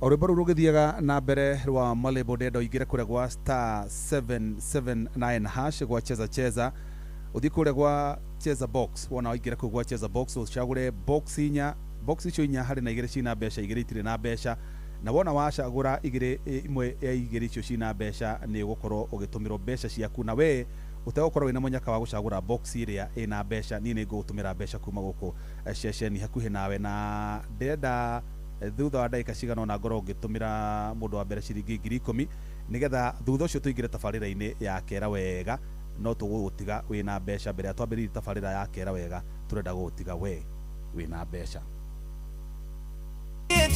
O rwĩmbo rũu rũgĩthiaga na mbere rwa Malebo, ndĩrenda ũingĩre kũrĩa gwa *779# gwa Cheza Cheza, ũthiĩ kũrĩa gwa Cheza Box. Wona waingĩra kũu gwa Cheza Box, ũcagũre box inya. Box icio inya harĩ na igĩrĩ cina mbeca, igĩrĩ itirĩ na mbeca. Na wona wacagũra igĩrĩ, imwe ya igĩrĩ icio cina mbeca, nĩ ũgũkorwo ũgĩtũmĩrwo mbeca ciaku na we ũtegũkorwo wĩna mũnyaka wa gũcagũra box ĩrĩa ĩna mbeca. Niĩ nĩ ngũgũtũmĩra mbeca kuma gũkũ ceceni hakuhĩ nawe, na ndĩrenda thutha wa ndagĩka cigana ũna ngorwo ngĩtũmĩra mũndũ wa mbere ciringi 10,000, nĩgetha thutha ũcio tũingĩre tabarĩra-inĩ ya Kera Wega. No tũgũgũtiga wĩna mbeca mbere ya twambĩrĩirie tabarĩra ya Kera Wega. Tũrenda gũgũtiga we wĩna mbeca.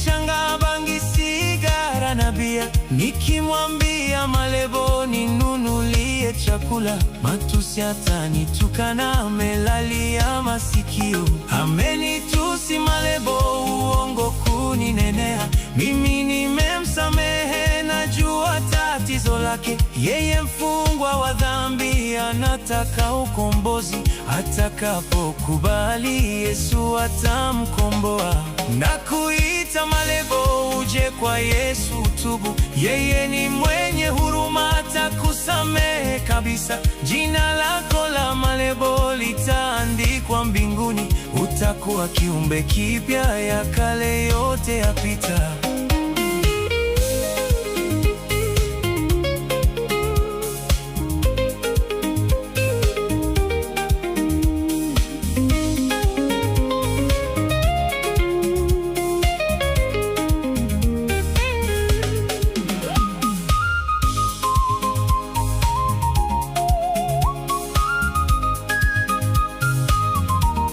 Changa bangi sigara na bia, nikimwambia Malebo ninunulie chakula, matusi atanitukana, amelalia masikio, amenitusi Malebo, uongo kuninenea, mimi nimemsamehe, najua tatizo lake, yeye mfungwa wa dhambi, anataka ukombozi, atakapokubali Yesu atamkomboa. Nakuita Malebo, uje kwa Yesu tubu, yeye ni mwenye huruma, atakusamehe kabisa. Jina lako la Malebo litaandikwa mbinguni, utakuwa kiumbe kipya, ya kale yote yapita.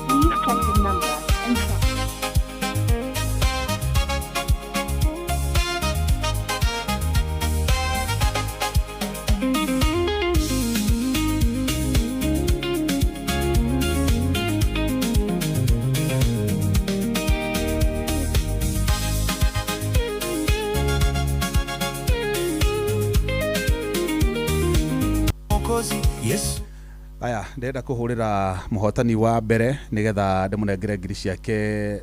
Please check the number and try. Mwokozi Yesu. Aya, ndĩrenda kũhũrĩra mũhotani wa mbere nĩgetha ndĩmũnengere 10,000 ciake.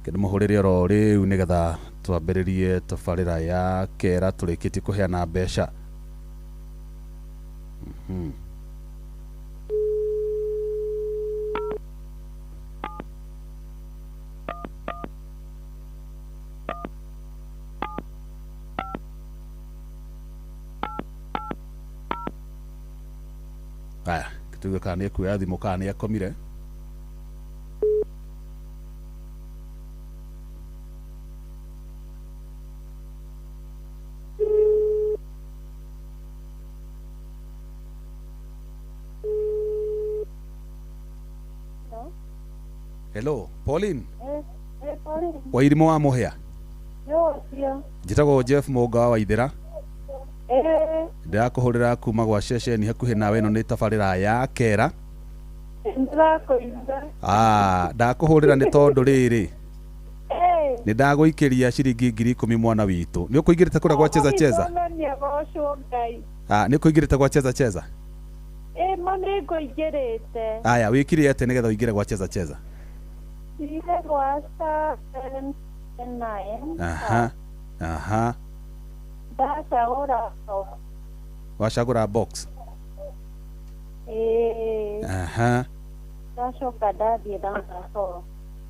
Ndĩmũhũrĩre oro rĩu nĩgetha twambĩrĩrie tabarĩra ya Kera tũrĩkĩtie kũheana mbeca. Aya, tuge kana nĩ ekuoya thimũ kana nĩ akomire. Hello? Hello, Pauline. Eh, Pauline. Wairimũ wa Mũhĩa. Yo, cio. Njĩtagwo Jeff Mũnga wa Waithĩra. Ndĩrakũhũrĩra kuma gwa ceceni hakuhĩ nawe. Ĩno nĩ tabarĩra ya Kera. Ndĩrakũigua. Ah, ndakũhũrĩra nĩ tondũ rĩrĩ, nĩ ndagũikĩria ciringi 10,000, mwana witũ. Nĩ ũkũingĩrĩte kũrĩa gwa Cheza Cheza? Nĩagocwo Ngai. Ah, nĩ ũkũingĩrĩte gwa Cheza Cheza? Ĩ ma, nĩ ngũingĩrĩte. Aya, wĩkire atĩa nĩgetha ũingĩre gwa Cheza Cheza? Thire gwa *79. Aha aha Ndacagũra. Wacagũra box? Ĩĩ. Ndacoka ndathiĩ namba 4.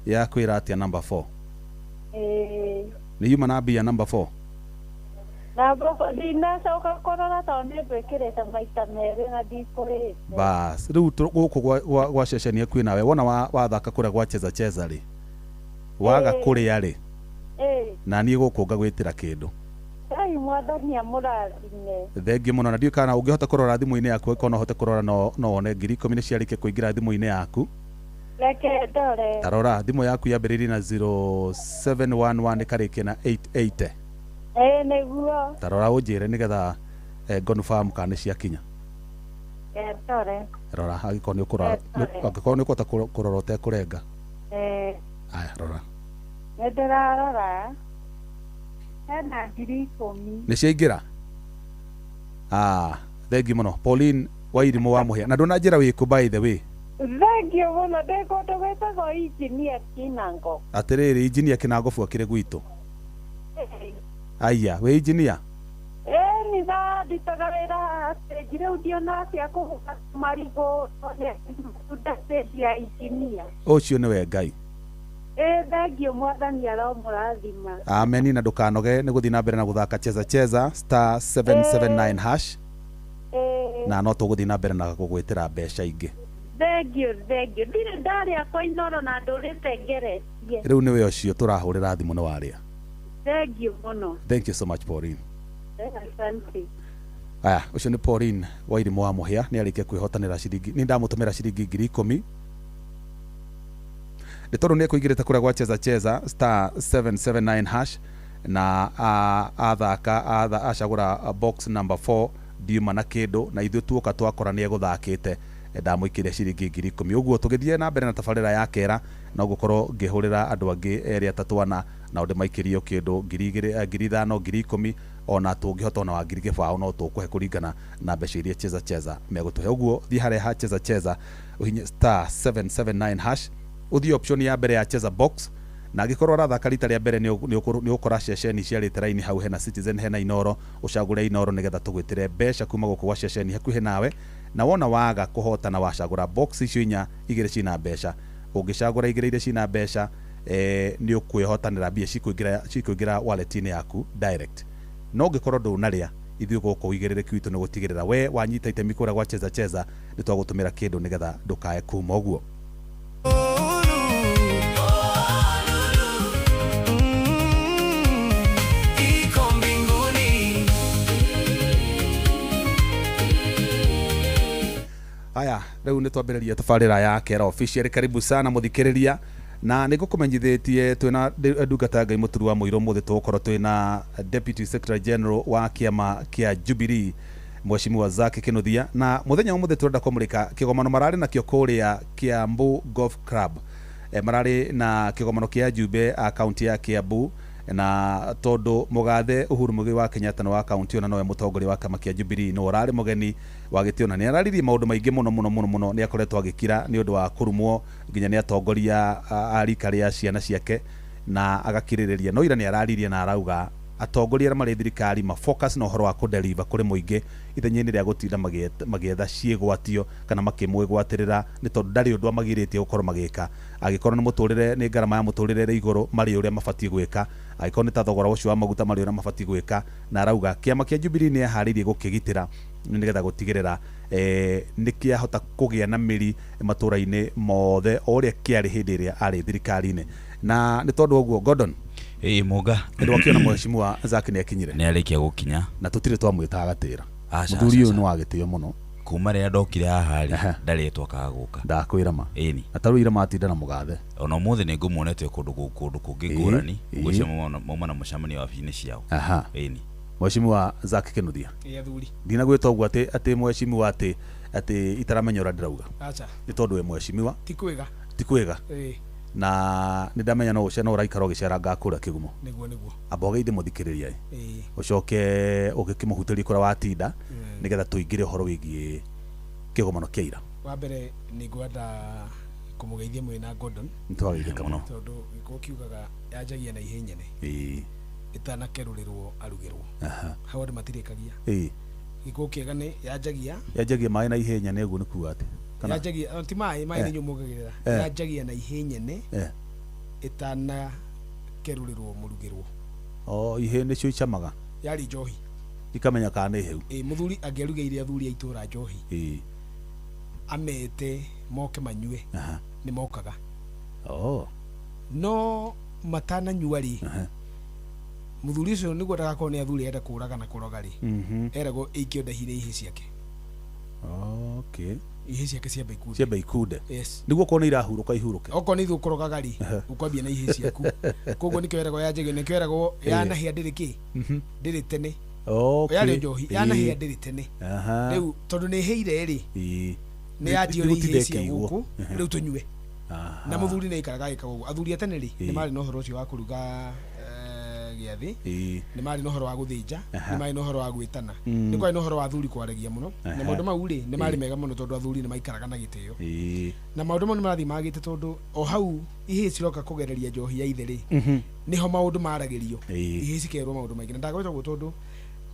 Ya kwĩra atĩa number 4? Ĩĩ. Nĩ yuma na mbia number 4? Namba 4 ndinacoka kũrora tondũ nĩ ngwĩkĩrĩte maita merĩ na ndikũrĩte. Bas, rĩu gũkũ gwa ceceni hakuhĩ nawe, wona wathaka kũrĩa gwa Cheza Cheza rĩ, waga kũrĩa rĩ, na niĩ gũkũ ngagwĩtĩra kĩndũ. Ngai mwathani amũrathime. Thengiũ mũno. Na ndiũĩ kana ũngĩhota kũrora thimũ-inĩ yaku. Angĩkorwo no ũhote kũrora, no wone 10,000 nĩ ciarĩkia kũingĩra thimũ-inĩ yaku. Reke ndore. Ta rora thimũ yaku, yambĩrĩirie na 0711 ĩkarĩkia na 880. Ĩĩ, nĩguo. Ta rora ũnjĩre nĩgetha confirm kana nĩ ciakinya. Reke ndore. Rora angĩkorwo nĩ ũkũrora. Ndore. Angĩkorwo nĩ ũkũhota kũrora ũtekũrenga. Ĩĩ. Aya, rora. Nĩ ndĩrarora, hena 10,000. Nĩ ciaingĩra. Ah, thengiũ mũno, Pauline Wairimũ wa Mũhĩa. Na ndũnanjĩra wĩkũ, by the way? Thengiũ mũno. Ndĩ kũndũ gwĩtagwo Injinia Kinango. Atĩrĩrĩ, Injinia Kĩnangobu akĩrĩ gwitũ. Aya, wĩ engineer? Ĩni na ndutaga wĩra haha stage rĩu ndiona cia kũgũra marigũ one matunda stage ya engineer. Ũcio nĩwe Ngai. Ĩ thengiũ mwathani aromũrathima. Ameni na ndũkanoge nĩ gũthiĩ na mbere na gũthaka cheza cheza star 779 hash na no tũgũthiĩ na mbere na gũgwĩtĩra mbeca ingĩ. Thengiũ thengiũ ndirĩ ndarĩa kwa Inoro na ndũrĩte ngeretie. Rĩu nĩwe ũcio tũrahũrĩra thimũ nĩ warĩa. Thengiũ mũno. Thank you so much Pauline. Asante. Aya, ũcio nĩ Pauline Wairimũ wa Mũhĩa nĩ arĩkia kwĩhotanĩra ciringi nĩ ndamũtũmĩra ciringi 10,000 nĩ tondũ nĩ ekũingĩrĩte kũrĩa gwa cheza cheza star 779 hash na athaka acagũra box number 4 ndiuma na kĩndũ na ithuĩ tuoka twakora nĩ egũthakĩte ndamũikĩria ciringi 10,000 ũguo tũgĩthiĩ na mbere na tabarĩra ya kera no ngũkorwo ngĩhũrĩra andũ angĩ erĩ atatũ ana na ndĩmaikĩrio kĩndũ 2,000 5,000 10,000 ona tũngĩhota ona wa 2,000 no tũkũhe kũringana na mbeca iria cheza cheza megũtũhe ũguo thiĩ harĩa ha cheza cheza ũhinye star 779 hash ũthiĩ option ya mbere ya cheza box na angĩkorwo ũrathaka rita rĩa mbere nĩ ũkora ceceni ciarĩte raini hau hena Citizen hena Inoro ũcagũre Inoro nĩgetha tũgwĩtĩre mbeca kuma gũkũ gwa ceceni hakuhĩ nawe na wona waga kũhotana wacagũra box icio inya igĩrĩ cina mbeca ũngĩcagũra igĩrĩ iria cina mbeca nĩ ũkwĩhotanĩra mbia cikũingĩra wallet-inĩ yaku direct no ũngĩkorwo ndũnarĩa ithuĩ gũkũ ũigĩrĩrĩki witũ nĩ gũtigĩrĩra we wanyita itemi kũrĩa gwa cheza cheza nĩ twagũtũmĩra kĩndũ nĩgetha ndũkae kuma ũguo. Iko mbinguni. Haya, rĩu nĩ twambĩrĩria tabarĩra ya Kera Official. Karibu sana mũthikĩrĩria na nĩ ngũkũmenyithĩtie twĩna ndungata ya Ngai Mũturu wa Mũirũ mũthĩ tũgũkorwo twĩna Deputy Secretary General wa kĩama kĩa Jubilee Mheshimiwa Zack Kinuthia na mũthenya wa mũthĩ tũrenda kũmũrĩka kĩgomano mararĩ nakĩo kũrĩa Kiambu Golf Club. Mararĩ na kĩgomano kĩa Jumbe a kaunti ya Kiambu na tondũ mũgathe Uhuru Muigai wa Kenyatta nĩ wa kaunti ona nowe mũtongoria wa kĩama kĩa Jubilee no ũrarĩ mũgeni wa gĩtĩo na nĩ araririe maũndũ maingĩ mũno mũno mũno mũno nĩ akoretwo agĩkira nĩ ũndũ wa kũrumwo nginya nĩ atongoria a rika rĩa ciana ciake na agakirĩrĩria no ira nĩ araririe na arauga atongoria arĩa marĩ thirikari ma focus na ũhoro wa kũdeliver kũrĩ mũingĩ ithenya-inĩ rĩa gũtinda magĩetha ciĩgwatio kana makĩmwĩgwatĩrĩra nĩ tondũ ndarĩ ũndũ amagirĩtie gũkorwo magĩka angĩkorwo nĩ mũtũrĩre nĩ ngarama ya mũtũrĩre ĩrĩ igũrũ marĩ ũrĩa mabatiĩ gwĩka angĩkorwo nĩ ta thogora ũcio wa maguta marĩ ũrĩa mabatiĩ gwĩka na arauga kĩama kĩa Jubilee nĩ eharĩirie gũkĩgitĩra nĩgetha gũtigĩrĩra nĩ kĩahota kũgĩa na mĩri matũra-inĩ mothe o ũrĩa kĩarĩ hĩndĩ ĩrĩa arĩ thirikari-inĩ na nĩ tondũ ũguo Gordon Ĩĩ Mũga nĩndwakĩona Mheshimiwa Zack nĩ akinyire nĩ arĩkia gũkinya na tũtirĩ twamwĩta agatĩra Aca, mũthuri aca, ũyũ nĩ wa gĩtĩo mũno kuma rĩrĩa ndokire haha rĩ Aha. ndarĩtwo akaga gũka ndakwĩra ma ĩni na tarĩu ira matinda na mũgathe ona ũmũthĩ nĩ ngũmuonete kũndũ kũndũ kũngĩ Ĩĩ, ngũrani ĩĩ. ngwĩciria mauma na mũcemanio wabici-inĩ ciao aha ĩni Mheshimiwa Zack Kinuthia Ĩ athuri ndinagwĩta ũguo atĩ atĩ mheshimiwa atĩ atĩ itaramenya ũrĩa ndĩrauga aca nĩ tondũ we mheshimiwa ti kwĩga ti kwĩga ĩ na nĩ ndamenya no ũce no ũraikara ũgĩceranga kũrĩa kĩgumo nĩguo nĩguo amba ũgeithie mũthikĩrĩria ĩ ĩ ũcoke ũgĩkĩmũhutĩrie kũrĩa watinda nĩgetha tũingĩre ũhoro wĩgiĩ kĩgomano kĩa ira wa mbere nĩ ngwenda kũmũgeithia mwĩna Gordon nĩ twageithĩka mũno tondũ gĩkũyũ kiugaga yanjagia na ihĩ nyene ĩĩ ĩtanakerũrĩrwo arugĩrwo aha hau andũ matirĩkagia ĩĩ gĩkũyũ kĩega nĩ yanjagia yanjagia maĩ na ihĩ nyene ũguo nĩ kuga atĩ kana yanjagia ti maĩ maĩ Eh. nĩ inyuĩ muongagĩrĩra Eh. yanjagia na ihĩ nyene eh ĩtanakerũrĩrwo mũrugĩrwo o ihĩ nĩcio icamaga yarĩ njohi ikamenya kana nĩ hĩu ĩ mũthuri angĩarugĩire athuri a itũra njohi ĩĩ amete moke manyue aha nĩ mokaga oh no matananyua rĩ aha mũthuri ũcio nĩguo ndagakorwo nĩ athuri enda kũraga na kũroga rĩ mhm eragwo ĩikio ndahi nĩ ihĩ ciake okay ihĩ ciake ciambe ikunde ciambe ikunde yes nĩguo korwo nĩ irahurũka ihurũke okorwo nĩ ithuĩ ũkũrogaga rĩ ũkwambia na ihĩ ciaku koguo nĩkĩo eragwo yanjagia nĩkĩo eragwo yanahĩa ndĩrĩ kĩ ndĩrĩ tene okay yarĩ njohi yanahĩa ndĩrĩ tene aha rĩu tondũ nĩ ĩhĩire rĩ ĩĩ nĩ yanjio nĩ ihĩ cia Nĩgũtinda gũkũ ĩkĩigwo. rĩu tũnyue Aha. na mũthuri nĩ aikaraga agĩkaga ũguo athuri a tene rĩ Ĩĩ. nĩ marĩ na ũhoro ũcio wa kũruga gĩathĩ, Ĩĩ. nĩ marĩ na ũhoro wa gũthĩnja, Aha. nĩ marĩ na ũhoro wa gwĩtana, Mm. nĩ kwarĩ na ũhoro wa athuri kwaragia mũno, na Aha. maũndũ mau rĩ, nĩ marĩ mega mũno tondũ athuri nĩ maikaraga na gĩtĩo. Ĩĩ. Na maũndũ mau nĩ marathiĩ magĩte, tondũ o hau ihĩĩ ciroka kũgereria njohi ya ithe rĩ, Mhm. nĩho maũndũ maragĩrio. Ĩĩ. Ihĩĩ cikerwo maũndũ maingĩ, na ndagweta ũguo tondũ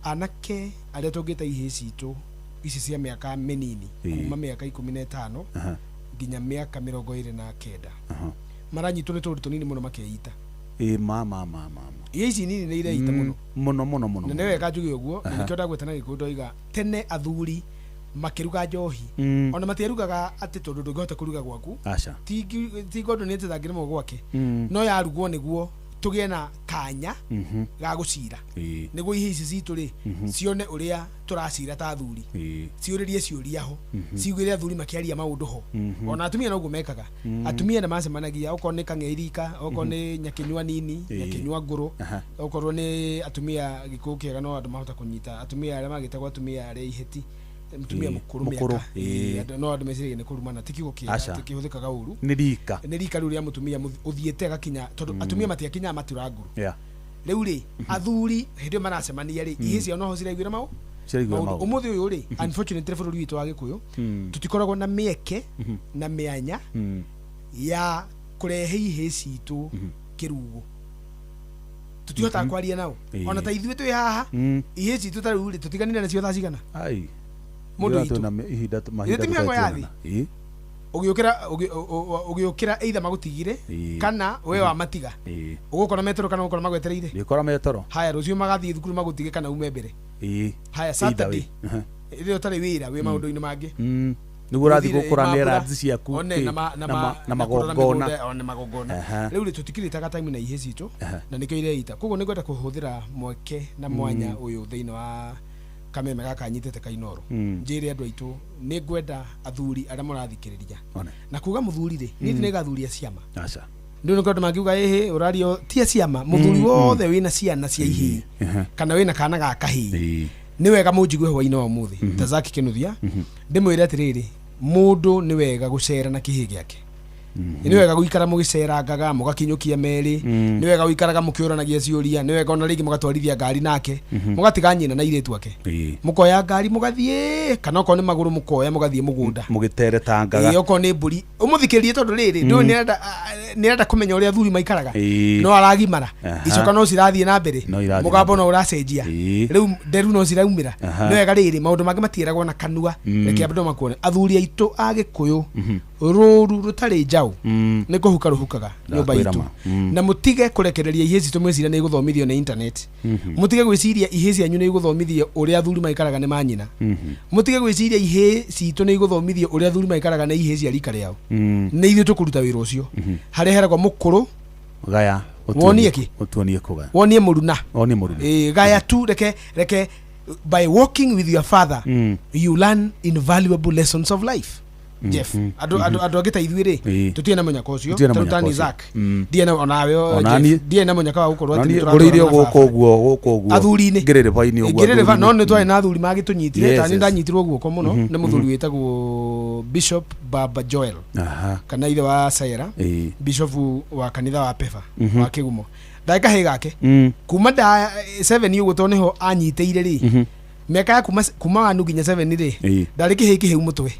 anake arĩa tũngĩta ihĩĩ citũ ici cia mĩaka mĩnini, Ĩĩ. kuma mĩaka 15 Aha. nginya mĩaka 29, Aha. maranyitwo nĩ tũũndũ tũnini mũno makeita. Ĩĩ, ma ma ma ma ma. Ihĩĩ ici nini nĩ ireita mũno. Mũno mũno mũno. Na nĩ wega njuge ũguo, na nĩkĩo ndagweta na Gĩkũyũ ndoiga tene athuri makĩruga njohi, Mm. ona matiarugaga atĩ tondũ ndũngĩhota kũruga gwaku. Aca. Ti ngondũ nĩ atĩ ndangĩrĩmwo gwake, Mm. no yarugwo nĩguo tũgĩe na kanya Mhm. ga gũcira, Ĩĩ. nĩguo ihĩĩ ici citũ rĩ cione ũrĩa tũracira ta athuri, Ĩĩ. ciũrĩrie ciũria ho, ciugĩre athuri makĩaria maũndũ ho. Ona atumia noguo mekaga. Atumia nĩ macemanagia, okorwo nĩ kang'eirika, okorwo nĩ nyakĩnyua nini, Ĩĩ. nyakĩnyua ngũrũ, Aha. okorwo nĩ atumia gĩkũyũ kĩega no andũ mahota kũnyita atumia arĩa magĩtagwo atumia arĩa ihĩti, mũtumia Ĩĩ, mũkũrũ mũkũrũ, mĩaka. ĩĩ. Ĩĩ, no andũ meciragia nĩ kũrumana, ti kiugo kĩega, Aca. tikĩhũthĩkaga ũru. Nĩ rika. Nĩ rika rĩu rĩa mũtumia ũthiĩte agakinya, tondũ atumia matiakinyaga matura ngũrũ. Yeah. Rĩu rĩ, athuri hĩndĩ ĩyo maracemania rĩ, ihĩĩ ciao noho ciraiguĩra maũ Ciraiguĩra maũndũ. maũndũ. Ũmũthĩ ũyũ rĩ, unfortunately bũrũri witũ wa Gĩkũyũ tũtikoragwo na mĩeke na mĩanya ya kũrehe ihĩĩ citũ kĩrugo, tũtihotaga kwaria nao. Ĩĩ. Ona ta ithuĩ twĩ haha, Mm. ihĩĩ citũ ta rĩu rĩ, tũtiganire nacio thaa cigana? Ai. Mũndũ Ithuĩ witũ. twĩna ihinda mahinda Ithuĩ ti mĩhango ya tũtarĩ tuonana. Ĩĩ. Ũgĩũkĩra ũgĩũkĩra either magũtigire Ĩĩ. kana we wamatiga. Ĩĩ. Ũgũkora metoro kana ũgũkora magwetereire? Ndĩkora metoro. Haya, rũciũ magathiĩ thukuru magũtige kana ume mbere? Ĩĩ. Haya, Either Saturday way. Aha. rĩrĩa ũtarĩ wĩra, wĩ maũndũ-inĩ mangĩ. Nĩguo ũrathiĩ Ũthire gũkũra nĩ mambura, errands ciaku, one, kĩ, na ma- na na ma- ma- na na kũrora magongona. mĩgũnda, one magongona. Aha. Rĩu rĩ, tũtikirĩtaga time na ihĩĩ citũ, na nĩkĩo ireita. Koguo nĩ ngwenda kũhũthĩra mweke na mwanya ũyũ thĩinĩ wa kameme gaka nyitĩte kainoro, njĩre andũ aitũ nĩ ngwenda athuri arĩa mũrathikĩrĩria, One. na kuga mũthuri rĩ, niĩ ndinĩgathuria ciama. Aca. Ndå nä andå mangiuga ĩhĩ ũrario tia ciama. Mũthuri wothe wĩna ciana cia ihĩĩ kana wĩna kana ga kahĩĩ, Ĩĩ. nĩ wega mũnjigue hwainĩ wa ũmũthĩ ta Zaki Kinuthia ndĩmwĩre atĩrĩrĩ, mũndũ nĩ wega gũcera na kĩhĩ gĩake, nĩ wega gũikara mũgĩcerangaga mũgakinyũkia merĩ, nĩ wega gũikaraga mũkĩũranagia ciũria, nĩ wega ona rĩngĩ mũgatwarithia ngari nake, mũgatiga nyina na airĩtu ake, Ĩĩ. mũkoya ngari mũgathiĩ, kana okorwo nĩ magũrũ mũkoya mũgathiĩ mũgũnda. Mũgĩteretangaga. Ĩĩ, okorwo nĩ mbũri ũmũthikĩrie, tondũ rĩrĩ ndũĩ nĩarenda kũmenya ũrĩa athuri maikaraga. Ĩĩ. No aragimara, Aha. icoka no cirathiĩ na mbere, No irathiĩ mũgambo na no ũracenjia, Ĩĩ. rĩu nderu no ciraumĩra. Aha. Nĩ wega rĩrĩ, maũndũ mangĩ matieragwo na kanua, reke andũ makuone. Athuri aitũ a Gĩkũyũ, rũru rũtarĩ njaũ nĩ kũhuka rũhukaga nyũmba Ndakwĩra itũ. ma. Mm. Na mũtige kũrekereria ihĩĩ citũ mwĩciria nĩ igũthomithio nĩ internet. Mũtige gwĩciria ihĩĩ cianyu nĩ igũthomithio ũrĩa athuri maikaraga nĩ manyina. Mũtige gwĩciria ihĩĩ citũ nĩ igũthomithio ũrĩa athuri maikaraga nĩ ihĩĩ cia rika rĩao. Nĩ ithuĩ tũkũruta wĩra ũcio harĩa heragwo mũkũrũ. Gaya. Wonie kĩ? Ũtuonie kũgaya. Wonie mũruna. Wonie mũruna. Ĩĩ, gaya tu. Reke by walking with your father you learn invaluable lessons of life, Jeff. Andũ angĩ ta ithuĩ rĩ, Ĩĩ. tũtirĩ na mũnyaka ũcio. Tũtirĩ na Ta rĩu mũnyaka ta ni ũcio. Zack, ndirĩ na onawe Ona Jeff, niĩ. ndirĩ na mũnyaka wa gũkorwo Na atĩ niĩ nĩtũratwarana ngũrĩire na gũkũ baba. ũguo, gũkũ ũguo. Athuri-inĩ. Ngĩrĩrĩba-inĩ ũguo. Ngĩrĩrĩba, no athuri-inĩ. nĩ twarĩ na athuri magĩtũnyitire. Yes, Ta nĩ yes. ndanyitirwo guoko mũno nĩ mũthuri wĩtagwo Bishop Baba Joel, Aha. kana ithe wa Saira, Ĩĩ. bishop wa kanitha wa Pefa wa Kĩgumo. Ndarĩ kahĩĩ gake kuma nda 7 ũguo, tondũ nĩho anyitĩire rĩ, mĩaka ya kuma wanu nginya 7 rĩ, Ĩĩ. ndarĩ kĩhĩĩ kĩhĩu mũtwe.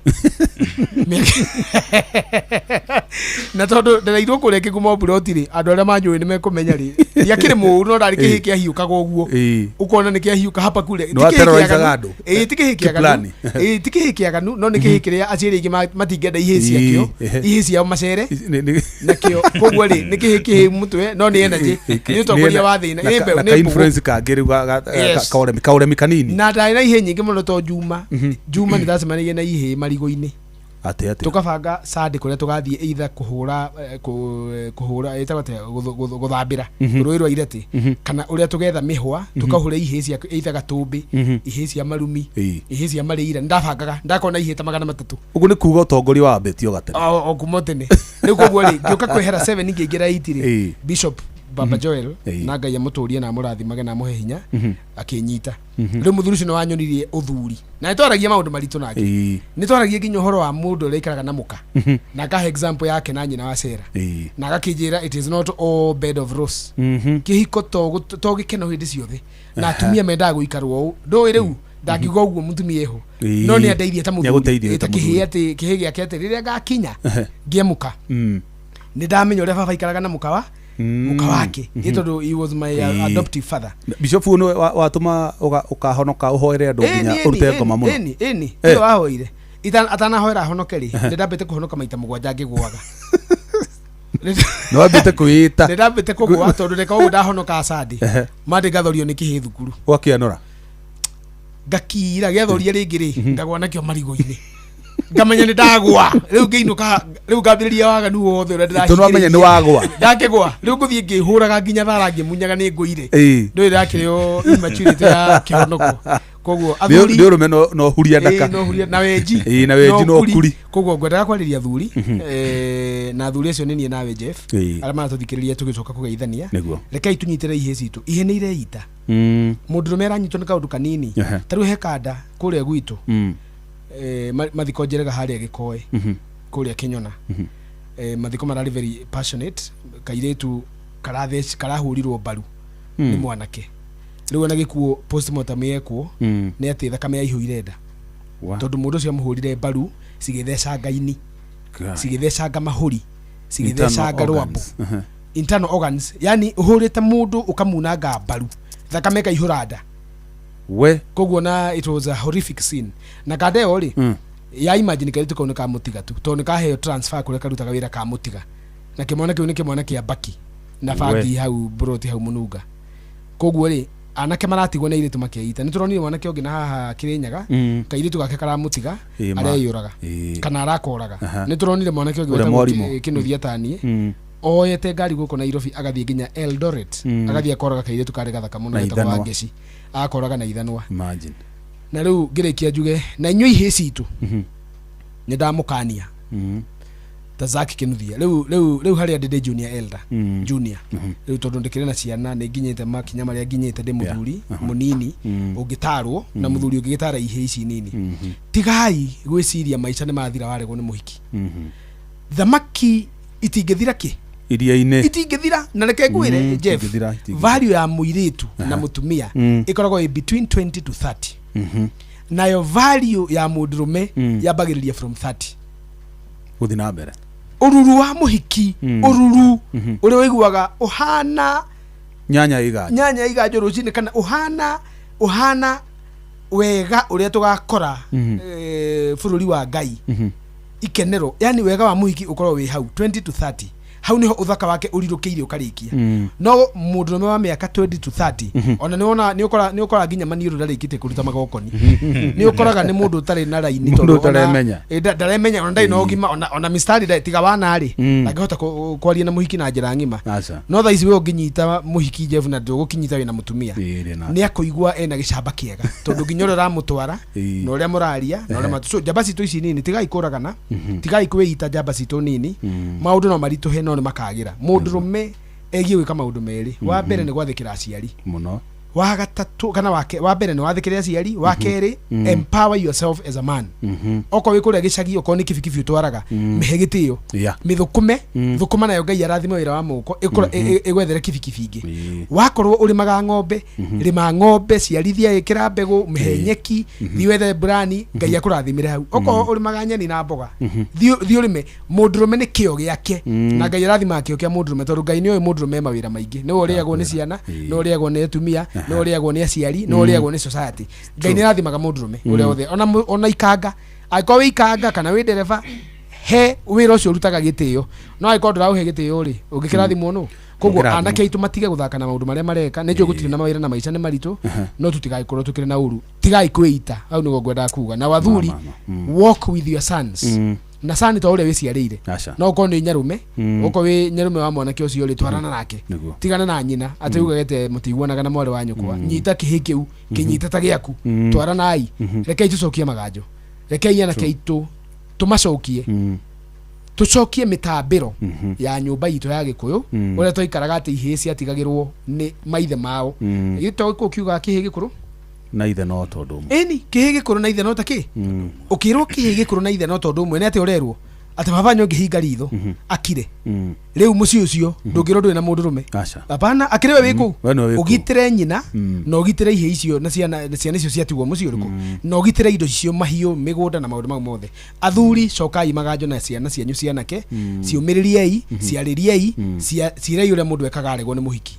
Na tondũ ndereirwo kũrĩa Kĩgumo mburoti rĩ, andũ arĩa manjũĩ nĩ mekũmenya rĩ, ndiakĩrĩ mũũru, no ndarĩ kĩhĩĩ kĩahiũkaga ũguo, Ĩĩ. ũkona nĩ kĩahiũka hapa kule. Nĩ waterrorizaga andũ. Ĩĩ, ti kĩhĩĩ kĩaganu. Kiplani. Ĩĩ, ti kĩhĩĩ kĩaganu, no nĩ kĩhĩĩ kĩrĩa aciari aingĩ matingĩenda ihĩĩ ciakĩo, Ĩĩ. ihĩĩ ciao macere Nĩ- nakĩo. Koguo rĩ, nĩ kĩhĩĩ kĩhĩu mũtwe, no nĩ energy, nĩ ũtongoria wa thĩna, na nĩ ka- mbeũ, na nĩ ka mbũgũ. influence kangĩ rĩu Yes. kaũremi kanini. Na ndarĩ na ihĩĩ nyingĩ mũno, to Juma, Juma nĩ ndacemanirie na ihĩĩ marigũ-inĩ. Atĩ atĩ. Tũkabanga sande kũrĩa tũgathiĩ either kũhũra kũhũra ĩtagwo atĩa, gũthambĩra rũĩ rwa Ireti, kana ũrĩa tũgetha mĩhwa tũkahũra ihĩĩ cia either gatũmbĩ, ihĩĩ cia marumi, Ĩĩ. ihĩĩ cia marĩira. Nĩndabangaga ndakona ihĩĩ ta 300. Ũguo nĩ kuga ũtongoria wa ambĩtio gatene. O kuma tene. Rĩu koguo rĩ, ngĩũka kwehera 7 ngĩingĩra 8 rĩ, Ĩĩ. Bishop Baba Joel, Ĩĩ. na Ngai amũtũrie na amũrathimage na amũhe hinya, akĩnyita. Rĩu mũthuri ũcio nĩ wanyonirie ũthuri na nĩ twaragia maũndũ maritũ nake. Ĩĩ. Nĩ twaragia nginya ũhoro wa mũndũ ũrĩa aikaraga na mũka, na akahe example yake na nyina wa Sera, Ĩĩ. na agakĩnjĩra it is not all bed of rose. Kĩhiko to gĩkeno hĩndĩ ciothe, na atumia mendaga gũikarwo ũũ, ndũĩ rĩu ndangiuga ũguo mũtumia eho. Ĩĩ. No nĩ andeithie ta mũthuri. Nĩagũteithie Ĩ, ta ta kĩhĩĩ mũthuri. atĩ kĩhĩĩ gĩake atĩ rĩrĩa ngakinya ngĩemũka, nĩ ndamenya ũrĩa baba aikaraga na mũka wa mũka wake, ĩ tondũ he was my Ĩĩ. adoptive father. Bishop nĩ watũma ũkahonoka ũhoere andũ nginya ũrute ngoma mũno. Ĩni, ĩni. Eh. Ĩyo wahoire. Atanahoera honoke rĩ, nĩ ndambĩte kũhonoka maita 7 ngĩgũaga. Nĩ wambĩte kwĩĩta. Nĩ ndambĩte kũgũa tondũ reka ũguo ndahonoka Sunday. Mande ngathorio nĩ kĩhĩ thukuru. Ũgakĩanũra. Ngakira gĩathoria rĩngĩ rĩ, ngagwa nakĩo marigũ-inĩ. Ngamenya nĩ ndagwa. Rĩu ngĩinũka, rĩu ngambĩrĩria waganu wothe ũrĩa Tondũ wamenya nĩ wagwa. Ndakĩgwa. Rĩu ngũthiĩ ngĩhũraga nginya thara ngĩmunyaga nĩ ngũire. Ĩĩ. Ndũĩ ndakĩrĩ o immaturity ya kĩhonoko. Koguo athuri Nĩ ũrũme no huria ndaka. Ĩĩ, no huria na wenji. Ĩĩ, na wenji no kuri. Koguo ngwendaga kwarĩria athuri, na athuri acio nĩ niĩ nawe Jeff, Ĩĩ. arĩa maratũthikĩrĩria tũgĩcoka kũgeithania. Nĩguo. Rekei tũnyitĩre ihĩ citũ, ihĩ nĩ ireita. Mũndũrũme aranyitwo nĩ kaũndũ kanini. Ehe. Ta rĩu he kanda kũrĩa gwitũ, mathiko njerega harĩa Gĩkoe, kũrĩa Kĩnyona. Mathiko mararĩ very passionate, kairĩtu karahũrirwo mbaru nĩ mwanake. Rĩu ona gĩkuũ postmortem yekwo, nĩ atĩ thakame yaihũire nda, tondũ mũndũ ũcio amũhũrire mbaru cigĩthecanga ini, cigĩthecanga mahũri, cigĩthecanga rwambo, internal organs, yani ũhũrĩte mũndũ ũkamunanga mbaru, thakame ĩkaihũra nda. We. Koguo na it was a horrific scene, na kanda ĩyo rĩ, ya imagine kairĩtu kau nĩ kamũtiga tu, tondũ nĩ kaheo transfer kũrĩa karutaga wĩra kamũtiga, na kĩmwana kĩu nĩ kĩmwana kĩa mbaki na bangi hau broti hau mũnunga. Koguo rĩ, anake maratigwo na airĩtu makeita. Nĩ tũronire mwanake ũngĩ na haha Kĩrĩnyaga, kairĩtu gake karamũtiga, Ĩĩ, ma. areyũraga Ĩĩ. kana arakoraga. Aha. Nĩ tũronire mwanake ũngĩ Ũrĩa wetagwo mwarimũ. Kĩnuthia taniĩ, oyete ngari gũkũ Nairobi agathiĩ nginya Eldoret, agathiĩ akoraga kairĩtu karĩ gathaka mũno Na getagwo ithanwa. Wangeci, akoraga na ithanwa. Imagine. Na rĩu ngĩrĩkia njuge na inyuĩ ihĩ citũ, nĩ ndamũkania ta Zack Kĩnuthia. Rĩu rĩu rĩu harĩa ndĩ junior elder, junior rĩu, tondũ ndĩkĩrĩ na ciana, nĩ nginyĩte makinya marĩa nginyĩte, ndĩ mũthuri mũnini ũngĩtarwo na mũthuri ũngĩgĩtara ihĩ ici nini. Tigai gwĩciria maica nĩ mathira waregwo nĩ mũhiki. Thamaki itingĩthira kĩ Iria-inĩ. Itingĩthira. Na reke ngwĩre, Jeff, itingĩthira, itingĩthira. value ya mũirĩtu na mũtumia ĩkoragwo ĩ between 20 to 30, nayo value ya mũndũrũme yambagĩrĩria from 30 Gũthiĩ na mbere. Ũruru wa mũhiki, ũruru ũrĩa ũiguaga ũhana Nyanya iganja. Nyanya iganjo rũcinĩ, kana ũhana wega ũrĩa tũgakora bũrũri wa Ngai ikenero, yani wega wa mũhiki ũkorwo wĩ hau 20 to 30, hau niho ũthaka wake ũrirũkĩire ũkarĩkia. No mũndũrũme wa mĩaka 20 to 30, ona nĩwona nĩ ũkora nginya maniũrũ ndarĩkĩtie kũruta magokoni, nĩ ũkoraga nĩ mũndũ ũtarĩ na raini Mũndũ tondũ ũtaremenya. Ndaremenya, ona ndarĩ na ũgima, ona mistari tiga wana-rĩ, ndangĩhota kwaria na mũhiki na njĩra ng'ima. Aca. No thaa ici we ũngĩnyita mũhiki, Jeff, na ndũgũkinyita wĩna mũtumia, Ĩĩ, na. nĩ akũigua ena gĩcamba kĩega, tondũ nginya ũrĩa ũramũtwara na ũrĩa mũraria na ũrĩa so njamba citũ ici nini, tigai kũragana, tigai kwĩita njamba citũ nini. Maũndũ no maritũhe, no nĩ makagĩra. Mũndũrũme egiĩ gwĩka maũndũ merĩ: wa mbere nĩ gwathĩkĩra aciari, Mũno. wa gatatũ kana wake, wa mbere nĩ wathĩkĩre aciari, wa kerĩ, empower yourself as a man. Okorwo wĩ kũrĩa gĩcagi, okorwo nĩ kibikibi ũtwaraga, mĩhe gĩtĩo. Mĩthũkũme, thũkũma nayo, Ngai arathime wĩra wa moko, ĩgwethere kibikibi ingĩ. Wakorwo ũrĩmaga ng'ombe, rĩma ng'ombe, ciarithia, ĩkĩra mbegũ, mĩhe nyeki, thiĩ wethe mburani, Ngai akũrathimĩre hau. Okorwo ũrĩmaga nyeni na mboga, thiĩ ũrĩme. Mũndũrũme nĩ kĩo gĩake, na Ngai arathimaga kĩo kĩa mũndũrũme, tondũ Ngai nĩoĩ mũndũrũme e mawĩra maingĩ. Nĩwe ũrĩagwo nĩ ciana, nĩwe ũrĩagwo nĩ atumia, nĩwe ũrĩagwo nĩ aciari, nĩwe ũrĩagwo nĩ society. Ngai nĩ arathimaga mũndũrũme ũrĩa othe, ona ikanga, angĩkorwo wĩ ikanga kana wĩ ndereba, he wĩra ũcio ũrutaga gĩtĩo. No angĩkorwo ndũraũhe gĩtĩo rĩ, ũngĩkĩrathimwo nũ? Koguo Ndũngĩrathimwo. anake aitũ matige gũthaka na maũndũ marĩa mareka. Nĩ njũĩ gũtirĩ na mawĩra na maica nĩ maritũ, no tũtigagĩkorwo tũkĩrĩ na ũru. Tigai kwĩita, hau nĩguo ngwendaga kuga. Na wathuri, Ma, ma, ma. walk with your sons, na sani to ũrĩa wĩciarĩire. Aca. No ũkorwo nĩ nyarume, ũkorwo wĩ nyarume wa mwanake ũcio rĩ, twarana nake. Nĩguo. Tigana na nyina atĩ ugagete mũtiguanaga na mwarĩ wa nyũkwa. Nyita kĩhĩ kĩu, kĩnyite ta gĩaku, twaranai. Rekei tũcokie maganjo, rekei anake aitũ tũmacokie. Tucokie mitambiro ya nyumba itũ ya Gĩkũyũ, ũrĩa twaikaraga atĩ ihĩĩ ciatigagĩrwo nĩ maithe mao. Gĩto gĩkũ kiugaga kĩhĩ gĩkũrũ Na ithe no tondũ ũmwe. Ĩni kĩhĩ gĩkũrũ na ithe no ta kĩ ũkĩrwo kĩhĩ gĩkũrũ na ithe no tondũ ũmwe, nĩ atĩ ũrerwo atĩ baba nyo ngĩhinga ritho akire. Rĩu mũciĩ ũcio ndũngĩrwo ndũrĩ na mũndũrũme. Aca. Hapana, akĩrĩ we wĩ kũu. We nĩwe wĩ kũu. Ũgitĩre nyina na ũgitĩre ihĩĩ icio na ciana icio ciatigwo mũciĩ ũrĩkũ, na ũgitĩre indo icio, mahiũ, mĩgũnda na maũndũ mau mothe. Athuri, cokai maganjo na ciana cianyu cianake, ciũmĩrĩriei, ciarĩriei, ciĩrei ũrĩa mũndũ ekaga aregwo nĩ mũhiki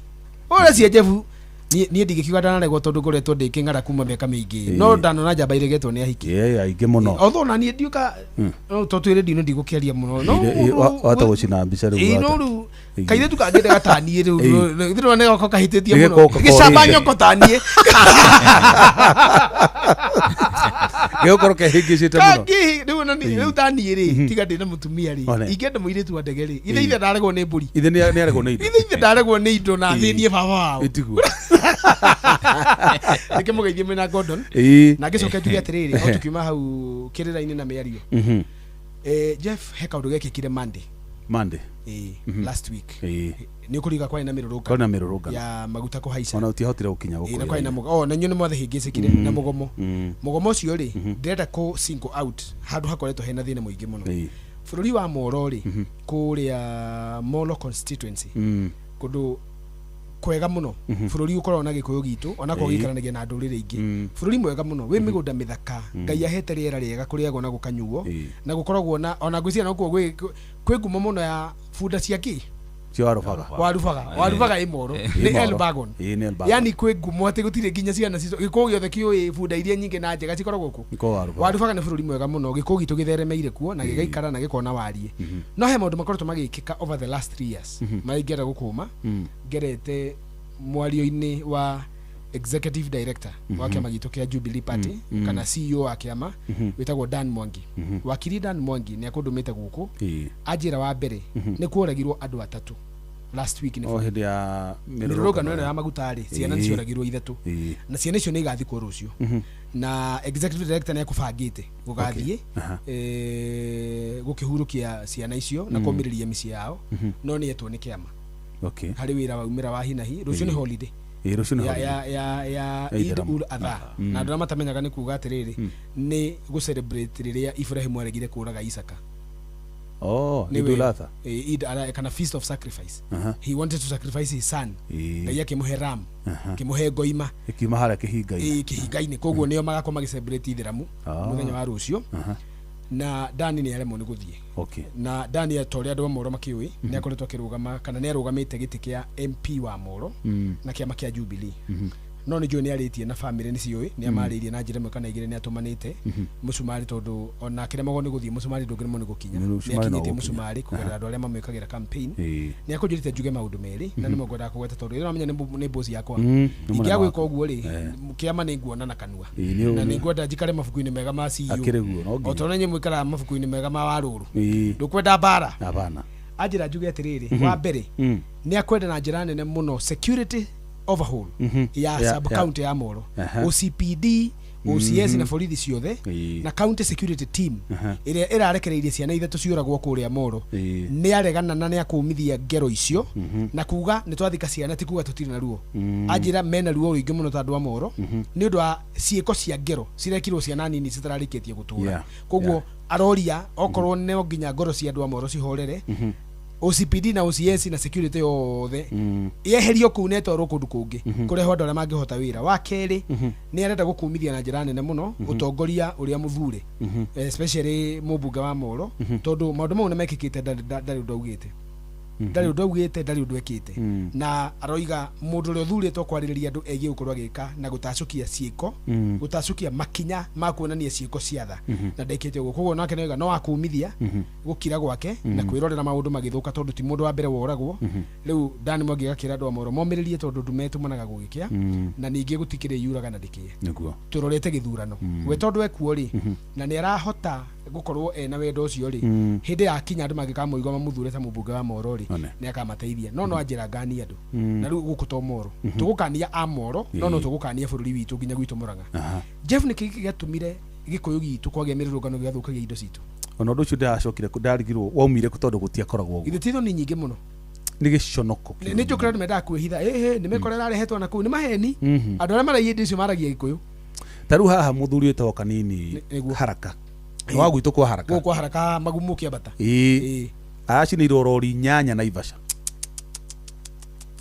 ũrĩa cia Jebu. Niĩ ndingĩkiuga ndanaregwo tondũ ngoretwo ndĩ kĩng'ara kuma mĩaka mĩingĩ, no ndanona njamba iregetwo nĩ ahiki. Ĩĩ, aingĩ mũno. Although na niĩ ndiũka no to twĩ rĩndiũ-inĩ ndigũkĩaria mũno, no Wahota gũcina mbica rĩu. Ĩĩ, no wahota. rĩu kairĩtu kangĩndega taniĩ rĩu ndĩrona nĩ gako kahĩtĩtie Nĩ mũno. gĩko Gĩcamba korĩte. nyoko taniĩ. Gĩgũkorwo kehĩngĩcĩte mũno. Kangĩ rĩu ona niĩ- rĩu taniĩ rĩ, tiga ndĩ na mũtumia rĩ, One. ingĩenda mũirĩtu wa ndege rĩ, ithe ithe ndaregwo nĩ mbũri. Ithe nĩ aregwo nĩ indo. Ithe ithe ndaregwo nĩ indo na thĩnie baba wao. Ĩtiguo. Reke mũgeithie mwĩna Gordon. Ĩĩ. Na ngĩcoke njuge atĩrĩrĩ, o tukiuma hau kĩrĩra-inĩ na mĩario, Jeff, he kaũndũ gekĩkire Monday. Monday. Last week. Ĩĩ. Nĩ ũkũriga kwarĩ na mĩrũrũngano Kwarĩ na mĩrũrũngano. ya maguta kũhaica. Ona ũtiahotire gũkinya Ĩĩ, gũkũ. na kwarĩ na oh, na inyuĩ nĩ mwathe hĩngĩcĩkire na mũgomo. Mũgomo ũcio rĩ, ndĩrenda kũ single out handũ hakoretwo hena thĩna mũingĩ mũno. Bũrũri wa Moro rĩ, kũrĩa Molo constituency, kũndũ kwega mũno, bũrũri ũkoragwo na Gĩkũyũ gitũ onakorwo gĩikaranagia na ndũrĩrĩ ingĩ, bũrũri mwega mũno wĩ mĩgũnda mĩthaka, Ngai ahete rĩera rĩega kũrĩagwo na gũkanyuo. Na gũkoragwo na ona ngwĩciria nokuo kwĩ ngumo mũno ya bunda cia kĩ. Cio warubaga. Warubaga, warubaga ĩ Moro nĩ Moro. Elbagon. Ĩĩ, nĩ Elbagon. Yani kwĩ ngumo atĩ gũtirĩ nginya ciana citũ gĩkũyũ gĩothe kĩũĩ bunda iria nyingĩ na njega cikoragwo kũ. Nĩko warubaga. Warubaga nĩ bũrũri mwega mũno, gĩkũyũ gitũ gĩtheremeire kuo na gĩgaikara na gĩkona wariĩ. No he maũndũ makoretwo magĩkĩka over the last 3 years marĩa ingĩenda gũkũma ngerete mwario-inĩ wa executive director wa kĩama gitũ kĩa Jubilee Party, kana CEO wa kĩama wĩtagwo Dan Mwangi. Wakiri Dan Mwangi nĩ akũndũmĩte gũkũ. Anjĩra wa mbere nĩ kuoragirwo andũ atatũ last week nĩ O hĩndĩ ya mĩrũrũngano ĩno ya maguta rĩ, ciana nĩ cioragirwo ithatũ. Na ciana icio nĩ igathikwo rũciũ, na executive director nĩ akũbangĩte gũgathiĩ gũkĩhurũkia ciana icio na kũmĩrĩria mĩciĩ yao, no nĩ etwo nĩ kĩama. Harĩ wĩra waumĩra wa hinahi, rũciũ nĩ holiday. Ĩĩ, rũciũ nĩ ya holiday. ya Ya Eid Ithĩramu. ul Adha, na andũ arĩa matamenyaga nĩ kuga atĩrĩrĩ, nĩ gũ celebrate rĩrĩa Ibrahim aregire kũraga Isaka. Oh, Nĩ Eid ul Adha. Eid kana feast of sacrifice. He wanted to sacrifice his son. Ngai akĩmũhe ram, akĩmũhe ngoima. Ĩkiuma harĩa kĩhinga-inĩ. Ĩ kĩhinga-inĩ, koguo nĩo magakorwo magĩ celebrate Ithĩramu mũthenya wa rũciũ, na Dani nĩ aremwo nĩ gũthiĩ. Na Dani, ta ũrĩa andũ a Moro makĩũĩ, nĩ akoretwo akĩrũgama kana nĩ arũgamĩte gĩtĩ kĩa MP wa Moro na kĩama kĩa Jubilee, no nĩ njũĩ nĩ arĩtie na family nĩ ciũĩ, nĩ amarĩirie na njĩra ĩmwe kana igĩrĩ, nĩ atũmanĩte mũcumarĩ tondũ ona akĩremagwo nĩ gũthiĩ mũcumarĩ ndũngĩremwo nĩ gũkinya. Nĩ Nĩ mũcumarĩ no akinyĩtie gũkinya. mũcumarĩ kũgerera andũ arĩa mamwĩkagĩra campaign. Nĩ akũnjĩrĩte njuge maũndũ merĩ na nĩmo ngwendaga kũgweta tondũ ĩno namenya nĩ boss yakwa. Nĩ mũnene Ingĩaga waku. gwĩka ũguo rĩ, kĩama nĩ nguona na kanua. Ĩĩ, Na nĩ ngwenda njikare mabuku-inĩ mega ma CEO. Akĩrĩ guo, no nginya. O tondũ inyuĩ mũikaraga mabuku-inĩ mega ma warũrũ. Ndũkwenda mbara. Hapana. Anjĩra njuge atĩrĩrĩ, wa mbere nĩ akwenda na njĩra nene mũno security overhaul ya sub county ya Moro, OCPD, OCS na borithi ciothe na county security team ĩrĩa ĩrarekereirie ciana ithatũ ciũragwo kũrĩa Moro. Nĩ aregana na nĩ akũmithia ngero icio na kuga nĩ twathika ciana ti kuga tũtirĩ na ruo. Anjĩra mena ruo rũingĩ mũno ta andũ a Moro nĩ ũndũ wa ciĩko cia ngero cirekirwo ciana nini citararĩkĩtie gũtũra. Koguo aroria okorwo no nginya ngoro cia andũ a Moro cihorere, OCPD na OCS na security yothe yeherio kũu na ĩtwarwo kũndũ kũngĩ kũrehwo andũ arĩa mangĩhota wĩra. Wa kerĩ, nĩ arenda gũkumithia na njĩra nene mũno ũtongoria ũrĩa mũthure, especially mũmbunge wa Moro, tondũ maũndũ mau nĩ mekĩkĩte, ndarĩ ũndũ augĩte, ndarĩ ũndũ augĩte, ndarĩ ũndũ ekĩte. Na aroiga mũndũ ũrĩa ũthurĩtwo kwarĩrĩria andũ egiĩ gũkorwo agĩka na gũtacũkia ciĩko, gũtacũkia makinya ma kuonania ciĩko cia tha, na ndekĩte ũguo. Koguo nake nĩoiga no akumithia gũkira gwake na kwĩrorera maũndũ magĩthũka, tondũ ti mũndũ wa mbere woragwo. Rĩu Dani Mwangi agakĩra andũ a Moro momĩrĩrie tondũ ndume ĩtũmanaga gũgĩkĩa, na ningĩ gũtikĩrĩ yuraga na ndĩkĩe. Tũrorete gĩthurano we tondũ ekuo rĩ, na nĩ arahota gũkorwo ena wendo ũcio rĩ, hĩndĩ yakinya andũ mangĩkamũigua mamũthure ta mũmbunge wa Moro rĩ, nĩ akamateithia. No anjĩra nganie andũ, na rĩu gũkũ to Moro tũgũkania a Moro, no tũgũkania bũrũri witũ nginya gwitũ Mũrang'a. Jeff, nĩ kĩĩ gĩatũmire Gĩkũyũ gitũ kwagĩa mĩrũrũngano gĩgathũkagia indo citũ? Ona ũndũ ũcio ndĩracokire ndarigirwo waumire kũ tondũ gũtiakoragwo ũguo. Ithe ti thoni nyingĩ mũno. Nĩ gĩconoko. Nĩ njũkĩra andũ mendaga kwĩhitha ĩhĩ nĩ mekora ĩrarehetwo na kũu nĩ maheni. Mhm. Andũ arĩa maragia indo icio maragia gĩkũyũ. Ta rĩu haha mũthuri wĩtagwo Kanini Nĩguo. Haraka. Nĩ wa gwitũ kwa Haraka. Gũkũ kwa Haraka magumu ũkĩambata. Ĩĩ. Ĩĩ. Aracinĩirwo rori 8 Naivasha.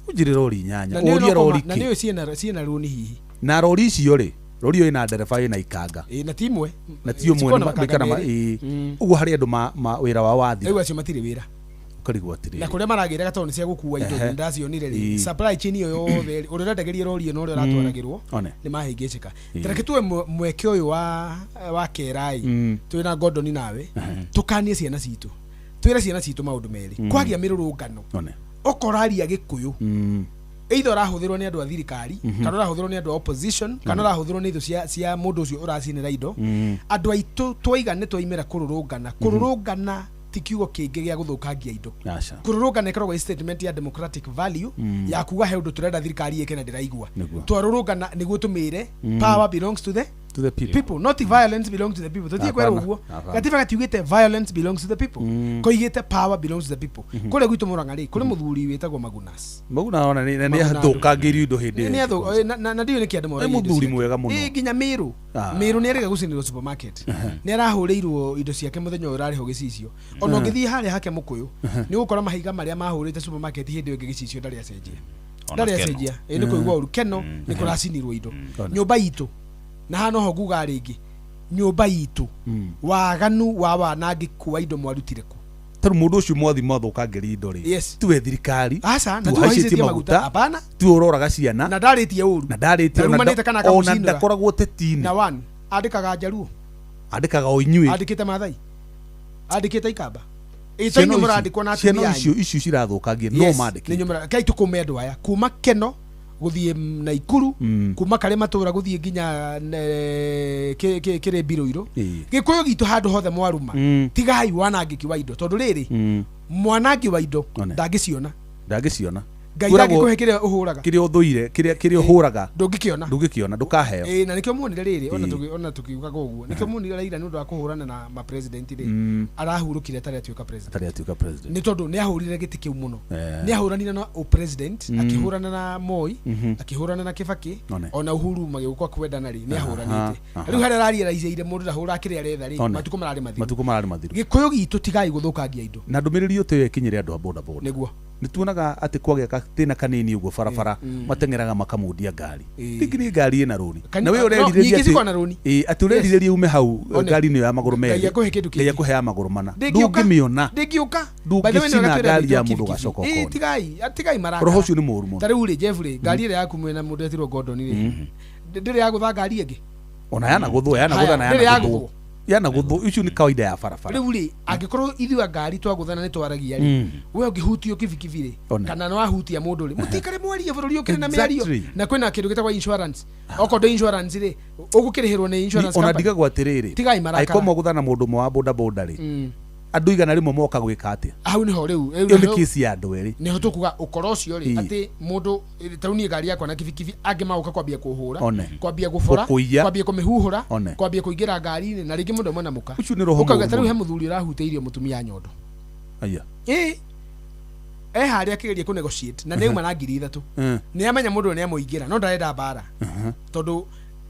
Ũnjĩre rori 8. Na nĩũĩ Ũrie no rori na kĩ. nĩũĩ ciĩna rũni hihi. Na rori icio rĩ, rori ĩyo ĩna ndereba ĩna ikanga. Ĩĩ, na ti imwe. Na ti ũmwe Cikoragwo na nĩ makanga kana merĩ. ĩĩ. Mm. Ũguo harĩ andũ ma wĩra wao wathira. Rĩu acio matirĩ wĩra. Ũkarigwo Na atĩrĩrĩ. kũrĩa maragĩraga tondũ nĩ cia gũkua indo Ehe. ndacionire rĩ Ĩĩ. supply chain ĩyo yothe rĩ, ũrĩa ũrendagĩria rori ĩno ũrĩa ũratwaragĩrwo One. nĩ mahĩngĩcĩka. Ĩĩ. Ta reke tuwe mweke ũyũ wa keraĩ Mm. twĩ na Gordon nawe tũkanie ciana citũ twĩre ciana citũ maũndũ merĩ kwagĩa mĩrũrũngano One. okoraria gĩkũyũ Mm. either ũrahũthĩrwo nĩ andũ a thirikari kana ũrahũthĩrwo nĩ andũ a opposition kana ũrahũthĩrwo nĩ thũ cia mũndũ ũcio ũracinĩra indo. Andũ aitũ twaiga nĩ twaimĩra kũrũrũngana. Kũrũrũngana ti kiugo kĩngĩ gĩa gũthũkangia indo. Aca. Kũrũrũngana ĩkoragwo ĩ statement ya democratic value ya kuga he ũndũ tũrenda thirikari ĩke na ndĩraigua. Nĩguo. Twarũrũngana nĩguo tũmĩre power belongs to the To the people. people, not violence belongs to the people. Tũthiĩ kwĩrwo Hapana, ũguo. hapana. Gatiba gatiugĩte violence belongs to the people, koigĩte power belongs to the people. Kũrĩa gwitũ Mũrang'a rĩ, kũrĩ mũthuri wĩtagwo Magunas. Maguna ona nĩ Maguna. athũkangĩirio indo hĩndĩ Nĩ ĩyo. na ndiũĩ nĩkĩ andũ moragia Nĩ indo mũthuri ciake. mwega mũno. Ĩ, nginya Mĩrũ. Ah. Mĩrũ nĩ erĩga gũcinĩrwo supermarket. Nĩ arahũrĩirwo indo ciake mũthenya ũyũ ũrarĩho gĩcicio. Ona ũngĩthiĩ harĩa hake mũkũyũ nĩ ũgũkora mahiga marĩa mahũrĩte supermarket hĩndĩ ĩyo ĩngĩ gĩcicio ndarĩ acenjia. Ona Ndarĩ Keno. acenjia. Ĩ, nĩ kũigua ũru. Keno nĩ kũracinirwo indo. Ona. Nyũmba itũ na haha noho nguga rĩngĩ nyũmba itũ waganu wa wanangĩku wa indo mwarutire kũ? Tarĩu mũndũ ũcio mwathi mwathũkangĩria indo rĩ. Yes. Tiwe thirikari. Aca, na Tiwe tiwe ũhaicĩtie ũhaicĩtie maguta. maguta. Hapana. Tiwe ũroraga ciana. Na ndarĩtie ũru. Na ndarĩtie ona Ndarumanĩte kana ona akamũcinũra. ndakoragwo ũteti-inĩ. Na one andĩkaga njaruo. Andĩkaga o inyuĩ. Andĩkĩte mathai, andĩkĩte ikamba. Ĩ, ta Ciana inyuĩ ici- mũrandĩkwo na atumia ciana anyu. icio icio cirathũkangia no Yes, mandĩkĩte. nĩ inyuĩ kai tũkũme andũ aya kuma Keno gũthiĩ Naikuru, Mm. kuma karĩ matũra gũthiĩ nginya kĩrĩ mbirũirũ. Ĩĩ. Gĩkũyũ gitũ handũ hothe mwaruma Mm. tigai wanangĩki wa indo tondũ rĩrĩ Mm. mwanangi wa indo One. ndangĩciona. Ndangĩciona. Ngai Kwĩragwo ndangĩkũhe kĩrĩa ũhũraga. kĩrĩa ũthũire, kĩrĩa ũhũraga ndũngĩkĩona. Ndũngĩkĩona, ndũkaheo. Ĩĩ, na nĩkĩo muonire rĩrĩ ona Ĩĩ. ona tũkiugaga ũguo nĩkĩo muonire Raila nĩ ũndũ wa kũhũrana na ma-president rĩ Mm. arahurũkire atarĩ atuĩka president. Atarĩ atuĩka president. Nĩ tondũ nĩ ahũrire gĩtĩ kĩu mũno. Eh. Nĩ ahũranire na ũpresident, akĩhũrana na Moi, akĩhũrana na Kibaki, One. ona Uhuru magĩũka kwendana rĩ nĩ ahũranĩte. Aha. Rĩu harĩa arariaraicĩire mũndũ ndahũraga kĩrĩa aretha rĩ One. matukũ mararĩ mathiru. Matukũ mararĩ mathiru. Gĩkũyũ gitũ tigai gũthũkangia indo. Na ndũmĩrĩri ĩyo ĩkinyĩre andũ a boda boda. Nĩguo. Nĩ tuonaga atĩ kwagĩa gatĩna kanini ũguo barabara mateng'eraga makamundia ngari. Ĩĩ. Rĩngĩ nĩ ngari ĩna rũni. Na we no, ũrerirĩria nyingĩ atĩ cikoragwo na rũni. Ĩĩ, atĩ ũrerirĩria ume hau One. ngari-inĩ ĩyo ya magũrũ Ngai merĩ. akũhe kĩndũ Ngai kĩngĩ. akũhe ya magũrũ mana. Ndĩngĩũka. Ndũngĩmĩona. Ndĩngĩũka. Ndũngĩcina By the way, nĩ wega twĩre ngari ya andũ mũndũ aitũ a ũgacoka kibikibi. ũkona. Ĩĩ, tigai marakara. Roho ũcio nĩ mũũru mũno. Ta rĩu rĩ Jeff rĩ ngari ĩrĩa yaku mwĩna mũndũ etirwo Gordon rĩ ndĩrĩ yagũtha ngari ĩngĩ. Ona yanagũthwo yanagũtha na Haya, ndĩrĩ yanagũthwo. yagũthwo. Yanagũthwo icio nĩ kawaida ya barabara. Rĩu rĩ angĩkorwo ithuĩ a ngari twagũthana nĩ twaragia rĩ we ũngĩhutio kibikibi rĩ One. kana nĩ wahutia mũndũ rĩ mũtikare mwarie bũrũri ũkĩrĩ na mĩario. Exactly. Na kwĩna kĩndũ gĩtagwo insurance okorwo ndĩ insurance rĩ ũgũkĩrĩhĩrwo nĩ insurance Ona company. ndigagwo atĩrĩrĩ. Tigai marakara. Angĩkorwo mwagũthana na mũndũ ũmwe wa boda boda rĩ andũ 100 moka gwĩka atĩa? Hau nĩho rĩu Ĩyo nĩ kesi ya andũ erĩ. nĩho tũkuga ũkora ũcio rĩ Ĩĩ. atĩ mũndũ ta rĩu niĩ ngari yakwa na kibikibi angĩ magoka kwambia kũhũra One. kwambia gũbora Gũkũiya. kwambia kũmĩhuhũra One. kwambia kũingĩra ngari-inĩ na rĩngĩ mũndũ amwe na mũka Ũcio nĩ roho ũkauga mũũru ta rĩu he mũno. mũthuri ũrahutĩirio mũtumia nyondo. Aya. Ĩĩ e harĩa akĩgeria kũ negotiate na nĩauma na 3,000. Mm. Nĩ amenya mũndũ ũyũ nĩ amũingĩra no ndarenda mbara tondũ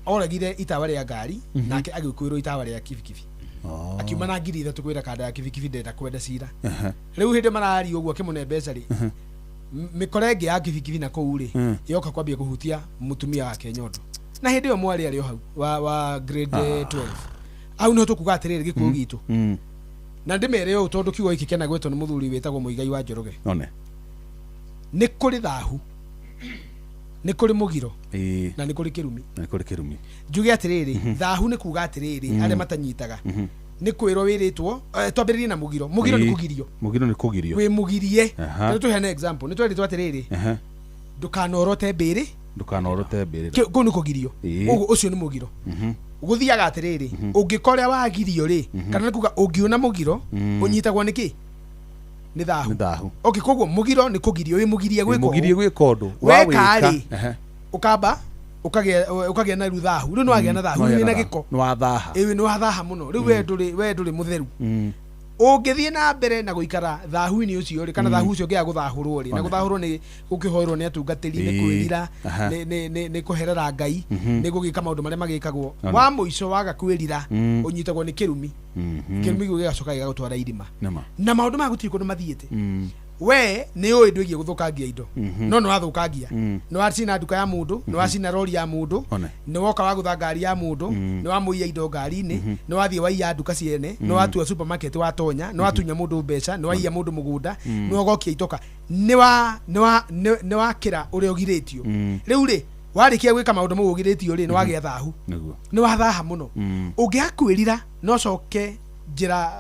oragire itawa rĩa ngari nake agĩkuĩrwo itawa rĩa kibikibi. Oh. Akiuma na 3,000 kwĩra kanda ya kibikibi ndenda kwenda cira. Rĩu hĩndĩ mararia ũguo akĩmũne mbeca rĩ mĩkora ĩngĩ ya kibikibi na kũu rĩ yoka kwambia kũhutia mũtumia wake nyondo na hĩndĩ ĩyo mwarĩ arĩ o hau wa grade 12. Hau nĩho tũkuga atĩrĩrĩ gĩkũyũ gitũ Mm. na ndĩmere ũũ tondũ kiugo gĩkĩ kĩanagwetwo nĩ mũthuri wĩtagwo Mũigai wa Njoroge. One. Nĩ kũrĩ thahu, nĩ kũrĩ mũgiro, Ĩĩ. na nĩ kũrĩ kĩrumi. Na nĩ kũrĩ kĩrumi. Njuge atĩrĩrĩ thahu nĩ kuga atĩrĩrĩ arĩa matanyitaga nĩ kwĩrwo wĩrĩtwo twambĩrĩrie na mũgiro. Mũgiro nĩ Ĩĩ. kũgirio. Mũgiro nĩ kũgirio. Wĩ mũgirie. Aha. Rĩu tũheane example nĩ twerĩtwo atĩrĩrĩ Aha. ndũkanorote mbĩrĩ. Ndũkanorote mbĩrĩra. Kũu nĩ kũgirio. Ĩĩ. Ũguo ũcio nĩ mũgiro. Gũthiaga atĩrĩrĩ ũngĩkorĩa wagirio rĩ kana nĩ kuga ũngiuna mũgiro ũnyitagwo nĩ kĩ? Nĩ thahu. Nĩ thahu. Okay, koguo mũgiro nĩ kũgirio wĩ mũgirie gwĩka Mũgirie ũũ. gwĩka ũndũ. Weka Wawĩka. rĩ Ehe. ũkamba ũkagĩa na rĩu thahu rĩu nĩ wagĩa na thahu rĩu wĩna gĩko. Nĩ wathaha. Ĩĩ nĩ wathaha mũno rĩu we ndũrĩ mũtheru. Mm. Ũngĩthiĩ na mbere na gũikara thahu-inĩ ũcio rĩ, kana thahu ũcio ũngĩaga gũthahũrwo rĩ, na gũthahũrwo nĩ gũkĩhoerwo nĩ atungatĩri, nĩ kwĩrira, nĩ kũherera Ngai, nĩ gũgĩka maũndũ marĩa magĩkagwo. Wa mũico waga kwĩrira ũnyitagwo nĩ kĩrumi. Kĩrumi gĩu gĩgacoka gĩgagũtwara irima. Na maũndũ maya gũtirĩ kũndũ mathiĩte. We nĩ ũĩ ndwĩgiĩ gũthũkangia indo, no nĩ wathũkangia, nĩ wacina nduka ya mũndũ, nĩ wacina rori ya mũndũ, nĩ woka wagũtha ngari ya mũndũ, nĩ wamũiya indo ngari-inĩ, nĩ wathiĩ waiya nduka ciene, nĩ watua supermarket watonya, nĩ watunya mũndũ mbeca, nĩ waiya mũndũ mũgũnda, nĩ wagokia itoka, nĩ wakĩra ũrĩa ũgirĩtio. Rĩu rĩ, warĩkia gwĩka maũndũ mau ũgirĩtio rĩ, nĩ wagĩa thahu, nĩ wathaha mũno. Ũngĩaga kwĩrira no coke njĩra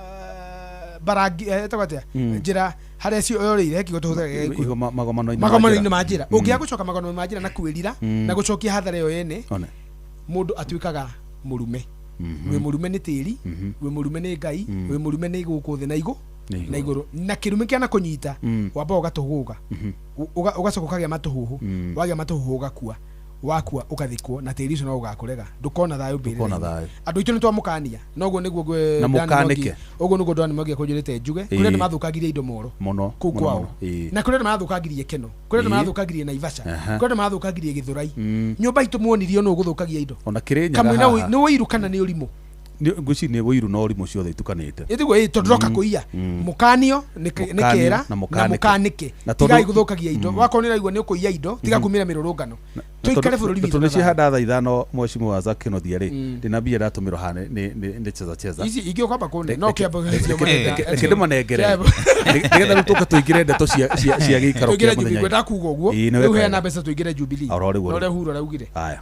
barangi etagwo atĩa, njĩra harĩa cio yorĩire kiugo tũhũthagĩra Gĩkũyũ. Magomano-inĩ ma njĩra. Ũngĩaga gũcoka magomano-inĩ ma njĩra na kwĩrira na gũcokia hathara ĩyo yene, mũndũ atuĩkaga mũrume. Wĩ mũrume nĩ tĩri, wĩ mũrume nĩ Ngai, wĩ mũrume nĩ gũkũ thĩ na igũ na igũrũ. Na kĩrumi kĩana kũnyita, wambaga ũgatũgũga, ũgacoka ũkagĩa matũhũhũ, wagĩa matũhũhũ ũgakua, wakua ũgathikwo na tĩri ũcio no ũgakũrega, ndũkona thayũ mbĩrĩra-inĩ. Andũ aitũ nĩ twamũkania, na ũguo nĩguo ũguo nĩguo Dan Mwangi akũnjĩrĩte njuge. Kũrĩ andũ mathũkangirie indo moro kũu kwao, na kũrĩ andũ marathũkangirie Keno, kũrĩ andũ marathũkangirie Naivasha, kũrĩ andũ marathũkangirie Gĩthũrai. Nyũmba itũ muonirio nũ ũgũthũkagia indo. Kamwe nĩ ũiru kana nĩ ũrimũ? Ngwĩciria nĩ ũiru na ũrimũ ciothe itukanĩte. Ĩtiguo ĩ, tondũ ndoka kũiya. Mũkanio nĩ kĩera na mũkanĩke. Tigai gũthũkagia indo. Wakorwo nĩ ũraigua nĩ ũkũiya indo, tiga kumĩra mĩrũrũngano. Tũikare bũrũri witũ. Tondũ nĩciahanda thaa 5 mheshimiwa wa Zack Kĩnuthia rĩ, ndĩna mbia ndatũmĩrwo haha nĩ cheza cheza. Ici ingĩ ũkwamba kũne, no kĩambo reke ndĩmanengere nĩgetha rĩu tũke tũingĩre ndeto cia gĩikaro kĩa mũthenya. Ngwenda kuga ũguo, rĩu heana mbeca tũingĩre Jubilee. Na ũrĩa Uhuru araugire. Haya.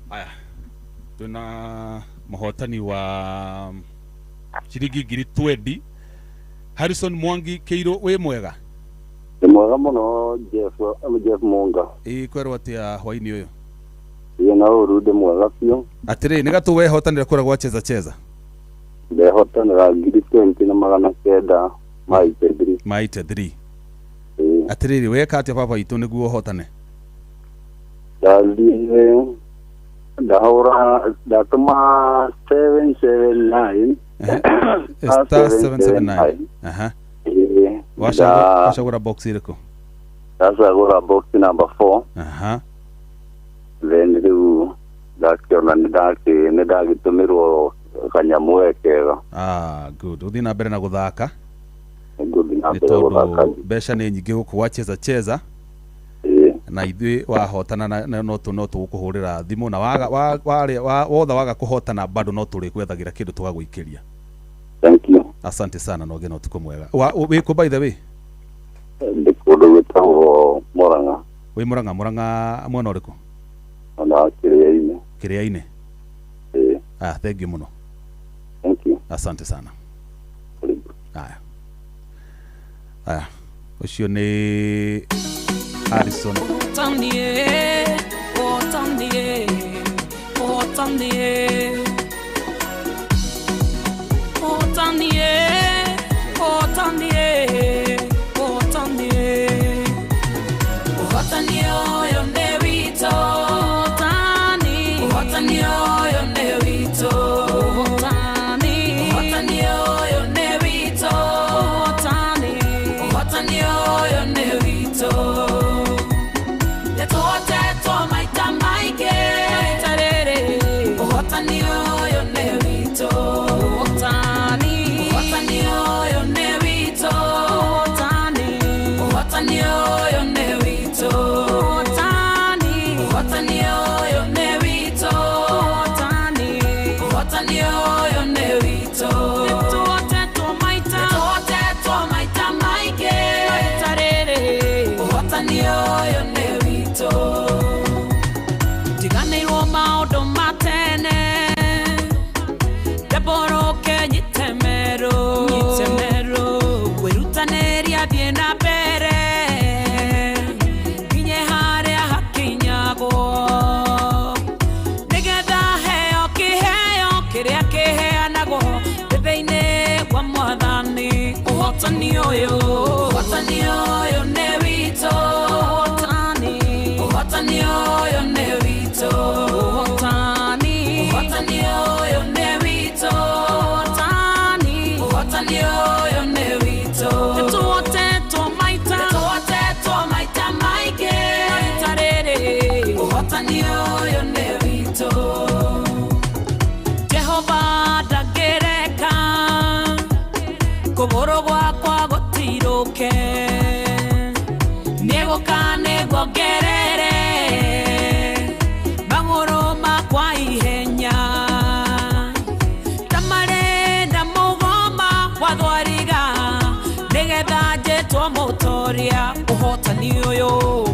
Aya, twina muhotani wa ciringi ngiri 20 Harrison Mwangi Kĩirũ, wĩ mwega? Nĩ mwega mũno Jeff, Jeff Munga. Ĩ kwerwo atĩa hwainĩ ũyũ? Ĩ na ũru, ndĩ mwega biũ. Atĩrĩ, nĩ gatũ wehotanĩra kũrĩa gwa Cheza Cheza? Ndehotanĩra ngiri 20 na 983. Ma 83. Ĩ. Atĩrĩrĩ, weka atĩa baba itũ nĩguo ũhotane? Ndathire ndahũra ndatũma 779. Star 779. Aha. Ĩ. Wacagũra box ĩrĩkũ? Ndacagũra box number 4. Aha. Then rĩu ndakĩona nĩ ndagĩtũmĩrwo kanyamũ we kega. Ah, good. Ũthiĩ na mbere na gũthaka. Nĩngũthiĩ na nĩ mbere gũthaka. Tondũ mbeca nĩ nyingĩ gũkũ gwa Cheza Cheza. Ĩ. Na ithuĩ wahotana na no tũgũkũhũrĩra thimũ na waga wotha waga kũhotana bado no tũrĩgwethagĩra kĩndũ tũgagũikĩria. Thank you. Asante sana na ũgĩe na ũtukũ mwega. Wĩ kũ, by the way? Ndĩ kũndũ gwĩtagwo Mũrang'a. Wĩ Mũrang'a? Mũrang'a mwena ũrĩkũ? Ona wa Kĩrĩa-inĩ. Kĩrĩa-inĩ. Ĩ. Ah, thank you mũno. Thank you. Asante sana. Karibu. Aya, aya, ũcio nĩ Harrison. Ũhotanie, ũhotanie, ũhotanie. Ũhotanie, ũhotanie, ũhotanie. Ũhotani ũyũ nĩ witũ. Ũhotani. Ũhotani ũyũ nĩ witũ. Ũhotani. Ũhotani ũyũ nĩ witũ. Ũhotani. Ũhotani ũyũ nĩ witũ. Nĩtũhotetwo maita maingĩ. Maita rĩrĩ. Ũhotani ũyũ nĩ witũ. Ũhotani. Ũhotani ũyũ nĩ witũ. Ũhotani. Ũhotani ũyũ nĩ witũ. Ũhotani. Ũhotani ũyũ nĩ witũ. Ũhotani. Ũhotani ũyũ nĩ witũ. Nĩtũhotetwo maita. Nĩtũhotetwo maita maingĩ. Maita rĩrĩ. Ũhotani ũyũ nĩ witũ. Ndiganĩirwo maũndũ ma tene, ndembũrũke nyite meru, nyite meru, kwĩrutanĩria thiĩ na mbere nginye harĩa hakinyagwo, nĩgetha heo kĩheo kĩrĩa kĩheanagwo ndĩ thĩinĩ wa Mwathani. Ũhotani ũyũ, ũhotani ũyũ nĩ witũ. Ũhotani. Ũhotani ũyũ nĩ witũ. Ũhotani. Ũhotani ũyũ nĩ witũ. Ũhotani. Ũhotani ũyũ nĩ witũ. Nĩtũhotetwo maita. Nĩtũhotetwo maita maingĩ. Maita rĩrĩ. Ũhotani ũyũ nĩ witũ. Jehova ndangĩreka kũgũrũ gwakwa gũtirũke, nĩgũka nĩguongerere magũrũ makwa ihenya ta marĩ na mũgoma wa thwariga, nĩgetha njĩtwo mũtoria. Ũhotani ũyũ,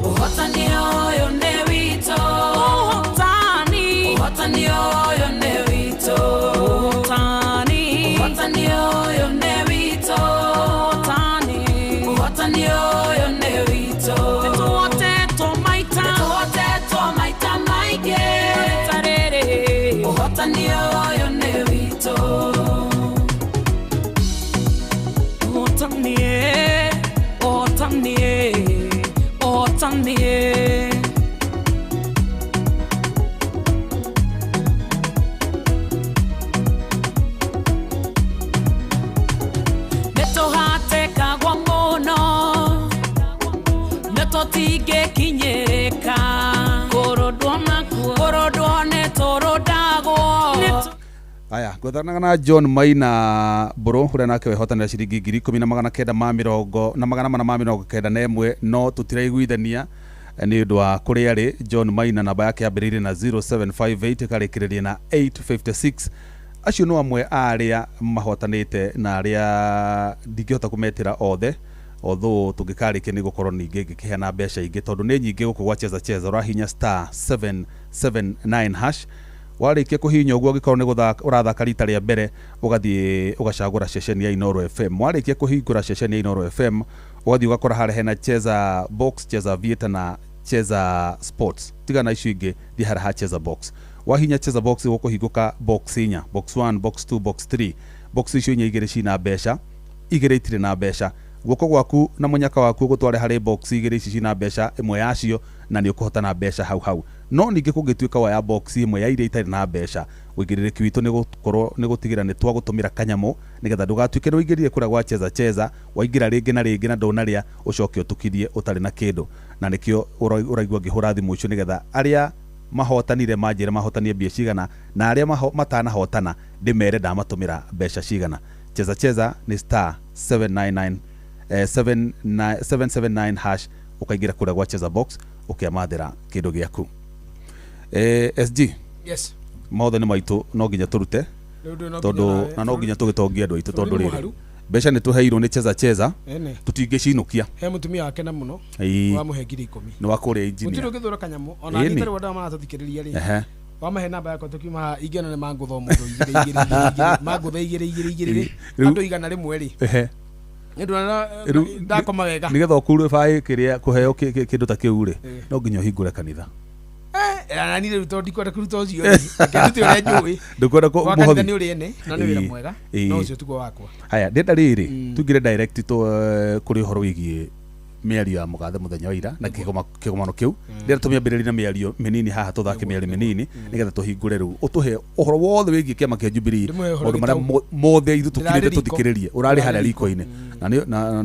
ũhotani ũyũ nĩ witũ. Ũhotani. Ũhotani ũyũ nĩ witũ. Ũhotani. Ũhotani ũyũ nĩ witũ. Ũhotani. Ũhotani ũyũ nĩ witũ. Nĩtũhotetwo maita. Nĩtũhotetwo maita maingĩ. Maita rĩrĩ. Ũhotani ũyũ nĩ witũ. Ũhotanie, ũhotanie, ũhotanie. Nĩtũhatĩkagwo mũno nĩtũtingĩkinyĩrĩka, kũrũndwo nakuo, kũrũndwo nĩtũrũndagwo. Aya, ngwethanaga na John Maina Mbũrũ ũrĩa nake wehotanĩra ciringi 10,900 ma mĩrongo na 491, no tũtiraiguithania nĩ ũndũ wa kũrĩa arĩ. John Maina namba yake yambĩrĩirie na 0758 ĩkarĩkĩrĩria na 856. Acio no amwe a arĩa mahotanĩte na arĩa ndingĩhota kũmetĩra othe, although tũngĩkarĩkia nĩ gũkorwo ningĩ ngĩkĩheana mbeca ingĩ tondũ nĩ nyingĩ gũkũ gwa Cheza Cheza. Ũrahinya star. 779 hash. Warĩkia kũhihinya ũguo, angĩkorwo nĩ gũthaka ũrathaka rita rĩa mbere, ũgathiĩ ũgacagũra ceceni ya Inooro FM. Warĩkia kũhingũra ceceni ya Inooro FM, ũgathiĩ ũgakora harĩa hena Cheza Box, Cheza Aviator na Cheza Sports. Tigana icio ingĩ, thiĩ harĩa ha Cheza Box. Wahinya Cheza Box, gũkũhingũka box inya: box 1, box 2, box 3. Box icio inya, igĩrĩ cina mbeca, igĩrĩ itirĩ na mbeca. Guoko gwaku na mũnyaka waku ũgũtware harĩ box igĩrĩ ici cina mbeca, ĩmwe yacio, na nĩ ũkũhotana mbeca hau hau. No ningĩ kũngĩtuĩka woya box ĩmwe ya iria itarĩ na mbeca, ũigĩrĩrĩki witũ nĩ gũkorwo nĩ gũtigĩra nĩ twagũtũmĩra kanyamũ, nĩgetha ndũgatuĩke nĩ ũingĩrire kũrĩa gwa Cheza Cheza, waingĩra rĩngĩ na rĩngĩ na ndũnarĩa, ũcoke ũtukithie ũtarĩ na kĩndũ. Na nĩkĩo ũraigua ngĩhũra thimũ icio, nĩgetha arĩa mahotanire manjĩre mahotanie mbia cigana, na arĩa matanahotana ndĩmere ndamatũmĩra mbeca cigana. Cheza Cheza nĩ star 799 79 779 hash, ũkaingĩra kũrĩa gwa Cheza Box, ũkĩamathĩra kĩndũ gĩaku. SG. Yes. Mothe nĩ maitũ, no nginya tũrute. Rĩu ndũĩ no tondũ nginya na no nginya tũgĩtongie andũ aitũ, bũrũri tondũ rĩrĩ, mũharu. Mbeca nĩ tũheirwo nĩ Cheza Cheza, Ene. tũtingĩcinũkia. He mũtumia wake na mũno. Wamũhe 10,000. Nĩ wa kũrĩa Gũtirĩ engineer. ũngĩthũra kanyamũ ona Ĩni. niĩ tarĩ andũ maratũthikĩrĩria rĩ, wamahe namba yakwa tũkiuma haha, ingĩona nĩ mangũtha mũndũ igĩrĩ igĩrĩ igĩrĩ igĩrĩ, mangũtha igĩrĩ igĩrĩ igĩrĩ rĩ, andũ 100 rĩ, nĩ ndona ndakoma wega. Nĩgetha ũkurwe baĩ kĩrĩa kũheo kĩndũ ta kĩu rĩ, no nginya ũhingũre kanitha. Nani rĩu tondũ ndikwenda kũruta ũcio rĩ, reke ndute ũrĩa njũĩ. Ndũkwenda Wa kanitha mũhothi. nĩ ũrĩ ene na nĩ wĩra mwega, no ũcio tiguo wakwa. Haya, ndĩrenda rĩrĩ tuingĩre direct kũrĩ ũhoro wĩgiĩ mĩario ya mũgathe mũthenya wa ira na kĩgomano kĩu. Ndĩrenda tũmĩambĩrĩrie na mĩario mĩnini haha, tũthake mĩario mĩnini nĩgetha tũhingũre rĩu, ũtũhe ũhoro wothe wĩgiĩ kĩama kĩa Jubilee, Ndĩmũhe ũhoro maũndũ marĩa gĩtau. mothe ithuĩ tũkirĩte Ndĩrarĩ riko. tũthikĩrĩrie. Ũrarĩ harĩa riko-inĩ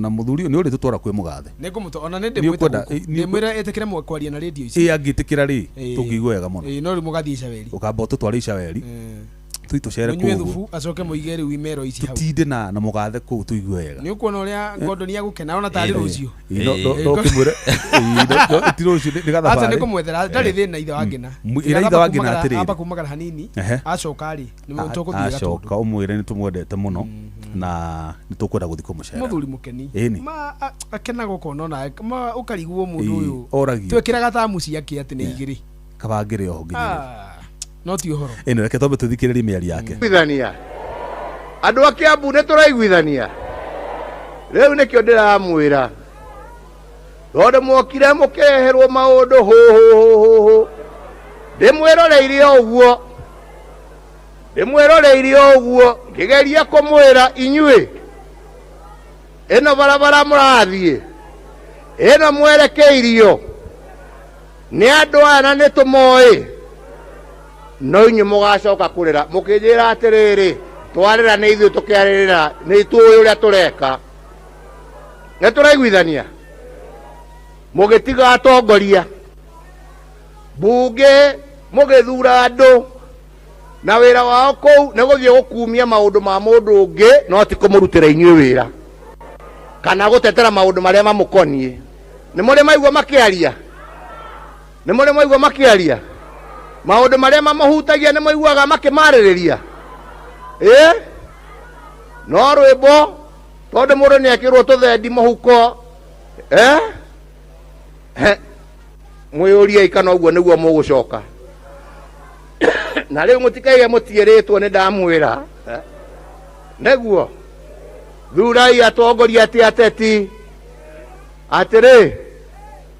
na mũthuri ũyũ nĩ ũrĩ tũtwara kwĩ mũgathe. Nĩ ngũmũtwa ona nĩ Nĩ ndĩmwĩte ũkwenda- gũkũ. Ndĩmwĩre ĩtĩkĩre kwaria na rĩndio ici. Ĩ, angĩtĩkĩra rĩ, tũngĩigua wega mũno. Ĩĩ, no rĩu mũgathiĩ Icaweri. Ũkamba ũtũtware Icaweri, tũi tũcere Mũnyue kũu ũguo. thubu, acoke mũige rĩu imero ici hau. Tũtinde na mũgathe kũu, tũigue wega. Nĩ ũkuona ũrĩa Gordon agũkena ona tarĩ rũciũ. Ĩ, no ũkĩmwĩre, ĩ, ti rũciũ, nĩ Aca gathabarĩ. nĩ kũmwethera, ndarĩ thĩna, ithe wa Ngĩna. Ĩra ithe wa Ngĩna atĩrĩrĩ. Amba kumagara hanini. Acoka rĩ, nĩ tũgũthiĩ Gatũndũ. Acoka ũmwĩre nĩ tũmwendete mũno na nĩ tũkwenda gũthiĩ kũmũcera. Mũthuri mũkeni. Ĩni. Ma akenaga ũkona onawe ma ũkarigwo mũndũ ũyũ Oragio. twĩkĩraga tamu ciake atĩ nĩ igĩrĩ. Kaba ngĩrĩ oho nginya rĩu. Ah, no ti ũhoro. Ĩno reke twambe tũthikĩrĩrie mĩario yake. Iguithania andå a Kiambu nä tå raiguithania rä u nä kä o ndä ramwä ra tondå mwokire må keherwo maå ndå hå hå hå hå hå ndä mwä roreire o å guo, ndä mwä roreire o å guo ngä geria kå mwä ra inyuä ä no barabara må rathiä ä no mwerekeirio nä andå aya na nä tå moä no inyuĩ mũgacoka kũrĩra mũkĩnjĩra atĩrĩrĩ, twarĩra nĩ ithuĩ tũkĩarĩrĩra, nĩ tũĩ ũrĩa tũreka. Nĩ tũraiguithania mũgĩtiga atongoria mbunge, mũgĩthura andũ na wĩra wao kũu nĩ gũthiĩ gũkumia maũndũ ma mũndũ ũngĩ, no ti kũmũrutĩra inyuĩ wĩra kana gũtetera maũndũ marĩa mamũkoniĩ. Nĩ mũrĩ maigua makĩaria, nĩ mũrĩ maigua makĩaria maũndũ marĩa mamũhutagia, nĩ maiguaga makĩmarĩrĩria. Ĩ no rwĩmbo tondũ mũndũ nĩ ekĩrwo tũthendi mũhuko. He, mwĩyũriei kana ũguo nĩguo mũgũcoka. Na rĩu mũtikaige mũtiĩrĩtwo, nĩ ndamwĩra. Nĩguo thurai atongoria ti ateti atĩrĩ,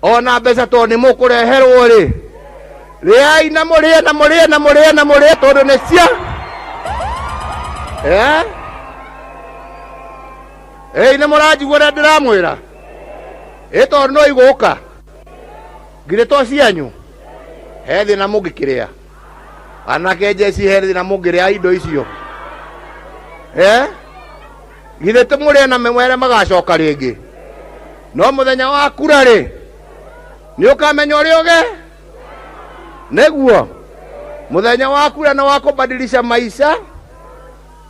ona mbeca tondũ nĩ mũkũreherwo rĩ, rĩai na mũrĩe na mũrĩe na mũrĩe na mũrĩe tondũ nĩ cia ĩĩ nĩ mũranjigua ũrĩa ndĩramwĩra. Ĩ tondũ no igũka ngirĩ to cianyu, he thĩna mũngĩkĩrĩa anake njeci, he thĩna mũngĩrĩa indo icio. Githĩ tũmũrĩe na mwere magacoka rĩngĩ, no mũthenya wa kura rĩ, nĩ ũkamenya ũrĩa ũge nĩguo mũthenya wa kura nĩ wa kũbadilisha maisha,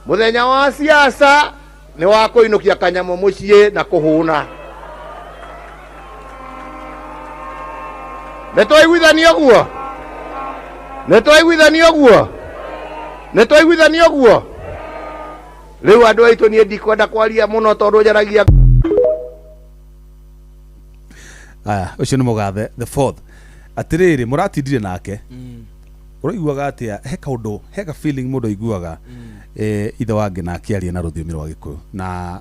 mũthenya wa siasa nĩ wa kũinũkia kanyamũ mũciĩ na kũhũna. Nĩ twaiguithania ũguo? Nĩ twaiguithania ũguo? Nĩ twaiguithania ũguo? Rĩu andũ aitũ, niĩ ndikwenda kwaria mũno tondũ njaragia. Aya, ũcio nĩ mũgathe the fourth. Atĩrĩrĩ, mũratindire nake, ũraiguaga atĩa? He kaũndũ, he ka feeling mũndũ aiguaga, ithe wa Ngĩna akĩaria na rũthiomi rwa Gĩkũyũ, na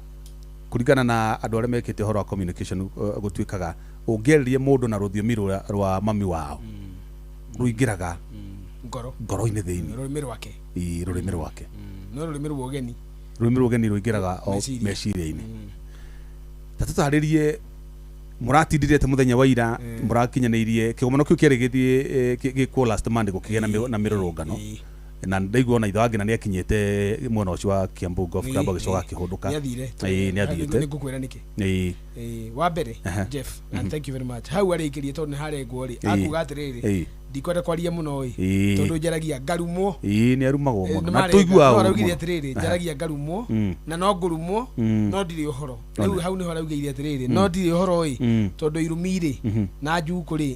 kũringana na andũ arĩa mekĩte ũhoro wa communication, gũtuĩkaga ũngĩarĩria mũndũ na rũthiomi rwa mami wao, rũingĩraga ngoro, ngoro-inĩ thĩinĩ. Rũrĩmĩ rwake. Ĩ, rũrĩmĩ rwake. No rũrĩmĩ rwa ũgeni. Rũrĩmĩ rwa ũgeni rũingĩraga o Meciria. meciria-inĩ. Ta tũtarĩrie, mũratindire atĩ mũthenya wa ira mũrakinyanĩirie kĩgomano kĩu kĩarĩ gĩthiĩ gĩkwo last Monday, gũkĩgĩa na mĩrũrũngano, na ndaigua ona ithe wa Ngĩna nĩ akinyĩte mwena ũcio wa Kiambu Golf Club, agĩcoka akĩhũndũka. Nĩathire. Ĩĩ, nĩathiĩte. Nĩngũkwĩra nĩkĩ. Wa mbere, Jeff, and thank you very much, hau arĩkĩrie tondũ nĩ harengwo rĩ, akuga atĩrĩrĩ, ndikwenda kwaria mũno ĩ, tondũ njaragia ngarumwo. Ĩĩ, nĩ arumagwo mũno Nĩ na marenga. tũiguaga No ũru araugire mũno. atĩrĩrĩ, njaragia ngarumwo na no ngũrumwo, no ndirĩ ũhoro. Rĩu One. hau nĩho araugĩire atĩrĩrĩ, no ndirĩ ũhoro ĩ, tondũ irumi rĩ na njukũ rĩ,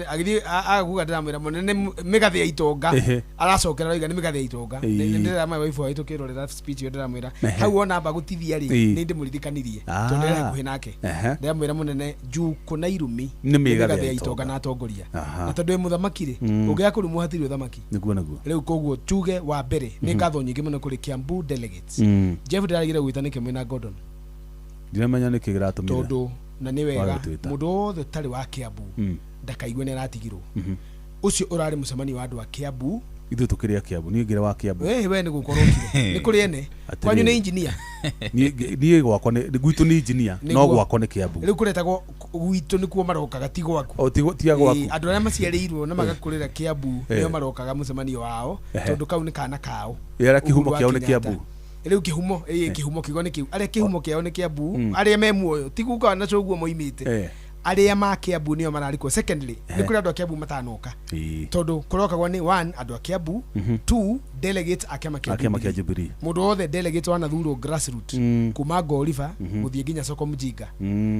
agĩthiĩ agakuga ndĩramwĩra mũnene mĩgathĩ ya itonga. Aracokera arauga nĩ mĩgathĩ ya itonga. Nĩ ndĩramwĩra wife witũ kĩrorera speech ĩyo, ndĩramwĩra hau ona amba gũtithia rĩ, nĩ ndĩmũririkanirie tondũ ndĩrĩ hakuhĩ nake. Ndĩramwĩra mũnene, njukũ na irumi Nĩ mĩgathĩ mĩgathĩ ya ya itonga itonga. na atongoria, na tondũ wĩ mũthamaki rĩ, ũngĩaga kũrumwo hatirĩ ũthamaki. Nĩguo, nĩguo. Rĩu koguo tuge wa mbere nĩ ngatho nyingĩ mũno kũrĩ Kiambu delegates. Jeff, ndĩragire gwĩta nĩkĩ mwĩna Gordon? Ndiramenya nĩkĩ kĩratũmire. Tondũ na nĩ wega Wage gũtwĩta. mũndũ wothe ũtarĩ wa Kiambu ndakaigue nĩ aratigirwo. Ũcio ũrarĩ mũcemanio wa andũ a Kiambu. Ithuĩ tũkĩrĩ a Kiambu, niĩ ngĩrĩ wa Kiambu. We nĩ gũkorwo ũkire, nĩ kũrĩ ene. Atĩrĩrĩ. Kwanyu nĩ engineer. Niĩ gwakwa nĩ gwitũ nĩ engineer, no Nĩguo. gwakwa nĩ Kiambu. Rĩu kũretagwo gwitũ nĩkuo marokaga, ti gwaku. O tiga gwaku. Ĩĩ, andũ arĩa maciarĩirwo na magakũrĩra Kiambu nĩo marokaga mũcemanio wao, tondũ kau nĩ kana kao. Ĩ, arĩa kĩhumo Uhuru wa kĩao nĩ Kenyatta. Kiambu. Rĩu kĩhumo, ĩĩ, kĩhumo kiugo nĩ kĩu, arĩa kĩhumo kĩao nĩ Kiambu, arĩa me muoyo, ti guka na coguo moimĩte, arĩa ma Kiambu nĩo mararĩ kuo. Secondly, nĩ kũrĩ andũ a Kiambu matanoka, tondũ kũrokagwo nĩ one, andũ a Kiambu, two, delegates a kĩama kĩa A kĩama kĩa Jubilee. Jubilee. Mũndũ wothe delegate wanathurwo grassroot, kuma Ngoriba gũthiĩ nginya soko mjinga,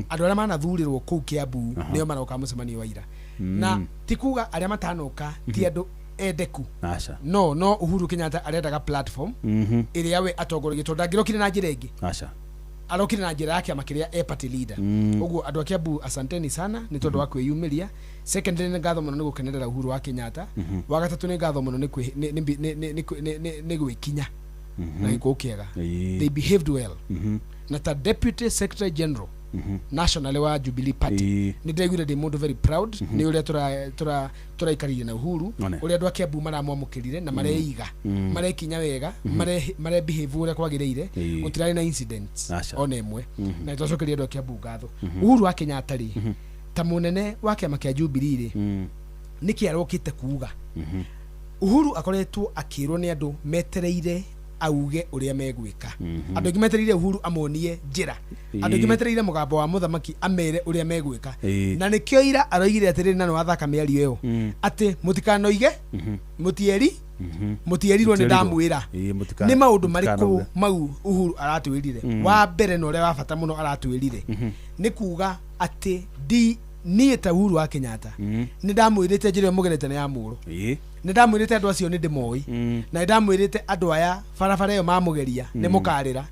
andũ arĩa manathurĩrwo kũu Kiambu nĩo maroka mũcemanio wa ira. Na ti kuga arĩa matanoka ti andũ endeku. Aca. No Uhuru Kenyatta arendaga platform ĩrĩa we atongoragia, tondũ ndangĩrokire na njĩra ĩngĩ. Aca. Arokire na njĩra ya kĩama kĩrĩa e party leader. Ũguo andũ a Kiambu, asanteni sana nĩ tondũ wa kwĩyumĩria. Secondly, nĩ ngatho mũno nĩ gũkenerera Uhuru wa Kenyatta. Wa gatatũ, nĩ ngatho mũno nĩ kwĩ- nĩ- nĩ- nĩ- nĩ- nĩ- nĩ- nĩ- nĩ gwĩkinya na gĩkũũ kĩega. They behaved well, na ta deputy secretary general national wa Jubilee Party, nĩ ndĩraiguire ndĩ mũndũ very proud nĩ ũrĩa tũraikarire na Uhuru, One. ũrĩa andũ a Kiambu maramwamũkĩrire na mareiga, marekinya wega, mare behave ũrĩa kwagĩrĩire. Gũtirarĩ na incidents Aca. ona ĩmwe, na nĩtwacokeria andũ a Kiambu ngatho. Uhuru wa Kenyatta rĩ, ta mũnene wa kĩama kĩa Jubilee rĩ, nĩkĩ arokĩte kuga? Uhuru akoretwo akĩrwo nĩ andũ metereire auge ũrĩa megwĩka. Andũ aingĩ metereire Uhuru amonie njĩra. Andũ aingĩ metereire mũgambo wa mũthamaki amere ũrĩa megwĩka. Na nĩkĩo ira aroigire atĩrĩrĩ, na nĩwathaka mĩario ĩyo, atĩ mũtikanoige mũtieri mũtierirwo nĩ ndamwĩra. Nĩ maũndũ marĩkũ Mũtikanauge. mau Uhuru aratwĩrire? Wa mbere na ũrĩa wa bata mũno aratwĩrire nĩ kuga atĩ ndi niĩ ta Uhuru wa Kenyatta nĩ ndamwĩrĩte njĩra ĩyo mũgerete nĩ ya mũro. Nĩ ndamwĩrĩte andũ acio nĩ ndĩmoĩ, na nĩ ndamwĩrĩte andũ aya barabara ĩyo mamũgeria nĩ mũkarĩra.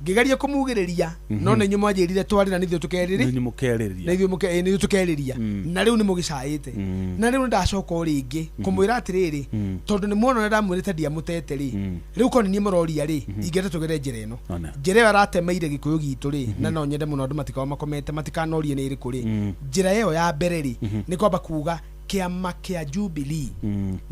Ngĩgeria kũmugĩrĩria, no nĩ inyuĩ mwanjĩrire twarĩra nĩ ithuĩ tũkerĩrĩ. Nĩ mũkerĩria. Na ithuĩ nĩ ithuĩ tũkerĩria, na rĩu nĩ mũgĩcaĩte, na rĩu nĩ ndacoka o rĩngĩ kũmwĩra atĩrĩrĩ, tondũ nĩ muona ũrĩa ndamwĩrĩte ndiamũtete rĩ, rĩu korwo nĩ niĩ mũroria rĩ, ingĩenda tũgere njĩra ĩno. One. Njĩra ĩyo aratemeire gĩkũyũ gitũ rĩ, na no nyende mũno andũ matikorwo makomete matikanorie nĩ ĩrĩkũ rĩ. Njĩra ĩyo ya mbere rĩ, nĩ kwamba kuga kĩama kĩa Jubilee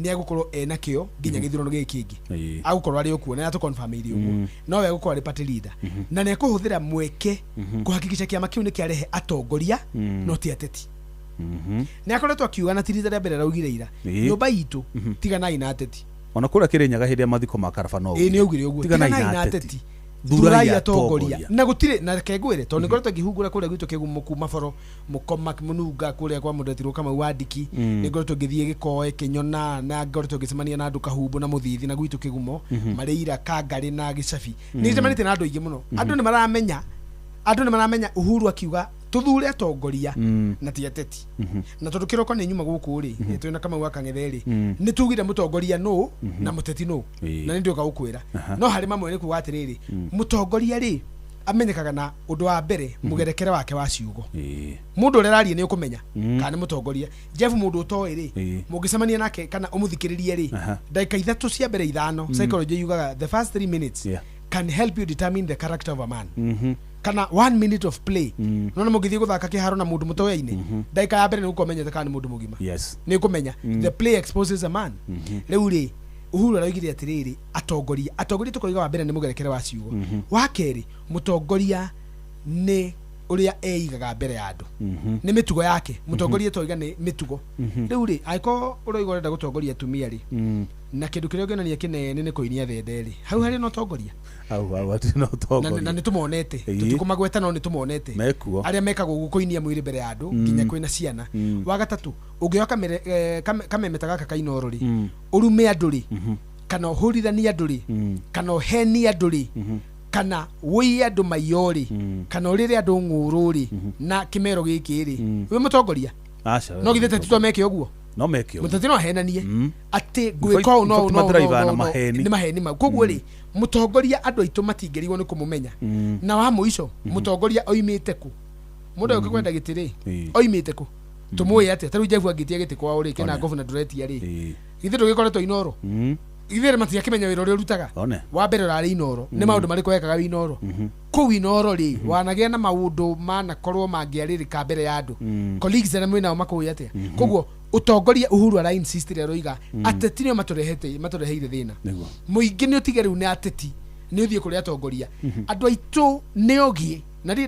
nĩ egũkorwo ena kĩo nginya gĩthurano gĩkĩ kĩngĩ. Agũkorwo arĩ o kuo na atũconfirmĩire ũguo, no we egũkorwo arĩ party leader, na nĩ ekũhũthĩra mweke kũhakikisha kĩama kĩu nĩ kĩarehe atongoria no ti ateti. Nĩ akoretwo akiuga, na ti rita rĩa mbere araugire ira, nyũmba itũ tiganai na ateti. Ona kũrĩa Kĩrĩnyaga hĩndĩ ya mathiko ma Karaba no Ĩĩ, nĩ augire ũguo. Tiganai tiganai na na ateti. ateti, Thurai thurai atongoria. atongoria. Na gũtirĩ na reke ngwĩre, tondũ nĩngoretwo ngĩhungura kũrĩa gwitũ kĩgumo, kuma boro mũkoma mũnunga kũrĩa kwa mũndetirwo Kamau wa Ndiki, nĩ ngoretwo ngĩthiĩ Gĩkoe Kĩnyona, na ngoretwo ngĩcemania na andũ Kahumbu na Mũthithi na gwitũ Kĩgumo, Marĩira, Kangarĩ na Gĩcabi. Nĩ njemanĩtie na andũ aingĩ mũno. Andũ nĩ maramenya Uhuru akiuga tuthure atongoria na ti ateti. Na tondũ kĩroko nĩ nyuma gũkũ rĩ, twĩna Kamau wa Kang'ethe rĩ, nĩ tugire mũtongoria nũ na mũteti nũ. Na nĩ ndĩũka gũkwĩra, no harĩ mamwe nĩ kuga atĩrĩrĩ, mũtongoria rĩ, Amenyekaga na ũndũ wa mbere mũgerekere wake wa ciugo. Ĩĩ. Mũndũ ũrĩa araria nĩ ũkũmenya kana nĩ mũtongoria. Jeff, mũndũ ũtoĩ rĩ, Ĩĩ. mũngĩcemania nake kana ũmũthikĩrĩrie rĩ, Aha. ndagĩka 3 cia mbere 5, psychology yugaga the first 3 minutes Yeah. can help you determine the character of a man, kana 1 minute of play. Nona mũngĩthiĩ gũthaka kĩharo na mũndũ mũtoyaine, ndagĩka ya mbere nĩ gũkorwo ũmenyete kana nĩ mũndũ mũgima. Yes. Nĩ kũmenya the play exposes a man. Rĩu rĩ, Uhuru araugire atĩrĩrĩ, atongoria tũkoiga wa mbere nĩ mũgerekere wa ciugo, wa kerĩ mũtongoria nĩ ũrĩa eigaga mbere ya andũ, nĩ mĩtugo yake. Mũtongoria toiga nĩ mĩtugo. Rĩu rĩ, angĩkorwo ũroiga ũrenda gũtongoria atumia rĩ, na kĩndũ kĩrĩa ũngĩonania kĩnene nĩ kũinia thende rĩ, hau harĩ na ũtongoria? Hau hatirĩ na Na ũtongoria. nĩ tũmonete. Ĩĩ. Tũtikũmagweta, no nĩ tũmonete Mekuo. arĩa mekaga ũguo, kũinia mwĩrĩ mbere ya andũ nginya kwĩna ciana. Wa gatatũ, ũngĩoya kameme ta gaka kainoro rĩ, ũrume andũ rĩ, kana ũhũrithanie andũ rĩ, kana ũhenie andũ rĩ, kana wũiye andũ maiyo rĩ, kana ũrĩre andũ ng'ũrũ rĩ, na kĩmero gĩkĩ rĩ, wĩ mũtongoria? Aca. No githĩ teti to meke ũguo? No meke ũguo. Mũteti no ahenanie atĩ In ngwĩka fact- ũũ no in fact ũũ, no ũũ, no matiraivaga ũũ, na no ũũ. maheni. Nĩ maheni mau. Koguo rĩ, mũtongoria andũ aitũ matingĩrigwo nĩ kũmũmenya. Na wa mũico, mũtongoria oimĩte kũ? Mũndũ agĩũka kwenda gĩtĩ rĩ, Ĩĩ. oimĩte kũ? Tũmũĩ atĩa? Ta rĩu Jeff angĩtia gĩtĩ kwao rĩ, kĩna One. ngobuna ndũretia rĩ, Ĩĩ. githĩ ndũgĩkoretwo Inoro? Githĩ matiakĩmenya wĩra ũrĩa ũrutaga? One. Wa mbere ũrarĩ Inoro, nĩ maũndũ marĩkũ wekaga wĩ Inoro? Kũu Inoro rĩ, wanagĩa na maũndũ manakorwo mangĩarĩrĩka mbere ya andũ, colleagues arĩa mwĩ nao makũĩ atĩa? Koguo ũtongoria, Uhuru ara insist rĩ, aroiga ateti nĩo matũreheire thĩna. Nĩguo. Mũingĩ nĩ ũtige rĩu nĩ ateti, nĩ ũthiĩ kũrĩ atongoria. Andũ aitũ nĩ ogĩ, na ndirĩ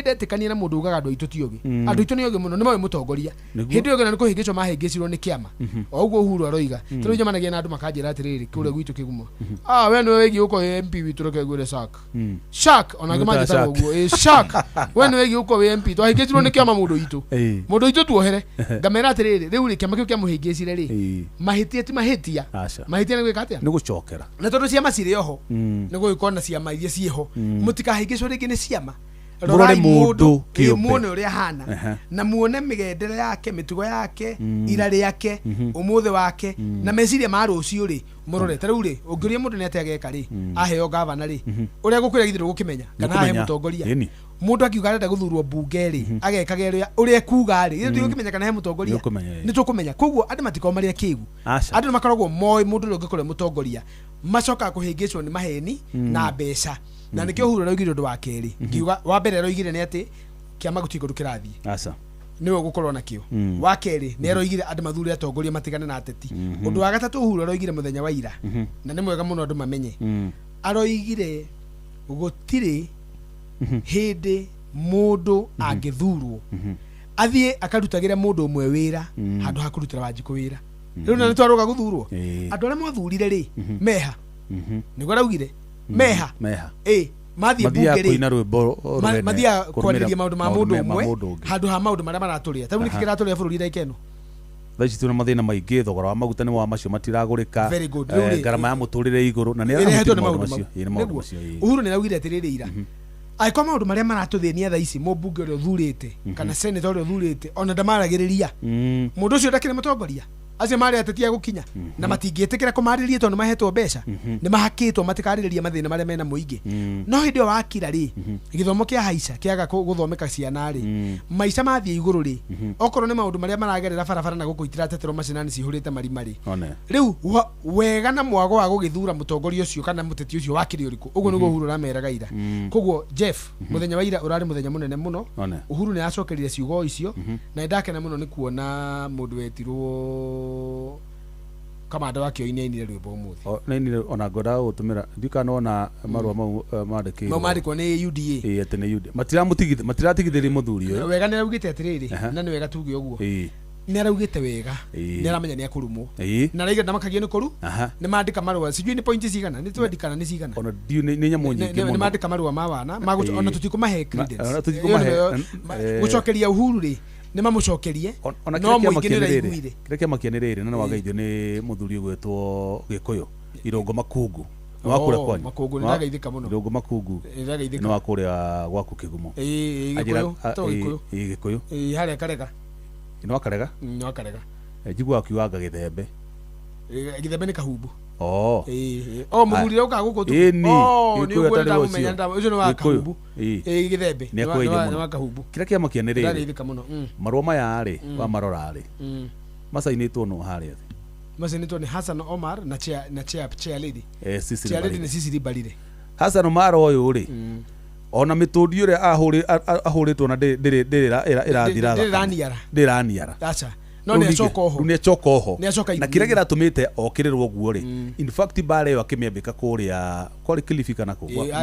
ndetĩkania na mũndũ ugaga andũ aitũ ti ogĩ. Andũ aitũ nĩ ogĩ mũno, nĩ moĩ mũtongoria. Nĩguo. Hĩndĩ ĩyo nĩ kũhĩngĩcwo mahĩngĩcirwo nĩ kĩama, o ũguo Uhuru aroiga. Tondũ njemanagia na andũ makanjĩra atĩrĩrĩ, kũrĩa gwitũ kĩgumo, ah, we nĩwe wĩgiĩ gũkorwo wĩ MP witũ, reke ngwĩre Shark, Shark, ona angĩ Nĩwe manjĩtaga Shark. ũguo, ĩ Shark, we nĩwe wĩgiĩ gũkorwo wĩ MP, twahĩngĩcirwo nĩ kĩama, mũndũ witũ, Ĩĩ. mũndũ witũ tuohere. Ngamera atĩrĩrĩ, rĩu rĩ, kĩama kĩu kĩamũhĩngĩcire rĩ, Ĩĩ. mahĩtia ti mahĩtia. Aca. Mahĩtia nĩ gwĩka atĩa? Nĩ gũcokera. Na tondũ ciama cirĩ oho, nĩ gũgĩkorwo na ciama iria ciĩho, mũtikahĩngĩcwo rĩngĩ nĩ ciama. Mũrore Rorai mũndũ ĩĩ, kĩũmbe. muone ũrĩa ahana, Aha. na muone mĩgendere yake, mĩtugo yake, ira rĩake, ũmũthĩ wake, na meciria ma rũciũ rĩ, mũrore. Ta rĩu rĩ, ũngĩũria mũndũ nĩ atĩa ageka rĩ, aheo gavana rĩ, ũrĩa gũkwĩra githĩ ndũgũkĩmenya kana ahe Nĩũkũmenya. mũtongoria. Ĩni. Mũndũ akiuga arenda gũthurwo mbunge rĩ, agekage ũrĩa ekuga rĩ, githĩ tũtigũkĩmenya kana he mũtongoria? Nĩũkũmenya, ĩĩ. Nĩ tũkũmenya. Koguo andũ matikoragwo marĩ akĩgu. Aca. Andũ nĩ makoragwo moĩ mũndũ ũrĩa ũngĩkorwo e mũtongoria, macokaga kũhĩngĩcwo nĩ maheni na mbeca. Na nĩkĩo Uhuru araugire ũndũ wa kerĩ. Ngiuga wa mbere araugire nĩ atĩ kĩama gũtirĩ kũndũ kĩrathiĩ, Aca. nĩwe ũgũkorwo nakĩo. Wa kerĩ nĩ aroigire andũ mathure atongoria matigane na ateti. Ũndũ wa gatatũ Uhuru aroigire mũthenya wa ira, na nĩ mwega mũno andũ mamenye, aroigire gũtirĩ hĩndĩ mũndũ angĩthurwo athiĩ akarutagĩre mũndũ ũmwe wĩra handũ ha kũrutĩra Wanjikũ wĩra. Rĩu na nĩ twarũga gũthurwo, Ĩĩ. andũ arĩa mwathurire rĩ, meha? Nĩguo araugire, meha? Meha? Ĩ, mathiĩ Mathiaga mbunge rĩ, kũina rwĩmbo rũrene, mathiaga kũrũmĩrĩra kwarĩrĩria maũndũ ma mũndũ ũmwe mũndũ ũngĩ. handũ ha maũndũ marĩa maratũrĩa. Ta rĩu nĩkĩ Aha. kĩratũrĩa bũrũri ndagĩka ĩno? Thaa ici twĩna mathĩna maingĩ, thogora wa maguta nĩ wa macio matiragũrĩka. Very good. Rĩu rĩ, ngarama ya mũtũrĩre igũrũ, na nĩ ĩrehetwo arahutirio nĩ maũndũ maũndũ macio. mau. Ĩĩ, nĩ maũndũ Nĩguo. macio, ĩĩ. Uhuru nĩ araugire atĩrĩrĩ ira, angĩkorwo maũndũ marĩa maratũthĩnia thaa ici, mũmbunge ũrĩa ũthurĩte kana senator ũrĩa ũthurĩte ona ndamaragĩrĩria, mũndũ ũcio ndakĩrĩ mũtongoria. Acio marĩ ateti a gũkinya na matingĩtĩkĩra kũmarĩria tondũ nĩ mahetwo mbeca, nĩ mahakĩtwo matikarĩrĩria mathĩna marĩa mena mũingĩ. No hĩndĩ ĩyo wakira rĩ, gĩthomo kĩa haica kĩaga gũthomeka ciana rĩ, maica mathiĩ igũrũ rĩ, okorwo nĩ maũndũ marĩa maragerera barabara na gũkũ itirateterwo macinani cihũrĩte marima rĩ, One. rĩu wega na mwago wa gũgĩthura mũtongoria ũcio kana mũteti ũcio wakĩrĩ ũrĩkũ? Ũguo nĩguo Uhuru arameraga ira. Koguo Jeff, mũthenya wa ira ũrarĩ mũthenya mũnene mũno. One. Uhuru nĩ aracokerire ciugo icio, na nĩ ndakena mũno nĩ kuona mũndũ wetirwo Kamanda wa Kĩoi nĩ ainire rwĩmbo ũmũthĩ. Nĩ ona ngwendaga gũtũmĩra, ndiũĩ kana wona marũa mau, mandĩkĩirwo. Mau mandĩkwo nĩ UDA. Ĩĩ, atĩ nĩ UDA matiramũtigithĩ, matiratigithĩria mũthuri ũyũ. Wega nĩ araugĩte atĩrĩrĩ, Aha. na nĩ wega tuge ũguo, Ĩĩ. nĩ araugĩte wega, Ĩĩ. nĩ aramenya nĩ akũrumwo, Ĩĩ. na araiga ndamakagio nĩ kũru. Aha. Nĩ mandĩka marũa, sijui nĩ pointi cigana, nĩ 20 kana nĩ cigana. Ona ndiũĩ nĩ nyamũ nyingĩ Nĩ mũno. mandĩka marũa ma wana Ĩĩ. ona tũtikũmahe credence. Ona tũtikũmahe, Ĩyo nĩyo- gũcokeria Uhuru rĩ, nĩ mamũcokerie, Ona no kĩrĩa mũingĩ kĩamakia nĩ nĩ rĩrĩ, ũraiguire. kĩrĩa kĩamakia nĩ rĩrĩ, na nĩ wageithio nĩ mũthuri ũgwĩtwo Gĩkũyũ Irũngũ Makungu. Nĩ wa kũrĩa Oh, kwanyu. Makungu, nĩ ndageithĩka mũno. Irũngũ Makungu. Nĩ ndageithĩka. Nĩ wa kũrĩa gwaku Kĩgumo. Ĩĩ, Anjĩra- Gĩkũyũ, to ĩĩ, Gĩkũyũ. Ĩĩ, Gĩkũyũ. Ĩĩ, harĩa Karega. Nĩ wa Karega? Nĩ wa Karega. Njiguaga akiuganga Gĩthembe. Ĩĩ, Gĩthembe nĩ Kahumbu. Oh. Ĩĩ, o mũthuri ũrĩa ũkaga gũkũ ũtukũ. Ĩni, Oh, nĩ Gĩkũyũ ũguo atarĩ ndamũmenya, ũcio. ũcio nĩ wa Gĩkũyũ. Kahumbu. Ĩĩ. Ĩĩ, gĩthembe. Nĩ akwendia Nĩ mũno. wa Kahumbu. Kĩrĩa kĩamakia nĩ rĩrĩ Ndarĩithĩka mũno. Marũa maya rĩ, wamarora rĩ, macainĩtwo no harĩa thĩ. Macinĩtwo nĩ Hassan Omar na chair na chair chair lady. Eh, Cecily Chair lady Mbarire. nĩ Cecily Mbarire. Hassan Omar ũyũ rĩ, ona mĩtũndi ũrĩa ahũrĩtwo na ndĩrĩ ĩrathira Ndĩrĩ thakame. ĩraniara. Ndĩrĩ ĩraniara. Aca. No nĩ acoka oho. Rĩu nĩ acoka oho. Nĩ acoka Na kĩrĩa irumi-inĩ. kĩratũmĩte okĩrĩrwo ũguo rĩ, in fact mbara ĩyo akĩmĩambĩka kũrĩa kwarĩ Kilifi kana kũ? Ĩĩ,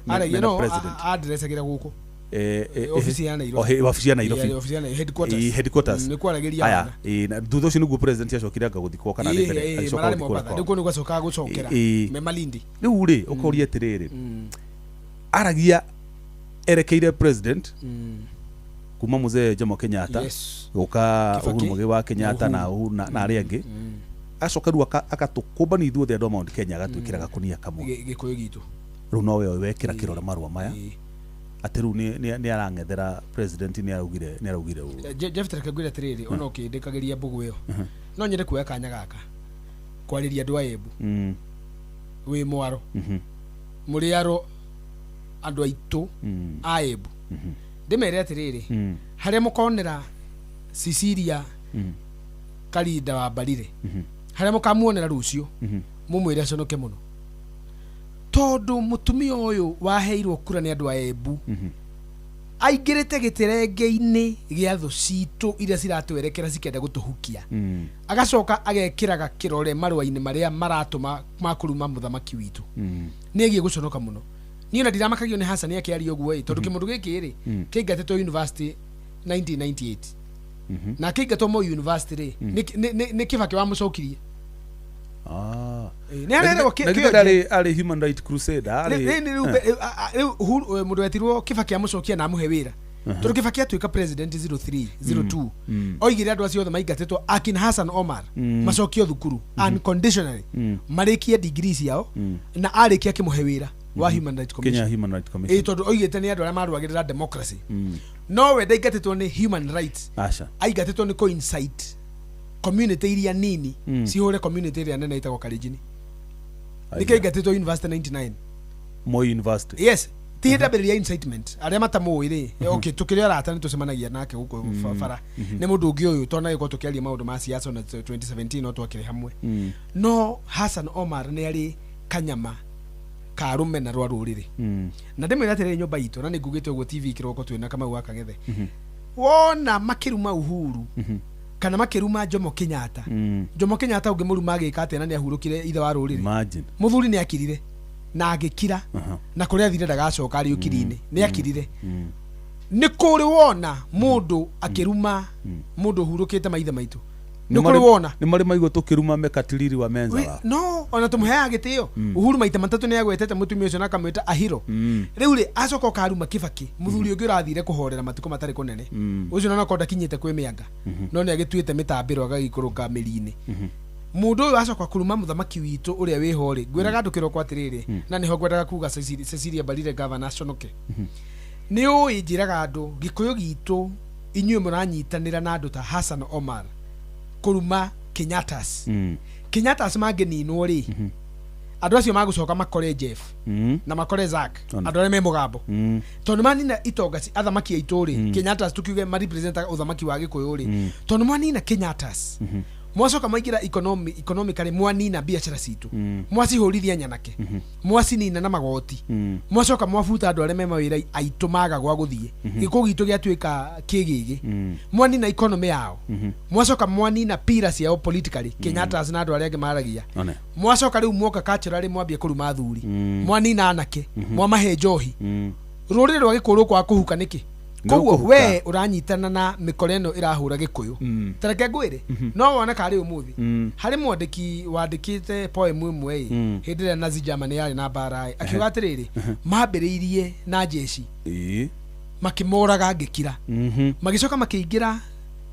aragia mena no president. addressagĩra gũkũ. Eh, eh, Ofici ya Nairobi. Wabici ya Nairobi. Ĩĩ, ofici ya Nairobi, headquarters. Ĩĩ, headquarters. Nĩ kwaragĩria Aya, wana. ĩĩ, na thutha ũcio nĩguo president acokire anga gũthikwo kana arĩ Ĩĩ, mbere, ĩĩ, agĩcoka mararĩ gũthikwo Mombatha. kwao. Rĩu kũu nĩguo acokaga gũcokera. Ĩĩ. Me Malindi. Rĩu rĩ, ũkoria atĩrĩrĩ, aragia erekeire president kuma mzee Jomo Kenyatta Yes. gũka Kibaki Uhuru Muigai wa Kenyatta na Uhuru na arĩa angĩ, acoka rĩu akatũkũmbania ithuothe andũ a Mount Kenya, agatwĩkĩra gakunia kamwe. Gĩkũyũ gitũ. Rĩu nowe wekĩra kĩrore marũa maya Ĩĩ. atĩ rĩu nĩ arang'ethera president, nĩ araugire ũũ. Jeff, reke ngwĩre atĩrĩrĩ, ona ũkĩndĩkagĩria mbũgũ ĩyo, no nyende kuoya kanya gaka kwarĩria andũ a Embu wĩ mwaro mũrĩ aro andũ aitũ a Embu, ndĩmere atĩrĩrĩ, harĩa mũkonera Cecilia Karinda wa Mbarire, harĩa mũkamuonera rũciũ, mũmwĩre aconoke mũno, tondũ mũtumia ũyũ waheirwo kura nĩ andũ a Embu aingĩrĩte gĩtĩrenge-inĩ gĩa thũ citũ iria ciratwerekera cikĩenda gũtũhukia, agacoka agekĩraga kĩrore marũa-inĩ marĩa maratũma makũruma mũthamaki witũ. Nĩ egiĩ gũconoka mũno. Niĩ ona ndiramakagio nĩ Hassan akĩaria ũguo ĩ, tondũ kĩmũndũ gĩkĩ rĩ, kĩingatĩtwo university 1998 na kĩingatwo Moi University rĩ, nĩ Kibaki wamũcokirie. Ah. Ĩ, nĩ areragwo Na githĩ ndarĩ arĩ human right crusader arĩ rĩu Uhuru, mũndũ wetirwo Kibaki amũcokia na amũhe wĩra, tondũ Kibaki atuĩka president 03 02, oigire andũ acio othe maingatĩtwo akina Hassan Omar macokio thukuru unconditionally, marĩkie degree ciao, na arĩkia akĩmũhe wĩra wa Human Rights Kenya Commission. Human Rights Commission. Ĩ, tondũ oigĩte nĩ andũ arĩa marũagĩrĩra democracy, no we ndaingatĩtwo nĩ human rights. Aca. Aingatĩtwo nĩ coincide community iria nini cihũre community ĩrĩa nene ĩtagwo Kalenjin. Nĩkĩo aingatĩtwo university 99. Moi University. Yes, ti hĩndĩ ambĩrĩria incitement arĩa matamũĩ rĩ, okay, tũkĩrĩ arata nĩ tũcemanagia nake gũkũ bara, nĩ mũndũ ũngĩ ũyũ twanagĩkorwo tũkĩaria maũndũ ma siasa na 2017 no twakĩrĩ hamwe. No Hassan Omar nĩ arĩ kanyama ka rũmena rwa rũrĩrĩ. Na ndĩmwĩre atĩrĩrĩ, nyũmba itũ, na nĩ ngugĩte ũguo TV kĩroko twĩna Kamau wa Kang'ethe, wona makĩruma Uhuru kana makĩruma Jomo Kenyatta, Jomo Kenyatta ũngĩmũruma agĩka atĩa na nĩ ahurũkire ithe wa rũrĩrĩ? Imagine. Mũthuri nĩ akirire na agĩkira, na kũrĩa athire ndagacoka arĩ ũkiri-inĩ, nĩ akirire. Nĩ kũrĩ wona mũndũ akĩruma mũndũ ũhurũkĩte maithe maitũ? Nĩ kũrĩ wona? Nĩ marĩ maigua tũkĩruma Mekatilili wa Menza wa No ona tũmũheaga gĩtĩo. Uhuru maita matatũ nĩ agwetete mũtumia ũcio na akamwĩta ahiro. Rĩu rĩ, acoka ũkaruma Kibaki, mũthuri ũngĩ ũrathire kũhorera matukũ matarĩ kũnene ũcio, na onakorwo ndakinyĩte kwĩ mĩanga, no nĩ agĩtuĩte mĩtambĩro agagĩikũrũka mĩri-inĩ. Mũndũ ũyũ acoka kũruma mũthamaki witũ ũrĩa wĩho rĩ, ngwĩraga andũ kĩroko atĩrĩrĩ, na nĩho ngwendaga kuga Cecilia Mbarire governor aconoke. Nĩ ũĩ njĩraga andũ gĩkũyũ gitũ, inyuĩ mũranyitanĩra na andũ ta Hassan Omar kũruma Kenyatas. Kenyatas mangĩninwo rĩ, andũ acio magũcoka makore Jeff na makore Zack, Ona. andũ arĩa me mũgambo, tondũ manina itonga athamaki aitũ rĩ, Kenyatas tukiuge marepresentaga ũthamaki wa gĩkũyũ rĩ, tondũ mwanina Kenyatas, mwacoka maingĩra economically, mwanina biacara citũ, mwacihũrithia nyanake, mwacinina na magoti, mwacoka mwabuta andũ arĩa me mawĩra aitũ maga gwa gũthiĩ, gĩkũ gitũ gĩatuĩka kĩgĩgĩ, mwanina economy yao, mwacoka mwanina pira ciao politically, Kenyatas na andũ arĩa angĩ maragia. One. Mwacoka rĩu mwoka culturally, mwambie kũruma athuri, mwanina anake, mwamahe njohi, rũrĩrĩ rwa gĩkũyũ rũkwaga kũhuka nĩkĩ? Nĩ Koguo rũkũhuka. we ũranyitana na mĩkora ĩno ĩrahũra gĩkũyũ. Tareke ngwĩre, no wone karĩ ũmũthĩ harĩ mwandĩki wandĩkĩte poem ĩmwe ĩ hĩndĩ ĩrĩa Nazi Germany yarĩ na mbara ĩ, akiuga atĩrĩrĩ, mambĩrĩirie na jeshi, Ĩĩ. makĩmoraga ngĩkira, magĩcoka makĩingĩra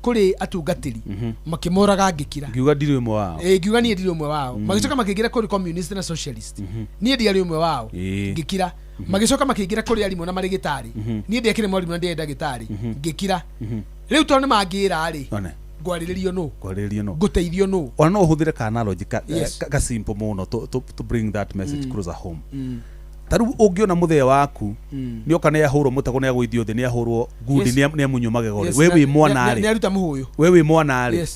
kũrĩ atungatĩri, makĩmoraga ngĩkira. Ngiuga ndirĩ ũmwe wao. Ĩ, ngiuga niĩ ndirĩ ũmwe wao. Magĩcoka makĩingĩra kũrĩ communist na socialist, niĩ ndiarĩ ũmwe wao, ngĩkira. Magĩcoka makĩingĩra kũrĩ arimũ na marĩgĩtarĩ, niĩ ndiakĩrĩ mwarimũ na ndiarĩ ndagĩtarĩ, ngĩkira. Rĩu tondũ nĩ mangĩra rĩ, One. Ngwarĩrĩrio nũ? Kwarĩrĩrio no. Ngũteithio nũ? Ona no ũhũthĩre ka analogy ka, Yes. ka simple mũno to bring that message closer home. Ta rĩu ũngĩona mũthee waku nĩoka nĩ ahũrwo mũtego, nĩ agũithio thĩ, nĩ ahũrwo ngundi, nĩ amunywo magego rĩ, we wĩ mwana nĩ rĩ, aruta mũhũyũ. We wĩ mwana rĩ,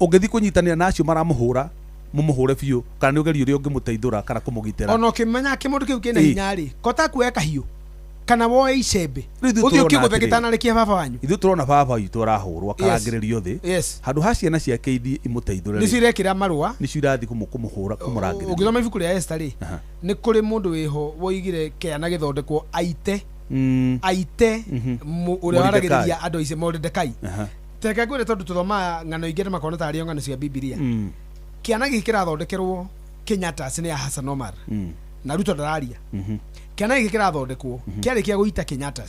ũngĩthiĩ kũnyitanĩra na acio maramũhũra, mũmũhũre biũ, kana nĩ ũgerie ũrĩa ũngĩmũteithũra kana kũmũgitĩra? Ona ũkĩmenya kĩmũndũ kĩu kĩna Ĩ. hinya rĩ, kota kuoya kahiũ kana woe icembe, Rĩu ithuĩ ũthiĩ tũrona ũkĩgũthe atĩrĩrĩ. gĩtanarĩkia baba wanyu. Ithuĩ tũrona baba witũ arahũrwo, akarangĩrĩrio thĩ, handũ ha ciana ciake ithiĩ imũteithũre Nĩcio rĩ, irekĩra marũa. Nĩcio irathiĩ kũmũhũra, kũmũrangĩrĩria. Ũngĩthoma ibuku rĩa Esther rĩ, nĩ kũrĩ mũndũ wĩho woigire kĩana gĩthondekwo aite aite ũrĩa Moridekai. waragĩrĩria andũ aice Moridekai. Reke ngwĩre, tondũ tũthomaga ng'ano ingĩ andũ makona tarĩ o ng'ano cia Bibilia. Kĩana gĩkĩ kĩrathondekerwo Kenyatta nĩ ya Hassan Omar na Ruto ndararia. Kĩana gĩkĩ kĩrathondekwo kĩarĩkia gũita Kenyatta,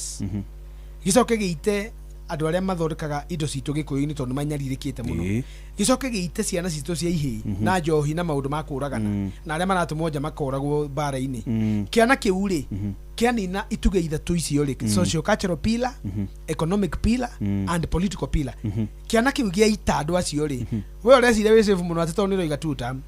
gĩcoke gĩite andũ arĩa mathondekaga indo citũ gĩkũyũ-inĩ, tondũ manyarirĩkĩte mũno. Gĩcoke gĩite ciana citũ cia ihĩĩ na njohi na maũndũ ma kũragana na arĩa maratũmwo nja makoragwo mbara-inĩ. Kĩana kĩu rĩ, kĩanina itugĩ ithatũ icio rĩ, social cultural pillar, economic pillar and political pillar, kĩana kĩu gĩaita andũ acio rĩ, we ũreciria wĩ safe mũno atĩ tondũ nĩ ũroiga two term,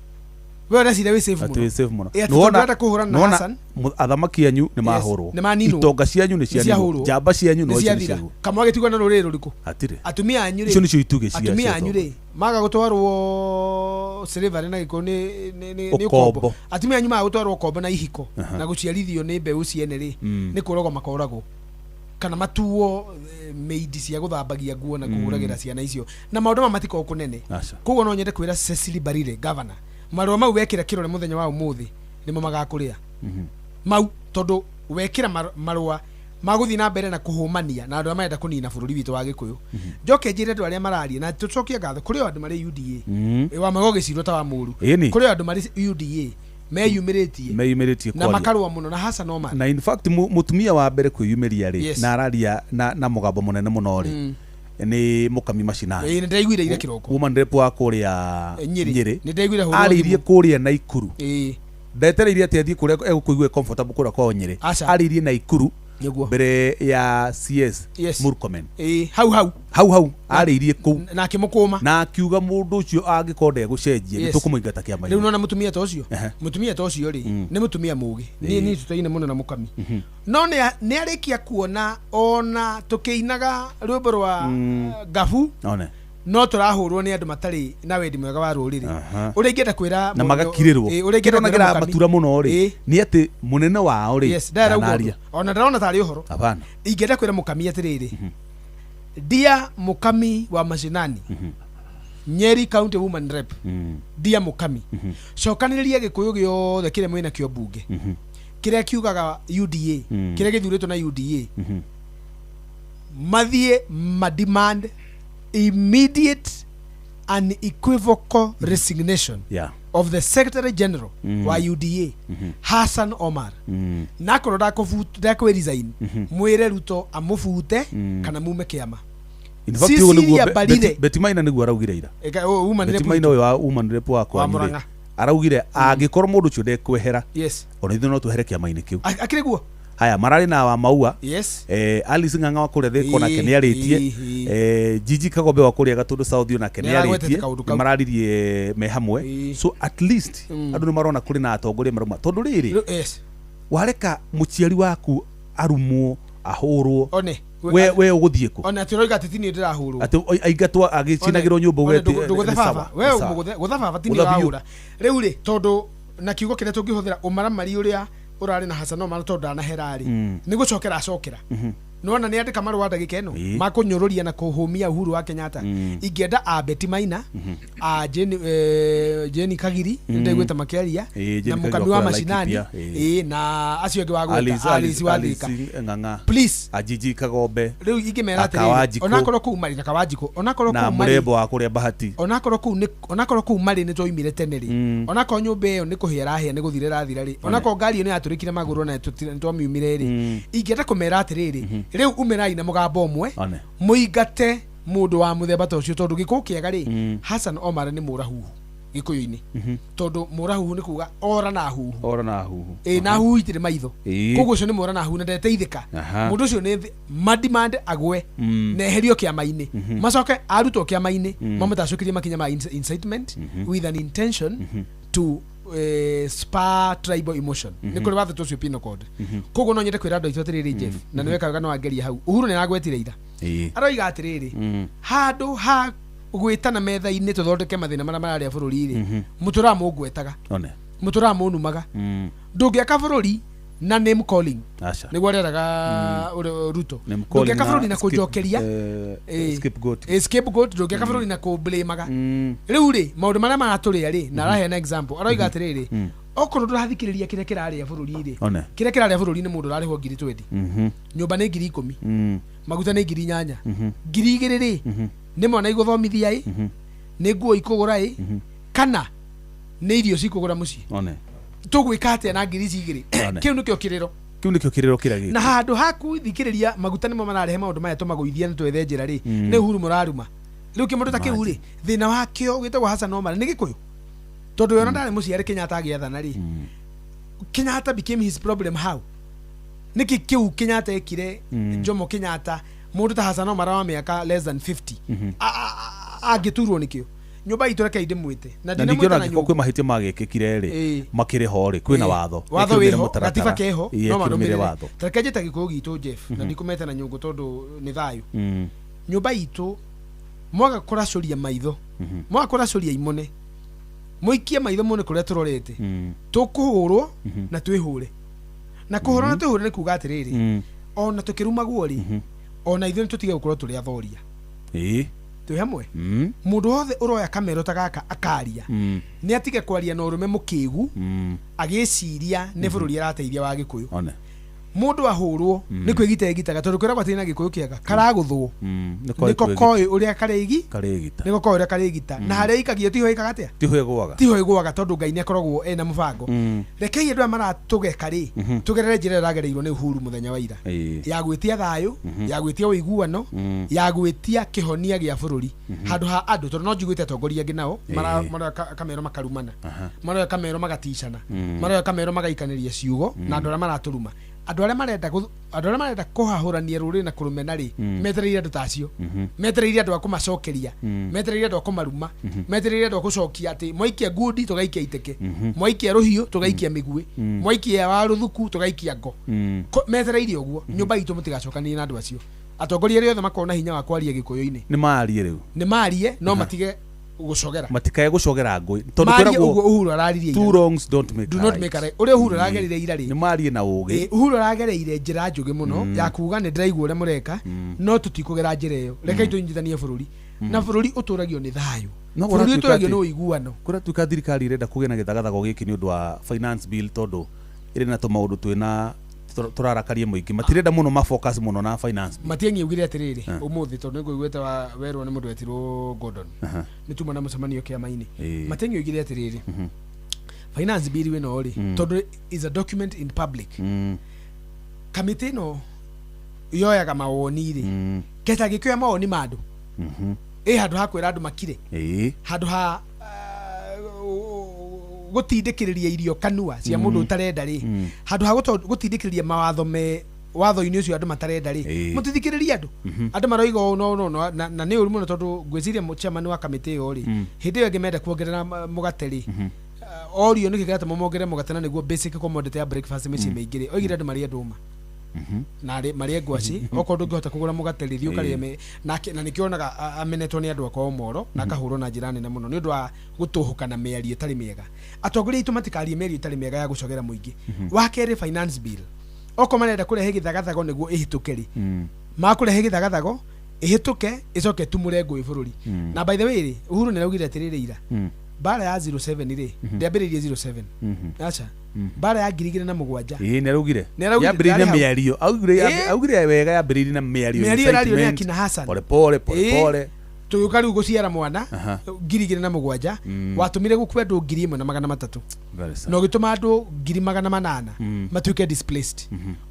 we ũreciria wĩ safe Atĩ mũno. wĩ safe mũno. Ĩ, atĩ Nĩwona- tondũ ũrenda kũhũrana na nĩwona Hassan. Athamaki anyu nĩ mahũrwo, Nĩ maninwo. itonga cianyu nĩ cianinwo, ciahũrwo. njamba cianyu no Nĩ icio nĩ ciathira. ciaguo. Kamwe gĩtigwo na rũrĩrĩ rũrĩkũ? Hatirĩ. Atumia anyu rĩ, Icio nĩcio itugĩ cia atumia cia anyu rĩ, maga gũtwarwo slavery na gĩkũ nĩ Ũkombo. ũkombo. Atumia anyu maga gũtwarwo ũkombo na ihiko na gũciarithio nĩ mbeũ ciene rĩ, nĩ kũragwo makoragwo kana matuo maid cia gũthambagia nguo na kũhũragĩra ciana icio, na maũndũ maya matikoragwo kũnene. Aca. Koguo no nyende kwĩra Cecily Mbarire governor, marũa mau wekĩra kĩrore mũthenya wa ũmũthĩ nĩmo magakũrĩa mau, tondũ wekĩra marũa magũthiĩ na mbere na kũhũmania na andũ arĩa marenda kũnina bũrũri witũ wa gĩkũyũ. Njoke njĩre andũ arĩa mararia na tũcokie ngatho kũrĩ o andũ marĩ UDA. Wa maga ũgĩcirwo ta wa mũru. Ĩni. Kũrĩ o andũ marĩ UDA meyumĩrĩtie Meyumĩrĩtie na kwaria. makarũa mũno na Hassan Omar. Na in fact mũtumia wa mbere kwĩyumĩria rĩ, na araria na mũgambo mũnene mũno rĩ, nĩ Mũkami Macinani. Ĩĩ, nĩndaiguire ira kĩroko. Woman rep wa kũrĩa Nyĩrĩ. Nyĩrĩ. Nĩndaiguire hũrwo Arĩirie thimũ. kũrĩa Naikuru. Ndetereire atĩ athiĩ kũrĩa egũkũigua comfortable kũrĩa kwao Nyĩrĩ. Aca. Arĩirie Naikuru Nĩguo. mbere ya CS Murkomen. Ĩĩ, hau hau. Hau hau arĩirie kũu. Na akĩmũkũma. Na akiuga mũndũ ũcio angĩkorwo ndegũcenjia, nĩ tũkũmũingata Rĩu kĩama-inĩ. nona mũtumia ta ũcio, mũtumia ta ũcio rĩ, nĩ mũtumia mũgĩ. Niĩ niĩ tũtaine mũno na Mũkami, no nĩ arĩkia kuona ona tũkĩinaga rwĩmbo rwa ngabu, One. no tũrahũrwo nĩ andũ matarĩ na wendi mwega wa rũrĩrĩ. Ũrĩa ingĩenda kwĩra Na magakirĩrwo. Ũrĩa ingĩenda Kĩrĩa kwĩra kĩramatura Mũkami- mũno rĩ, nĩ atĩ mũnene wao rĩ, Yes, ndarauga ndanaria. ũndũ. Ona ndarona tarĩ ũhoro. Hapana. Ingĩenda kwĩra Mũkami atĩrĩrĩ, dear Mũkami wa Mashinani, Nyeri County Woman Rep, dear Mũkami, cokanĩrĩria gĩkũyũ gĩothe kĩrĩa mwĩna kĩo mbunge, kĩrĩa kiugaga UDA, kĩrĩa gĩthurĩtwo na UDA, mathiĩ mademand immediate unequivocal resignation of the Secretary General wa UDA Hassan Omar. Nakorwo ndakwi resign, mwĩre Ruto amũbute kana mume kĩama. In fact, ũguo nĩguo Cecilia Mbarire. Betty Maina nĩguo araugire ira. Woman Betty rep Maina ũyũ wa woman rep wa Wa kwanyu rĩ, Murang'a. araugire angĩkorwo mũndũ ũcio ndekwehera, ona ithuĩ no twehere kĩama-inĩ kĩu. Akĩrĩ guo. Haya mararĩ na wa Maua, Alice Ng'ang'a wa kũrĩa Thĩka onake nĩ arĩtie, Gigi Kagombe wa kũrĩa Gatũndũ South onake nĩ Nĩaragwetete arĩtie. kaũndũ kau. Nĩ mararirie me hamwe. So at least andũ nĩ marona kũrĩ na atongoria marauma, tondũ rĩrĩ, wareka mũciari waku arumwo, ahũrwo, One. we ũgũthiĩ kũ? Ona atĩ ũroiga atĩ ti niĩ ndĩrahũrwo. Atĩ aingatwo agĩcinagĩrwo nyũmba One, uge atĩ, ndũgũthe nĩ baba sawa, we nĩ sawa. gũtha baba ti niĩ Gũtha biũ. ũrahũra rĩu rĩ, tondũ na kiugo kĩrĩa tũngĩhũthĩra ũmaramari ũrĩa ũrarĩ na Hassan Omar, tondũ ndanahera rĩ, nĩ gũcokera acokera. Nĩwona nĩ andĩka marũa ndagĩka ĩno ma kũnyũrũria na kũhũmia Uhuru wa Kenyatta. Ingĩenda a Betty Maina, a Jane Kagiri, nĩndaiguĩte makĩaria, Ĩĩ, na Jane Kagiri Mũkami wa wa kũrĩa Mashinani, Laikipia, ĩĩ. ĩĩ, na acio angĩ wagweta, Alice Alice wa Alice Thika. Ng'ang'a. Please. A Gigi Kagombe. Rĩu ingĩmera Akawanjikũ. atĩrĩrĩ, onakorwo kũu marĩ na Kawanjikũ, onakorwo Na kũu marĩ mũrembo wa kũrĩa Bahati. Onakorwo kũu marĩ nĩ twaumire tene rĩ, onakorwo nyũmba ĩyo nĩ kũhĩa ĩrahĩa, nĩ gũthira ĩrathira rĩ, onakorwo ngari ĩyo nĩ yatũrĩkire magũrũ na nĩ twamiumire rĩ, ingĩenda kũmera atĩrĩrĩ, rĩu umĩrai na mũgambo ũmwe, One. mũingate mũndũ wa mũthemba ta ũcio, tondũ gĩkũ kĩega rĩ, Hassan Omar nĩ mũrahuhu. Gĩkũyũ-inĩ, tondũ mũrahuhu nĩ kuga ora na huhu. Ora na huhu. Ĩ, na huhu itirĩ maitho. Ĩĩ. Koguo ũcio nĩ mũra na huhu na ndeteithĩka. Mũndũ ũcio nĩ mademand agwe na eherio kĩama-inĩ, macoke arutwo kĩama-inĩ mamũtacũkĩrie makinya ma incitement with an intention to spur tribal emotion. Nĩ kũrĩ watho ta ũcio, penal code. Koguo no nyende kwĩra andũ aitũ atĩrĩrĩ, Jeff, na nĩ weka wega no wangeria hau, Uhuru nĩ aragwetire ira. Aroiga atĩrĩrĩ, handũ ha gwĩtana metha-inĩ tũthondeke mathĩna marĩa mararĩa bũrũri-rĩ, mũtũraga mũngwetaga, One. mũtũraga mũnumaga. Ndũngĩaka bũrũri na name calling. Aca. Nĩguo areraga Ruto. Name calling. Ndũngĩaka bũrũri na kũnjokeria scapegoat. Scapegoat. Ndũngĩaka bũrũri na kũblamaga. Rĩu rĩ, maũndũ marĩa maratũrĩa rĩ, na araheana example, aroiga atĩrĩrĩ, okorwo ndũrathikĩrĩria kĩrĩa kĩrarĩa bũrũri rĩ, One. kĩrĩa kĩrarĩa bũrũri nĩ mũndũ ũrarĩhwo 20,000, nyũmba nĩ 10,000, maguta nĩ 8,000, 2,000 rĩ, nĩ mwana igũthomithia ĩ, nĩ nguo ikũgũra ĩ, kana nĩ irio cikũgũra mũciĩ? One. Tũgwĩka atĩa na ngiri ici igĩrĩ? One. Kĩu nĩkĩo kĩrĩro. Kĩu nĩkĩo kĩrĩro kĩrĩa Na gĩkĩ. handũ ha kũthikĩrĩria maguta nĩmo mararehe maũndũ maya, tũmagũithie na twethe njĩra rĩ, nĩ Uhuru mũraruma. Rĩu kĩmũndũ ta kĩu rĩ, thĩna wakĩo gĩtagwo Hassan Omar nĩ Gĩkũyũ, tondũ we ona ndarĩ mũciare Kenyatta agĩathana rĩ, Kenyatta became his problem. How? Nĩkĩ kĩu Kenyatta ekire? Jomo Kenyatta, mũndũ ta Hassan Omar wa mĩaka less than 50 angĩturwo nĩkĩo nyũmba itũ, rekei ndĩmwĩte na Na ningĩ ndinamwĩta ona na angĩkorwo nyũngũ. kwĩ mahĩtia magĩkĩkire rĩ, Ĩĩ. makĩrĩ ho rĩ, kwĩna watho. Watho Ĩkĩrũmĩrĩre wĩho, mũtaratara. gatiba keho, Ĩĩ, no ĩkĩrũmĩrĩre marũmĩrĩre. watho. Tareke njĩte Gĩkũyũ gitũ, Jeff, na ndikũmete na nyũngũ tondũ nĩ thayũ. Nyũmba itũ, mwaga kũracũria maitho, mwaga kũracũria imone, mũikie maitho muone kũrĩa tũrorete, tũkũhũrwo na twĩhũre. Na kũhũrwo na twĩhũre nĩ kuga atĩrĩrĩ, ona tũkĩrumagwo rĩ, ona ithuĩ nĩ tũtige gũkorwo tũrĩ athoria. Twĩ hamwe. Mũndũ wothe ũroya kamero ta gaka akaria, nĩ atige kwaria na ũrũme mũkĩgu, agĩciria nĩ bũrũri arateithia wa Gĩkũyũ. One. Mũndũ ahũrwo nĩ kwĩgita egitaga, tondũ kwĩragwo atĩrĩ na Gĩkũyũ kĩega karagũthwo, Nĩko nĩko koĩ ũrĩa karĩigi, karĩgita. nĩko koĩ ũrĩa karĩgita, na harĩa ikagio tiho ĩkaga atĩa? Tiho ĩgũaga. Tiho ĩgũaga, tondũ Ngai nĩ akoragwo ena mũbango. Rekei andũ aya maratũgeka rĩ, tũgerere njĩra ĩrĩa ĩragereirwo nĩ Uhuru mũthenya wa ira, ya gwĩtia thayũ, ya gwĩtia ũiguano, ya gwĩtia kĩhonia gĩa bũrũri, handũ ha andũ, tondũ no njiguĩte atongoria angĩ nao maroya kamero makarumana, maroya kamero magaticana, maroya kamero magaikanĩria ciugo na andũ arĩa maratũruma. Andũ arĩa marenda kũhahũrania rũrĩrĩ na kũrũmena rĩ, metereire andũ ta acio, metereire andũ a kũmacokeria, metereire andũ a kũmaruma, metereire andũ a gũcokia atĩ mwaikia ngundi tũgaikia iteke, mwaikia rũhiũ tũgaikia mĩguĩ, mwaikia wa rũthuku tũgaikia ngo. Metereire ũguo. Nyũmba itũ, mũtigacokanĩrie na andũ acio. Atongoria arĩa othe makorwo na hinya wa kwaria Gĩkũyũ-inĩ, Nĩ marie rĩu. Nĩ marie, no matige gũcogera. Matikae gũcogera ngũĩ, tondũ Marie kwĩragwo ũguo Uhuru araririe two ira. wrongs don't make Do a not right. make a right. Ũrĩa Uhuru aragerire ira rĩ, Nĩ marie na ũgĩ. Uhuru aragereire njĩra njũgĩ mũno ya kuga nĩ ndĩraigua ũrĩa mũreka, no tũtikũgera njĩra ĩyo. Rekei tũnyitithanie bũrũri, na bũrũri ũtũragio nĩ thayũ. No Bũrũri kũratuĩka ũtũragio atĩ- nĩ ũiguano. Kũratuĩka thirikari ĩrenda kũgĩa na gĩthagathago gĩkĩ nĩ ũndũ wa finance bill, tondũ ĩrĩ na tũmaũndũ twĩna tũrarakaria mũingĩ, matirenda mũno mafocus mũno na finance bill. Matiang'i augire atĩrĩrĩ ũmũthĩ, tondũ nĩngũiguĩte werwo nĩ mũndũ wetirwo Gordon, nĩ tuma na mũcemanio kĩama-inĩ. Matiang'i augire atĩrĩrĩ, finance bill ĩno rĩ, tondũ is a document in public, kamĩtĩ ĩno yoyaga mawoni rĩ, keta gĩkĩoya mawoni ma andũ ĩ handũ ha kwĩra andũ makire, handũ ha gũtindĩkĩrĩria irio kanua cia mũndũ ũtarenda rĩ, handũ ha gũtindĩkĩrĩria mawatho me watho-inĩ ũcio andũ matarenda rĩ, mũtithikĩrĩrie andũ. Andũ maroiga ũũ no no no, na nĩ ũru mũno, tondũ ngwĩciria chairman wa kamĩtĩ ĩyo rĩ, hĩndĩ ĩyo ĩngĩ menda kuongerera mũgate rĩ, orio nĩkĩ kĩratũma mongerere mũgate, na nĩguo basic commodity ya breakfast mĩciĩ mĩingĩ rĩ, oigire andũ marĩe ndũma na marĩe ngwacĩ. Okorwo ndũngĩhota kũgũra mũgate rĩ, thiĩ ũkarĩe na nĩkĩonaga amenetwo nĩ andũ akwa Omoro, na akahũrwo na njĩra nene mũno nĩ ũndũ wa gũtũhũka na mĩario ĩtarĩ mĩega. Atongoria aitũ matikarie mĩario ĩtarĩ mĩega ya gũcogera mũingĩ. Wa kerĩ, finance bill, okorwo marenda kũrehe gĩthagathago nĩguo ĩhĩtũke rĩ, makũrehe gĩthagathago ĩhĩtũke, ĩcoke ĩtumũre ngũĩ bũrũri. Na by the way rĩ, Uhuru nĩ araugire atĩrĩrĩ ira, mbara ya 07 rĩ, ndĩambĩrĩirie 07, aca, mbara ya 2007. Ĩĩ, nĩ araugire. Nĩ araugire, Yambĩrĩirie na ndarĩ hau. mĩario, augire. Augire wega yambĩrĩirie na mĩario, Mĩario ĩrario nĩ incitement. akina Hassan. Pole pole pole pole. Tũgĩũka rĩu gũciara mwana Aha. 2007, watũmire gũkue andũ 1300 Very sad. na ũgĩtũma andũ 800,000 matuĩke displaced.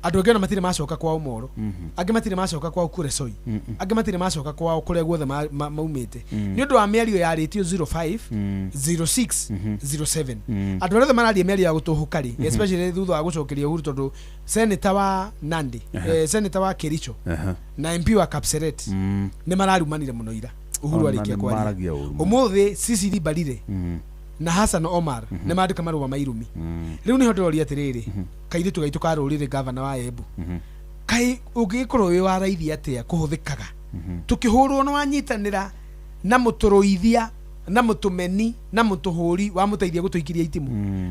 Andũ angĩ ona matirĩ macoka kwao Moro, angĩ matirĩ macoka kwao Kuresoi, angĩ matirĩ macoka kwao kũrĩa guothe maumĩte nĩ ũndũ wa mĩario yarĩtio 05, 06, 07. Andũ arĩa othe mararia mĩario ya gũtũhũka rĩ, especially thutha wa gũcokeria Uhuru, tondũ senator wa Nandi, senator wa Kericho Aha. na MP wa Kapseret nĩ mararumanire mũno ira Uhuru Ona arĩkia nĩ kwaria. maragia ũru mũno. Ũmũthĩ Cecily Mbarire na Hassan Omar nĩ mandĩka marũa ma irumi. Rĩu nĩho ndĩroria atĩrĩrĩ, kairĩtu gaitũ ka rũrĩrĩ, gavana wa Embu, kaĩ ũngĩgĩkorwo wĩ wa raithi atĩa kũhũthĩkaga tũkĩhũrwo nĩ wanyitanĩra na mũtũrũithia na mũtũmeni na mũtũhũri wa mũteithia gũtũikiria itimũ?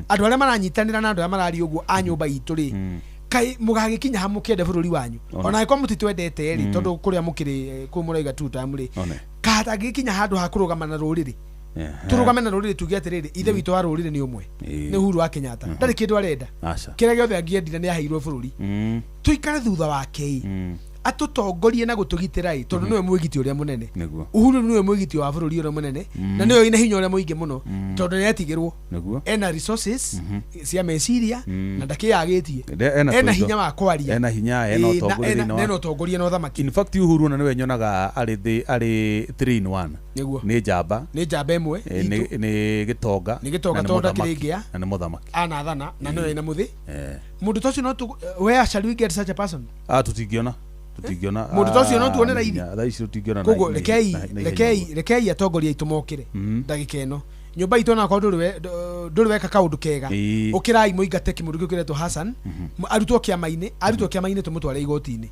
Andũ arĩa maranyitanĩra na andũ arĩa mararia ũguo a nyũmba itũ rĩ, kaĩ mũgagĩkinya ha mũkĩende bũrũri wanyu? One. Ona angĩkorwo mũtitwendete rĩ, tondũ kũrĩa mũkĩrĩ kũu mũraiga two term rĩ, One. kahatangĩgĩkinya handũ ha kũrũgama na rũrĩrĩ, Ehe. tũrũgame na rũrĩrĩ tuge atĩrĩrĩ, ithe witũ wa rũrĩrĩ nĩ ũmwe, nĩ Uhuru wa Kenyatta, ndarĩ kĩndũ arenda. Aca. Kĩrĩa gĩothe angĩendire nĩ aheirwo bũrũri. Tũikare thutha wake ĩ, atũtongorie na gũtũgitĩra ĩ, tondũ nĩwe mwĩgiti ũrĩa mũnene. Nĩguo. Uhuru nĩwe mwĩgiti wa bũrũri ũrĩa mũnene na nĩwe wĩna hinya ũrĩa mũingĩ mũno, tondũ nĩ etigĩrwo. Nĩguo. Ena resources cia meciria na ndakĩyagĩtie. Ena Ena tũindo. hinya wa kwaria. Ena hinya, ena Ĩ, na ũtongoria thĩinĩ wa- ena ũtongoria na ũthamaki. In fact, Uhuru ona nĩwe nyonaga arĩ arĩ 3 in 1. Nĩguo. Nĩ njamba, Nĩ njamba ĩmwe itũ. nĩ gĩtonga, Nĩ gĩtonga na nĩ tondũ mũthamaki. ndakĩrĩ ngĩa. Na nĩ mũthamaki. Anathana na nĩwe wĩna mũthĩ. Eh. Mũndũ ta ũcio no where shall we get such a person? Ah, tũtingĩona, tũtingĩona. Mũndũ ta ũcio no tuone Ah, raithi. thaa ici tũtingĩona na- Koguo na- rekei na- na ihenya rekei ũguo. rekei atongoria aitũ mokĩre ndagĩka ĩno. Nyũmba itũ onakorwo ndũrĩ weka kaũndũ kega, ũkĩrai mũingate kĩmũndũ kĩu kĩretwo Hassan, arutwo kĩama-inĩ, arutwo kĩama-inĩ, tũmũtware igoti-inĩ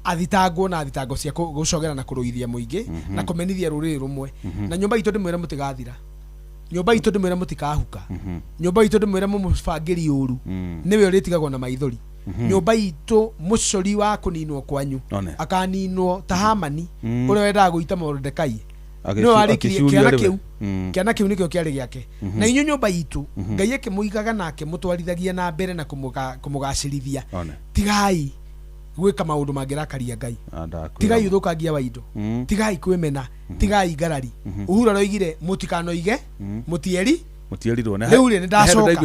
athitangwo na thitango cia gũcogera na kũrũithia mũingĩ na kũmenithia rũrĩrĩ rũmwe. Na nyũmba itũ ndĩmwĩre mũtigathira, nyũmba itũ ndĩmwĩre mũtikahuka, nyũmba itũ ndĩmwĩre mũmũbangĩri ũru nĩwe ũrĩtigagwo na maithori. Nyũmba itũ mũcori wa kũninwo kwanyu One. akaninwo ta Hamani ũrĩa wendaga gũita Morodekai. Nĩwe warĩkirie Akĩcuria kĩana rĩwe. kĩu. Kĩana kĩu nĩkĩo kĩarĩ gĩake. Na inyuĩ nyũmba itũ, Ngai akĩmũigaga na akĩmũtwarithagia na mbere na kũmũgacĩrithia. One. Tigai gwĩka maũndũ mangĩrakaria Ngai. Ah, ndakwĩra. Tigai ũthũkangia wa indo, tigai kwĩmena, tigai ngarari. Uhuru aroigire mũtikanoige mũtieri. Mũtierirwo. Rĩu rĩ, nĩ ndacoka. He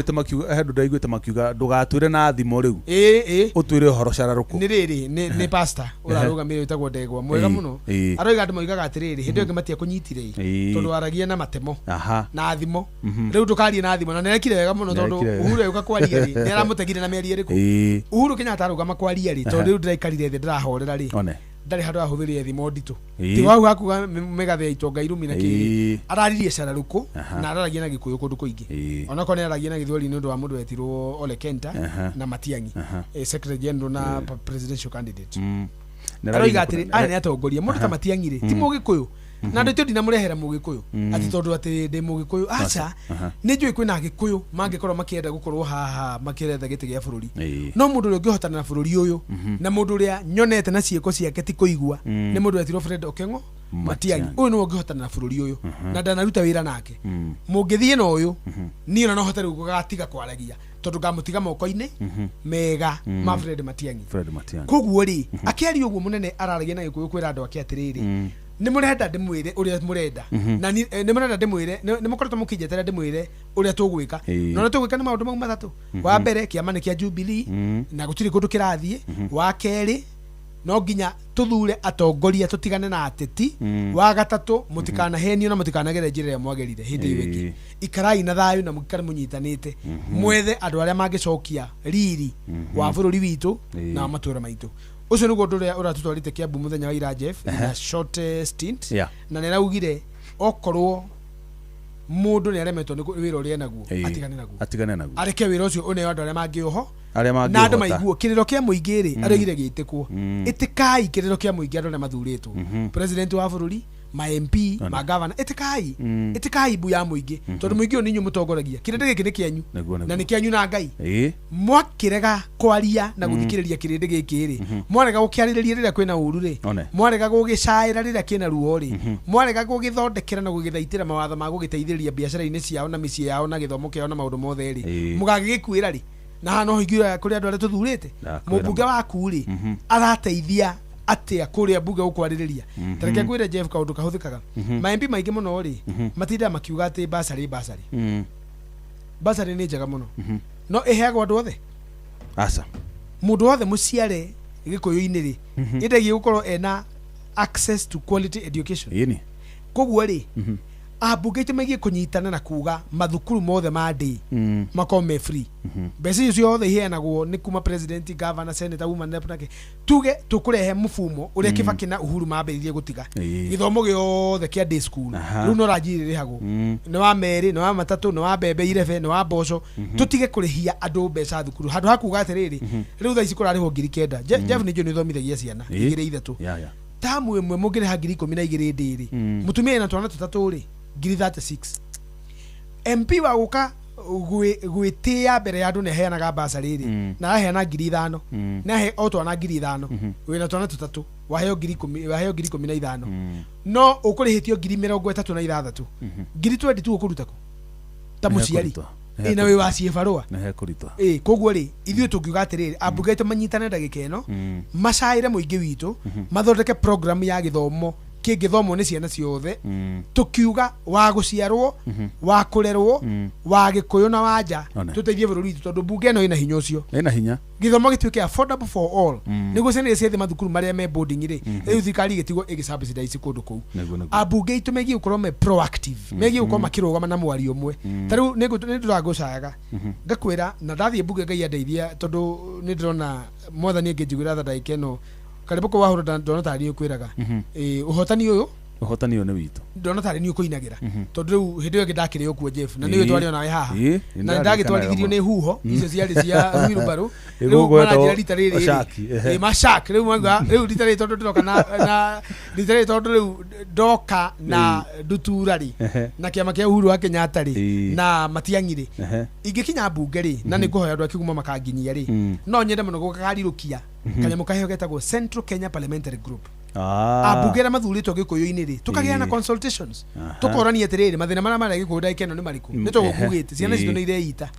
andũ ndaiguĩte makiuga ndũgatwĩre na thimo rĩu, ĩ ĩ ũtwĩre ũhoro cararũkũ. Nĩ rĩrĩ, nĩ pastor ũrarũgamĩrĩire wĩtagwo Ndegwa mwega mũno. Aroiga andũ moigaga atĩrĩrĩ, hĩndĩ ĩyo ĩngĩ matiakũnyitire ĩ, tondũ waragia na matemo na thimo. Rĩu ndũkarie na thimo. Na nĩarekire wega mũno, tondũ Nĩarekire wega. Uhuru agĩũka kwaria rĩ, nĩaramũtegire na mĩario ĩrĩkũ. Uhuru Kenyatta arũgama kwaria rĩ, tondũ rĩu ndĩraikarire thĩ ndĩrahorera rĩ, One. ndarĩ handũ ahũthĩrire thimo nditũ. Tiga hau hakuga mĩgathe ya itonga irumi na kĩrĩ, araririe cararũkũ na araragia na Gĩkũyũ kũndũ kũingĩ. Onakorwo nĩ araragia na Gĩthweri nĩ ũndũ wa mũndũ wetirwo Ole Kenta na Matiang'i, secretary general na presidential candidate. Aroiga atĩrĩ, aya nĩ atongoria. Mũndũ ta Matiang'i rĩ, ti Mũgĩkũyũ, na ndĩtio ndinamũrehera Mũgĩkũyũ atĩ tondũ atĩ ndĩ Mũgĩkũyũ. Aca, nĩ njũĩ kwĩna Agĩkũyũ mangĩkorwo makĩenda gũkorwo haha makĩretha gĩtĩ gĩa bũrũri, no mũndũ ũrĩa ũngĩhotana na bũrũri ũyũ na mũndũ ũrĩa nyonete na ciĩko ciake ti kũigua nĩ mũndũ wetirwo Fred Okengo Matiang'i. Ũyũ nĩwe ũngĩhotana na bũrũri ũyũ na ndanaruta wĩra nake. Mũngĩthiĩ na ũyũ, niĩ ona no hote rĩu gũgatiga kwaragia, tondũ ngamũtiga moko-inĩ mega ma Fred Matiang'i. Fred Matiang'i. Koguo rĩ, akĩaria ũguo mũnene araragia na Gĩkũyũ kwĩra andũ ake atĩrĩrĩ, nĩ mũrenda ndĩmwĩre ũrĩa mũrenda na nĩ mũrenda ndĩmwĩre, nĩ mũkoretwo mũkĩnjetera ndĩmwĩre ũrĩa tũgwĩka. Na ũrĩa tũgwĩka nĩ maũndũ mau matatũ. Wa mbere, kĩama nĩ kĩa Jubilee na gũtirĩ kũndũ kĩrathiĩ. Wa kerĩ, no nginya tuthure atongoria tutigane na ateti. Wa gatatũ, mũtikanahenio na mũtikanagere njĩra ĩrĩa mwagerire hĩndĩ ĩyo ĩngĩ. Ikarai na thayũ na mũikare mũnyitanĩte, mwethe andũ arĩa mangĩcokia riri wa bũrũri witũ na wa matũũra maitũ. Ũcio nĩguo ũndũ ũrĩa ũratũtwarĩte Kiambu mũthenya wa ira, Jeff, in a short stint. Na nĩ araugire okorwo mũndũ nĩ aremetwo nĩ wĩra ũrĩa enaguo, atigane naguo. Atigane naguo. Areke wĩra ũcio ũneo andũ arĩa mangĩũho arĩa na andũ mangĩũhota. maiguo kĩrĩro kĩa mũingĩ rĩ, araugire gĩtĩkwo. Ĩtĩkai kĩrĩro kĩa mũingĩ, andũ arĩa mathurĩtwo, president wa bũrũri, ma MP, ma governor, ĩtĩkai, ĩtĩkai mbu ya mũingĩ, tondũ mũingĩ ũyũ nĩ inyuĩ mũtongoragia. Kĩrĩndĩ gĩkĩ nĩ kĩanyu na nĩ kĩanyu na Ngai. Mwakĩrega kwaria na gũthikĩrĩria kĩrĩndĩ gĩkĩ rĩ, mwarega gũkĩarĩrĩria rĩrĩa kwĩna ũru rĩ, mwarega gũgĩcaĩra rĩrĩa kĩna ruo rĩ, mwarega gũgĩthondekera na gũgĩthaitĩra mawatho ma gũgĩteithĩrĩria biacara-inĩ ciao na mĩciĩ yao na gĩthomo kĩao na maũndũ mothe rĩ, mũgagĩgĩkuĩra rĩ? Na haha no hingiuga kũrĩ andũ arĩa tũthurĩte. Ndakwĩra Mũmbunge ma. waku rĩ, arateithia Atia kuria bunge gukwaririria? Tareke ngwire Jeff, kaundu kahuthikaga ma MP maingi muno ri matindaga makiuga ati basari basari basari ni njega muno, no iheagwo andu othe? Aca. Mundu wothe muciare gikuyu-inĩ rĩ, endagie gukorwo ena access to quality education. Ĩni. Koguo rĩ, ambunge aitũ megie kũnyitana na kuga mathukuru mothe ma ndĩ makorwo me free. Mbeca icio ciothe iheanagwo nĩ kuma president, governor, senator, woman rep nake, tuge tũkũrehe mũfumo ũrĩa Kibaki na Uhuru mambĩrĩirie gũtiga gĩthomo gĩothe kĩa day school. Rĩu no ranji rĩrĩhagwo nĩ wa merĩ, nĩ wa matatũ, nĩ wa mbembe irebe, nĩ wa mboco. Tũtige kũrĩhia andũ mbeca thukuru handũ ha kuga atĩrĩrĩ, rĩu thaa ici kũrarĩhwo 9,000. Jeff, nĩ njũĩ nĩ ũthomithagia ciana igĩrĩ ithatũ. Tamu ĩmwe mũngĩrĩha 12,000 ndĩrĩ, mũtumia ena twana tũtatũ rĩ, ngiri 36. MP wa gũka gwĩtĩĩa mbere ya andũ nĩ aheanaga basarĩ rĩ, na araheana 5,000, na ahe o twana 5,000, wĩna twana tũtatũ waheo 10,000, waheo 15,000, no ũkũrĩhĩtio 36,000. 20,000 ũkũruta kũ ta Nĩ mũciari? hekũritũha. Ĩ, na wĩ wa ciĩbarũa. Nĩ hekũritũha. Ĩ, koguo rĩ, ithuĩ tũngiuga atĩrĩrĩ, ambunge aitũ manyitane ndagĩka ĩno, macaĩre mũingĩ witũ, mathondeke program ya gĩthomo kĩngĩthomwo nĩ ciana ciothe, tũkiuga wa gũciarwo, wa kũrerwo, wa gĩkũyũ na wa nja. One. Tũteithie bũrũri witũ tondũ mbunge ĩno ĩna hinya ũcio. Ĩna hinya. Gĩthomo gĩtuĩke affordable for all, nĩguo ciana iria ciathiĩ mathukuru marĩa me boarding rĩ, rĩu thirikari ĩgĩtigwo ĩgĩ subsidize kũndũ kũu. Nĩguo, nĩguo. Ambunge aitũ megiĩ gũkorwo me proactive, megiĩ gũkorwo makĩrũgama na mwario ũmwe. Ta rĩu nĩ ndĩragũcayaga ngakwĩra na ndathiĩ mbunge, Ngai andeithia, tondũ nĩ ndĩrona mwathani angĩnjiguĩra tha ndagĩka ĩno karĩbũ kau wahũra, ndona tarĩ niĩ ũkwĩraga. Ĩ, ũhotani ũyũ. Ũhotani ũyũ nĩ witũ. Ndona tarĩ niĩ ũkũinagĩra, tondũ rĩu hĩndĩ ĩyo ĩngĩ ndakĩrĩ o kuo, Jeff, na nĩwe twarĩ onawe haha. Na ndagĩtwarithirio nĩ huho icio ciarĩ cia wheelbarrow. Ĩ, Rĩu gũkũ gwetwo maranjĩra rita rĩrĩ rĩ, Shark, ehe. ĩ, mashak rĩu mauga rĩu rita rĩrĩ tondũ ndĩroka na rita rĩrĩ, tondũ rĩu ndoka na ndutura rĩ, na kĩama kĩa Uhuru wa Kenyatta rĩ, na Matiang'i rĩ, ingĩkinya mbunge rĩ, na nĩ ngũhoya andũ a Kĩgumo makanginyia rĩ, no nyende mũno gũkarirũkia kanyamũ kaheo getagwo Central Kenya Parliamentary Group. Ambunge arĩa mathurĩtwo gĩkũyũ-inĩ rĩ, tũkagĩa na consultations, tũkorania atĩrĩrĩ, mathĩna marĩa marĩa gĩkũyũ ndagĩka ĩno nĩ marĩkũ? Nĩ tũgũkugĩte ciana citũ nĩ ireita.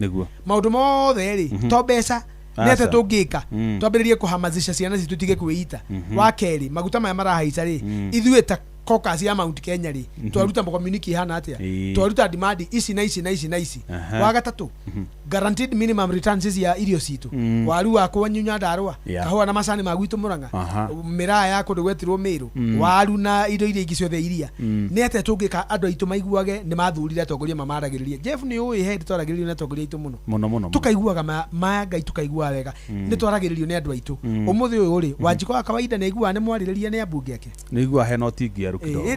Maũndũ mothe rĩ, to mbeca nĩ atĩa Aca. tũngĩka twambĩrĩrie kũhamazisha ciana citũ itige kwĩita? Wa kerĩ, maguta maya marahaica rĩ, ithuĩ ta caucus ya Mount Kenya rĩ, twaruta community ihana atĩa? Twaruta demand ici na ici na ici na ici. Wa gatatũ, guaranteed minimum returns cia irio citũ, waru wakwa Nyandarua, kahũa na macani ma gwitũ Murang'a, mĩraa ya kũndũ gwetirwo Mĩrũ, waru na indo iria ingĩ ciothe iria. Nĩ atĩa tũngĩka andũ aitũ maiguage nĩ mathurire atongoria mamaragĩrĩria? Jeff, nĩ ũĩ he hĩndĩ twaragĩrĩrio nĩ atongoria aitũ mũno. Mũno mũno mũno. Tukaiguaga ma Ngai, tukaiguaga wega nĩ twaragĩrĩrio nĩ andũ aitũ. Ũmũthĩ ũyũ rĩ, Wanjikũ wa kawaida nĩ aiguaga nĩ mwarĩrĩria nĩ ambunge ake? Nĩ iguaga hena ũtingiaru kidogo.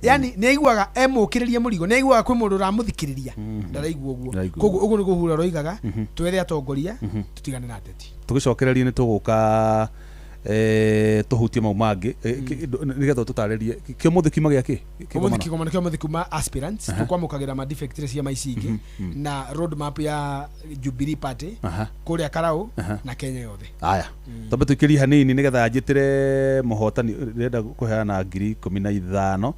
Yani nĩ aiguaga emũkĩrĩrie mũrigo, nĩ aiguaga kwĩ mũndũ ũramũthikĩrĩria? Ndaraigua ũguo. Ndaraigua. Koguo ũguo nĩ kũhura roigaga twethe atongoria, tũtigane na ateti. Tũgĩcokererie nĩ tũgũka tũhutie mau mangĩ, nĩgetha tũtarĩrie kĩũmũthĩ kiuma gĩa kĩ? Ũmũthĩ kĩgomano kĩa ũmũthĩ kuma aspirants, tũkwamũkagĩra ma defect cia ici ingĩ na road map ya Jubilee Party kũrĩa Karau na Kenya yothe. Aya, twambe tũikĩrie hanini nĩgetha njĩtĩre mũhotani ndĩrenda kũheana 15,000,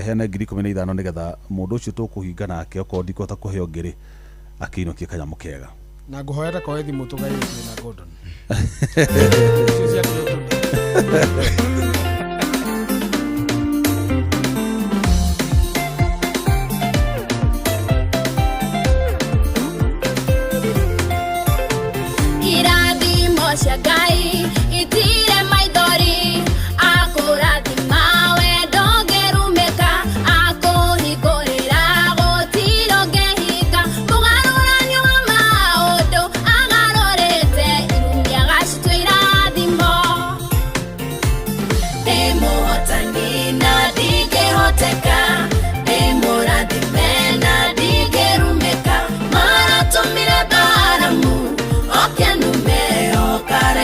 heane 15,000 nĩgetha mũndũ ũcio tũkũhinga nake, okorwo ndikũhota kũheo ngĩrĩ, akĩinũkie kanyamũ kega. Na ngũhoya ndakoe thimũ tũgaĩre na Gordon. Icio cia Clinton. Irathimo cia Ngai itire maithori, akũrathima we ndũngĩrumĩka, akũhingũrĩra gũtirĩ ũngĩhinga, mũgarũranio wa maũndũ agarũrĩte irumi agacitua irathimo. Ndĩ mũhotani na ndingĩhoteka, ndĩ mũrathime na ndingĩrumĩka, maratũmire Baramu oke nume okara.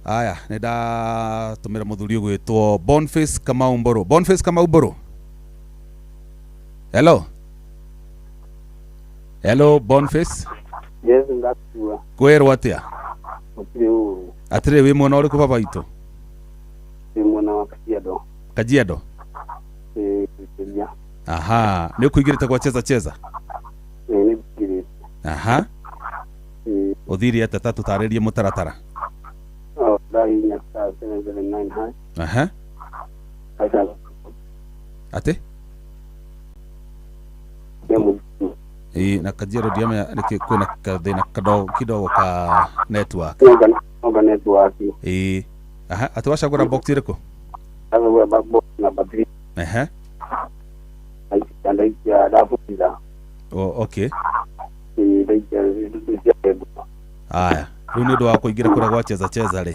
Aya nĩ ndatũmĩra mũthuri ũgwĩtwo Boniface Kamau Mburu. Boniface Kamau Mburu, hello hello Boniface. Yes, ndakua. Kwĩrwo atĩa? Gũtirĩ ũru. Atĩrĩ, wĩ mwena ũrĩkũ baba witũ? Ndĩ mwena wa Kajiado. Kajiado? Ĩĩ, Kĩria. Aha, nĩ ũkũingĩrĩte gwa Cheza Cheza? Ĩĩ, nĩ ngirĩte. Aha. Ĩĩ. Ũthire atĩa? Ta tũtarĩrie mũtaratara. Oh, ndahihinya star 779 hash. Aha. Aca. Atĩ? Ĩĩ, na Kajiado ndiamenya nĩkĩ kwĩna kathĩna kadogo kidogo ka network. Onga network. Ĩĩ. Aha, atĩ wacagũra box ĩrĩkũ? Ndacagũra box number 3. Ehe. Ndaikia ndaikia ndabutitha. Oh, okay. Ĩĩ, ndaikia cia. Aya, rĩu nĩ ũndũ wa kũingĩra kũrĩa gwa Cheza Cheza rĩ.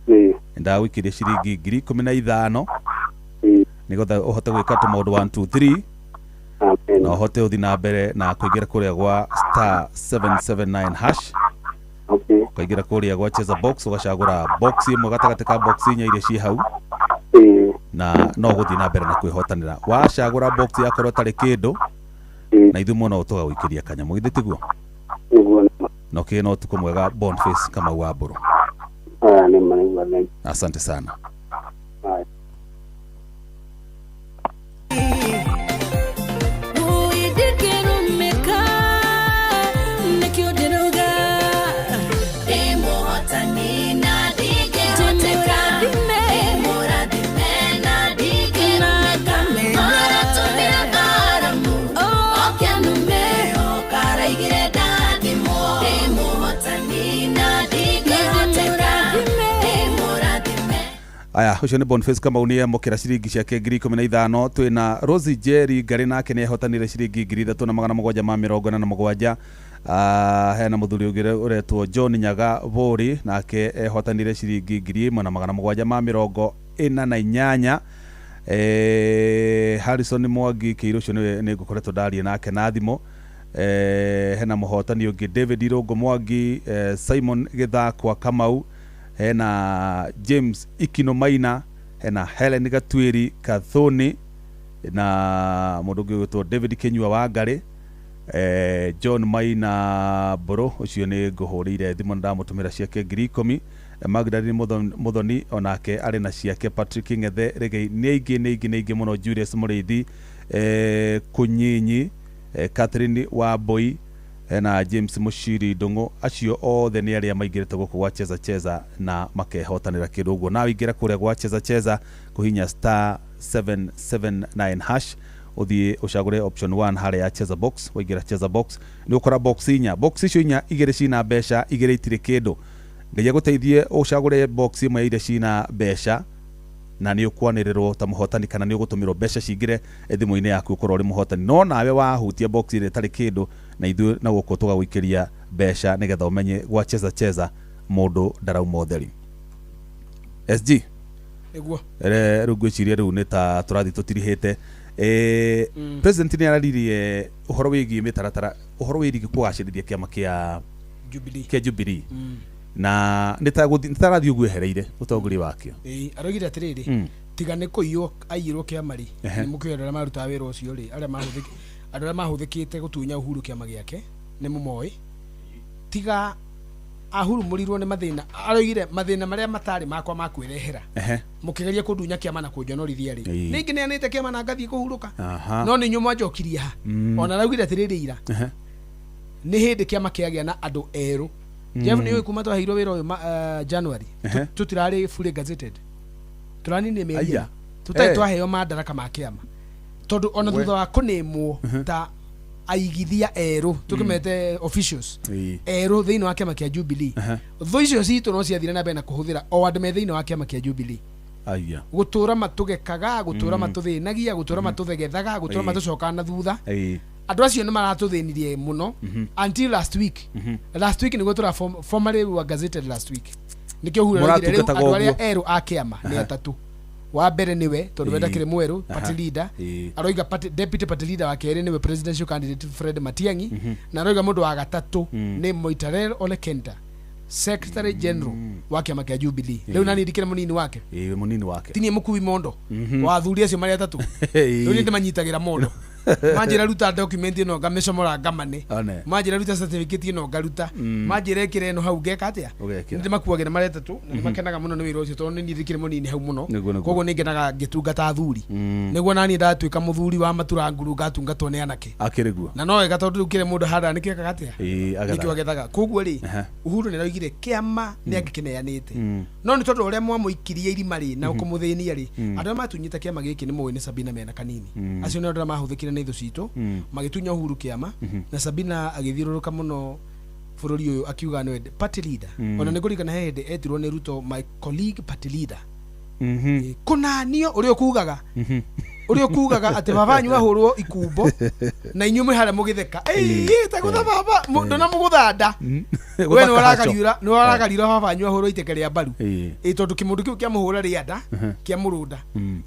Ĩĩ. Ndagũikĩria ciringi 15,000. Ĩĩ. Nĩgetha ũhote gwĩka tũmaũndũ 1 2 3. Na ũhote ũthiĩ na mbere na kũingĩra kũrĩa gwa star 779 hash. Okay. Ũkaingĩra kũrĩa gwa Cheza Box, ũgacagũra box ĩmwe gatagatĩ ka box inya iria ciĩ hau. Ĩĩ. Na no ũgũthiĩ na mbere na kwĩhotanĩra. Wacagũra box yakorwo ĩtarĩ kĩndũ, na ithuĩ mwena ũyũ tũgagũikĩria kanyamũ, githĩ tiguo? Nĩguo. Na ũkĩgĩe na ũtukũ mwega Boniface Kamau wa Mburu. Aya, nĩ ma nĩguo, thank you. Asante sana. Haya. Ndingĩrũmĩka, nĩkĩo ndĩrauga. Ndĩ mũhotani na ndingĩhoteka. Ndĩ mũrathime na ndingĩrũmĩka. Maratũmĩra Baramu, oke anume, okaraigire ndathimwo. Ndĩ mũhotani na ndingĩhoteka. Ndĩ mũrathime. Aya, ũcio nĩ Boniface Kamau nĩ amũkĩra ciringi ciake 15,000. Twĩna Rosie Jerry Ngarĩ, nake nĩ ehotanire ciringi 3747. Hena mũthuri ũngĩ ũretwo John Nyaga Bũri, nake ehotanire ciringi 1748. Harrison Mwangi Kĩirũ, ũcio nĩ ngũkoretwo ndaria nake na thimũ. Hena mũhotani ũngĩ David Irũngũ Mwangi, Simon Gĩthakwa Kamau, hena James Ikino Maina, hena Helen Gatuiri Kathoni, na mũndũ ũngĩ ũgwĩtwo David Kinyua Wangari, John Maina Mburu, ũcio nĩ ngũhũrĩire thimũ na ndamũtũmĩra ciake 10,000. Magdalene Muthoni onake arĩ na ciake. Patrick Ng'ethe Rĩgei, nĩ aingĩ nĩ aingĩ nĩ aingĩ mũno. Julius Mũrĩithi, Kũnyinyi, Catherine Wambui, na James Mushiri Ndung'u, acio othe nĩ arĩa maingĩrĩte gũkũ gwa Cheza Cheza na makehotanĩra kĩndũ ũguo. Nawe ingĩra kũrĩa gwa Cheza Cheza kũhinya star 779 hash, ũthiĩ ũcagũre option 1 harĩa ya Cheza Box. Waingĩra Cheza Box nĩ ũkora box inya, box icio inya, igĩrĩ cina mbeca, igĩrĩ itirĩ kĩndũ. Ngai agũteithie ũcagũre box ĩmwe ya iria cina mbeca, na nĩ ũkwanĩrĩrwo ta mũhotani kana nĩ ũgũtũmĩrwo mbeca cingĩre thimũ-inĩ yaku ũkorwo ũrĩ mũhotani. No nawe wahutia box ĩrĩa ĩtarĩ kĩndũ, na ithuĩ na gũkũ tũgagũikĩria mbeca nĩgetha ũmenye gwa Cheza Cheza mũndũ ndarauma ũtheri. SG. Nĩguo. Rĩu ngwĩciria rĩu nĩ ta tũrathiĩ tũtirihĩte. President nĩ araririe ũhoro wĩgiĩ mĩtaratara, ũhoro wĩgiĩ kũgacĩrithia kĩama kĩa Jubilee. Kĩa Jubilee. Na nĩ ta tarathiĩ ũguo ehereire ũtongoria wakĩo. Ĩĩ, araugire atĩrĩrĩ, tiga nĩ kũiywo aiyirwo kĩama rĩ, nĩ mũkĩoĩ andũ arĩa marutaga wĩra ũcio rĩ, arĩa andũ arĩa mahũthĩkĩte gũtunya Uhuru kĩama gĩake nĩ mũmoĩ. Tiga ahurumũrirwo nĩ mathĩna, araugire mathĩna marĩa matarĩ makwa ma kwĩrehera. Mũkĩgeria kũndunya kĩama na kũnjonorithia rĩ, nĩ ingĩneanĩte kĩama na ngathiĩ kũhurũka. No nĩ inyuĩ mwanjokirie ha. Ona araugire atĩrĩrĩ ira, nĩ hĩndĩ kĩama kĩagĩa na andũ erũ. Jeff, nĩ ũĩ kuma twaheirwo wĩra ũyũ January, tũtirarĩ fully gazetted. Tũraninire mĩeri ĩna. Tũtarĩ twaheo madaraka ma kĩama. Tondũ ona thutha wa kũnĩmwo ta aigithia erũ, tũkĩmete officials erũ thĩinĩ wa kĩama kĩa Jubilee. Thũ icio citũ no ciathire na mbere na kũhũthĩra o andũ me thĩinĩ wa kĩama kĩa Jubilee. Gũtũra matũgekaga, gũtũra matũthĩnagia, gũtũra matũthegethaga, gũtũra matũcokaga na thutha. Andũ acio nĩ maratũthĩnirie mũno until last week. Last week nĩguo tũra formally we were gazetted last week. Nĩkĩo Uhuru araugire rĩu andũ arĩa erũ a kĩama nĩ atatũ. Wa mbere nĩwe tondũ we ndakĩrĩ mwerũ, party leader. Aroiga deputy party leader wa kerĩ nĩwe presidential candidate Fred Matiang'i, na aroiga mũndũ wa gatatũ nĩ Moitalel Ole Kenta. Secretary General wa kĩama kĩa Jubilee. Rĩu nani ndikĩrĩ mũnini wake. Ĩĩ, mũnini wake. Tinie mũkui mondo wa athuri acio marĩ atatũ. Rĩu niĩ ndĩmanyitagĩra mondo, manjĩra ruta document ĩno ngamĩcomora ngamane. One. Manjĩra ruta certificate ĩno ngaruta, manjĩra ĩkĩra ĩno hau ngeka atĩa. Ũgekĩra. Nĩndĩmakuagĩra marĩ atatũ na nĩmakenaga mũno nĩ wĩra ũcio tondũ nĩ niĩ ndĩkĩrĩ mũnini hau mũno. Nĩguo, nĩguo. Koguo nĩngenaga ngĩtungata athuri nĩguo naniĩ ndatuĩka mũthuri wa matura nguru ngatungatwo nĩ anake. Akĩrĩ guo. Na no wega tondũ rĩu kĩrĩa mũndũ ahandaga nĩkĩo ekaga atĩa? Ĩĩ, agethaga. Nĩkĩo agethaga. Koguo rĩ, Aha. Uhuru nĩaraugire kĩama nĩ angĩkĩneanĩte, no nĩ tondũ ũrĩa mwamũikirie irima rĩ na kũmũthĩnia rĩ, andũ arĩa matunyĩte kĩama gĩkĩ nĩ mũĩ nĩ Sabina mena kanini, acio nĩ andũ arĩa mahũthĩkire nĩ thũ citũ magĩtunya Uhuru kĩama, na Sabina agĩthiũrũrũka mũno bũrũri ũyũ akiuga nĩwe party leader. Ona nĩ kũririkana he hĩndĩ etirwo nĩ Ruto, "My colleague party leader." Kũnanio ũrĩa ũkugaga, ũrĩa ũkugaga atĩ baba wanyu ahũrwo ikumbo na inyuĩ mwĩ harĩa mũgĩtheka, "Ĩĩ, tagũtha baba." Ndũnamũgũtha nda we nĩ ũrakariũra, nĩ ũrakariũra baba wanyu ahũrwo iteke rĩa mbaru. Ĩ tondũ kĩmũndũ kĩu kĩamũhũra rĩa nda kĩamũrũnda,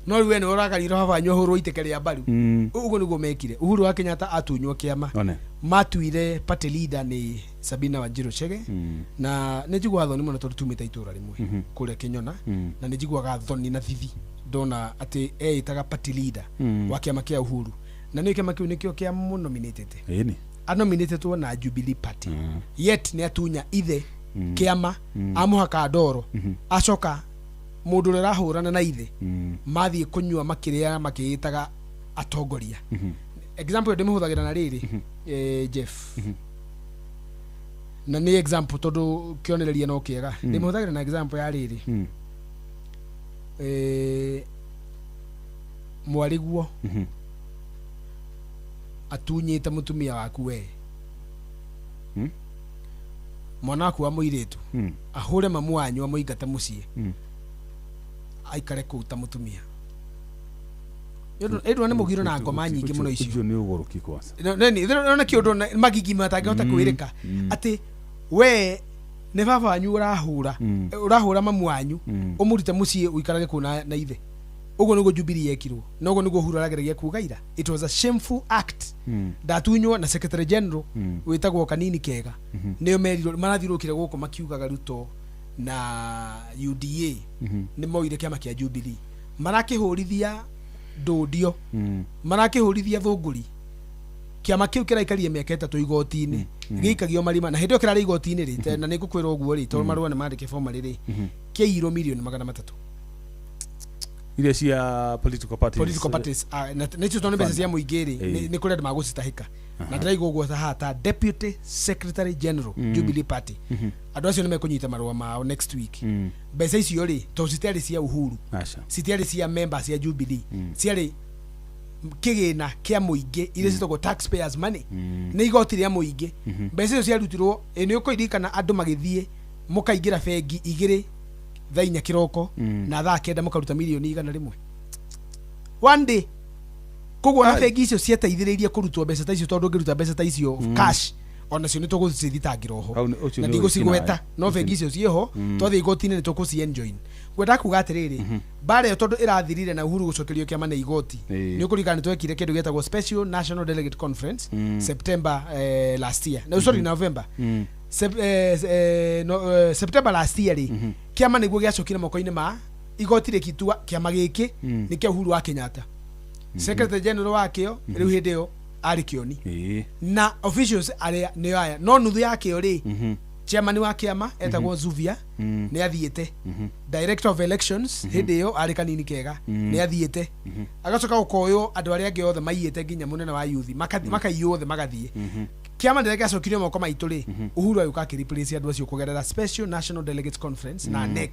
no rĩu we nĩ ũrakariũra baba wanyu ahũrwo iteke rĩa mbaru. Ũguo nĩguo mekire. Uhuru wa Kenyatta atunywo kĩama, One. matuire party leader nĩ Sabina Wanjiru Chege. Na nĩ njiguaga thoni mũno tondũ tumĩte itũra rĩmwe kũrĩa Kĩnyona, na nĩ njiguaga thoni na thithi ndona atĩ eĩtaga party leader wa kĩama kĩa Uhuru, na nĩ kĩama kĩu nĩkĩo kĩamũnominatĩte. Ĩni. Anominĩtetwo na Jubilee Party, yet nĩ atunya ithe kĩama, amũhaka ndoro, acoka mũndũ ũrĩa ũrahũrana na ithe mathiĩ kũnyua makĩrĩa makĩĩtaga atongoria. Example ĩyo ndĩmĩhũthagĩra na rĩrĩ, Jeff, na nĩ example tondũ kĩonereria no kĩega. Ndĩmĩhũthagĩra na example ya rĩrĩ, mwarĩguo atunyĩte mũtumia waku, we mwana waku wa mũirĩtu ahũre mamu wanyu amũingate mũciĩ aikare kũu ta mũtumia. Ĩndũ nĩ mũgiro na ngoma nyingĩ mũno icio. Ũcio nĩ ũgũrũki kwanza. Nĩ kĩũndũ magigi matangĩhota kwĩrĩka atĩ we nĩ baba wanyu ũrahũra, ũrahũra mamu wanyu ũmũrute mũciĩ ũikarage kũu na ithe. Ũguo nĩguo Jubilee yekirwo, na ũguo nĩguo Uhuru arageragia kuga ira. It was a shameful act. Ndatunywo na secretary general wĩtagwo Kanini Kega, nĩo merirwo marathiũrũrũkire gũkũ makiugaga Ruto na UDA nĩ moire kĩama kĩa Jubilee, marakĩhũrithia ndũndio, marakĩhũrithia thũngũri. Kĩama kĩu kĩraikarie mĩaka 3 igoti-inĩ gĩikagio marima, na hĩndĩ ĩyo kĩrarĩ igoti-inĩ rĩ, na nĩ ngũkwĩra ũguo rĩ tondũ marũa nĩ mandĩke formally rĩ, kĩaiyirwo mirioni 300. Iria cia political parties. Political parties, na nĩcio tondũ nĩ mbeca cia mũingĩ rĩ, nĩ kũrĩ andũ magũcitahĩka, na ndĩraigua ũguo ta haha ta deputy secretary general Jubilee Party, andũ acio nĩ mekũnyita marũa mao next week. Mbeca icio rĩ, tondũ citiarĩ cia Uhuru, Aca. citiarĩ cia members cia Jubilee, ciarĩ kĩgĩna kĩa mũingĩ iria citagwo taxpayers money, nĩ igoti rĩa mũingĩ. Mbeca icio ciarutirwo. Ĩ nĩ ũkũririkana andũ magĩthiĩ mũkaingĩra bengi 2 thaa 4 kĩroko na thaa 9 mũkaruta mirioni 100 one day. Koguo na bengi icio ciateithĩrĩirie kũrutwo mbeca ta icio, tondũ ũngĩruta mbeca ta icio cash onacio nĩ tũgũcithitangĩra oho. Hau ũcio Na nĩ ndigũcigweta wĩkinaĩ. no bengi icio ciĩho, twathiĩ igoti-inĩ nĩ tũkũci enjoin. Ngwenda kuga atĩrĩrĩ, mbara ĩyo tondũ ĩrathirire na Uhuru gũcokerio kĩama nĩ igoti, nĩ ũkũririkana nĩ twekire kĩndũ gĩtagwo Special National Delegate Conference September last year, no, sorry, November. Sep, eh, eh, no, September last year rĩ, kĩama nĩguo gĩacokire moko-inĩ ma igoti rĩkitua kĩama gĩkĩ nĩ kĩa Uhuru wa Kenyatta. Secretary General wakĩo rĩu hĩndĩ ĩyo arĩ Kĩoni, na officials arĩa nĩo aya, no nuthu yakĩo rĩ, chairman wa kĩama etagwo Zuvia nĩ athiĩte, director of elections hĩndĩ ĩyo arĩ Kanini Kega nĩ athiĩte, agacoka gũkoywo andũ arĩa angĩ othe maiyĩte nginya mũnene wa youth makaiywo othe magathiĩ. Kĩama rĩrĩa gĩacokirio moko maitũ rĩ, Uhuru agĩũka akĩreplace andũ acio kũgerera Special National Delegates Conference na NEC.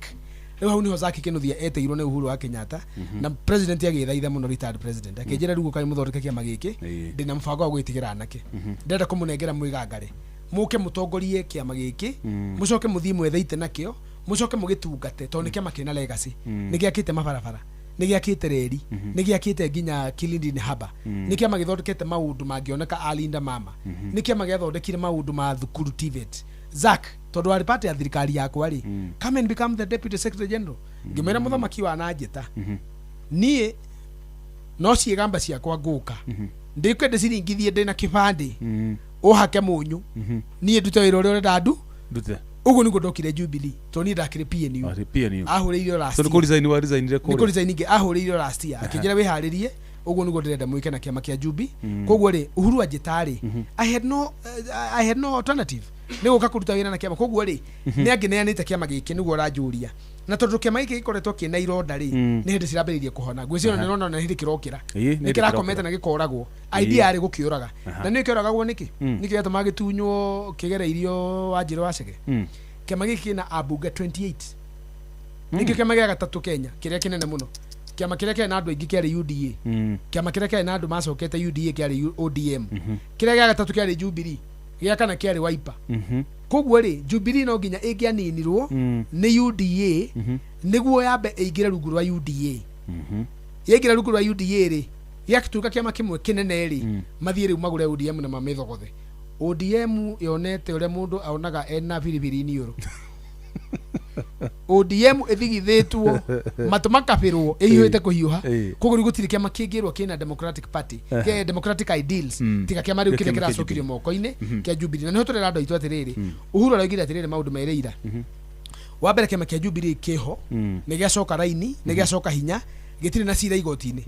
Rĩu hau niho Zaki Kinuthia eteirwo nĩ Uhuru wa Kenyatta, na president agĩthaitha mũno, retired president akĩnjĩra, "Rĩu ũkai mũthondeke kĩama gĩkĩ, ndĩna mũbango wa gwĩtigĩra anake, ndĩrenda kũmũnengera mwĩgangare mũke mũtongorie kĩama gĩkĩ, mũcoke mũthiĩ mwethe ite nakĩo, mũcoke mũgĩtungate, tondũ nĩ kĩama kĩna legacy, nĩ gĩakĩte mabarabara, nĩ gĩakĩte reri, nĩ gĩakĩte nginya Kilindini Harbour, nĩ kĩama gĩthondekete maũndũ mangĩoneka alinda mama, nĩ kĩama gĩathondekire maũndũ ma thukuru TVET. Zack, tondũ warĩ part ya thirikari yakwa rĩ, come and become the deputy secretary general." Ngĩmwĩra, "Mũthamaki wa nanjĩta niĩ no ciĩgamba ciakwa ngũka ndĩkwende ciringithie ndĩna kĩbandĩ ũhake mũnyũ, niĩ ndute wĩra ũrĩa ũrenda ndu." Ndute. Ũguo nĩguo ndokire Jubilee tondũ niĩ ndakĩrĩ PNU. Arĩ PNU. Ahũrĩirio last So nĩ year. kũ resign wa resignire Nĩ kũ kũrĩa. resign ingĩ ahũrĩirio last year akĩnjĩra wĩharĩrie ũguo nĩguo ndĩrenda mwĩke na kĩama kĩa Jubi. Koguo rĩ Uhuru anjĩta rĩ, I had no alternative, nĩ gũka kũruta wĩra na kĩama. Koguo rĩ nĩ angĩneanĩte kĩama gĩkĩ nĩguo ũranjũria, na tondũ kĩama gĩkĩ gĩkoretwo kĩna ironda rĩ, nĩ hĩndĩ cirambĩrĩirie kũhona. Ngwĩciria nĩ ũrona nĩ hĩndĩ kĩrokĩra. Ĩĩ, nĩ Nĩ hĩndĩ kĩrakomete kĩrokĩra. na gĩkoragwo idea yarĩ gũkĩũraga. Na nĩ kĩoragagwo nĩkĩ? Nĩkĩo gĩatũmaga gĩtunywo kĩgereirio Wanjĩrũ wa Chege. Kĩama gĩkĩ kĩna ambunge 28, nĩkĩo kĩama gĩa gatatũ Kenya kĩrĩa kĩnene mũno. Kĩama kĩrĩa kĩarĩ na andũ aingĩ kĩarĩ UDA. Kĩama kĩrĩa kĩarĩ na andũ macokete UDA kĩarĩ ODM. Kĩrĩa gĩa gatatũ kĩarĩ Jubilee, gĩa kana kĩarĩ Wiper. Koguo rĩ Jubilee no nginya ĩngĩaninirwo nĩ UDA nĩguo yambe ĩingĩre rungu rwa UDA. Yaingĩra rungu rwa UDA rĩ, gĩatuĩka kĩama kĩmwe kĩnene rĩ, mathiĩ rĩu magũre ODM na mamĩthogothe. ODM yonete ũrĩa mũndũ onaga ena biribiri iniũrũ. ODM ĩthigithĩtwo matũ makabĩrwo ĩhiũhĩte kũhiũha. Koguo rĩu gũtirĩ kĩama kĩngĩrwo kĩna democratic party, kĩa democratic ideals, tiga kĩama rĩu Kĩa kĩrĩa kĩama kĩa kĩracokirio moko-inĩ kĩa Jubilee. Na nĩho tũrera andũ aitũ atĩrĩrĩ, Uhuru araugire atĩrĩrĩ maũndũ merĩ ira. Wa mbere, kĩama kĩa Jubilee kĩho, nĩ gĩacoka raini, nĩ gĩacoka hinya, gĩtirĩ na cira igoti-inĩ.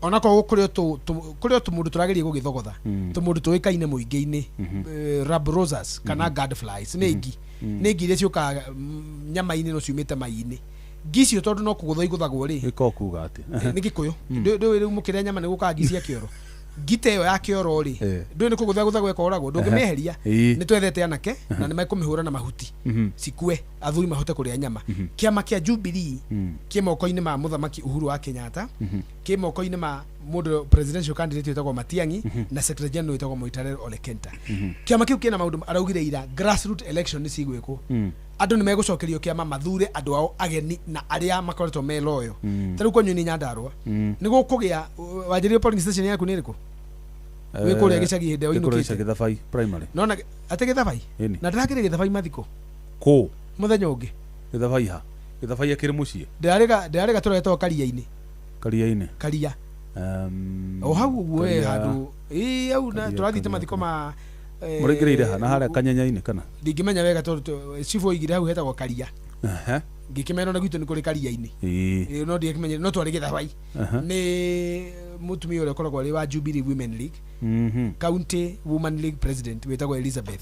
Onakorwo kũrĩ o tũmũndũ tũrageria gũgĩthogotha, tũmũndũ tũĩkaine mũingĩ-inĩ, rab rosas kana gadflies, nĩ ngi iria ciũkaga nyama-inĩ no ciumĩte mai-inĩ. Ngi icio tondũ no kũgũthwo igũthagwo rĩ. Gĩko kuga atĩ. Nĩ gĩkũyũ. Ndũĩ rĩu mũkĩrĩa nyama nĩ gũkaga ngi cia kĩoro, ngi ta ĩyo ya kĩoro rĩ, ndũĩ nĩ kũgũtha gũthagwo ĩkoragwo ndũngĩmĩeheria. Nĩ twethete anake na nĩ mekũmĩhũra na mahuti cikue, athuri mahote kũrĩa nyama. Kĩama kĩa Jubilee kĩ moko-inĩ ma mũthamaki Uhuru wa Kenyatta, kĩ moko-inĩ ma mũndũ presidential candidate wĩtagwo Matiang'i na secretary general wĩtagwo Moitalel Ole Kenta. Kĩama kĩu kĩna maũndũ araugire ira, grassroot election nĩ cigwĩkwo, andũ nĩ megũcokerio kĩama mathure andũ ao ageni na arĩa makoretwo me loyo. Ta rĩu kwanyu nĩ Nyandarũa nĩ gũkũgĩa wanjĩrĩrio polling station yaku nĩ ĩrĩkũ wĩ kũrĩa gĩcagi hĩndĩ ĩrĩa Wĩ kũrĩa ũinũkĩte? gĩcagi Gĩthabai primary. Nona atĩ Gĩthabai? Ĩni. Na ndĩrakĩrĩ Gĩthabai mathiko. Kũ? Mũthenya ũngĩ. Gĩthabai ha? Gĩthabai akĩrĩ mũciĩ? Ndĩrarĩ gatũra getagwo Karia-inĩ. Karia-inĩ. Karia. O hau ũguo we. Karia- Handũ ĩĩ hau na Karia, tũrathiĩte Karia, mathiko ma Mũraingĩrĩire ha? Na harĩa kanyenya-inĩ kana? Ndingĩmenya wega tondũ cibũ oigire hau hetagwo Karia. Ngĩkĩmera ona gwitũ nĩ kũrĩ Karia-inĩ. Ĩĩ, no ndiakĩmenyire no twarĩ Gĩthabai. Nĩ mũtumia ũrĩa ũkoragwo arĩ wa Jubilee Women League, county woman league president wĩtagwo Elizabeth.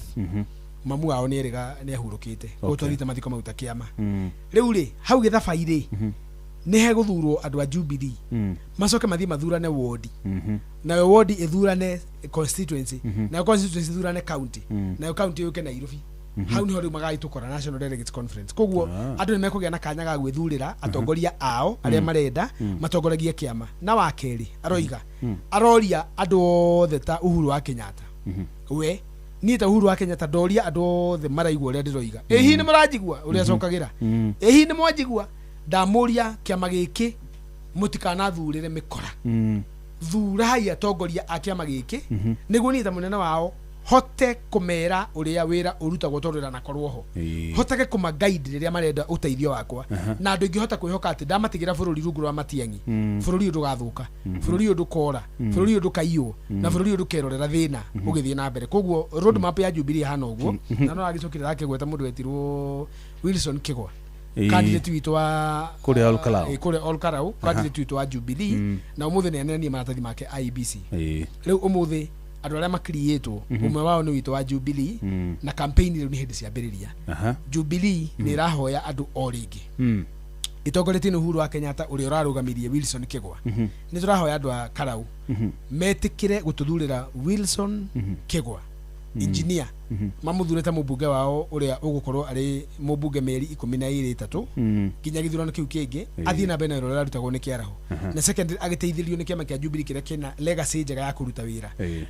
Mamu wao nĩ erĩga nĩ ahurũkĩte, koguo twathiĩte mathiko mau ta kĩama. Rĩu rĩ hau Gĩthabai rĩ, nĩ hegũthurwo andũ a Jubilee, macoke mathiĩ mathurane wodi, nayo wodi ĩthurane constituency, nayo constituency ĩthurane county, nayo county yũke Nairobi. Hau niho rĩu magagĩtũkora National Delegates Conference. Koguo andũ nĩ mekũgĩa na kanya ga gwĩthurĩra atongoria ao arĩa marenda matongoragie kĩama. Na wa kerĩ aroiga, aroria andũ othe ta Uhuru wa Kenyatta, we niĩ ta Uhuru wa Kenyatta ndoria andũ othe maraigua ũrĩa ndĩroiga, ĩ hihi nĩ mũranjigua ũrĩa cokagĩra? Ĩ hihi nĩ mwanjigua ndamũria kĩama gĩkĩ mũtikanathurĩre mĩkora? Thurai atongoria a kĩama gĩkĩ nĩguo niĩ ta mũnene wao hote kũmera ũrĩa wĩra ũrutagwo tondũ ndanakorwo ho, hotage kũma-guide rĩrĩa marenda ũteithio wakwa, na andũ ingĩhota kwĩhoka atĩ ndamatigĩra bũrũri rungu rwa Matiang'i, bũrũri ũyũ ndũgathũka, bũrũri ũyũ ndũkora, bũrũri ũyũ ndũkaiywo, na bũrũri ũyũ ndũkerorera thĩna ũgĩthiĩ na mbere. Koguo road map ya Jubilee ĩhana ũguo. Na no agĩcokire akĩgweta mũndũ wetirwo Wilson Kĩgwa, candidate witũ wa Kũrĩa Ol Kalou. Kũrĩa Ol Kalou, candidate witũ wa Jubilee, na ũmũthĩ nĩ aneanire maratathi make IEBC. Rĩu ũmũthĩ andũ arĩa makiriĩtwo, ũmwe wao nĩ witũ wa Jubilee, na campaign rĩu nĩ hĩndĩ ciambĩrĩria. Jubilee nĩ ĩrahoya andũ o rĩngĩ, ĩtongoretie nĩ Uhuru wa Kenyatta ũrĩa ũrarũgamirie Wilson Kĩgwa, nĩ tũrahoya andũ a Karau metĩkĩre gũtũthurĩra Wilson Kĩgwa engineer, mamũthure ta mũmbunge wao ũrĩa ũgũkorwo arĩ mũmbunge mĩeri 12 ĩtatũ nginya gĩthurano kĩu kĩngĩ, athiĩ na mbere na wĩra ũrĩa arutagwo nĩ kĩaraho, na second agĩteithĩrĩrio nĩ kĩama kĩa Jubilee kĩrĩa kĩna legacy njega ya kũruta wĩra.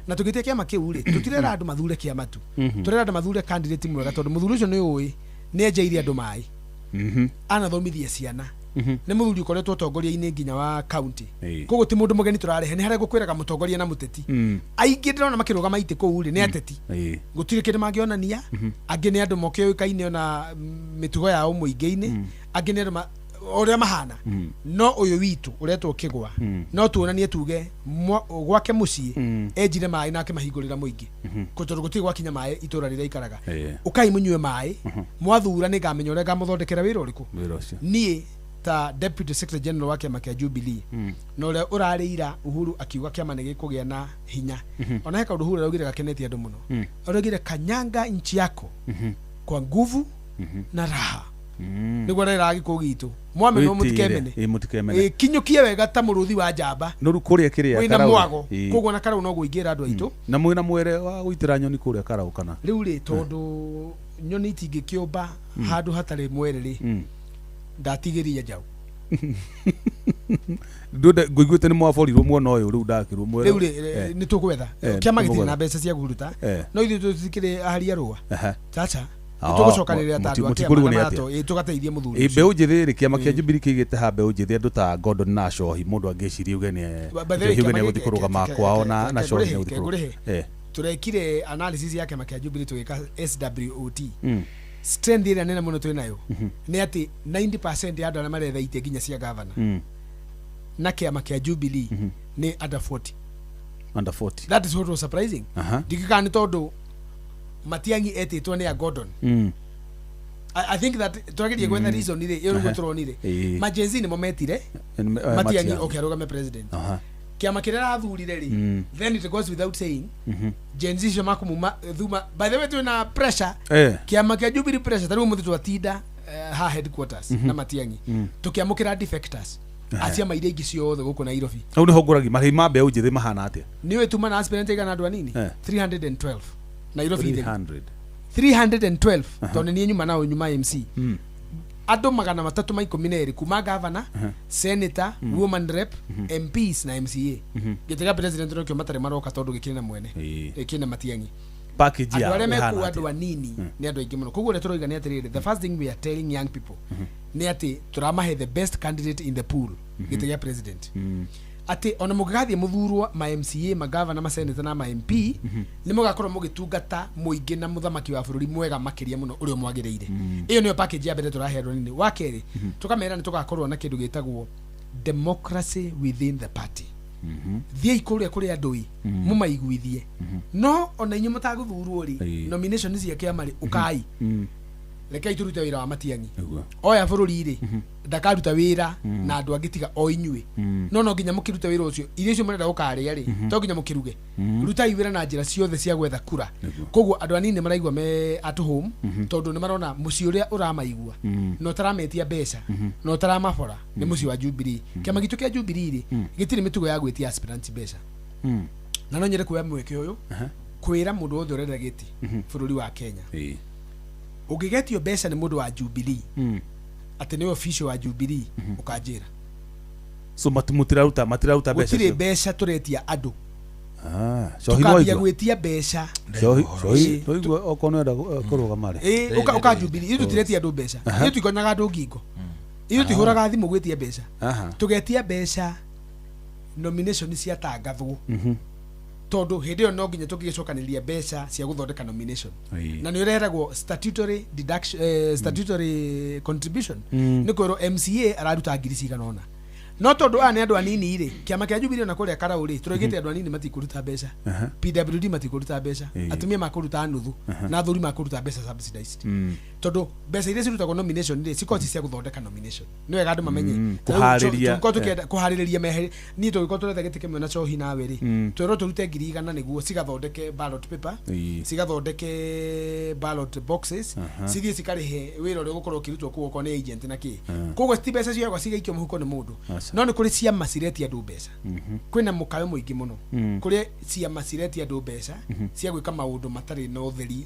Na tũgĩtia kĩama kĩu rĩ, tũtirera andũ mathure kĩama tu, tũrera andũ mathure candidate mwega, tondũ mũthuri ũcio nĩ ũĩ nĩ enjeire andũ maĩ, anathomithia ciana, nĩ mũthuri ũkoretwo ũtongoria-inĩ nginya wa county. Koguo ti mũndũ mũgeni tũrarehe. Nĩ harĩa ngũkwĩraga mũtongoria na mũteti, aingĩ ndĩrona makĩrũgama itĩ kũu rĩ nĩ ateti, gũtirĩ kĩndũ mangĩonania. Angĩ nĩ andũ mokĩũĩkaine ona mĩtugo yao mũingĩ-inĩ, angĩ nĩ andũ Ũrĩa mahana, no ũyũ witũ ũretwo Kĩgwa, no tuonanie tuge gwake mũciĩ enjire maĩ na akĩmahingũrĩra mũingĩ. Tondũ gũtirĩ gwakinya maĩ itũra rĩrĩa ikaraga. Ũkai mũnyue maĩ, mwathura nĩ ngamenya ũrĩa ngamũthondekera wĩra ũrĩkũ. Wĩra ũcio. Niĩ ta deputy secretary general wa kĩama kĩa Jubilee, na ũrĩa ũrarĩira Uhuru akiuga kĩama nĩ gĩkũgĩa na hinya, ona he kaũndũ Uhuru araugire gakenetie andũ mũno. Araugire, "Kanyanga nchi yako kwa nguvu na raha." Nĩguo arera gĩkũ gitũ, mwamenwo mũtikemene. Ĩ, mũtikemene. Ĩ, kinyũkie wega ta mũrũthi wa njamba. No rĩu kũrĩa kĩrĩa wĩna Karau- mwago. Koguo na Karau no gũingĩra andũ aitũ. Na mwĩna mwere wa gũitĩra nyoni kũrĩa Karau kana? Rĩu rĩ, tondũ nyoni itingĩkĩũmba handũ hatarĩ mwere rĩ, ndatigĩria njaũ. Ndũnde ngũiguĩte nĩ mwaborirwo mwena ũyũ, rĩu ndakĩrwo mwere. Rĩu rĩ, nĩ tũgwetha. Kĩama gĩtirĩ Nĩmũgwetha. Na mbeca cia kũruta, no ithuĩ tũtikĩrĩ aharia rũa caca. Ah, Tũgũcokanĩrĩra ta andũ a kĩama mũtikũrigwo na nĩ atĩa? marato, tũgateithia mũthuri Ĩ, ũcio. mbeũ njĩthĩ rĩ, kĩama kĩa Jubilee kĩigĩte ha mbeũ njĩthĩ andũ ta Gordon na Cohi? Mũndũ angĩciria uge nĩ By the way, Njohi uge kĩama nĩ egũthiĩ kũrũgama kwao na Cohi nĩ egũthiĩ kũrũgama. Ngũrĩhe. Tũrekire analysis ya kĩama kĩa Jubilee, tũgĩka SWOT. Strength ĩrĩa nene mũno twĩ nayo nĩ atĩ 90% ya andũ arĩa maretha itĩ nginya cia gavana na kĩama kĩa Jubilee nĩ under 40. Under 40. That is what was surprising. Ndikikaga nĩ tondũ Matiang'i etĩtwo nĩ a Gordon. I think that twagerie gwetha reason rĩ, ĩyo nĩguo tũronire. Ma-Gen Z nĩmo metire Matiang'i Matiang'i. oke arũgame president. Kĩama kĩrĩa arathurire rĩ, then it goes without saying Gen Z icio makumuma thuma. By the way, twĩna pressure, kĩama kĩa Jubilee pressure. Ta rĩu ũmũthĩ twatinda ha headquarters na Matiang'i tũkĩamũkĩra defectors a ciama iria ingĩ ciothe gũkũ Nairobi. Hau nĩho ngũragi marĩhi ma mbeũ njĩthĩ mahana atĩa? Nĩ ũĩ tuma na aspirant igana andũ anini? 312 Nairobi theri. 300? 312, tondũ niĩ nyuma nao, nyuma MC, andũ 312 kuma gavana, senator, woman rep, MPs na MCA. Gĩtĩ gĩa president nokĩo matarĩ maroka tondũ gĩkĩrĩ na mwene, gĩkĩrĩ na Matiang'i. Package Andũ yao arĩa ĩhana mekũu, atĩa? andũ anini nĩ andũ aingĩ mũno. Koguo ũrĩa tũroiga nĩ atĩrĩrĩ, the first thing we are telling young people nĩ atĩ tũramahe the best candidate in the pool gĩtĩ gĩa president, atĩ ona mũngĩgathiĩ mũthurwo ma MCA, magavana, maseneta na ma MP, nĩ mũgakorwo mũgĩtungata mũingĩ na mũthamaki wa bũrũri mwega makĩria mũno ũrĩa mwagĩrĩire. Ĩyo nĩyo package ya mbere tũrahe andũ anini. Wa kerĩ, tũkamera nĩ tũgakorwo na kĩndũ gĩtagwo democracy within the party. Thiĩi kũrĩa kũrĩ andũ ĩ, mũmaiguithie, no ona inyuĩ mũtagũthurwo rĩ, nomination cia kĩama rĩ, ũkai rekei tũrute wĩra wa Matiang'i. Oya bũrũri rĩ, ndakaruta wĩra na andũ angĩ tiga o inyuĩ. No nginya mũkĩrute wĩra ũcio. Irio icio mũrenda gũkarĩa rĩ, to nginya mũkĩruge. Rutai wĩra na njĩra ciothe cia gwetha kura. Koguo andũ anini nĩ maraigua me at home, tondũ nĩ marona mũciĩ ũrĩa ũramaigua na ũtarametia mbeca na ũtaramabora nĩ mũciĩ wa Jubilee. Kĩama gitũ kĩa Jubilee rĩ, gĩtirĩ mĩtugo ya gwĩtia aspirants mbeca. Na no nyende kuoya mweke ũyũ kwĩra mũndũ wothe ũrenda gĩtĩ bũrũri wa Kenya, ũngĩgetio mbeca nĩ mũndũ wa Jubilee, atĩ nĩ official wa Jubilee, ũkanjĩra. So matiraruta mbeca Gũtirĩ cio? mbeca tũretia andũ. Ah, Cohi, Tũkambia nĩwaigua? gwĩtia mbeca. Cohi, Cohi, nĩwaigua okorwo nĩwenda kũrũgama rĩ? Ĩ, ũka Jubilee. Ithuĩ tũtiretia andũ mbeca. Ithuĩ tũikonyaga andũ ngingo. Ithuĩ tũihũraga thimũ gwĩtia mbeca. Tũgetia mbeca nomination ciatangathwo, tondũ hĩndĩ ĩyo no nginya tũngĩgĩcokanĩrĩria mbeca cia gũthondeka nomination. Na nĩ ũreragwo statutory deduction, statutory contribution, nĩ kwĩrwo MCA araruta ngiri cigana ũna. No tondũ aya nĩ andũ anini rĩ, kĩama kĩa Jubilee ona kũrĩa Karau rĩ, tũroigĩte andũ anini matikũruta mbeca, PWD matikũruta mbeca, atumia makũruta nuthu na athuri makũruta mbeca subsidized, tondũ mbeca iria cirutagwo nomination rĩ, cikoragwo ci cia gũthondeka nomination. Nĩ wega andũ mamenye. Ta rĩu Kũharĩria, tũngĩkorwo tũkĩenda kũharĩrĩria mehere, niĩ tũngĩkorwo tũretha gĩtĩ kĩmwe na Cohi nawe rĩ, twĩrwo tũrute 100,000 nĩguo cigathondeke ballot paper, cigathondeke ballot boxes, cithiĩ cikarĩhe wĩra ũrĩa ũgũkorwo ũkĩrutwo kũu okorwo nĩ agent na kĩ. Koguo ti mbeca cioyagwo cigaikio mũhuko nĩ mũndũ. No nĩ kũrĩ ciama ciretia andũ mbeca. Kwĩna mũkayo mũingĩ mũno kũrĩ ciama ciretia andũ mbeca cia gwĩka maũndũ matarĩ na ũtheri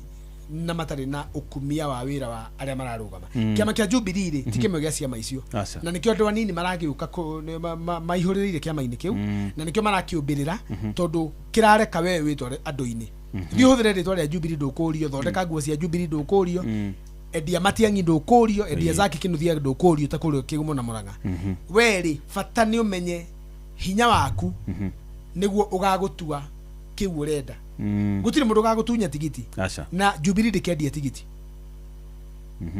na matarĩ na ũkumia wa wĩra wa arĩa mararũgama. Kĩama kĩa Jubilee rĩ, ti kĩmwe gĩa ciama icio. Na nĩkĩo andũ anini maragĩũka maihũrĩrĩire kĩama-inĩ kĩu, na nĩkĩo marakĩũmbĩrĩra, tondũ kĩrareka we wĩtware andũ-inĩ. Thiĩ ũhũthĩre rĩtwa rĩa Jubilee, ndũkũrio. Thondeka nguo cia Jubilee, ndũkũrio. Endia Matiang'i, ndũkũrio. Endia Zaki Kinuthia, ndũkũrio. Ta kũrĩa Kĩgumo na Mũrang'a, we rĩ, bata nĩ ũmenye hinya waku nĩguo ũgagũtua kĩu ũrenda. Gũtirĩ mũndũ ũgagũtunya tigiti. Aca. Na Jubilee ndĩkendia tigiti.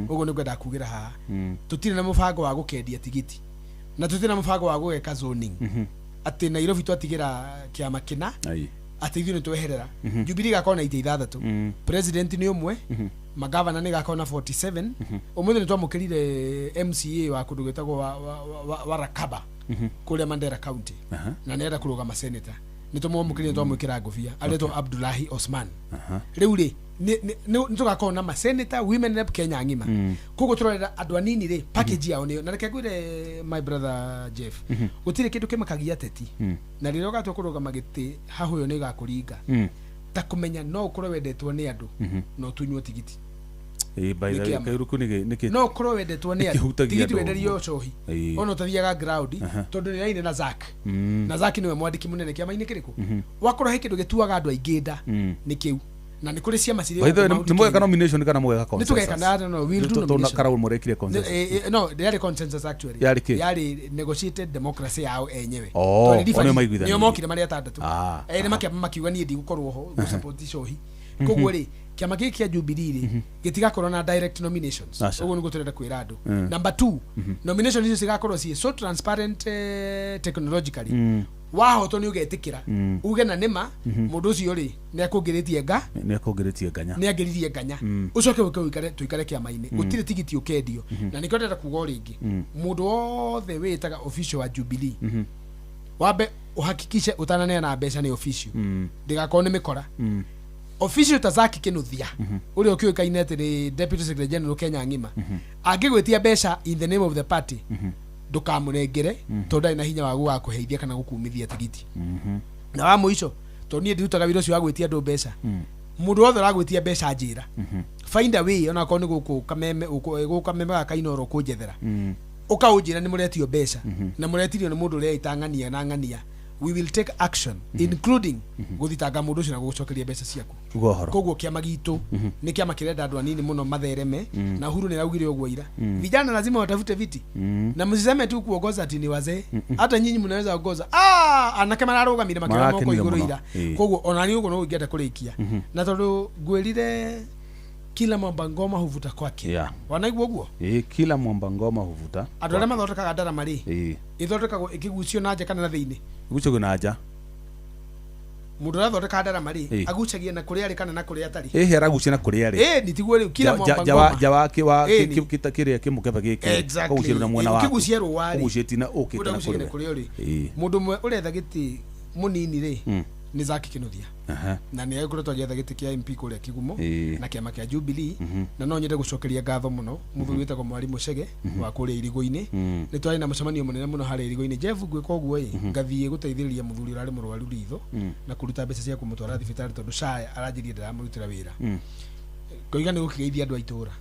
Ũguo nĩ ngwenda kugĩra haha tũtirĩ na mũbango wa gũkendia tigiti na tũtirĩ na mũbango wa gũgeka zoning atĩ Nairobi twatigĩra kĩama kĩna atĩ ithuĩ nĩ tweherera. Jubilee igakorwo na itĩ 6, president nĩ ũmwe, magavana nĩ gakorwo na 47. Ũmũthĩ nĩ twamũkĩrire MCA wa kũndũ gwĩtagwo wa Rakaba kũrĩa Mandera County, na nĩarenda kũrũgama senator. Nĩ tũmwamũkĩrire, twamwĩkĩra ngũbia, aretwo Abdullahi Osman. Rĩu rĩ nĩ tũgakorwo na masenata, women rep Kenya ng'ima. Koguo tũrorera andũ anini rĩ, package yao nĩyo. Na reke ngwĩre, my brother Jeff, gũtirĩ kĩndũ kĩmakagia ateti na rĩrĩa ũgatua kũrũgama gĩtĩ hahũyo nĩ ĩgakũringa ta kũmenya no ũkorwo wendetwo nĩ andũ na ũtunywo tigiti. No ũkorwo wendetwo nĩ andũ, tigiti wenderio cohi ona ũtathiaga ground, tondũ nĩ raine na Zack, na Zack nĩwe mwandĩki mũnene kĩama-inĩ kĩrĩkũ. Wakorwo he kĩndũ gĩtuaga andũ aingĩ nda nĩ kĩu, na nĩ kũrĩ ciama cirĩ. By the way, nĩ mũgeka nomination kana mũgeka consensus? Nĩ tũgeka, no, we'll do nomination. Kana mũrekire consensus? No, yarĩ consensus actually. Yarĩ kĩ? Yarĩ negotiated democracy yao enyewe. Oh, nĩo maiguithanirie. Nĩo mokire marĩ atandatũ. Erĩ makĩamba makiuga niĩ ndigũkorwo ho gũsupport cohi. Koguo rĩ, kĩama gĩkĩ kĩa Jubilee rĩ gĩtigakorwo na direct nominations. Ũguo nĩguo tũrenda kwĩra andũ. Number 2, nomination icio cigakorwo ciĩ so transparent technologically. Wahotwo nĩ ũgetĩkĩra uge na nĩma mũndũ ũcio rĩ nĩ akũngĩrĩtie nga, nĩ akũngĩrĩtie nganya, nĩ angĩririe nganya, ũcoke ũke ũikare tũikare kĩama-inĩ. Gũtirĩ tigiti ũkendio. Na nĩkĩo ndĩrenda kuga o rĩngĩ, mũndũ wothe wĩĩtaga official wa Jubilee wambe ũhakikishe ũtananeana mbeca nĩ official, ndĩgakorwo nĩ mĩkora. Official ta Zack Kinuthia ũrĩa ũkĩũĩkaine atĩ nĩ Deputy Secretary General Kenya ng'ima, angĩgwĩtia mbeca in the name of the party ndũkamũnengere, tondũ ndarĩ na hinya wa gũgakũheithia kana gũkumithia tigiti. Na wa mũico, tondũ niĩ ndirutaga wĩra ũcio wa gwĩtia andũ mbeca, mũndũ wothe ũragwĩtia mbeca njĩra, find a way, onakorwo nĩ gũkũ Kameme, gũkũ Kameme ga Kainoro kũnjethera, ũkaũnjĩra nĩ mũretio mbeca na mũretirio nĩ mũndũ ũreita ng'ania na ng'ania, we will take action including gũthitanga mũndũ ũcio na gũgũcokeria mbeca ciaku. Koguo kĩama gitũ nĩ kĩama kĩrenda andũ anini mũno mathereme, na Uhuru nĩ araugire ũguo ira, vijana lazima watafute viti na msiseme tu kuongoza ati ni wazee, hata nyinyi mnaweza ongoza. Anake mararũgamire makĩoya moko igũrũ ira. Koguo ona niĩ ũguo no ingĩenda kũrĩkia, na tondũ ngwĩrire kila mwamba ngoma huvuta kwake. Wanaigua ũguo? Kila mwamba ngoma huvuta. Andũ arĩa mathondekaga ndarama rĩ, ĩthondekagwo ĩkĩgucio na nja kana na thĩinĩ? Ĩgucagio na nja. Mũndũ ũrathondeka ndarama rĩ, agucagia na kũrĩa arĩ kana na kũrĩa atarĩ? Ĩhĩ, aragucia na kũrĩa arĩ. Ĩni tiguo rĩu kila mwamba ngoma. Nja wake wa kĩrĩa kĩmũkebe gĩkĩ. Kũgucia na mwena waku. Ũkĩgucia rũa rĩ, ũgucĩtie na ũkĩte na kũrĩa ũrĩ. Mũndũ ũmwe ũretha gĩtĩ mũnini rĩ nĩ Zack Kinuthia, na nĩ agĩkoretwo agĩetha gĩtĩ kĩa MP kũrĩa Kigumo na kĩama kĩa Jubilee. Na no nyende gũcokeria ngatho mũno mũthuri wĩtagwo Mwarimũ Chege wa kũrĩa Irigũ-inĩ. Nĩ twarĩ na mũcemanio mũnene mũno harĩa Irigũ-inĩ. Jeff, ngwĩka ũguo ĩ, ngathiĩ gũteithĩrĩria mũthuri ũrarĩ mũrwaru ritho na kũruta mbeca cia kũmũtwara thibitarĩ tondũ SHA aranjĩrire ndĩramũrutĩra wĩra. Ngoiga nĩ gũkĩgeithia andũ a itũra.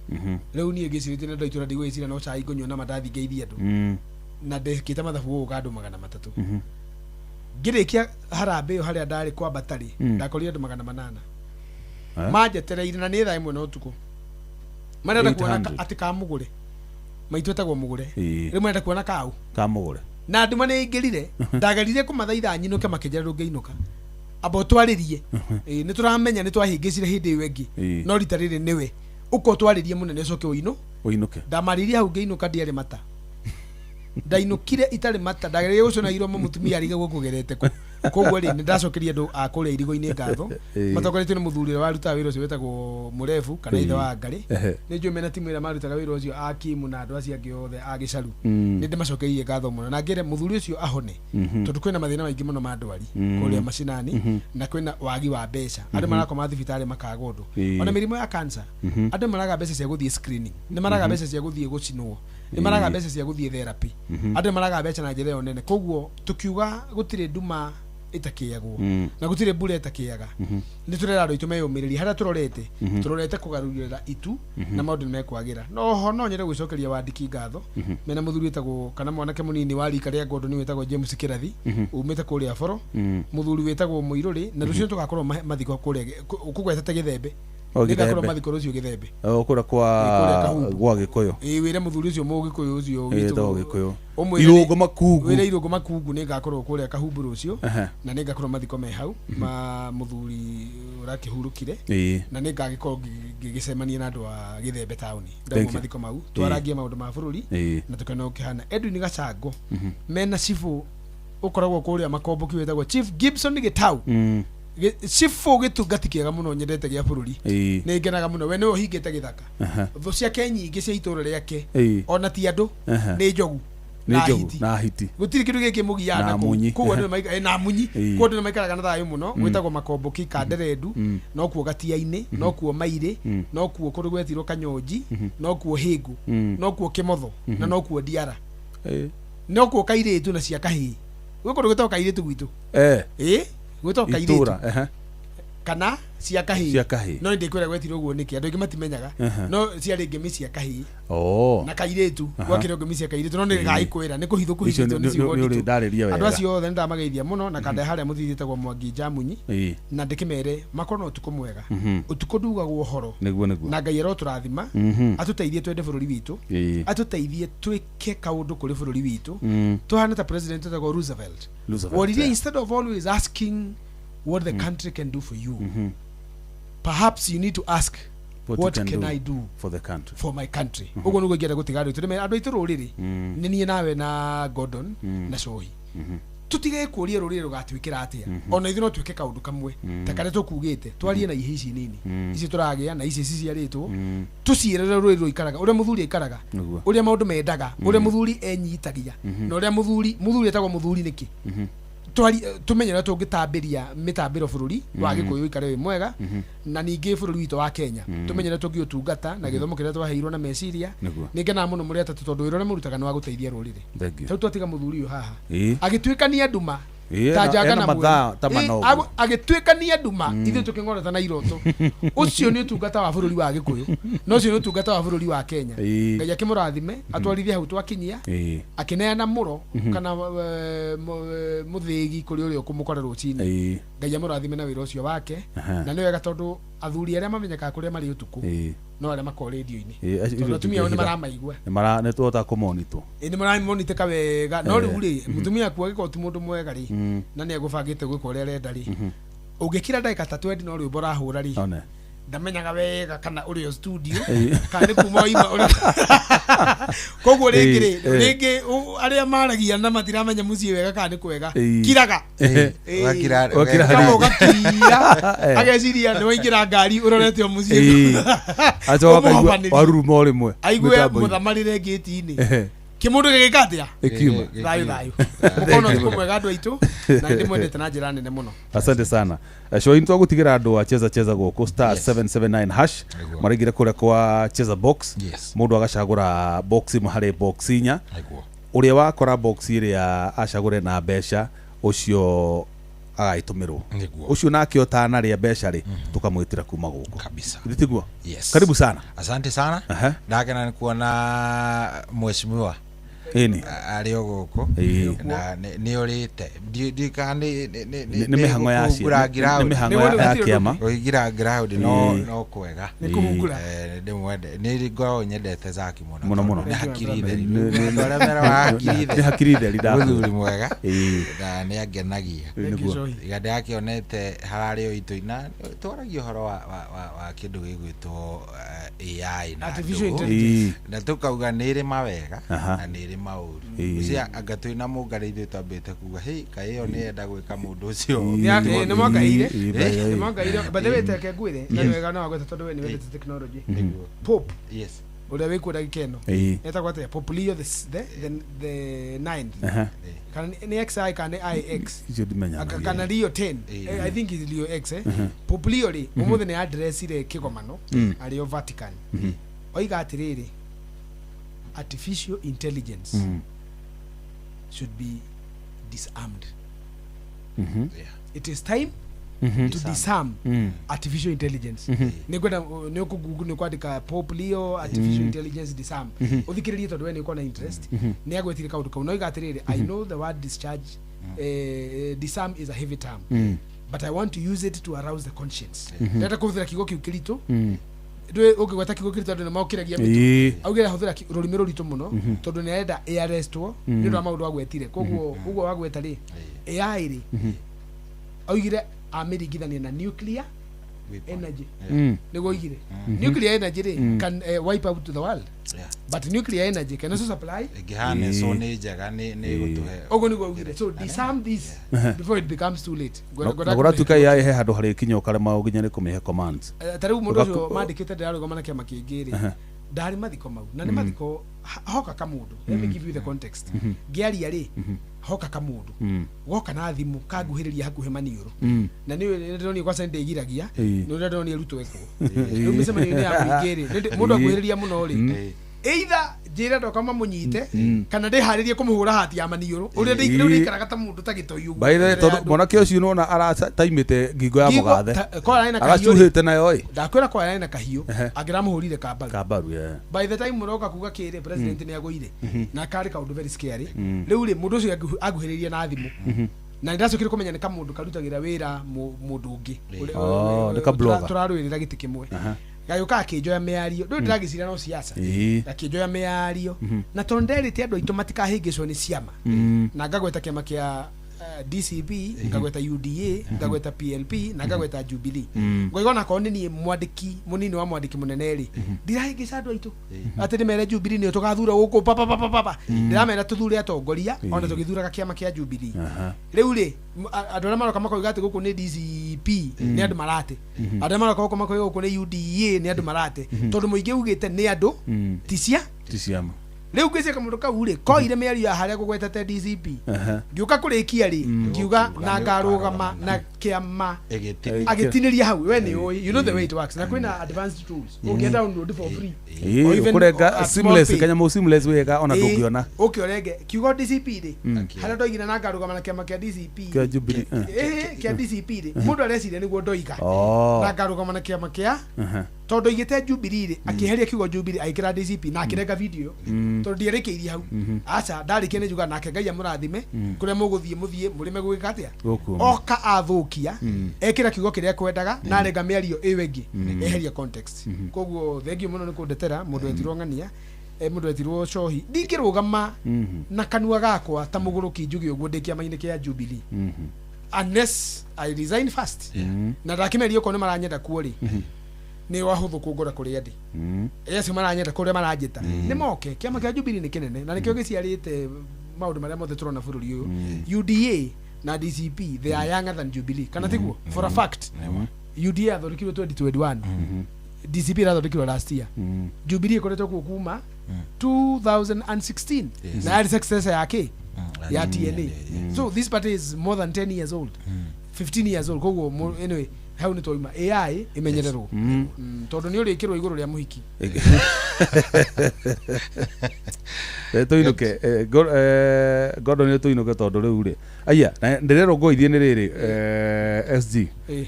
Rĩu niĩ ngĩcirĩtie na andũ a itũra ndigwĩciria no cai ngũnyua na mandathi ngeithie andũ, na ndĩkĩte mathabu gũgũka andũ 300. Ngĩrĩkia harambĩ ĩyo harĩa ndarĩ kwambata rĩ, ndakorire andũ 800 manjetereire, na nĩ thaa 1 na ũtukũ. Marenda kuona atĩ kamũgũre, maitũ etagwo mũgũre, rĩu marenda kuona kau kamũgũre, na nduma nĩ ĩingĩrire. Ndagerire kũmathaitha nyinũke, makĩnjĩra ndũngĩinũka, amba ũtwarĩrie. Nĩ tũramenya nĩ twahĩngĩcire hĩndĩ ĩyo ĩngĩ, no rita rĩrĩ nĩwe ũka ũtwarĩrie mũnene ũcoke ũinũke. Ndamarĩirie hau ngĩinũka ndiarĩ mata, ndainũkire itarĩ mata, ndagereire gũcũna iromo mũtumia arige gũkũgerete kũ. Koguo rĩ, nĩ ndacokeria andũ a kũrĩa Irigũ-inĩ ngatho matongoretio nĩ mũthuri ũrĩa warutaga wĩra ũcio wĩtagwo Mũrebu kana ithe wa Ngarĩ. Nĩ njũĩ mena timu ĩrĩa marutaga wĩra ũcio a Kimu na andũ acio angĩ othe a Gĩcaru. Nĩ ndĩmacokeirie ngatho mũno na ngĩre mũthuri ũcio ahone, tondũ kwĩna mathĩna maingĩ mũno ma ndwari kũrĩa macinani, na kwĩna wagi wa mbeca. Andũ marakoma thibitarĩ makaga ũndũ, ona mĩrimũ ya cancer andũ maraga mbeca cia gũthiĩ screening, nĩ maraga mbeca cia gũthiĩ gũcinwo, nĩ maraga mbeca cia gũthiĩ therapy, andũ maraga mbeca na njĩra ĩyo nene. Koguo tũkiuga gũtirĩ nduma ĩtakĩagwo na gũtirĩ mbura ĩtakĩaga, nĩ tũrera andũ aitũ meyũmĩrĩrie harĩa tũrorete, tũrorete kũgarũrĩra itu na maũndũ nĩ mekwagĩra. No ho no nyende gwĩcokeria wandĩki ngatho mena mũthuri wĩtagwo kana mwanake mũnini wa rika rĩa Ngondo nĩ wĩtagwo James Kĩrathi umĩte kũrĩa Boro, mũthuri wĩtagwo Mũirũrĩ, na rũciũ tũgakorwo mathiko kũrĩa kũgwetete Gĩthembe. Nĩgakorwo mathiko rũciũ Gĩthembe kũrĩa kwa Gĩkũyũ. Ĩĩ, wĩre mũthuri ũcio Mũgĩkũyũ ũcio wĩtagwo Gĩkũyũ Irũngũ Makungu, wĩre Irũngũ Makungu nĩ ngakorwo kũrĩa Kahumbu rũciũ, na nĩ ngakorwo mathiko me hau ma mũthuri ũrakĩhurũkire. Ĩĩ. Na nĩ ngagĩkorwo ngĩgĩcemania na andũ a Gĩthembe taũni Thank ndauma you. mathiko mau, twarangie maũndũ ma bũrũri Ĩĩ. na tũkena ũkĩhana. Edwin Gacango mena cibũ ũkoragwo kũrĩa Makomboki wĩtagwo Chief Gibson Gĩtau. Cibũ gĩtungati kĩega mũno nyendete gĩa bũrũri. Nĩ ngenaga mũno, we nĩwe ũhingĩte gĩthaka. Thũ ciake nyingĩ cia itũũra rĩake ona ti andũ, nĩ njogu Nĩ na njogu hiti. na hiti. Gũtirĩ kĩndũ gĩkĩ mũgiaga Na na kũu. munyi. Koguo andũ na munyi. Koguo andũ nĩ maikaraga na thayũ mũno. Gwĩtagwo Makomboki Kanderendu, nokuo Gatia-inĩ, nokuo Mairĩ, nokuo kũndũ gwetirwo Kanyonji, nokuo Hĩngũ, nokuo Kĩmotho na nokuo Ndiara, nokuo Kairĩtu na cia Kahĩĩ. Gwĩ kũndũ gwĩtagwo Kairĩtu gwitũ. Ĩ, gwĩtagwo Kairĩtu Itũra, ehe. kana cia Kahĩĩ. Cia kahĩĩ. No ndĩkwĩra gwetirwo ũguo nĩkĩ, andũ aingĩ matimenyaga. No ciarĩ ngemi cia kahĩĩ Oh. na kairĩtu. Gwakĩrĩ ngemi cia kairĩtu, no nĩ gagĩkwĩra nĩ kũhithũ Icio kũhithĩtwo nĩ ciugo nĩ nditũ. ũrĩndarĩria Andũ wega. acio othe nĩ ndamageithia mũno na kanda harĩa mũthiri ĩtagwo Mwangi Njamunyi, na ndĩkĩmere makorwo na ũtukũ mwega. Ũtukũ ndugagwo ũhoro. Nĩguo, nĩguo. Na Ngai arotũrathima, atũteithie twende bũrũri witũ, atũteithie twĩke kaũndũ kũrĩ bũrũri witũ, tũhane ta president wĩtagwo Roosevelt. Roosevelt, Woririe, instead of always asking what the country can do for you, perhaps you need to ask what you what can can do I do for the country. For my country. Ũguo nĩguo ingĩenda gũtiga andũ aitũ. Nĩme- andũ aitũ rũrĩrĩ nĩ niĩ nawe na Gordon na Cohi, tũtige kũria rũrĩrĩ rũgatuĩkĩra atĩa. Ona ithuĩ no twĩke kaũndũ kamwe ta karĩa tũkugĩte, twarie na ihe ici nini ici tũragĩa na ici ciciarĩtwo, tũciĩrere rũrĩrĩ rũikaraga ũrĩa mũthuri aikaraga, ũrĩa maũndũ mendaga, ũrĩa mũthuri enyitagia, na ũrĩa mũthuri etagwo mũthuri nĩkĩ. Twari tumenye ũrĩa tũngĩtambĩria mĩtambĩro bũrũri wa Gĩkũyũ ũikare wĩ mwega, na ningĩ bũrũri witũ wa Kenya tumenye ũrĩa tũngĩũtungata na gĩthomo kĩrĩa twaheirwo na meciria. Nĩ ngenaga mũno mũrĩ atatũ tondũ wĩra ũrĩa mũrutaga nĩ wa gũteithia rũrĩrĩ. Thank you. Rĩu twatiga mũthuri ũyũ haha agĩtuĩkania nduma Ĩĩ, ta njanga ena na mathaa mweri. ta mana Ĩĩ, ũguo. Agĩtuĩkania nduma ithuĩ tũkĩng'orota na iroto. Ũcio nĩ ũtungata wa bũrũri wa Gĩkũyũ na ũcio nĩ ũtungata wa bũrũri wa Kenya. Ngai akĩmũrathime atwarithie hau twakinyia, akĩneana mũro kana mũthĩgi kũrĩ ũrĩa ũkũmũkora rũcinĩ. Ngai amũrathime na wĩra ũcio wake. Na nĩ wega tondũ athuri arĩa mamenyekaga kũrĩa marĩ ũtukũ no arĩa makoragwo rĩndio-inĩ, tondũ atumia ao nĩ maramaigua. Nĩ tũhota kũmonitwo. Ĩ, nĩ maramonitĩka wega, no rĩu rĩ, mũtumia aku angĩkorwo ti mũndũ mwega rĩ, na nĩ egũbangĩte gwĩka ũrĩa arenda rĩ, ũngĩkira ndagĩka ta 20 no rwĩmbo ũrahũra rĩ, One. ndamenyaga wega kana ũrĩ o studio kana nĩ kuma waima koguo rĩngĩ rĩ, rĩngĩ arĩa maragia na matiramenya mũciĩ wega kana nĩ kwega, kiraga. Ũgakira- Ũgakira Kama hanini. ũgakira ageciria nĩ waingĩra ngari ũrorete o mũciĩ. Acoka akaigua Ũmũhobanĩrie. waruruma o rĩmwe Aigue mĩtambo-inĩ. mũthamarĩre ngĩti-inĩ kĩmũndũ gĩgĩka atĩa. Ĩkiuma. Thayũ thayũ, mũkorwo na ũtukũ mwega andũ aitũ, na ndĩmwendete na njĩra nene mũno. Asante sana. Shoini twagũtigĩra andũ a cheza cheza gũkũ star Yes. 779 hash. Nĩguo. Maraingĩra kũrĩa kwa cheza box. Mũndũ agacagũra box ĩmwe harĩ box inya. Nĩguo. Ũrĩa wakora box ĩrĩa acagũre na mbeca, ũcio agagĩtũmĩrwo. Nĩguo. Ũcio nake ũtanarĩa mbeca rĩ, tũkamwĩtĩra kuma gũkũ. Kabisa. Githĩ tiguo? Yes. Karibu sana. Asante sana. Ndakena nĩ kuona mheshimiwa Ĩni. Arĩ o gũkũ. Na nĩ ũrĩte. Ndiũĩ kana Nĩ mĩhang'o ya kũhungura nĩ ground. mĩhang'o ya kĩama. Kũhingĩra ground no no kwega. Nĩ kũhungura. Ndĩmwende, nĩ ngoragwo nyendete Zaki mũno Mũno, mũno. tondũ nĩ hakiri theri. Andũ arĩa meraga hakiri Nĩ hakiri theri ndakwĩra. Mũthuri mwega na nĩ angenagia. Nĩguo. Iga ndĩrakĩonete hararĩ o itũ na twaragia ũhoro wa kĩndũ gĩgwĩtwo AI na Artificial ndũgũ. intelligence. Na tũkauga nĩ ĩrĩ mawega na nĩ ĩrĩ maũru. Ũcio anga twĩna mũngarĩ ithuĩ twambĩte kuga hĩ kaĩ ĩyo nĩ yenda gwĩka mũndũ ũcio. Nĩ mwakaire. By the way. Nĩ mwakaire, by the way, teke ngwĩre na nĩ wega no wagweta tondũ we nĩ wendete technology. Pope Yes. ũrĩa wĩ kuo ndagĩka ĩno etagwo atĩa? Pope Leo the ninth, kana nĩ XI kana nĩ IX? Icio ndimenyaga. Kana Leo 10. I think it's Leo X, eh. Pope Leo rĩ, ũmũthĩ nĩ addressire kĩgomano arĩ o Vatican. Oiga atĩrĩrĩ, artificial intelligence should be disarmed. It is time to disarm artificial intelligence. Nĩ ngwenda nĩ ũkũ nĩ kwandĩka Pope Leo artificial intelligence disarm, ũthikĩrĩrie tondũ we nĩ ũkorwo na interest. Nĩ agwetire kaũndũ kau no oiga atĩrĩrĩ, I know the word discharge, disarm is a heavy term, but I want to use it to arouse the conscience. Ndĩrenda kũhũthĩra kiugo kĩu kĩritũ. Ndũĩ ũngĩgweta kiugo kĩritũ andũ nĩ maũkĩragia mĩtwe. Augire ahũthĩra rũrĩmĩ rũritũ mũno tondũ nĩ arenda ĩarestwo nĩ ũndũ wa maũndũ agwetire. Koguo ũguo wagweta rĩ, AI rĩ, augire amĩringithania na nuclear Energy. Mm. Nĩguo oigire nuclear energy rĩ can wipe out the world, Yeah. but nuclear energy can also supply. Ĩngĩhana so nĩ njega nĩ ĩgũtũhe. Ũguo nĩguo augire, so disarm this before it becomes too late. Na gũratuĩka AI he handũ harĩkinya ũkarema nginya nĩ kũmĩhe commands. Ta rĩu mũndũ ũcio Ũgaku- mandĩkĩte ndĩrarũgama na kĩama kĩngĩ rĩ, ndarĩ mathiko mau na nĩ mathiko hoka kamũndũ. Let me give you the context. Ngĩaria rĩ, hoka kamũndũ goka na thimũ kanguhĩrĩria hakuhĩ maniũrũ, na nĩ ndĩronire kwaca nĩ ndĩgiragia nĩ ũrĩa ndĩronire Ruto ekwo rĩu mĩcemanio-inĩ ya mũingĩ rĩ, mũndũ akuhĩrĩria mũno rĩ, either njĩre ndoka mamũnyite kana ndĩharĩrie kũmũhũra hati ya maniũrũ ũrĩa rĩu ndĩikaraga ta mũndũ ta gĩtoi ũguo By the way, mbere ya tondũ andũ. mwanake ũcio nĩwona arataimĩte ngingo ya Ngingo- mũgathe, korwo arĩ na kahiũ rĩ, aracuhĩte nayo ĩ. Ndakwĩra korwo arĩ na kahiũ angĩramũhũrire kambaru. Kambaru, yeah. By the time mũroka kuga kĩrĩ president nĩ agũire na karĩ kaũndũ very scary. Rĩu rĩ, mũndũ ũcio anguhĩrĩirie na thimũ na nĩ ndacokire kũmenya nĩ kamũndũ karutagĩra wĩra mũndũ ũngĩ Oh, nĩ ka blogger. Tũrarũĩrĩra gĩtĩ kĩmwe, gagĩũka akĩnjoya mĩario. Ndũĩ ndĩragĩciria no siasa. Akĩnjoya mĩario na tondũ nderĩte andũ aitũ matikahĩngĩcwo nĩ ciama, na ngagweta kĩama kĩa DCP, ngagweta UDA, ngagweta PLP na ngagweta Jubilee, ngoiga onakorwo nĩ niĩ mwandĩki mũnini wa mwandĩki mũnene rĩ, ndirahĩngĩca andũ aitũ atĩ ndĩmere Jubilee nĩyo tũgathura gũkũ papapapapa. Ndĩramera tũthure atongoria ona tũgĩthuraga kĩama kĩa Jubilee. Rĩu rĩ, andũ arĩa maroka makoiga atĩ gũkũ nĩ DCP nĩ andũ marate, andũ arĩa maroka gũkũ makoiga gũkũ nĩ UDA nĩ andũ marate, tondũ mũingĩ ugĩte nĩ andũ ti cia Ti ciama. Rĩu ngwĩciria kamũndũ kau rĩ koire mĩario ya harĩa gũgwetete DCP, ngĩũka kũrĩkia rĩ, ngiuga na ngarũgama na kĩama Ĩgĩtinia. agĩtinĩria hau. We nĩ ũĩ, you know the way it works, na kwĩna advanced tools ũngĩ download for free Ĩĩ, or even ũkũrenga at small seamless pay. kanyamũ seamless wega ona ndũngĩona. Ũke ũrenge kiugo DCP rĩ, harĩa ndoigire na ngarũgama na kĩama kĩa DCP, Kĩa Jubilee, eh. ĩĩ, kĩa DCP rĩ, mũndũ areciria nĩguo ndoiga Oh. na ngarũgama na kĩama kĩa, tondũ ndoigĩte Jubilee rĩ, akĩeheria kiugo Jubilee agĩkĩra DCP na akĩrenga video tondũ ndiarĩkĩirie hau. Aca ndarĩkia nĩ njuga nake Ngai amũrathime kũrĩa mũgũthiĩ mũthiĩ mũrĩme gũgĩka atĩa. Gũkũ. Oka athũkia, ekĩra kiugo kĩrĩa ekwendaga na arenga mĩario ĩyo ĩngĩ, eheria context. Koguo thengiũ mũno nĩ kũndetera mũndũ etirwo ng'ania, mũndũ etirwo cohi. Ndingĩrũgama na kanua gakwa ta mũgũrũki njuge ũguo ndĩ kĩama-inĩ kĩa Jubilee unless I resign first, na ndakĩmeria okorwo nĩ maranyenda kuo rĩ, nĩ wahũthũ kũngora kũrĩa ndĩ. Acio maranyenda kũrĩa maranjĩta nĩ moke. Kĩama kĩa Jubilee nĩ kĩnene na nĩkĩo gĩciarĩte maũndũ marĩa mothe tũrona bũrũri ũyũ. UDA na DCP, they are younger than Jubilee, kana tiguo? For a fact, UDA yathondekirwo 2021, DCP irathondekirwo last year. Jubilee ĩkoretwo kuo kuma 2016 na yarĩ successor yake ya TNA, so this party is more than 10 years old, 15 years old. Koguo anyway, hau nĩ twauma AI ĩmenyererwo. Tondũ nĩ ũrĩkĩrwo igũrũ rĩa mũhiki. Tũinũke Gordon, nĩ tũinũke tondũ rĩu rĩ, aya na ndĩrerwo ngũithie nĩ rĩrĩ, SG,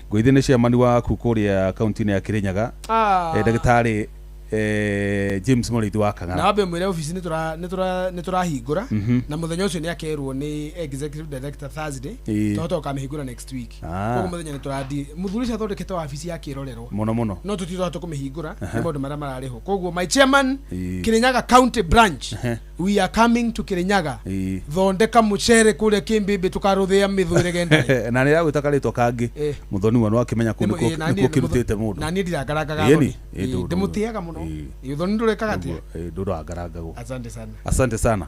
ngũithie nĩ chairman waku kũrĩa kaunti-inĩ ya Kirinyaga, Ah. ndagĩtarĩ James Mũrĩithi wa Na Kang'ara. wambe mwĩre ofici nĩ tũrahingũra na mũthenya ũcio nĩ akerwo nĩ executive director Thursday, tondũ tũkamĩhingũra next week. Ah. Koguo mũthenya nĩ tũrandi mũthuri ũcio athondekete wabici ya kĩrorerwa mũno mũno. No tũtirahota kũmĩhingũra nĩ maũndũ marĩa mararĩho. Koguo my chairman, Kirinyaga county branch, we are coming to Kirinyaga. Thondeka mũcere kũrĩa kĩmbĩmbĩ tũkarũthĩa mĩthũĩre gendere. Na nĩ yagwĩta karĩtwa kangĩ, mũthoni wa nĩwakĩmenya kũu nĩkuo kĩrutĩte mũndũ. Na niĩ ndirangarangaga Ĩni, thoni. Ndĩmũtĩaga mũno. Thoni ndũrekaga atĩa? Ndũrangarangagwo. Asante sana. Asante sana.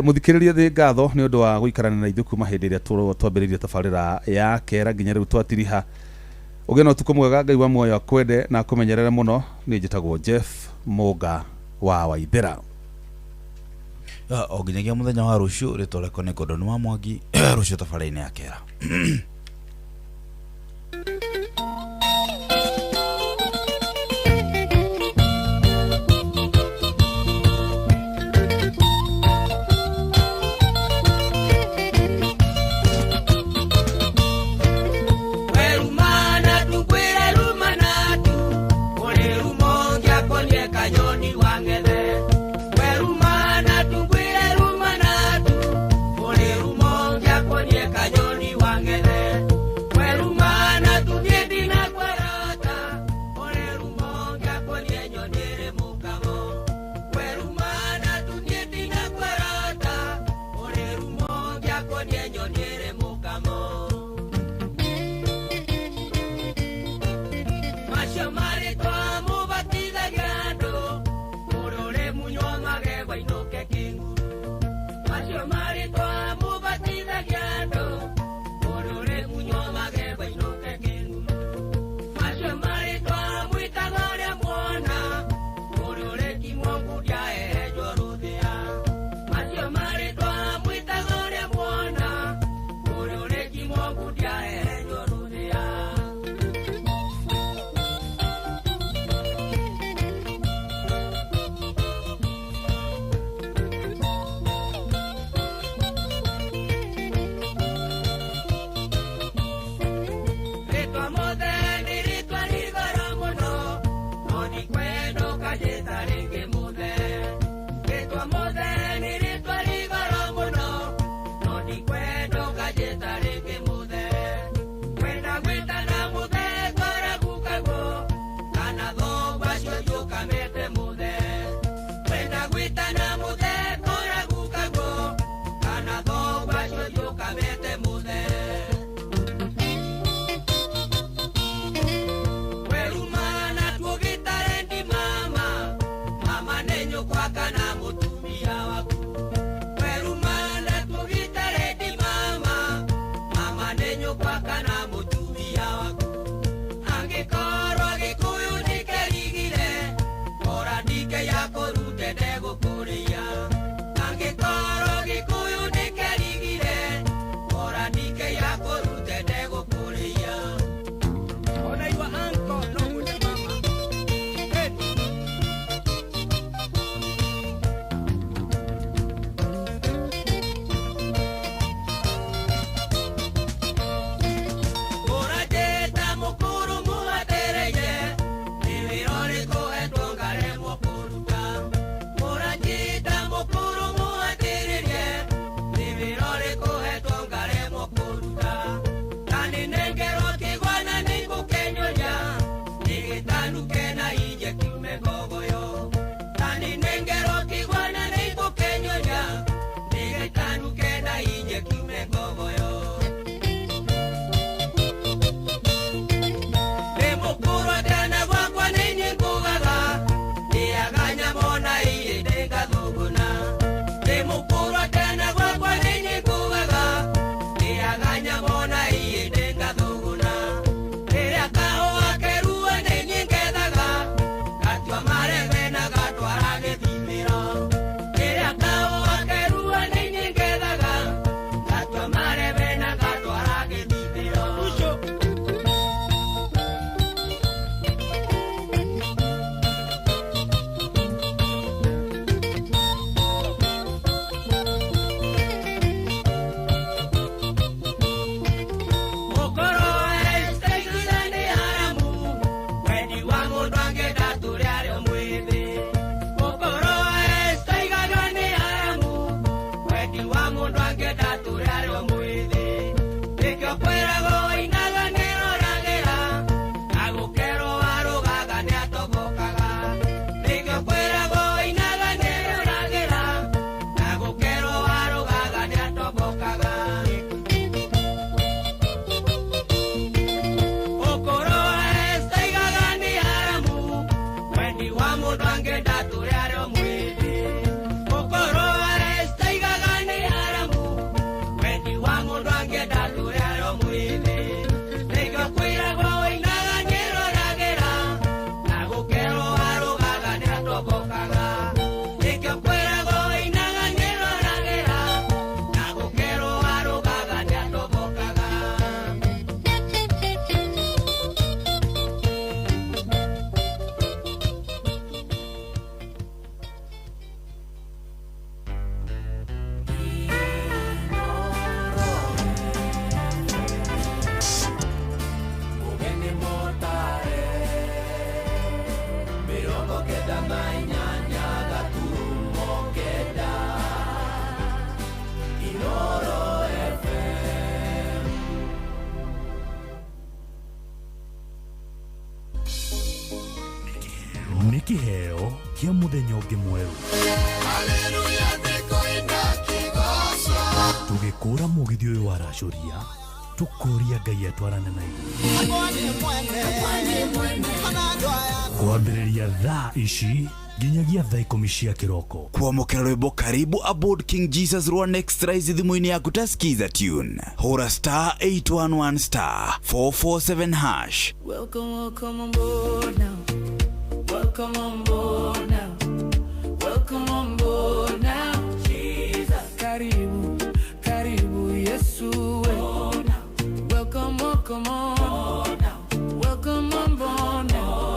Muthikiririe thĩ ngatho nĩ ũndũ wa gũikarania na ithuĩ kuma hĩndĩ ĩrĩa twambĩrĩirie tabarĩra ya kera nginya rĩu twatiriha. Ũgĩe na ũtukũ mwega, Ngai wa muoyo akwende na akũmenyerere mũno. Niĩ njĩtagwo Jeff Mũnga wa Waithĩra. O nginyagia mũthenya wa rũciũ, rĩtwa rĩakwa nĩ Gordon wa Mwangi, rũciũ tabarĩra-inĩ ya kera. Werumana tugwire rumana tu uri rumongia konie kanyoni wang'ethe. Werumana tugwire rumana tu uri rumongia konie kanyoni wang'ethe. Werumana tuthie Kĩa mũthenya ũngĩ mwerũ. Tũgĩkũra mũgithi ũyũ waracũria, tũkũria Ngai atwarane na ithuĩ. Kwambĩrĩria thaa ici nginyagia thaa 10 cia kĩroko. Kwamũkĩra rwĩmbo "Karibu Aboard King Jesus" rwa Next Rise thimũ-inĩ yaku ta Skiza tune, hũra *811*447#. Welcome, welcome on board now. Welcome on board now. Welcome on board now. Jesus. Karibu, karibu Yesu. Welcome, welcome on. Welcome on board now.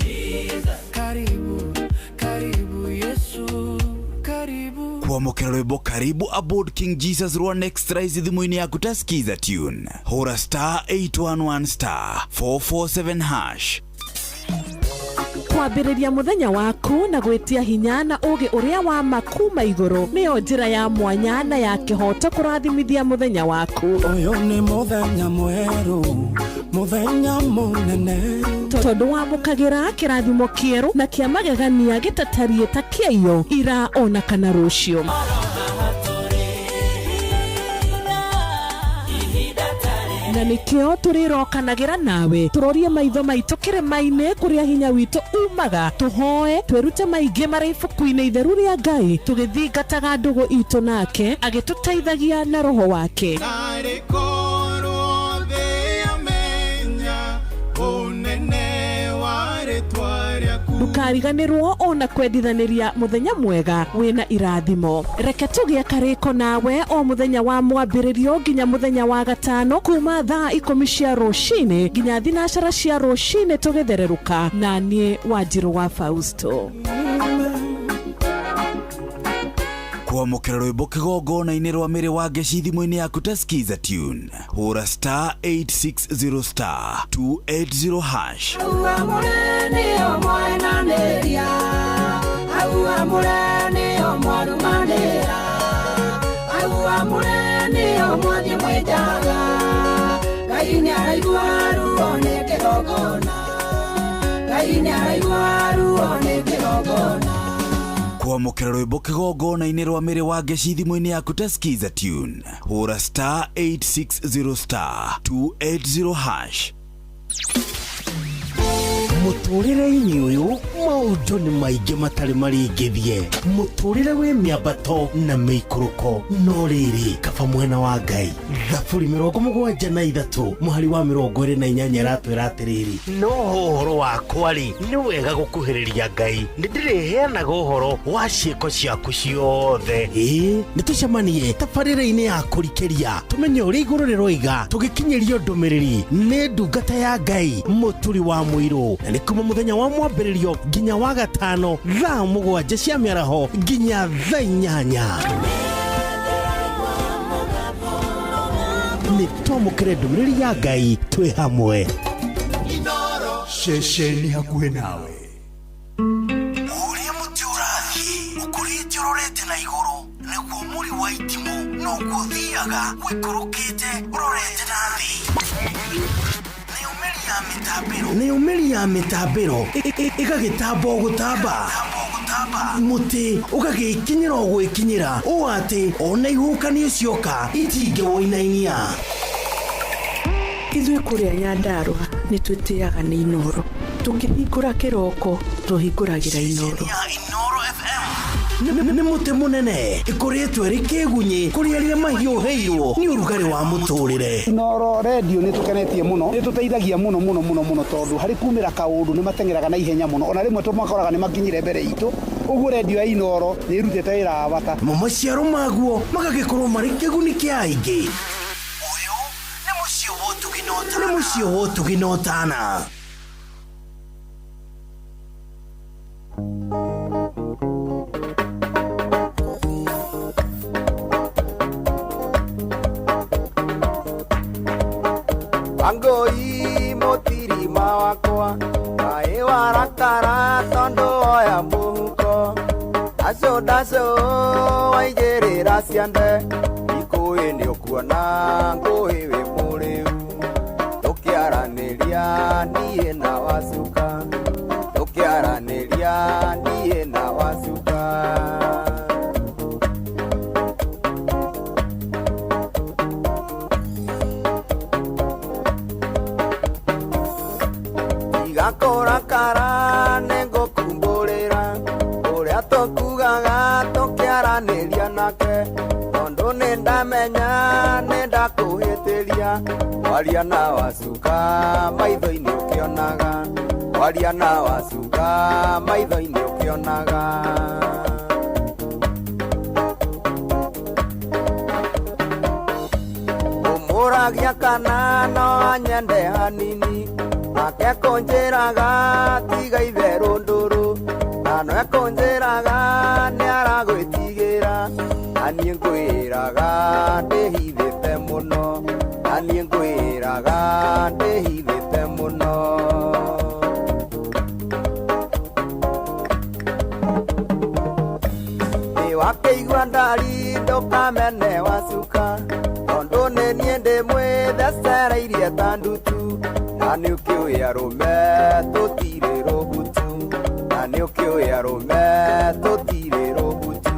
Jesus. Karibu, karibu Yesu. Karibu. Kwamũkĩra rwĩmbo "Karibu Aboard King Jesus" rwa Next Rise thimũ-inĩ yaku ta Skiza tune, hũra *811*447#. Kwambĩrĩria mũthenya waku na gwĩtia hinya na ũũgĩ ũrĩa wa ma kuma igũrũ nĩyo njĩra ya mwanya na ya kĩhooto kũrathimithia mũthenya waku. Ũyũ nĩ mũthenya mwerũ, mũthenya mũnene. Tondũ wamũkagĩra kĩrathimo kĩerũ na kĩa magegania gĩtatariĩ ta kĩaiyo ira ona kana rũciũ. Na nĩkĩo tũrĩrokanagĩra nawe tũrorie maitho maitũ kĩrĩma-inĩ kũrĩa hinya witũ umaga, tũhoe twĩrute maingĩ marĩ ibuku-inĩ itheru rĩa Ngai, tũgĩthingataga ndũgũ itũ nake agĩtũteithagia na roho wake. Narĩ korwo thĩ yamenya ũnene wa rĩtwa rĩaku. Ndũkariganĩrwo ona kwendithanĩria mũthenya mwega wĩna irathimo. Reke tũgĩe karĩko nawe o mũthenya wa mwambĩrĩrio nginya mũthenya wa gatano kuma thaa 10 cia rũcinĩ nginya 12 cia rũcinĩ tũgĩthererũka na niĩ Wanjirũ wa Fausto. Kwamũkĩra rwĩmbo kĩgongona-inĩ rwa mĩrĩ wa ngeci thimũ-inĩ yaku ta Skiza tune, hũra *860*280#. Au nĩo mwenanĩria, au amũre nĩo mwarumanĩra, au amũre nĩo mwathiĩ mwĩnjaga. Ngai nĩaraigua ruo nĩ kĩgongona, Ngai nĩaraigua ruo nĩ kĩgongona. Kwamũkĩra rwĩmbo kĩgongona-inĩ rwa mĩrĩ wa ngeci thimũ-inĩ yaku ta Skiza tune, hũra *860*280#. Mũtũrĩre-inĩ ũyũ maũndũ nĩ maingĩ matarĩ maringithie, mũtũrĩre wĩ mĩambato na mĩikũrũko, no rĩrĩ kaba mwena wa Ngai. Thaburi 73 mũhari wa 28 ĩratwĩra atĩrĩrĩ, no ũhoro wakwa rĩ, nĩ wega gũkuhĩrĩria Ngai, nĩ ndĩrĩheanaga ũhoro wa ciĩko ciaku ciothe. Ĩĩ, nĩ tũcemanie tabarĩra-inĩ ya kũrikĩria tũmenye ũrĩa igũrũ rĩroiga, tũgĩkinyĩrio ndũmĩrĩri nĩ ndungata ya Ngai Mũturi wa Mũirũ, na nĩ kuma mũthenya wa mwambĩrĩrio nginya wa gatano thaa 7 cia mĩaraho nginya thaa 8. Nĩ twamũkĩre ndũmĩrĩri ya Ngai twĩ hamwe. Ceceni hakuhĩ nawe. Ũrĩa mũtĩ ũrathiĩ ũkũrĩte ũrorete na igũrũ nĩguo mũri wa itimũ noguo ũthiaga ũikũrũkĩte ũrorete na thĩ. Nayo mĩri ya mĩtambĩro ĩgagĩtamba o gũtamba, mũtĩ ũgagĩkinyĩra o gwĩkinyĩra ũũ atĩ ona ihuhũkanio cioka itingĩwũinainia. Ithuĩ kũrĩa Nyandarũa nĩ twĩtĩaga nĩ Inoro, tũkĩhingũra kĩroko tũhingũragĩra Inoro. Nĩ mũtĩ mũnene ĩkũrĩtwo ĩrĩ kĩgunyĩ kũrĩ arĩa mahiũhĩirwo nĩ ũrugarĩ wa mũtũrĩre. Inoro redio nĩ tũkenetie mũno, nĩ tũteithagia mũno mũno mũno mũno, tondũ harĩ kumĩra kaũndũ nĩ mateng'eraga na ihenya mũno, ona rĩmwe tũmakoraga nĩ makinyire mbere itũ. Ũguo redio ya Inoro nĩ ĩrutĩte wĩra wa bata. Mo maciaro maguo magagĩkorwo marĩ kĩguni kĩa aingĩ. Ũyũ nĩ mũciĩ wa ũtugi na ũtana. Nĩ mũciĩ wa ũtugi na ũtana. Wangũi mũtirima wakwa kaĩ warakara tondũ woya mũhuko ndaco ndaco waigĩrĩra ciande ikũĩ nĩ ũkuona ngũĩ wĩ mũrĩu tũkĩaranĩria niĩ na wacuka tũkĩaranĩria. Tũkĩaranĩria niĩ na wacuka. Igakũrakara nĩngũkumbũrĩra ũrĩa tũkugaga tũkĩaranĩria nake, tondũ nĩndamenya nĩndakũhĩtĩria. Waria na wacuka maitho-inĩ ũkĩonaga, waria na wacuka maitho-inĩ ũkĩonaga. Ũmũragia kana no anyende hanini, nake kũnjĩraga tiga itherũ ndũrũ, na no ekũnjĩraga nĩaragwĩtigĩra, na niĩ ngwĩraga ndĩhithĩte mũno, na niĩ ngwĩraga ndĩhithĩte mũno. Wakĩigua ndari ndũkamene wacuka, tondũ nĩ niĩ ndĩmwĩthecereirie ta ndutu, na nĩũkĩũĩ arũme tũtirĩ rũbutu, na nĩũkĩũĩ arũme tũtirĩ rũbutu.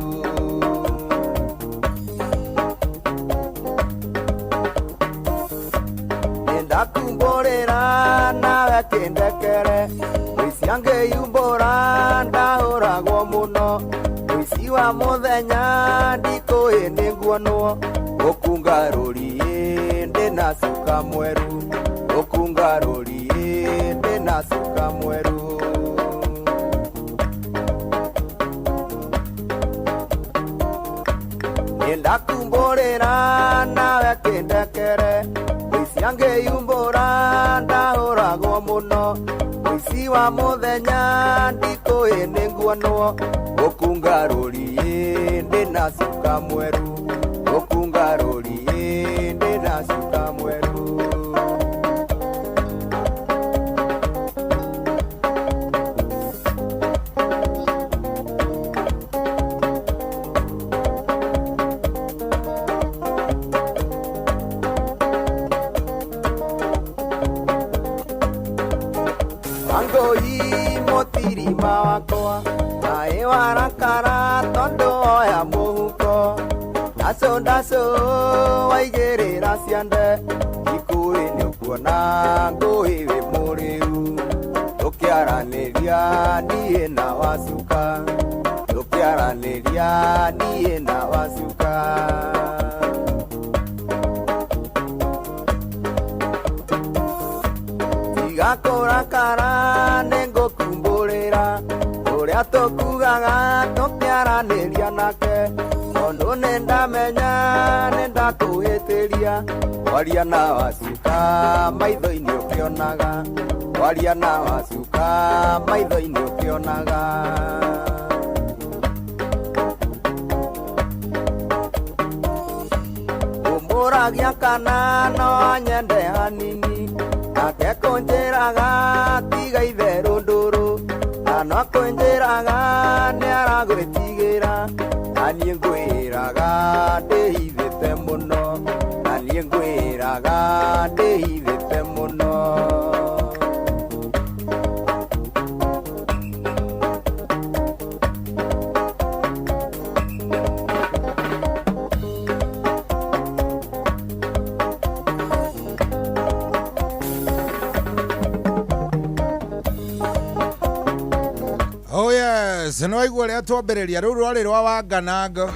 Nĩndakumbũrĩra nawe kĩndekere, mũici angĩyumbũra ndahũragwo mũno, mũici wa mũthenya ndikũĩ nĩnguonwo, gũkunga rũriĩ ndĩna cuka mwerũ, gũkunga rũriĩ ndĩna cuka mwerũ. Nĩndakumbũrĩra nawe kĩndekere, mũici angĩyumbũra ndahũragwo mũno, mũici wa mũthenya ndikũĩ nĩnguonwo, gũkunga rũriĩ ndĩna cuka mwerũ, gũkunga rũriĩ ndĩna cuka mwerũ. Wangũi mũtirima wakwa, maĩ warakara tondũ woya mũhuko, ndacũ ndacũ waigĩrĩra ciande, ikuĩ nĩũkuona ngũĩ wĩ mũrĩu, tũkĩaranĩria niĩ na wacuka, tũkĩaranĩria niĩ na wacuka. Igakũrakara nĩngũkumbũrĩra ũrĩa tũkugaga tũkĩaranĩria nake, tondũ nĩndamenya nĩndakũhĩtĩria. Waria na wacuka maitho-inĩ ũkĩonaga, waria na wacuka maitho-inĩ ũkĩonaga. Ũmũragia kana no anyende hanini, nake kũnjĩraga tiga itherũ ndũrũ, na no kũnjĩraga nĩaragwĩtigĩra, na niĩ ngwĩraga ndĩhithĩte mũno, na niĩ ngwĩraga ndĩhithĩte mũno. Oh yes, nĩ waigua ũrĩa twambĩrĩria rũu rwarĩ rwa Wanganango.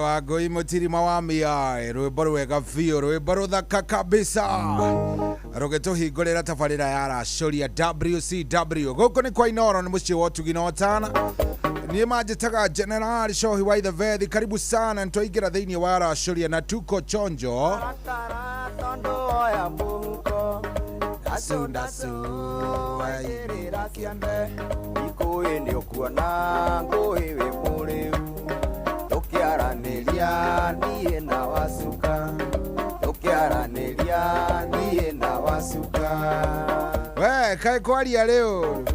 Wangũi mũtirima wa mĩaĩ, rwĩmbo rwega biũ, rwĩmbo rũthaka kabisa, rũgĩtũhingũrĩra tabarĩra ya racũria WCW. Gũkũ nĩ kwa Inooro, nĩ mũciĩ wa ũtugi na ũtana. Niĩ manjĩtaga General Shohi wa Ithevethi. Karibu sana, nĩtwaingĩra thĩinĩ wa racũria na tuko chonjo. Tondũ woya mũhuko, ndacu ndacu waigĩrĩra ciande, ikũĩ nĩũkuona ngũĩ wĩ mũrĩu, tũkĩaranĩria niĩ na wacuka, tũkĩaranĩria niĩ na wacuka. We kaĩ kwaria rĩu.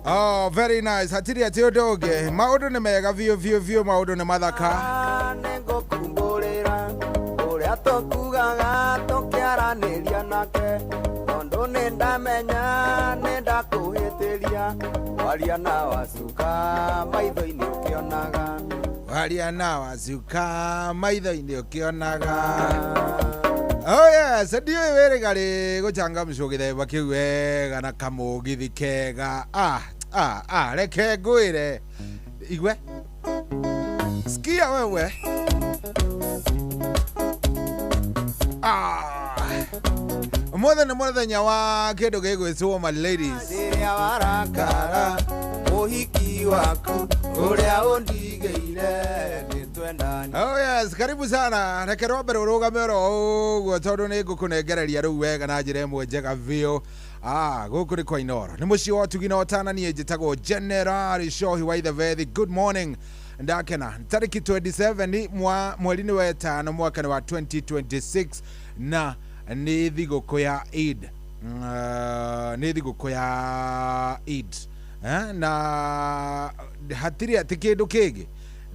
Oh, very nice. Hatirĩ atĩ ũndũ ũngĩ. Maũndũ nĩ mega biũ biũ biũ, maũndũ nĩ mathaka. Nĩngũkumbũrĩra ũrĩa tũkugaga tũkĩaranĩria nake, tondũ Nĩndamenya nĩndakũhĩtĩria waria na wacuka maitho-inĩ ũkĩonaga. Waria na wacuka maitho-inĩ ũkĩonaga. Oh yes, ndiũĩ wĩrĩga rĩ gũchangamcwo gĩthemba kĩu wega na kamũgithi kega. Ah, ah, ah, reke ngwĩre. Igwe. Sikia wewe. Ah. Ũmũthĩ nĩ mũthenya wa kĩndũ gĩgwĩtwo my ladies. Rĩrĩa warakara ũhiki waku ũrĩa ũndigĩire nĩtwendani. Oh yes, karibu sana. Reke rwambe rũrũgame oro ũguo tondũ nĩ ngũkũnengereria rĩu wega na njĩra ĩmwe njega biũ. Ah, gũkũ nĩ kwa Inooro. Nĩ mũciĩ wa ũtugi na ũtana niĩ njĩtagwo General Shohi wa Ithebethi. Good morning. Ndakena tarĩki 27 mwa mweri-inĩ wa ĩtano mwaka-inĩ wa 2026 na nĩ thigũkũ ya Eid. Nĩ thigũkũ ya Eid. Eh, na hatirĩ atĩ kĩndũ kĩngĩ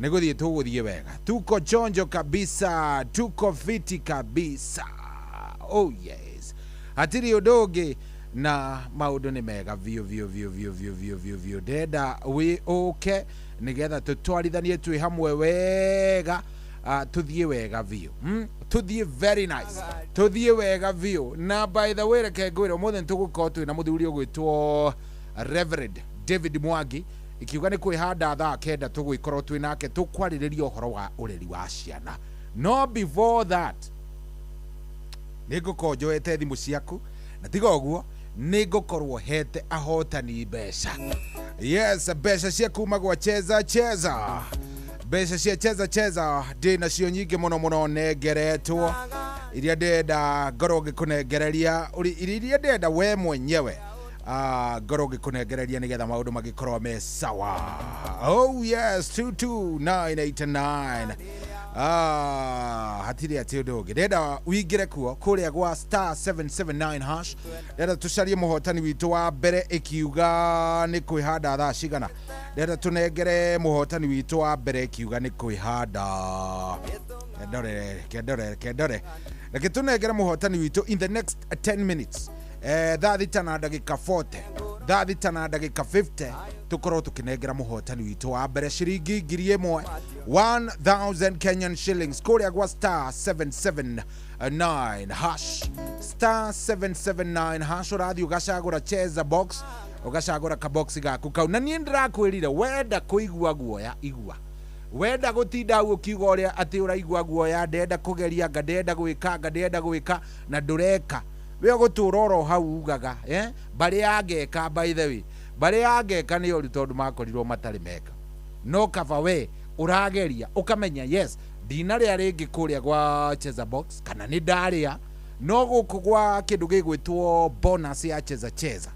nĩ gũthiĩ tũgũthiĩ wega, tuko chonjo kabisa, tuko fiti kabisa. Oh yes, hatirĩ ũndũ ũngĩ na maũndũ nĩ mega biũ biũ biũ biũ biũ biũ biũ biũ. Ndenda wĩ ũke nĩgetha tũtwarithanie twĩ hamwe wega, tuthiĩ wega biũ, Tuthiĩ very nice, tuthiĩ wega biũ. Na by the way, reke ngwĩre ũmũthĩ nĩtũgũkorwo twĩna mũthuri ũgwĩtwo Reverend David Mwangi ikiuga nĩ kwĩhanda thaa kenda tũgwĩkorwo twĩ nake tũkwarĩrĩria ũhoro wa ũreri wa ciana. No before that nĩ ngũkorwo njoete thimũ ciaku na tiga ũguo nĩ ngũkorwo hete ahotani mbeca. Yes, mbeca cia kuma gwa Cheza Cheza, mbeca cia Cheza Cheza ndĩ nacio nyingĩ mũno mũno nengeretwo iria ndĩrenda ngorwo ngĩkũnengereria iria ndĩrenda we mwenyewe ngorwo ngĩkũnengereria nĩgetha maũndũ magĩkorwo me sawa. Oh yes, 22989. Ah, hatirĩ atĩ ũndũ ũngĩ ndĩrenda ũingĩre kuo kũrĩa gwa star 779 hash. Ndĩrenda tũcarie mũhotani witũ wa mbere ĩkiuga nĩ kwĩhanda thaa cigana. Ndĩrenda tũnengere mũhotani witũ wa mbere ĩkiuga nĩ kwĩhanda kendore kendore kendore. Reke tũnengere mũhotani witũ in the next 10 minutes, thaa thita na ndagĩka 40, thaa thita na ndagĩka 50 tũkorwo tũkĩnengera mũhotani witũ wa mbere ciringi 1,000, 1000 Kenyan shillings kũrĩa gwa star 779 hash, star 779 hash. Ũrathiĩ ũgacagũra Cheza box, ũgacagũra kaboxi gaku kau. Na niĩ ndĩrakwĩrire wenda kũigua guoya igua, wenda gũtinda hau ũkiuga ũrĩa atĩ ũraigua guoya, ndenda kũgeria anga ndenda gwĩka anga ndenda gwĩka na ndũreka, we ũgũtũra oro hau ugaga, eh? Mbarĩ ya ngeka, by the way, mbarĩ ya ngeka nĩ ũru tondũ makorirwo matarĩ meka. No kaba we ũrageria ũkamenya yes ndinarĩa rĩngĩ kũrĩa gwa Cheza box kana nĩ ndarĩa, no gũkũ gwa kĩndũ gĩgwĩtwo bonus ya Cheza Cheza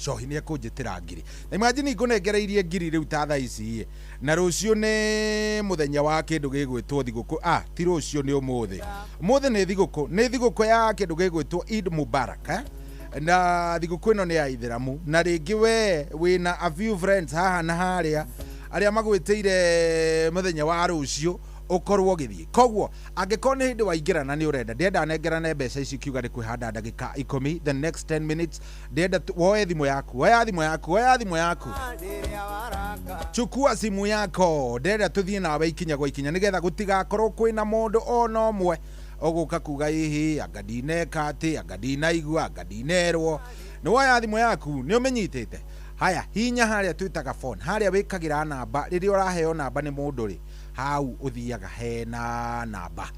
cohi nĩ ekũnjĩtĩra ngiri. Na imagine ngũnengereirie ngiri rĩu ta thaa ici, na rũciũ nĩ mũthenya wa kĩndũ gĩgwĩtwo thigũkũ. Ah, ti rũciũ, nĩ ũmũthĩ. Ũmũthĩ nĩ thigũkũ, nĩ thigũkũ ya kĩndũ gĩgwĩtwo Eid Mubarak, eh? Na thigũkũ ĩno nĩ ya ithĩramu na rĩngĩ we wĩna a few friends haha na harĩa arĩa magwĩtĩire mũthenya wa rũciũ ũkorwo ũgĩthiĩ. Koguo angĩkorwo nĩ hĩndĩ waingĩra na nĩ ũrenda, ndĩrenda nengerane mbeca ici kiuga nĩ kwĩhanda ndagĩka ikũmi, the next 10 minutes ndĩrenda woe thimũ yaku, oya thimũ yaku, oya thimũ yaku, chukua simu yako. Ndĩrenda tũthiĩ nawe ikinya gwa ikinya nĩgetha gũtigakorwo kwĩna mũndũ ona ũmwe ũgũka kuga ĩhĩ anga ndineka atĩ anga ndinaigua anga ndinerwo. Nĩ woya thimũ yaku, nĩ ũmĩnyitĩte haya, hinya harĩa twĩtaga phone, harĩa wĩkagĩra namba rĩrĩa ũraheo namba nĩ mũndũ rĩ, hau ũthiaga hena namba.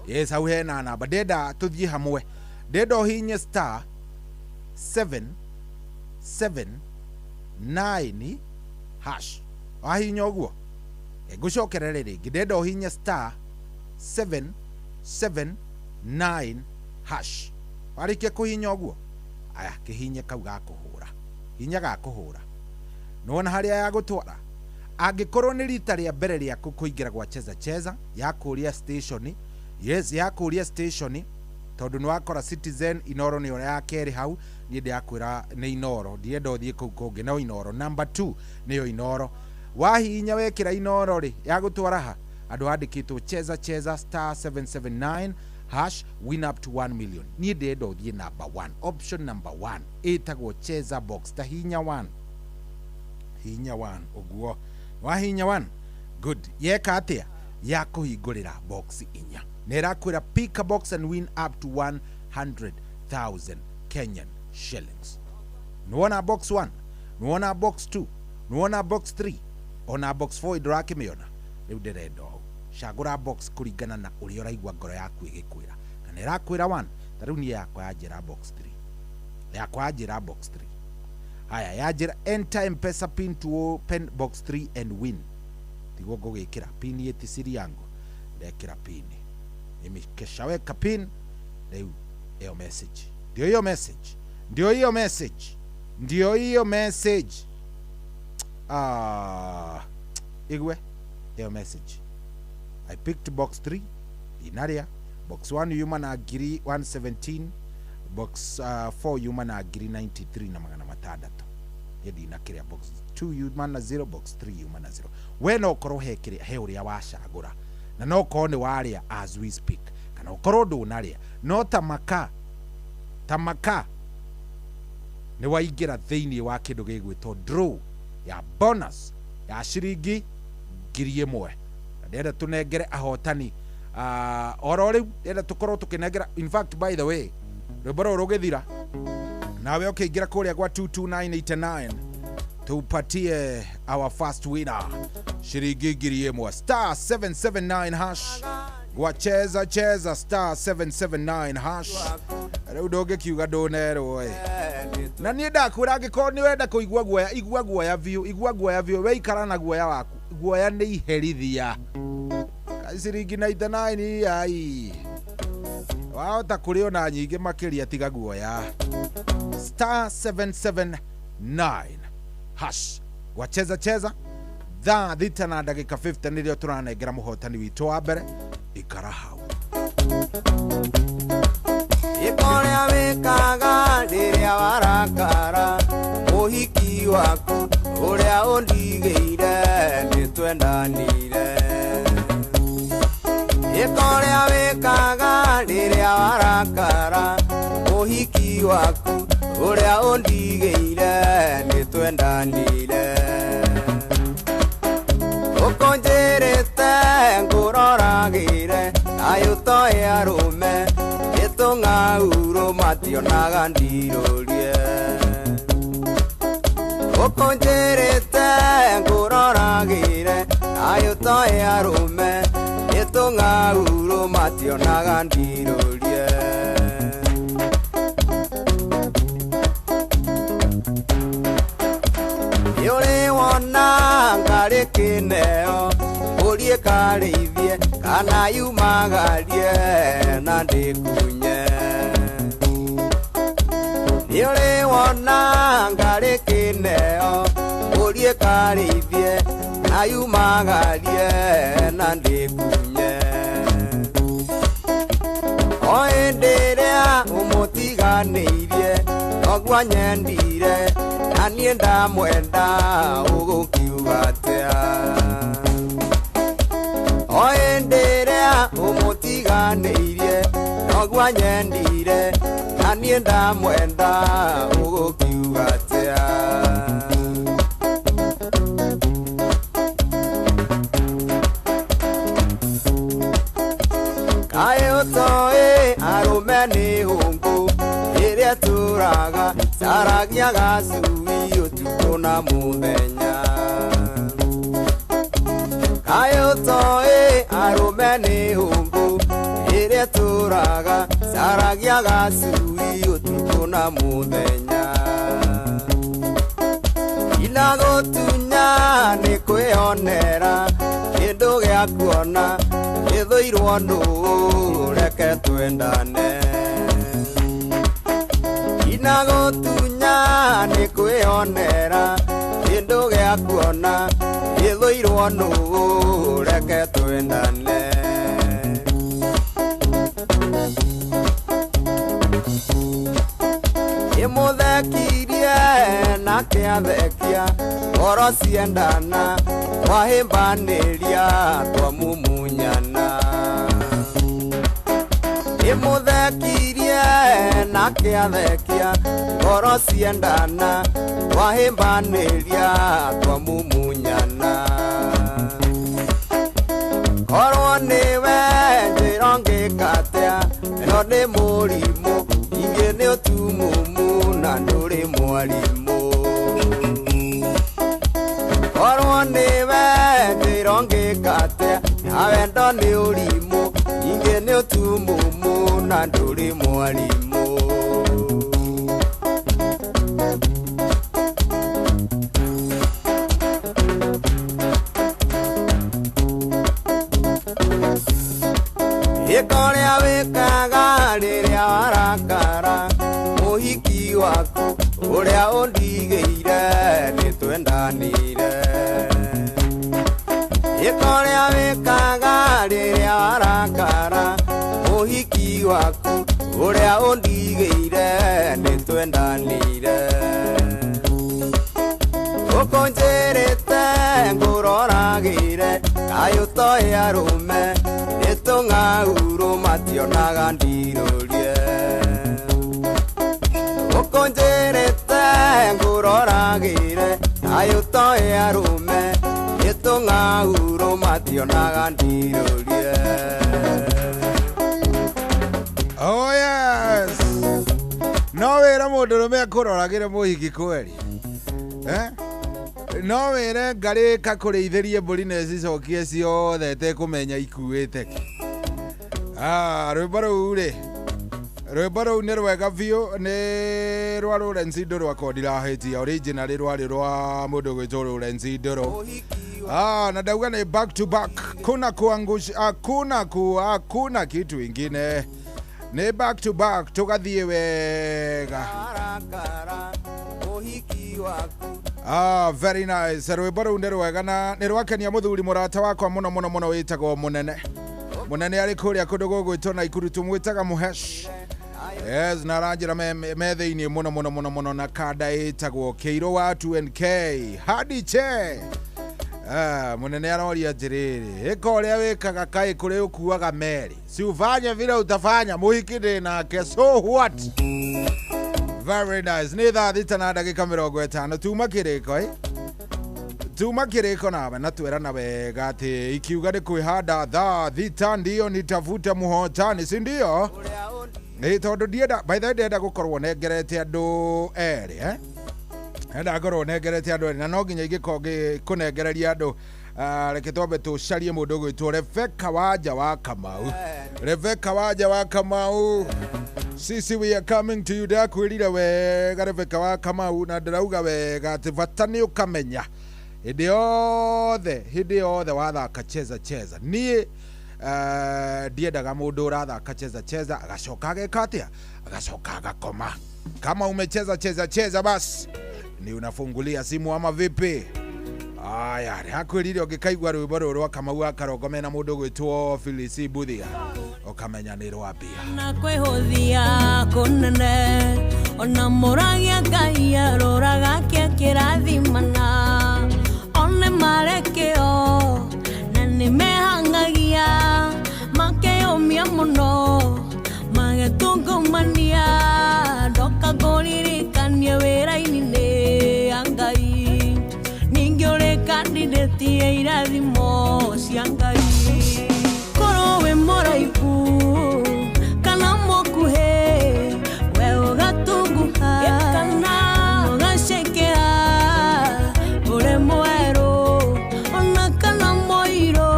Yes, hau hena namba. Ndĩrenda tũthiĩ hamwe, ndĩrenda ũhinye star 7 7 9 hash. Wahinya ũguo ngũcokerere rĩngĩ, ndĩrenda ũhinye star 7 7 9 hash. Warĩkia kũhinya ũguo, aya kĩhinye kau ga kũhũra, hinya ga kũhũra, nĩwona harĩa ya gũtwara. Angĩkorwo nĩ rita rĩa mbere rĩaku kũingĩra gwa Cheza Cheza ya kũria station, yes, ya kũria station, tondũ nĩ wakora Citizen Inoro nĩyo ya kerĩ hau, niĩ ndĩrakwĩra nĩ Inoro, ndirenda ũthiĩ kũu kũngĩ, no Inoro number 2 nĩyo Inoro. Wahihinya wekĩra Inoro rĩ, ya gũtwara ha andũ handĩkĩtwo Cheza Cheza star 779 hash, win up to 1 million. Niĩ ndĩrenda ũthiĩ number 1, option number 1 ĩtagwo cheza box. Ta hinya 1, hinya 1 ũguo wa hinya 1, good. Yeka atĩa? Yakũhingũrĩra box inya na ĩrakwĩra pick a box and win up to 100,000 Kenyan shillings. Nĩwona box 1, nĩwona box 2, nĩwona box 3, ona box 4 ndũrakĩmĩona. Rĩu ndĩrenda ũũ, cagũra box kũringana na ũrĩa ũraigua ngoro yaku ĩgĩkwĩra. Kana ĩrakwĩra 1, ta rĩu niĩ yakwa yanjĩra box 3, yakwa yanjĩra box 3. Haya, yanjĩra enter M-Pesa pin to open box 3 and win. Tiguo ngũgĩkĩra pin ĩti siri yangu, ndekĩra pin, nimekeshaweka pin. Rĩu ĩyo message, ndio hiyo message, ndio hiyo message, ndio hiyo message. Ah, igwe ĩyo message. I picked box 3 ndinarĩa. Box 1 yuma na ngiri 117, box 4 yuma na ngiri 93 na magana matandatũ. Niĩ ndinakĩrĩa. Box 2 yuma na 0, box 3 yuma na 0. We no ũkorwo he kĩrĩa, he ũrĩa wacagũra, na no ũkorwo nĩ warĩa as we speak, kana ũkorwo ndũnarĩa, no tamaka tamaka nĩ waingĩra thĩinĩ wa kĩndũ gĩgwĩtwo draw ya bonus ya ciringi 1,000. Na ndĩrenda tũnengere ahotani oro rĩu, ndĩrenda tũkorwo tũkĩnengera. In fact, by the way, rwĩmbo rũrũ rũgĩthira, nawe ũkĩingĩra kũrĩa gwa 22989 tupatie our first winner shilingi 1,000, star 779 hash. Gwa cheza cheza star 779 hash. Rĩu ndũngĩkiuga ndũnerwo ĩ. Na niĩ ndakwĩra, angĩkorwo nĩ ũrenda kũigua guoya, igua guoya biũ, igua guoya biũ, we ikara na guoya waku. Guoya nĩ iherithia. Kaĩ ciringi 99 ai wahota kũrĩ ona nyingĩ makĩria, tiga guoya. Star 779 hash, gwacheza cheza. Thaa 6 na ndagĩka 50 nĩrĩo tũranengera mũhotani witũ wa mbere. Ikara hau. Ĩkorĩa wĩkaga rĩrĩa warakara, mũhiki waku ũrĩa ũndigĩire nĩtwendanire. Ĩkorĩa wĩkaga rĩrĩa warakara, mũhiki waku ũrĩa ũndigĩire nĩtwendanire. Ũkũnjĩrĩte ngũroragĩre, nayo toĩ arũme ĩtũng'aurũ mationaga ndirũrie. Ũkũnjĩrĩte ngũroragĩre, nayo toĩ arũme ĩtũng'aurũ mationaga ndirũrie. Nĩũrĩ wona ngarĩ kĩneo, mbũri ĩkarĩithie kana yumagarie na ndĩkunye. Nĩũrĩ wona ngarĩ kĩneo, mbũri ĩkarĩithie na yumagarie na ndĩkunye. O hĩndĩ ĩrĩa ũmũtiganĩirie, noguo nyendire, na niĩ ndamwenda ũgũkiuga atĩa. O hĩndĩ ĩrĩa ũmũtiganĩirie, noguo nyendire, na niĩ ndamwenda ũgũkiuga atĩa. Kaĩ ũtoĩ arũme nĩ hũngũ ĩrĩa ĩtũraga caragia gacui ũtukũ na mũthenya. Kaĩ ũtoĩ arũme nĩ hũngũ ĩrĩa ĩtũraga caragia gacui ũtukũ na mũthenya. Inagũtunya nĩ kwĩonera kĩndũ gĩa kuona gĩthũirwo nũ, reke twendane. Inagũtunya nĩ kwĩonera kĩndũ gĩa kuona gĩthũirwo nũ, reke twendane. Ĩmũthekirie nake athekia, ngoro ciendana twahĩmbanĩria twamumunyana. Ndĩmũthekirie nake athekia ngoro ciendana twahĩmbanĩria twamumunyana korwo nĩwe njĩra ngĩka atĩa ĩno nĩ mũrimũ ingĩ nĩ ũtumumu na ndũrĩ mwarimũ korwo nĩwe njĩra ngĩka atĩa na wendo nĩ ũrimũ ingĩ nĩ ũtumumu na ndũrĩ mwarimũ. Ĩka ũrĩa wĩkaga rĩrĩa warakara mũhiki waku ũrĩa ũndigĩire nĩtwendanire. Ĩka ũrĩa wĩkaga rĩrĩa warakara mũhiki waku ũrĩa ũndigĩire nĩtwendanire. Ũkũnjĩrĩte ngũroragĩre kaĩ ũtoĩ arũme nĩtũng'aurũ mationaga ndirũrie. Ũkũnjĩrĩte ngũroragĩre kaĩ ũtoĩ arũme nĩtũng'aurũ mationaga ndirũrie. Oh yes. No wĩre mũndũrũme akũroragĩre mũhiki kweri. Eh? No wĩre ngarĩ kakũrĩithĩrie mbũri na ĩcicokie ciothe ĩtekũmenya ikuĩte kĩ. Ah, rwĩmbo rũu rĩ rwĩmbo rũu nĩ rwega biũ nĩ rwa Lawrence Ndũrũ akorwo ndirahĩtia originally rwarĩ rwa mũndũ ũgwĩtwo Lawrence Ndũrũ. Ah, na ndauga nĩ back to back kuna kuangusha hakuna ku hakuna kitu ingine nĩ back to back tũgathiĩ wega. Ah, very nice. Rwĩmbo rũu nĩ rwega na nĩ rwakenia mũthuri mũrata wakwa mũno mũno mũno wĩtagwo Mũnene. Mũnene arĩ kũrĩa kũndũ gũgwĩtwo Naikuru tũmwĩtaga Mũhesh. Yes, na aranjĩra me thĩinĩ mũno mũno mũno mũno na kanda ĩtagwo Kĩirũ wa 2NK hadi che. Ah, Mũnene aroria atĩrĩrĩ, ĩka ũrĩa wĩkaga kaĩ kũrĩ ũkuaga meri si ufanye vile utafanya mũhiki ndĩ nake so what. Very nice. Nĩ thaa 6 na ndagĩka 50 tuma kĩrĩko ĩ tuma kĩrĩko nawe na twerana wega atĩ ikiuga nĩ kwĩhanda thaa 6 ndio nitafute mũhotani si ndio? Ĩ tondũ ndienda by the way ndĩrenda gũkorwo nengerete andũ erĩ eh? Enda ngorwo nengerete andũ erĩ na no nginya ingĩkorwo ngĩkũnengereria andũ reke twambe tũcarie mũndũ ũgwĩtwo Rebecca Wanja wa Kamau. Rebecca Wanja wa Kamau, sisi we are coming to you. Ndakwĩrire wega Rebecca wa Kamau na ndĩrauga wega atĩ bata nĩ ũkamenya hĩndĩ yothe wathaka cheza cheza. Niĩ ndiendaga mũndũ ũrathaka cheza cheza agacoka ageka atĩa agacoka agakoma. Kama umecheza cheza cheza basi ni unafungulia simu ama vipi? Aya, hakwĩrire ũngĩkaigua rwĩmbo rũrũ rwa Kamau wa Karongo mena mũndũ ũgwĩtwo Phyllis Mbuthia ũkamenya nĩ rwa mbia. Na kwĩhũthia kũnene ona mũragia Ngai aroraga kĩa kĩrathimana one marekĩo na nĩmehangagia makeyũmia mũno magetungumania ndoka ngũririkanie wĩra-inĩ nĩ ya Ngai ningĩ ũrĩ candidate ya irathimo cia Ngai korwo wĩ mũraihu kana mũkuhĩ we ũgatunguha kana ũgacekea ũrĩ mwerũ ona kana mũirũ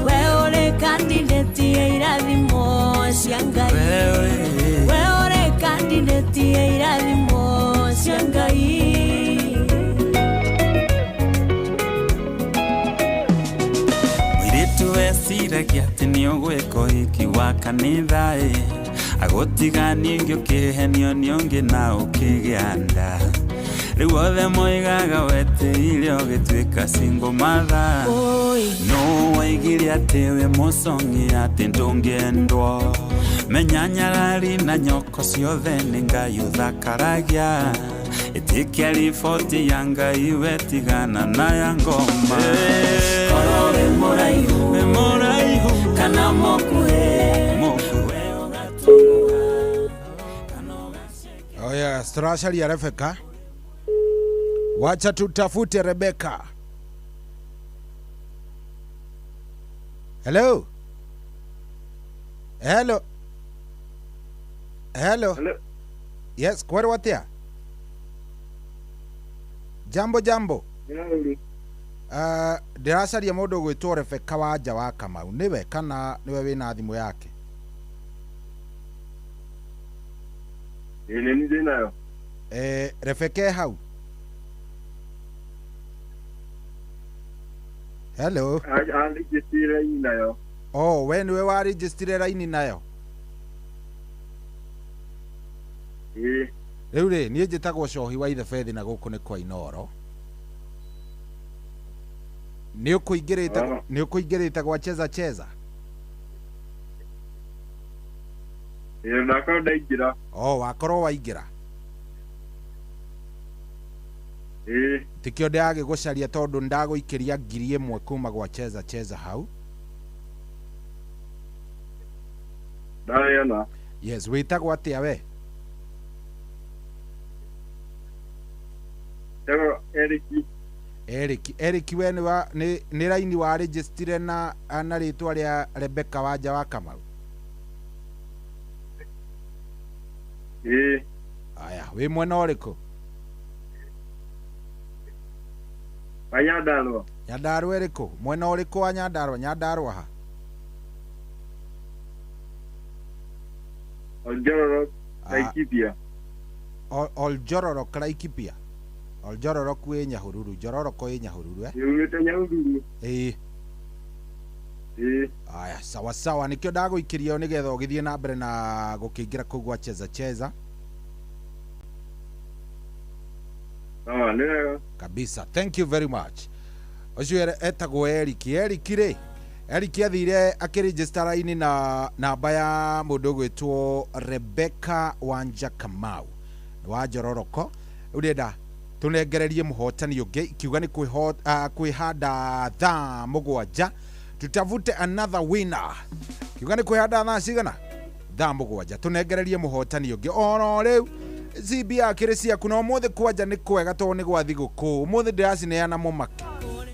we ũrĩ candidate ya irathimo cia Ngai we ũrĩ candidate ya irathimo cia Ngai. Mũirĩtu weciragia atĩ nĩ ũgwĩka ũhiki wa kanitha ĩ agũtiga ningĩ ũkĩhenio nĩ ũngĩ na ũkĩgĩa nda rĩu othe moigaga wetĩire ũgĩtuĩka single mother no waigire atĩ wĩ mũcong'i atĩ ndũngĩendwo menya nyarari na nyoko ciothe nĩ Ngai ũthakaragia ĩtĩkia riboti ya Ngai wetigana na ya ngoma. Korwo wĩ mũraihu kana mũkuhĩ Yes, tũracaria Rebecca. Wacha tutafute Rebecca. Hello. Hello. Hello. Hello. Yes, kwerwo atia? Jambo jambo. Ndĩracaria mũndũ ũgwĩtwo Rebecca Wanja wa Kamau. Nĩwe kana nĩwe wĩna thimũ yake? Ĩĩ nĩ niĩ ndĩnayo. Rebecca e hau? Hello. Andĩkĩtire raini nayo. Oh, we nĩwe warĩnjĩstire raini nayo? Ĩĩ. Rĩu rĩ, niĩ njĩtagwo Cohi wa Ithebethi na gũkũ nĩ kwa Inooro. Nĩ ũkũingĩrĩte nĩ ũkũingĩrĩte gwa Cheza Cheza? Ĩĩ ndakorwo ndaingĩra. Oh, wakorwo waingĩra. Ĩĩ. Tikĩo ndĩragĩgũcaria tondũ ndagũikĩria 1000 kuma gwa Cheza Cheza hau. Ndayona. Yes, wĩtagwo atĩa we? Njĩtagwo Eric. Eric, Eric we nĩ wa nĩ raini warĩnjĩstire na na rĩtwa rĩa Rebecca Wanja wa Kamau? Ĩĩ. Aya, wĩ mwena ũrĩkũ? Wa Nyandarũa. Nyandarũa ĩrĩkũ? Mwena ũrĩkũ wa Nyandarũa? Nyandarũa ha? Oljororok, Laikipia. Oljororok, Laikipia. Oljororok wĩ Nyahururu, Njororoko ĩ Nyahururu eh? Yumĩte Nyahururu. Ĩĩ. Ĩĩ. Aya, sawa sawa, nĩkĩo ndagũikĩria nĩgetha ũgĩthiĩ na mbere na gũkĩingĩra kũu gwa Cheza Cheza. Sawa, nĩ wega. Kabisa. Thank you very much. Ũcio etagwo Eric. Eric rĩ, Eric athire akĩregister raini na namba ya mũndũ ũgwĩtwo Rebecca Wanja Kamau wa Njororoko. Rĩu ndĩrenda tũnengererie mũhotani ũngĩ, ikiuga nĩ kwĩhanda thaa 7. Tutafute another winner. Kiuga nĩ kwĩhanda thaa cigana? Thaa 7. Tũnengererie mũhotani ũngĩ oro rĩu. CB akĩrĩ ciaku na ũmũthĩ kwanja nĩ kwega tondũ nĩ gwa thigũkũ. Ũmũthĩ ndĩracineana mũmake.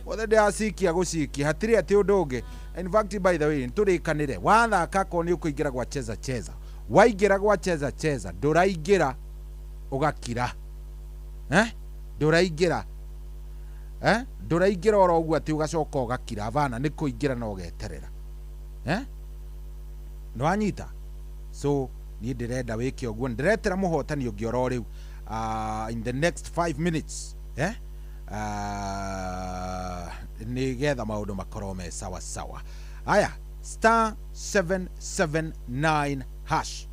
Ũmũthĩ ndĩracikia gũcikia, hatirĩ atĩ ũndũ ũngĩ. In fact, by the way, nĩtũrĩkanĩre. Wathaka akorwo nĩ ũkũingĩra gwa Cheza Cheza. Waingĩra gwa Cheza Cheza, ndũraingĩra ũgakira. Ndũraingĩra. Ndũraingĩra oro ũguo atĩ ũgacoka ũgakira. Bana nĩ kũingĩra na ũgeterera. Nĩwanyita? So niĩ ndĩrenda wĩke ũguo, ndĩretera mũhotani ũngĩ oro rĩu in the next 5 minutes nĩgetha maũndũ makorwo me sawa sawa. Aya, star 779 hash,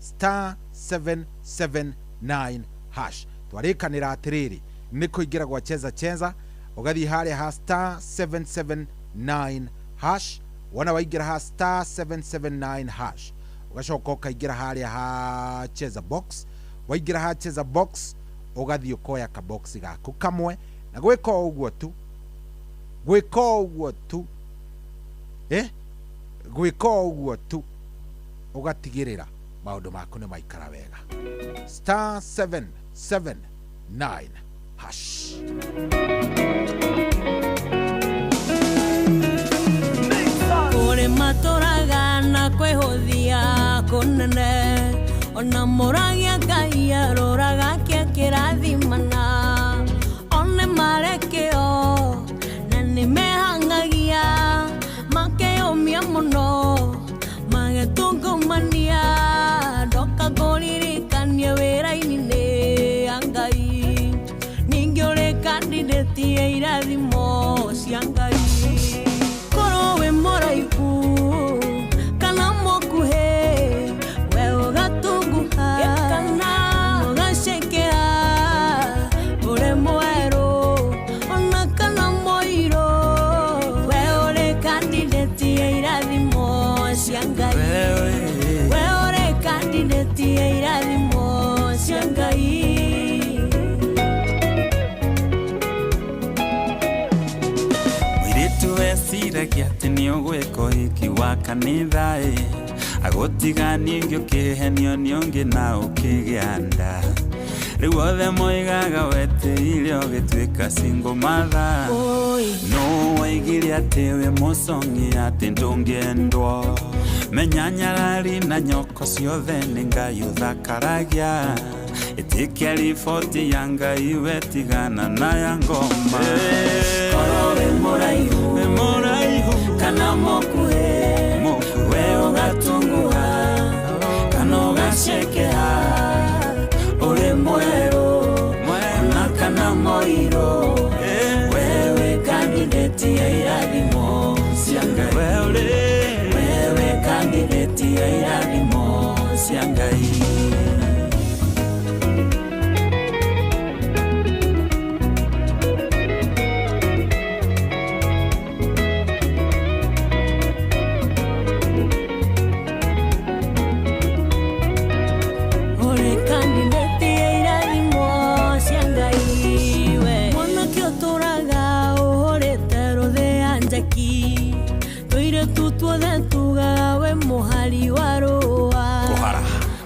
star 779 hash. Twarĩkanĩra atĩrĩrĩ, nĩ kũingĩra gwa Cheza Cheza, ũgathiĩ harĩa ha star 779 hash. Wona waingĩra ha star 779 hash, ũgacoka ũkaingĩra harĩa ha Cheza Box. Waingĩra ha Cheza Box, ũgathiĩ ũkoya kabox gaku kamwe, na gwĩka o ũguo tu, gwĩka o ũguo tu, gwĩka o ũguo tu, ũgatigĩrĩra maũndũ maku nĩ maikara wega. Star 779 hash. Kũrĩ matũraga na kwĩhũthia kũnene, ona mũragia Ngai aroraga kĩa kĩrathimana. One marekĩo na nĩmehang'agia, makeyũmia mũno magetungumania. Ndoka ngũririkanie wĩra-inĩ nĩ ya Ngai, ningĩ ũrĩ candidate ya irathimo cia Ngai. Korwo wĩ mũraihu kana mũkuhĩ, we ũgatunguha kana ũgacekea, ũrĩ mwerũ ona kana mũirũ, we ũrĩ candidate ya irathimo cia Ngai. We ũrĩ candidate ya irathimo cia Ngai. Mũirĩtu weciragia atĩ nĩ ũgwĩka ũhiki wa kanitha ĩ, agũtiga ningĩ ũkĩhenio nĩ ũngĩ na ũkĩgĩa nda. Rĩu othe moigaga wetĩire ũgĩtuĩka single mother. No waigire atĩ wĩ mũcong'i atĩ ndũngĩendwo. Menya nyarari na nyoko ciothe nĩ Ngai ũthakaragia. Ĩtĩkia riboti ya Ngai wetigana na ya ngoma. Korwo wĩ mũraihu kana mũkuhĩ, we ũgatunguha kana ũgacekeha, ũrĩ mwerũ ona kana mũirũ, wewe candidate ya irathimo cia Ngai. Wewe candidate ya irathimo cia Ngai.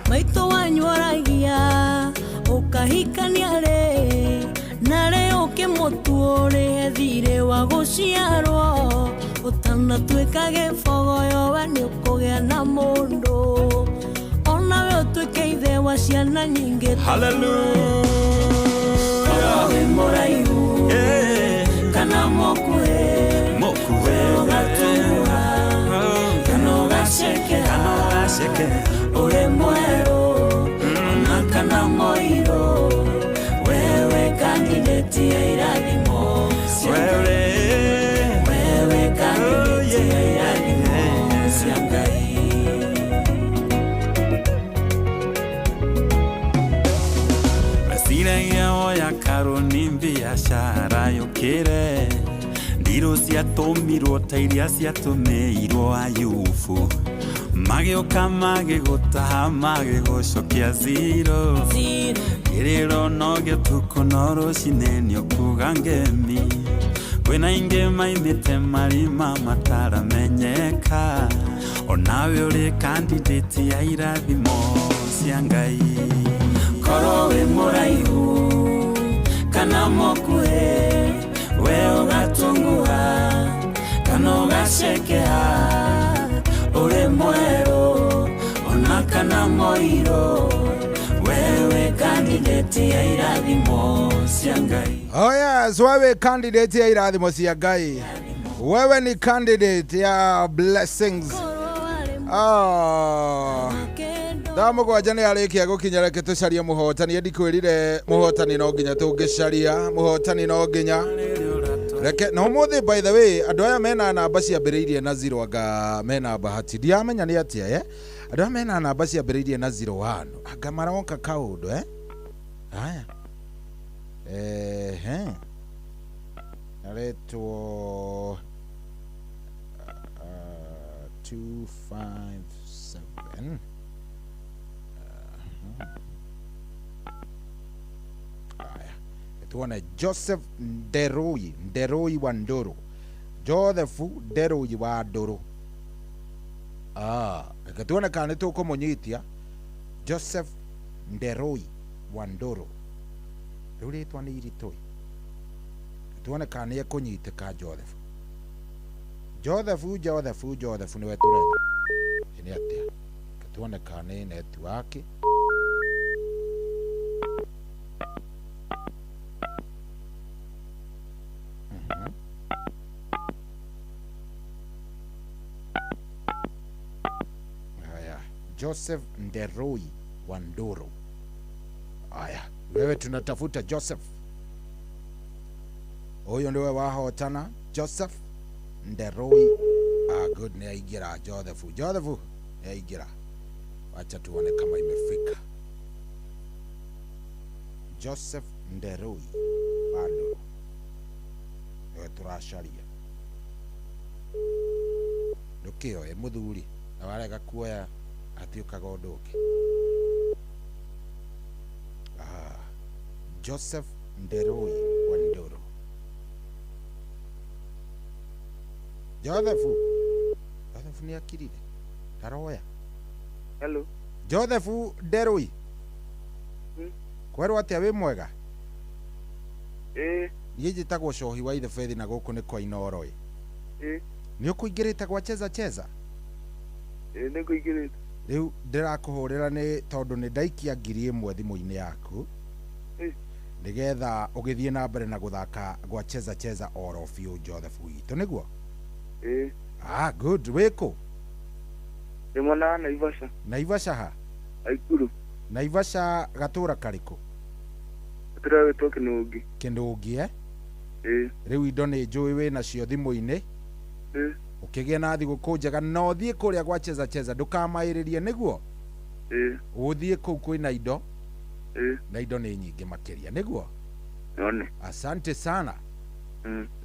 Maito wanywaragia ukahikania rĩ na rĩ ũkĩmũtuũrĩhe thirĩ wa gũciarwo ũtanatuĩka gĩbogoyo we nĩũkũgĩa na mũndũ onawe ũtuĩke ithe wa ciana nyingĩ. Hallelujah. Wĩ mũraihu kana mũkuhĩ, we ũgatunguha kana ũgacekeha, ũrĩ mwerũ ona kana mũirũ, wewe candidate ya irathimo cia Ngai. Wewe candidate ya irathimo cia Ngai. Meciragia oya karũni biacara yũkĩre ndirũ ciatũmirwo ta iria ciatũmĩirwo Ayubu magĩũka magĩgũtaha magĩgũcokia zero kĩrĩro no gĩtukũ no rũcinĩ nĩũkuga ngemi kwĩna ingĩ maimĩte marima mataramenyeka onawe ũrĩ candidate ya irathimo cia Ngai. Korwo wĩ mũraihu kana mũkuhĩ, we ũgatunguha kana ũgacekeha, ũrĩ mwerũ ona kana mũirũ, wewe candidate ya irathimo cia Ngai. Oh yes, wewe candidate ya irathimo cia Ngai. Wewe ni candidate ya blessings. Ah. Thaa mũgwanja nĩ arĩkia gũkinya, reke tũcarie mũhotani. Ndikwĩrire mũhotani no nginya tũngĩcaria mũhotani no nginya reke na ũmũthĩ. By the way, andũ aya mena namba ciambĩrĩirie na 0 anga mena bahati ndiamenya nĩ atĩa andũ aya mena namba ciambĩrĩirie na 01 anga maroka kaũndũ haya ehe aretwo 257. Aya, tuone Joseph Nderoi, Nderoi wa Nduru, Joseph Nderoi wa Nduru. Reke tuone kana nĩtũkũmũnyitia Joseph Nderoi wa Nduru. Rĩu rĩtwa nĩ iritũ, tuone kana nĩekũnyitĩka. Joseph Joseph Joseph Joseph nĩwe tũretha. Nĩ atĩa? Reke tuone kana nĩ netiwaki. Haya, Joseph Nderoi wa Nduru. Haya, wewe tunatafuta Joseph. Huyo ndiwe wahotana, Joseph Nderoi. Good, ni aingira Joseph. Joseph ni aingira. Acha tuone kama imefika. Joseph Nderoi wa Nduru. Wewe tũracaria. Ndũkĩoe mũthuri na warega kuoya atiũkaga ũndũ ũngĩ. Joseph Nderoi wa Nduru. Joseph. Joseph nĩ akirire. Taroya. Hello. Joseph Nderoi. Kwerwo atĩa, wĩ mwega? Ĩĩ. Niĩ njĩtagwo Cohi wa Ithebethi na gũkũ nĩ kwa Inooro ĩ. Ĩĩ. Nĩ ũkũingĩrĩte gwa Cheza Cheza? Ĩĩ, nĩ ngũingĩrĩte. Rĩu ndĩrakũhũrĩra nĩ tondũ nĩ ndaikia 1000 thimũ-inĩ yaku. Ĩĩ. Nĩgetha ũgĩthiĩ na mbere na gũthaka gwa Cheza Cheza oro biũ Joseph witũ, nĩguo? Ĩĩ. Ah, good. Wĩkũ? Ndĩ mwena wa Naivasha. Naivasha ha? Aikuru. Naivasha gatũra karĩkũ? Gatũra gwĩtwo Kĩnũngi. Kĩnũngi, eh? Ĩĩ. Rĩu indo nĩ njũĩ wĩ nacio thimũ-inĩ. Ĩĩ. Ũkĩgĩe na thigũkũ njega na ũthiĩ kũrĩa gwa Cheza Cheza ndũkamaĩrĩrie, nĩguo? Ĩĩ. Ũthiĩ kũu kwĩna indo. Ĩĩ. Na indo nĩ nyingĩ makĩria, nĩguo? None. Asante sana.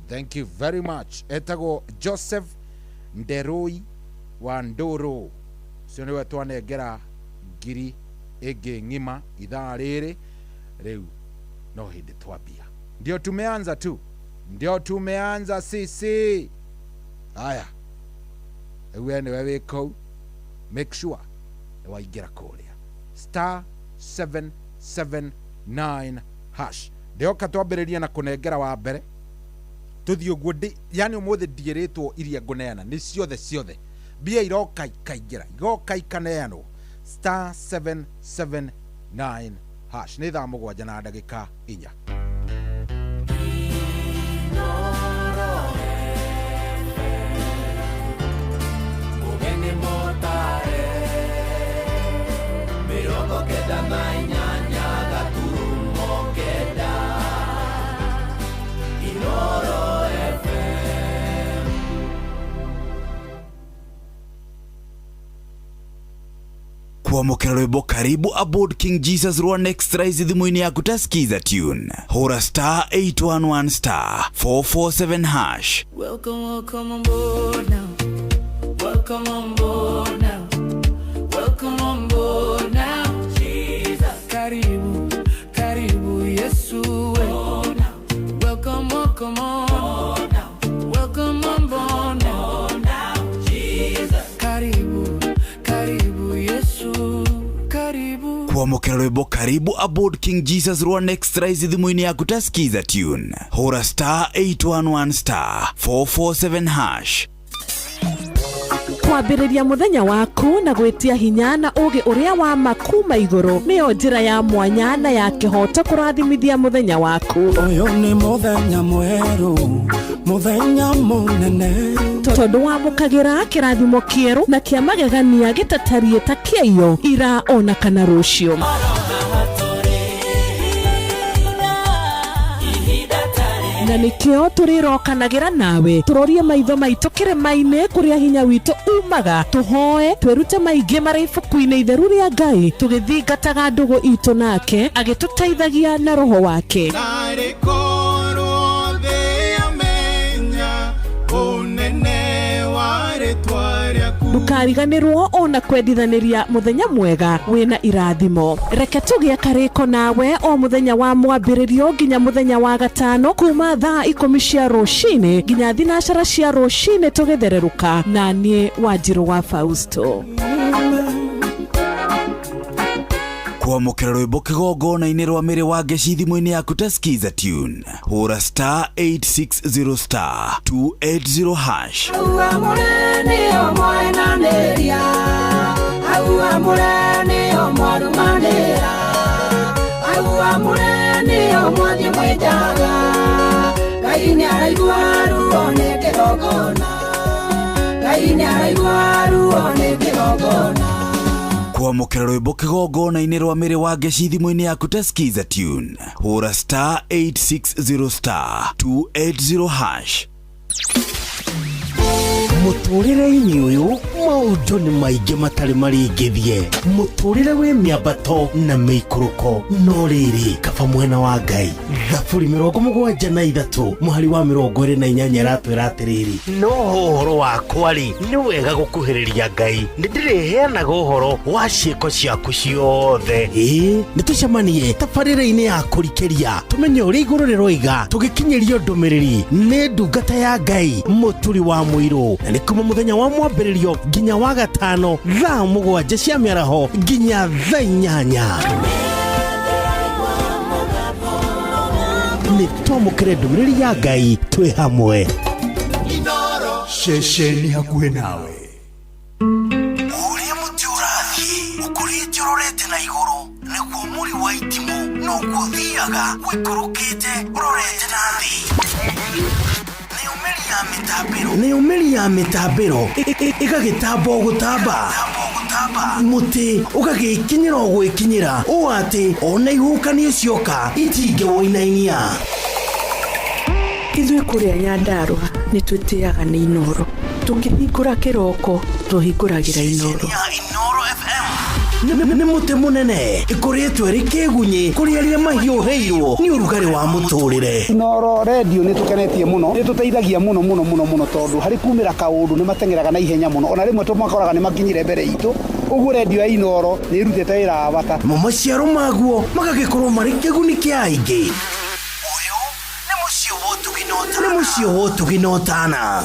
Thank you very much. Etagwo Joseph Nderui wa Ndũrũ. Ũcio nĩwe twanengera ngiri ĩngĩ ng'ima ithaa rĩrĩ. Rĩu no hĩndĩ twambia. Ndio tumeanza tu. Ndio tumeanza sisi. Haya. Rĩu we nĩwe wĩ kũu. Make sure nĩ waingĩra kũrĩa. Star 779 hash. Ndĩoka twambĩrĩria na kũnengera wa mbere. Tũthiĩ ũguo ndĩ, yani ũmũthĩ ndiĩrĩtwo iria ngũneana, nĩ ciothe ciothe. Mbia iroka ikaingĩra, igoka ikaneanwo. Star 779 hash. Nĩ thaa 7 na ndagĩka 4. Mũgeni mũtare 98.9 Inooro FM. Kwamũkĩra rwĩmbo karibu aboard King Jesus rwa Next Rise thimũ-inĩ yaku ta skiza tune. Hũra star 811 star 447 hash. Welcome, welcome on board now. Welcome on board now. Welcome on board now. Jesus. Karibu, karibu Yesu. Welcome, welcome on. Welcome on board now. Jesus. Karibu, karibu Yesu. Karibu. Kwamũkĩra rwĩmbo karibu aboard King Jesus rwa Next Rise thimũ-inĩ yaku ta skiza tune. Hũra star 811 star 447 hash. Kwambĩrĩria mũthenya waku na gwĩtia hinya na ũũgĩ ũrĩa wa ma kuma igũrũ nĩyo njĩra ya mwanya na ya kĩhooto kũrathimithia mũthenya waku. Ũyũ nĩ mũthenya mwerũ, mũthenya mũnene. Tondũ wamũkagĩra kĩrathimo kĩerũ na kĩa magegania gĩtatariĩ ta kĩaiyo ira ona kana rũciũ. Na nĩkĩo tũrĩrokanagĩra nawe tũrorie maitho maitũ kĩrĩma-inĩ kũrĩa hinya witũ umaga, tũhoe twĩrute maingĩ marĩ ibuku-inĩ itheru rĩa Ngai, tũgĩthingataga ndũgũ itũ nake agĩtũteithagia na roho wake. Narĩ korwo thĩ yamenya ũnene wa rĩtwa rĩaku. Ndũkariganĩrwo ona kwendithanĩria mũthenya mwega wĩna irathimo. Reke tũgĩe karĩko nawe o mũthenya wa mwambĩrĩrio nginya mũthenya wa gatano kuma thaa 10 cia rũcinĩ nginya 12 cia rũcinĩ tũgĩthererũka na niĩ Wanjirũ wa Fausto. Kwamũkĩra rwĩmbo kĩgongona-inĩ rwa mĩrĩ wa ngeci thimũ-inĩ yaku ta skiza tune. Hũra star 860 star 280 hash. Kwamũkĩra rwĩmbo kĩgongona-inĩ rwa mĩrĩ wa ngeci thimũ-inĩ yaku ta skiza tune. Hũra star 860 star 280 hash. Mũtũrĩre-inĩ ũyũ maũndũ nĩ maingĩ matarĩ maringithie. Mũtũrĩre wĩ mĩambato na mĩikũrũko, no rĩrĩ kaba mwena wa Ngai. Thaburi 73 mũhari wa 28 ĩratwĩra atĩrĩrĩ, no ũhoro wakwa rĩ, nĩ wega gũkuhĩrĩria Ngai, nĩ ndĩrĩheanaga ũhoro wa ciĩko ciaku ciothe. Ĩĩ, nĩ tũcemanie tabarĩra-inĩ ya kũrikĩria, tũmenye ũrĩa igũrũ rĩroiga, tũgĩkinyĩrio ndũmĩrĩri nĩ ndungata ya Ngai Mũturi wa Mũirũ. Na nĩ kuma mũthenya wa mwambĩrĩrio nginya wa gatano thaa 7 cia mĩaraho nginya thaa 8. Nĩ twamũkĩre ndũmĩrĩri ya Ngai twĩ hamwe. Ceceni hakuhĩ nawe. Ũrĩa mũtĩ ũrathiĩ ũkũrĩte ũrorete na igũrũ nĩguo mũri wa itimũ noguo ũthiaga ũikũrũkĩte ũrorete na thĩ. Nayo mĩri ya mĩtambĩro ĩgagĩtamba o gũtamba, mũtĩ ũgagĩkinyĩra o gwĩkinyĩra ũũ atĩ ona ihuhũkanio cioka itingĩwũinainia. Ithuĩ kũrĩa Nyandarũa nĩ twĩtĩaga nĩ Inooro. Tũkĩhingũra kĩroko tũhingũragĩra Inooro. Nĩ mũtĩ mũnene ĩkũrĩtwo ĩrĩ kĩgunyĩ kũrĩ arĩa mahiũhĩirwo nĩ ũrugarĩ wa mũtũrĩre. Inooro redio nĩ tũkenetie mũno, nĩ tũteithagia mũno mũno mũno mũno tondũ harĩ kumĩra kaũndũ nĩ mateng'eraga na ihenya mũno, ona rĩmwe tũmakoraga nĩ makinyire mbere itũ. Ũguo redio ya Inooro nĩ ĩrutĩte wĩra wa bata. Namo maciaro maguo magagĩkorwo marĩ kĩguni kĩa aingĩ. Nĩ mũciĩ wa ũtugi na ũtana.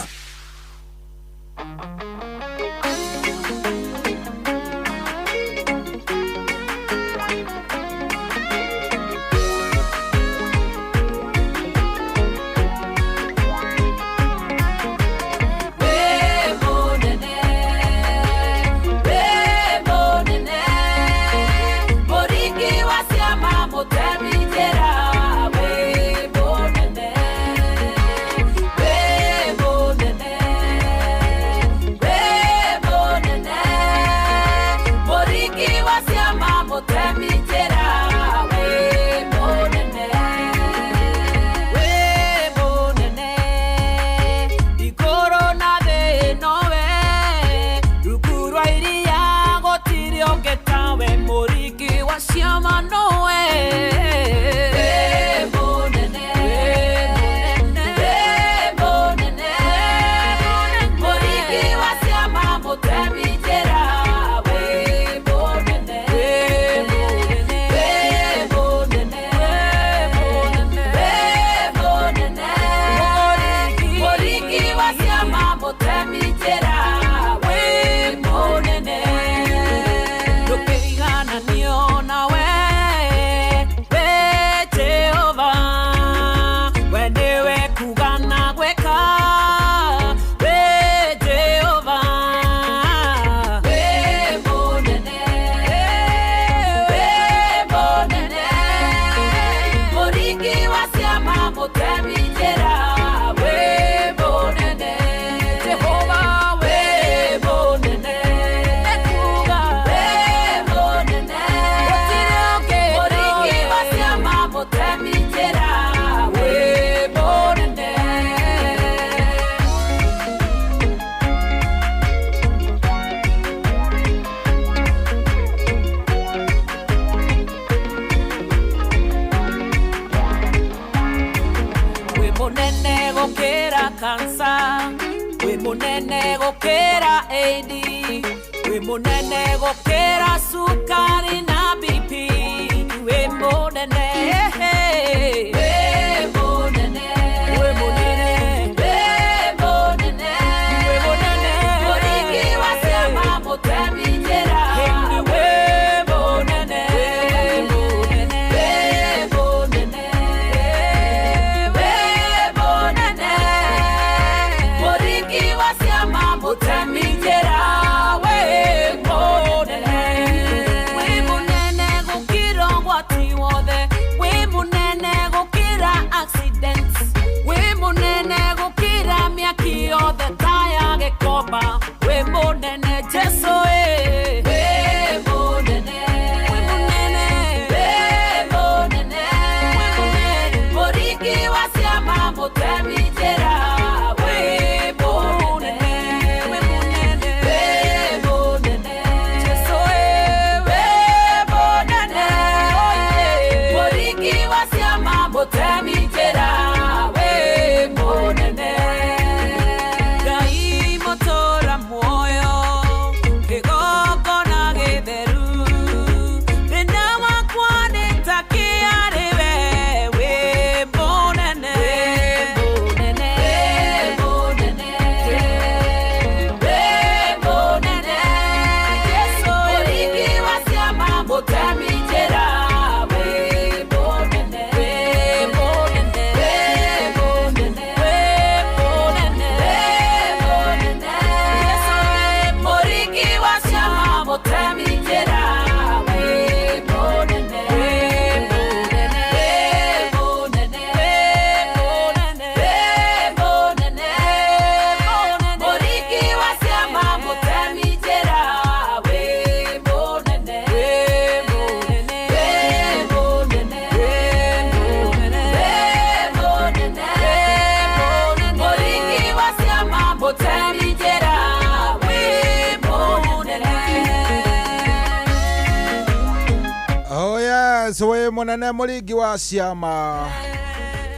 Yes, we munene muringi wa ciama,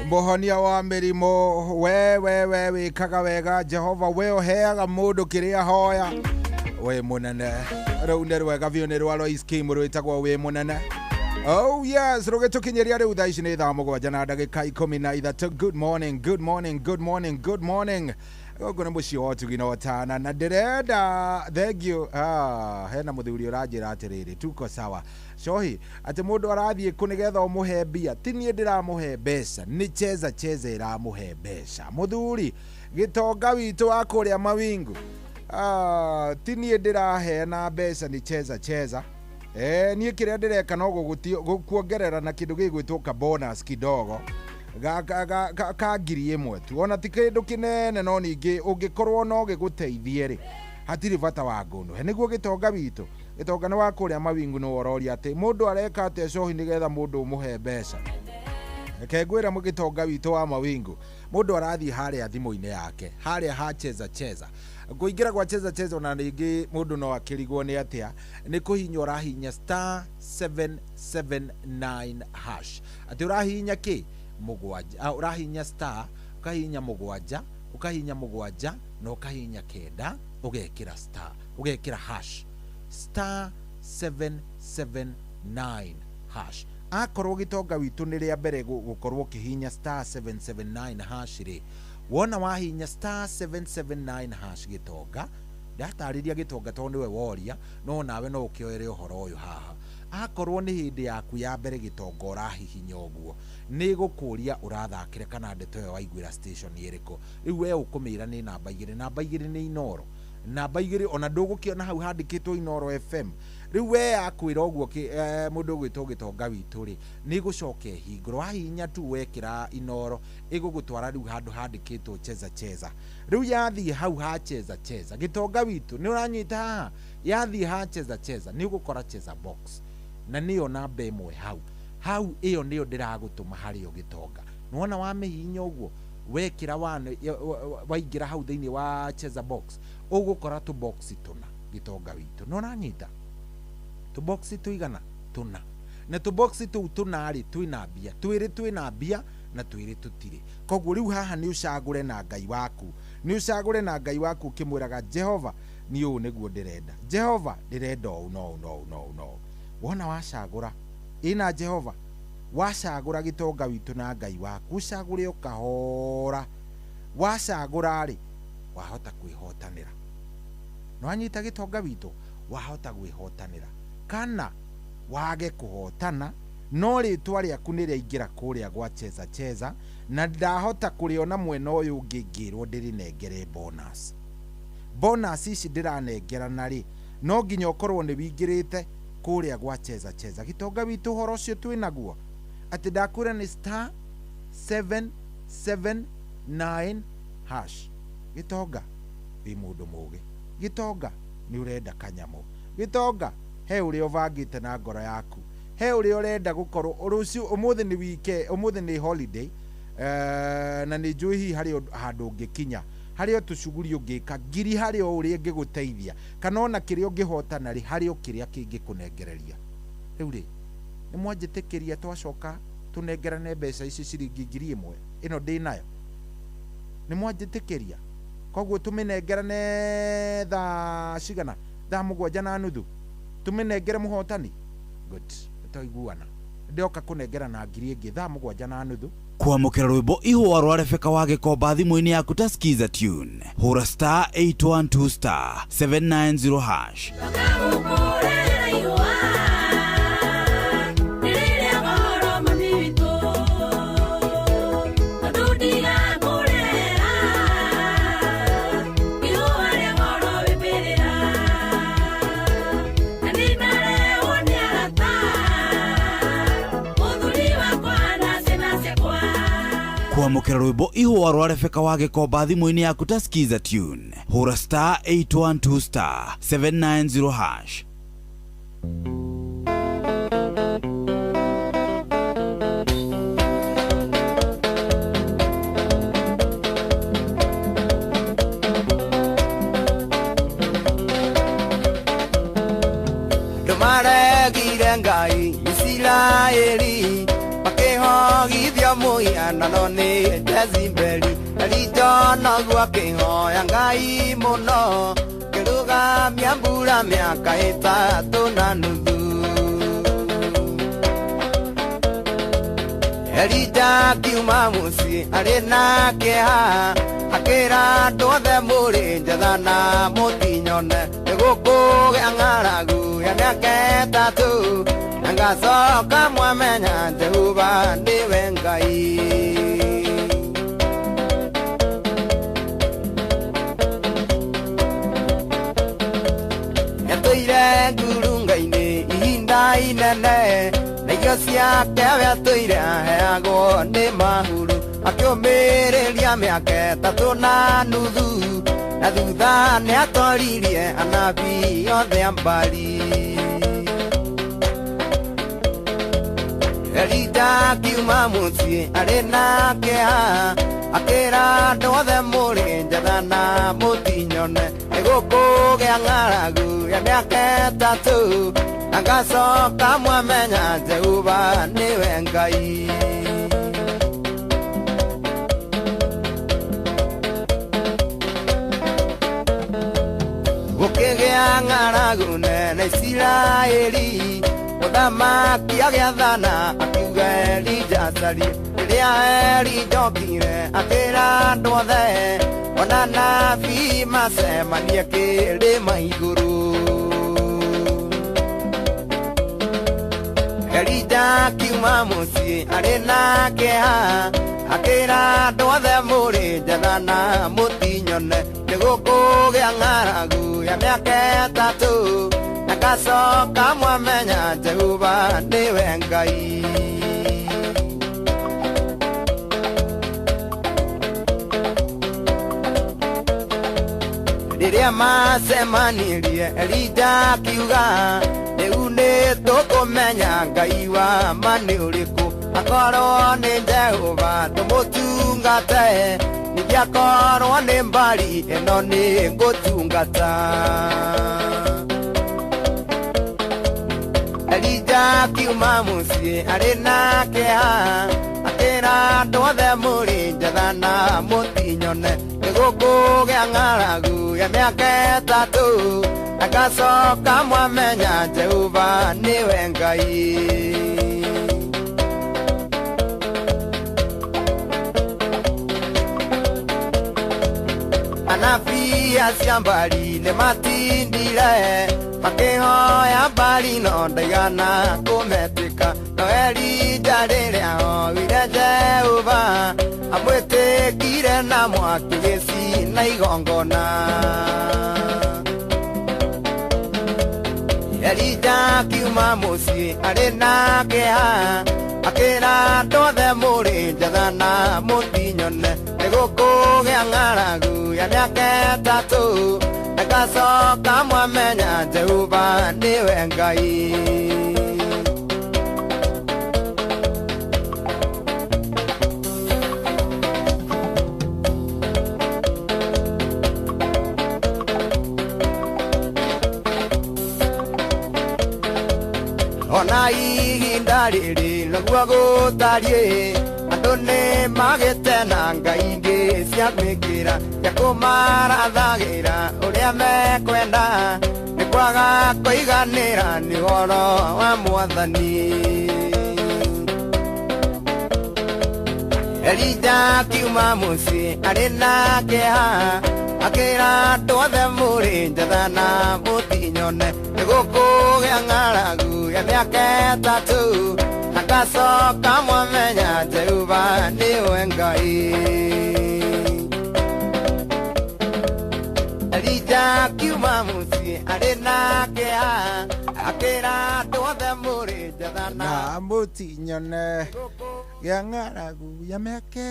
muhonia wa mĩrimũ, we we we wĩkaga wega Jehova, we ũheaga mũndũ kĩrĩa hoya, we munene. Rũu nĩ rwega biũ, nĩ rwa Lois Kim rwĩtagwo wĩ munene. Oh yes, rũgĩtũkinyĩria rĩu thaa ici nĩ thaa 7:13. Good morning, good morning, good morning, good morning. Gũkũ nĩ mũciĩ wa ũtugi na ũtana, na ndĩrenda thank you. Hena mũthuri ũranjĩra atĩrĩrĩ, tuko sawa cohi, atĩ mũndũ arathiĩ kũ nĩgetha ũmũhe mbia. Ti niĩ ndĩramũhe mbeca, nĩ cheza cheza ĩramũhe mbeca. Mũthuri gĩtonga witũ wa kũrĩa mawingu, ti niĩ ndĩraheana mbeca, nĩ cheza cheza. Niĩ kĩrĩa ndĩreka no gũkuongerera na kĩndũ gĩgwĩtwo ka bonus kidogo ka 1,000 tu, ona ti kĩndũ kĩnene, no ningĩ ũngĩkorwo no gĩgũteithie rĩ, hatirĩ bata wa ngũnũhe. Nĩguo gĩtonga witũ, gĩtonga nĩ wa kũrĩa mawingu, nĩ ũroria atĩ mũndũ areka atĩa cohi nĩgetha mũndũ ũmũhe mbeca. Reke ngwĩre gĩtonga witũ wa mawingu, mũndũ arathiĩ harĩa thimũ-inĩ yake, harĩa ha cheza cheza, kũingĩra gwa cheza cheza, ona rĩngĩ mũndũ no akĩrigwo nĩ atĩa, nĩ kũhinya ũrahinya star 779 hash. Atĩ ũrahinya kĩ? Mũgwanja. Ũrahinya star, ũkahinya mũgwanja, ũkahinya mũgwanja na ũkahinya kenda, ũgekĩra star, ũgekĩra hash, star 779 hash. Akorwo gĩtonga witũ nĩ rĩa mbere gũkorwo ũkĩhinya star 779 hash rĩ, wona wahinya star 779 hash gĩtonga, ndatarĩria gĩtonga tondũ nĩwe woria, no nawe no ũkĩoere ũhoro ũyũ haha. Akorwo nĩ hĩndĩ yaku ya mbere gĩtonga ũrahihinya ũguo, nĩ gũkũria ũrathakĩre kana ndeto ĩyo waiguĩra station ĩrĩkũ. Rĩu we ũkũmĩra nĩ namba igĩrĩ, namba igĩrĩ nĩ Inoro, namba igĩrĩ, ona ndũgũkĩona hau handĩkĩtwo Inoro FM. Rĩu we yakwĩra ũguo mũndũ ũgwĩtwo gĩtonga witũ rĩ, nĩ gũcoka ĩhingũrwo, wahihinya tu wekĩra Inoro, ĩgũgũtwara rĩu handũ handĩkĩtwo cheza cheza. Rĩu yathiĩ hau ha cheza cheza, gĩtonga witũ nĩ ũranyita haha, yathiĩ ha cheza cheza nĩ ũgũkora cheza box, na nĩyo namba ĩmwe hau hau, ĩyo nĩyo ndĩragũtũma harĩo gĩtonga. Nĩwona wamĩhihinya ũguo, wekĩra waingĩra hau thĩinĩ wa cheza box, ũgũkora tũboxi tũna gĩtonga witũ. Nĩ ũranyita? Tũboxi tũigana? Tũna. Na tũboxi tũu tũna rĩ, twĩna mbia, twĩrĩ twĩna mbia na twĩrĩ tũtirĩ. Koguo rĩu haha nĩ ũcagũre na Ngai waku, nĩ ũcagũre na Ngai waku ũkĩmwĩraga Jehova, niĩ ũũ nĩguo ndĩrenda, Jehova ndĩrenda ũũ no ũũ no ũũ no ũũ no ũũ. Wona wacagũra ĩna Jehova, wacagũra gĩtonga witũ na Ngai waku, ũcagũre ũkahora. Wacagũra rĩ, wahota kwĩhotanĩra. Nĩwanyita gĩtonga witũ, wahota gwĩhotanĩra kana wage kũhotana, no rĩtwa rĩaku nĩ rĩaingĩra kũrĩa gwa cheza cheza, na ndahota kũrĩona mwena ũyũ ũngĩ ngĩrwo ndĩrĩnengere bonus. Bonus ici ndĩranengerana rĩ, no nginya ũkorwo nĩ wingĩrĩte kũrĩa gwa cheza cheza. Gĩtonga witũ ũhoro ũcio twĩnaguo, atĩ ndakwĩra nĩ star 779 hash. Gĩtonga wĩ mũndũ mũgĩ, gĩtonga nĩ ũrenda kanyamũ, gĩtonga he ũrĩa ũbangĩte na ngoro yaku, he ũrĩa ũrenda gũkorwo rũciũ. Ũmũthĩ nĩ wike, ũmũthĩ nĩ holiday, na nĩ njũĩ hihi harĩ handũ ũngĩkinya, harĩ o tũcuguri ũngĩka ngiri, harĩ o ũrĩa ĩngĩgũteithia, kana ona kĩrĩa ũngĩhotana rĩ, harĩ o kĩrĩa kĩngĩkũnengereria. Rĩu rĩ, nĩ mwanjĩtĩkĩria twacoka tũnengerane mbeca ici ciringi 1,000 ĩno ndĩnayo? Nĩ mwanjĩtĩkĩria? Koguo tũmĩnengerane thaa cigana? Thaa 7:30 tũmĩnengere mũhotani. Good, twaiguana. Ndĩoka kũnengerana 1,000 ĩngĩ thaa 7:30. Kwamũkĩra rwĩmbo ihũa rwa Rebecca wa Gĩkomba thimũ-inĩ yaku ta skiza tune, hũra star 812 star 790 hash. Kwamũkĩra rwĩmbo ihũa rwa Rebecca wa Gĩkomba thimũ-inĩ yaku ta skiza tune, hũra star 812 star 790 hash. Andũ maregire Ngai Isiraeli. Jezibeli. Elija noguo akĩhoya Ngai mũno, kĩrũgamia mbura mĩaka 3.5. Elija akiuma mũciĩ arĩ na kĩeha, akĩra andũ othe mũrĩ njetha na mũtinyone, nĩgũkũgĩa ng'aragu ya mĩaka 3, na ngacoka mwamenya Jehova nĩwe Ngai. Yatũire ngurunga-inĩ ihinda inene, na irio ciake we atũire aheagwo nĩ mahuru, akĩũmĩrĩria mĩaka 3.5, na thutha nĩatoririe anabii othe a Baali. Elija akiuma mũciĩ arĩ na kĩeha, akĩra andũ othe mũrĩ njetha na mũtinyone, nĩgũkũgĩa ng'aragu ya mĩaka 3, na ngacoka mwamenya Jehova nĩwe Ngai. Gũkĩgĩa ng'aragu nene Isiraeli, mũthamaki agĩathana akiuga Elija acarie. Rĩrĩa Elija okire akĩra andũ othe, ona anabii macemanie kĩrĩma igũrũ. Elija akiuma mũciĩ arĩ na kĩeha, akĩra andũ othe mũrĩ njetha na mũtinyone, nĩgũkũgĩa ng'aragu ya mĩaka 3, na ngacoka mwamenya Jehova nĩwe Ngai. Rĩrĩa macemanirie Elija akiuga, rĩu nĩtũkũmenya Ngai wa ma nĩ ũrĩkũ, akorwo nĩ Jehova tũmũtungate, ningĩ akorwo nĩ Baali ĩno nĩ ngũtungata. Elija akiuma mũciĩ arĩ na kĩeha, akĩra andũ othe mũrĩ njetha na mũtinyone, nĩgũkũgĩa ng'aragu ya mĩaka 3, na ngacoka mwamenya Jehova nĩwe Ngai. Anabii acio a Baali nĩmatindire makĩhoya Baali no ndaigana kũmetĩka, no Elija rĩrĩa oire Jehova amwĩtĩkire na mwaki gĩcina igongona. Elija akiuma mũciĩ arĩ na kĩeha, akĩra andũ othe mũrĩ njetha na mũtinyone, nĩgũkũgĩa ng'aragu ya mĩaka 3, na ngacoka mwamenya Jehova nĩwe Ngai. Ona ihinda rĩrĩ noguo gũtariĩ, andũ nĩmagĩte na ngai ingĩ cia gwĩkĩra, cia kũmarathagĩra ũrĩa mekwenda, nĩ kwaga kũiganĩra nĩ ũhoro wa Mwathani. Elija akiuma mũciĩ arĩ na kĩeha, akĩra andũ othe mũrĩ njetha na mũtinyone, nĩgũkũgĩa ng'aragu ya mĩaka 3, na ngacoka mwamenya Jehova nĩwe Ngai. Elija akiuma mũciĩ arĩ na kĩeha, akĩra andũ othe mũrĩ njetha na mũtinyone, gĩa ng'aragu ya mĩaka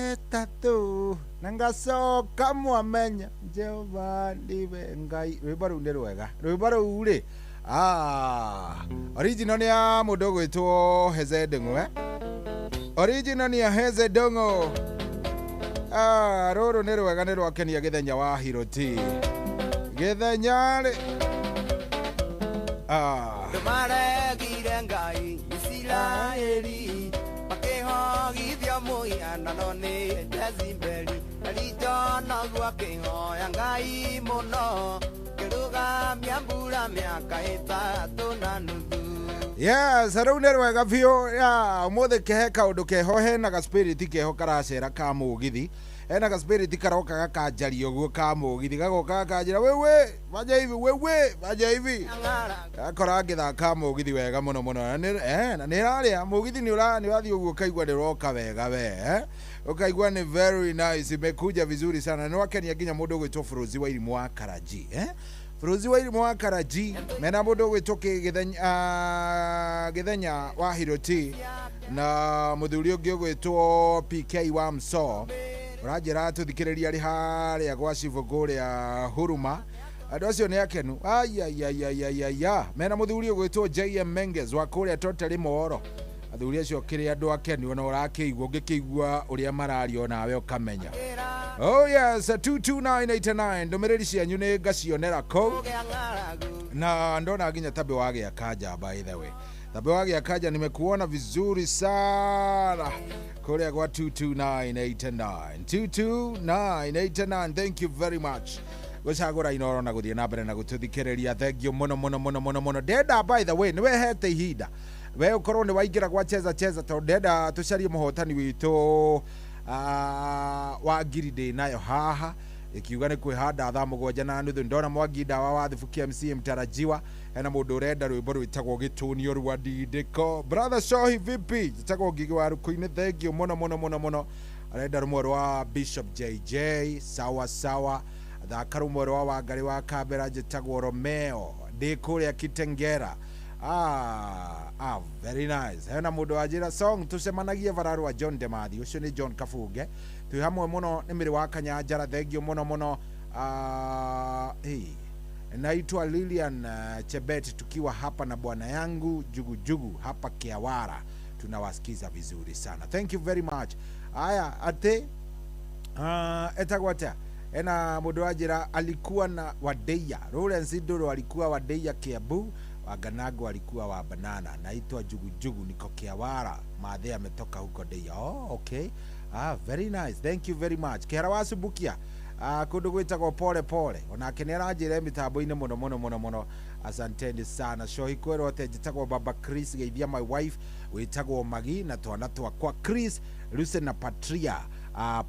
3, na ngacoka mwamenya Jehova nĩwe Ngai. Rwĩmbo rũu nĩ rwega, rwĩmbo rũu rĩ original nĩ ya mũndũ ũgwĩtwo Heze Ndung'u, original nĩ ya Heze Ndung'u. Rũrũ nĩ rwega, nĩ rwakenia gĩthenya wa Hiroti gĩthenya rĩ Ndũmaregire Ngai Isiraeli, makĩhoya Akĩrogithio mũhianano nĩ Jezebeli. Elija noguo akĩhoya Ngai mũno, kĩrũgamia mbura mĩaka 3.5. Yes, rĩu nĩ rwega biũ ya ũmũthĩ kehe kaũndũ keho hena gaspiriti keho karacera ka mũgithi, hena gaspiriti karoka gakanjaria ũguo ka mũgithi, gagoka gakanjĩra wewe fanya hivi, wewe fanya hivi, gakora ngĩthaka mũgithi wega mũno mũno, na nĩ ĩrarĩa mũgithi, nĩ ũrathiĩ ũguo ũkaigua nĩ ũroka wega we, ũkaigua nĩ very nice, imekuja vizuri sana. Nĩ wakenia nginya mũndũ ũgwĩtwo Bũrũzi wa Irimũ wa Karaji, Bũrũzi wa Irimũ wa Karaji mena mũndũ ũgwĩtwo Gĩthenya wa Hiroti na mũthuri ũngĩ ũgwĩtwo PK wa Mso, ũranjĩra tũthikĩrĩria arĩ harĩa gwa cibũ kũrĩa Huruma. Andũ acio nĩ akenu ayayayayaya, mena mũthuri ũgwĩtwo JM Menges wa kũrĩa Totally Mohoro. Athuri acio kĩrĩ andũ akenu, ona ũrakĩigua ũngĩkĩigua ũrĩa mararia onawe ũkamenya. Oh yes, 22989 ndũmĩrĩri cianyu nĩ ngacionera kũu, na ndona nginya Tabe wa Gĩakanja. By the way, Tabe wa Gĩakanja nimekuona vizuri sana kũrĩa gwa 22989 22989. Thank you very much gũcagũra Inoro na gũthiĩ na mbere na gũtũthikĩrĩria. Thank you mũno mũno mũno mũno mũno. Ndenda by the way nĩ wehete ihinda we ũkorwo nĩ waingĩra gwa cheza cheza, tondũ ndenda tũcarie mũhotani witũ wa ngiri ndĩ nayo haha ikiuga nĩ kwĩhanda thaa 7:30. Ndona Mwangi Ndawa wa Thibuki MC mtarajiwa, hena mũndũ ũrenda rwĩmbo rwĩtagwo gĩtũnio rwa ndindĩko. Brother Shohi vipi, njĩtagwo Ngigi wa Rukũ-inĩ, thank you mũno mũno mũno mũno. Arenda rũmwe rwa Bishop JJ, sawa sawa. Thaka rũmwe rwa Wangarĩ wa Kambera, njĩtagwo Romeo, ndĩ kũrĩa Kitengera. Very nice. Hena mũndũ wanjĩra song tũcemanagie bara rwa John Demathi, ũcio nĩ John Kabunge, twĩ hamwe mũno, nĩ mĩrĩ wa Kanyanjara, thank you mũno mũno. Hey. Naitwa Lilian Chebet, tukiwa hapa na bwana yangu Jugujugu hapa Kiawara, tunawasikiza vizuri sana, thank you very much. Aya ate etagwo atia, ena mũndũ wanjĩra alikuwa na Wadeia, Lawrence Ndũrũ alikuwa Wadeia Kiambu, Wanganago alikuwa wa banana. Naitwa Jugujugu, niko Kiawara, Mathe ametoka huko Deia. Oh, okay. Very nice, thank you very much. Kĩhara wa Subukia, kũndũ gwĩtagwo pole pole, onake nĩ aranjĩra mĩtambo-inĩ mũno mũno mũno mũno, asanteni sana. Shohi kwĩrwo atĩ njĩtagwo Baba Chris, geithia my wife wĩtagwo Magi na twana twakwa Chris, Lucy na Patria.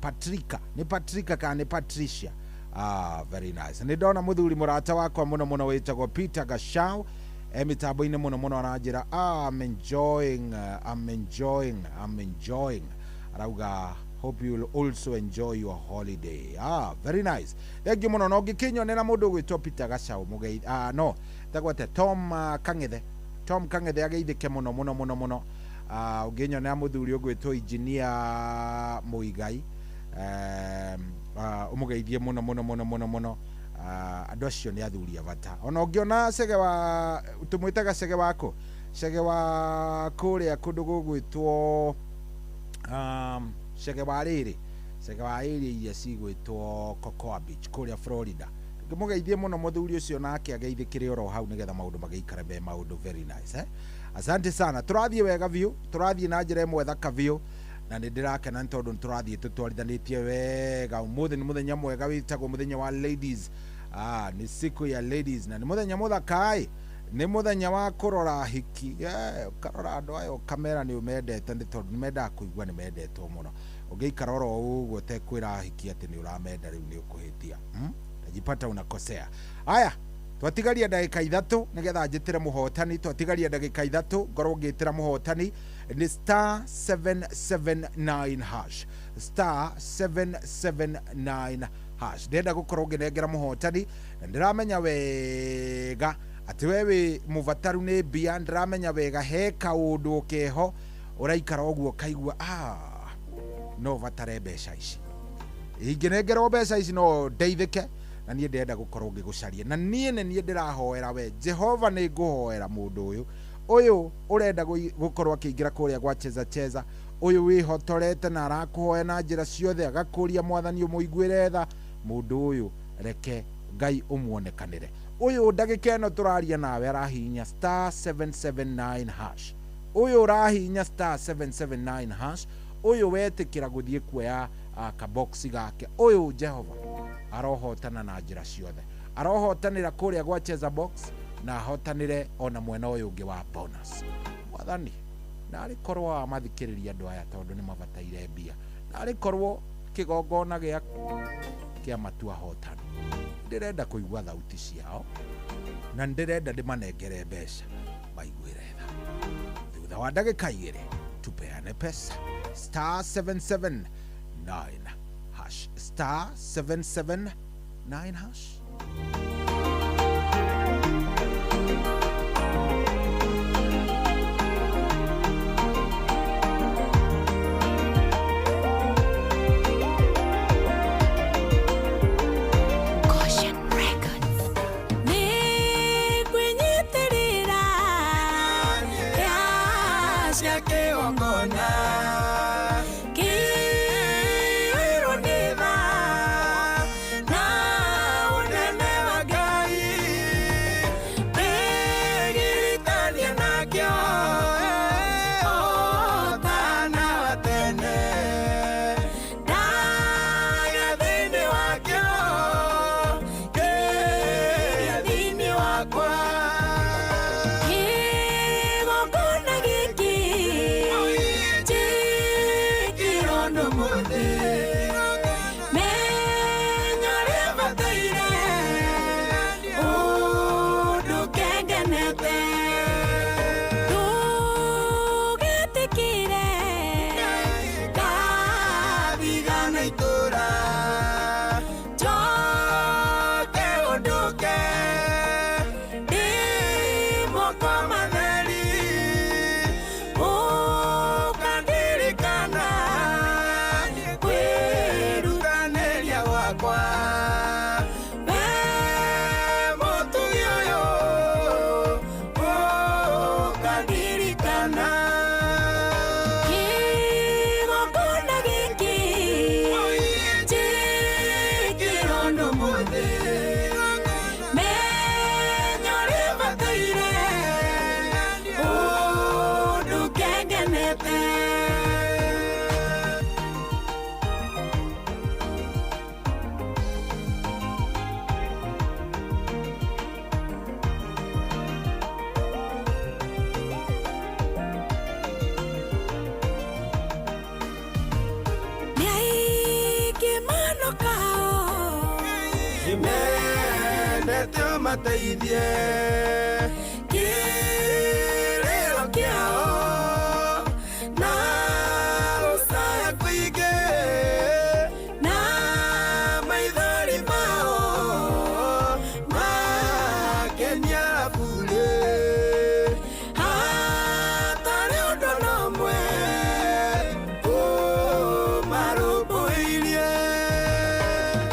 Patrika, nĩ Patrika kana nĩ Patricia? Very nice. Nĩ ndona mũthuri mũrata wakwa mũno mũno wĩtagwo Peter Gashau mĩtambo-inĩ mũno mũno, aranjĩra I'm enjoying, I'm enjoying, I'm enjoying. Arauga hope you will also enjoy your holiday. Very nice, thank you mũno. Na ũngĩkĩnyonera mũndũ ũgwĩtwo Peter Gachau mũgei, no tagwo atĩa, Tom Kang'ethe, Tom Kang'ethe ageithĩke mũno mũno mũno mũno. Ũngĩnyonera mũthuri ũgwĩtwo Engineer Mũigai, ũmũgeithie mũno mũno mũno mũno mũno. Andũ acio nĩ athuri a bata. Ona ũngĩona cege wa tũmwĩtaga cege wako, cege wa kũrĩa kũndũ gũgwĩtwo cege wa rĩrĩ, cege wa area iria cigwĩtwo Cocoa Beach kũrĩa Florida, ngĩmũgeithie mũno mũthuri ũcio, nake ageithĩkĩre oro hau nĩgetha maũndũ magĩikare me maũndũ very nice, Asante sana, tũrathiĩ wega biũ, tũrathiĩ na njĩra ĩmwe thaka biũ, na nĩ ndĩrakena nĩ tondũ nĩ tũrathiĩ tũtwarithanĩtie wega. Ũmũthĩ nĩ mũthenya mwega wĩtagwo mũthenya wa ladies. Nĩ siku ya ladies na nĩ mũthenya mũthaka-ĩ, nĩ mũthenya wa kũrora hiki. Ũkarora andũ aya ũkamera nĩ ũmendete, nĩ tondũ nĩ mendaga kũigua nĩ mendetwo mũno. Ũngĩikara oro ũguo ũtekwĩra hiki atĩ nĩ ũramenda, rĩu nĩ ũkũhĩtia, tajipata unakosea. Aya, twatigaria ndagĩka 3 nĩgetha njĩtĩre mũhotani, twatigaria ndagĩka 3 ngorwo ngĩtĩra mũhotani. Nĩ star 779 hash, star 779 hash. Ndĩrenda gũkorwo ngĩnengera mũhotani, na ndĩramenya wega atĩ we wĩ mũbataru nĩ mbia, ndĩramenya wega he kaũndũ keho ũraikara ũguo ũkaigua no batare mbeca ici, ingĩnengerwo mbeca ici no ndeithĩke, na niĩ ndĩrenda gũkorwo ngĩgũcaria, na niĩ nĩ niĩ ndĩrahoera we Jehova, nĩ ngũhoera mũndũ ũyũ ũrenda gũkorwo akĩingĩra kũrĩa gwa cheza cheza, ũyũ wĩhotorete na arakũhoya na njĩra ciothe, agakũria mwathani ũmũiguĩre tha, mũndũ ũyũ reke Ngai ũmuonekanĩre. Ũyũ ndagĩka ĩno tũraria nawe arahihinya star 779 hash, ũyũ ũrahihinya star 779 hash, Ũyũ wetĩkĩra gũthiĩ kuoya kaboksi gake, ũyũ Jehova arohotana na njĩra ciothe, arohotanĩra kũrĩa gwa Cheza Box na ahotanĩre ona mwena ũyũ ũngĩ wa bonus. Mwathani, narĩ korwo wamathikĩrĩria andũ aya tondũ nĩ mabataire mbia, narĩ korwo kĩgongona gĩa kĩa matua hotani. Ndĩrenda kũigua thauti ciao na ndĩrenda ndĩmanengere mbeca maiguĩre tha. Thutha wa ndagĩka 2 tupeane pesa. Star 779 hash, star 779 hash. Caution Records. Nĩngwĩnyitĩrĩra cia kĩgongona kĩirwo nĩ tha na ũnene wa Ngai, ndĩgiritania nakĩo ũtana wa tene, ndaga thĩinĩ wakĩo kĩrĩa thĩinĩ wakwa. Kĩgongona gĩkĩ njĩkĩrwo ũndũ mũthĩ, menya ũrĩa bataire ũndũ kengenete, ndũgetĩkĩre ngathigana itũra, njoke ũndũke ndĩ moko matheri, ũkandirikana kwĩrutanĩria gwakwa. We mũtugi ũyũ ũkandirikana. Kĩgongona gĩkĩ njĩkĩrwo ũndũ mũthĩ, menya ũrĩa bataire ũndũ kengenete. Nĩ aingĩ manokao Mendete ũmateithie kĩrĩro kĩao na gũcaya kũingĩ na maithori mao makenia burĩ, hatarĩ ũndũ na ũmwe ũmarũmbũirie.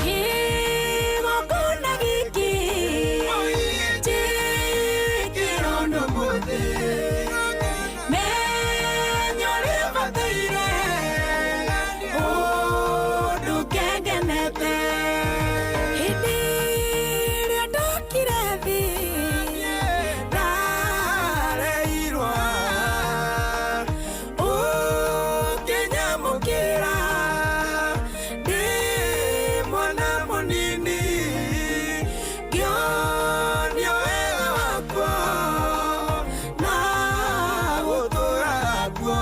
Kĩgongona gĩkĩ njĩkĩrwo ũndũ mũthĩ, menya ũrĩa bataire ũndũ kengenete. Hĩndĩ ĩrĩa ndokire thĩ ndareirwo ũkĩnyamũkĩra ndĩ mwana mũnini, ngĩonio wega wakuo na gũtũra kuo,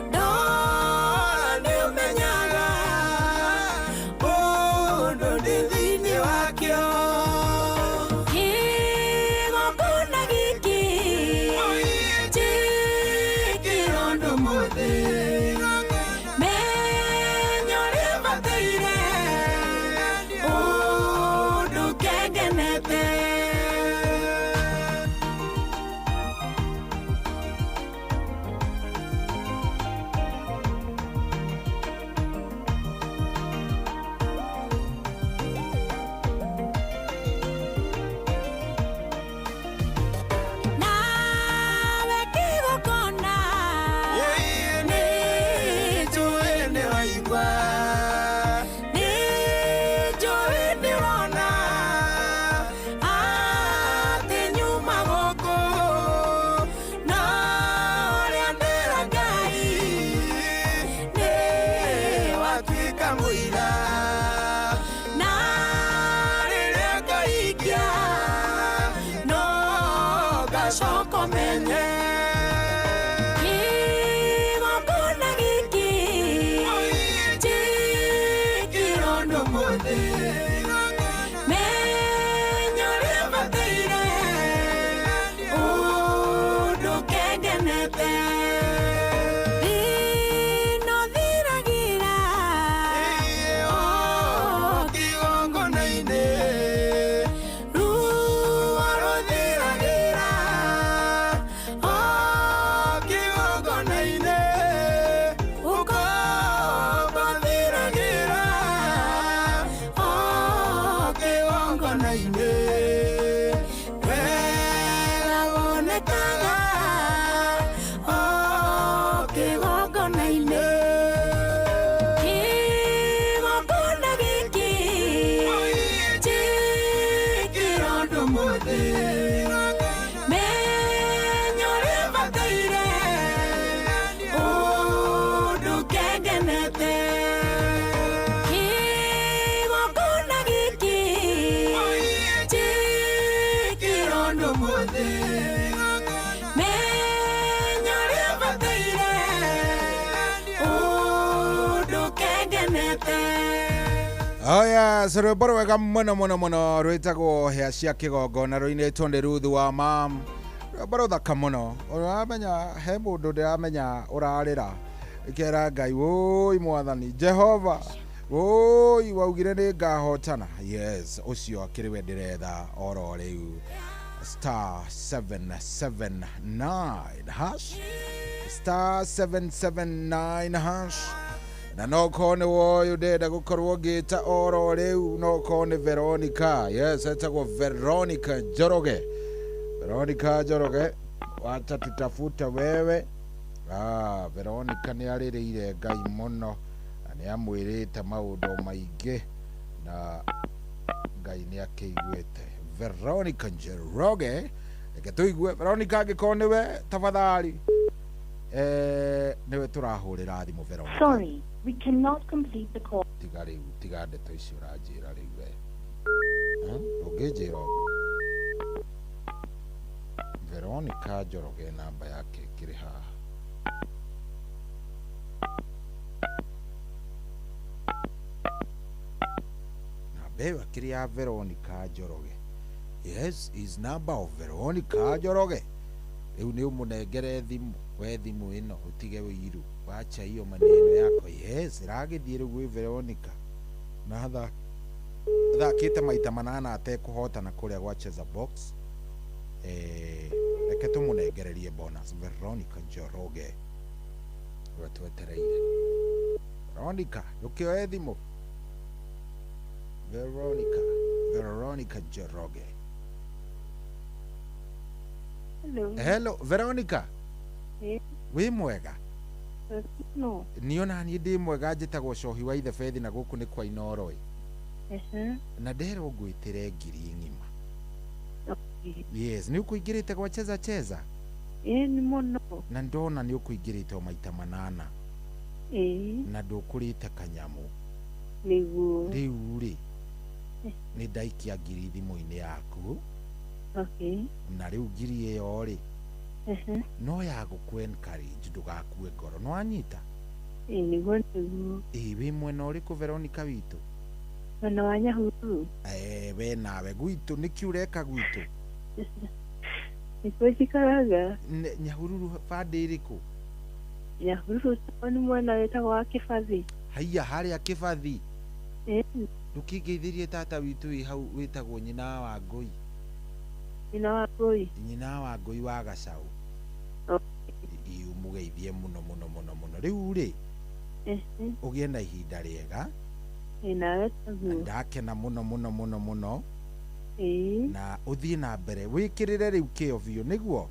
ndora nĩũmenyaga ũndũ ndĩ thĩinĩ wakĩo. Kĩgongona gĩkĩ njĩkĩrwo ũndũ mũthĩ, menya ũrĩa bataire ũndũ kengenete. Menya ũrĩa ũbataire ũndũ kengenete. Thĩna ũthiragĩra o kĩgongona-inĩ. Ruo rũthiragĩra o kĩgongona-inĩ. Ũkombo ũthiragĩra o kĩgongona-inĩ. Wega wonekaga o kĩgongona-inĩ. Kĩgongona gĩkĩ njĩkĩre ũndũ mũthĩ. Menya ũrĩa ũbataire ũndũ kengenete. Kĩgongona gĩkĩ njĩkĩre ũndũ mũthĩ. Menya ũrĩa ũbataire ũndũ kengenete. Oh yes, rwĩmbo rwega mũno mũno mũno rwĩtagwo hĩa cia kĩgongona rũinĩtwo nĩ Ruth wa mam. Rwĩmbo rũthaka mũno. Ũramenya he mũndũ ndĩramenya ũrarĩra ĩkera Ngai wũi mwathani Jehova wũi waugire nĩ ngahotana. Yes, ũcio akĩrĩ we ndĩretha oro rĩu. Star 779 hash, star 779 hash. Na no korwo nĩ woyũ ndĩrenda gũkorwo ngĩta oro rĩu, no korwo nĩ Veronica. Yes, etagwo Veronica Njoroge. Veronica Njoroge, wacha tutafuta wewe. Veronica nĩ arĩrĩire Ngai mũno na nĩ amwĩrĩte maũndũ maingĩ na Ngai nĩ akĩiguĩte. Veronica Njoroge, reke tũigue Veronica, angĩkorwo nĩwe tafadhali, nĩwe tũrahũrĩra thimũ Veronica. Sorry, we cannot complete the call. Tiga rĩu, tiga ndeto icio ũranjĩra rĩu we. Ndũngĩnjĩra ũguo. Veronica Njoroge namba yake ĩkĩrĩ haha. Namba ĩyo ĩkĩrĩ ya Veronica Njoroge. Yes, is number of Veronica Njoroge. Rĩu nĩ ũmũnengere thimũ, we thimũ ĩno ũtige ũiru, wacha hiyo maneno yako. Yes, ĩragĩthiĩ rĩu gwĩ Veronica. Na athakĩte maita manana atekũhotana kũrĩa gwa Cheza Box. Reke tũmũnengererie bonus Veronica Njoroge ũrĩa twetereire. Veronica, ndũkĩoe thimũ. Veronica, Veronica Njoroge. Hello. Hello, Veronica. Wĩ mwega? No. Niĩ ona niĩ ndĩ mwega, njĩtagwo Cohi wa Ithe Bethi na gũkũ nĩ kwa Inooro ĩ. Na nderwo ngwĩtĩre ngiri ng'ima. Yes, nĩ ũkũingĩrĩte gwa Cheza Cheza? Ĩĩ nĩ mũno. Na ndona nĩ ũkũingĩrĩte o maita manana. Ĩĩ. Na ndũkũrĩte kanyamũ. Nĩguo. Rĩu rĩ, nĩ ndaikia ngiri thimũ-inĩ yaku. Okay. Na rĩu ngiri ĩyo rĩ, no ya gũkũ encourage ndũgakue ngoro. Nĩ wanyita? Ĩĩ nĩguo nĩguo. Ĩĩ wĩ mwena ũrĩkũ Veronica witũ? Mwena wa Nyahururu. We nawe gwitũ nĩkĩ ũreka gwitũ? Nĩkuo njikaraga. Nyahururu bandĩ ĩrĩkũ? Nyahururu taũni mwena wĩtagwo wa Kĩbathi. Haiya harĩa Kĩbathi. Ĩĩ. Ndũkĩngeithĩrie tata witũ wĩ hau wĩtagwo nyina wa Ngũi. Nyina wa Ngũi. Nyina wa Ngũi wa Gacaũ. Ĩĩ ũmũgeithie mũno mũno mũno mũno. Rĩu rĩ, ũgĩe na ihinda rĩega. Ĩĩ nawe taguo. Ndakena mũno mũno mũno mũno. Ĩĩ. Na ũthiĩ na mbere wĩkĩrĩre rĩu kĩo biũ nĩguo?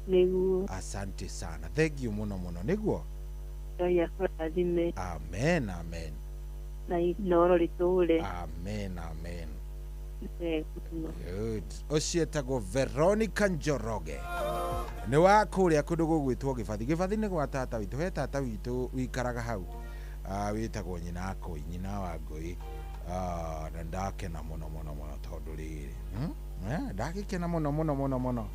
Nĩguo. Asante sana. Thank you mũno mũno nĩguo? Ngai akũrathime. Amen amen. Na Inooro rĩtũũre. Amen amen. Good. Ũcio etagwo Veronica Njoroge. Nĩ wa kũrĩa kũndũ gũgwĩtwo Gĩbathi. Gĩbathi nĩ gwa tata witũ. He tata witũ wikaraga hau. Wĩtagwo nyina Ngũi, nyina wa Ngũi. Na ndakena mũno mũno mũno tondũ rĩrĩ. Ndagĩkena mũno mũno mũno mũno.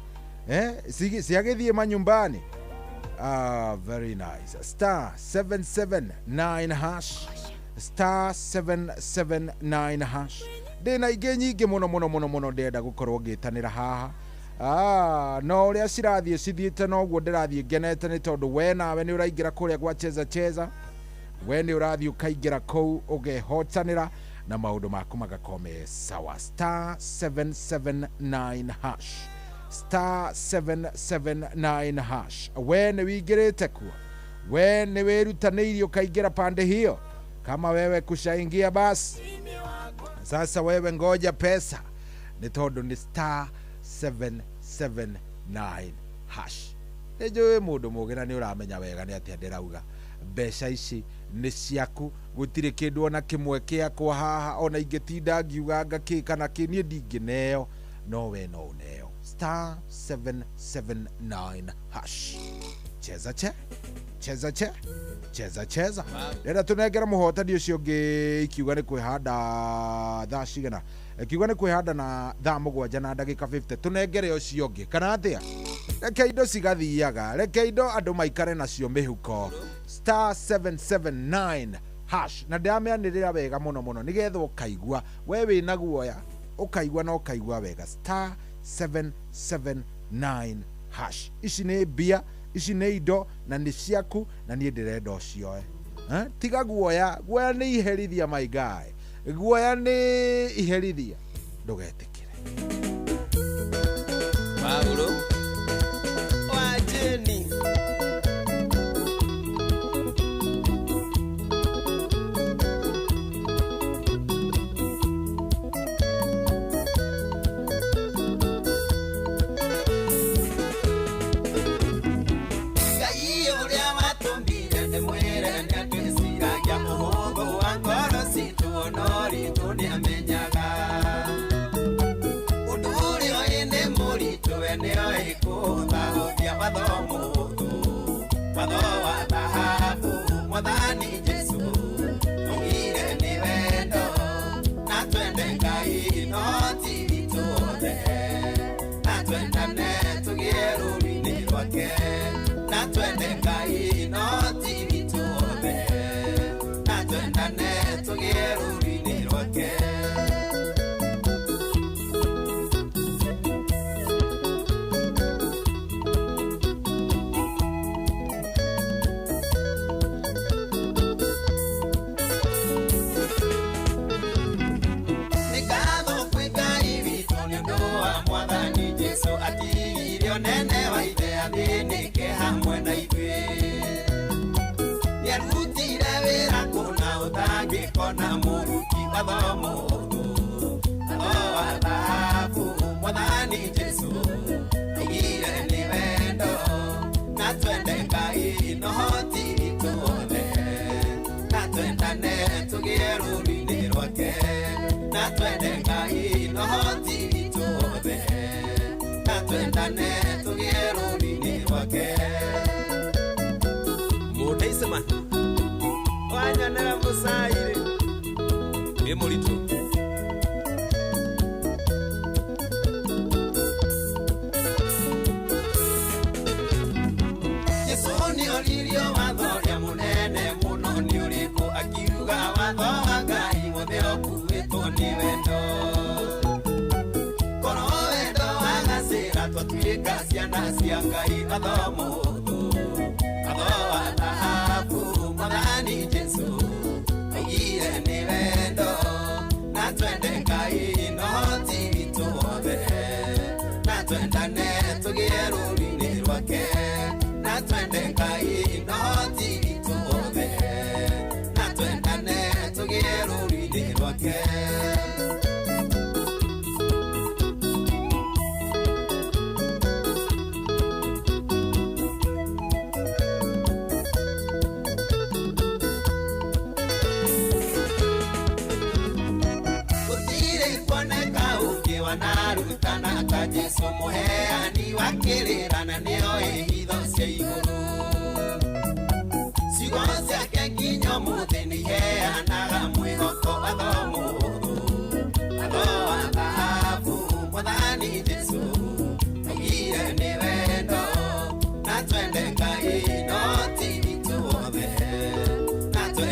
Ciagĩthiĩ manyumbani. Very nice. Star 779 hash. Star 779 hash. Ndĩna ingĩ nyingĩ mũno mũno mũno mũno ndĩrenda gũkorwo ngĩtanĩra haha. No ũrĩa cirathiĩ cithiĩte noguo ndĩrathiĩ ngenete nĩ tondũ we nawe nĩ ũraingĩra kũrĩa gwa cheza cheza, we nĩ ũrathiĩ ũkaingĩra kũu ũgehotanĩra na maũndũ maku magakorwo me sawa. Star 779 hash, star 779 hash. We nĩ wĩingĩrĩte kuo, we nĩ wĩrutanĩirie ũkaingĩra pande hiyo. Kama wewe kushaingia basi sasa wewe ngoja pesa nĩ tondũ nĩ star 779 hash. Nĩ njũĩ mũndũ mũgĩ na nĩ ũramenya wega nĩ atĩa ndĩrauga. Mbeca ici nĩ ciaku, gũtirĩ kĩndũ ona kĩmwe kĩakwa haha, ona ingĩtinda ngiuganga kĩ kana kĩ, niĩ ndingĩneo, no we no ũneo. Star 779 hash. Cheza che cheza che cheza cheza. Rĩrĩa tũnengera mũhotani ũcio ũngĩ ikiuga nĩ kwĩhanda thaa cigana, ikiuga nĩ kwĩhanda na thaa 7 na ndagĩka 50, tũnengere ũcio ũngĩ kana atĩa? Reke indo cigathiaga, reke indo andũ maikare nacio mĩhuko. Star 779 hash. Na ndĩramĩanĩrĩra wega mũno mũno nĩgetha ũkaigua we wĩna guoya, ũkaigua na ũkaigua wega. Star 779 hash. Ici nĩ mbia, ici nĩ indo na nĩ ciaku na niĩ ndĩrenda ũcioe. Tiga guoya, guoya nĩ iherithia my guy, guoya nĩ iherithia, ndũgetĩkĩre. Paulo wa Jeni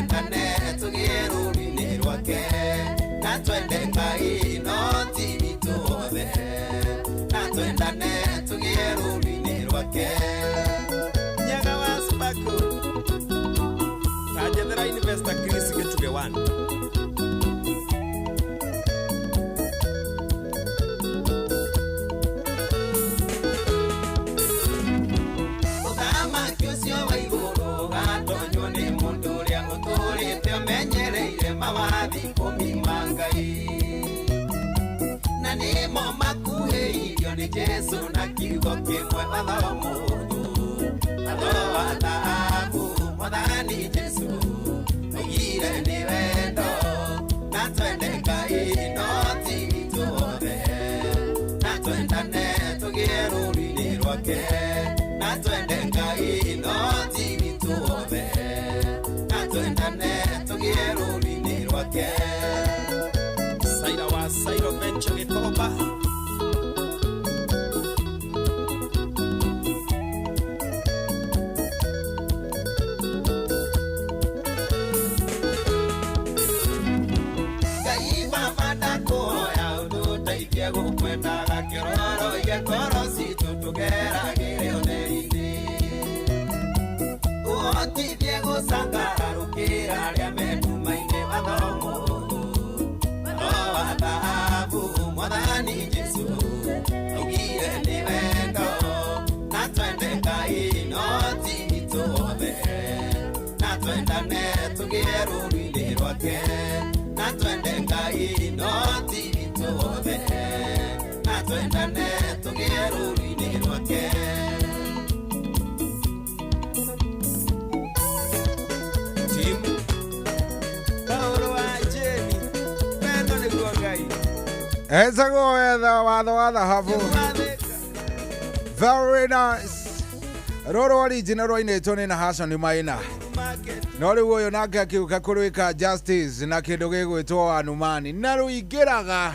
Twendane tugieru. Ngai no ti witũ othe na twendane tũgĩe rũũru-inĩ rwake. Nyaga wa Sparkle Rajethera Investor Chris Gĩchugĩ 1. Ũthamaki ũcio wa igũrũ ũgatonywo nĩ mũndũ ũrĩa ũtũũrĩte amenyereire mawathi ikũmi ma Ngai na nĩmo makuhĩirio nĩ Jesũ na kiugo kĩmwe watho mũhũthũ watho wa thahabu Mwathani Jesũ oigire nĩ wendo na twende Ngai no ti witũ othe na twendane tũgĩe rũũru-inĩ rwake na twende Ngai no ti witũ othe na twendane tũgĩe rũũru-inĩ rwake. Saira wa Sairo Venture Gĩkomba. Ngai Baba ndakũhoya ũtũteithie gũkwendaga kĩororoie ngoro citũ tũgeragĩre ũtheri-inĩ ũhotithie gũcangararũkĩra arĩa me nduma-inĩ watho mũhũthũ watho wa thahabu Mwathani Jesũ augire nĩ wendo na twende Ngai no ti witũ othe na twendane tũgĩe rũũru-inĩ rwake na twende Ngai no ti witũ othe na twendane tũgĩe rũũru-inĩ rwake. Jim Paulo wa Jeni wendo nĩguo Ngai. Etagwo wetha watho wa thahabu. Very nice. Rũrũ original rwainĩtwo nĩ Nahashon Maina. No rĩu ũyũ nake akĩũka kũrwĩka justice na kĩndũ gĩgwĩtwo Wanumani na rũingĩraga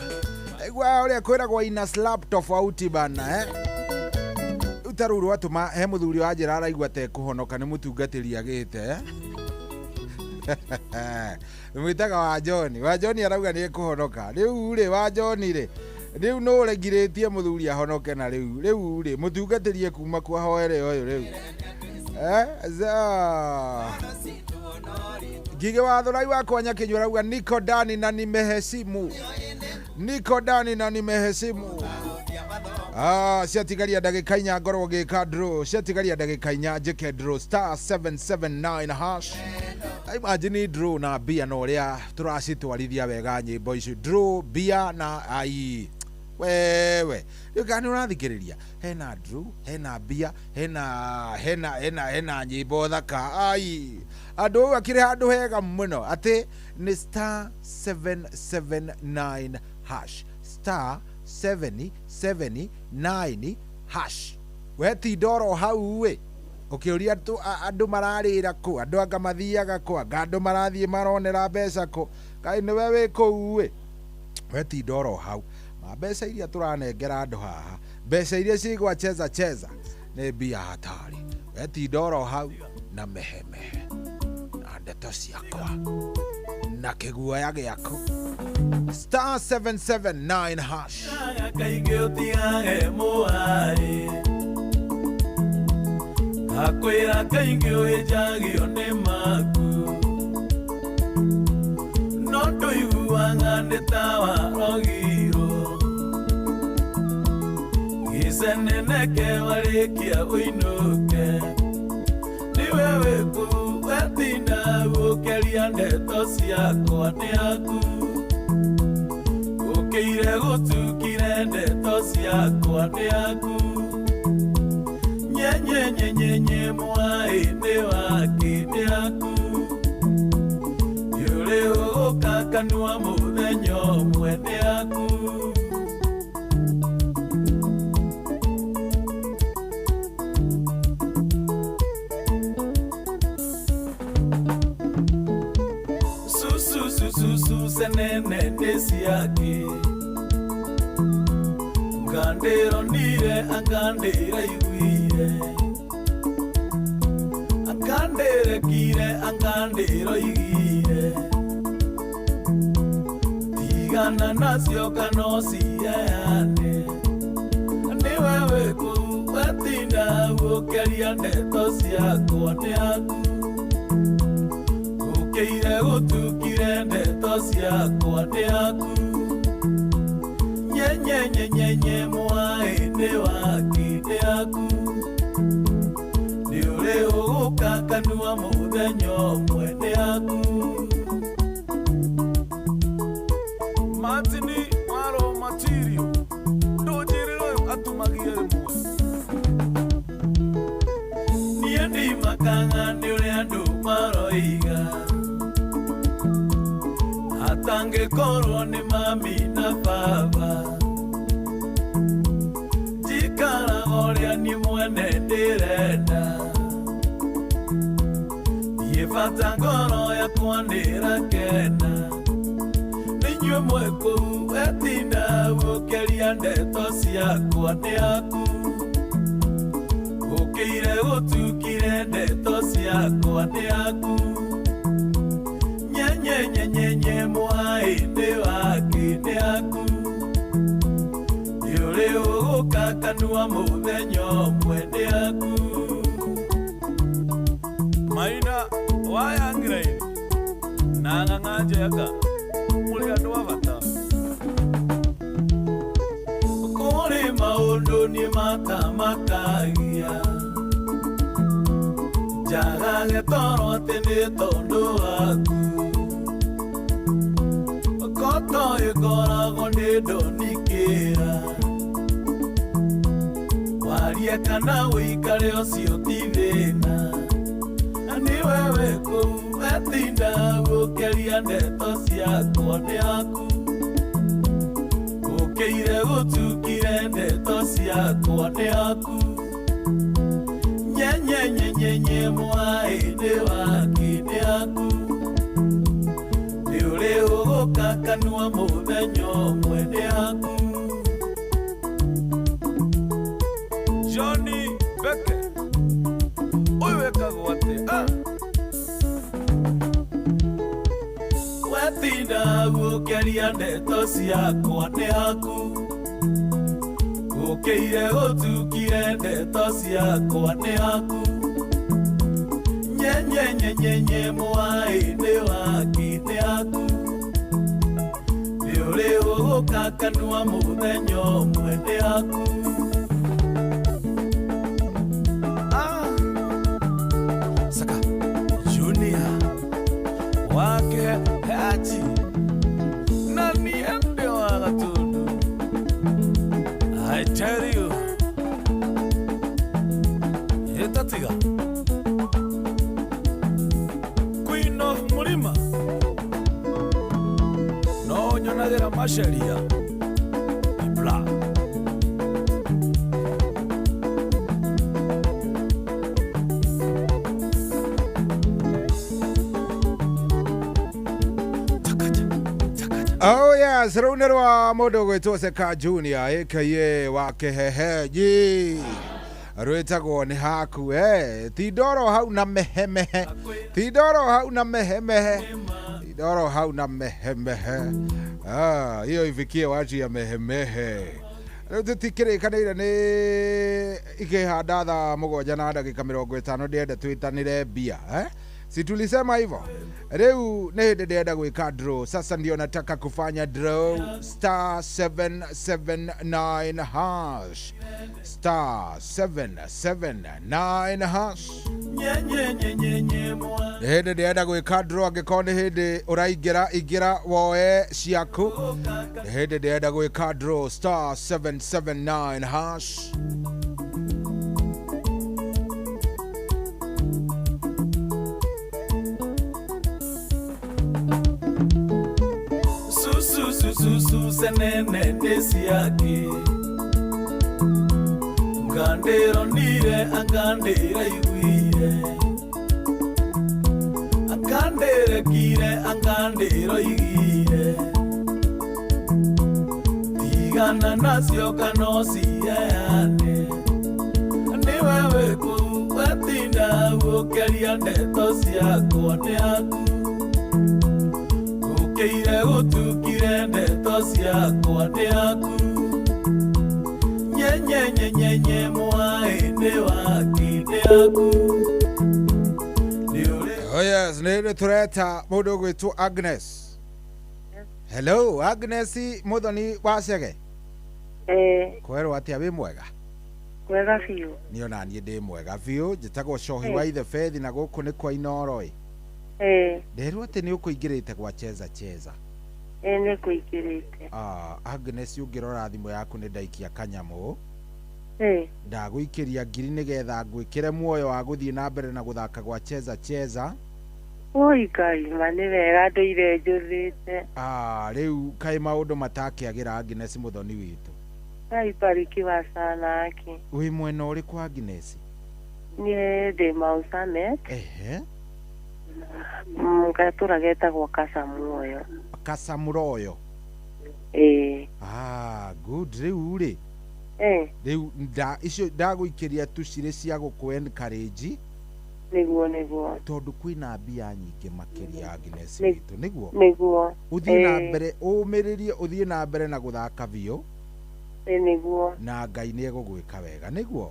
igua ũrĩa kwĩragwo ina slap tofauti bana eh? Rĩu ta rũu rwatũma he mũthuri wa njĩra araigua tekũhonoka nĩ mũtungatĩri agĩte eh? Mwĩtaga wa John. Wa John arauga nĩ ekũhonoka. Rĩu rĩ wa John rĩ rĩu nũ ũregirĩtie mũthuri ahonoke na rĩu rĩu rĩ mũtungatĩrie kuma kwa hoere ũyũ rĩu Ngige wa Thurai wakwa Nyakinyua arauga niko ndani na nimeheshimu, niko ndani na nimeheshimu. Ciatigaria ndagĩka inya ngorwo ngĩka draw, ciatigaria ndagĩka inya njĩke draw star 779 hash. Imagine draw na mbia na ũrĩa tũracitwarithia wega nyĩmbo icio draw mbia na ai wewe rĩu kana nĩ ũrathikĩrĩria hena draw hena mbia hena hena hena hena nyĩmbo thaka ai andũ ũyũ akĩrĩ handũ hega mũno atĩ nĩ star 779 hash star 779 hash wetinda oro hau ĩ ũkĩũria andũ mararĩra kũ andũ anga mathiaga kũ anga andũ marathiĩ maronera mbeca kũ kaĩ nĩwe wĩ kũu ĩ wetinda oro hau ma mbeca iria tũranengera andũ haha mbeca iria cigwa cheza cheza nĩ mbia hatari wetinda oro hau na mehemehe na ndeto ciakwa na kĩguoya gĩaku star 779 hash. Kaingĩ ũtigage mũharĩ akwĩra kaingĩ ũhĩnjagio nĩ maku no ndũiguaga nĩ ta warogirwo gĩceneneke warĩkia ũinũke nĩwe wĩkũ wetinda gũkeria ndeto ciakwa nĩ aku ũkĩire gũtukire ndeto ciakwa nĩ aku nyenyenyenyenye mwaĩ nĩ wake nĩ aku yũrĩ ũgũkakanua mũthenya ũmwe nĩ aku. Susu senene nĩ ciake ngandĩronire angandĩraiguire angandĩrekire angandĩroigire Tigana nacio kana ũciheane. Nĩwe wĩ kũu wetinda gũkĩaria ndeto ciakwa nĩ aku. Gũkĩire gũtukire ndeto ciakwa nĩ aku. Nyenyenyenyenye mwaĩ nĩ waki nĩ aku. Nĩ ũrĩ ũgũka kanua mũthenya ũmwe nĩ aku. Martini waro matirio ndũnjĩrĩre ũyũ atumagie rĩmwe. Niĩ ndimakaga nĩ ũrĩa andũ maroiga. Atangĩkorwo nĩ mami na baba. Njikaraga ũrĩa niĩ mwene ndĩrenda. Niĩ bata ngoro yakwa nĩĩrakena. Nĩinyuĩ mwĩ kũu wetinda gũkĩaria ndeto ciakwa nĩ aku. Gũkĩire gũtukire ndeto ciakwa nĩ aku. Nyenyenyenyenye mwaĩ nĩ waki nĩ aku. Nĩ ũrĩ ũgũka kanua mũthenya ũmwe nĩ aku. Maina wayangĩra-inĩ na ng'ang'a njega mũrĩ andũ a bata. Kũrĩ maũndũ niĩ matamakagia. Njagage toro atĩ nĩ tondũ waku. Koto ĩkoragwo nĩ ndũnikĩra. Warie kana ũikare ũcio ti thĩna. Nĩwe wĩ kũu wetinda gũkĩaria ndeto ciakwa nĩ aku. Gũkĩire gũtukire ndeto ciakwa nĩ aku. Nyenyenyenyenye mwaĩ nĩ waki nĩ aku. Nĩ ũrĩ ũgũka kanua mũthenya ũmwe nĩ aku. Johnny Beke ũyũ wĩkagwo atĩa? Wetinda gũkĩaria ndeto ciakwa nĩ aku. Gũkĩire gũtukire ndeto ciakwa nĩ aku. Nyenyenyenyenye mwaĩ nĩ waki nĩ aku. Nĩ ũrĩ ũgũka kanua mũthenya ũmwe nĩ aku. Saka Junior wake Haji na niende wa Gatundu. I tell you Etatiga Queen of Murima no nyonagĩra maceria Ibra. Oh yes, rũu nĩ rwa mũndũ ũgwĩtwo Seka Junior aka wa Kĩhehenji rwĩtagwo nĩ haku tindoro hau na mehemehe, tindoro hau na mehemehe, tindoro hau na mehemehe. Hiyo ifikie watu ya mehemehe. Rĩu tũtikĩrĩkanĩire nĩ ikĩhanda thaa 7 na ndagĩka 50 ndĩrenda twĩtanĩre mbia Si tulisema hivyo? Rĩu nĩ hĩndĩ ndĩrenda gwĩka draw. Sasa ndio nataka kufanya draw. Star 779 hash. Star 779 hash. Nyenyenyenyenye mwaĩ Nĩ hĩndĩ ndĩrenda gwĩka draw angĩkorwo nĩ hĩndĩ ũraingĩra ingĩra woe ciaku. Nĩ hĩndĩ ndĩrenda gwĩka draw. Star 779 hash. Susu senene nesiaki. Ngandero nire angandera iguire. Angandere kire angandero igire. Tigana nacio kana ũciheane. Nĩwe wĩ kũu wetinda gũkĩaria ndeto ciakwa nĩ aku. Gũkĩire gũtukire Nĩndaiguire ndeto ciakwa nĩ aku Nyenyenyenyenye mwaĩ nĩ waki nĩ aku Oh yes, nä tå må ndå å gwä Agnes. Hello, Agnes Muthoni wa Cege. Eh, Kwerwo atä a wä mwega? Kwega biũ. Niĩ ona niĩ ndĩ mwega biũ, njĩtagwo Cohi Eh. wa Ithe Bethi na gũkũ nĩ kwa Inoro ĩ. Eh, Nderwo atĩ nĩ ũkũingĩrĩte gwa Cheza Cheza. eh nĩ kũingĩrĩte. Ah, Agnes ũngĩrora thimũ yaku nĩ ndaikia kanyamũ. Eh, Ndagũikĩria ngiri nĩgetha ngwĩkĩre muoyo wa gũthiĩ na mbere na gũthaka gwa Cheza Cheza. Oi Ngai, ma nĩ wega ndũire njũthĩte. Ah, rĩu kaĩ maũndũ matakĩagĩra Agnes Muthoni witũ. Ngai barikiwa sana aki. Wĩ mwena ũrĩkũ Agnes? Niĩ ndĩ Mau Summit, Ehe. gatũra getagwo Kasamuoyo. Kasamuroyo. Ĩĩ. Ah, good rĩu rĩ. Eh, Rĩu nda icio ndagũikĩria tu cirĩ cia gũkũ encourage nĩguo nĩguo. tondũ kwĩna mbia nyingĩ makĩria Agnes Nĩ- witũ nĩguo Nĩguo. ũthiĩ na Ĩĩ, mbere ũmĩrĩrie ũthiĩ na mbere na gũthaka biũ ĩĩ nĩguo. na Ngai nĩ egũgwĩka wega nĩguo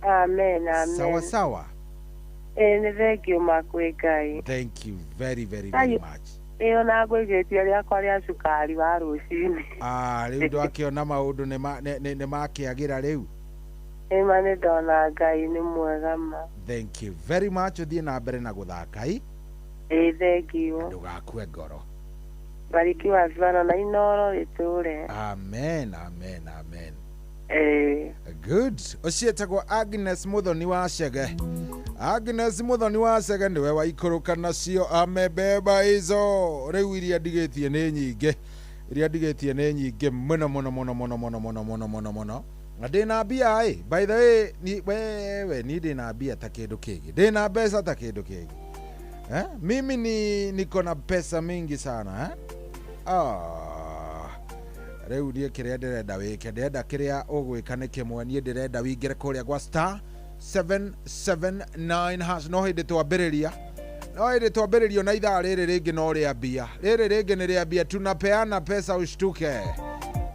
Amen, amen. sawa sawa Ĩĩ nĩ thengiũ ma kwĩ Ngai. thank you very very Ngai very much Ĩĩ ona ngũigĩtie rĩakwa rĩa cukari wa rũcinĩ. ah rĩu ndwakĩona maũndũ nĩ makĩagĩra rĩu Ĩĩ ma nĩ ndona Ngai nĩ mwega ma. thank you very much ũthiĩ na mbere na gũthaka i Ĩĩ thengiũ. ndũgakue ngoro Barikiwa sana na Inoro ĩtũre. amen amen amen Ĩĩ. good ũcio etagwo Agnes Muthoni wa Chege. Agnes Muthoni wa Chege nĩwe waikũrũka nacio amebeba izo rĩu iria ndigĩtie nĩ nyingĩ iria ndigĩtie nĩ nyingĩ mũno mũno mũno mũno mũno mũno mũno mũno mũno na ndĩna mbia ĩ by the way ni wewe ni ndĩna mbia ta kĩndũ kĩngĩ ndĩna mbeca ta kĩndũ kĩngĩ eh? mimi ni niko na pesa mingi sana eh? Ah rĩu niĩ kĩrĩa ndĩrenda wĩke ndĩrenda kĩrĩa ũgwĩka nĩ kĩmwe niĩ ndĩrenda wĩingĩre kũrĩa gwa star 779 hash no hĩndĩ twambĩrĩria no hĩndĩ twambĩrĩrio na ithaa rĩrĩ rĩngĩ no rĩa mbia rĩrĩ rĩngĩ nĩ rĩa mbia tunapeana pesa ushtuke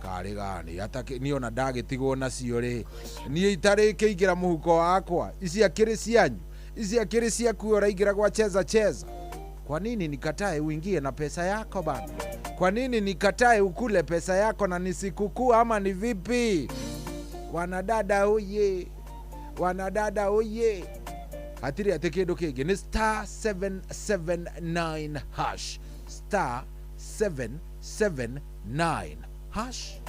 karĩ gani niĩ ona ndagĩtigwo nacio rĩ niĩ itarĩkĩingĩra mũhuko wakwa ici akĩrĩ cianyu ici akĩrĩ ciaku ũraingĩra gwa Cheza Cheza kwa nini nikatae uingie na pesa yako bana? Kwa nini nikatae ukule pesa yako na nisikukuu ama ni vipi? Wanadada oye, wanadada oye, hatirĩ atĩ kĩndũ kĩngĩ nĩ star 779 hash star 779 hash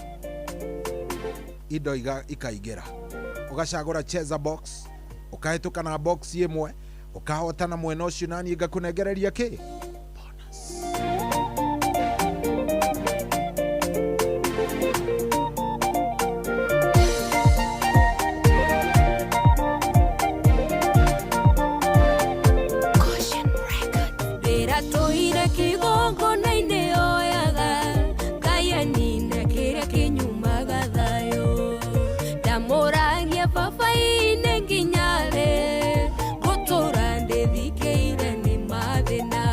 indo ikaingĩra ũgacagũra Cheza box ũkahĩtũka na box ĩmwe ũkahotana mwena ũcio naniĩ ngakũnengereria kĩ Ndĩratũire kĩgongona-inĩ oyaga Ngai anine kĩrĩa kĩnyumaga thayũ Ndamũragia baba-inĩ nginya rĩ ngũtũra ndĩthikĩire nĩ mathĩna.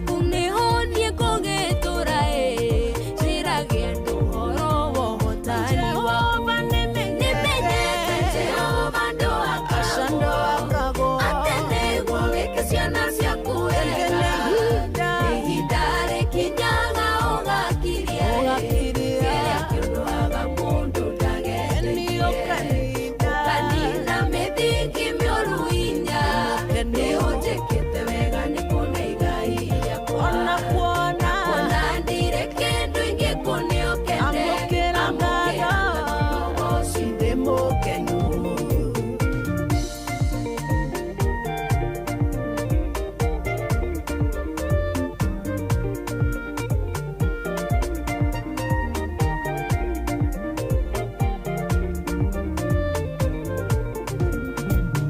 gĩaku nĩho niĩ ngũgĩtũra ĩ njĩrage andũ ũhoro wa ũhotani waku. Nĩmenyete Jehova ndũakagwo atĩ nĩguo wĩke ciana ciaku wega. Ihinda rĩkinyaga ũgakiria kĩrĩa kĩũndũaga mũndũ ndagetĩkie. Ũkanina mĩthingi mĩũru inya nĩũnjĩkĩte wega nĩkuona igai rĩakwa. Kuona ndirĩ kĩndũ ingĩkũne ũkene. Amũkĩra ngatho ũgoci ndĩ mũkenu.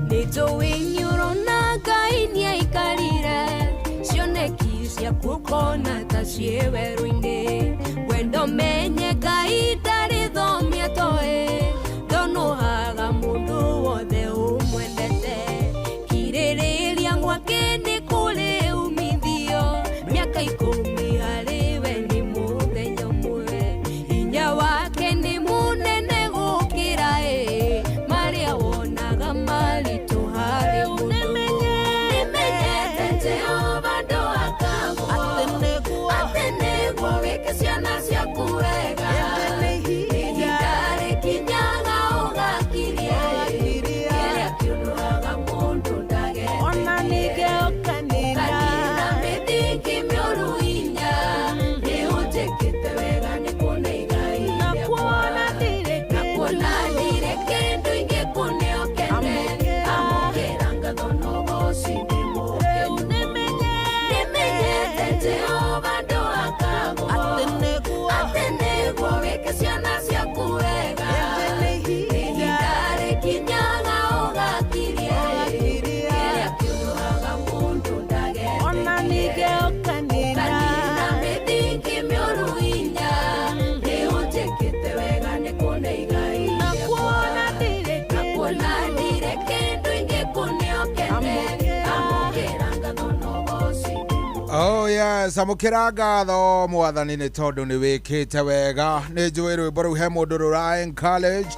Nĩnjũĩ nĩũrona Ngai nĩaikarire cioneki ciaku ũkona ta ciĩ werũ-inĩ. Wendo menye Ngai ndarĩ thomia toĩ ndonũhaga mũndũ wothe ũmwendete. Kirĩrĩria gwake nĩ kũrĩ umithio mĩaka 10 harĩ we nĩ mũthenya ũmwe. Hinya wake nĩ mũnene gũkĩra ĩ marĩa wonaga maritũ harĩ mũndũ. Nĩmenyete Jehova ndũakagwo atĩ nĩguo wĩke ciana ciaku wega. Ihinda rĩkinyaga ũgakiria kĩrĩa kĩũndũaga mũndũ ndagetĩkie. Ũkanina mĩthingi mĩũru inya nĩũnjĩkĩte wega nĩkuona igai rĩakwa. Na kuona ndirĩ kĩndũ ingĩkũne ũkene. Amũkĩra ngatho na ũgoci ndĩ mũkenu. Nĩmenyete Jehova ndũakagwo atĩ nĩguo wĩke ciana ciaku wega. Ihinda rĩkinyaga ũgakiria kĩrĩa kĩũndũaga mũndũ ndagetĩkie. Ũkanina mĩthingi mĩũru inya nĩũnjĩkĩte wega nĩkuona igai rĩakwa. Na kuona ndirĩ kĩndũ ingĩkũne ũkene. Amũkĩra ngatho na ũgoci ndĩ Oh yes, amũkĩra ngatho mwathani nĩ tondũ nĩ wĩkĩte wega. Nĩ njũĩ rwĩmbo rũu he mũndũ rũra encourage,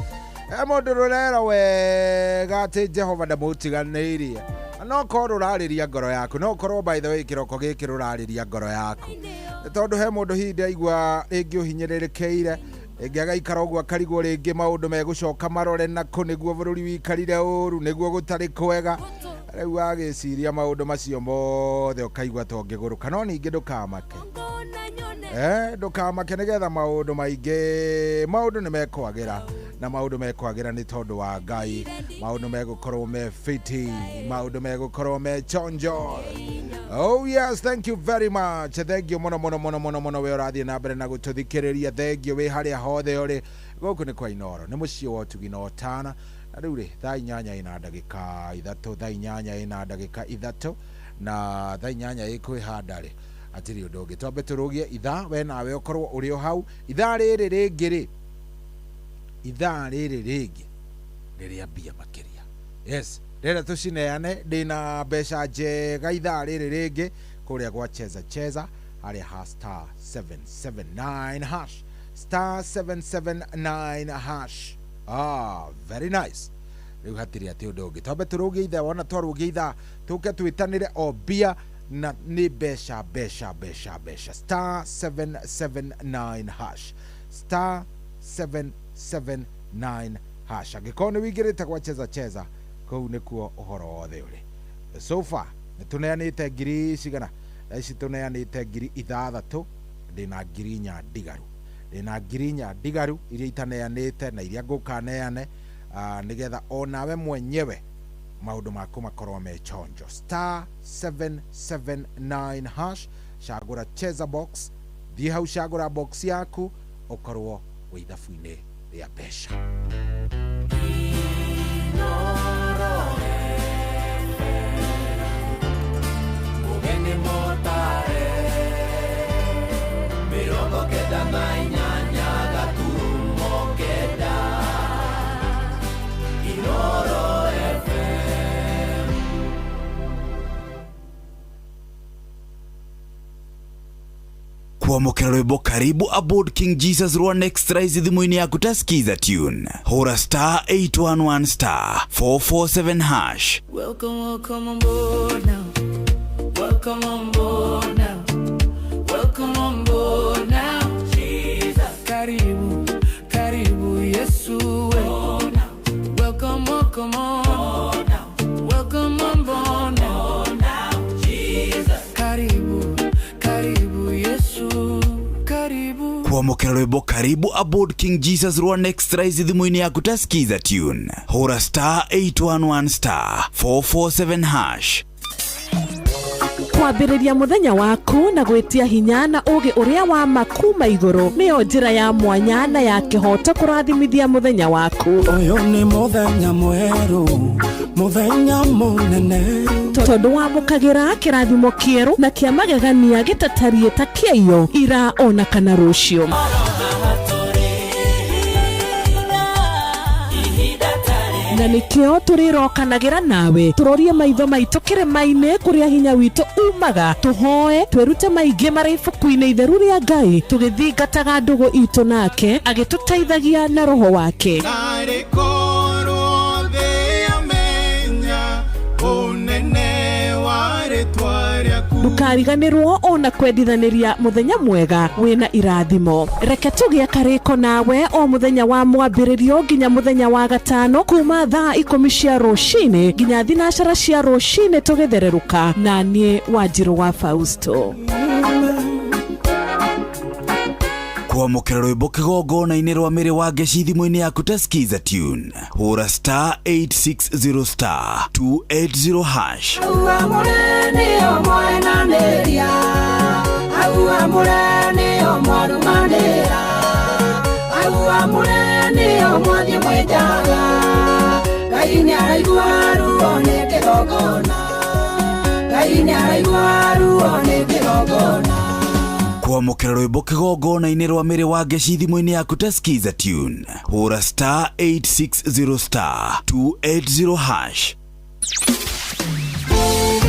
he mũndũ rũrera wega atĩ Jehova ndamũtiganĩirie. No korwo rũrarĩria ngoro yaku, no korwo by the way kĩroko gĩkĩ rũrarĩria ngoro yaku. Nĩ tondũ he mũndũ hihi ndaigua rĩngĩ ũhinyĩrĩrĩkĩire, rĩngĩ agaikara ũguo akarigwo rĩngĩ maũndũ megũcoka marore nakũ nĩguo bũrũri wikarire ũru, nĩguo gũtarĩ kwega. Rĩu wagĩciria maũndũ macio mothe ũkaigua ta ũngĩgũrũka, no ningĩ ndũkamake. Ndũkamake nĩgetha maũndũ maingĩ, maũndũ nĩ mekwagĩra, na maũndũ mekwagĩra nĩ tondũ wa Ngai. Maũndũ megũkorwo me fiti, maũndũ megũkorwo me chonjo. Oh yes, thank you very much. Thank you mũno mũno mũno mũno mũno we ũrathiĩ na mbere na gũtũthikĩrĩria. Thank you wĩ harĩa hothe ũrĩ. Gũkũ nĩ kwa Inooro, nĩ mũciĩ wa ũtugi na ũtana. Na rĩu rĩ, thaa 8:03, thaa 8:03 na thaa 8 ĩkwĩhanda rĩ, hatirĩ ũndũ ũngĩ. Twambe tũrũgie ithaa, we nawe ũkorwo ũrĩ o hau. Ithaa rĩrĩ rĩngĩ rĩ, ithaa rĩrĩ rĩngĩ nĩ rĩa mbia makĩria. Yes, rĩrĩa tũcineane ndĩna mbeca njega ithaa rĩrĩ rĩngĩ kũrĩa gwa Cheza Cheza harĩa ha star 779 hash, star 779 hash. Ah, very nice. Rĩu hatirĩ atĩ ũndũ ũngĩ. Twambe tũrũgie ithaa, wona twarũgia ithaa tũke twĩtanĩre o mbia na nĩ mbeca mbeca mbeca mbeca. Star 779 hash, star 779 hash. Angĩkorwo nĩ wĩingĩrĩte gwa Cheza Cheza, kũu nĩkuo ũhoro wothe ũrĩ. So far nĩ tũneanĩte ngiri cigana? Thaa ici tũneanĩte ngiri 6, ndĩna ngiri 4 ndigaru. Ndĩna ngiri 4 ndigaru iria itaneanĩte na iria ngũkaneane, nĩgetha onawe mwenyewe maũndũ maku makorwo me chonjo. Star 779 hash, cagũra Cheza box, thiĩ hau cagũra box yaku ũkorwo wĩ ithabu-inĩ rĩa mbeca. Mugeni motare 98 gaturumo 9 Inooro FM. Kwamũkĩra rwĩmbo karibu aboard King Jesus rwa Next Rise thimũ-inĩ yaku ta skiza tune, hũra star 811 star 447 hash. Welcome, welcome on board now. Welcome on board now. Welcome on board now. Jesus. Karibu, karibu Yesu. Oh, now. Welcome, welcome on. Oh, now. Welcome on board now. Oh, now. Jesus. Karibu, karibu Yesu. Karibu. Kwamũkĩra rwĩmbo karibu aboard King Jesus rwa Next Rise thimũ-inĩ yaku ta skiza tune, hũra star 811 star 447 hash. Kwambĩrĩria mũthenya waku na gwĩtia hinya na ũũgĩ ũrĩa wa ma kuma igũrũ nĩyo njĩra ya mwanya na ya kĩhooto kũrathimithia mũthenya waku. Ũyũ nĩ mũthenya mwerũ, mũthenya mũnene. Tondũ wamũkagĩra kĩrathimo kĩerũ na kĩa magegania gĩtatariĩ ta kĩaiyo ira ona kana rũciũ. Na nĩkĩo tũrĩrokanagĩra nawe tũrorie maitho maitũ kĩrĩma-inĩ kũrĩa hinya witũ umaga, tũhoe twĩrute maingĩ marĩ ibuku-inĩ itheru rĩa Ngai, tũgĩthingataga ndũgũ itũ nake agĩtũteithagia na roho wake. Narĩ korwo thĩ yamenya ũnene wa rĩtwa rĩaku. Ndũkariganĩrwo ona kwendithanĩria mũthenya mwega wĩna irathimo. Reke tũgĩe karĩko nawe o mũthenya wa mwambĩrĩrio nginya mũthenya wa gatano kuma thaa 10 cia rũcinĩ nginya 9 cia rũcinĩ tũgĩthererũka na niĩ Wanjirũ wa Fausto. Kwamũkĩra rwĩmbo kĩgongona-inĩ rwa mĩrĩ wa ngeci thimũ-inĩ yaku ta skiza tune, hũra star 860 star 280 hash. Kwamũkĩra rwĩmbo kĩgongona-inĩ rwa mĩrĩ wa ngeci thimũ-inĩ yaku ta skiza tune, hũra star 860 star 280 hash.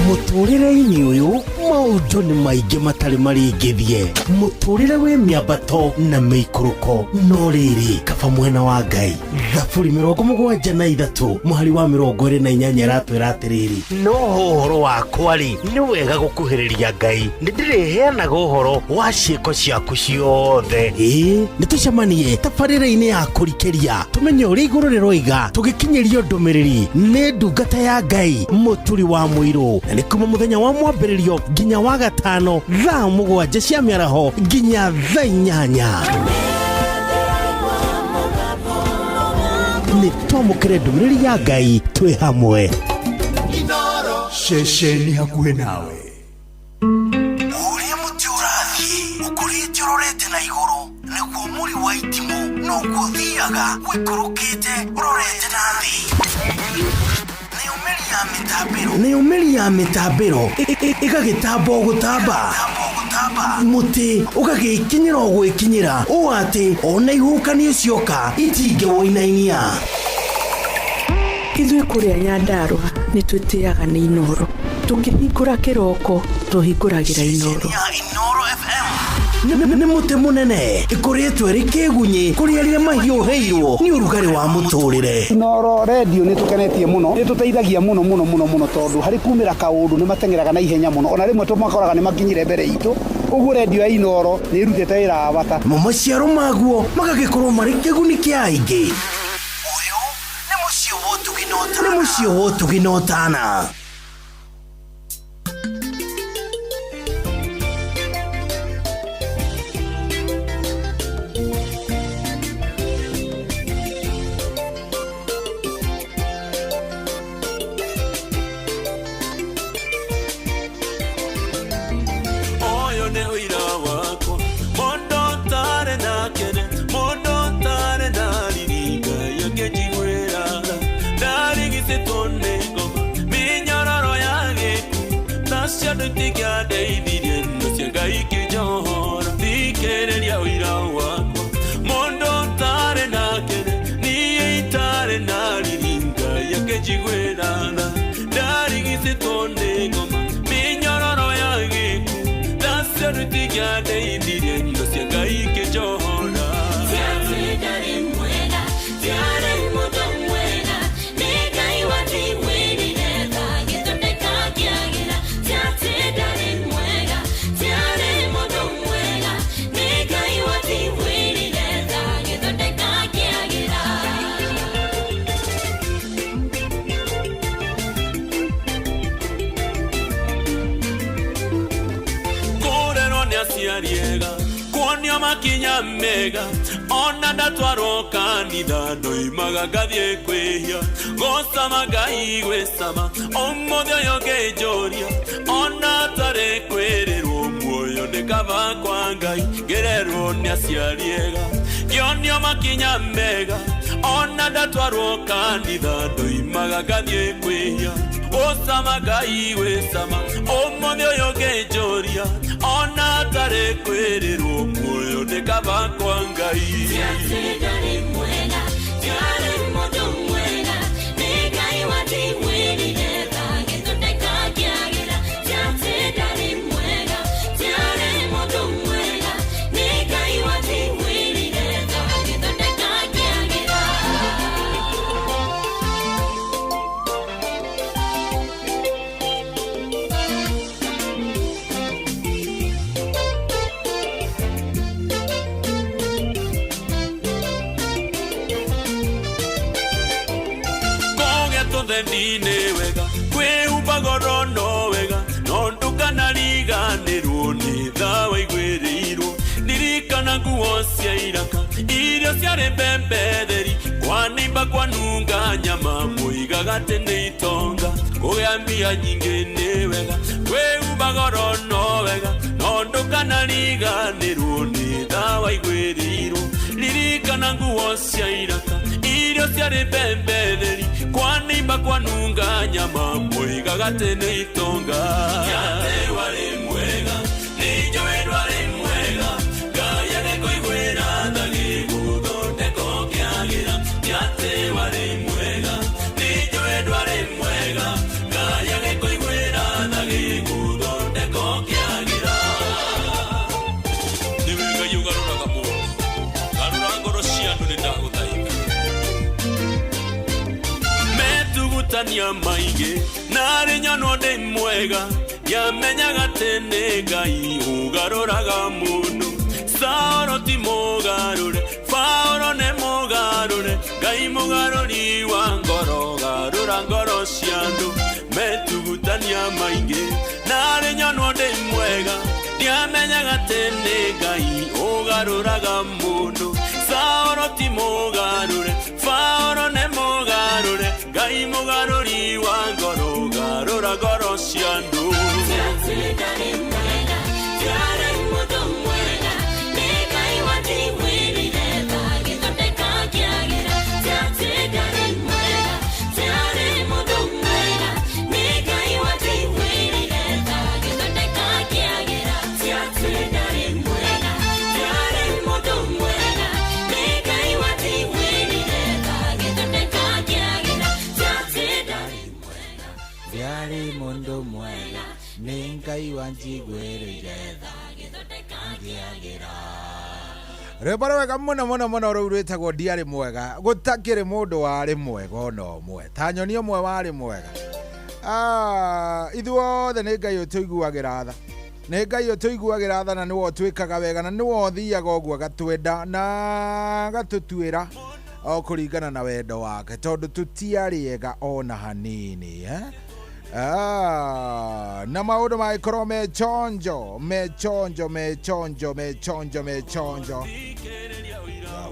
Mũtũrĩre-inĩ ũyũ maũndũ nĩ maingĩ matarĩ maringithie, mũtũrĩre wĩ mĩambato na mĩikũrũko, no rĩrĩ kaba mwena wa Ngai. Thaburi 73 mũhari wa 28 ĩratwĩra atĩrĩrĩ, no ũhoro wakwa rĩ nĩ wega gũkuhĩrĩria Ngai, nĩndĩrĩheanaga ũhoro wa ciĩko ciaku ciothe. Ĩĩ nĩtũcemanie tabarĩra-inĩ ya kũrikĩria tũmenye ũrĩa igũrũ rĩroiga, tũgĩkinyĩrio ndũmĩrĩri nĩ ndungata ya Ngai mũturi wa mũirũ, na nĩ kuma mũthenya wa mwambĩrĩrio nginya wa gatano thaa 7 cia mĩaraho nginya thaa 8. Nĩ twamũkĩre ndũmĩrĩri ya Ngai twĩ hamwe. Ceceni hakuhĩ nawe. Ũrĩa mũtĩ ũrathiĩ ũkũrĩte ũrorete na igũrũ nĩguo mũri wa itimũ noguo ũthiaga ũikũrũkĩte ũrorete na thĩ. Nayo mĩri ya mĩtambĩro ĩgagĩtamba o gũtamba, mũtĩ ũgagĩkinyĩra o gwĩkinyĩra ũũ atĩ ona ihuhũkanio cioka itingĩwũinainia. Ithuĩ kũrĩa Nyandarũa nĩ twĩtĩaga nĩ Inooro. Tũkĩhingũra kĩroko tũhingũragĩra Inooro. Nĩ mũtĩ mũnene ĩkũrĩtwo ĩrĩ kĩgunyĩ kũrĩ arĩa mahiũhĩirwo nĩ ũrugarĩ wa mũtũrĩre. Inooro redio nĩ tũkenetie mũno, nĩ tũteithagia mũno mũno mũno mũno tondũ harĩ kumĩra kaũndũ nĩ mateng'eraga na ihenya mũno, ona rĩmwe tũmakoraga nĩ makinyire mbere itũ. Ũguo redio ya Inooro nĩ ĩrutĩte wĩra wa bata. Mo maciaro maguo magagĩkorwo marĩ kĩguni kĩa aingĩ. Ũyũ nĩ mũciĩ wa ũtugi na ũtana. kĩandeithirie indo cia Ngai ikĩnjohora. Tiarĩ mwega, tiarĩ mũndũ mwega, nĩ Ngai wanjiguĩrĩire tha agĩthondeka ngĩagĩra. Tiarĩ mwega, tiarĩ mũndũ mwega, nĩ Ngai wanjiguĩrĩire tha agĩthondeka ngĩagĩra. Kũrerwo nĩ aciari ega, kuonio makinya mega, ona ndatwarwo kanitha ndoimaga ngathiĩ kwĩhia. Gũcama Ngai gwĩcama, ũmũthĩ ũyũ ngĩnjũria, ona atarĩ kwĩrĩrwo muoyo nĩ kaba kwa Ngai. Ngĩrerwo nĩ aciari ega, ngĩonio makinya mega, ona ndatwarwo kanitha ndoimaga ngathiĩ kwĩhia. Gũcama Ngai gwĩcama, ũmũthĩ ũyũ ngĩnjũria, ona atarĩ kwĩrĩrwo muoyo nĩ kaba kwa Ngai. Tiarĩ mwega, tiarĩ mũndũ mwega, nĩ Ngai wanjiguĩrĩire tha agĩthondeka ngĩagĩra. Tiarĩ mwega, tiarĩ mũndũ mwega, nĩ Ngai wanjiguĩrĩire tha agĩthondeka ngĩagĩra. Kũgĩa tũthendi-inĩ wega, kwĩhumba goro no wega, no ndũkanariganĩrwo nĩ tha waiguĩrĩirwo. Ririkana nguo cia iraka, irio ciarĩ mbembe theri, kwanimba kwanunga nyama mũigaga atĩ nĩ itonga. Kũgĩa mbia nyingĩ nĩ wega, kwĩhumba goro no wega, no ndũkanariganĩrwo nĩ tha waiguĩrĩirwo. Ririkana nguo cia iraka, irio ciarĩ mbembe theri, kwanimba kwanunga nyama mũigaga atĩ nĩ itonga. Tiatĩ warĩ mwega, nĩnjũĩ ndwarĩ mwega, Ngai agĩkũiguĩra tha agĩgũthondeka ũkĩagĩra. Tiatĩ warĩ mwega, nĩnjũĩ ndwarĩ mwega, Ngai agĩkũiguĩra tha agĩgũthondeka ũkĩagĩra. Nĩwe Ngai ũgarũraga mũndũ, garũra ngoro cia andũ nĩ ndagũthaitha. Metugutania maingĩ narĩ nyonwo ndĩ mwega, ndiamenyaga atĩ nĩ Ngai ũgarũraga mũndũ. Saũlũ ti mũgarũre, Paũlũ nĩ mũgarũre, Ngai mũgarũri wa ngoro, garũra ngoro cia andũ. Metugutania maingĩ narĩ nyonwo ndĩ mwega, ndiamenyaga atĩ nĩ Ngai ũgarũraga mũndũ. Saũlũ ti mũgarũre, Paũlũ nĩ mũgarũre, Ngai mũgarũri wa ngoro, garũra ngoro cia andũ. Tiarĩ mwega, tiarĩ mũndũ mwega, nĩ Ngai wanjiguĩrĩire tha agĩthondeka ngĩagĩra. Tiarĩ mwega, tiarĩ mũndũ mwega, nĩ Ngai wanjiguĩrĩire tha agĩthondeka ngĩagĩra. Tiarĩ mwega, tiarĩ mũndũ mwega, nĩ Ngai wanjiguĩrĩire tha agĩthondeka ngĩagĩra. Tiarĩ mwega, Ndiarĩ mũndũ mwega, nĩ Ngai wanjiguĩrĩire tha agĩthondeka ngĩagĩra. Rwĩmbo rwega mũno mũno mũno rũu rwĩtagwo ndiarĩ mwega. Gũtakĩrĩ mũndũ warĩ mwega ona ũmwe, ta nyoni ũmwe warĩ mwega. Ithuothe nĩ Ngai ũtũiguagĩra tha, nĩ Ngai ũtũiguagĩra tha, na nĩwe ũtwĩkaga wega, na nĩwe ũthiaga ũguo agatwenda na agatũtuĩra o kũringana na wendo wake, tondũ tũtiarĩ ega ona hanini, eh? Na maũndũ magĩkorwo me chonjo me chonjo me chonjo me chonjo me chonjo.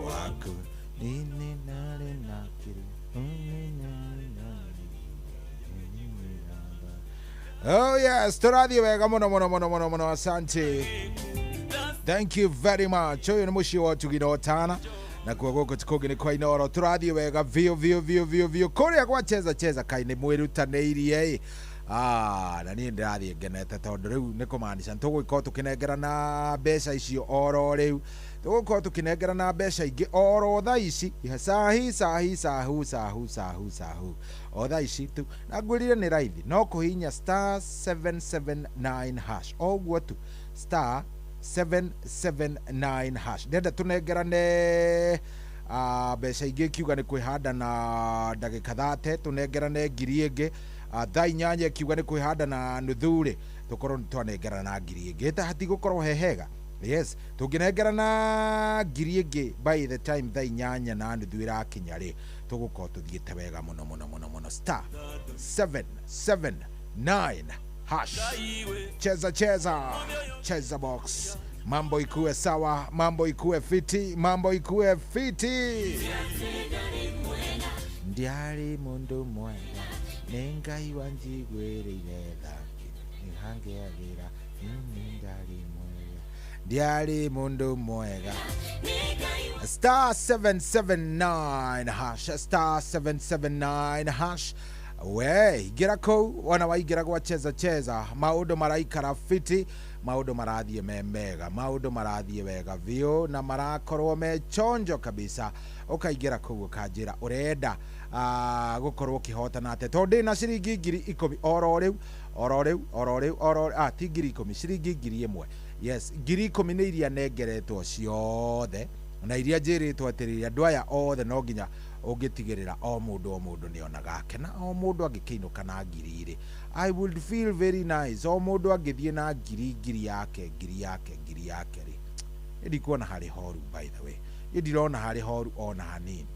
Waku nini nari nakiri, Oh yes, tũrathiĩ wega mũno mũno mũno mũno mũno. Asante, thank you very much. Ũyũ nĩ mũciĩ wa ũtugi na ũtana, nakuo gũkũ ti kũngĩ nĩ kwa Inooro. Tũrathiĩ wega biũ biũ biũ biũ biũ. Kũrĩa gwa cheza cheza kaĩ nĩ mwĩrutanĩirie ĩ. Na niĩ ndĩrathiĩ ngenete tondũ rĩu nĩ kũmaanisha nĩtũgũgĩkorwo tũkĩnengerana mbeca icio oro rĩu, tũgũkorwo tũkĩnengerana mbeca ingĩ oro thaa ici, sahi sahi sahu sahu sahu sahu, o thaa ici tu. Na ngwĩrire nĩ raithi, no kũhihinya star 779 hash o ũguo tu, star 779 hash. Ndenda tunengerane mbeca ingĩ ikiuga nĩ kwĩhanda na ndagĩka 30, tũnengerane ngiri ĩngĩ. Thaa 8 ikiuga nĩ kwĩhanda na nuthu rĩ, tũkorwo nĩ twanengerana ngiri ĩngĩ. Ta hatigũkorwo he hega. Yes, tũngĩnengerana ngiri ĩngĩ by the time thaa 8 na nuthu ĩrakinya rĩ, tũgũkorwo tũthiĩte wega mũno mũno mũno mũno. Star 779 hash. Cheza cheza cheza box, mambo ikuwe sawa, mambo ikuwe fiti, mambo ikuwe fiti. Ndiari mundu mwega nĩ Ngai wanjiguĩrĩire tha nĩhangeagĩra ndari mwega, ndiari mundu mwega. Star 779 hash, star 779 hash. We ingĩra kũu, wona waingĩra gwa cheza cheza, maũndũ maraikara fiti, maũndũ marathiĩ me mega, maũndũ marathiĩ wega biũ na marakorwo me chonjo kabisa. Ũkaingĩra kũu ũkanjĩra ũrenda gũkorwo ũkĩhotana atĩa, tondũ ndĩna ciringi 10,000 oro rĩu oro rĩu oro rĩu oro ti 10,000, ciringi 1,000. Yes, 10,000 nĩ iria nengeretwo ciothe na iria njĩrĩtwo atĩrĩrĩ, andũ aya othe no nginya ũngĩtigĩrĩra o mũndũ nĩ onaga akena, o mũndũ angĩkĩinũka na ngiri rĩ, I would feel very nice. O mũndũ angĩthiĩ na ngiri yake ngiri yake ngiri yake rĩ, ndikuona harĩ horu. By the way, ndirona harĩ horu ona hanini.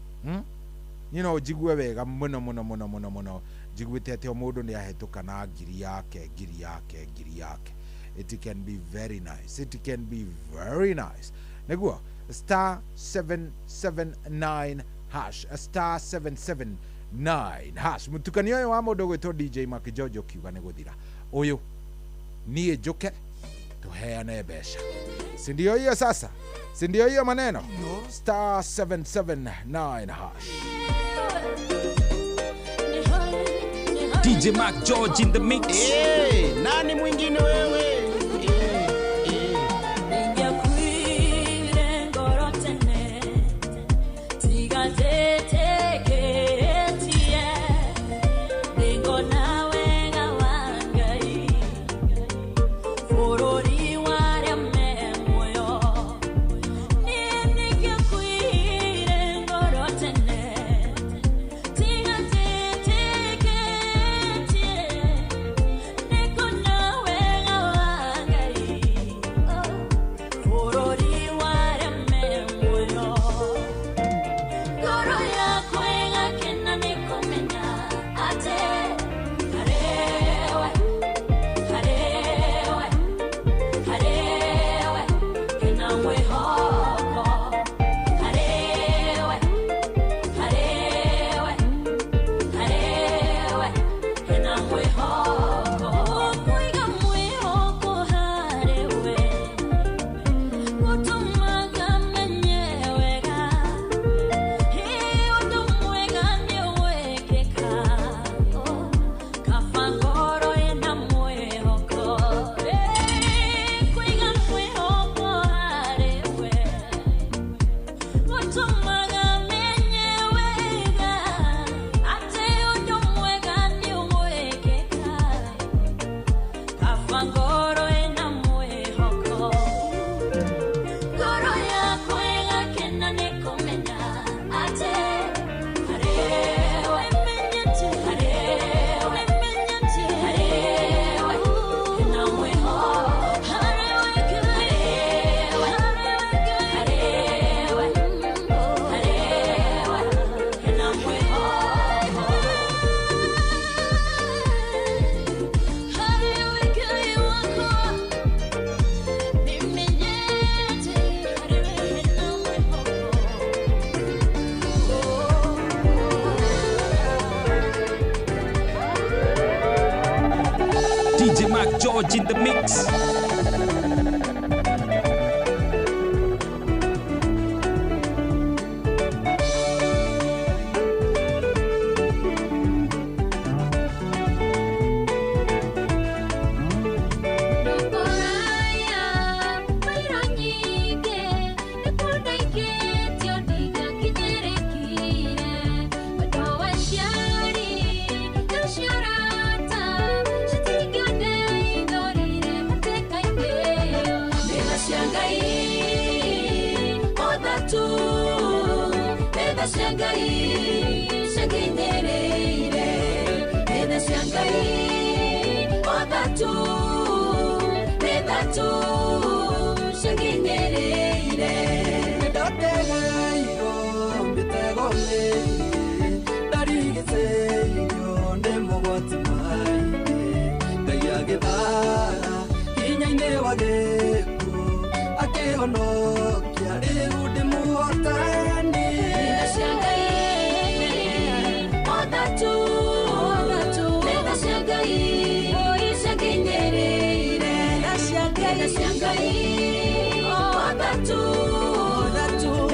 Niĩ no njigue wega mũno mũno mũno mũno mũno njiguĩte atĩ o mũndũ nĩ ahĩtũka na ngiri yake ngiri yake ngiri yake. It can be very nice, it can be very nice. Nĩguo star 779 hash, star 779 hash. Mũtukanio ũyũ wa mũndũ ũgwĩtwo DJ Makijojo kiuga nĩ gũthira ũyũ, niĩ njũke tũheane mbeca, si ndio hiyo sasa, si ndio hiyo maneno. Star 779 hash. DJ Mark George in the mix. Hey, nani mwingine wewe? DJ Mark George in the mix. Take cia Ngai ciakinyĩrĩire. Nĩ tha cia Ngai o tatu, nĩ tatu ciakinyĩrĩire. Ndategeirwo mĩtego mĩingĩ, ndarigicĩirio nĩ mogwati maingĩ. Ngai agĩthara hinya-inĩ wa gĩkuũ, akĩhonokia rĩu ndĩ mũhotani. Nĩ tha cia Ngai o tatu, nĩ tha cia Ngai ciakinyĩrĩire. Nĩ tha cia Ngai o tatu,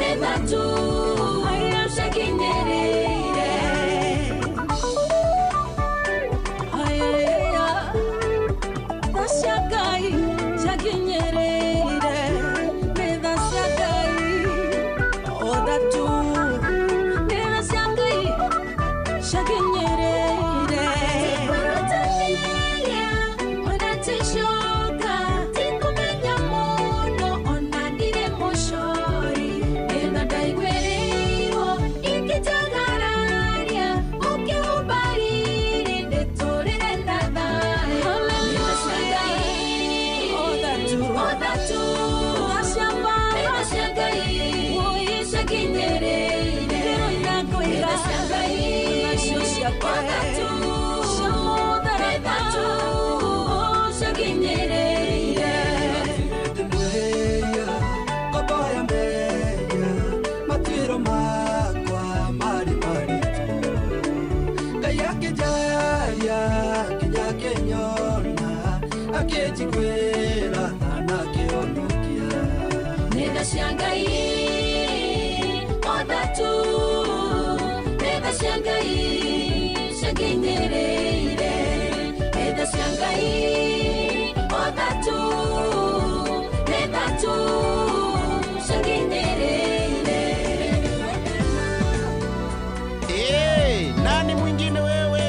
nĩ tatu ciakinyĩrĩire. Tha cia Ngai ciakinyĩrĩire. Nĩ tha cia Ngai o tatu, nĩ tha cia Ngai ciakinyĩrĩire. Tikũrutanĩria ona ticoka, tikũmenya mũno ona ndirĩ mũcori. Nĩ tha ndaiguĩrĩirwo ingĩjagararia, ũkĩhumba riri ndĩtũrĩre na thayũ. Nĩ tha cia Ngai o tatu, nĩ tha cia Ngai ciakinyĩrĩire. Nĩ tha cia Ngai o tatu, nĩ tatu ciakinyĩrĩire. Ndĩmwĩhia, ngombo ya mehia, matuĩro makwa marĩ maritũ. Ngai akĩnjaria nginya akĩnyona, akĩnjiguĩra tha na akĩhonokia. Nĩ tha cia Ngai o tatu, nĩ tha cia Ngai ciakinyĩrĩire. Nĩ tha cia Ngai o tatu, nĩ tatu ciakinyĩrĩire. Hey, nani mwingine wewe?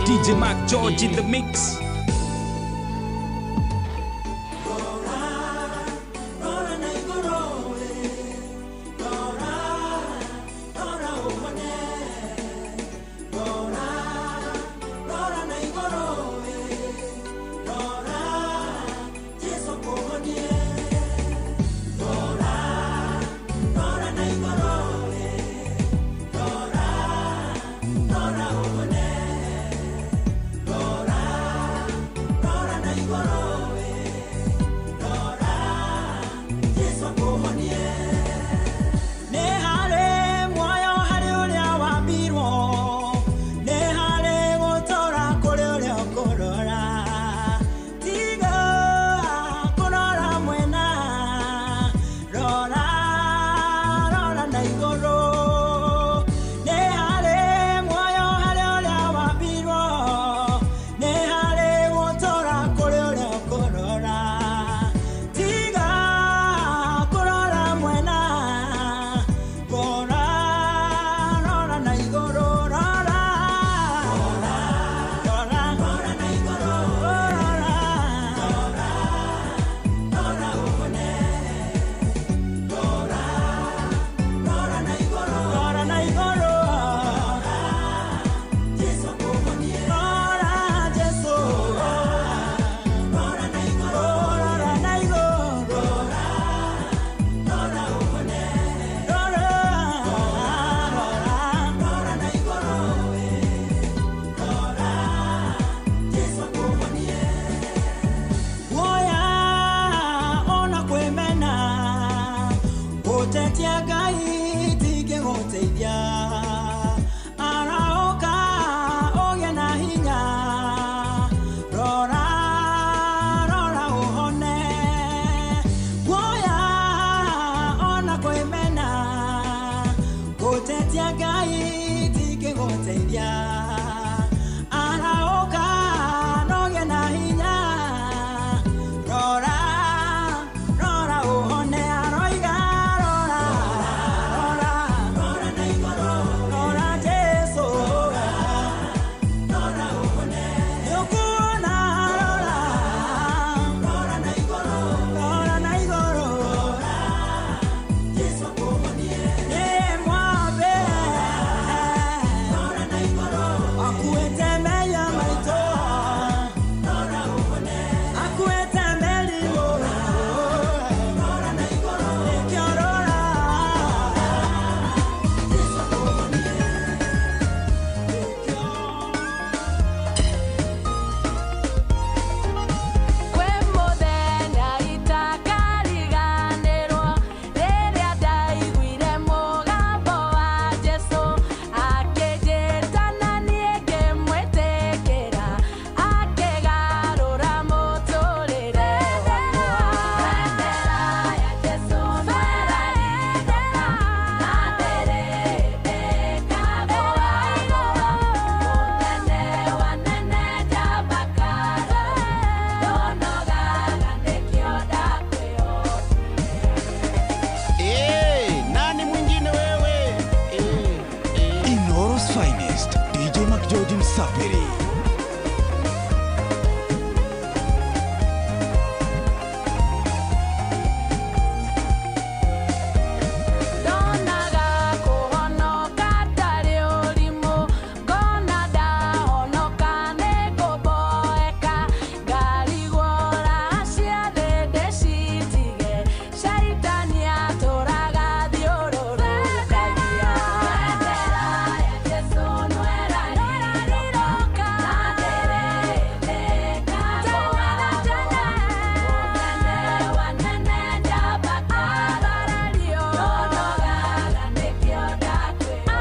DJ Mark George in the mix. Rora na igũrũ we, rora, rora ũhone. Rora, rora na igũrũ we, rora, Jesũ akũhonie. Rora, rora na igũrũ we, rora, rora ũhone. Rora, rora na igũrũ we, rora, Jesũ akũhonie. Nĩ harĩ muoyo harĩ ũrĩa wambirwo, nĩ harĩ gũtũũra kũrĩ ũrĩa ũkũrora. Tiga kũrora mwena, rora, rora na igũrũ. Nĩ harĩ muoyo harĩ ũrĩa wambirwo, nĩ harĩ gũtũũra kũrĩ ũrĩa ũkũrora. Tiga kũrora mwena, rora, rora na igũrũ, rora, rora, Rora na igũrũ, rora, rora, rora ũhone. Rora, rora na igũrũ, rora na igũrũ, Jesũ akũhonie. Rora Jesũ, Rora na igũrũ, rora na igũrũ, rora ũhone. Rora, rora, Rora na igũrũ we, rora, Jesũ akũhonie. Guoya ona kwĩmena, gũtetia Ngai tingĩgũteithia. Arahũka ũgĩe na hinya, rora, rora ũhone. Guoya ona kwĩmena, gũtetia Ngai tingĩgũteithia. Arahũka na ũgĩe na hinya, rora, rora ũhone. Aroiga rora, rora, Rora na igũrũ, Musafiri. Ndonaga kũhonoka ndarĩ ũrimũ, ngona ndahonoka nĩngũboeka, ngarigwo raha cia thĩ ndĩcitige, caitani atũraga thiũrũrũkagia. Bendera ya Jesũ nwera riroka, na ndĩrĩtĩka mũnene wa nene njamba ambarario, ndonogaga nĩkĩo ndakwĩrwo.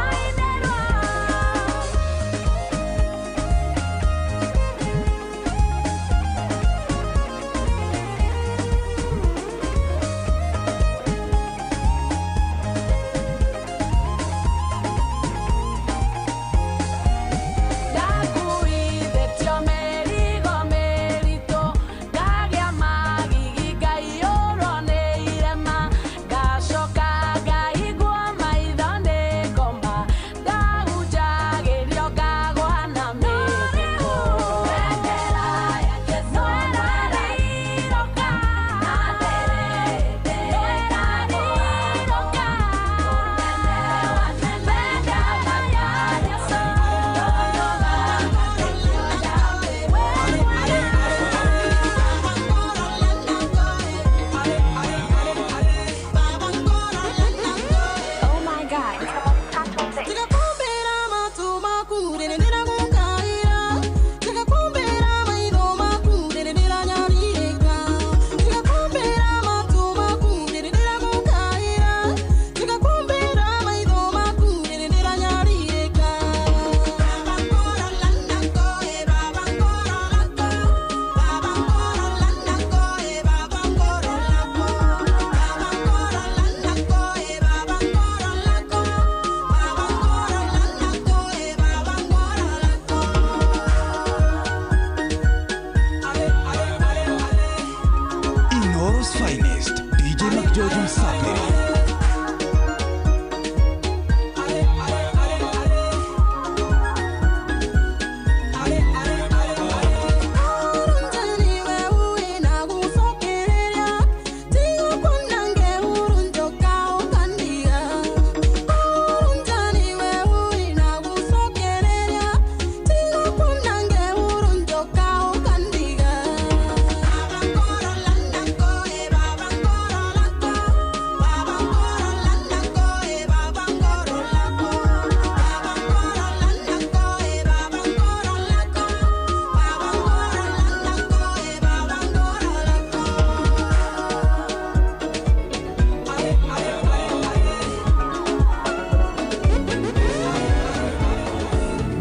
Ndakuithĩtio mĩrigo mĩritũ, ngagĩa magigi ngaiyũrwo nĩ irema, ngacoka ngaigua maitho nĩ ngoma, ndahunjagĩrio ngagwa na mĩtheko. Bendera ya Jesũ nĩĩroka, na ndĩrĩtĩka mũnene wa nene njamba ya Jesũ. Oh my God. Ndikakumbĩra matũ maku rĩrĩ ndĩragũkaĩra, ndikakumbĩra maitho maku rĩrĩ ndĩranyarirĩka, ndikakumbĩra matũ maku rĩrĩ ndĩragũkaĩra, ndikakumbĩra maitho maku rĩrĩ ndĩranyarirĩka. Inoro's finest, DJ McGeorge Musafiri.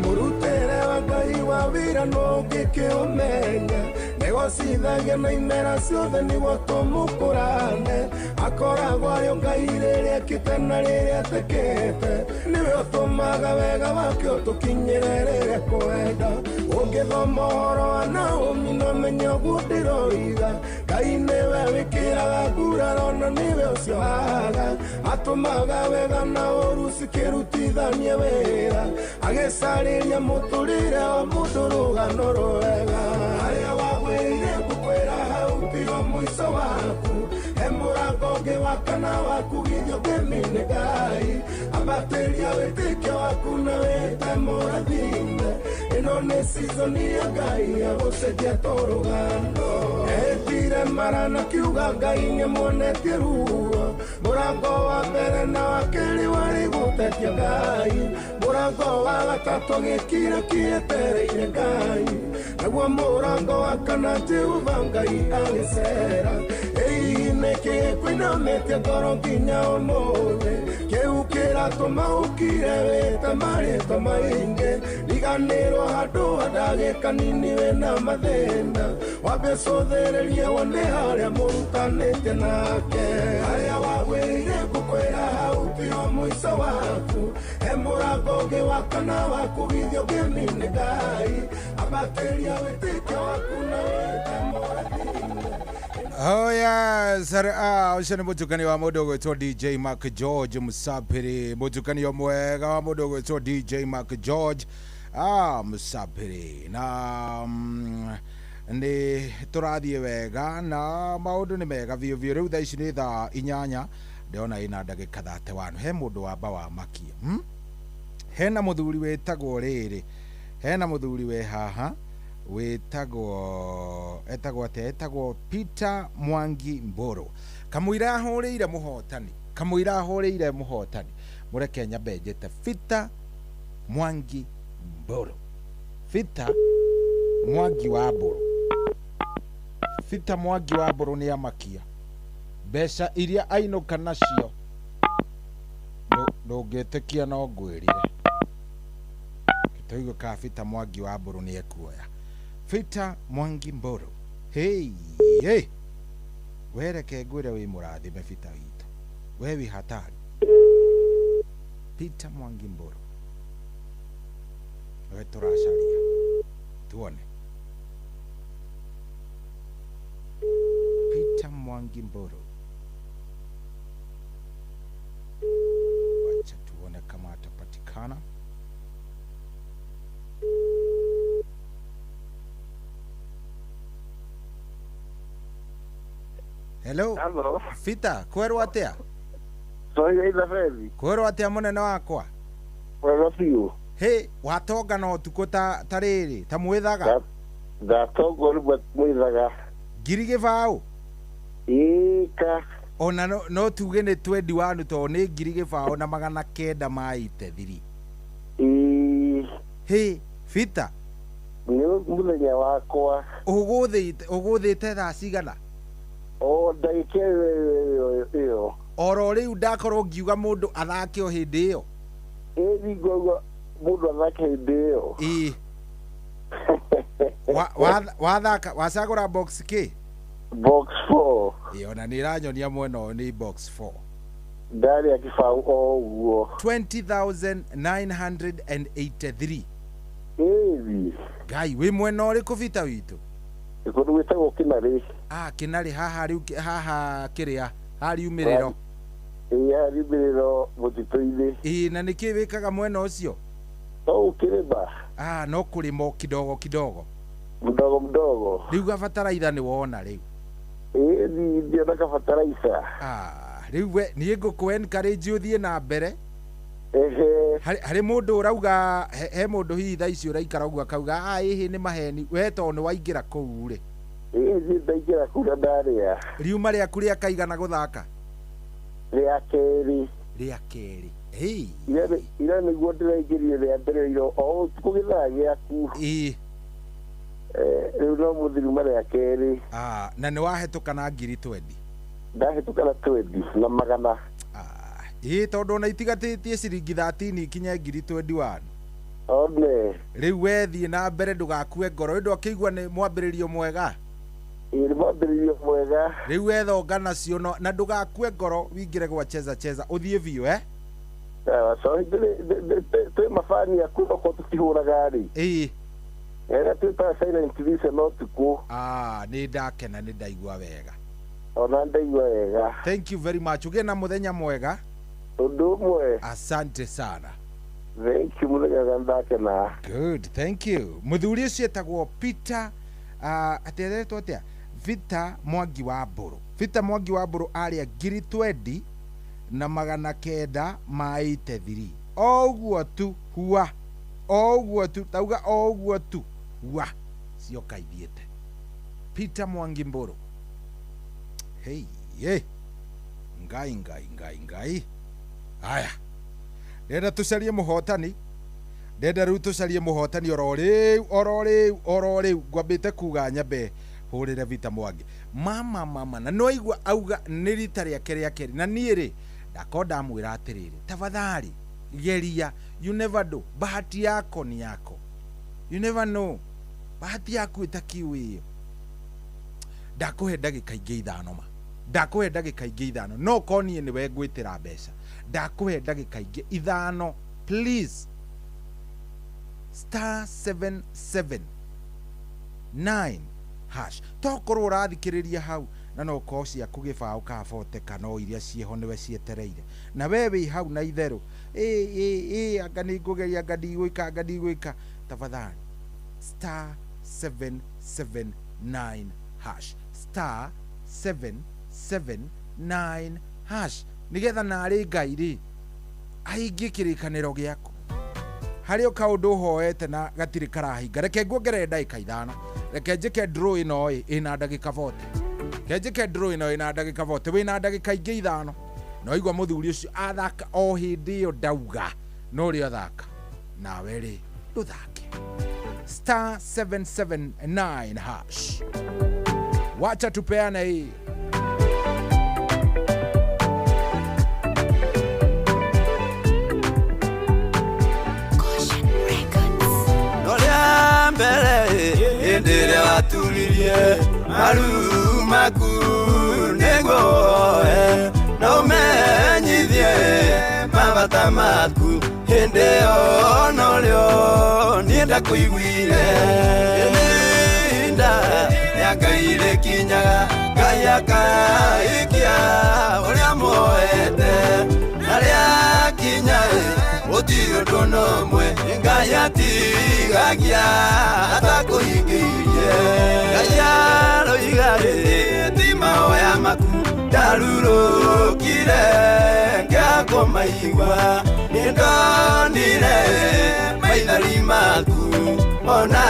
Mũrutĩre wa Ngai wa wĩra no ũngĩkĩũmenya, nĩgocithagia na imera ciothe nĩguo tũmũkũrane. Akoragwo arĩ o Ngai rĩrĩa ekĩte na rĩrĩa atekĩte, nĩwe ũtũmaga wega wake ũtũkinyĩre rĩrĩa kwenda. Ũngĩthoma ũhoro wa Naomi no menye ũguo ndĩroiga, Ngai nĩwe wĩkĩraga nguraro na nĩwe ũciohaga, atũmaga wega na ũru cikĩrutithanie wĩra, agĩcarĩria mũtũrĩre wa mũndũ rũgano rwega. Harĩa wagwĩrĩire ngũkwĩra hau tigo mũico waku, he mũrango ũngĩ wa kana wakugithio ngĩmine Ngai, ambatĩria wĩtĩkio waku na wĩte mũrathime. Ĩno nĩ season ya Ngai ya gũcenjia tũrũgano. Etire mara na kiuga Ngai nĩamuonetie ruo, mũrango wa mbere na wa kerĩ warĩ gũtetia Ngai, mũrango wa gatatũ gĩkira kĩetereire Ngai, naguo mũrango wa kana Jehova Ngai agĩcera. Ĩĩ nĩkĩ kĩkũinamĩtie ngoro nginya ũmũthĩ, kĩu kĩratũma ũkire wĩte marĩtwa maingĩ, riganĩrwo handũ ha ndagĩka nini wĩna mathĩna, wambe cũthĩrĩrie wone harĩa mũrutanĩte nake. Harĩa wagwĩrĩire ngũkwĩra hau tiho mũico waku, he mũrango ũngĩ wa kana wakugithio ngĩmine Ngai, ambatĩria wĩtĩkio waku na wĩte mũrathime. Oh yes, ucio nĩ mũtukani wa mũndũ ũgwĩtwo DJ Mark George Musapiri, mũtukanio mwega wa mũndũ ũgwĩtwo DJ Mark George. Msapiri na nĩ tũrathiĩ wega na maũndũ nĩ mega biũ biũ. Rĩu thaa ici nĩ thaa 8 ndĩrona ĩna ndagĩka 31. He mũndũ wamba wa makia, Hena mũthuri wĩtagwo rĩrĩ, hena mũthuri wĩ haha wĩtagwo etagwo atĩa, etagwo Peter Mwangi Mburu. Kamũira ahũrĩire mũhotani, kamũira ahũrĩire mũhotani, mũreke nyambe njĩte Peter Mwangi Mburu. Peter Mwangi wa Mburu, Peter Mwangi wa Mburu nĩ amakia mbeca iria ainũka nacio, ndũngĩtĩkia no ngwĩrire tũigue ka Peter Mwangi wa Mburu nĩ ekuoya. Peter Mwangi Mburu, hey, hey. Wereke ngwĩre wĩ mũrathime Peter witũ, we wĩ hatari. Peter Mwangi Mburu we tũracaria tuone. Peter Mwangi Mburu, wacha tuone kama atapatikana. Hello. Hello. Peter, kwerwo atia? Sorry, ida Freddy. Kwerwo atia munene wakwa? Wega biũ. Hey, watonga na ũtukũ ta rĩrĩ, ta mwĩthaga? Ndatonga rĩmwe mwĩthaga. 2,000? Ĩka. Ona no tuge nĩ 21 tondũ nĩ 2,983. Ĩĩ. Hey, Peter. Nĩ mũthenya wakwa. Ũgũthĩte thaa cigana? O ndagĩka ĩyo. Oro rĩu ndakorwo ngiuga mũndũ athake o hĩndĩ ĩyo. Ĩĩ, ngauga mũndũ athake hĩndĩ ĩyo. Ĩĩ. Wathaka wacagũra box kĩ? Box 4. Ĩĩ, ona nĩ ĩranyonia mwena ũyũ nĩ box 4. Ndarĩa kĩbaũ o ũguo. 20,983. Ĩĩ. Ngai, wĩ mwena ũrĩkũ Peter witũ? Kũndũ gwĩtagwo Kĩnarĩ. Ah, Kĩnarĩ haha rĩu haha kĩrĩa hariumĩrĩro. Ĩĩ, hariumĩrĩro mũtitũ-inĩ. Ĩĩ, na nĩkĩ wĩkaga mwena ũcio? No ũkĩrĩma. Ah, no kũrĩma kidogo kidogo. Mdogo mdogo. Rĩu gabataraitha nĩ wona rĩu. Ĩĩ, ndiona gabataraitha. Ah, rĩu we niĩ ngũkũ encourage ũthiĩ na mbere. Ehe. Harĩ mũndũ ũrauga he mũndũ hihi thaa ici ũraikara ũguo akauga ah ĩhĩ nĩ maheni, we tondũ nĩ waingĩra kũu rĩ. Ĩĩ, niĩ ndaingĩra kũu na ndarĩa. Riuma rĩaku rĩakaigana gũthaka? Rĩa kerĩ. Rĩa kerĩ. Hey. Ira nĩguo ndĩraingĩrire rĩa mbere iro o ũtukũ gĩthaa gĩaku. Ĩĩ. Rĩu no mũthiruma rĩa kerĩ. Ah, na nĩ wahĩtũka na 20,000. Ndahĩtũka na 20 na magana. Ah, ĩĩ tondũ ona itigatĩtie ciringi 13 ikinye 21,000. One. Rĩu we thiĩ na mbere ndũgakue ngoro, ĩndũ akĩigua nĩ mwambĩrĩrio mwega. Ĩĩ, nĩ mwambĩrĩrio mwega. Rĩu wethonga nacio na ndũgakue ngoro wingĩre gwa cheza cheza ũthiĩ biũ eh? Sawa, twĩ mabani aku okorwo tũtihũraga rĩ. Ĩĩ. Ĩrĩa twĩtaga silent listen ũtukũ. Ah, nĩ ndakena nĩ ndaigua wega. Ona ndaigua wega. Thank you very much. Ũgĩe na mũthenya mwega. Ũndũ ũmwe. Asante sana. Thank you mũthenya mwega ndakena. Good, thank you. Mũthuri ũcio etagwo Peter atĩ etwo atĩa? Peter Mwangi wa Mburu. Peter Mwangi wa Mburu arĩa 20,983. O ũguo tu hua. O ũguo tu tauga o ũguo tu hua. Cioka ithiĩte. Peter Mwangi Mburu. Hey, hey. Ngai ngai ngai ngai. Aya. Ndenda tũcarie mũhotani. Ndenda rĩu tũcarie mũhotani oro rĩu oro rĩu oro rĩu ngwambĩte kuga nyambe hũrĩre Peter Mwangi. Mama mama na no aigua auga nĩ rita rĩake rĩa kerĩ na niĩ rĩ ndakorwo ndamwĩra atĩrĩrĩ tafadhali geria, you never know, bahati yako ni yako, you never know, bahati yaku ĩtakiu ĩyo. Ndakũhe ndagĩka ingĩ 5 ma, ndakũhe ndagĩka ingĩ 5 no korwo niĩ nĩwe ngwĩtĩra mbeca, ndakũhe ndagĩka ingĩ 5 please. Star 779 hash. Tokorwo ũrathikĩrĩria hau na no korwo ciaku gĩbaũ ka bote kana o iria ciĩho nĩwe cietereire na we wĩ hau na itherũ ĩ ĩ ĩ anga nĩ ngũgeria anga ndigwĩka anga ndigwĩka. Tafadhali, star 779 hash, star 779 hash, nigetha narĩ Ngai rĩ ahingie kĩrĩkanĩro gĩaku. Harĩ o kaũndũ ũhoete na gatirĩ karahinga. Reke nguongerere ndagĩka 5. Reke njĩke draw ĩno ĩ ĩna ndagĩka 40. Reke njĩke draw ĩno ĩna ndagĩka 40. Wĩna ndagĩka ingĩ 5. No igua mũthuri ũcio athaka o hĩndĩ ĩyo ndauga no ũrĩa athaka nawe rĩ ndũthake. Star 779 hash. Wacha tupeane hii. Noria mbere hĩndĩ ĩrĩa waturirie maru maku nĩguo woe na ũmenyithie mabata maku hĩndĩ ĩyo norĩo niĩ ndakũiguire. Ihinda rĩa Ngai rĩkinyaga, Ngai akaikia ũrĩa muoete, na rĩakinya gũtirĩ ũndũ ona ũmwe Ngai atigagia atakũhingĩirie. Ngai aroiga ti mahoya maku ndarurũkire ngĩakũmaigua, nĩndonire maithori maku ona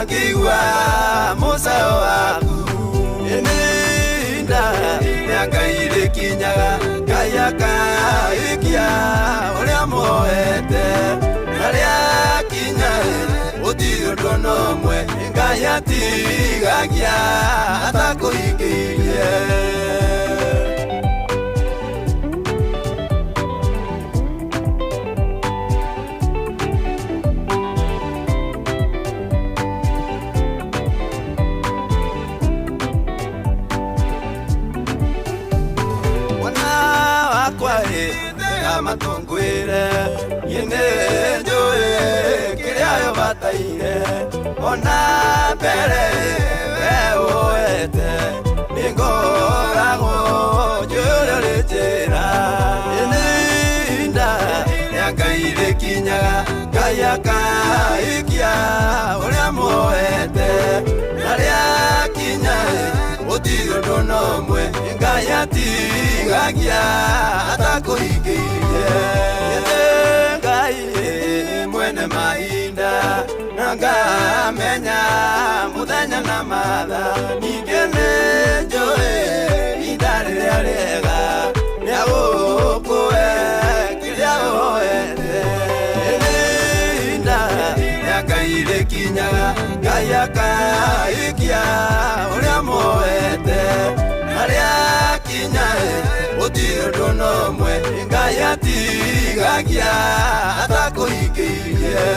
ngĩigua mũcayo waku. Ihinda rĩa Ngai rĩkinyaga, Ngai akaikia ũrĩa muoete, na rĩakinya gũtirĩ ũndũ ona ũmwe Ngai atigagia atakũhingĩirie. Matungwire niĩ nĩnjũĩ kĩrĩa yo bataire, ona mbere we ũete nĩngoragwo njũĩ ũrĩa ũrĩ njĩra. Ihinda rĩa Ngai rĩkinyaga, Ngai akaikia ũrĩa muoete, na rĩakinya gũtirĩ ũndũ ona ũmwe Ngai atigagia atakũhingĩirie. Ngai mwene mahinda na ngamenya mũthenya na mathaa, ningĩ nĩnjũĩ ihinda rĩrĩa rĩega rĩa gũkũhe kĩrĩa ũhoete. Ihinda rĩa Ngai rĩkinyaga, Ngai akaikia ũrĩa muoete, na rĩakinya gũtirĩ ũndũ ona ũmwe Ngai atigagia atakũhingĩirie.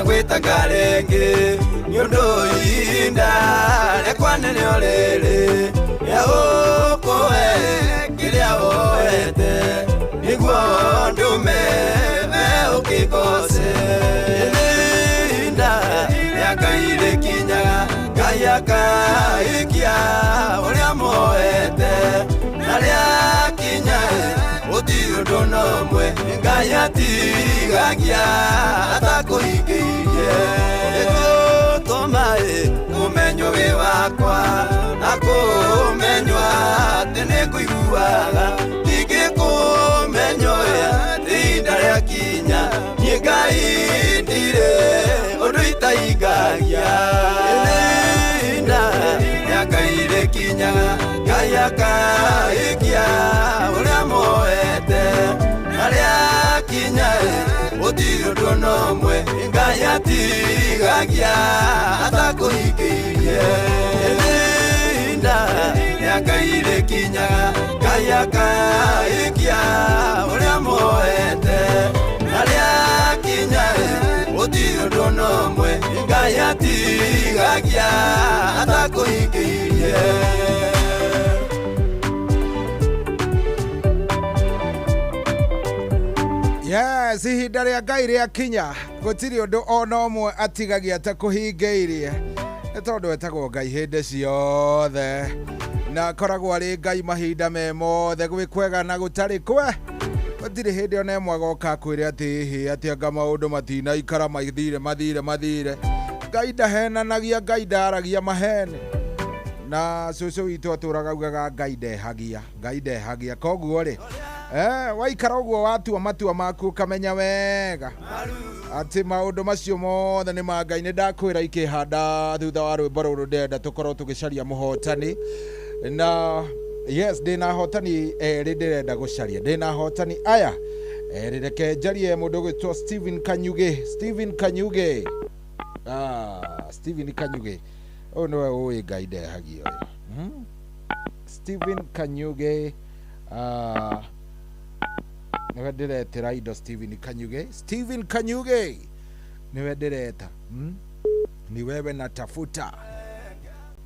Gwĩtanga rĩngĩ nĩ ũndũ ihinda rĩakwa nĩrĩo rĩrĩ rĩa gũkũhe kĩrĩa woete, nĩguo ndũme we ũkĩgoce. Ihinda rĩa Ngai rĩkinyaga, Ngai akaikia ũrĩa muoete, na rĩakinya gũtirĩ ũndũ ona ũmwe Ngai atigagia atakũhingĩirie. Ĩgũtũma ũmenywo wĩ wakwa na kũmenywo atĩ nĩngũiguaga, ndingĩkũmenywo atĩ ihinda rĩakinya niĩ Ngai ndirĩ ũndũ itahingagia. Ihinda rĩa Ngai rĩkinyaga, Ngai akaikia ũrĩa muoete, na rĩakinya gũtirĩ ũndũ ona ũmwe Ngai atigagia atakũhingĩirie. Ihinda rĩa Ngai rĩkinyaga, Ngai akaikia ũrĩa muoete, na rĩakinya gũtirĩ ũndũ ona ũmwe Ngai atigagia atakũhingĩirie. Yes. Yes, ihinda rĩa Ngai rĩakinya gũtirĩ ũndũ ona ũmwe atigagia ta kũhingĩirie, nĩ tondũ etagwo Ngai hĩndĩ ciothe na akoragwo arĩ Ngai mahinda me mothe, gwĩ kwega na gũtarĩ kwe. Gũtirĩ hĩndĩ ona ĩmwe agoka akwĩre atĩ ĩhĩ, atĩ anga maũndũ matinaikara, mathire mathire mathire. Ngai ndahenanagia, Ngai ndaragia maheni, na cũcũ witũ atũraga augaga Ngai ndehagia, Ngai ndehagia. Koguo rĩ, waikara ũguo watua matua maku ũkamenya wega atĩ maũndũ macio mothe nĩ ma Ngai. Nĩ ndakwĩra ikĩhanda thutha wa rwĩmbo rũrũ ndĩrenda tũkorwo tũgĩcaria mũhotani, na yes, ndĩna ahotani erĩ ndĩrenda gũcaria, ndĩna ahotani aya erĩ. Reke njarie mũndũ ũgwĩtwo Stephen Kanyuge. Stephen Kanyuge, Stephen Kanyuge ũyũ nĩwe ũĩ Ngai ndehagia ũyũ. Stephen Kanyuge, nĩwe ndĩretĩra indo. Stephen Kanyuge, Stephen Kanyuge nĩwe ndĩreta, Ni wewe natafuta.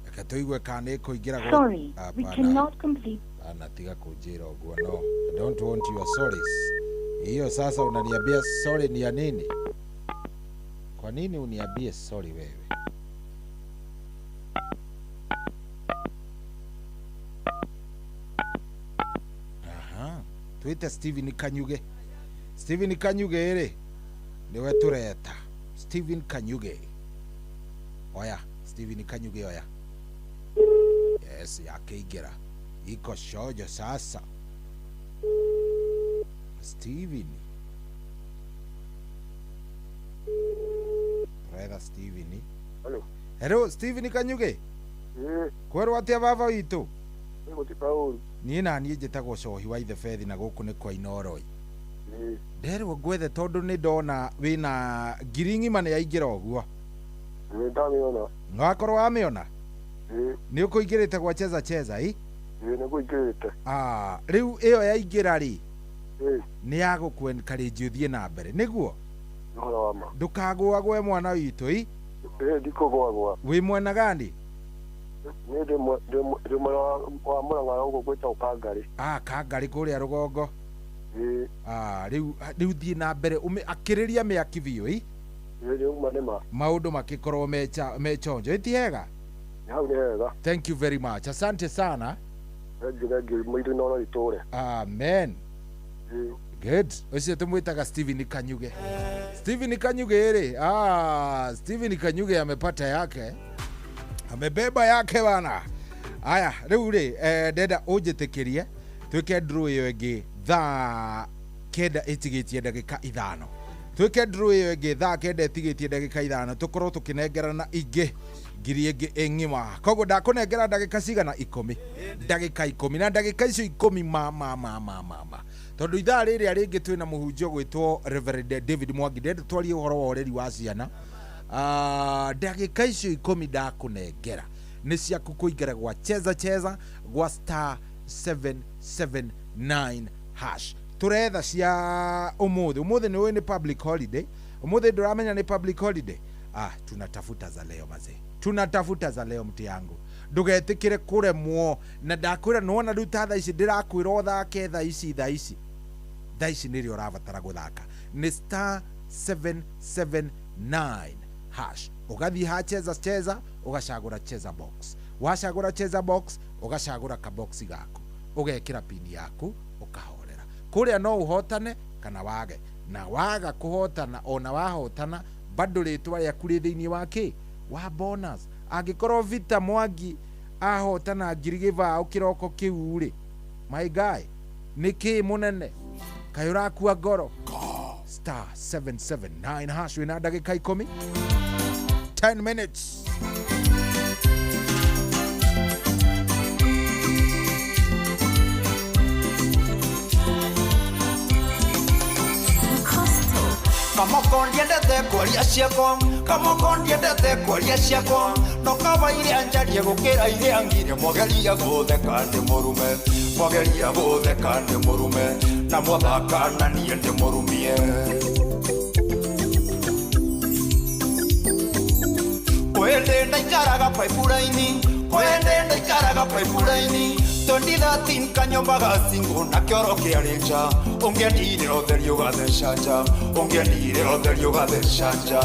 Reke tũigue kana nĩ ĩkũingĩra. Sorry, we Hapana. cannot complete. Ana, tiga kunjira ũguo. No, I don't want your sorries. Hiyo sasa unaniambia sorry ni ya nini? Kwa nini uniambie sorry wewe? Aha, twite Stephen Kanyuge. Stephen Kanyuge rĩ, nĩwe tũreta. Stephen Kanyuge, oya. Stephen Kanyuge, oya. Yes, yakĩingĩra, iko shojo sasa. Steven, tũretha Steven. Hello. Hello, Steven Kanyuge. Ĩĩ. Kwerwo atĩa baba witũ? Gũtiba ũru. Niĩ na niĩ njĩtagwo Cohi wa Ithe Bethi, na gũkũ nĩ kwa Inooroi. Ĩĩ. Nderwo ngwethe tondũ nĩ ndona wĩna ngiri ng'ima nĩ yaingĩra ũguo. Nĩ ndamĩona. Wakorwo wamĩona? Ĩĩ. Nĩ ũkũingĩrĩte gwa Cheza Cheza ĩ? Ĩĩ, nĩ ngũingĩrĩte. Ah, rĩu ĩyo yaingĩra rĩ, Ĩĩ. nĩ ya gũkũ encourage ũthiĩ na mbere, nĩguo? Nĩ ũhoro wa ma. Ndũkagũagũe, mwana witũ ĩ. Ĩĩ, ndikũgwagwa. Wĩ mwena gani? Niĩ ndĩ mwena wa Mũrang'a gũkũ gwĩtagwo Kangarĩ. Ah, Kangarĩ kũrĩa rũgongo. Ĩĩ. Ah, rĩu thiĩ na mbere akĩrĩria mĩaki biũ ĩ. Ĩĩ, nĩ uma nĩ ma. Maũndũ makĩkorwo me chonjo, ĩti hega? Nĩ hau nĩ hega. Thank you very much, asante sana. Thengiũ, thengiũ, mũirũ Inooro itũre. Amen. Ĩĩ. Good, ũcio tũmwĩtaga Stephen Kanyuge. Stephen Kanyuge rĩ, ah, Stephen Kanyuge amepata yake, amebeba yake bana. Aya, rĩu rĩ, ndenda ũnjĩtĩkĩrie twĩke draw ĩyo ĩngĩ thaa 9 ĩtigĩtie ndagĩka 5. Twĩke draw ĩyo ĩngĩ thaa 9 ĩtigĩtie ndagĩka 5, tũkorwo tũkĩnengerana ingĩ ngiri ĩngĩ ĩng'ima. Koguo ndakũnengera ndagĩka cigana? 10, ndagĩka 10, na ndagĩka icio 10 ma ma ma ma ma ma, tondũ ithaa rĩrĩa rĩngĩ twĩna mũhunjia ũgwĩtwo Reverend David Mwangi, ndenda twarie ũhoro wa ũreri wa ciana. Ndagĩka icio 10 ndakũnengera nĩ ciaku kũingĩra gwa Cheza Cheza gwa star 779 hash. Tũretha cia ũmũthĩ. Ũmũthĩ nĩ ũĩ nĩ public holiday. Ũmũthĩ ndũramenya nĩ public holiday? Ah, tunatafuta za leo mazee, tunatafuta za leo, mti yangu. Ndũgetĩkĩre kũremwo, na ndakwĩra nĩwona rĩu ta thaa ici ndĩrakwĩra ũthake thaa ici, thaa ici, thaa ici nĩrĩo ũrabatara gũthaka, nĩ star 779 hash. Ũgathiĩ ha Cheza Cheza, ũgacagũra Cheza Box. Wacagũra Cheza Box, ũgacagũra kaboxi gaku, ũgekĩra pini yaku, ũkahorera kũrĩa. No ũhotane kana wage, na waga kũhotana, ona wahotana bado rĩtwa rĩaku rĩ thĩinĩ wa kĩ wa bonus. Angĩkorwo Vita Mwangi ahotana ngiri gĩbaũ kĩroko kĩu rĩ, my guy, nĩ kĩ mũnene kaĩ ũrakua ngoro? Star 779 hash, wĩna ndagĩka 10, 10 minutes. Kamoko ndiendete kwaria ciakwa, kamoko ndiendete kwaria ciakwa, no kaba iria njarie gũkĩra iria ngire. Mwageria gũtheka ndĩ mũrume, mwageria gũtheka ndĩ mũrume, na mwathaka na niĩ ndĩ mũrumie. Kwĩndĩ ndaikaraga paipuraini, kwĩndĩ ndaikaraga paipuraini. 2013 kanyomba gacingo na kĩoro kĩarĩ nja ũngĩendire ũtheri ũgatheca nja ũngĩendire ũtheri ũgatheca nja.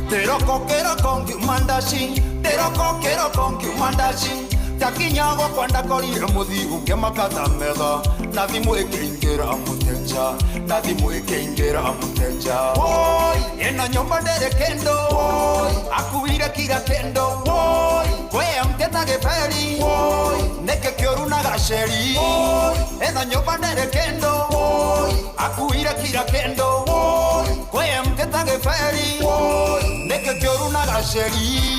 Ndiroko kĩroko ngiuma ndaci ndiroko kĩroko ngiuma ndaci ndakinya gwakwa ndakorire mũthiu ngĩmaka ta metha na thimũ ĩkĩingĩra mũtenja na thimũ ĩkĩingĩra mũtenja. Woi ĩno nyũmba ndĩrĩ kĩndũ woi akuire kira kĩndũ woi we mteta gĩberi woi nĩkĩ kĩũru na gaceri woi ĩno nyũmba ndĩrĩ kĩndũ woi akuire kira kĩndũ woi we mteta gĩberi woi nĩkĩ kĩũru na gaceri.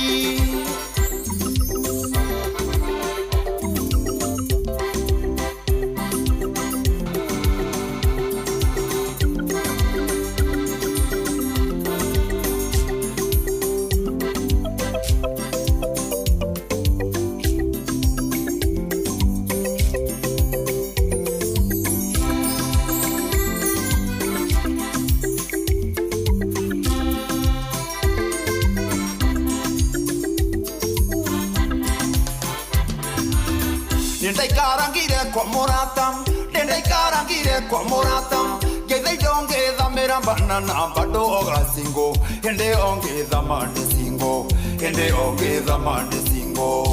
Nĩndaikarangire kwa mũrata nĩndaikarangire kwa mũrata ngeitha indo ngĩthamĩra banana bado ogacingo hĩndĩ ĩyo ngĩthama ndĩ single hĩndĩ ĩyo ngĩthama ndĩ single.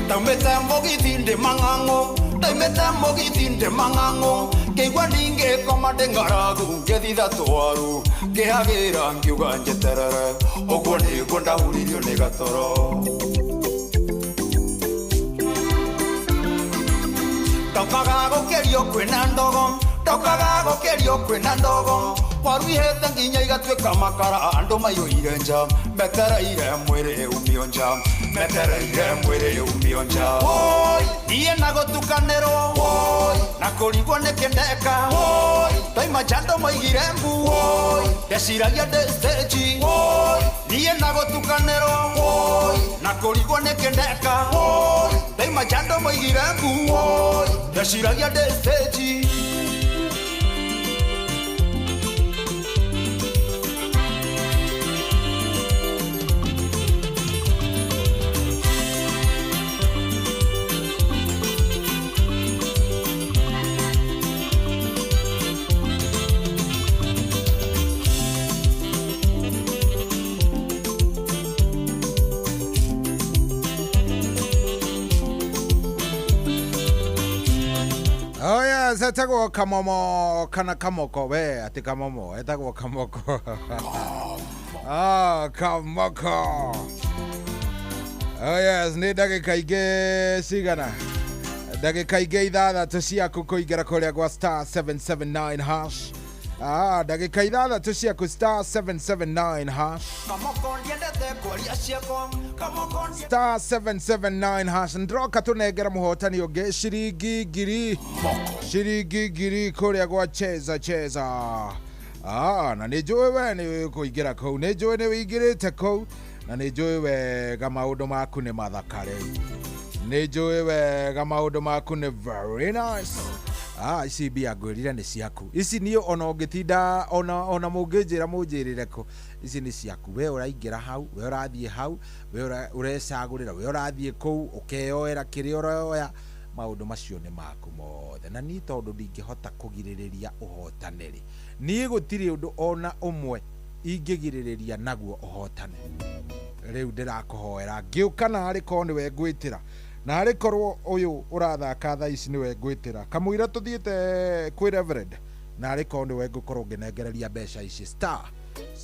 Ndaumĩte mũgithi ndĩ mang'ang'o ndaumĩte mũgithi ndĩ mang'ang'o ngĩigua ningĩkoma ndĩ ng'aragu ngĩthitha twaru ngĩhagĩra ngiuga njeterere ũguo nĩguo ndahuririo nĩ gatoro. Ndokaga gũkĩrio kwĩna ndogo ndokaga gũkĩrio kwĩna ndogo waru ihĩte nginya igatuĩka makara andũ maiyũire nja metereire mwĩrĩ umio nja metereire mwĩrĩ umio nja. Woi niĩ na gũtukanĩrwo woi na kũrigwo nĩkĩ ndeka woi ndoima nja andũ maigire mbu woi ndeciragia ndĩ stage woi niĩ na gũtukanĩrwo woi na kũrigwo nĩkĩ ndeka woi ndoima nja andũ maigire mbu woi ndeciragia ndĩ stage. Oh yes, etagwo kamomo kana kamoko we ati kamomo etagwo kamoko. Ah, kamoko. Oh yes, nĩ ndagĩka ingĩ cigana ndagĩka ingĩ ithathatũ ciaku kũingĩra kũrĩa gwa star 779 hash. Ah, ndagĩka ithathatũ ciaku star 779 hash. Kamoko ndiendete kwaria ciakwa kamoko Star 779 hash ndroka tũnengera mũhotani ũngĩ ciringi ngiri ciringi ngiri kũrĩa gwa cheza cheza. Ah, na nĩ njũĩ we nĩ kũingĩra kũu nĩ njũĩ nĩ wĩingĩrĩte kũu na nĩ njũĩ wega maũndũ maku nĩ mathaka rĩu nĩ njũĩ wega maũndũ maku nĩ very nice. Ah, ici mbia ngwĩrire nĩ ciaku ici niĩ ona ũngĩtinda ona mũngĩnjĩra mũnjĩrĩre kũ ici nĩ ciaku we ũraingĩra hau we ũrathiĩ hau we ũrecagũrĩra we ũrathiĩ kũu ũkeyoera kĩrĩa ũroya maũndũ macio nĩ maku mothe na niĩ tondũ ndingĩhota kũgirĩrĩria ũhotane rĩ niĩ gũtirĩ ũndũ ona ũmwe ingĩgirĩrĩria naguo ũhotane rĩu ndĩrakũhoera ngĩũka narĩ korwo nĩwe ngwĩtĩra narĩ korwo ũyũ ũrathaka thaa ici nĩwe ngwĩtĩra kamũira tũthiĩte kwĩ Reverend narĩ korwo nĩwe ngũkorwo ngĩnengereria mbeca ici star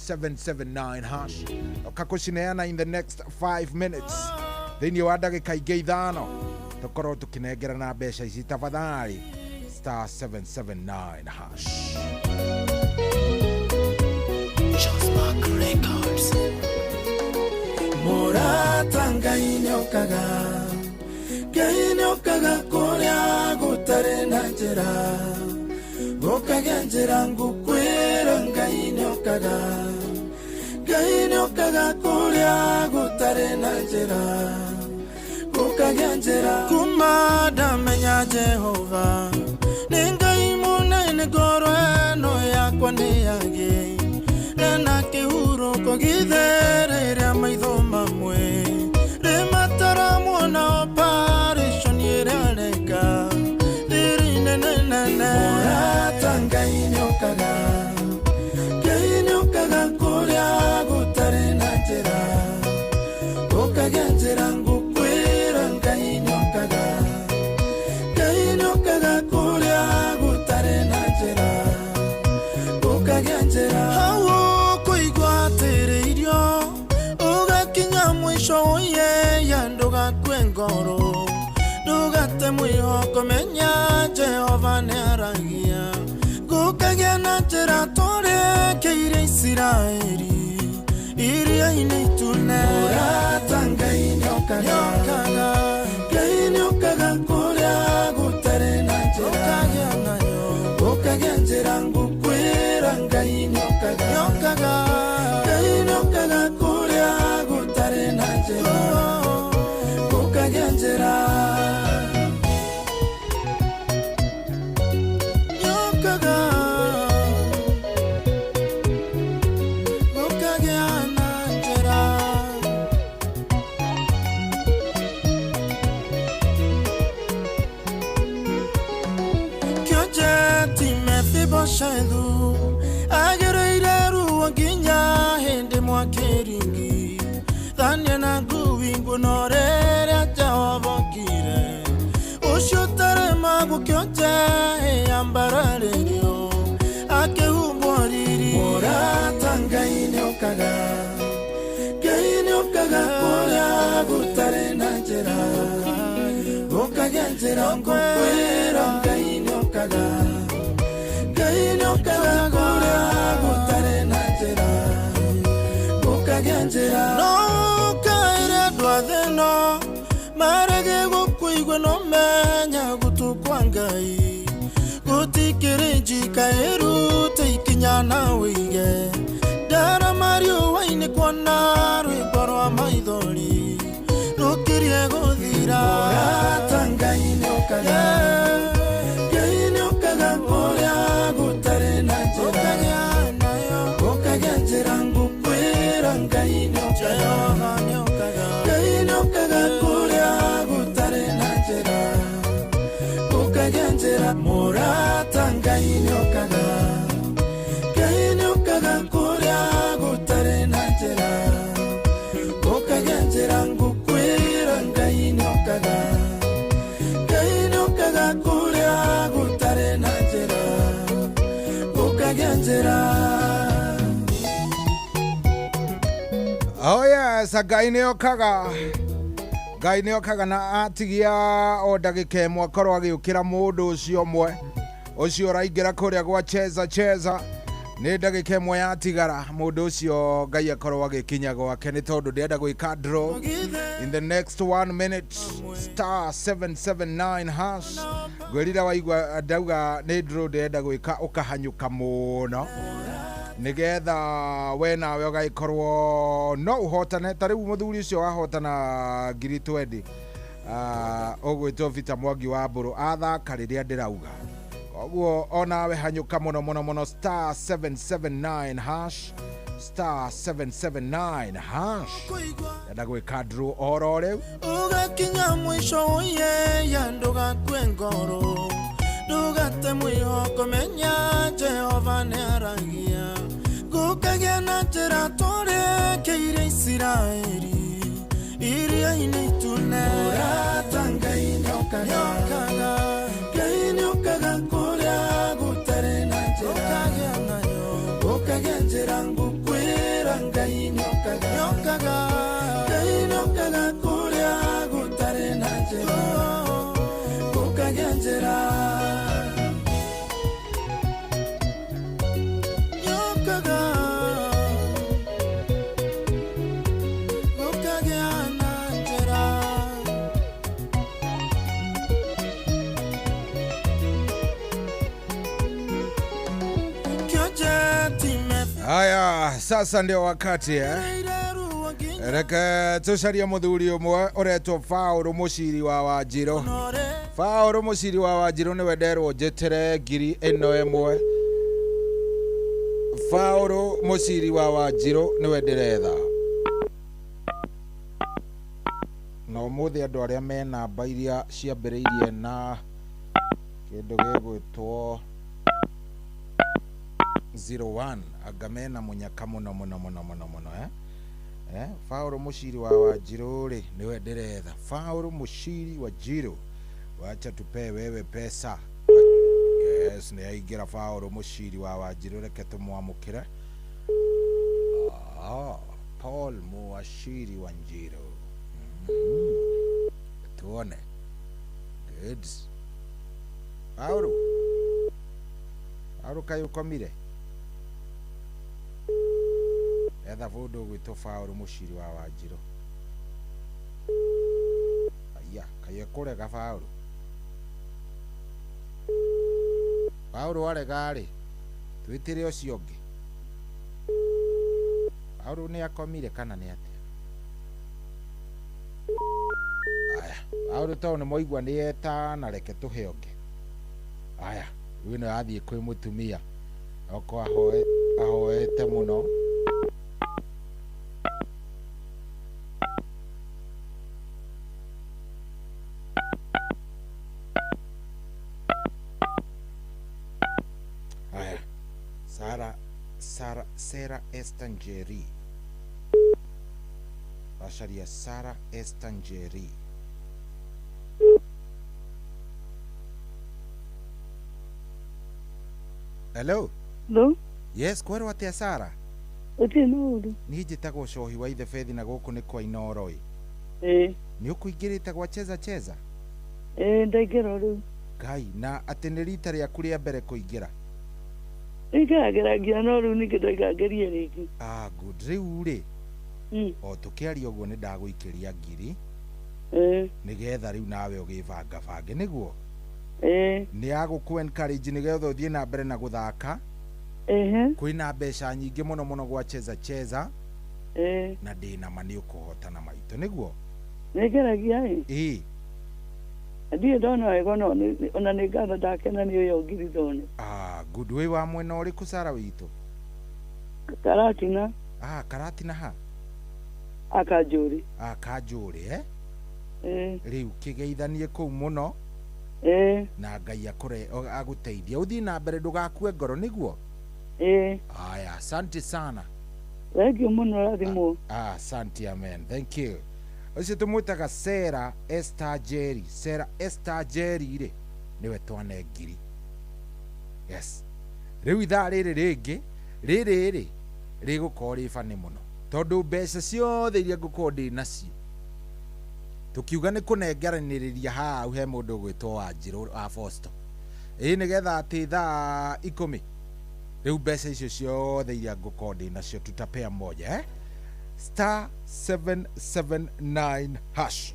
779 hash ũkakũcineana in the next 5 minutes thĩinĩ wa ndagĩka ingĩ ithano tũkorwo tũkĩnengerana mbeca ici tafadhali star 779 hash. Spark Records. Mũrata Ngai nĩokaga Ngai nĩokaga kũrĩa gũtarĩ na njĩra gũkagĩa njĩra ngũkwĩra Ngai nĩokaga Ngai nĩokaga kũrĩa gũtarĩ na njĩra gũkagĩa njĩra kuma ndamenya Jehova nĩ Ngai mũnene ngoro ĩno yakwa nĩ yagĩrĩire. Gũkagĩa njĩra hau ũkũigua atĩrĩirio ũgakinya mũico ũyeya ndũgakue ngoro ndũgate mwĩhoko menya Jehova nĩaragia gũkagĩa na njĩra tũrĩkĩire Isiraeli iria-inĩ itune Mũrata Ngai nĩokaga Ngai nĩokaga kũrĩa gũtarĩ na njĩra Gũkagĩa njĩra ngũkwĩra Ngai nĩokaga Ngai nĩokaga kũrĩa gũtarĩ na njĩra Gũkagĩa njĩra Nĩokaga gũkagĩa na njĩra kĩonje ti Mefiboshethu agereire ruo nginya hĩndĩ mwakĩringi thania na ngui nguno rĩrĩa Jehova okire ũcio ũtaremagwo kĩonje ambararĩrio akĩhumbwo riri Mũrata Ngai nĩokaga Ngai nĩokaga kũrĩa gũtarĩ na njĩra Gũkagĩa njĩra ngũkwĩra Ngai nĩokaga Ngai nĩokaga kũrĩa gũtarĩ na njĩra Gũkagĩa njĩra no ũkaĩre andũ a thĩ ĩno marege gũkũigua no menya gũtũ kwa Ngai gũtikĩrĩ njika ĩrute ikinya na wĩige ndarama riũa-inĩ kuona rwĩmbo rwa maithori rũkirie gũthira Mũrata Ngai nĩokaga Ngai nĩokaga kũrĩa gũtarĩ na njĩra Gũkagĩa njĩra ngũkwĩra Ngai nĩokaga Ngai nĩokaga kũrĩa gũtarĩ na njĩra Gũkagĩa njĩra Mũrata Ngai nĩokaga Ngai nĩokaga kũrĩa gũtarĩ na njĩra Gũkagĩa njĩra ngũkwĩra Ngai nĩokaga Ngai nĩokaga kũrĩa gũtarĩ na njĩra Gũkagĩa njĩra Oh yes, Ngai nĩokaga Ngai nĩokaga na atigia o ndagĩka ĩmwe akorwo agĩũkĩra mũndũ ũcio ũmwe ũcio ũraingĩra kũrĩa gwa cheza cheza nĩ ndagĩka ĩmwe yatigara mũndũ ũcio Ngai akorwo agĩkinya gwake nĩ tondũ ndĩrenda gwĩka draw in the next 1 minute star 779 hash ngwĩrire waigua ndauga nĩ draw ndĩrenda gwĩka ũkahanyũka mũno nigetha we nawe ũgagĩkorwo no ũhotane ta rĩu mũthuri ũcio wahotana ngiri 20 ũgwĩtwo Peter Mwangi wa Mbũrũ athaka rĩrĩa ndĩrauga koguo onawe hanyũka mũno mũno mũno star 779 hash star 779 hash enda gwĩka draw oro rĩu ũgakinya mũico ũyeya ndũgakue ngoro ndũgate mwĩhoko menya Jehova nĩaragia gũkagĩa na njĩra tũrĩkĩire Isiraeli iria-inĩ itune Mũrata Ngai nĩokaga Ngai nĩokaga kũrĩa gũtarĩ na njĩra Gũkagĩa njĩra ngũkwĩra Ngai nĩokaga Ngai nĩokaga kũrĩa gũtarĩ na njĩra Gũkagĩa njĩra Nĩokaga gũkagĩa na njĩra kĩonje ti Haya, sasa ndio wakati Reke tucarie muthuri umwe uretwo Paũlũ Mũciri wa Wanjirũ. Paũlũ Mũciri wa Wanjirũ nĩwe nderwo njĩtĩre ngiri ĩno ĩmwe. Paũlũ Mũciri wa Wanjirũ nĩwe ndĩretha. Na ũmũthĩ andũ arĩa me namba iria ciambĩrĩirie na kĩndũ gĩgwĩtwo 01 anga mena mũnyaka mũno mũno mũno mũno mũno Paũlũ Mũciri wa Wanjirũ rĩ nĩwe ndĩretha. Paũlũ Mũciri wa Njirũ, wacha tupee wewe pesa. Yes, nĩ aingĩra Paul Mũciri wa Wanjirũ, reke tũmwamũkĩre. Ah, Paul Muashiri Wanjiru. Tuone. Good. Paul. Paul kaĩ ũkomire? Etha mũndũ ũgwĩtwo Paul Mũciri wa Wanjirũ. Aya, kaĩ ekũrega Paul? Paul arega rĩ, twĩtĩre ũcio ũngĩ. Paul nĩ akomire kana nĩ atĩa? Aya, Paul tondũ nĩ mwaigua nĩ eta na reke tũhe ũngĩ. Aya, rĩu ĩno yathiĩ kwĩ mũtumia. Okorwo ahoete mũno. Aya, Sarah Esther Njeri. Acaria Sarah Esther Njeri. Hello. Hello. Yes, kwerwo atia Sarah? Gũtirĩ na ũru. Niĩ njĩtagwo Cohi wa Ithe Bethi na gũkũ nĩ kwa Inooro ĩ. Ĩĩ. Nĩ ũkũingĩrĩte gwa Cheza Cheza? Ĩĩ ndaingĩra rĩu. Ngai, na atĩ nĩ rita rĩaku rĩa mbere kũingĩra? Nĩngerageragia no rĩu ningĩ ndoiga ngerie rĩngĩ. Ah, good. Rĩu rĩ, o tũkĩaria ũguo nĩ ndagũikĩria ngiri. Nĩgetha rĩu nawe ũgĩbangabange nĩguo? Nĩ agũkũ encourage nĩgetha ũthiĩ na mbere na gũthaka. Kwĩna mbeca nyingĩ mũno mũno gwa Cheza Cheza. Na ndĩna ma nĩ ũkũhotana maitũ nĩguo? Nĩngeragia ĩ. Ĩĩ. Ndirĩ ndona wega no ona nĩ ngatho ndakena nĩ ũyũ ngiri ndona. Ah, good. Wĩ wa mwena ũrĩkũ Sarah witũ? Karatina. Ah, Karatina ha? Akanjũrĩ. Ah, Kanjũrĩ eh? Ĩĩ. Rĩu kĩgeithanie kũu mũno. Ĩĩ. Na Ngai akũre agũteithie. Ũthiĩ na mbere ndũgakue ngoro nĩguo? Ĩĩ. Aya, asante sana. Thank you mũno rathimwo. Ah, asante, amen. Thank you. Ũcio tũmwĩtaga Sarah Esther Njeri. Sarah Esther Njeri rĩ, nĩwe twane ngiri. Yes. Rĩu ithaa rĩrĩ rĩngĩ, rĩrĩ rĩ, rĩgũkorwo rĩ bani mũno. Tondũ mbeca ciothe iria ngũkorwo ndĩ nacio, tũkiuga nĩ kũnengeranĩrĩria hau he mũndũ ũgwĩtwo Wanjirũ wa Fosto. Ĩĩ nĩgetha atĩ thaa 10 rĩu mbeca icio ciothe iria ngũkorwo ndĩ nacio tutapea moja eh? Star 779 hash.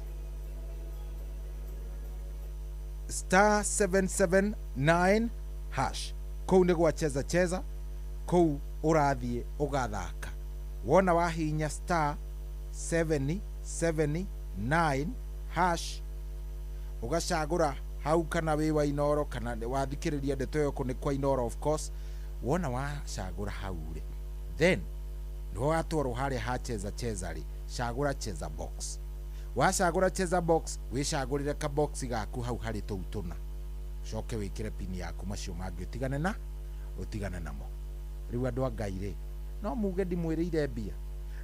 Star 779 hash. Kũu nĩ gwa Cheza Cheza, kũu ũrathiĩ ũgathaka. Wona wahihinya star 779 hash ũgacagũra hau kana wĩ wa Inooro kana wathikĩrĩria ndeto ĩyo kũ nĩ kwa Inooro of course. Wona wacagũra hau rĩ, then nĩho watwarwo harĩa ha Cheza Cheza rĩ, cagũra Cheza Box. Wacagũra Cheza Box, wĩcagũrĩre ka box gaku hau harĩ tũu tũna. Ũcoke wĩkĩre pin yaku macio mangĩ ũtigane na ũtigane namo. Rĩu andũ a Ngai rĩ, no muge ndimwĩrĩire mbia,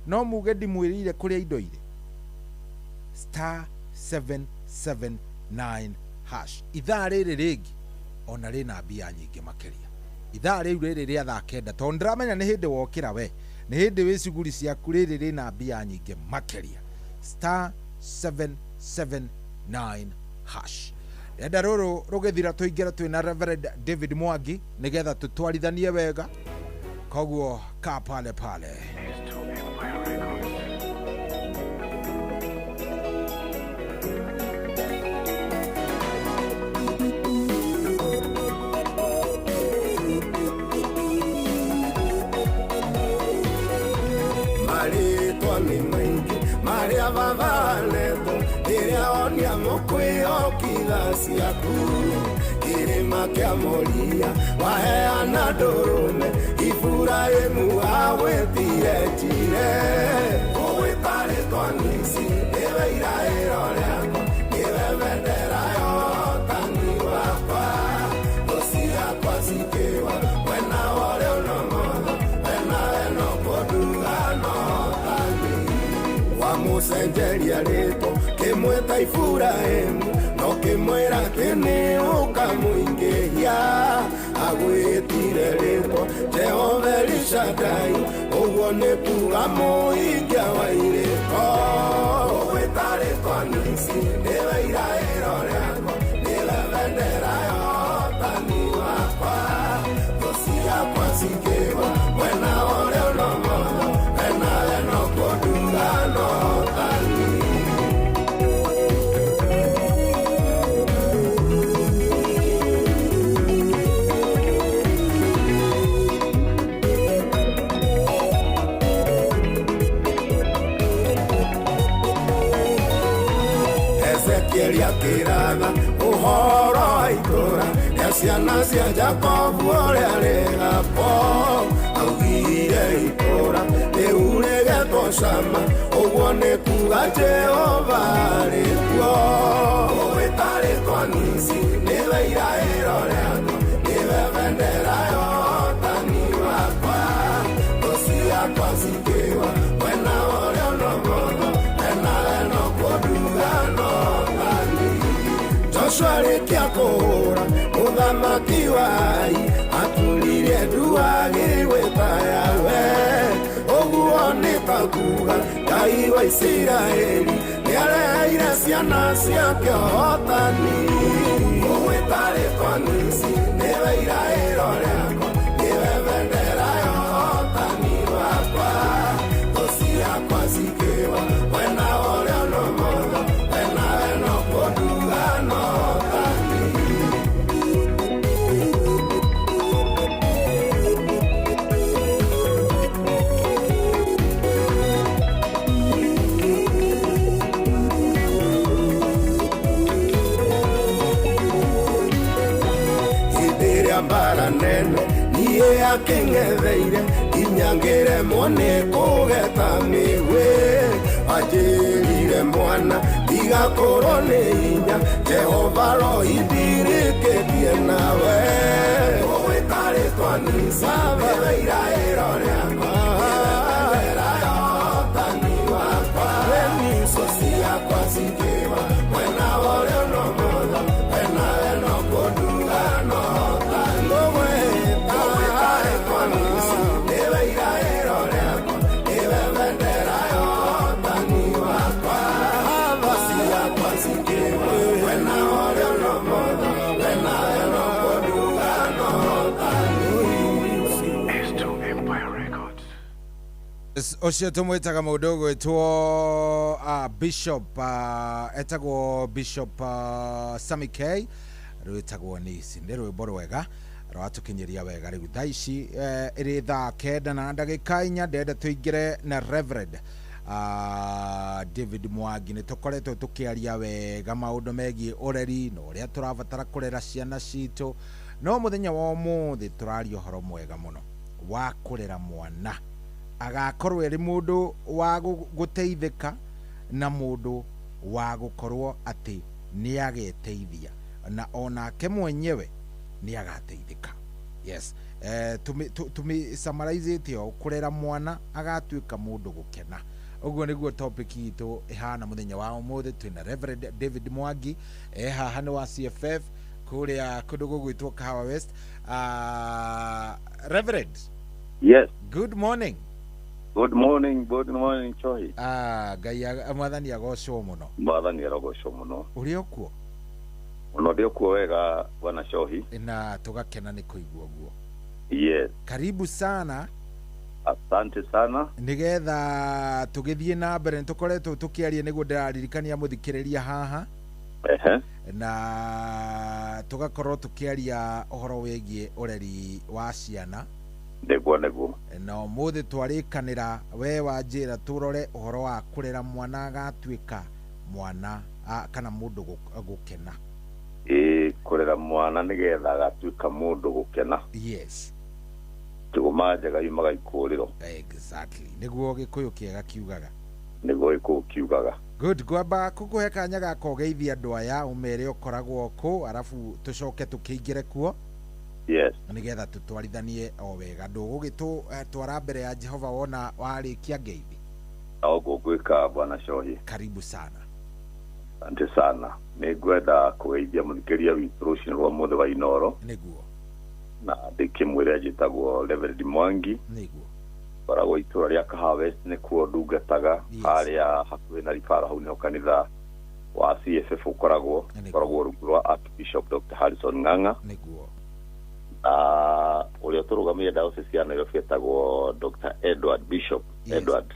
no muge ndimwĩrĩire kũrĩa indo irĩ. Star 779 hash. Ithaa rĩrĩ rĩngĩ ona rĩna mbia nyingĩ makĩria. Ithaa rĩu rĩrĩ rĩa thaa 9 tondũ ndĩramenya nĩ hĩndĩ wokĩra we, nĩ hĩndĩ wĩ cuguri ciaku, rĩrĩ rĩna mbia nyingĩ makĩria. Star 779 hash. Renda rũrũ rũgĩthira tũingĩre twĩna Reverend David Mwangi nĩgetha tũtwarithanie wega, koguo ka pale pale. Marĩtwa nĩ maingĩ marĩa babanetwo rĩrĩa wonia mũkwĩhokitha ciaku kĩrĩma kĩa Moria waheana ndũrũme Iburahĩmu agwĩtire Jire ũgwĩta rĩtwa Nisi nĩwe iraĩro rĩakwa nĩwe bendera ya ũhotani wakwa thũ ciakwa cikĩwa mwena wa ũrĩo na ũmotho wena we no kũnduga no ũhotani wamũcenjeria rĩtwa kĩmwĩta Iburahĩmu no kĩmwĩra atĩ nĩ ũkamũingĩhia Agwĩtire rĩtwa Jehova Elishadai, ũguo nĩ kuga mũhingia wa irĩko. Ũgwĩta rĩtwa Nisi, nĩwe iraĩro rĩakwa, nĩwe bendera ya ũhotani wakwa. Thũ ciakwa cikĩgwa mwena ũrĩa ũnomotho, wenawe no kũnduga no ũhotani. Ezekieli akĩratha ũhoro wa itũũra rĩa ciana cia Jakobu ũrĩa rĩgakwo. Augire itũũra rĩu rĩgetwo Shama, ũguo nĩ kuga Jehova arĩ kuo. Ũgwĩta rĩtwa Nisi, nĩwe iraĩro rĩakwa, nĩwe bendera ya ũhotani wakwa. Thũ ciakwa cikĩgwa mwena ũrĩa ũnomotho, wenawe no kũnduga no ũhotani. Joshua arĩkia kũhũra mũthamaki wa Ai, aturirie ndu agĩgwĩta Yahweh. Ũguo nĩ ta kuga Ngai wa Isiraeli nĩareheire ciana ciake ũhotani. Ũgwĩta rĩtwa Nisi, nĩwe iraĩro rĩakwa, nĩwe bendera ya ũhotani wakwa. Thũ ciakwa cikĩgwa mwena ũrĩa ũnomotho, wenawe no kũnduga no ũhotani. Hĩndĩ ĩrĩa mbara nene niĩ akĩng'etheire, nginya ngĩremwo nĩ kũgeta mĩgwĩ. Anjĩrire mwana ndigakorwo nĩ hinya, Jehova rohindirĩkĩtie nawe. Ũgwĩta rĩtwa Nisi, nĩwe iraĩro rĩakwa, nĩwe bendera ya ũhotani wakwa. Thũ ciakwa cikĩgwa mwena ũrĩa ũnomotho, wenawe no kũnduga no ũhotani. Ũgwĩta rĩtwa Nisi, nĩwe iraĩro rĩakwa, nĩwe bendera ya ũhotani wakwa. Thũ ciakwa cikĩgwa mwena ũrĩa ũnomotho, wenawe no kũnduga no ũhotani. Ũcio tũmwĩtaga mũndũ ũgwĩtwo Bishop, etagwo Bishop Sammy K, rwĩtagwo Nisi. Nĩ rwĩmbo rwega rwatũkinyĩria wega rĩu thaa ici ĩrĩ thaa 9:04. Ndĩrenda tũingĩre na Reverend David Mwangi. Nĩ tũkoretwo tũkĩaria wega maũndũ megiĩ ũreri na ũrĩa tũrabatara kũrera ciana citũ, no mũthenya wa ũmũthĩ tũraria ũhoro mwega mũno wa kũrera mwana agakorwo arĩ mũndũ wa gũteithĩka na mũndũ wa gũkorwo atĩ nĩ ageteithia na onake mwenyewe nĩ agateithĩka. Yes, tũmĩsummarizĩte ũũ, kũrera mwana agatuĩka mũndũ gũkena. Ũguo nĩguo topic itũ ĩhana mũthenya wa ũmũthĩ. Twĩna Reverend David Mwangi, e haha nĩ wa CFF kũrĩa kũndũ gũgwĩtwo Kahawa West. Reverend. Yes. Good morning. Good morning, good morning, Chohi. Ngai mwathani agocwo mũno. Mwathani arogocwo mũno. Ũrĩ o kuo? Mũno ndĩ kuo wega bwana Chohi. Na tũgakena nĩ kũigua ũguo. Yes. Karibu sana. Asante sana. Nĩgetha tũgĩthiĩ na mbere, nĩtũkoretwo tũkĩaria, nĩguo ndĩraririkania mũthikĩrĩria haha. Ehe. Na tũgakorwo tũkĩaria ũhoro wĩgiĩ ũreri wa ciana. Nĩguo nĩguo. Na ũmũthĩ twarĩkanĩra we wanjĩra tũrore ũhoro wa kũrera mwana agatuĩka mwana kana mũndũ gũkena. Ĩĩ, kũrera mwana nĩgetha agatuĩka mũndũ gũkena. Yes. Kĩgũma njega yumaga ikũrĩro. Exactly. Nĩguo Gĩkũyũ kĩega kiugaga. Nĩguo Gĩkũyũ kiugaga. Good. Ngwamba kũkũhe kanya ga kũgeithia andũ aya, ũmere ũkoragwo kũ, arabu tũcoke tũkĩingĩre kuo. Yes. Nĩgetha tũtwarithanie o wega. Ndũgũgĩtwara mbere ya Jehova wona warĩkia ngeithi. Ũguo ngwĩka bwana Cohi. Karibu sana. Asante sana. Nĩ ngwenda kũgeithia mũthikĩria witũ rũcinĩ rwa mũthĩ wa Inooro. Nĩguo. Na ndĩkĩmwĩre njĩtagwo Reverend Mwangi. Nĩguo. Koragwo itũra rĩa Kahawa West nĩkuo ndungataga harĩa hakuhĩ na Ribara, hau nĩho kanitha wa CFF ũkoragwo rungu rwa Archbishop Dr. Harrison Ng'ang'a. Nĩguo. Na ũrĩa ũtũrũgamĩire diocese ya Nairobi etagwo Dr. Edward Bishop. Yes. Edward.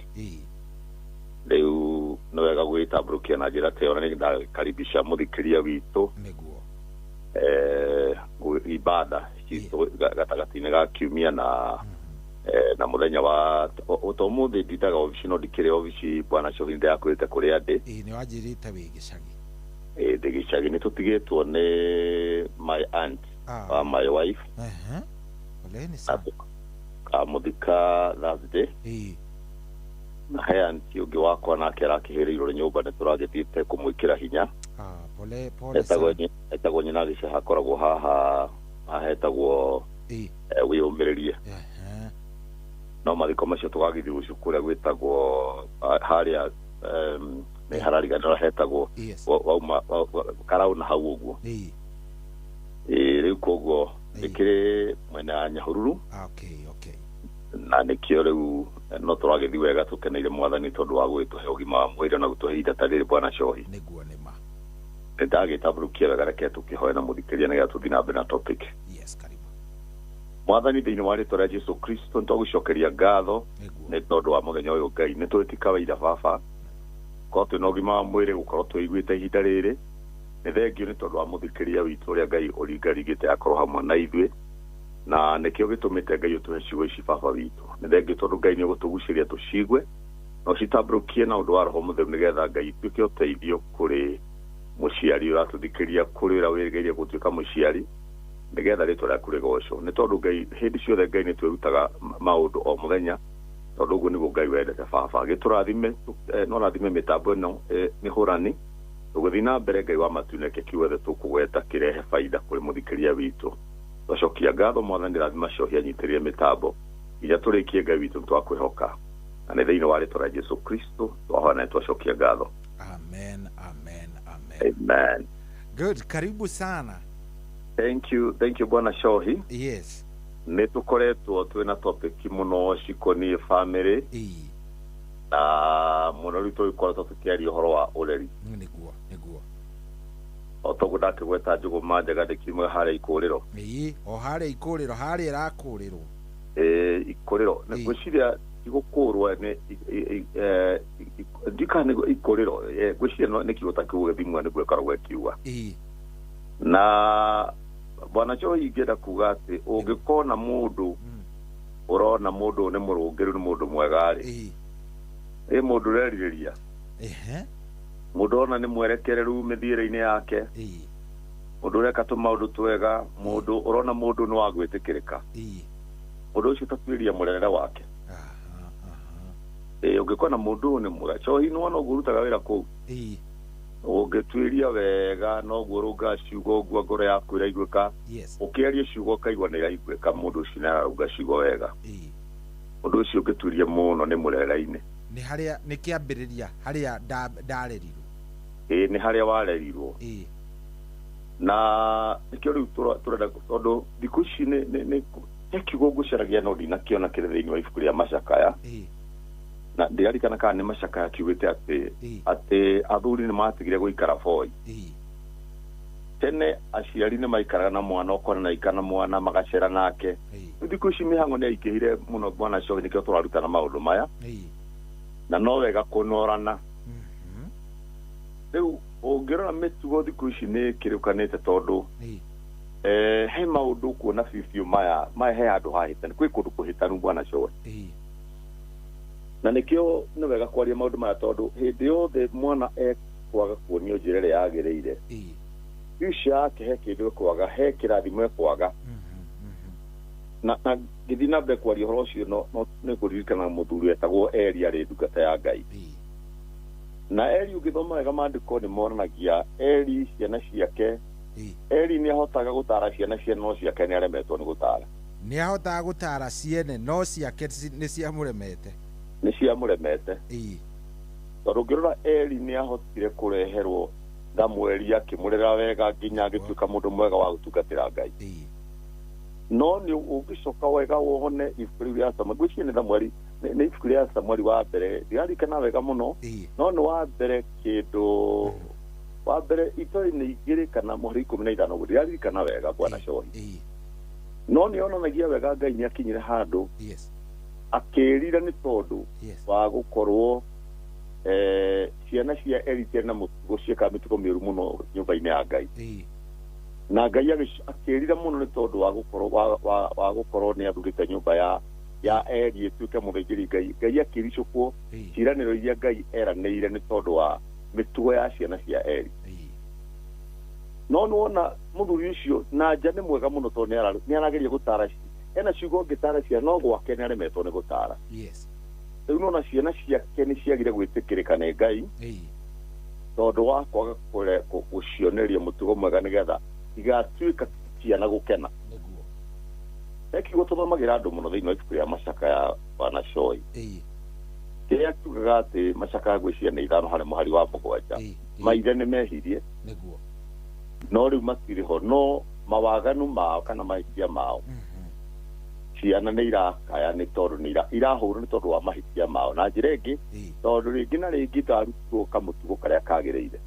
Rĩu nĩ wega gwĩtambũrũkia na njĩra ta ĩyo, na nĩ ndakaribisha mũthikĩria witũ. Nĩguo. Ibada citũ gatagatĩ-inĩ ga kiumia na na mũthenya wa to ũmũthĩ ndindaga obici, no ndikĩrĩ obici bwana Shohi, ndĩrakwĩrĩte kũrĩa ndĩ. Ĩĩ, nĩ wanjĩrĩte wĩ gĩcagi. Ĩ, ndĩ gĩcagi, nĩ tũtigĩtwo nĩ my aunt wa my wife. Ehe. Poleni sana. Kamũthika Thursday. Ĩĩ. Na he auntie ũngĩ wakwa nake arakĩhĩrĩirwo nĩ nyũmba, nĩ tũragĩthiĩte kũmwĩkĩra hinya. Ah, pole pole Etagwo sana. Etagwo nyina gĩcaha, akoragwo haha hetagwo Ĩĩ. Wĩyũmĩrĩrie. No mathiko macio tũgagĩthiĩ rũciũ kũrĩa gwĩtagwo harĩa nĩ harariganĩra hetagwo Yes. wauma karauna hau ũguo. Ĩĩ. Ĩĩ, rĩu koguo ndĩkĩrĩ mwena ya Nyahururu. Okay, okay. Na nĩkĩo rĩu no tũragĩthiĩ wega tũkeneire mwathani tondũ wa gũgĩtũhe ũgima wa mwĩrĩ na gũtũhe ihinda ta rĩrĩ bwana Shohi. Nĩguo nĩ ma. Nĩ ndagĩtambũrũkia wega, reke tũkĩhoe na mũthikĩria nĩgetha tũthiĩ na mbere na topic. Yes, karibu. Mwathani, thĩinĩ wa rĩtwa rĩa Jesu Kristo nĩ twagũcokeria ngatho nĩ tondũ wa mũthenya ũyũ. Ngai, nĩ tũĩ ti kawaida baba korwo twĩna ũgima wa mwĩrĩ gũkorwo twĩiguĩte ihinda rĩrĩ. Nĩ thengio nĩ tondũ wa mũthikĩria witũ ũrĩa Ngai ũringaringĩte akorwo hamwe na ithuĩ, na nĩkĩo gĩtũmĩte Ngai ũtũhe ciugo ici baba witũ. Nĩ thengio tondũ Ngai nĩ ũgũtũgucĩria tũcigue na ũcitambũrũkie na ũndũ wa Roho Mũtheru, nĩgetha Ngai ituĩke ũteithio kũrĩ mũciari ũratũthikĩria, kũrĩ ũrĩa wĩrĩgĩrĩire gũtuĩka mũciari, nĩgetha rĩtwa rĩaku rĩgocwo. Nĩ tondũ Ngai hĩndĩ ciothe Ngai nĩ twĩrutaga maũndũ o mũthenya, tondũ ũguo nĩguo Ngai wendete baba. Gĩtũrathime, no rathime mĩtambo ĩno mĩhũrani tũgĩthiĩ na mbere. Ngai wa matu, neke kiugo tũkũgweta kĩrehe baida kũrĩ mũthikĩria witũ. Twacokia ngatho mwathani, rathima Cohi anyitĩrĩre mĩtambo nginya tũrĩkie. Ngai witũ, nĩtwakwĩhoka, na nĩ thĩinĩ wa rĩtwa rĩa Jesu Kristo twahoya na nĩtwacokia ngatho. Amen, amen, amen. Amen. Good, karibu sana. Thank you, thank you bwana Shohi. Yes. Nĩ tũkoretwo twĩna topic mũno cikoniĩ family, na mũno rĩu tũgĩkoretwo tũkĩaria ũhoro wa ũreri. Nĩguo, nĩguo. O toguo ndakĩgweta njũgũma njega ndĩkiumaga harĩa ikũrĩro. Ĩĩ, o harĩa ikũrĩro, harĩa ĩrakũrĩrwo. Ĩ, ikũrĩro nĩ ngwĩciria igũkũrwo nĩ ndikana nĩ ikũrĩro, ngwĩciria nĩ kiugo ta kiugo gĩthimwa nĩguo ĩkoragwo ĩkiuga. Ĩĩ. Na bwana Joy, ingĩenda kuga atĩ ũngĩkona mũndũ ũrona mũndũ ũyũ nĩ mũrũngĩrĩru, nĩ mũndũ mwega rĩ, ĩ mũndũ ũrerirĩria, Ehe. mũndũ ona nĩ mwerekereru mĩthiĩre-inĩ yake, mũndũ ũreka tũmaũndũ twega, mũndũ ũrona mũndũ nĩ wa gwĩtĩkĩrĩka, mũndũ ũcio tatuĩria mũrerere wake. Ĩ, ũngĩkona mũndũ ũyũ nĩ mwega, Cohi, nĩ wona ũguo ũrutaga wĩra kũu, Ĩĩ. ũngĩtuĩria wega noguo ũrũngaga ciugo ũguo ngoro yaku ĩraiguĩka. Yes. Ũkĩaria ciugo ũkaigua nĩ iraiguĩka, mũndũ ũcio nĩ ararũnga ciugo wega. Mũndũ ũcio ũngĩtuĩria mũno nĩ mũrere-inĩ. Nĩ harĩa nĩ kĩambĩrĩria harĩa ndarerirwo. Ĩ, nĩ harĩa warerirwo. Ĩĩ. Na nĩkĩo rĩu tũrenda, tondũ thikũ ici nĩ he kiugo ngũcaragia no ndinakĩona kĩrĩ thĩinĩ wa ibuku rĩa Macakaya. Na ndiririkana kana nĩ Macakaya kiugĩte atĩ athuri nĩ matigire gũikara boi. Tene aciari nĩ maikaraga na mwana, ũkona na ikara na mwana magacera nake. Rĩu thikũ ici mĩhango nĩ yaingĩhire mũno bwana Cohi, nĩkĩo tũrarutana maũndũ maya, na no wega kũnorana. Rĩu ũngĩrora mĩtugo thikũ ici nĩ ĩkĩrũkanĩte, tondũ he maũndũ ũkuona biũ biũ maya maya, he handũ hahĩtanu, kwĩ kũndũ kũhĩtanu bwana Cohi, na nĩkĩo nĩ wega kwaria maũndũ maya, tondũ hĩndĩ yothe mwana ekwaga kuonio njĩra ĩrĩa yagĩrĩire, future yake he kĩndũ ekwaga, he kĩrathimo ekwaga. Na ngĩthiĩ na mbere kwaria ũhoro ũcio, no nĩ ngũririkana mũthuri wetagwo Eli arĩ ndungata ya Ngai. Na Eli, ũngĩthoma wega maandĩko nĩ monanagia Eli ciana ciake, Eli nĩ ahotaga gũtara ciana ciene, no ciake nĩ aremetwo nĩ gũtara. Nĩ ahotaga gũtara ciene, no ciake nĩ ciamũremete. Nĩ ciamũremete. Ĩĩ. Tondũ ũngĩrora Eli nĩ ahotire kũreherwo Samueli, akĩmũrera wega nginya agĩtuĩka mũndũ mwega wa gũtungatĩra Ngai. No nĩ ũngĩcoka wega wone ibuku rĩu rĩa Samueli, ngwĩciria nĩ Samueli, nĩ ibuku rĩa Samueli wa mbere, ndirarikana wega mũno, no nĩ wa mbere kĩndũ wa mbere itori-inĩ igĩrĩ kana mũhari 15 ũguo, ndiraririkana wega bwana Cohi. No nĩ yonanagia wega Ngai nĩ akinyire handũ akĩrira nĩ tondũ wa gũkorwo ciana cia Eli ciarĩ na mũtugo, ciekaga mĩtugo mĩũru mũno nyũmba-inĩ ya Ngai. Na Ngai akĩrira mũno nĩ tondũ wa gũkorwo wa gũkorwo nĩ athurĩte nyũmba ya Eli ĩtuĩke mũthĩnjĩri Ngai. Ngai akĩricũkwo ciĩranĩro iria Ngai eranĩire nĩ tondũ wa mĩtugo ya ciana cia Eli. No nĩwona mũthuri ũcio na nja nĩ mwega mũno tondũ nĩ arageria gũtara, ena ciugo ũngĩtara ciana no gwake nĩ aremetwo nĩ gũtara. Rĩu nona ciana ciake nĩ ciagire gwĩtĩkĩrĩka nĩ Ngai tondũ wa kwaga gũcioneria mũtugo mwega nĩgetha igatuĩka ciana gũkena. He kiugo tũthomagĩra andũ mũno thĩinĩ wa ibuku rĩa Macakaya bwana Cohi, kĩrĩa kiugaga atĩ Macakaya ngwĩciria nĩ 5 harĩ mũhari wa 7, maithe nĩ mehirie no rĩu matirĩ ho, no mawaganu mao kana mahĩtia mao ciana nĩ irakaya nĩ tondũ nĩ irahũrwo nĩ tondũ wa mahĩtia mao. Na njĩra ĩngĩ tondũ rĩngĩ na rĩngĩ itarutirwo kamũtugo karĩa kagĩrĩire.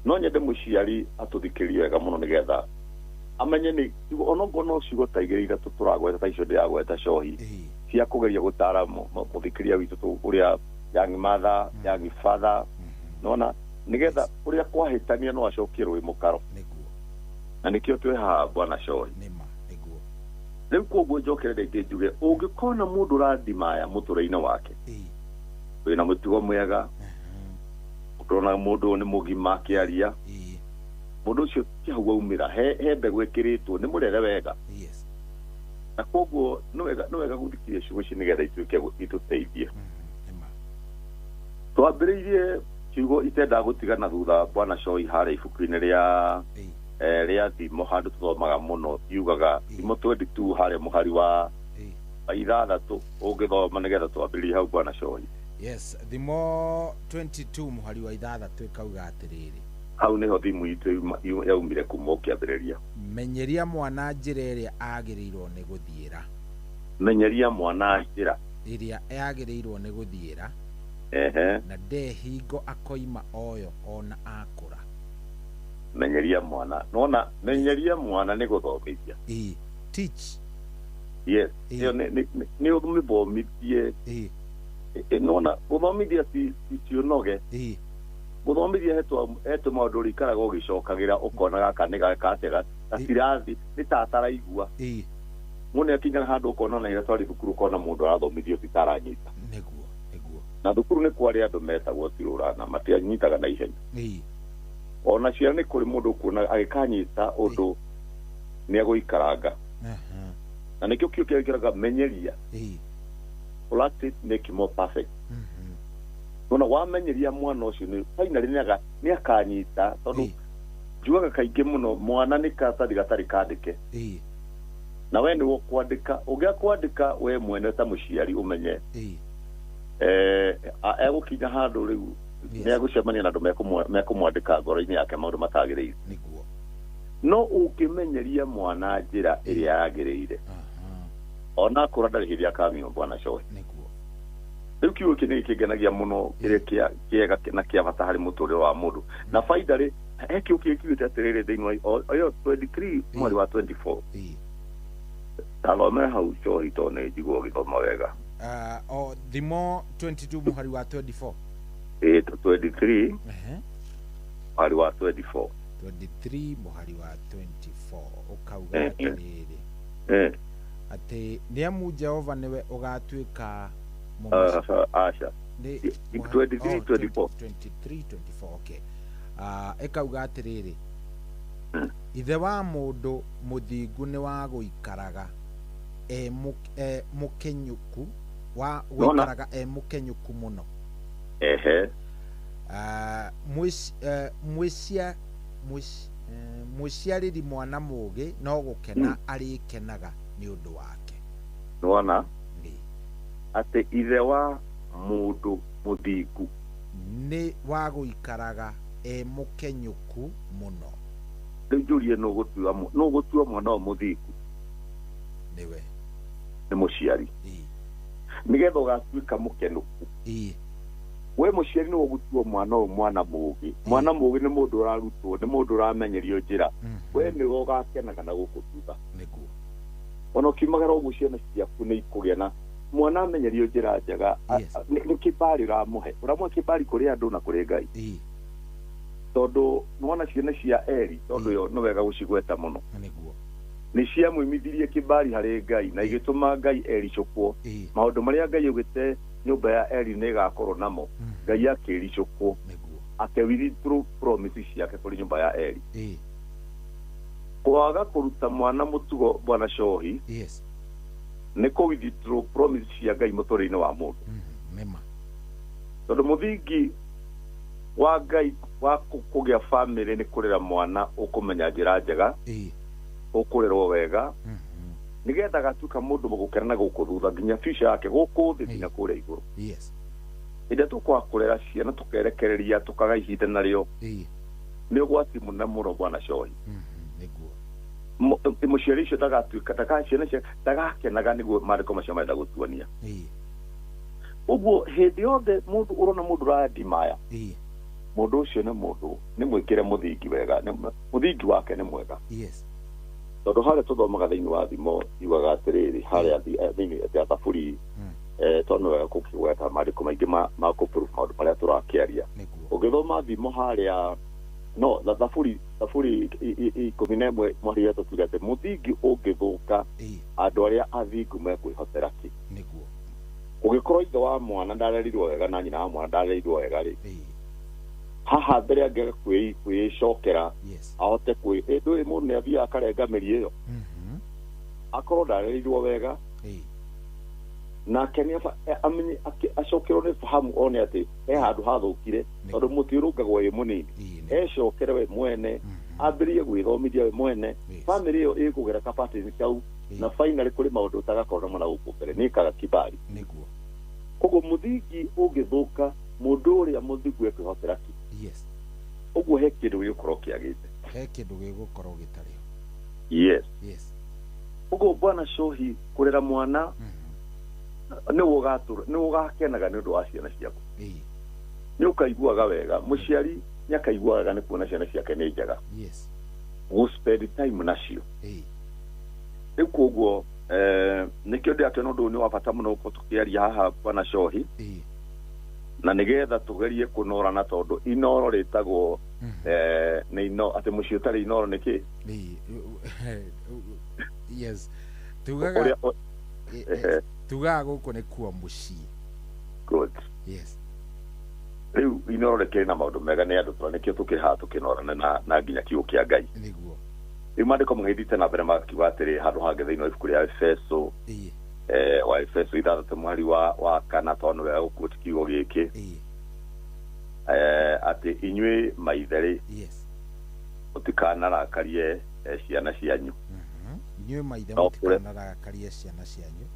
No nyende mũciari atũthikĩrie wega mũno nĩgetha amenye nĩ onokorwo no ciugo ta igĩrĩ ithatũ tũragweta ta icio ndĩragweta Cohi cia kũgeria gũtara mũthikĩria witũ ũrĩa young mother, young father, nona nĩgetha ũrĩa kwahĩtania no acokie rũĩ mũkaro. Na nĩkĩo twĩ haha bwana Cohi. Rĩu koguo njokere rĩngĩ njuge ũngĩkona mũndũ ũrandimaya mũtũrĩre-inĩ wake wĩna mũtugo mwega, ũrona mũndũ ũyũ nĩ mũgima akĩaria, mũndũ ũcio ti hau aumĩra, he mbegũ ĩkĩrĩtwo nĩ mũrere wega. Na koguo nĩ wega gũthikĩrĩria ciugo ici nĩgetha ituĩke itũteithie. Twambĩrĩirie ciugo itendaga gũtigana thutha bwana Cohi harĩa ibuku-inĩ rĩa Thimo handũ tũthomaga mũno, yugaga Thimo 22 harĩa mũhari wa 6 ũngĩthoma nĩgetha twambĩrĩrie hau bwana Cohi. Yes, Thimo 22 mũhari wa 6 ĩkauga atĩrĩrĩ, hau nĩho thimũ itũ yaumire kuma ũkĩambĩrĩria. Menyeria mwana njĩra ĩrĩa agĩrĩirwo nĩ gũthiĩra. Menyeria mwana njĩra ĩrĩa agĩrĩirwo nĩ gũthiĩra, na ndehingo akoima oyo ona akũra. Menyeria mwana, nona menyeria mwana nĩ gũthomithia. Teach. Yes, ĩyo nĩ ũmĩthomithie. Nona gũthomithia ti ũnoge. Gũthomithia hetũ maũndũ ũrĩikaraga ũgĩcokagĩra ũkona gaka nĩ gaka atĩa gatirathi nĩ ta ataraigua. Mũndũ nĩakinyaga handũ ũkona ona rĩrĩa twarĩ thukuru ũkona mũndũ arathomithio ti ta aranyita. Na thukuru nĩ kwarĩ andũ metagwo tirũra na matianyitaga na ihenya. Ona ciana nĩ kũrĩ mũndũ ũkuona agĩkanyita ũndũ nĩ agũikaranga. Na nĩkĩo kĩo kĩraga menyeria. Practice make more perfect. Nona wamenyeria mwana ũcio nĩ finally nĩ akanyita tondũ njugaga kaingĩ mũno mwana nĩ karatathi gatarĩ kandĩke. Na we nĩwe ũkwandĩka, ũngĩaga kwandĩka we mwene ta mũciari ũmenye egũkinya handũ rĩu nĩ egũcemania na andũ mekũmwandĩka ngoro-inĩ yake maũndũ matagĩrĩire. No ũngĩmenyeria mwana njĩra ĩrĩa yagĩrĩire ona akũra ndarĩ hĩndĩ akamiuma bwana Cohi. Rĩu kiugo gĩkĩ nĩ gĩkĩngenagia mũno kĩrĩa kĩega na kĩa bata harĩ mũtũrĩre wa mũndũ. Na baida rĩ, he kiugo kĩngĩ kiugĩte atĩrĩrĩ thĩinĩ wa ĩyo 23 mweri wa 24. Tathomere hau Cohi tondũ nĩ njiguo ũgĩthoma wega. Thimo 22 mũhari wa 24. 23 mũhari wa 24. 23 mũhari wa 24 ũkauga atĩrĩrĩ atĩ nĩ amu Jehova nĩwe ũgatuĩka Asha 23 24 23 24 okay. Ĩkauga atĩrĩrĩ, ithe wa mũndũ mũthingu nĩ wa gũikaraga e mũkenyũku, wa gũikaraga e mũkenyũku mũno. Mũciarĩri mwana mũũgĩ no gũkena arĩkenaga nĩ ũndũ wake. Nĩwona atĩ ithe wa mũndũ mũthingu nĩ wa gũikaraga e mũkenyũku mũno. Rĩu njũrie nũ gũtua mwana ũyũ mũthingu? Nĩwe. Nĩ mũciari. Nĩgetha ũgatuĩka mũkenũku. We mũciari nĩwe ũgũtua mwana ũyũ mwana mũũgĩ. Mwana mũũgĩ nĩ mũndũ ũrarutwo, nĩ mũndũ ũramenyerio njĩra. We nĩwe ũgakenaga na gũkũ thutha. Nĩguo. Ona ũkiumagara ũguo ciana ciaku nĩ ikũgĩa na mwana amenyerio njĩra njega. Nĩ kĩbari ũramũhe. Ũramũhe kĩbari kũrĩ andũ na kũrĩ Ngai. Tondũ nĩwona ciana cia Eri, tondũ yo nĩ wega gũcigweta mũno. Nĩguo. Nĩ ciamũimithirie kĩbari harĩ Ngai na igĩtũma Ngai ericũkwo. Maũndũ marĩa Ngai augĩte nyũmba ya Eri nĩ ĩgakorwo namo, Ngai akĩricũkwo. Ake withdraw promise ciake kũrĩ nyũmba ya Eri. Kwaga kũruta mwana mũtugo bwana Cohi, nĩ kũ withdraw promise cia Ngai mũtũrĩre-inĩ wa mũndũ. Nĩma. Tondũ mũthingi wa Ngai wa kũgĩa family nĩ kũrera mwana ũkũmenya njĩra njega, ũkũrerwo wega, nĩgetha agatuĩka mũndũ mũgũkena na gũkũ thutha nginya future yake gũkũ thĩ nginya kũrĩa igũrũ. Hĩndĩ ĩrĩa tũkwaga kũrera ciana tũkerekereria tũkaga ihinda narĩo, nĩ ũgwati mũnene mũno bwana Cohi. Mũciari ũcio ndagatuĩka ciana ciake ndagakenaga nĩguo maandĩko macio marenda gũtuonia. Ũguo hĩndĩ yothe mũndũ ũrona mũndũ ũrandimaya, mũndũ ũcio nĩ mũndũ nĩ mwĩkĩre mũthingi wega, mũthingi wake nĩ mwega. Tondũ harĩa tũthomaga thĩinĩ wa thimo yugaga atĩrĩrĩ, harĩa thĩinĩ ya Thaburi, tondũ nĩ wega gũkĩgweta maandĩko maingĩ ma kũ-prove maũndũ marĩa tũrakĩaria. Ũngĩthoma thimo harĩa no Thaburi 11 mweri wetu tuge atĩ mũthingi ũngĩthũka andũ arĩa athingu mekwĩhotera kĩ. Nĩguo. Ũngĩkorwo ithe wa mwana ndarerirwo wega na nyina wa mwana ndarerirwo wega rĩ, haha mbere angĩaga kwĩcokera ahote kwĩ ndũĩ mũndũ nĩ athiaga akarenga mĩri ĩyo, akorwo ndarerirwo wega nake nĩ amenye acokerwo nĩ fahamu one atĩ he handũ hathũkire, tondũ mũtĩ ũrũngagwo wĩ mũnini, ecokere we mwene, ambĩrĩrie gwĩthomithia we mwene, family ĩyo ĩkũgera kabatini kau, na finally kũrĩ maũndũ ũtagakorwo namo na gũkũ mbere nĩ ĩkaga kibali. Nĩguo. Koguo mũthingi ũngĩthũka mũndũ ũrĩa mũthingu ekwĩhotera kĩ. Ũguo he kĩndũ gĩgũkorwo kĩagĩte. He kĩndũ gĩgũkorwo gĩtarĩ ho. Ũguo bwana Cohi kũrera mwana nĩ ũgatũra, nĩ ũgakenaga nĩ ũndũ wa ciana ciaku. Nĩ ũkaiguaga wega, mũciari nĩ akaiguaga wega nĩ kuona ciana ciake nĩ njega. Gũ spend time nacio. Rĩu koguo nĩkĩo ndĩrakĩona ũndũ ũyũ nĩ wa bata mũno gũkorwo tũkĩaria haha bwana Cohi, na nĩgetha tũgerie kũnorana, tondũ inoro rĩtagwo nĩ ino atĩ mũciĩ ũtarĩ inoro nĩ kĩ? Yes. Tugaga tugaga gũkũ nĩ kuo mũciĩ. Good. Rĩu inoro rĩkĩrĩ na maũndũ mega nĩ andũ tondũ nĩkĩo tũkĩrĩ haha tũkĩnorana na nginya kiugo kĩa Ngai. Nĩguo. Rĩu maandĩko magĩthiĩte na mbere magakiuga atĩrĩ handũ hangĩ thĩinĩ wa ibuku rĩa Efeso, wa Efeso 6 mweri wa 4, tondũ nĩ wega gũquote kiugo gĩkĩ, atĩ inyuĩ maithe rĩ, mũtikanarakarie ciana cianyu. Inyuĩ maithe mũtikanarakarie ciana cianyu.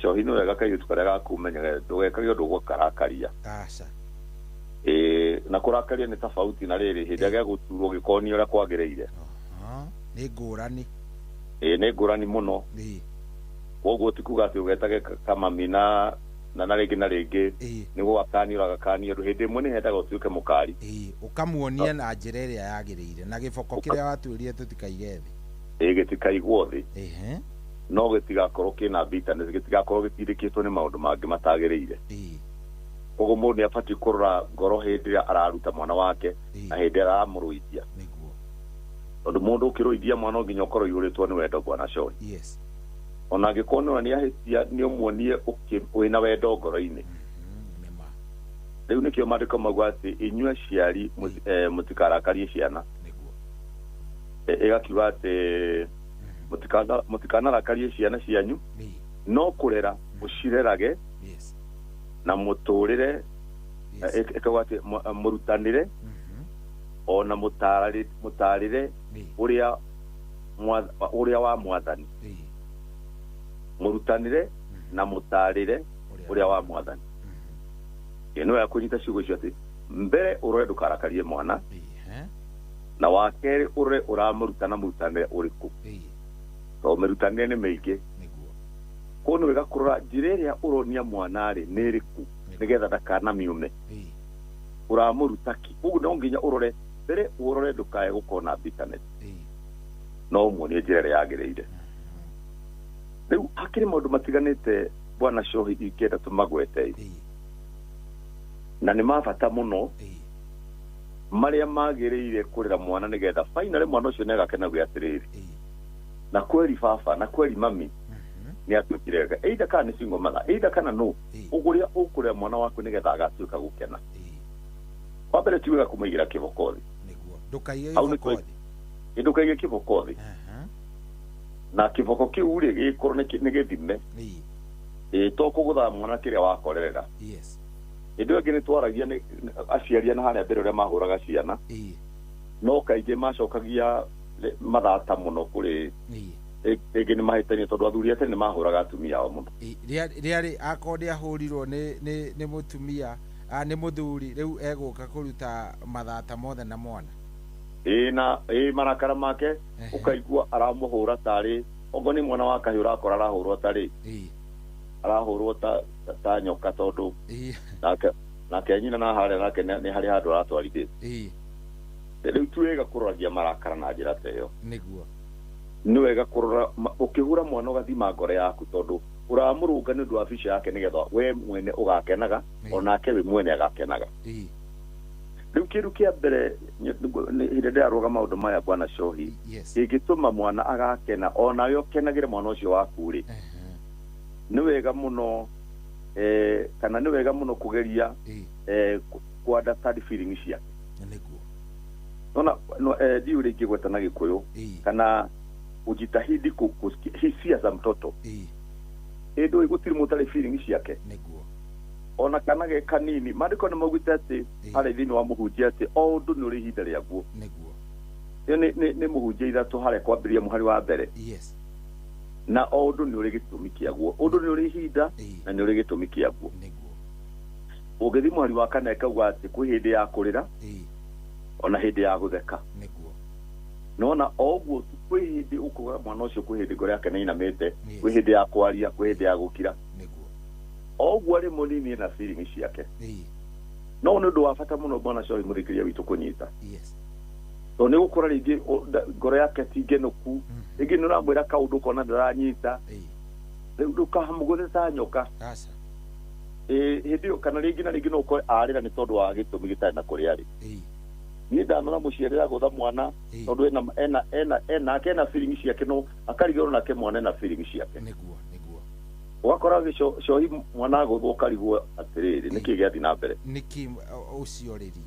Cohi nĩ wega kairĩtu karĩa gakumenyage ndũgekage ũndũ ũgũkarakaria. Aca. Na kũrakaria nĩ tofauti na rĩrĩ hĩndĩ ĩrĩa gĩagũturwo gĩkonio ũrĩa kwagĩrĩire. Nĩ ngũrani. Nĩ ngũrani mũno. Koguo ti kuga atĩ ũgetage kamami na rĩngĩ na rĩngĩ nĩ gũgakanio ũragakanio ũndũ hĩndĩ ĩmwe nĩ hendaga ũtuĩke mũkari. Ũkamuonia na njĩra ĩrĩa yagĩrĩire na gĩboko kĩrĩa watwĩrire tũtikaige thĩ. Gĩtikaigwo thĩ. No gĩtigakorwo kĩna bitterness, gĩtigakorwo gĩtindĩkĩtwo nĩ maũndũ mangĩ matagĩrĩire. Koguo mũndũ nĩ abatiĩ kũrora ngoro hĩndĩ ĩrĩa araruta mwana wake na hĩndĩ ĩrĩa aramũrũithia. Tondũ mũndũ ũkĩrũithia mwana nginya ũkorwo ũiyũrĩtwo nĩ wendo bwana Cohi. Ona angĩkorwo nĩ nĩ ahĩtia nĩ ũmuonie wĩna wendo ngoro-inĩ. Rĩu nĩkĩo maandĩko mauga atĩ inyuĩ aciari mũtikarakarie ciana. Ĩgakiuga atĩ mũtikanarakarie ciana cianyu, no kũrera mũcirerage na mũtũrĩre, ĩkauga atĩ mũrutanĩre ona mũtarĩre ũrĩa wa mwathani. Mũrutanĩre na mũtarĩre ũrĩa wa mwathani. Ĩno ya kũnyita ciugo icio atĩ mbere ũrore ndũkarakarie mwana, na wa kerĩ ũrore ũramũrutana mũrutanĩre ũrĩkũ, tondũ mĩrutanĩre nĩ mĩingĩ. Koguo nĩ wega kũrora njĩra ĩrĩa ũronia mwana rĩ nĩ ĩrĩkũ nĩgetha ndakanamiume. Ũramũruta ki. Koguo no nginya ũrore mbere, ũrore ndũkae gũkorwo na bitterness, no ũmuonie njĩra ĩrĩa yagĩrĩire. Rĩu hakĩrĩ maũndũ matiganĩte bwana Cohi ingĩenda tũmagwete na nĩ ma bata mũno marĩa magĩrĩire kũrera mwana nĩgetha finally mwana ũcio nĩagakenagio atĩrĩrĩ, na kweri baba na kweri mami nĩ atuĩkire wega, either kana nĩ single mother, either kana no ũguo ũrĩa ũkũrera mwana waku nĩgetha agatuĩka gũkena. Wa mbere ti wega kũmũigĩra kĩboko thĩ. Ndũkaige Hau nĩ gĩboko thĩ. Ndũkaige kĩboko thĩ, na kĩboko kĩu rĩ gĩkorwo nĩ gĩthime, ĩ to kũgũtha mwana kĩrĩa wakorerera. Hĩndĩ ĩyo ĩngĩ nĩ twaragia nĩ aciari na harĩa mbere ũrĩa mahũraga ciana, no kaingĩ macokagia mathata mũno kũrĩ rĩngĩ nĩ mahĩtania tondũ athuri a tene nĩ mahũraga atumia ao mũno. Rĩarĩ akorwo nĩahũrirwo nĩ mũtumia, nĩ mũthuri, rĩu egũka kũruta mathata mothe na mwana. Ĩ na ĩ marakara make ũkaigua aramũhũra tarĩ okorwo nĩ mwana wa kahĩ ũrakora arahũrwo tarĩ arahũrwo ta nyoka tondũ nake nyina na harĩa nake nĩ harĩ handũ aratwarithĩtie. Rĩu ti wega kũroragia marakara na njĩra ta ĩyo. Nĩguo. Nĩ wega kũrora ũkĩhũra mwana ũgathima ngoro yaku tondũ ũramũrũnga nĩ ũndũ wa bica yake nĩgetha we mwene ũgakenaga onake we mwene agakenaga. Rĩu kĩndũ kĩa mbere hĩndĩ ndĩrarũga maũndũ maya bwana Cohi kĩngĩtũma mwana agakena onawe ũkenagĩre mwana ũcio waku rĩ, nĩ wega mũno kana nĩ wega mũno kũgeria ku understand feelings ciake. Nĩguo. Nona ndiũ rĩngĩ gweta na Gĩkũyũ kana ujitahidi kusikia hisia za mtoto. Ĩndũ gũtirĩ mũtarĩ feelings ciake. Nĩguo. Ona kana ge kanini maandĩko nĩ maugĩte atĩ harĩa thĩinĩ wa mũhunjia atĩ o ũndũ nĩ ũrĩ ihinda rĩaguo. Nĩguo. Ĩyo nĩ mũhunjia 3 harĩa kwambĩrĩria mũhari wa mbere. Na o ũndũ nĩ ũrĩ gĩtũmi kĩaguo, ũndũ nĩ ũrĩ ihinda na nĩ ũrĩ gĩtũmi kĩaguo. Nĩguo. Ũngĩthiĩ mũhari wa 4 ĩkauga atĩ kwĩ hĩndĩ ya kũrĩra ona hĩndĩ ya gũtheka. Nĩguo. Nona o ũguo tu kwĩ hĩndĩ ũkuga mwana ũcio kwĩ hĩndĩ ngoro yake nĩ inamĩte, kwĩ hĩndĩ ya kwaria, kwĩ hĩndĩ ya gũkira. Nĩguo. O ũguo arĩ mũnini ena feelings ciake. No nĩ ũndũ wa bata mũno bwana Cohi mũthikĩrĩria witũ kũnyita. Tondũ nĩ gũkora rĩngĩ ngoro yake ti ngenũku, rĩngĩ nĩ ũramwĩra kaũndũ ũkona ndaranyita, rĩu ndũkamũgũthe ta nyoka. Hĩndĩ ĩyo kana rĩngĩ na rĩngĩ no ũkore arĩra nĩ tondũ wa gĩtũmi gĩtarĩ na kũrĩa arĩ. Niĩ ndanona mũciari agũtha mwana tondũ ena ena feelings ciake no akarigĩrwo nake mwana ena feelings ciake. Nĩguo, nĩguo. Ũgakora Cohi mwana agũthwo ũkarigwo atĩrĩrĩ nĩkĩ gĩathiĩ na mbere, nĩkĩ ũcio rĩri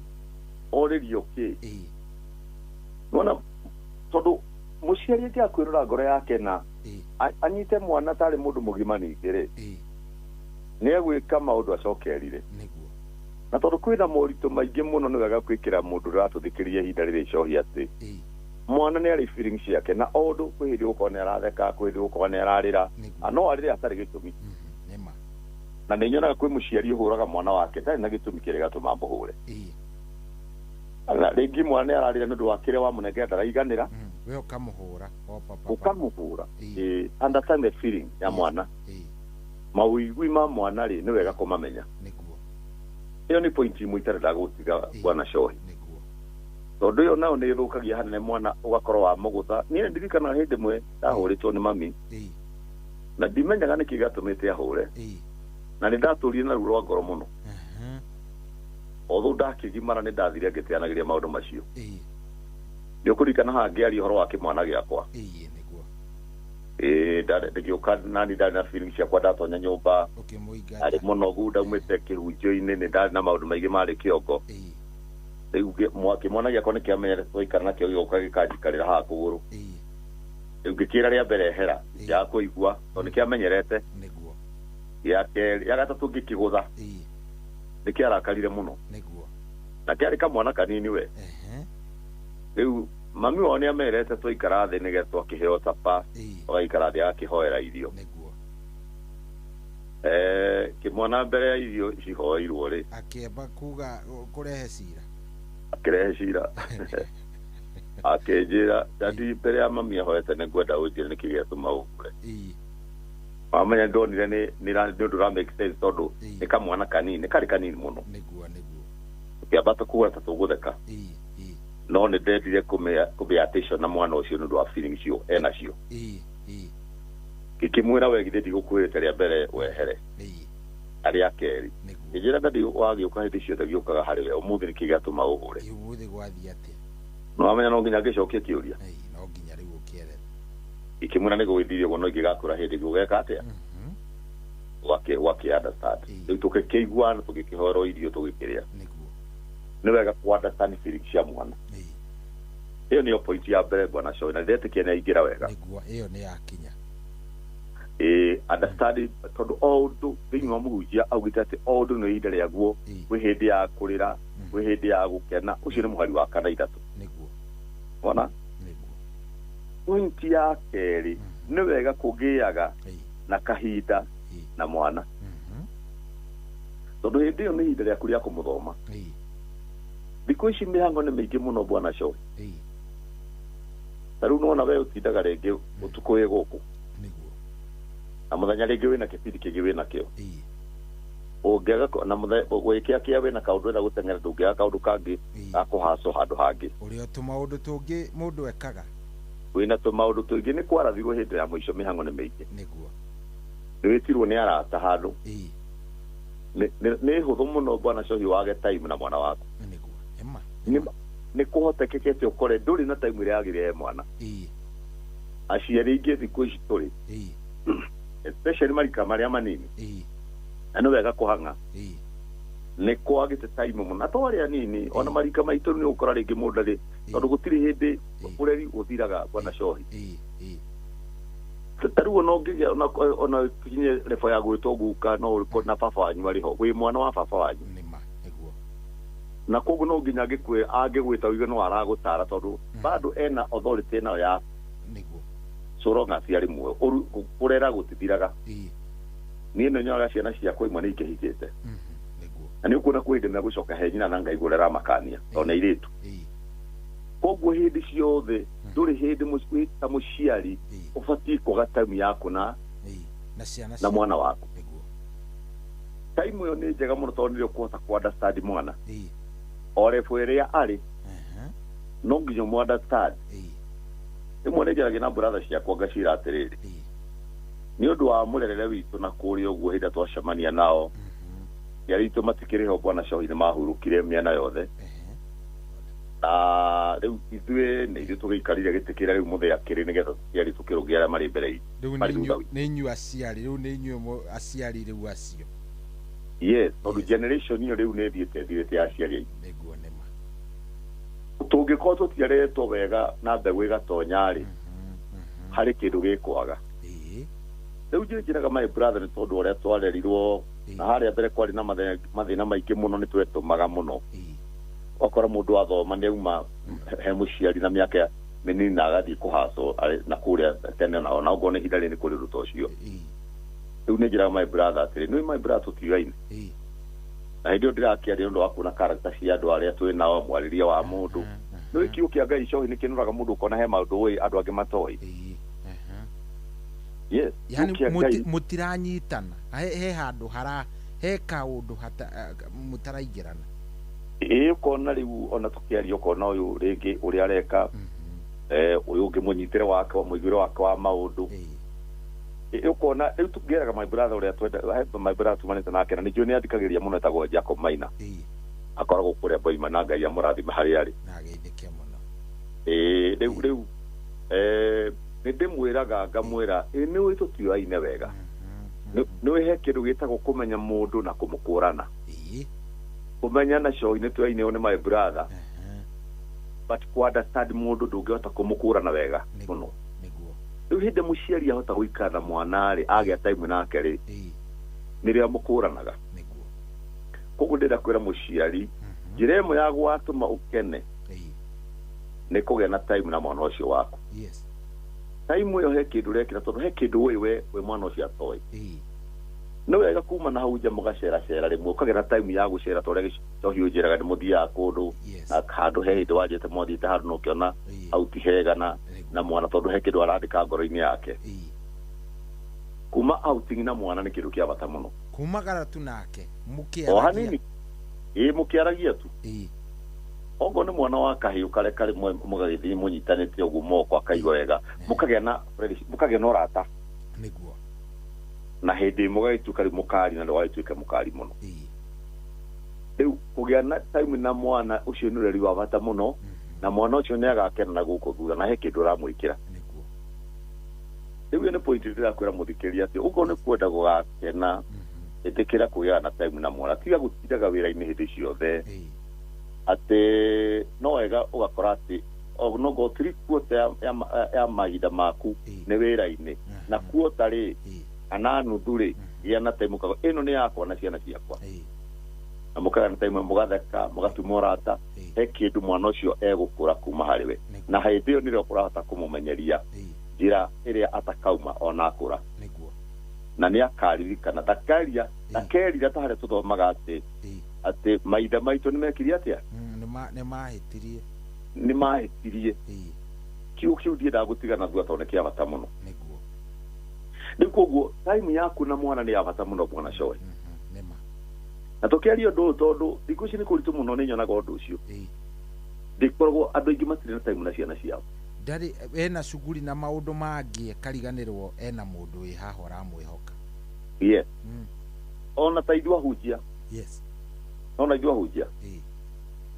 orĩrio kĩ. Nona tondũ mũciari angĩaga kwĩrora ngoro yake na anyite mwana tarĩ mũndũ mũgima ningĩ rĩ, nĩ egwĩka maũndũ acoke erire. Nĩguo. Na tondũ kwĩna moritũ maingĩ mũno nĩ wega gwĩkĩra mũndũ ũratũthikĩrĩria ihinda rĩrĩ Cohi atĩ mwana nĩ arĩ feelings ciake na o ũndũ kwĩ hĩndĩ ũgũkorwo nĩ aratheka, kwĩ hĩndĩ ũgũkorwo nĩ ararĩra, no arĩre atarĩ gĩtũmi. Na nĩ nyonaga kwĩ mũciari ũhũraga mwana wake ndarĩ na gĩtũmi kĩrĩa gĩatũma amũhũre. Na rĩngĩ mwana nĩ ararĩra nĩ ũndũ wa kĩrĩa wamũnengera ndaraiganĩra, we ũkamũhũra o papa ũkamũhũra. Understand the feeling ya mwana, mawĩigui ma mwana rĩ nĩ wega kũmamenya. Nĩguo. Ĩyo nĩ point imwe itarenda gũtiga bwana Cohi, tondũ ĩyo nayo nĩ ĩthũkagia hanene mwana ũgakorwo wa mũgũtha. Niĩ nĩ ndirikanaga hĩndĩ ĩmwe ndahũrĩtwo nĩ mami na ndimenyaga nĩkĩ gĩatũmĩte ahũre, na nĩ ndatũrire na ruo rwa ngoro mũno. Although ndakĩgimara nĩ ndathire ngĩteanagĩria maũndũ macio. Nĩ ũkũririkana haha ngĩaria ũhoro wa kĩmwana gĩakwa. Ndĩgĩũka nani ndarĩ na feelings ciakwa, ndatonya nyũmba arĩ mũnogu, ndaumĩte kĩhunjio-inĩ, nĩ ndarĩ na maũndũ maingĩ marĩ kĩongo. Rĩu kĩmwana gĩakwa nĩ kĩamenyere twaikara nakĩo gĩgoka gĩkanjikarĩra haha kũgũrũ. Rĩu ngĩkĩra rĩa mbere hera ya kũigua tondũ nĩ kĩamenyerete. Gĩa kerĩ, gĩa gatatũ ngĩkĩgũtha, nĩ kĩarakarire mũno. Na kĩarĩ kamwana kanini we. Rĩu mami wao nĩ amerete twaikara thĩ nĩgetha twakĩheo taba, ũgaikara thĩ agakĩhoera irio. Kĩmwana mbere ya irio cihoeirwo rĩ, akĩamba kuga kũrehe cira, akĩrehe cira akĩnjĩra dadi mbere ya mami ahoete nĩ ngwenda ũnjĩre nĩkĩ gĩatũma ũkure. Wamenya ndonire nĩ nĩ ũndũ ũra make sense tondũ nĩ kamwana kanini, nĩ karĩ kanini mũno. Nĩguo nĩguo. Tũkĩambata kuga ta tũgũtheka. No nĩ ndendire kũmĩ attention na mwana ũcio nĩ ũndũ wa feeling icio enacio. Ngĩkĩmwĩra we githĩ ndigũkwĩrĩte rĩa mbere wehere. Arĩa kerĩ. Ngĩnjĩra ndadi wagĩũka hĩndĩ ciothe gĩũkaga harĩ we ũmũthĩ nĩkĩ gĩatũma ũhũre. Ũmũthĩ gwathiĩ atĩa? No wamenya no nginya ngĩcokie kĩũria. No nginya rĩu ũkĩerere. Ngĩkĩmwĩra nĩ gũgĩthirie ũguo no ingĩgakũra hĩndĩ ĩngĩ ũgeka atĩa? Wake understand. Rĩu tũgĩkĩiguana tũgĩkĩhorwo irio tũgĩkĩrĩa. Nĩ wega kũ understand feelings cia mwana. Ĩyo nĩyo point ya mbere bwana Shoy na ndetĩkia nĩ aingĩra wega. Nĩguo ĩyo nĩ yakinya. Understand tondũ o ũndũ thĩinĩ wa mũhunjia augĩte atĩ o ũndũ nĩ ihinda rĩaguo, kwĩ hĩndĩ ya kũrĩra, kwĩ hĩndĩ ya gũkena, ũcio nĩ mũhari wa kana ithatũ. Nĩguo. Wona? Point ya kerĩ nĩ wega kũgĩaga na kahinda na mwana. Tondũ hĩndĩ ĩyo nĩ ihinda rĩaku rĩa kũmũthoma. Thikũ ici mĩhango nĩ mĩingĩ mũno bwana Shoy. Ta rĩu nĩwona we ũtindaga rĩngĩ ũtukũ wĩ gũkũ. Na mũthenya rĩngĩ wĩna kĩbindi kĩngĩ wĩna kĩo. Ũngĩaga na mũthenya gwĩkĩa wĩna kaũndũ wĩna gũteng'era ndũngĩaga kaũndũ kangĩ ga kũhacwo handũ hangĩ. Ũrĩa tũmaũndũ tũngĩ mũndũ ekaga. Wĩna tũmaũndũ tũingĩ nĩ kwarathirwo hĩndĩ ya mũico mĩhango nĩ mĩingĩ. Nĩguo. Nĩwĩtirwo nĩ arata handũ. Nĩ hũthũ mũno bwana Shohi wage time na mwana waku. Nĩguo. Nĩ kũhotekekete ũkore ndũrĩ na time ĩrĩa yagĩrĩire ya mwana. Aciari aingĩ thikũ ici tũrĩ. Especially marika marĩa manini. Na nĩ wega kũhang'a. Nĩ kwagĩte time mũno. Na to arĩa anini ona marika maitũ nĩ ũgũkora rĩngĩ mũndũ arĩ tondũ gũtirĩ hĩndĩ ũreri ũthiraga bwana Shohi. Ta rĩu ona ũngĩgĩa ona kinye level ya gwĩtwo guka no ũrĩko na baba wanyu arĩ ho wĩ mwana wa baba wanyu. Na koguo no nginya angĩgwĩta uige no aragũtara tondũ bado ena authority nayo ya nĩguo. So long as arĩ muoyo kũrera gũtithiraga. Niĩ nĩ nyonaga ciana ciakwa imwe nĩ ikĩhikĩte. Na nĩ ũkuona kwĩ hĩndĩ megũcoka he nyina na ngaigua ũrĩa aramakania tondũ nĩ airĩtu. Koguo hĩndĩ ciothe ndũrĩ hĩndĩ ta mũciari ũbatiĩ kwaga time yaku na na mwana waku. Time ĩyo nĩ njega mũno tondũ nĩrĩo ũkũhota kũ understand mwana. O level ĩrĩa arĩ no nginya ũmũ understand. Rĩmwe nĩ njaragia na brother ciakwa ngacira atĩrĩrĩ, nĩ ũndũ wa mũrerere witũ na kũrĩa ũguo hĩndĩ twacemania nao aciari aitũ matikĩrĩ ho bwana Shohi nĩ mahurũkire mĩena yothe. Na rĩu ithuĩ nĩ ithuĩ tũgĩikarire gĩtĩ kĩrĩa rĩu mũthee akĩrĩ nĩgetha aciari tũkĩrũnge arĩa marĩ mbere itũ. Rĩu nĩ inyuĩ aciari, rĩu nĩ inyuĩ aciari rĩu acio. Yes, tondũ generation ĩyo rĩu nĩ ĩthiĩte ĩthirĩte ya aciari aitũ. Nĩguo nĩma. Tũngĩkorwo tũtiareretwo wega na mbegũ ĩgatonya rĩ, harĩ kĩndũ gĩkwaga. Rĩu njĩraga my brother nĩ tondũ ũrĩa twarerirwo na harĩa mbere kwarĩ na mathĩna maingĩ mũno nĩ twetũmaga mũno. Wakora mũndũ athoma nĩ auma he mũciari na mĩaka mĩnini na agathiĩ kũhacwo na kũrĩa tene na ona okorwo nĩ ihinda rĩrĩ nĩ kũrĩ ũndũ ta ũcio. Rĩu nĩ njĩraga my brother atĩrĩ, nĩ my brother tũtiũaine. Na hĩndĩ ĩyo ndĩrakĩaria ũndũ wa kuona character cia andũ arĩa twĩ nao, mwarĩrie wa mũndũ. Nĩ kiugo kĩa Ngai Shohi nĩ kĩnoraga mũndũ ũkona he maũndũ ũĩ andũ angĩ matoĩ. Yes. Yani mũtiranyitana he handũ hara he kaũndũ mũtaraingĩrana. Ĩĩ ũkona rĩu ona tũkĩaria ũkona ũyũ rĩngĩ ũrĩa areka ũyũ ũngĩ mũnyitĩre wake mũiguĩre wake wa maũndũ. Ũkona rĩu tũngĩeraga my brother ũrĩa twenda my brother tumanĩte nake na nĩnjũĩ nĩ athikagĩrĩria mũno etagwo Jacob Maina. Akoragwo kũrĩa Boima na Ngai amũrathime harĩa arĩ. Na ageithĩke mũno. Rĩu nĩ ndĩmwĩraga ngamwĩra ĩ nĩ ũĩ tũtiũaine wega. Nĩ ũĩ he kĩndũ gĩtagwo kũmenya mũndũ na kũmũkũrana. Kũmenya na Shohi nĩ tũaine nĩ my brother. But kũ understand mũndũ ndũngĩhota kũmũkũrana wega mũno. Rĩu hĩndĩ mũciari ahota gũikara na mwana rĩ agĩa time nake rĩ nĩrĩo amũkũranaga. Koguo ndĩrenda kwĩra mũciari njĩra ĩmwe ya gwatũma ũkene nĩ kũgĩa na time na mwana ũcio waku. Time ĩyo he kĩndũ ũrekĩra tondũ he kĩndũ ũĩ we mwana ũcio atoĩ. Nĩ wega kuma na hau nja mũgaceracera rĩmwe ũkagĩa na time ya gũcera ta ũrĩa Shohi ũnjĩraga nĩ mũthiaga kũndũ na handũ he hĩndĩ wanjĩte mwathiĩte handũ na ũkĩona hau ti hega na mwana tondũ he kĩndũ arandĩka ngoro-inĩ yake. Kuma outing na mwana nĩ kĩndũ kĩa bata mũno. Kumagara tu nake O mũkĩaragia. hanini ĩĩ mũkĩaragia tu. Ĩĩ. Okorwo nĩ mwana wa kahĩũ karĩa karĩ mũgagĩthiĩ mũnyitanĩte ũguo moko akaigua wega, mũkagĩa na friendship, mũkagĩa na ũrata. Nĩguo. Na hĩndĩ ĩmwe ũgagĩtuĩka rĩu mũkari na ndũgagĩtuĩke mũkari mũno. Rĩu kũgĩa na time na mwana ũcio nĩ ũreri wa bata mũno, na mwana ũcio nĩ agakena na gũkũ thutha na he kĩndũ ũramwĩkĩra. Rĩu ĩyo nĩ point ndĩrakwĩra mũthikĩrĩria atĩ ũkorwo nĩ kwenda gũgakena, ĩtĩkĩra kũgĩa na time na mwana, tiga gũtindaga wĩra-inĩ hĩndĩ ciothe. Atĩ no wega ũgakora atĩ onogo 3/4 ya mahinda maku nĩ wĩra-inĩ, na quarter rĩ kana nuthu rĩ gĩa na time ũkaga ĩno nĩ yakwa na ciana ciakwa, na mũkagĩa na time mũgatheka mũgatuma ũrata, he kĩndũ mwana ũcio egũkũra kuma harĩ we, na hĩndĩ ĩyo nĩrĩo ũrahota kũmũmenyeria njĩra ĩrĩa atakauma ona akũra. Na nĩ akaririkana ndakaria ndakerira ta harĩa tũthomaga atĩ atĩ maithe maitũ nĩ mekire atĩa, Nĩ mahĩtirie. Nĩ mahĩtirie. Kiugo kĩu ndiendaga gũtigana thutha tondũ nĩ kĩa bata mũno. Rĩu koguo time yaku na mwana nĩ ya bata mũno bwana Coe. Na tũkĩaria ũndũ ũyũ tondũ thikũ ici nĩ kũritũ mũno, nĩ nyonaga ũndũ ũcio. Ndĩkoragwo andũ aingĩ matirĩ na time na ciana ciao. Ndarĩ ena cuguri na maũndũ mangĩ kariganĩrwo ena mũndũ wĩ haha ũramwĩhoka. Yes. Ona ta ithuĩ ahunjia. Yes. Ona ithuĩ ahunjia.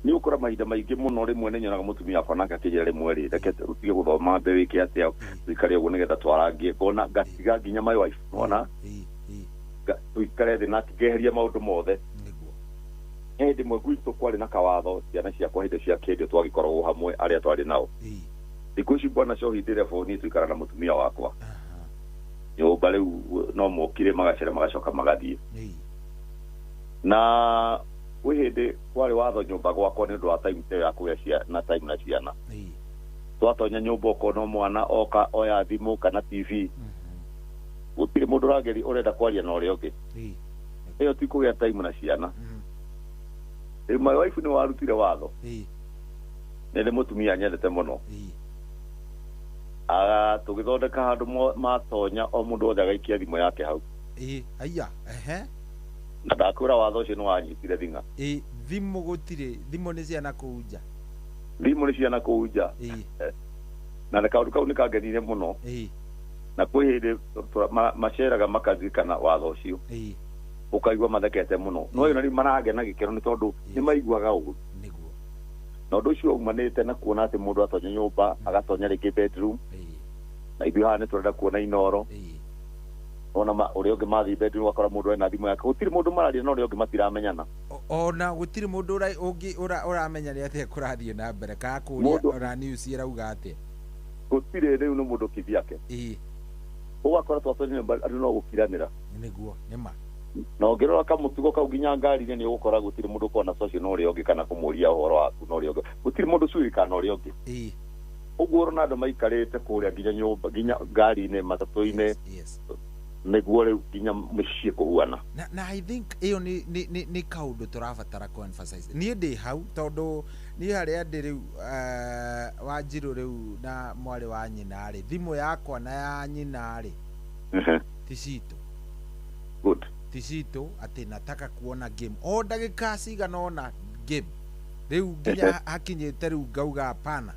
Nĩ ũkora mahinda maingĩ mũno rĩmwe nĩ nyonaga mũtumia wakwa nake akĩnjĩra rĩmwe rĩ reke ũtige gũthoma mbe wĩke atĩa tũikare ũguo nĩgetha twarangie, ngona ngatiga nginya my wife nona tũikare thĩ nake ngeheria maũndũ mothe. Hĩndĩ ĩmwe gwitũ kwarĩ na kawatho ciana ciakwa hĩndĩ cia kĩndũ twagĩkoragwo hamwe arĩa twarĩ nao. Thikũ ici bwana Cohi ndĩre niĩ tũikara na mũtumia wakwa nyũmba rĩu no mokire magacera magacoka magathiĩ. Na kwĩ hĩndĩ kwarĩ watho nyũmba gwakwa nĩ ũndũ wa time ĩyo ya kũgĩa na time na ciana. Twatonya nyũmba ũkona mwana oka oya thimũ kana TV, gũtirĩ mũndũ ũrageria ũrenda kwaria na ũrĩa ũngĩ. Ĩyo ti kũgĩa time na ciana. Rĩu my wife nĩ warutire watho. Nĩ mũtumia nyendete mũno. Tũgĩthondeka handũ matonya o mũndũ wothe agaikia thimũ yake hau. Aya, ehe. Na ndakwĩra watho ũcio nĩ wanyitire thing'a. Thimũ gũtirĩ, thimũ nĩ ciana kũu nja. Thimũ nĩ ciana kũu nja. Na kaũndũ kau nĩ kangenire mũno. Na kwĩ hĩndĩ maceraga makaririkana watho ũcio. Ũkaigua mathekete mũno. No ĩyo rĩu maragĩa na gĩkeno nĩ tondũ nĩ maiguaga ũru. Na ũndũ ũcio umanĩte na kuona atĩ mũndũ atonya nyũmba agatonya rĩngĩ bedroom. Na ithuĩ haha nĩ tũrenda kuona Inooro. Ona ũrĩa ũngĩ mathiĩ bedroom ũgakora mũndũ ena thimũ yake, gũtirĩ mũndũ mararia na ũrĩa ũngĩ matiramenyana. Ona gũtirĩ mũndũ ũngĩ ũramenya nĩ atĩa kũrathiĩ na mbere kana kũria ona news ĩrauga atĩa. Gũtirĩ rĩu nĩ mũndũ kivyake. Ũgakora twatonya nyũmba andũ no gũkiranĩra. Nĩguo, nĩma. Na ũngĩrora kamũtugo kau nginya ngari-inĩ nĩ ũgũkora gũtirĩ mũndũ ũkoragwo na social na ũrĩa ũngĩ kana kũmũria ũhoro waku na ũrĩa ũngĩ. Gũtirĩ mũndũ cuĩkaga na ũrĩa ũngĩ. Ũguo ũrona andũ maikarĩte kũrĩa nginya nyũmba nginya ngari-inĩ matatũ-inĩ. Nĩguo rĩu nginya mĩciĩ kũhuana. Na I think ĩyo nĩ kaũndũ tũrabatara kũ emphasize. Niĩ ndĩ hau tondũ niĩ harĩa ndĩ rĩu Wanjirũ rĩu na mwarĩ wa nyina rĩ, thimũ yakwa na ya nyina rĩ ti citũ. Good. Ti citũ atĩ nataka kuona game o ndagĩka cigana ũna game rĩu nginya hakinyĩte rĩu ngauga hapana,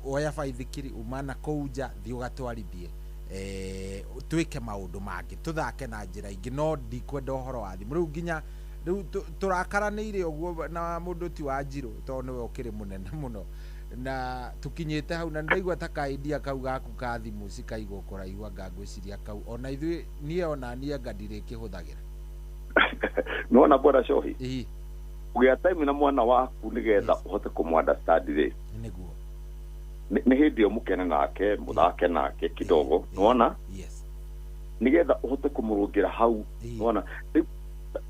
oya baithikiri uma na kũu nja thiĩ ũgatwarithie, twĩke maũndũ mangĩ tũthake na njĩra ingĩ, no ndikwenda ũhoro wa thimũ rĩu nginya rĩu tũrakaranĩire ũguo na mũndũ ti Wanjirũ tondũ nĩwe ũkĩrĩ mũnene mũno na tũkinyĩte hau na ndaigua ta ka idea kau gaku ka thimũ cikaigwo kũraihu anga ngwĩciria kau ona ithuĩ niĩ ona niĩ anga ndirĩkĩhũthagĩra. Nĩwona bwana Cohi, kũgĩa time na mwana waku nĩgetha ũhote kũmũ understand rĩ, nĩguo nĩ hĩndĩ ĩyo mũkene nake mũthake nake kidogo, nĩwona, nĩgetha ũhote kũmũrũngĩra hau, nĩwona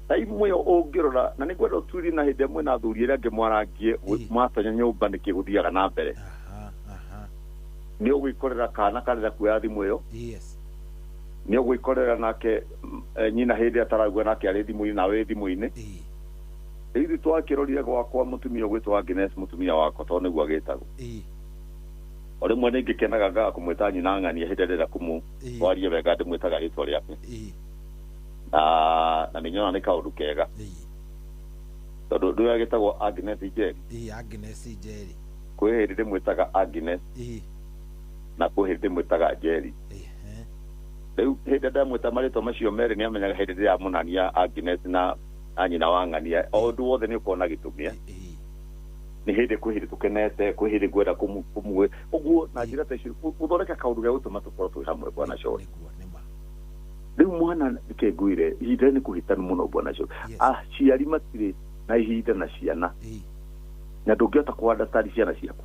time ĩyo ũngĩrora na nĩngwenda ũturie na hĩndĩ ĩmwe na athuri arĩa angĩ mwarangie mwatonya nyũmba nĩkĩ gũthiaga na mbere. Nĩ ũgwĩkorera kana karenda kuoya thimũ ĩyo. Nĩ ũgwĩkorera nake nyina hĩndĩ ataraigua nake arĩ thimũ-inĩ nawe thimũ-inĩ. Rĩu ithuĩ twakĩrorire gwakwa mũtumia ũgwĩtwo Agnes mũtumia wakwa tondũ nĩguo agĩtagwo. O rĩmwe nĩ ngĩkenaga ngaga kũmwĩta nyina ng'ania hĩndĩ ĩrĩa ndĩrenda kũmũtwaria wega ndĩmwĩtaga rĩtwa rĩake. Na nĩ nyona nĩ kaũndũ kega. Tondũ ũndũ ũyũ agĩtagwo Agnes Njeri. Agnes Njeri. Kwĩ hĩndĩ ndĩmwĩtaga Agnes. Na kwĩ hĩndĩ ndĩmwĩtaga Njeri. Rĩu hĩndĩ ĩrĩa ndamwĩta marĩtwa macio merĩ nĩ amenyaga hĩndĩ ĩrĩa ndĩramũnania Agnes na nyina wa ng'ania o ũndũ wothe nĩ ũkorwo na gĩtũmi. Nĩ hĩndĩ kwĩ hĩndĩ tũkenete, kwĩ hĩndĩ ngwenda kũmwe ũguo na njĩra ta icio gũthondeka kaũndũ gĩa gũtũma tũkorwo twĩ hamwe bwana Shori. Rĩu mwana nĩkĩ ngwĩre ihinda nĩ kũhĩtanu mũno bwana Shori. Aciari matirĩ na ihinda na ciana na ndũngĩhota kũ-understand ciana ciaku.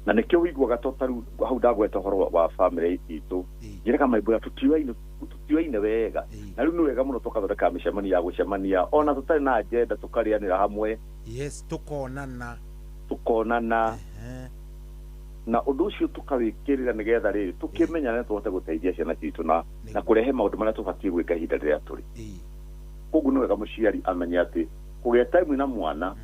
Na nĩkĩo wĩiguaga to tarĩu hau ndagweta ũhoro wa family itũ njĩraga maimbũra tũtiũaine wega na rĩu nĩ wega mũno tũkathondeka mĩcemanio ya gũcemania ona tũtarĩ na agenda tũkarĩanĩra hamwe. Yes, tukonana na ũndũ ũcio tũkawĩkĩrĩra nĩgetha rĩrĩ tũkĩmenyane tũhote gũteithia ciana citũ na kũrehe maũndũ marĩa tũbatiĩ gwĩka ihinda rĩrĩa tũrĩ. Koguo nĩ wega mũciari amenye atĩ kũgĩa time na mwana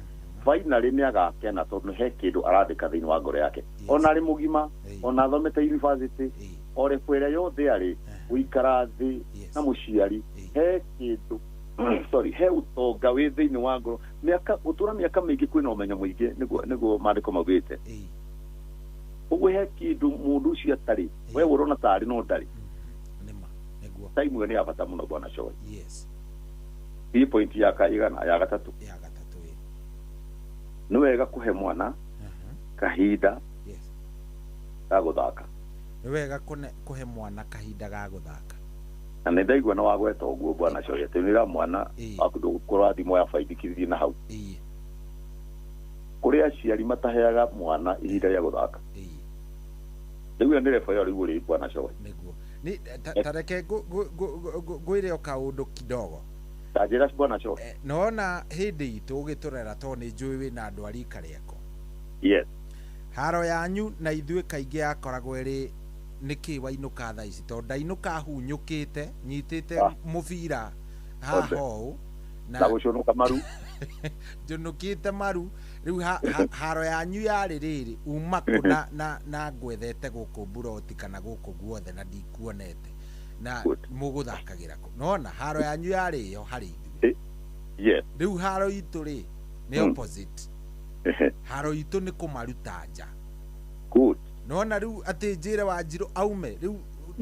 finally nĩ agakena tondũ he kĩndũ arandĩka thĩinĩ wa ngoro yake. Ona arĩ mũgima, ona athomete university, o level ĩrĩa yothe arĩ gũikara thĩ na mũciari he kĩndũ sorry he ũtonga wĩ thĩinĩ wa ngoro. Mĩaka gũtũra mĩaka mĩingĩ kwĩna ũmenyo mũingĩ nĩguo maandĩko maugĩte. Ũguo he kĩndũ mũndũ ũcio atarĩ we ũrona tarĩ no ndarĩ. Time ĩyo nĩ ya bata mũno bwana Shori. Hii point ya igana ya gatatũ. Nĩ wega kũhe mwana kahinda ga gũthaka. Nĩ wega kũhe mwana kahinda ga gũthaka. Na nĩ ndaigua nĩ wagweta ũguo bwana Shori atĩ nĩ mwana waku ndũgũkorwo thimũ ya baithikiri na hau. Kũrĩ aciari mataheaga mwana ihinda rĩa gũthaka. Rĩu ĩyo nĩ level ĩyo rĩu ũrĩ bwana Shori. Nĩguo. Nĩ ta reke ngwĩre o kaũndũ kidogo. Ta njĩra bwana Shori. Nona hĩndĩ itũ ũgĩtũrera tondũ nĩ njũĩ wĩna andũ a rika rĩakwa. Yes. Haro yanyu na ithuĩ kaingĩ yakoragwo ĩrĩ nĩkĩ wainũka thaa ici tondũ ndainũka hunyũkĩte nyitĩte mũbira haha ũũ na gũcũnũka maru njũnũkĩte maru. Rĩu haro yanyu yarĩ rĩrĩ uma kũ na ngwethete gũkũ mburoti kana gũkũ guothe na ndikuonete na mũgũthakagĩra kũ. Nona haro yanyu yarĩ ĩyo harĩ ithuĩ. Yes. Rĩu haro itũ rĩ nĩ opposite. Haro itũ nĩ kũmaruta nja. Good. Nona rĩu atĩ njĩre Wanjirũ aume rĩu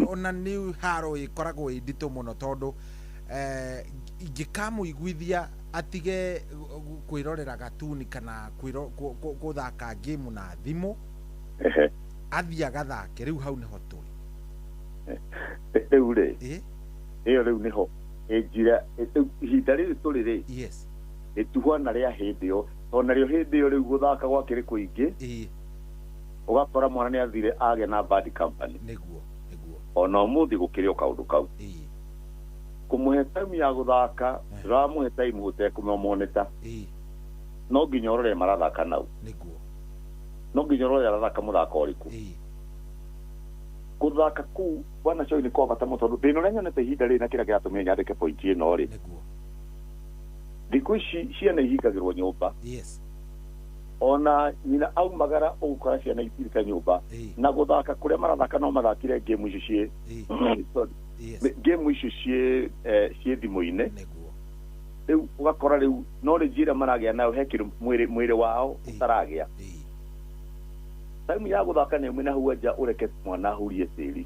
ona nĩ haro ĩkoragwo ĩ nditũ mũno tondũ ingĩkamũiguithia atige kwĩrorera gatuni kana gũthaka game na thimũ athiĩ agathake rĩu hau nĩho tũrĩ. Rĩu rĩ ĩyo rĩu nĩho njĩra ihinda rĩrĩ tũrĩ rĩ. Yes. Rĩtuhana rĩa hĩndĩ ĩyo tondũ narĩo hĩndĩ ĩyo rĩu gũthaka gwakĩrĩ kũingĩ. Ũgakora mwana nĩ athire agĩa na bad company. Nĩguo. Ona ũmũthĩ gũkĩrĩ o kaũndũ kau. Kũmũhe time ya gũthaka ndũramũhe time ũtekũmũmonita. No nginya ũrore marathaka nau. Nĩguo. No nginya ũrore arathaka mũthako ũrĩkũ. Gũthaka kũu bwana Shori nĩ kwa bata mũno tondũ thĩna ũrĩa nyonete ihinda rĩrĩ na kĩrĩa kĩratũmire nyandĩke point ĩno rĩ. Thikũ ici ciana ihingagĩrwo nyũmba. Yes. Ona nyina aumagara ũgũkora ciana itirĩte nyũmba na gũthaka kũrĩa marathaka no mathakire game icio ciĩ game icio ciĩ thimũ-inĩ. Rĩu ũgakora rĩu knowledge ĩrĩa maragĩa nayo he kĩndũ mwĩrĩ wao ũtaragĩa. Time ya gũthaka nĩ ĩmwe na hau nja ũreke mwana ahurie tĩri.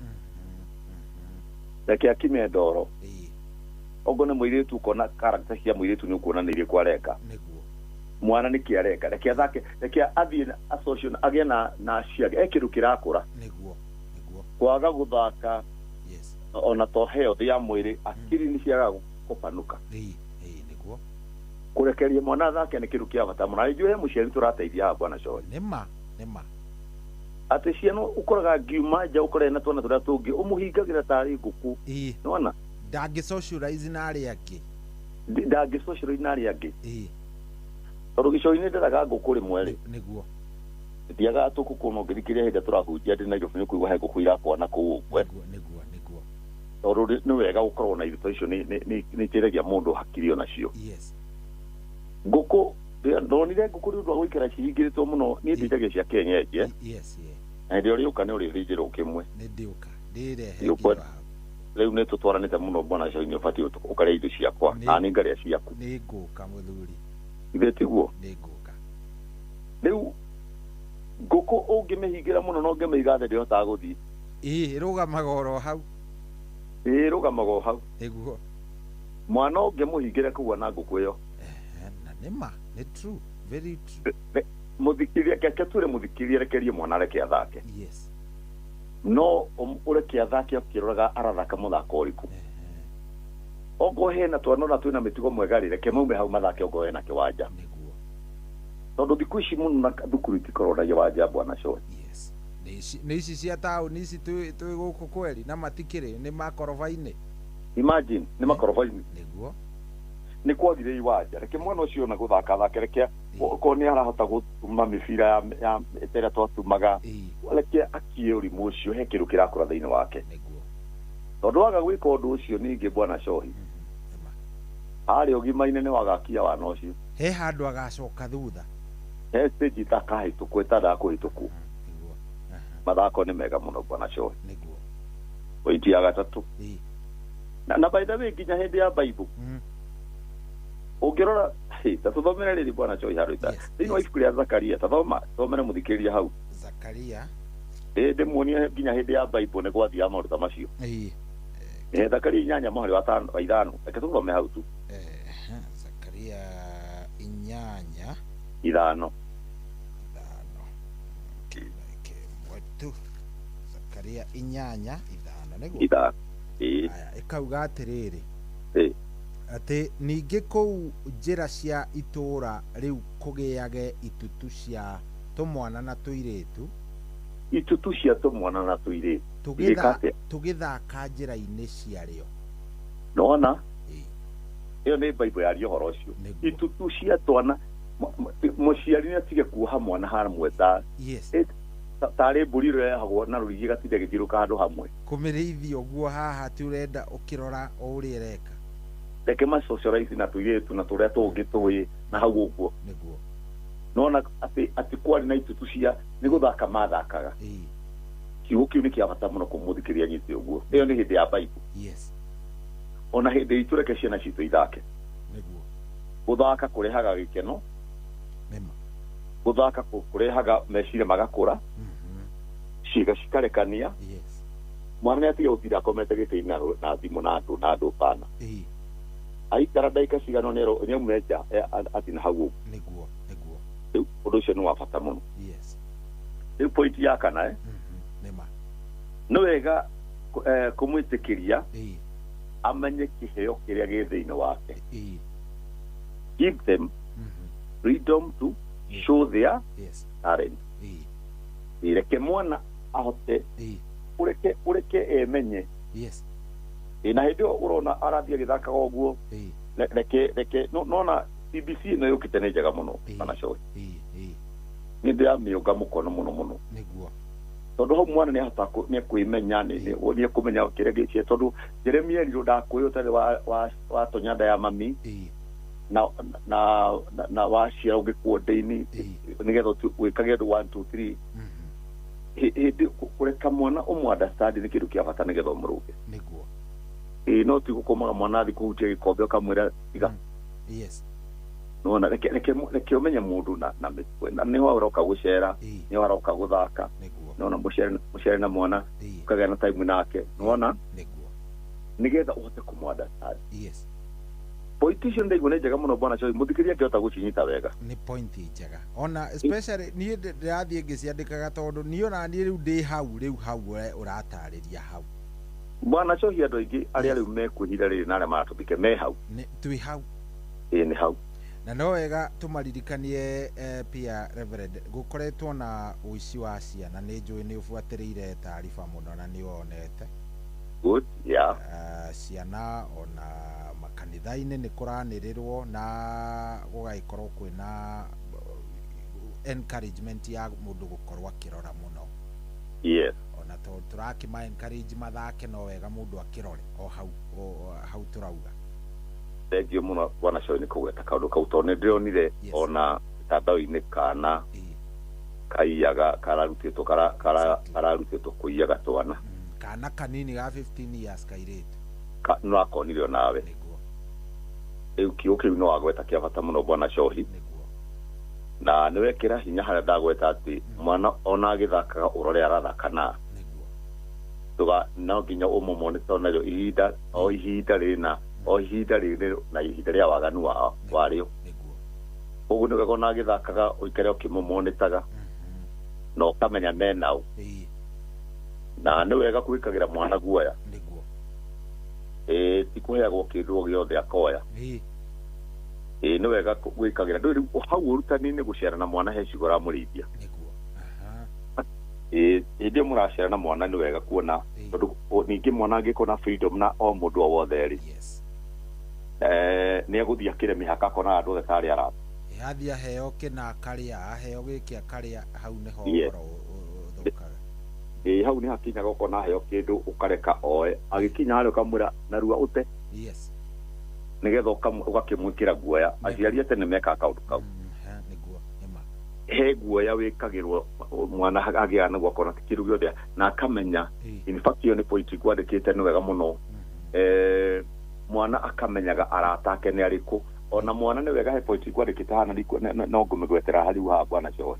Reke akime ndoro. Ogo nĩ mũirĩtu ũkona character cia mũirĩtu nĩ ũkuona nĩ irĩkũ areka. Mwana nĩ kĩ areka reke athake reke athiĩ association agĩe na ciake e kĩndũ kĩrakũra. Nĩguo. Kwaga gũthaka ona to health ya mwĩrĩ akiri nĩ ciagaga kũpanũka. Nĩguo. Kũrekeria mwana athake nĩ kĩndũ kĩa bata mũno. Na njũĩ he mũciari tũrateithia haha bwana Shori. Nĩma. Nĩma. Atĩ ciana ũkoraga ngiuma nja ũkorene na twana tũrĩa tũngĩ ũmũhingagĩra tarĩ ngũkũ. Nĩwona? Ndangĩ socialize na arĩa angĩ. Ndangĩ socialize na arĩa angĩ. Tondũ gĩcũa-inĩ nderaga ngũkũ rĩmwe rĩ. Nĩguo. Thiaga tũkũkũ no ngĩthikĩrĩria hĩndĩ ĩrĩa tũrahunjia ndĩ Nairobi nĩ kũigua he ngũkũ irakwana kũu ũguo. Nĩguo. Tondũ nĩ wega gũkorwo na indo icio nĩ iteithagia mũndũ hakiri onacio. Yes. Ngũkũ Ndonire ngũkũ nĩ ũndũ wa gũikara cihingĩrĩtwo mũno niĩ ndĩithagia cia kienyeji eh? Yes, yeah. Na hĩndĩ ĩrĩa ũrĩũka nĩ ũrĩthĩnjĩrwo kĩmwe. Nĩ ndĩũka ndĩrehe. Nĩ rĩu nĩ tũtwaranĩte mũno bwana Cohi, nĩ ũbatiĩ ũkarĩa indo ciakwa na niĩ ngarĩa ciaku. Nĩ ngũka mũthuri. Ithe tiguo? Nĩ ngũka. Rĩu ngũkũ ũngĩmĩhingĩra mũno na ũngĩmĩiga thĩ ndĩhotaga gũthiĩ. Ĩĩ, ĩrũgamaga oro hau. Ĩĩ, ĩrũgamaga o hau. Nĩguo. Mwana ũngĩmũhingĩra kũgua na ngũkũ ĩyo. Na nĩ ma, nĩ true, very true. Mũthikĩrie, reke ture mũthikĩrie, rekerie mwana reke athake. Yes. No ũreke athake ũkĩroraga arathaka mũthako ũrĩkũ. Okorwo hena twana ona twĩna mĩtugo mwega rĩ, reke maume hau mathake okorwo hena kĩwanja. Nĩguo. Tondũ thikũ ici mũno na thukuru itikoragwo na iwanja bwana Cohi. Yes. Nĩ ici cia taũni ici twĩ gũkũ kweri na matikĩrĩ nĩ makoroba-inĩ. Imagine nĩ makoroba-inĩ. Nĩguo. Nĩ kwagire iwanja, reke mwana ũcio ona gũthaka athake, reke okorwo nĩ arahota gũtuma mĩbira ya ĩrĩa twatumaga, reke akie ũrimũ ũcio, he kĩndũ kĩrakũra thĩinĩ wake. Tondũ waga gwĩka ũndũ ũcio ningĩ bwana Cohi, harĩa ũgima-inĩ nĩ wagakia wana ũcio. He handũ agacoka thutha. He stage itakahĩtũkwo, ĩtandaga kũhĩtũkwo. Mathako nĩ mega mũno bwana Cohi. Nĩguo. Pointi ya gatatũ. Na by the way nginya hĩndĩ ya Bible ũngĩrora, ta tũthomere rĩrĩ bwana Cohi handũ ita thĩinĩ wa ibuku rĩa Zakaria, ta thoma thomere mũthikĩrĩria hau. Zakaria. Ĩĩ, ndĩmuonie nginya hĩndĩ ya Bible nĩ gwathiaga maũndũ ta macio. Ĩĩ. Zakaria 8 mũhari wa 5, reke tũthome hau tu. Zakaria 8 5. 5. Zakaria 8 5 nĩguo. 5. Ĩĩ. Aya, ĩkauga atĩrĩrĩ. Ĩĩ. Atĩ ningĩ kũu njĩra cia itũũra rĩu kũgĩage itutu cia tũmwana na tũirĩtu. Itutu cia tũmwana na tũirĩtu. Tũgĩthaka njĩra-inĩ ciarĩo. Nona? Ĩyo nĩ Bible yaria ũhoro ũcio. Itutu cia twana, mũciari nĩ atige kuoha mwana hamwe ta. Yes. Tarĩ mbũri ĩrĩa yohagwo na rũrigi ĩgatinda ĩgĩthiũrũrũka handũ hamwe. Kũmĩrĩithia ũguo haha ti ũrenda ũkĩrora o ũrĩa ĩreka. Reke ma socialize na tũirĩtu na tũrĩa tũngĩ tũĩ na hau ũguo. Nĩguo. Nona atĩ kwarĩ na itutu cia nĩ gũthaka mathakaga. Kiugo kĩu nĩ kĩa bata mũno kũmũthikĩrĩria nyite ũguo. Ĩyo nĩ hĩndĩ ya Bible. Yes. Ona hĩndĩ itũ reke ciana citũ ithake. Nĩguo. Gũthaka kũrehaga gĩkeno. Nĩma. Gũthaka kũrehaga meciria magakũra. Ciĩga cikarekania. Yes. Mwana nĩ atige gũtinda akomete gĩtĩ-inĩ na thimũ na andũ na andũ bana. Aikara ndagĩka cigana nĩ aume nja athiĩ na hau ũguo. Nĩguo, nĩguo. Rĩu ũndũ ũcio nĩ wa bata mũno. Yes. Rĩu point ya kana Nĩma. Nĩ wega kũmwĩtĩkĩria amenye kĩheo kĩrĩa gĩ thĩinĩ wake. Give them freedom to show their talent. Reke mwana ahote ũreke emenye. Yes. Na hĩndĩ ĩyo ũrona arathiĩ agĩthakaga ũguo, reke nona CBC ĩno yũkĩte nĩ njega mũno bwana Cohi. Nĩ ndĩramĩũnga mũkono mũno mũno. Nĩguo. Tondũ hau mwana nĩahota nĩekwĩmenya, nĩekũmenya kĩrĩa gĩcie, tondũ Jeremia erirwo ndakũĩ ũtarĩ watonya nda ya mami na waciara ũngĩkuo ndĩ-inĩ nĩgetha wĩkage ũndũ 1 2 3. Hĩndĩ kũreka mwana ũmũ understand nĩ kĩndũ kĩa bata nĩgetha ũmũrũge. Nĩguo. Ĩĩ, no ti gũkũmaga mwana athiĩ kũhutia gĩkombe ũkamwĩra tiga. Yes. Nona reke ũmenye mũndũ na mĩtugo, na nĩho aroka gũcera, nĩho aroka gũthaka. Nona mũcere na mwana ũkagĩa na time nake. Nona? Nĩguo. Nĩgetha ũhote kũmũ understand. Yes. Point icio ndaigua nĩ njega mũno bwana Cohi, mũthikĩrĩria angĩhota gũcinyita wega. Nĩ point njega. Ona especially niĩ ndĩrathiĩ ngĩciandĩkaga tondũ niĩ ona niĩ rĩu ndĩ hau rĩu hau ũratarĩria hau. Bwana Cohi, andũ aingĩ arĩa rĩu mekwĩhira rĩrĩ na arĩa maratũthike me hau. Twĩ hau. Ĩĩ, nĩ hau. Na no wega tũmaririkanie pia Reverend, gũkoretwo na ũici wa ciana, nĩ njũĩ nĩ ũbuatĩrĩire taariba mũno na nĩ wonete. Good, yeah. Ciana ona makanitha-inĩ nĩ kũranĩrĩrwo na gũgagĩkorwo kwĩna encouragement ya mũndũ gũkorwo akĩrora mũno. Yes. Ona to tũrakĩma encourage mathake, no wega mũndũ akĩrore o hau, o hau tũrauga. Thengiũ mũno bwana Coy nĩ kũgweta kaũndũ kau tondũ nĩ ndĩronire ona mitandao-inĩ kana kaiyaga kararutĩtwo kararutĩtwo kũiyaga twana. Kana kanini ga 15 years kairĩtu. No akonire onawe. Rĩu kiugo kĩu no wagweta kĩa bata mũno bwana Cohi. Na nĩ wekĩra hinya harĩa ndagweta atĩ mwana ona agĩthakaga ũrore arathaka na tuga no nginya ũmũmone tondũ narĩo ihinda o ihinda rĩna o ihinda rĩrĩ na ihinda rĩa waganu warĩo. Koguo nĩ wega ona agĩthakaga ũikare ũkĩmũmonitaga na ũkamenya menao. Na nĩ wega gwĩkagĩra mwana guoya. Ti kũheagwo kĩndũ o gĩothe akoya. Nĩ wega gwĩkagĩra rĩu hau ũrutani-inĩ gũciara na mwana he ciugo ũramũrĩithia. Hĩndĩ ĩyo mũraciara na mwana nĩ wega kuona tondũ ningĩ mwana angĩkorwo na freedom na o mũndũ o wothe rĩ, nĩ egũthiĩ akĩre mĩhaka akona andũ othe tarĩ arata. Athiĩ aheo kĩna akarĩa, aheo gĩkĩ akarĩa, hau nĩho ũhoro ũthũkaga. Hau nĩ hakinyaga ũkona aheo kĩndũ ũkareka oe, agĩkinya harĩa ũkamwĩra narua ũte. Nĩgetha ũgakĩmwĩkĩra guoya. Aciari a tene mekaga kaũndũ kau. He guoya wĩkagĩrwo mwana agĩaga naguo akona ti kĩndũ gĩothe na akamenya. In fact ĩyo nĩ point ngwandĩkĩte nĩ wega mũno. Mwana akamenyaga arata ake nĩ arĩkũ. Ona mwana nĩ wega he point ngwandĩkĩte haha na no ngũmĩgwetera harĩ haha bwana Coy.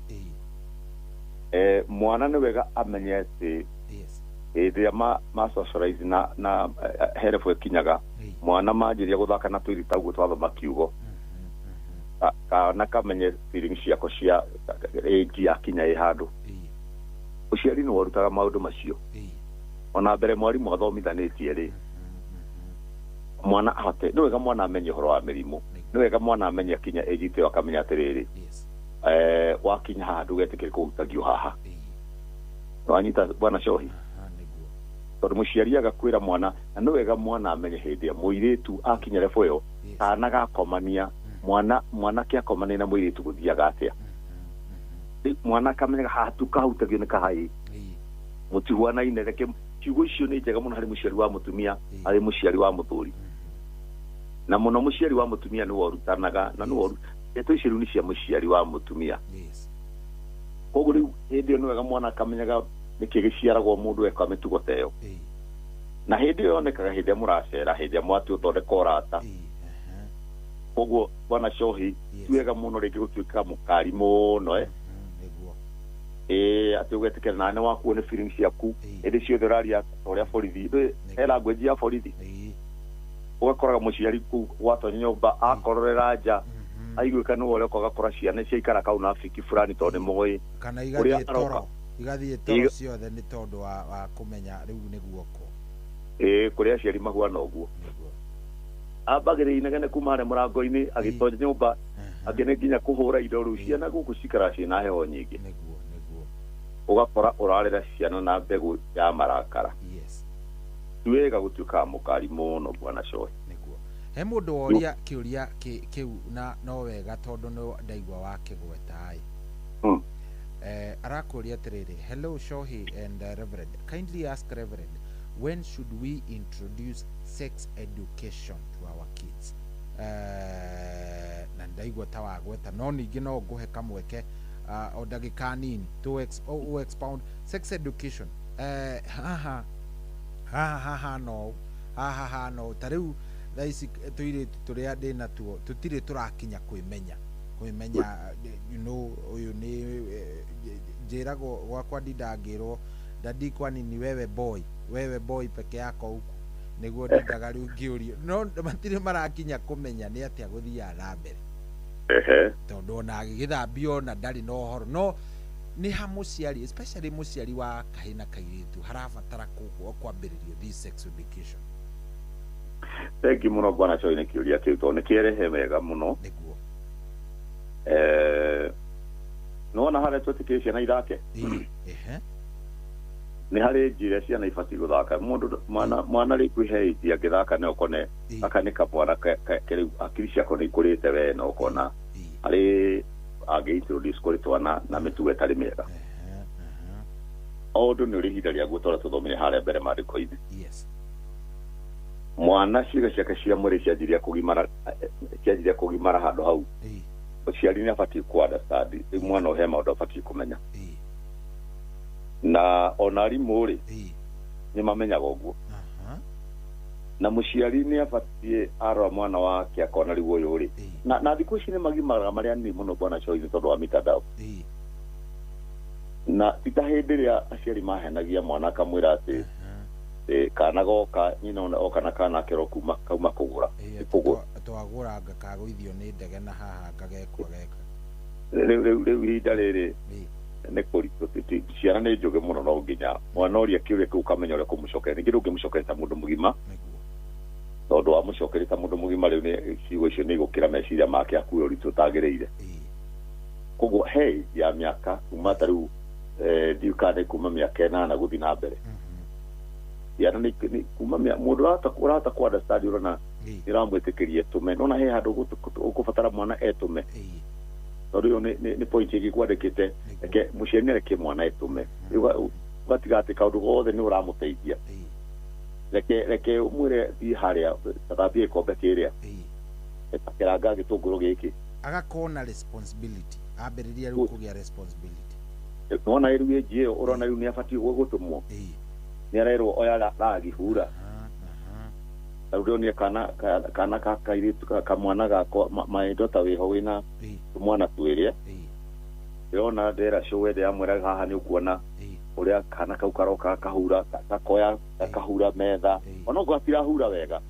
Mwana nĩ wega amenye atĩ hĩndĩ ĩrĩa ma socialize na herebu ĩkinyaga mwana manjĩria gũthaka na tũiri ta ũguo twathoma kiugo kana kamenye feelings ciako cia age yakinya ĩ handũ. Ũciari nĩ warutaga maũndũ macio. Ona mbere mwarimũ athomithanĩtie rĩ, mwana ahote nĩ wega mwana amenye ũhoro wa mĩrimũ, nĩ wega mwana amenye akinya age ĩyo akamenya atĩrĩrĩ, wakinya haha ndũgetĩkĩre kũhutagio haha. Wanyita bwana Cohi? Tondũ mũciari agakwĩra mwana, na nĩ wega mwana amenye hĩndĩ ĩrĩa mũirĩtu akinya level ĩyo kana gakomania mwana mwanake akomania na mũirĩtu gũthiaga atĩa. Mwana akamenyaga haha tu kahutagio nĩ kahai mũtihuanaine. Reke ciugo icio nĩ njega mũno harĩ mũciari wa mũtumia, harĩ mũciari wa mũthuri, na mũno mũciari wa mũtumia nĩwe ũrutanaga na nĩwe ndeto icio rĩu nĩ cia mũciari wa mũtumia. Koguo rĩu hĩndĩ ĩyo nĩ wega mwana akamenyaga nĩkĩ gĩciaragwo mũndũ eka mĩtugo ta ĩyo. Na hĩndĩ ĩyo yonekaga hĩndĩ ĩrĩa mũracera, hĩndĩ ĩrĩa mwathiĩ gũthondeka ũrata. Koguo bwana Cohi ti wega mũno rĩngĩ gũtuĩka mũkari mũno atĩ ũgetĩkĩra na nĩ wakuo nĩ feelings ciaku hĩndĩ ciothe ũraria ta ũrĩa borithi he language ya borithi. Ũgakoraga mũciari kũu gwatonya nyũmba akororera nja aiguĩka nĩwe ũrĩa ũka ũgakora ciana ciaikara kau na biki fulani tondũ nĩ moĩ kana igathiĩ toro, igathiĩ toro ciothe nĩ tondũ wa kũmenya rĩu nĩ guoko. Kũrĩ aciari mahuana ũguo ambagĩrĩria inegene kuma harĩa mũrango-inĩ agĩtonya nyũmba angĩ nĩ nginya kũhũra indo. Rĩu ciana gũkũ cikaraga ciĩna heho nyingĩ, ũgakora ũrarera ciana na mbegũ ya marakara. Ti wega gũtuĩkaga mũkari mũno bwana Coy. He mũndũ woria kĩũria kĩu na no wega tondũ nĩ ndaigua wakĩgweta. Arakũria atĩrĩrĩ, hello Shohi and Reverend, kindly ask Reverend, when should we introduce sex education to our kids? Na ndaigua ta wagweta no ningĩ no ngũhe kamweke o ndagĩka nini to expound sex education. Haha haha no haha no ta rĩu thaa ici tũirĩtu tũrĩa ndĩ natuo tũtirĩ tũrakinya kwĩmenya you know ũyũ nĩ njĩragwo gwakwa ndindangĩrwo dadi kwani ni wewe boy peke yako huku nĩguo ndindaga rĩu ngĩũrio no matirĩ marakinya kũmenya nĩ atĩa gũthiaga na mbere tondũ ona agĩgĩthambio na ndarĩ na ũhoro no nĩ ha mũciari especially mũciari wa kahĩ na kairĩtu harabatara kwambĩrĩrio this sex education. Thank you mũno bwana Coy nĩ kĩũria kĩu tondũ nĩ kĩerehe wega mũno. Nĩguo nĩwona harĩa twetĩkĩrie ciana ithake nĩ harĩ njĩra ciana ibatiĩ gũthaka. Mũndũ mwana rĩu kwĩ he age angĩthaka no ũkone gaka nĩ kamwana rĩu akiri ciako nĩ ikũrĩte we na ũkona harĩ angĩ introduce kũrĩ twana na mĩtugo ĩtarĩ mĩega. O ũndũ nĩ ũrĩ ihinda rĩaguo ta ũrĩa tũthomire harĩa mbere maandĩko-inĩ. Mwana ciĩga ciake cia mwĩrĩ cianjirie kũgimara handũ hau. Mũciari nĩ abatiĩ kũ understand rĩu mwana ũhe maũndũ abatiĩ kũmenya. Na ona arimũ rĩ nĩ mamenyaga ũguo. Na mũciari nĩ abatiĩ arora mwana wake akona rĩu ũyũ rĩ. Na thikũ ici nĩ magimaraga marĩa nini mũno bwana Choice tondũ wa mitandao. Na ti ta hĩndĩ ĩrĩa aciari mahenagia mwana akamwĩra atĩ kana goka nyina oka na kana kero kuma kauma kũgũra. Twagũra ngakagũithio nĩ ndege na haha ngagekwo geka. Rĩu ihinda rĩrĩ nĩ kũritũ ciana nĩ njũgĩ mũno no nginya mwana ũrĩa kĩũria kĩu ũkamenya ũrĩa kũmũcokeria. Ningĩ ndũngĩmũcokeria ta mũndũ mũgima tondũ wamũcokeria ta mũndũ mũgima rĩu nĩ ciugo icio nĩ igũkĩra meciria make akue ũritũ ũtagĩrĩire. Koguo he ya mĩaka kuma ta rĩu ndiũ kana kuma mĩaka 8 gũthiĩ na mbere. Ciana nĩ kuma mũndũ ũrahota kũ understand ũrona nĩ ũramwĩtĩkĩria etũme. Nona he handũ ũkũbatara mwana etũme. Tondũ ĩyo nĩ point ĩngĩ kwandĩkĩte reke mũciari nĩ areke mwana etũme. Ũgatiga atĩ kaũndũ gothe nĩ ũramũteithia. Reke ũmwĩre thiĩ harĩa thambia gĩkombe kĩrĩa. Akĩranga gĩtũngũrũ gĩkĩ. Agakorwo na responsibility. Ambĩrĩria rĩu kũgĩa responsibility. Nĩwona rĩu ĩnji ĩyo ũrona rĩu nĩ abatiĩ gũtũmwo. Nĩ arerwo oya ragi hura. Rĩu ndĩronire kana ka kairĩtu kamwana gakwa my daughter wĩho wĩna tũmwana twĩrĩ. Ndĩrona ndera show ndĩramwĩra haha nĩ ũkuona ũrĩa kana kau karoka kahura gakoya gakahura metha ona ũguo gatirahura wega.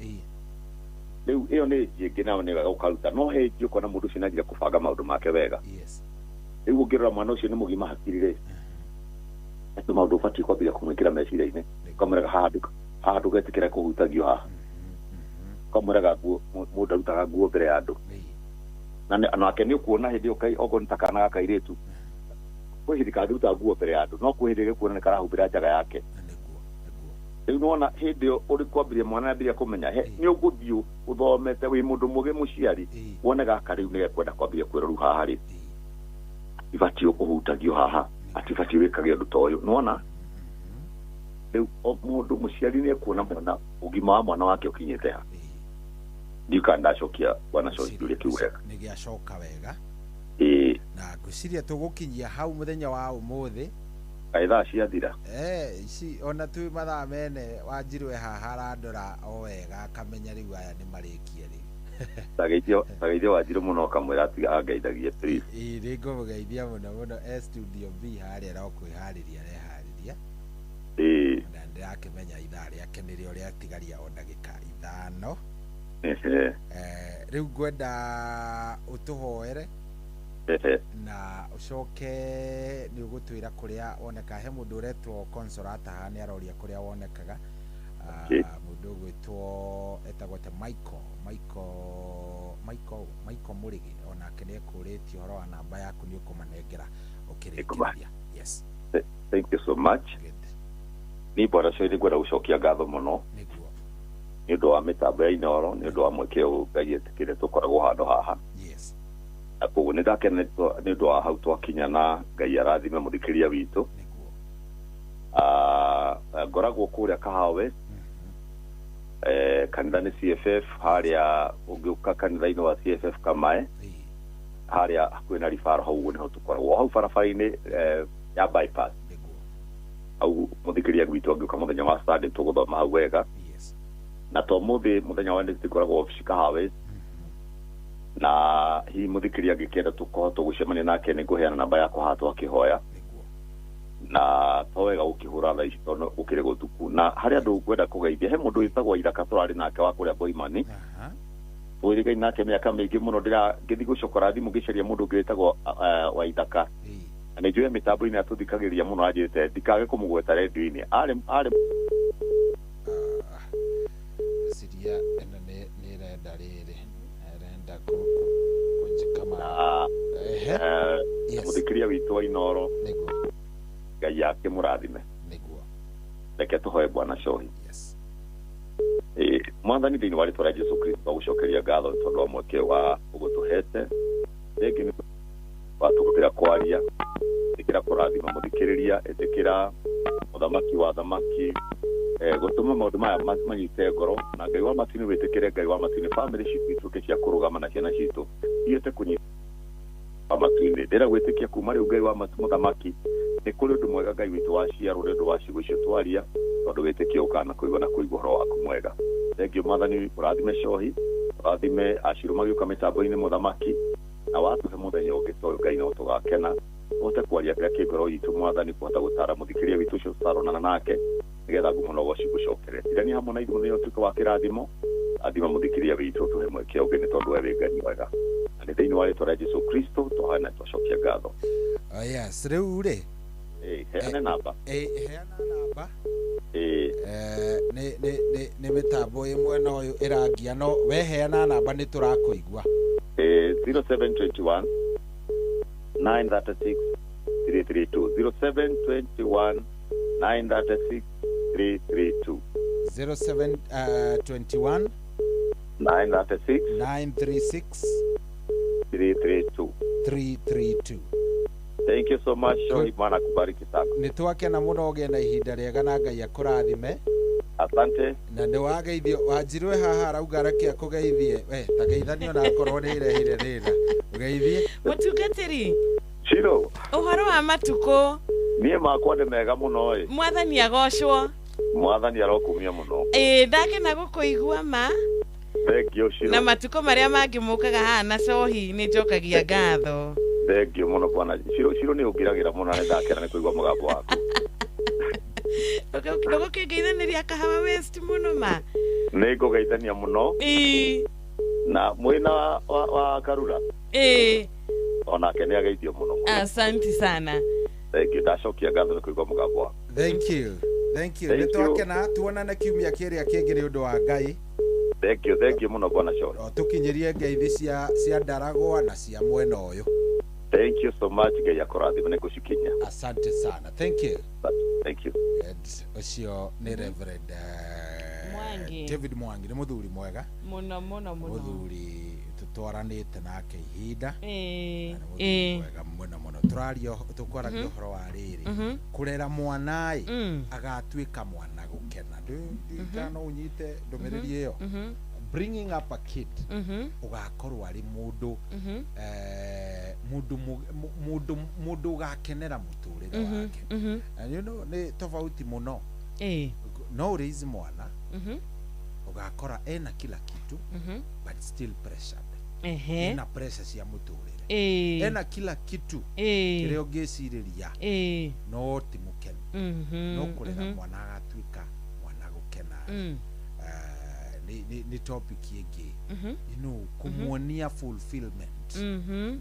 Rĩu ĩyo nĩ ĩnji ĩngĩ nayo nĩ wega ũkaruta no he ĩnji ũkona mũndũ ũcio nĩanjia kũbanga maũndũ make wega. Rĩu ũngĩrora mwana ũcio nĩ mũgima hakiri rĩ atĩ maũndũ ũbatiĩ kwambĩrĩria kũmwĩkĩra meciria-inĩ ũkamwĩraga haha ndũgetĩkĩra kũhutagio haha. Ũkamwĩraga nguo mũndũ arutaga nguo mbere ya andũ. Na nake nĩ ũkuona hĩndĩ ĩyo okorwo nĩ ta kana ga kairĩtu kwĩ hĩndĩ kangĩruta nguo mbere ya andũ no kwĩ hĩndĩ gĩkuona nĩ karahumbĩra njaga yake. Rĩu nĩwona hĩndĩ ĩyo ũrĩ kwambĩrĩria mwana ambĩrĩria kũmenya nĩ ũgũthiĩ ũthomete wĩ mũndũ mũgĩ mũciari wone gaka rĩu nĩgekwenda kwambĩrĩria kwĩrwo rĩu haha rĩ ibatiĩ kũhutagio haha atibatiĩ wĩkage ũndũ ta ũyũ. Nĩwona rĩu mũndũ mũciari nĩ ekuona mwana ũgima wa mwana wake ũkinyĩte ha. Ndiũ kana ndacokia bwana Choice kĩũria kĩu wega. Nĩ gĩacoka wega. Na ngwĩciria tũgũkinyia hau mũthenya wa ũmũthĩ. Kaĩ thaa ciathira? Ici ona twĩ mathaa mene Wanjirũ e haha arandora o wega akamenya rĩu aya nĩ marĩkie rĩu. Tageithio Wanjirũ mũno ũkamwĩra atiga angeithagie please. Ĩĩ nĩ ngũmũgeithia mũno mũno e studio B harĩa no kwĩharĩria areharĩria. Na ndĩrakĩmenya ithaa rĩake nĩrĩo rĩatigaria o ndagĩka 5. Rĩu ngwenda ũtũhoere na ũcoke nĩ ũgũtwĩra kũrĩa wonekaga. He mũndũ ũretwo Consolata haha nĩ aroria kũrĩa wonekaga. Mũndũ ũgwĩtwo etagwo ta Michael Mũrĩgĩ onake nĩ ekũrĩtie ũhoro wa namba yaku nĩ ũkũmanengera ũkĩrĩkĩrĩria. Yes. Thank you so much. Ni bwana Choice ngwenda gũcokia ngatho mũno nĩ ũndũ wa mĩtambo ya Inooro nĩ ũndũ wa mweke ũyũ Ngai etĩkĩre tũkoragwo handũ haha. Na koguo nĩ ndakena nĩ ũndũ wa hau twakinya na Ngai arathime mũthikĩria witũ. Ngoragwo kũrĩa Kahawa West kanitha nĩ CFF harĩa ũngĩũka kanitha-inĩ wa CFF Kamae harĩa hakuhĩ na ribaro hau ũguo nĩho tũkoragwo hau barabara-inĩ ya bypass. Hau mũthikĩria gwitũ angĩũka mũthenya wa Sunday tũgũthoma hau wega. Na to mũthĩ mũthenya wa Wednesday ngoragwo obici Kahawa West. Na hihi mũthikĩria angĩkĩenda tũkũhota gũcemania nake nĩ ngũheana namba yakwa haha twakĩhoya. Na to wega gũkĩhũra thaa ici tondũ gũkĩrĩ gũtuku. Na harĩ andũ ngwenda kũgeithia he mũndũ wĩtagwo Ithaka tũrarĩ nake wa kũrĩa Boimani. Twĩrĩgaine nake mĩaka mĩingĩ mũno ngĩthiĩ gũcokora thimũ ngĩcaria mũndũ ũngĩ wĩtagwo wa Ithaka. Na nĩ njũĩ mĩtambo-inĩ atũthikagĩrĩria mũno anjĩrĩte ndikage kũmũgweta redio-inĩ. Arĩ Ciria ĩno nĩ ĩrenda rĩrĩ ĩrenda kũnjĩka ma mũthikĩria witũ wa Inooro Ngai akĩmũrathime. Reke tũhoe bwana Chohi. Mwathani thĩinĩ wa rĩtwa rĩa Jesũ Kristo gũcokeria ngatho nĩ tondũ wa mweke wa ũgũtũhete. Rĩngĩ nĩ watũhũthĩra kwaria ĩtĩkĩra kũrathima mũthikĩrĩria ĩtĩkĩra mũthamaki wa thamaki Gũtũma maũndũ maya manyite ngoro na Ngai wa matu-inĩ wĩtĩkĩre Ngai wa matu-inĩ family citũ ituĩke cia kũrũgama na ciana citũ ihote kũnyita wa matu-inĩ. Ndĩra gwĩtĩkia kuma rĩu Ngai wa matu mũthamaki nĩ kũrĩ ũndũ mwega Ngai witũ waciarwo nĩ ũndũ wa ciugo icio twaria tondũ wĩtĩkio ũkaga na kũigua na kũigua ũhoro waku mwega. Thengiũ Mwathani, ũrathime Cohi, ũrathime Acirũ magĩũka mĩtambo-inĩ mũthamaki, na watũhe mũthenya ũngĩ ta ũyũ Ngai no tũgakena ũhote kwaria kĩrĩa kĩ ngoro itũ Mwathani, kũhota gũtara mũthikĩrĩria witũ ũcio tũtaronana nake nĩgetha ngumo na ũgoci gũcokerere. Tirania hamwe na ithuĩ mũthenya ũtuĩke wa kĩrathimo, rathima mũthikĩrĩria witũ tũhe mweke ũngĩ nĩ tondũ we wĩ Ngai mwega. Na nĩ thĩinĩ wa rĩtwa rĩa Jesu Kristo twahoya na twacokia ngatho. Oh, yes, rĩu rĩ Heane namba. Heana namba. Nĩ mĩtambo ĩ mwena ũyũ ĩrangia no we heana namba nĩ tũrakũigua. 0721 936 332 0721 936 332 0721 936 936 332 332. Thank you so much. Shohi, Bwana akubariki sana. Nĩ twakena mũno ũgĩe na ihinda rĩega na Ngai akũrathime. Asante. Na nĩ wageithio Wanjirũ haha arauga reke akũgeithie. We ta geithanio na akorwo nĩ ĩrehire thĩna. Ũgeithie. Mũtungatĩri. Shiro. Ũhoro wa matukũ. Niĩ makwa nĩ mega mũno ĩ. Mwathani agocwo. Mwathani arokumia mũno. Ĩ ndakena gũkũigua ma. Thank you Shiro. Na matukũ marĩa mangĩ mũkaga haha na Cohi nĩ njokagia ngatho. Thank you mũno bwana. Shiro Shiro nĩ ũngĩragĩra mũno na nĩ ndakena nĩ kũigua mũgambo waku. Ndũgũkĩngeithanĩria Kahawa West mũno ma. Nĩ ngũgeithania mũno. Ĩ. Na mwĩna wa Karura. Ĩ. Onake nĩ ageithio mũno. Asante sana. Thank you. Ndacokia ngatho nĩ kũigua mũgambo waku. Thank you. Thank you. Nĩ twakena tuonane kiumia kĩrĩa kĩngĩ nĩ ũndũ wa Ngai. Thank you, thank you mũno bwana Cohi. Tũkinyĩrie ngeithi cia Ndaragwa na cia mwena ũyũ. Thank you so much. Ngai akũrathime nĩ ngũcikinyia. Asante sana. Thank you. Thank you. Ũcio nĩ Reverend Mwangi. David Mwangi nĩ mũthuri mwega. Mũno mũno mũno. Mũthuri tũtwaranĩte nake ihinda. Mwega mũno mũno. Tũraria tũkwaragia ũhoro wa rĩrĩ. Kũrera mwana ĩ agatuĩka mwana gũkena. Ndikana no ũnyite ndũmĩrĩri ĩyo. Bringing up a kid ugakorwo ari mundu mundu ugakenera muturire wake. And you know ni tofauti muno. No raise mwana ugakora ena kila kitu but still pressured. Ena pressure cia muturire. Ena kila kitu kiria ungiciriria no ti mukenu. No kurera mwana agatuika mwana gukena. Ni topic ĩngĩ. You know, kũmuonia fulfillment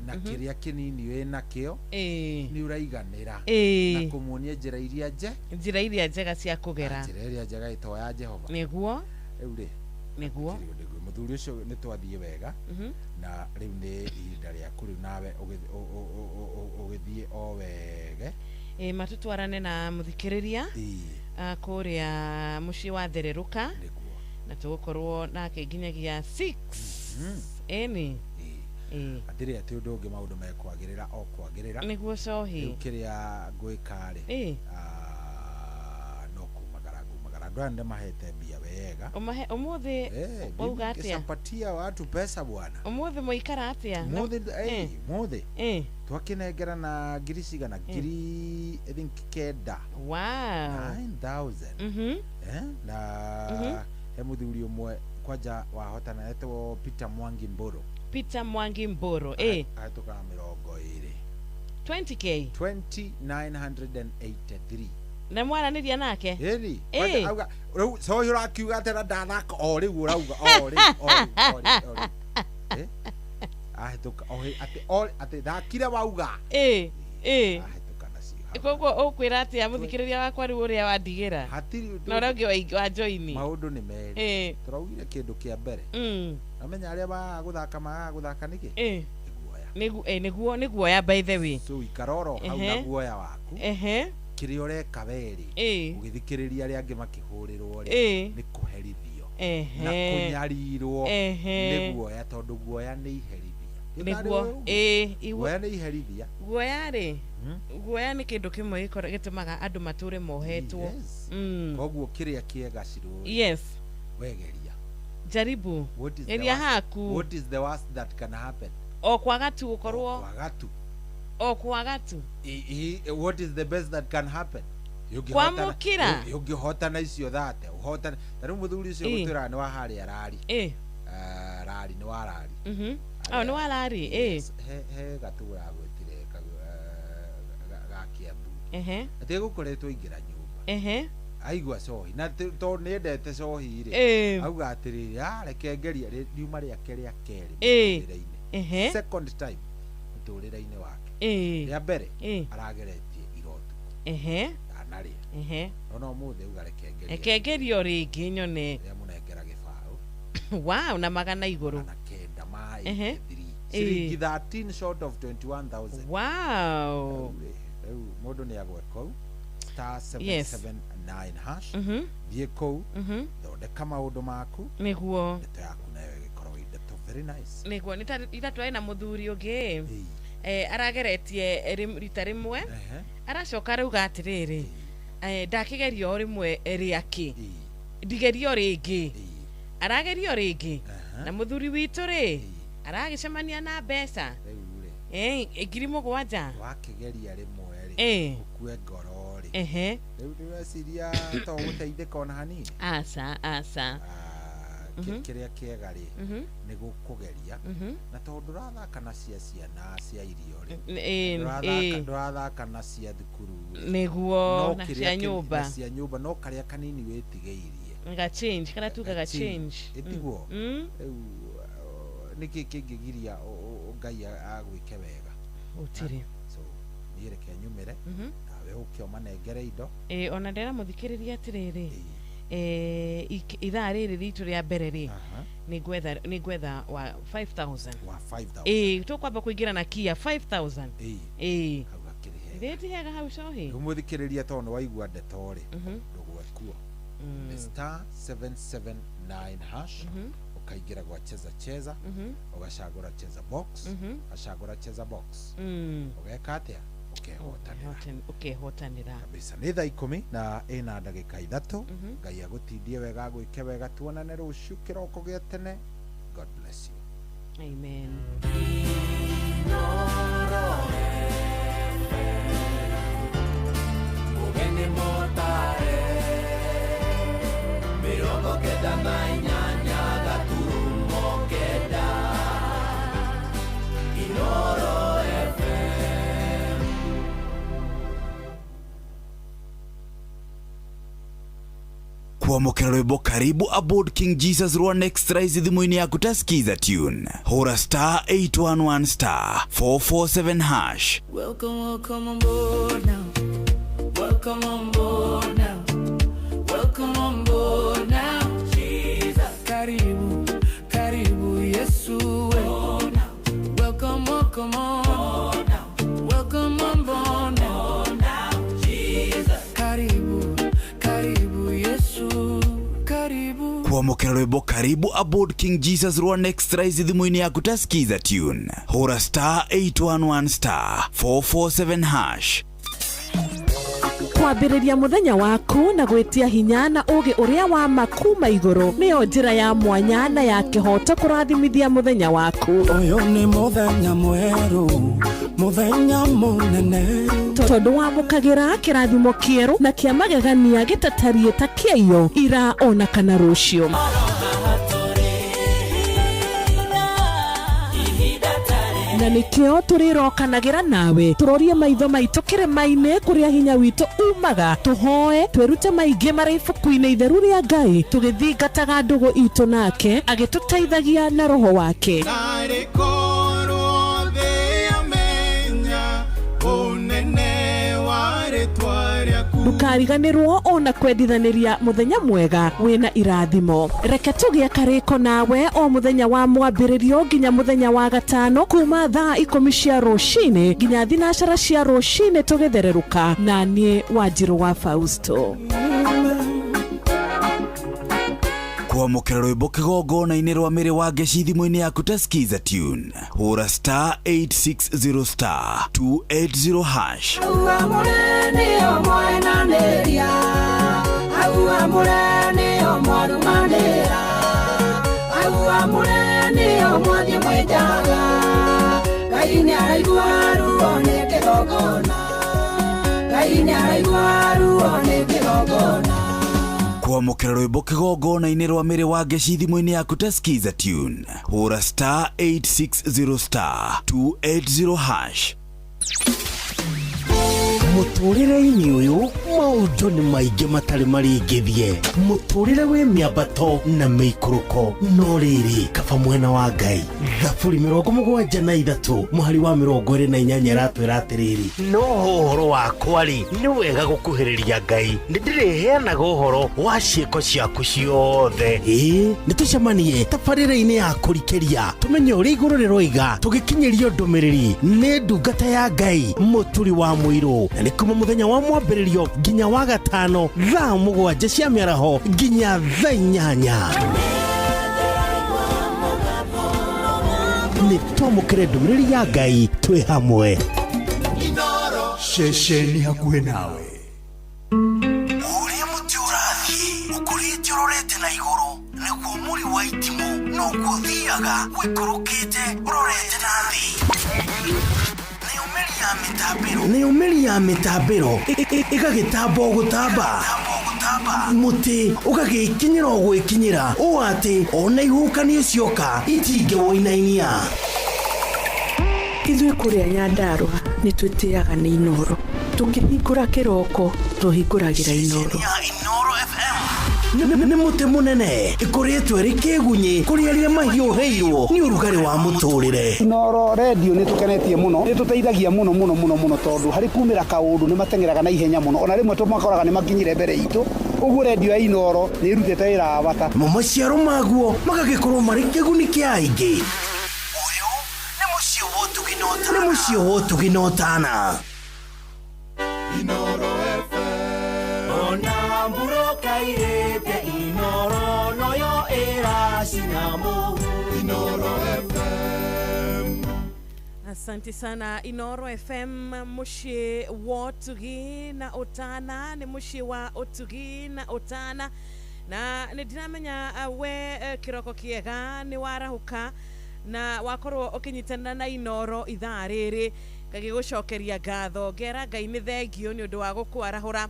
na kĩrĩa kĩnini wĩ nakĩo nĩ ũraiganĩra na kũmuonia njĩra iria njĩra iria njega cia kũgera, njĩra iria njega ĩto ya Jehova. Nĩguo rĩu rĩ nĩguo mũthuri ũcio nĩ twathiĩ wega na rĩu nĩ ihinda rĩaku rĩu nawe ũgĩthiĩ o wege. Matũtwarane na mũthikĩrĩria kũrĩa mũciĩ wa Thererũka na tũgũkorwo nake nginyagia 6. Ĩni hatirĩ atĩ ũndũ ũngĩ maũndũ mekwagĩrĩra o kwagĩrĩra. Nĩguo Cohi. Rĩu kĩrĩa ngwĩka rĩ no kumagara ngumagara. Andũ aya nĩmahete mbia wega. Ũmũthĩ wauga atĩa? Ngicapatia watu pesa bwana. Ũmũthĩ mũikara atĩa? Mũthĩ twakĩnengera na ngiri cigana? Ngiri I think 9. Wow. 9,000. Na he muthuri ũmwe kwanja wahotana etwo Peter Mwangi Mboro. Peter Mwangi Mboro ahĩtũkaga 20. 20k 2983. Na mwaranĩria nake? Ĩni. Auga rĩu Cohi ũrakiuga atĩ na ndathaka o rĩu ũrauga o rĩu o rĩu. Ahĩtũka atĩ atĩ thakire wauga. Koguo ũkwĩra atĩa mũthikĩrĩria wakwa rĩu ũrĩa wandigĩra na ũrĩa ũngĩ wa joini? Maũndũ nĩ merĩ. Tũraugire kĩndũ kĩa mbere. Namenya arĩa magaga gũthaka magaga gũthaka nĩkĩ? Nĩguo nĩguoya by the way. So ikara oro hau na guoya waku. Kĩrĩa ũreka werĩ ũgĩthikĩrĩria arĩa angĩ makĩhũrĩrwo rĩ nĩ kũherithio na kũnyarirwo nĩ guoya tondũ guoya nĩ iherithia. Nĩguo ĩĩ Guoya nĩ iherithia. Guoya rĩ, guoya nĩ kĩndũ kĩmwe gĩtũmaga andũ matũre mohetwo. Yes. Koguo kĩrĩa kĩega cirũ Yes. Wegeria. Jaribu. What is the Geria worst- haku. What is the worst that can happen? O kwaga tu gũkorwo. Kwaga tu. O kwaga tu. What is the best that can happen? Kwamũkĩra. Ũngĩhotana icio thate ũhotane ta rĩu mũthuri ũcio gũtwĩraga nĩ wa harĩa rari. Rari nĩ wa rari. Oh, nĩ wa rari. Yes, he gatũra gwĩtire ga Kiambu. Atĩ gũkoretwo aingĩra nyũmba. Aigua cohi na tondũ nĩ endete cohi rĩ, auga atĩrĩrĩ, "Ah, reke ngerie riuma rĩake rĩa kerĩ mũtũrĩre-inĩ." Second time mũtũrĩre-inĩ wake. Rĩa mbere arageretie ira ũtukũ. Ndanarĩa. Ona ũmũthĩ auga reke ngerie. Reke ngerie o rĩngĩ nyone. Rĩamũnengera gĩbaũ. Wow, na magana igũrũ. Magana kenda ma 83. Ciringi 13 short of 21,000. Wow. Rĩu mũndũ nĩ agwe kũu star 779 hash. Thiĩ kũu, thondeka maũndũ maku. Nĩguo. Ndeto yaku nayo ĩgĩkorwo ĩ ndeto very nice. Nĩguo nĩ ira twarĩ na mũthuri ũngĩ arageretie rita rĩmwe, aracoka arauga atĩrĩrĩ, ndakĩgeria o rĩmwe rĩakĩ, ndigeria o rĩngĩ, arageria o rĩngĩ, na mũthuri witũ rĩ aragĩcemania na mbeca 7,000. Wakĩgeria rĩmwe rĩ, ũkue ngoro rĩ, rĩu ndĩreciria to gũteithĩka ona hanini. Aca aca. Kĩrĩa kĩega rĩ nĩ gũkũgeria, na tondũ ndũrathaka na cia ciana cia irio rĩ, ndũrathaka na cia thukuru rĩ, nĩguo, na cia nyũmba, na cia nyũmba, no karĩa kanini wĩtigĩirie ga change, karĩa tugaga change, ĩtiguo. Rĩu nĩkĩ kĩngĩgiria Ngai agwĩke wega? Gũtirĩ. So niĩ reke nyumĩre nawe ũke ũmanengere indo. Ona ndĩra mũthikĩrĩria atĩrĩrĩ, ithaa rĩrĩ ritũ rĩa mbere rĩ, nĩ ngwetha wa 5,000. Wa 5,000. Tũkwamba kũingĩra na kia 5,000. Hau hakĩrĩ hega. Rĩti hega hau cohi. Rĩu mũthikĩrĩria tondũ nĩ waigua ndeto rĩ, ndũgwe kuo. Nĩ star 779 hash, ũkaingĩra gwa cheza cheza, ũgacagũra cheza box, ũgacagũra cheza box, ũgeka atĩa? Ũkehotanĩra kabisa. Nĩ thaa 10 na ĩna ndagĩka 3. Ngai agũtindie wega, agwĩke wega, tuonane rũciũ kĩroko gĩa tene. God bless you. Amen. Ũgeni mũtare, 98.9 Inoro FM. Kwamũkĩra rwĩmbo karibu aboard King Jesus rwa Next Rise thimũ-inĩ yaku ta skiza tune, hũra star 811 star 447 hash. Welcome, welcome on board now. Welcome on board now. Welcome on board now. Jesus. Karibu, karibu Yesu. Welcome, welcome on. Welcome on board now. Jesus. Karibu, karibu Yesu. Karibu. Kwamũkĩra rwĩmbo karibu aboard King Jesus rwa Next Rise thimũ-inĩ yaku ta skiza tune, hũra star 811 star 447 hash. Kwambĩrĩria mũthenya waku na gwĩtia hinya na ũũgĩ ũrĩa wa ma kuma igũrũ nĩyo njĩra ya mwanya na ya kĩhooto kũrathimithia mũthenya waku. Ũyũ nĩ mũthenya mwerũ, mũthenya mũnene, tondũ wamũkagĩra kĩrathimo kĩerũ na kĩa magegania gĩtatariĩ ta kĩaiyo ira ona kana rũciũ. Na nĩkĩo tũrĩrokanagĩra nawe tũrorie maitho maitũ kĩrĩma-inĩ kũrĩa hinya witũ umaga, tũhoe twĩrute maingĩ marĩ ibuku-inĩ itheru rĩa Ngai, tũgĩthingataga ndũgũ itũ nake agĩtũteithagia na roho wake. Narĩ korwo thĩ yamenya ũnene wa rĩtwa rĩaku. Ndũkariganĩrwo ona kwendithanĩria mũthenya mwega wĩna irathimo. Reke tũgĩe karĩko nawe o mũthenya wa mwambĩrĩrio nginya mũthenya wa gatano kuma thaa 10 cia rũcinĩ nginya 12 cia rũcinĩ tũgĩthererũka na niĩ Wanjirũ wa Fausto. Kwamũkĩra rwĩmbo kĩgongona-inĩ rwa mĩrĩ wa ngeci thimũ-inĩ yaku ta skiza tune hũra star 860 star 280 hash. Hau amũre nĩo mwenanĩria, hau amũre nĩo mwarumanĩra, hau amũre nĩo mwathiĩ mwĩnjaga, Ngai nĩaraigua ruo nĩ kĩgongona, Ngai nĩaraigua ruo nĩ kĩgongona. Kwamũkĩra rwĩmbo kĩgongona-inĩ rwa mĩrĩ wa ngeci thimũ-inĩ yaku ta skiza tune hũra star 860 star 280 hash. Mũtũrĩre-inĩ ũyũ maũndũ nĩ maingĩ matarĩ maringithie, mũtũrĩre wĩ mĩambato na mĩikũrũko, no rĩrĩ kaba mwena wa Ngai. Thaburi 73 mũhari wa 28 ĩratwĩra atĩrĩrĩ, no ũhoro wakwa rĩ, nĩ wega gũkuhĩrĩria Ngai, nĩ ndĩrĩheanaga ũhoro wa ciĩko ciaku ciothe. Ĩĩ, nĩ tũcemanie tabarĩra-inĩ ya kũrikĩria tũmenye ũrĩa igũrũ rĩroiga, tũgĩkinyĩrio ndũmĩrĩri nĩ ndungata ya Ngai mũturi wa mũirũ, na nĩ kuma mũthenya wa mwambĩrĩrio nginya wa gatano thaa 7 cia mĩaraho nginya thaa 8. Nĩ twamũkĩre ndũmĩrĩri ya Ngai twĩ hamwe. Ceceni hakuhĩ nawe. Ũrĩa mũtĩ ũrathiĩ ũkũrĩte ũrorete na igũrũ, nĩguo mũri wa itimũ noguo ũthiaga ũikũrũkĩte ũrorete na thĩ. Nayo mĩri ya mĩtambĩro ĩgagĩtamba o gũtamba, mũtĩ ũgagĩkinyĩra o gwĩkinyĩra, ũũ atĩ ona ihuhũkanio cioka itingĩwũinainia. Ithuĩ kũrĩa Nyandarũa nĩ twĩtĩaga nĩ Inoro, tũkĩhingũra kĩroko tũhingũragĩra Inoro. Nĩ mũtĩ mũnene ĩkũrĩtwo ĩrĩ kĩgunyĩ kũrĩ arĩa mahiũhĩirwo nĩ ũrugarĩ wa mũtũrĩre. Inoro redio nĩ tũkenetie mũno, nĩ tũteithagia mũno mũno mũno mũno, tondũ harĩ kumĩra kaũndũ nĩ mateng'eraga na ihenya mũno, ona rĩmwe tũmakoraga nĩ makinyire mbere itũ. Ũguo redio ya Inoro nĩ ĩrutĩte wĩra wa bata. Mo maciaro maguo magagĩkorwo marĩ kĩguni kĩa aingĩ. Nĩ mũciĩ wa ũtugi na ũtana. Inoro FM. Ona mburoka irĩte Inoro noyo ĩracina mũhu. Inoro FM. Asante sana Inoro FM, muciĩ wa ũtugi na ũtana, nĩ mũciĩ wa ũtugi na ũtana, na nĩ ndiramenya we kĩroko kĩega nĩ warahũka na wakorwo ũkĩnyitanĩra na Inoro ithaa rĩrĩ, ngagĩgũcokeria ngatho, ngera Ngai nĩ thengio nĩ ũndũ wa gũkwarahũra,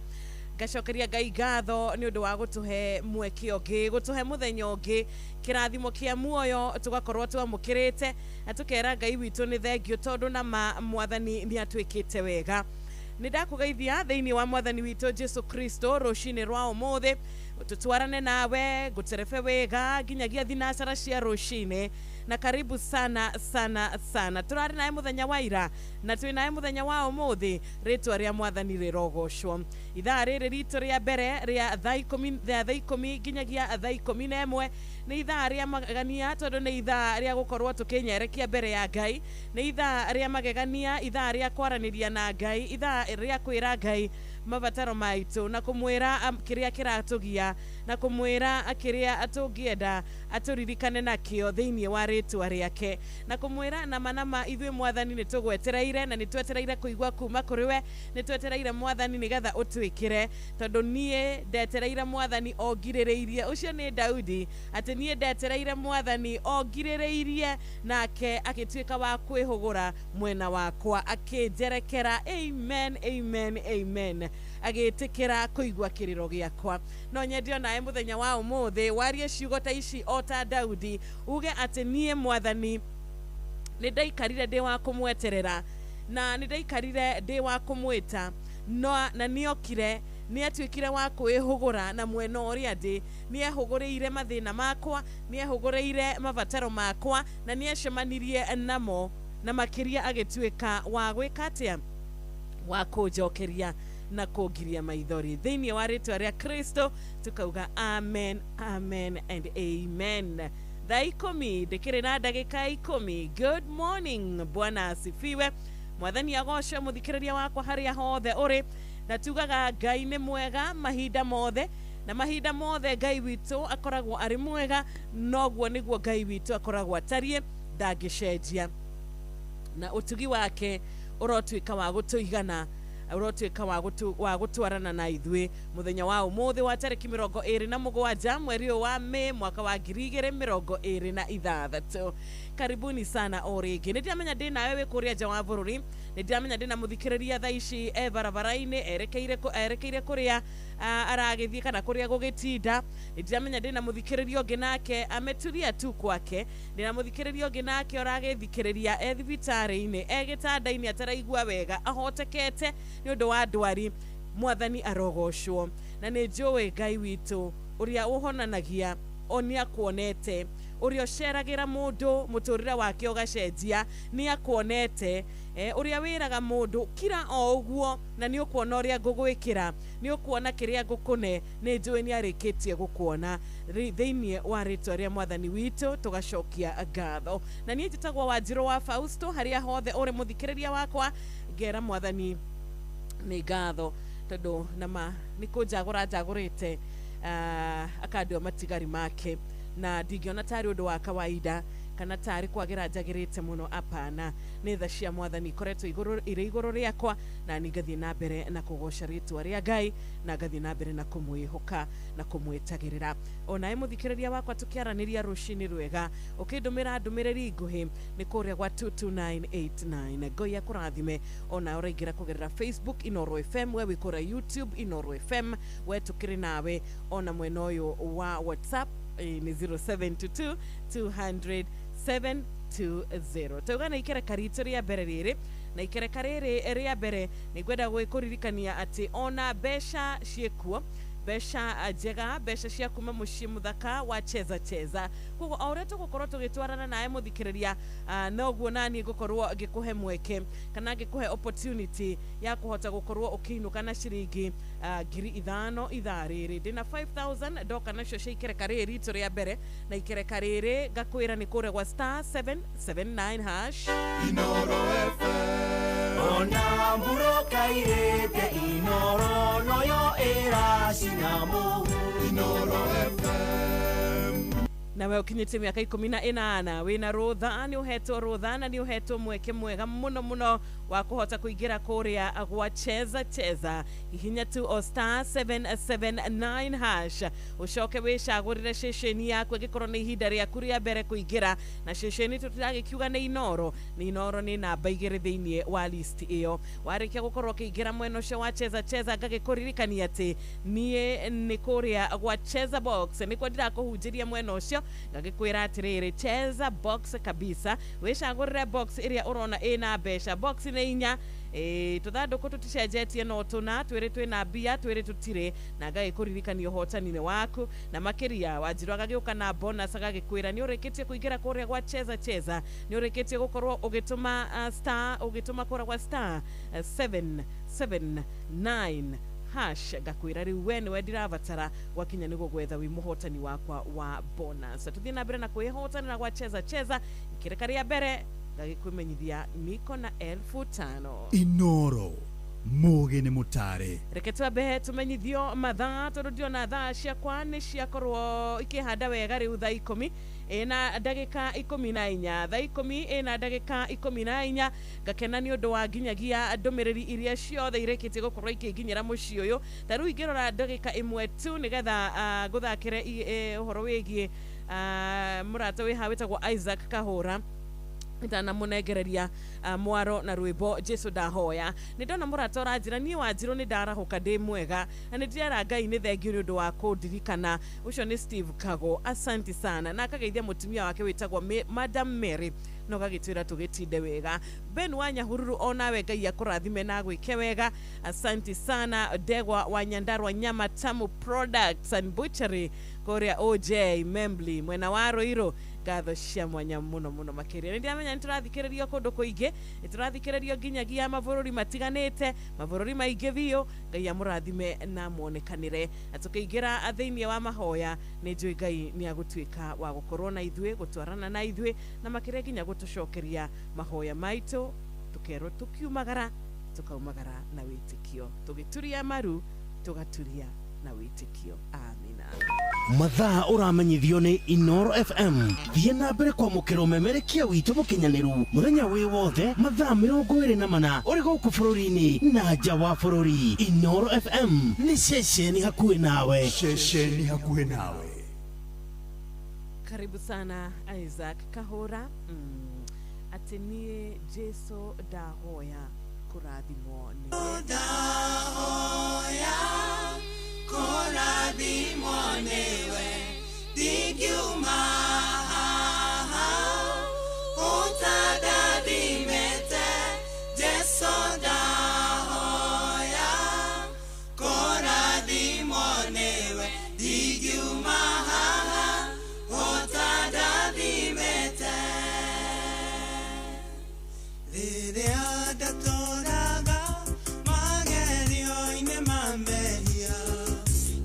ngacokeria Ngai ngatho nĩ ũndũ wa gũtũhe mweke ũngĩ, gũtũhe mũthenya ũngĩ, kĩrathimo kĩa muoyo tũgakorwo twamũkĩrĩte, na tũkera Ngai witũ nĩ thengio tondũ na ma mwathani nĩ atwĩkĩte wega. Nĩ ndakũgeithia thĩinĩ wa mwathani witũ Jesu Kristo rũcinĩ rwa ũmũthĩ, tũtwarane nawe ngũterebe wega nginyagia thinacara cia rũcinĩ, na karibu sana sana sana. Tũrarĩ nawe mũthenya wa ira na twĩ nawe mũthenya wa ũmũthĩ, rĩtwa rĩa mwathani rĩrogocwo. Ithaa rĩrĩ ritũ rĩa mbere rĩa thaa 10 nginyagia thaa 11 nĩ ithaa rĩa magegania, tondũ nĩ ithaa rĩa gũkorwo tũkĩnyerekia mbere ya Ngai, nĩ ithaa rĩa magegania, ithaa rĩa kwaranĩria na Ngai, ithaa rĩa kwĩra Ngai mabataro maitũ na kũmwĩra kĩrĩa kĩratũgia na kũmwĩra kĩrĩa tũngĩenda atũririkane nakĩo thĩinĩ wa rĩtwa rĩake, na kũmwĩra nama nama ithuĩ mwathani nĩ tũgwetereire na nĩ twetereire kũigua kuma kũrĩ we, nĩ twetereire mwathani nĩgetha ũtwĩkĩre, tondũ niĩ ndetereire mwathani ongirĩrĩirie. Ũcio nĩ Daudi, atĩ niĩ ndetereire mwathani ongirĩrĩirie, nake agĩtuĩka wa kwĩhũgũra mwena wakwa akĩnjerekera. Amen, amen, amen. Agĩtĩkĩra kũigua kĩrĩro gĩakwa. No nyende onawe mũthenya wa ũmũthĩ warie ciugo ta ici o ta Daudi, uge atĩ niĩ mwathani nĩ ndaikarire ndĩ wa kũmweterera, na nĩ ndaikarire ndĩ wa kũmwĩta, na nĩokire, nĩatuĩkire wa kwĩhũgũra na mwena ũrĩa ndĩ, nĩehũgũrĩire mathĩna makwa, nĩehũgũrĩire mabataro makwa, na nĩecemanirie namo, na makĩria agĩtuĩka wa gwĩka atĩa, wa kũnjokeria na kũngiria maithori. Thĩinĩ wa rĩtwa rĩa Kristo tukauga amen, amen and amen. Thaa 10 ndĩkĩrĩ na ndagĩka 10. Good morning, Bwana asifiwe. Mwathani agocwo mũthikĩrĩria wakwa harĩa hothe ũrĩ, na tugaga Ngai nĩ mwega mahinda mothe, Na mahinda mothe Ngai witũ akoragwo arĩ mwega, noguo nĩguo Ngai witũ akoragwo atariĩ, ndangĩcenjia. Na ũtugi wake ũrotuĩka wa gũtũigana, ũrotuĩka wa gũtwarana na ithuĩ mũthenya wa ũmũthĩ wa tarĩki 27 mweri ũyũ wa Mĩ mwaka wa 2026. Karibuni sana o rĩngĩ. Nĩ ndiramenya ndĩ nawe wĩ kũrĩa nja wa bũrũri, nĩ ndiramenya ndĩna mũthikĩrĩria thaa ici e barabara-inĩ erekeire kũrĩa aragĩthiĩ kana kũrĩa gũgĩtinda. Nĩ ndiramenya ndĩna mũthikĩrĩria ũngĩ nake ameturia tu kwake, ndĩna mũthikĩrĩria ũngĩ nake ũragĩthikĩrĩria e thibitarĩ-inĩ, e gĩtanda-inĩ ataraigua wega, ahotekete nĩ ũndũ wa ndwari. Mwathani arogocwo. Na nĩ njũĩ Ngai witũ ũrĩa ũhonanagia o nĩ akuonete, ũrĩa ũceragĩra mũndũ mũtũrĩre wake ũgacenjia nĩ akuonete, ũrĩa wĩraga mũndũ kira o ũguo na nĩ ũkuona ũrĩa ngũgwĩkĩra, nĩ ũkuona kĩrĩa ngũkũne, nĩ njũĩ nĩ arĩkĩtie gũkuona. Thĩinĩ wa rĩtwa rĩa Mwathani witũ tũgacokia ngatho. Na niĩ njĩtagwo Wanjirũ wa Fausto, harĩa hothe ũrĩ mũthikĩrĩria wakwa, ngera Mwathani nĩ ngatho tondũ nama nĩ kũnjagũra njagũrĩte, akandua matigari make, na ndingĩona tarĩ ũndũ wa kawaida kana tarĩ kwagĩra njagĩrĩte mũno. Apana, nĩ tha cia Mwathani ikoretwo irĩ igũrũ rĩakwa, na nĩ ngathiĩ na mbere na kũgoca rĩtwa rĩa Ngai, na ngathiĩ na mbere na kũmwĩhoka na kũmwĩtagĩrĩra. Onawe mũthikĩrĩria wakwa, tũkĩaranĩria rũcinĩ rwega, ũkĩndũmĩra ndũmĩrĩri nguhĩ nĩ kũrĩa gwa 22989. Ngai akũrathime. Ona ũraingĩra kũgerera Facebook Inooro FM, we wĩ kũrĩa YouTube Inooro FM, we tũkĩrĩ nawe. Ona mwena ũyũ wa WhatsApp nĩ 0722 200 720. Tauga na ikereka ritũ rĩa mbere rĩrĩ, na ikereka rĩrĩ rĩa mbere nĩ ngwenda gwĩkũririkania atĩ ona mbeca ciĩkuo, mbeca njega, mbeca cia kuma mũciĩ mũthaka wa Cheza Cheza. Koguo o ũrĩa tũgũkorwo tũgĩtwarana nawe mũthikĩrĩria, noguo naniĩ ngũkorwo ngĩkũhe mweke kana ngĩkũhe opportunity ya kũhota gũkorwo ũkĩinũka na ciringi 5,000 ithaa rĩrĩ. Ndĩna 5000 ndoka nacio cia ikereka rĩrĩ ritũ rĩa mbere, na ikereka rĩrĩ ngakwĩra nĩ kũrĩa gwa star 779 hash. Inooro FM. Ona mburoka irĩte Inooro noyo ĩracina mũhu. Inooro FM. Nawe ũkinyĩtie mĩaka 18, wĩna rũtha, nĩ ũhetwo rũtha na nĩ ũhetwo mweke mwega mũno mũno wa kũhota kũingĩra kũrĩa gwa Cheza Cheza. Hihinya tu o star 779 hash, ũcoke wĩcagũrĩre ceceni yaku ĩngĩkorwo nĩ ihinda rĩaku rĩa mbere kũingĩra. Na ceceni tũtiragĩkiuga nĩ Inooro, nĩ Inooro nĩ namba 2 thĩinĩ wa list ĩyo. Warĩkia gũkorwo ũkĩingĩra mwena ũcio wa Cheza Cheza, ngagĩkũririkania atĩ niĩ nĩ kũrĩa gwa Cheza Box nĩkuo ndirakũhunjĩria mwena ũcio, ngagĩkwĩra atĩrĩrĩ, Cheza Box kabisa, wĩcagũrĩre box ĩrĩa ũrona ĩna mbeca. Box nĩ 4, tũthandũkũ tũticenjetie no tũna, twĩrĩ twĩna mbia, twĩrĩ tũtirĩ, na ngagĩkũririkania ũhotani-inĩ waku. Na makĩria Wanjirũ agagĩũka na bonus, agagĩkwĩra nĩ ũrĩkĩtie kũingĩra kũrĩa gwa Cheza Cheza, nĩ ũrĩkĩtie gũkorwo ũgĩtũma star, ũgĩtũma kũrĩa gwa star 779 hash, ngakwĩra rĩu we nĩwe ndirabatara gwakinya nĩguo gwetha wĩ mũhotani wakwa wa bonus. Tũthiĩ na mbere na kwĩhotanĩra gwa Cheza Cheza. Ikereka rĩa mbere ngagĩkwĩmenyithia niko na 5,000. Inooro mũgĩ nĩ mũtare. Reke twambe tũmenyithio mathaa, tondũ ndiona thaa ciakwa nĩ ciakorwo ikĩhanda wega rĩu. Thaa 10 ĩna ndagĩka 14, thaa 10 ĩna ndagĩka 14. Ngakena nĩ ũndũ wa nginyagia ndũmĩrĩri iria ciothe irĩkĩtie gũkorwo ikĩnginyĩra mũciĩ ũyũ. Ta rĩu ingĩrora ndagĩka 1 tu nĩgetha ngũthakĩre ũhoro wĩgiĩ mũrata wĩ haha wĩtagwo Isaac Kahũra, ndanamunengereria mwaro na rwimbo Jesu ndahoya. Nĩ ndona mũrata ũranjĩra niĩ Wanjirũ nĩ ndarahũka ndĩ mwega na nĩ ndĩrera Ngai nĩ thengio nĩ ũndũ wa kũndirikana. Ũcio nĩ Steve Kago, asanti sana. Na akageithia mũtumia wake wĩtagwo Madam Mary, no gagĩtwĩra tũgĩtinde wega. Ben wa Nyahururu, onawe Ngai akũrathime na agwĩke wega, asanti sana. Ndegwa wa Nyandarua Nyama Tamu Products and Butchery kũrĩa OJ Membli mwena wa Ruiru, ngatho cia mwanya mũno mũno makĩria. Nĩ ndiramenya nĩ tũrathikĩrĩrio kũndũ kũingĩ, nĩ tũrathikĩrĩrio nginyagia mabũrũri matiganĩte, mabũrũri maingĩ biũ. Ngai amũrathime na muonekanĩre. Na tũkĩingĩra thĩinĩ wa mahoya, nĩ njũĩ Ngai nĩ agũtuĩka wa gũkorwo na ithuĩ, gũtwarana na ithuĩ, na makĩria nginya gũtũcokeria mahoya maitũ, tũkerwo tũkiumagara, tũkaumagara na wĩtĩkio, tũgĩturia maru, tũgaturia na wĩtĩkio. Amina. Mathaa ũramenyithio nĩ Inoro FM. Thiĩ na mbere kwamũkĩra ũmemerekia witũ mũkinyanĩru mũthenya wĩ wothe mathaa 24 ũrĩ gũkũ bũrũri-inĩ na nja wa bũrũri. Inoro FM nĩ ceceni hakuhĩ nawe. Ceceni hakuhĩ nawe. Karibu sana Isaac Kahora. Atĩ niĩ Jesu ndahoya kũrathimwo nĩwe. Ndahoya kũrathimwo nĩwe, ndingiuma haha ũtandathimĩte. Jesu ndahoya kũrathimwo nĩwe, ndingiuma haha ũtandathimĩte. Rĩrĩa ndatũraga magerio-inĩ ma mehia,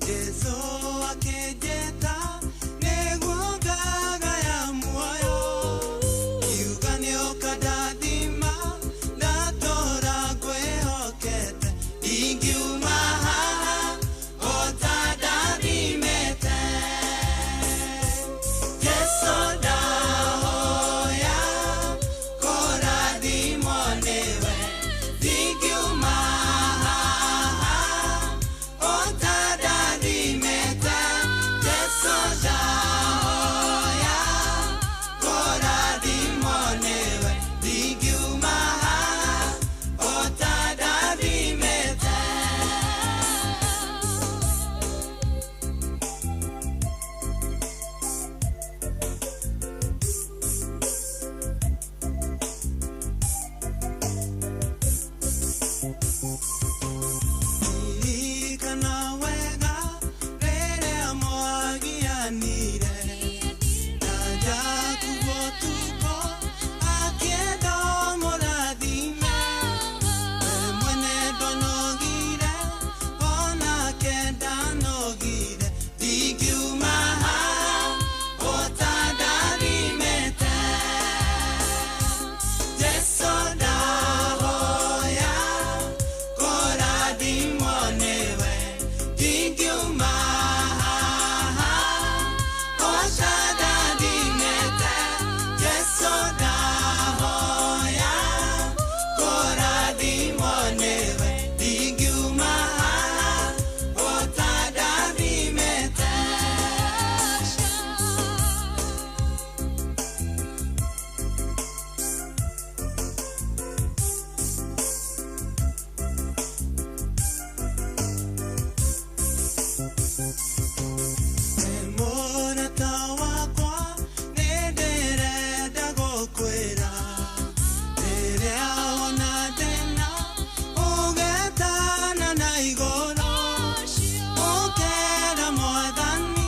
Jesu akĩnjĩta nĩguo ngagaya muoyo. Kiuga nĩũkandathima, ndatũra ngwĩhokete, ndingiuma haha ũtandathimĩte. Jesu ndahoya kũrathimwo nĩwe, ndingiuma haha ũtandathimĩte. Jesu ndahoya kũrathimwo nĩwe, ndingiuma haha ũtandathimĩte. Ririkana wega rĩrĩa mwagianire na Jakubu ũtukũ akĩenda ũmũrathime. We mwene ndonogire onake ndanogire, ndingiuma haha ũtandathimĩte. Jesu ndahoya kũrathimwo nĩwe, ndingiuma haha ũtandathimĩte. Jesu ndahoya kũrathimwo nĩwe, ndingiuma haha ũtandathimĩte. Mũrata wakwa nĩndĩrenda gũkwĩra, rĩrĩa wona thĩna ũgetana na igũrũ, ũkera Mwathani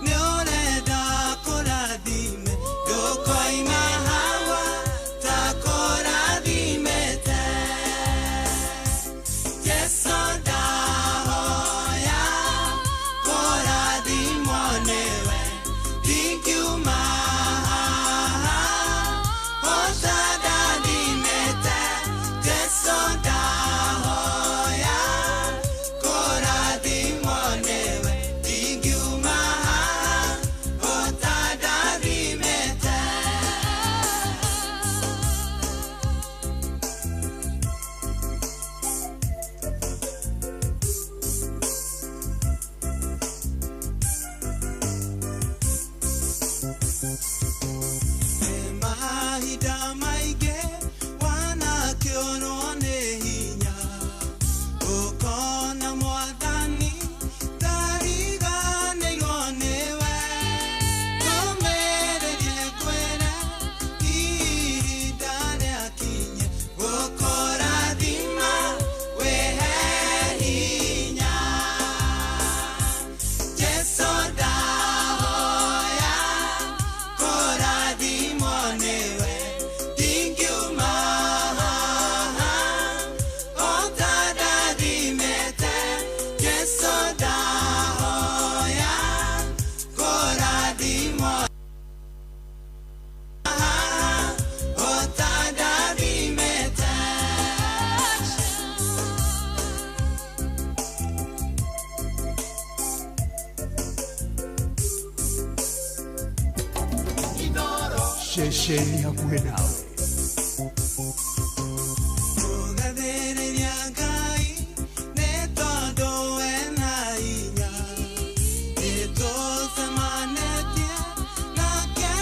nĩũrenda kũrathime, ndũkoima hawa ta kũrathimĩte. Jesu ndahoya kũrathimwo nĩwe, ndingiuma haha ũtandathimĩte. Jesu ndahoya kũrathimwo nĩwe, ndingiuma haha ũtandathimĩte. Mahinda maingĩ wanakĩũrwo nĩ hinya, ũkona Mwathani ndariganĩirwo nĩwe. Tũmĩrĩrie ngwĩre ihinda rĩakinye, gũkũrathima wĩhe hinya. Jesu ndahoya kũrathimwo nĩwe, Ceceni hakuhĩ nawe. Kũgathĩrĩria Ngai nĩ tondũ ena hinya, nĩtũcemanĩtie nake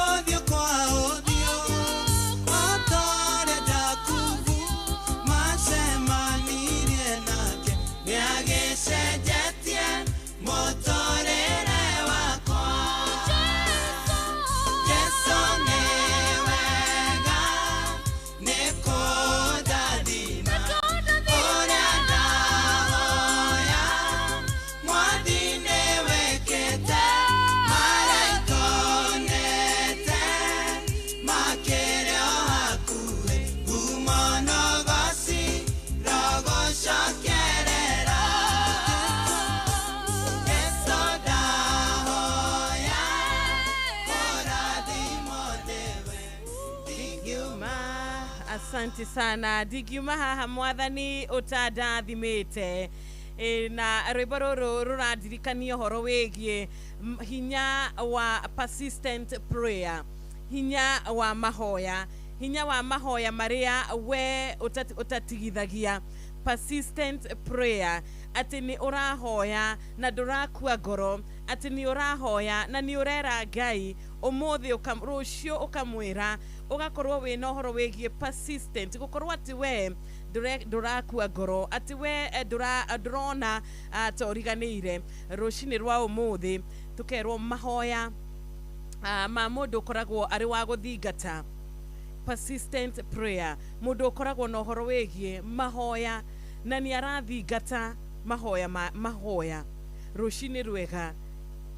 ũthiũ kwa ũthiũ, o ta ũrĩa Jakubu macemanirie nake, nĩagĩcenjetie mũtũrĩre wakwa. Jesũ nĩ wega, nĩ kũndathima, ũrĩa ndahoya, Mwathi nĩwĩkĩte, marĩa itonete, makĩrĩ o hakuhĩ, ngumo na ũgoci rũgũcokerera. Jesũ ndahoya, kũrathimwo nĩwe. Ndigiuma, asante sana ndingiuma haha mwathani ũtandathimĩte. Na rwĩmbo rũrũ rũrandirikania ũhoro wĩgiĩ hinya wa persistent prayer, hinya wa mahoya, hinya wa mahoya marĩa we ũtatigithagia. Persistent prayer, atĩ nĩ ũrahoya na ndũrakua ngoro, atĩ nĩ ũrahoya na nĩ ũrera Ngai ũmũthĩ, rũciũ ũkamwĩra, ũgakorwo wĩna ũhoro wĩgiĩ persistent, gũkorwo atĩ we ndũrakua ngoro, atĩ we ndũrona ta ũriganĩire. Rũcinĩ rwa ũmũthĩ tũkerwo mahoya ma mũndũ ũkoragwo arĩ wa gũthingata persistent prayer, mũndũ ũkoragwo na ũhoro wĩgiĩ mahoya na nĩ arathingata mahoya mahoya rũcinĩ rwega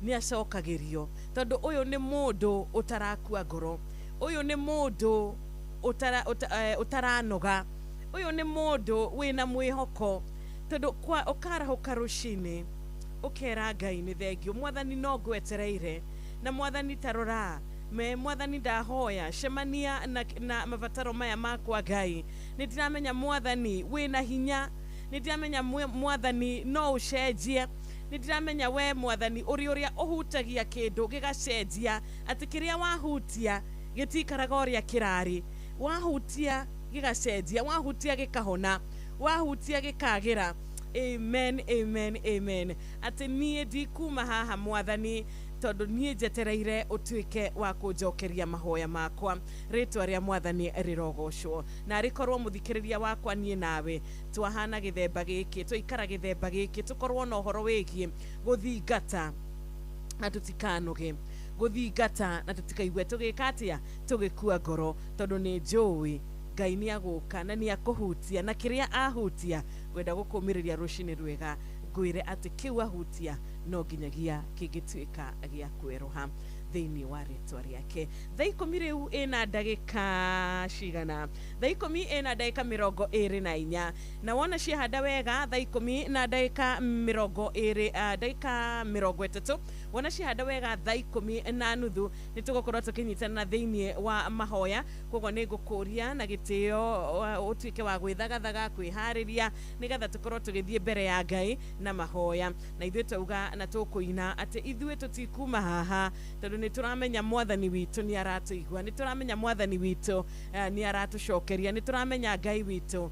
nĩ acokagĩrio, tondũ ũyũ nĩ mũndũ ũtarakua ngoro, ũyũ nĩ mũndũ ũtaranoga, ũyũ nĩ mũndũ wĩna mwĩhoko, tondũ kwa ũkarahũka rũcinĩ ũkera Ngai nĩ thengio, mwathani no ngwetereire, na mwathani tarora me, mwathani ndahoya cemania na mabataro maya makwa Ngai, nĩ ndiramenya mwathani wĩna hinya, nĩ ndiramenya mwathani no ũcenjie, nĩ ndiramenya we mwathani ũrĩ ũrĩa ũhutagia kĩndũ gĩgacenjia, atĩ kĩrĩa wahutia gĩtikaraga ũrĩa kĩrarĩ, wahutia gĩgacenjia, wahutia gĩkahona, wahutia gĩkagĩra. Amen, amen, amen. Atĩ niĩ ndikuma haha mwathani, tondũ niĩ njetereire ũtuĩke wa kũnjokeria mahoya makwa. Rĩtwa rĩa mwathani rĩrogocwo. Na rĩkorwo mũthikĩrĩria wakwa niĩ nawe twahana gĩthemba gĩkĩ, twaikara gĩthemba gĩkĩ, tũkorwo na ũhoro wĩgiĩ gũthingata na tũtikanoge, gũthingata na tũtikaigue tũgĩka atĩa, tũgĩkua ngoro, tondũ nĩ njũĩ Ngai nĩ agũka na nĩ akũhutia, na kĩrĩa ahutia ngwenda gũkũmĩrĩria rũcinĩ rwega, ngwĩre atĩ kĩu ahutia no nginyagia kĩngĩtuĩka gĩa kwerũha thĩinĩ wa rĩtwa rĩake. Thaa 10 rĩu ĩna ndagĩka cigana? Thaa 10 ĩna ndagĩka 24, na wona ciahanda wega thaa 10 na ndagĩka 20, ndagĩka 30, wona ciahanda wega thaa 10:30 nĩ tũgũkorwo tũkĩnyitana thĩinĩ wa mahoya. Koguo nĩ ngũkũria na gĩtĩo ũtuĩke wa gwĩthagathaga, kwĩharĩria, nĩgetha tũkorwo tũgĩthiĩ mbere ya Ngai na mahoya. Na ithuĩ twauga na tũkũina atĩ ithuĩ tũtikuma haha, tondũ nĩ tũramenya mwathani witũ nĩ aratũigua, nĩ tũramenya mwathani witũ nĩ aratũcokeria, nĩ tũramenya Ngai witũ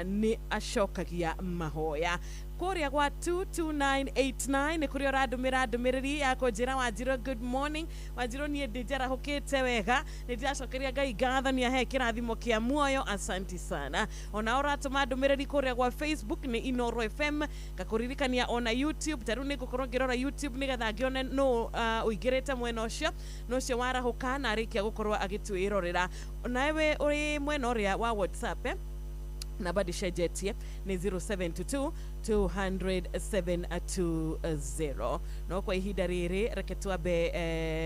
nĩ acokagia mahoya. Kũrĩa gwa 22989 nĩ kũrĩa ũrandũmĩra ndũmĩrĩri ya kũnjĩra Wanjirũ good morning. Wanjirũ niĩ ndĩ njarahũkĩte wega, nĩ ndĩracokeria Ngai ngatho nĩ ahe kĩrathimo kĩa muoyo, asanti sana. Ona ũratũma ndũmĩrĩri kũrĩa gwa Facebook nĩ Inoro FM, ngakũririkania ona YouTube, ta rĩu nĩ ngũkorwo ngĩrora YouTube nĩgetha ngĩone nũ ũingĩrĩte mwena ũcio, nũ ũcio warahũka na arĩkia gũkorwo agĩtwĩrorera. Nawe ũrĩ mwena ũrĩa wa WhatsApp, namba ndĩcenjetie nĩ 072 200 720. No kwa ihinda rĩrĩ reke twambe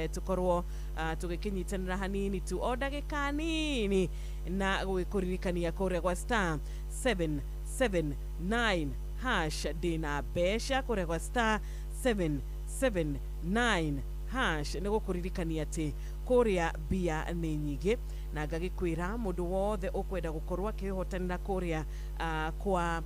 tũkorwo tũgĩkĩnyitanĩra hanini tu, o ndagĩka nini, na gũgĩkũririkania kũrĩa gwa star 779 hash ndĩna mbeca kũrĩa gwa star 779 hash nĩ gũkũririkania atĩ kũrĩa mbia nĩ nyingĩ, na ngagĩkwĩra mũndũ wothe ũkwenda gũkorwo akĩhotanĩra kũrĩa kwa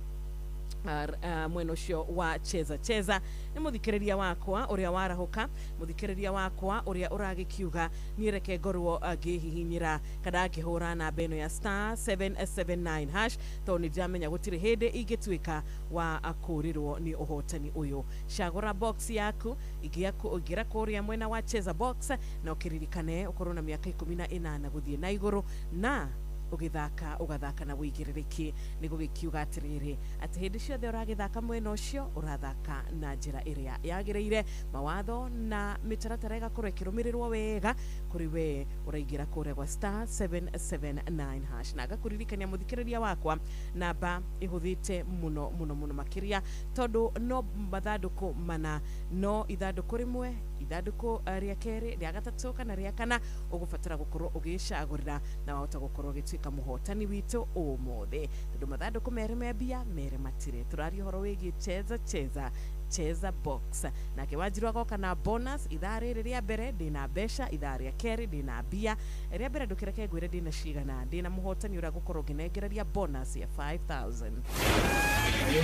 Mwena ũcio wa cheza cheza nĩ mũthikĩrĩria wakwa ũrĩa warahũka, mũthikĩrĩria wakwa ũrĩa ũragĩkiuga niĩ reke ngorwo ngĩhihinyĩra kana ngĩhũra namba ĩno ya star 779 hash, tondũ nĩ ndĩramenya gũtirĩ hĩndĩ ingĩtuĩka wa kũũrĩrwo nĩ ũhotani ũyũ. Cagũra box yaku, ingĩra kũrĩa mwena wa cheza box, na ũkĩririkane ũkorwo na mĩaka 18 gũthiĩ na igũrũ, na ũgĩthaka ũgathaka na wĩigĩrĩrĩki. Nĩ gũgĩkiuga atĩrĩrĩ, atĩ hĩndĩ ciothe ũragĩthaka mwena ũcio ũrathaka na njĩra ĩrĩa yagĩrĩire, mawatho na mĩtaratara ĩgakorwo ĩkĩrũmĩrĩrwo wega kũrĩ we ũraingĩra kũrĩa gwa star 779 hash. Na ngakũririkania mũthikĩrĩria wakwa, namba ĩhũthĩte mũno mũno mũno makĩria, tondũ no mathandũkũ mana, no ithandũkũ rĩmwe, ithandũkũ rĩa kerĩ, rĩa gatatũ kana rĩa kana ũgũbatara gũkorwo ũgĩcagũrĩra, na wahota gũkorwo ũgĩtuĩka mũhotani witũ ũmũthĩ, tondũ mathandũkũ merĩ me mbia, merĩ matirĩ. Tũraria ũhoro wĩgiĩ cheza cheza cheza box. Nake Wanjiru agoka na bonus. Ithaa rĩrĩ rĩa mbere ndĩna mbeca, ithaa rĩa kerĩ ndĩna mbia. Rĩa mbere ndũkĩreke ngwĩre ndĩna cigana, ndĩna mũhotani ũrĩa ngũkorwo ngĩnengereria bonus ya 5000.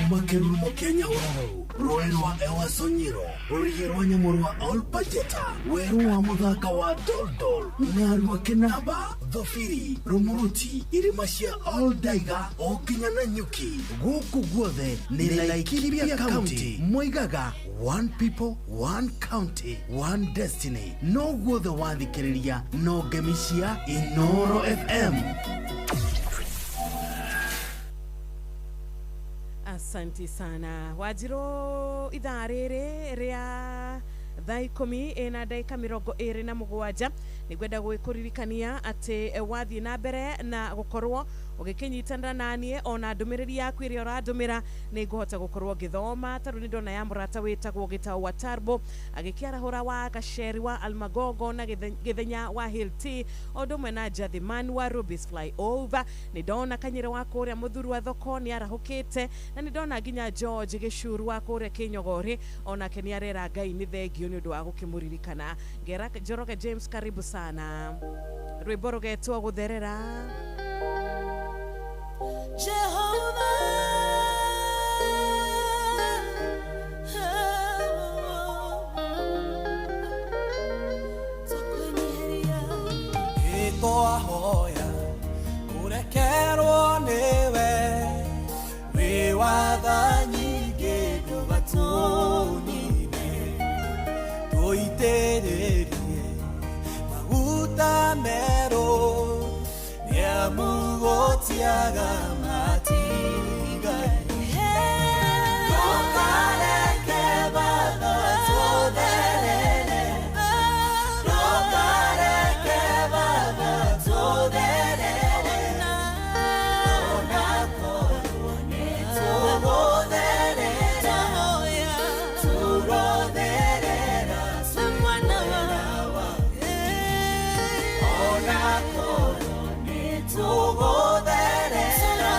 Kuma kĩrurumo kĩa Nyahururu, rũĩ rwa Ewaso Nyiro, rũrigi rwa nyamũ rwa Olpajeta, werũ wa mũthanga wa Doldol, Narua Kĩnamba, Thobiri, Rumuruti, irĩma cia Oldaiga o nginya Nanyuki. Gũkũ guothe nĩ Laikipia County. Moigaga one people, one county, one destiny. No guothe wathikĩrĩria no ngemi cia Inooro FM. Asanti sana Wanjiru. Ithaa rĩrĩ rĩa thaa 10:27 nĩngwenda gwĩkũririkania atĩ wathiĩ na mbere na gũkorwo ũgĩkĩnyitanĩra naniĩ, ona ndũmĩrĩri yaku ĩrĩa ũrandũmĩra nĩ ngũhota gũkorwo ngĩthoma. Tarĩu nĩ ndona ya mũrata wĩtagwo Gĩtaũ wa Tarbo agĩkĩarahũra wa Gaceri wa Almagogo na Gĩthenya wa Hill T, o ũndũ ũmwe na Jathiman wa Rubis Flyover. Nĩ ndona Kanyĩrĩ wa kũrĩa Mũthuru wa thoko nĩ arahũkĩte, na nĩ ndona nginya George Gĩcuru wa kũrĩa Kĩnyogorĩ onake nĩ arera Ngai nĩ thengio nĩ ũndũ wa gũkĩmũririkana. Ngera Njoroge James, karibu sana. Rwĩmbo rũgetwo Gũtherera. Jehovah, Nĩtwahoya kũrekerwo nĩwe, wĩ watha nyingĩ ndũgatũnine, tũitĩrĩrie maguta merũ, nĩamu gũtiaga matigari. Ndũkareke Baba tũtherere, ndũkareke Baba tũtherere, onakorwo nĩtũgũtherera, tũrotherera tũmwana waku, onakorwo nĩtũgũtherera.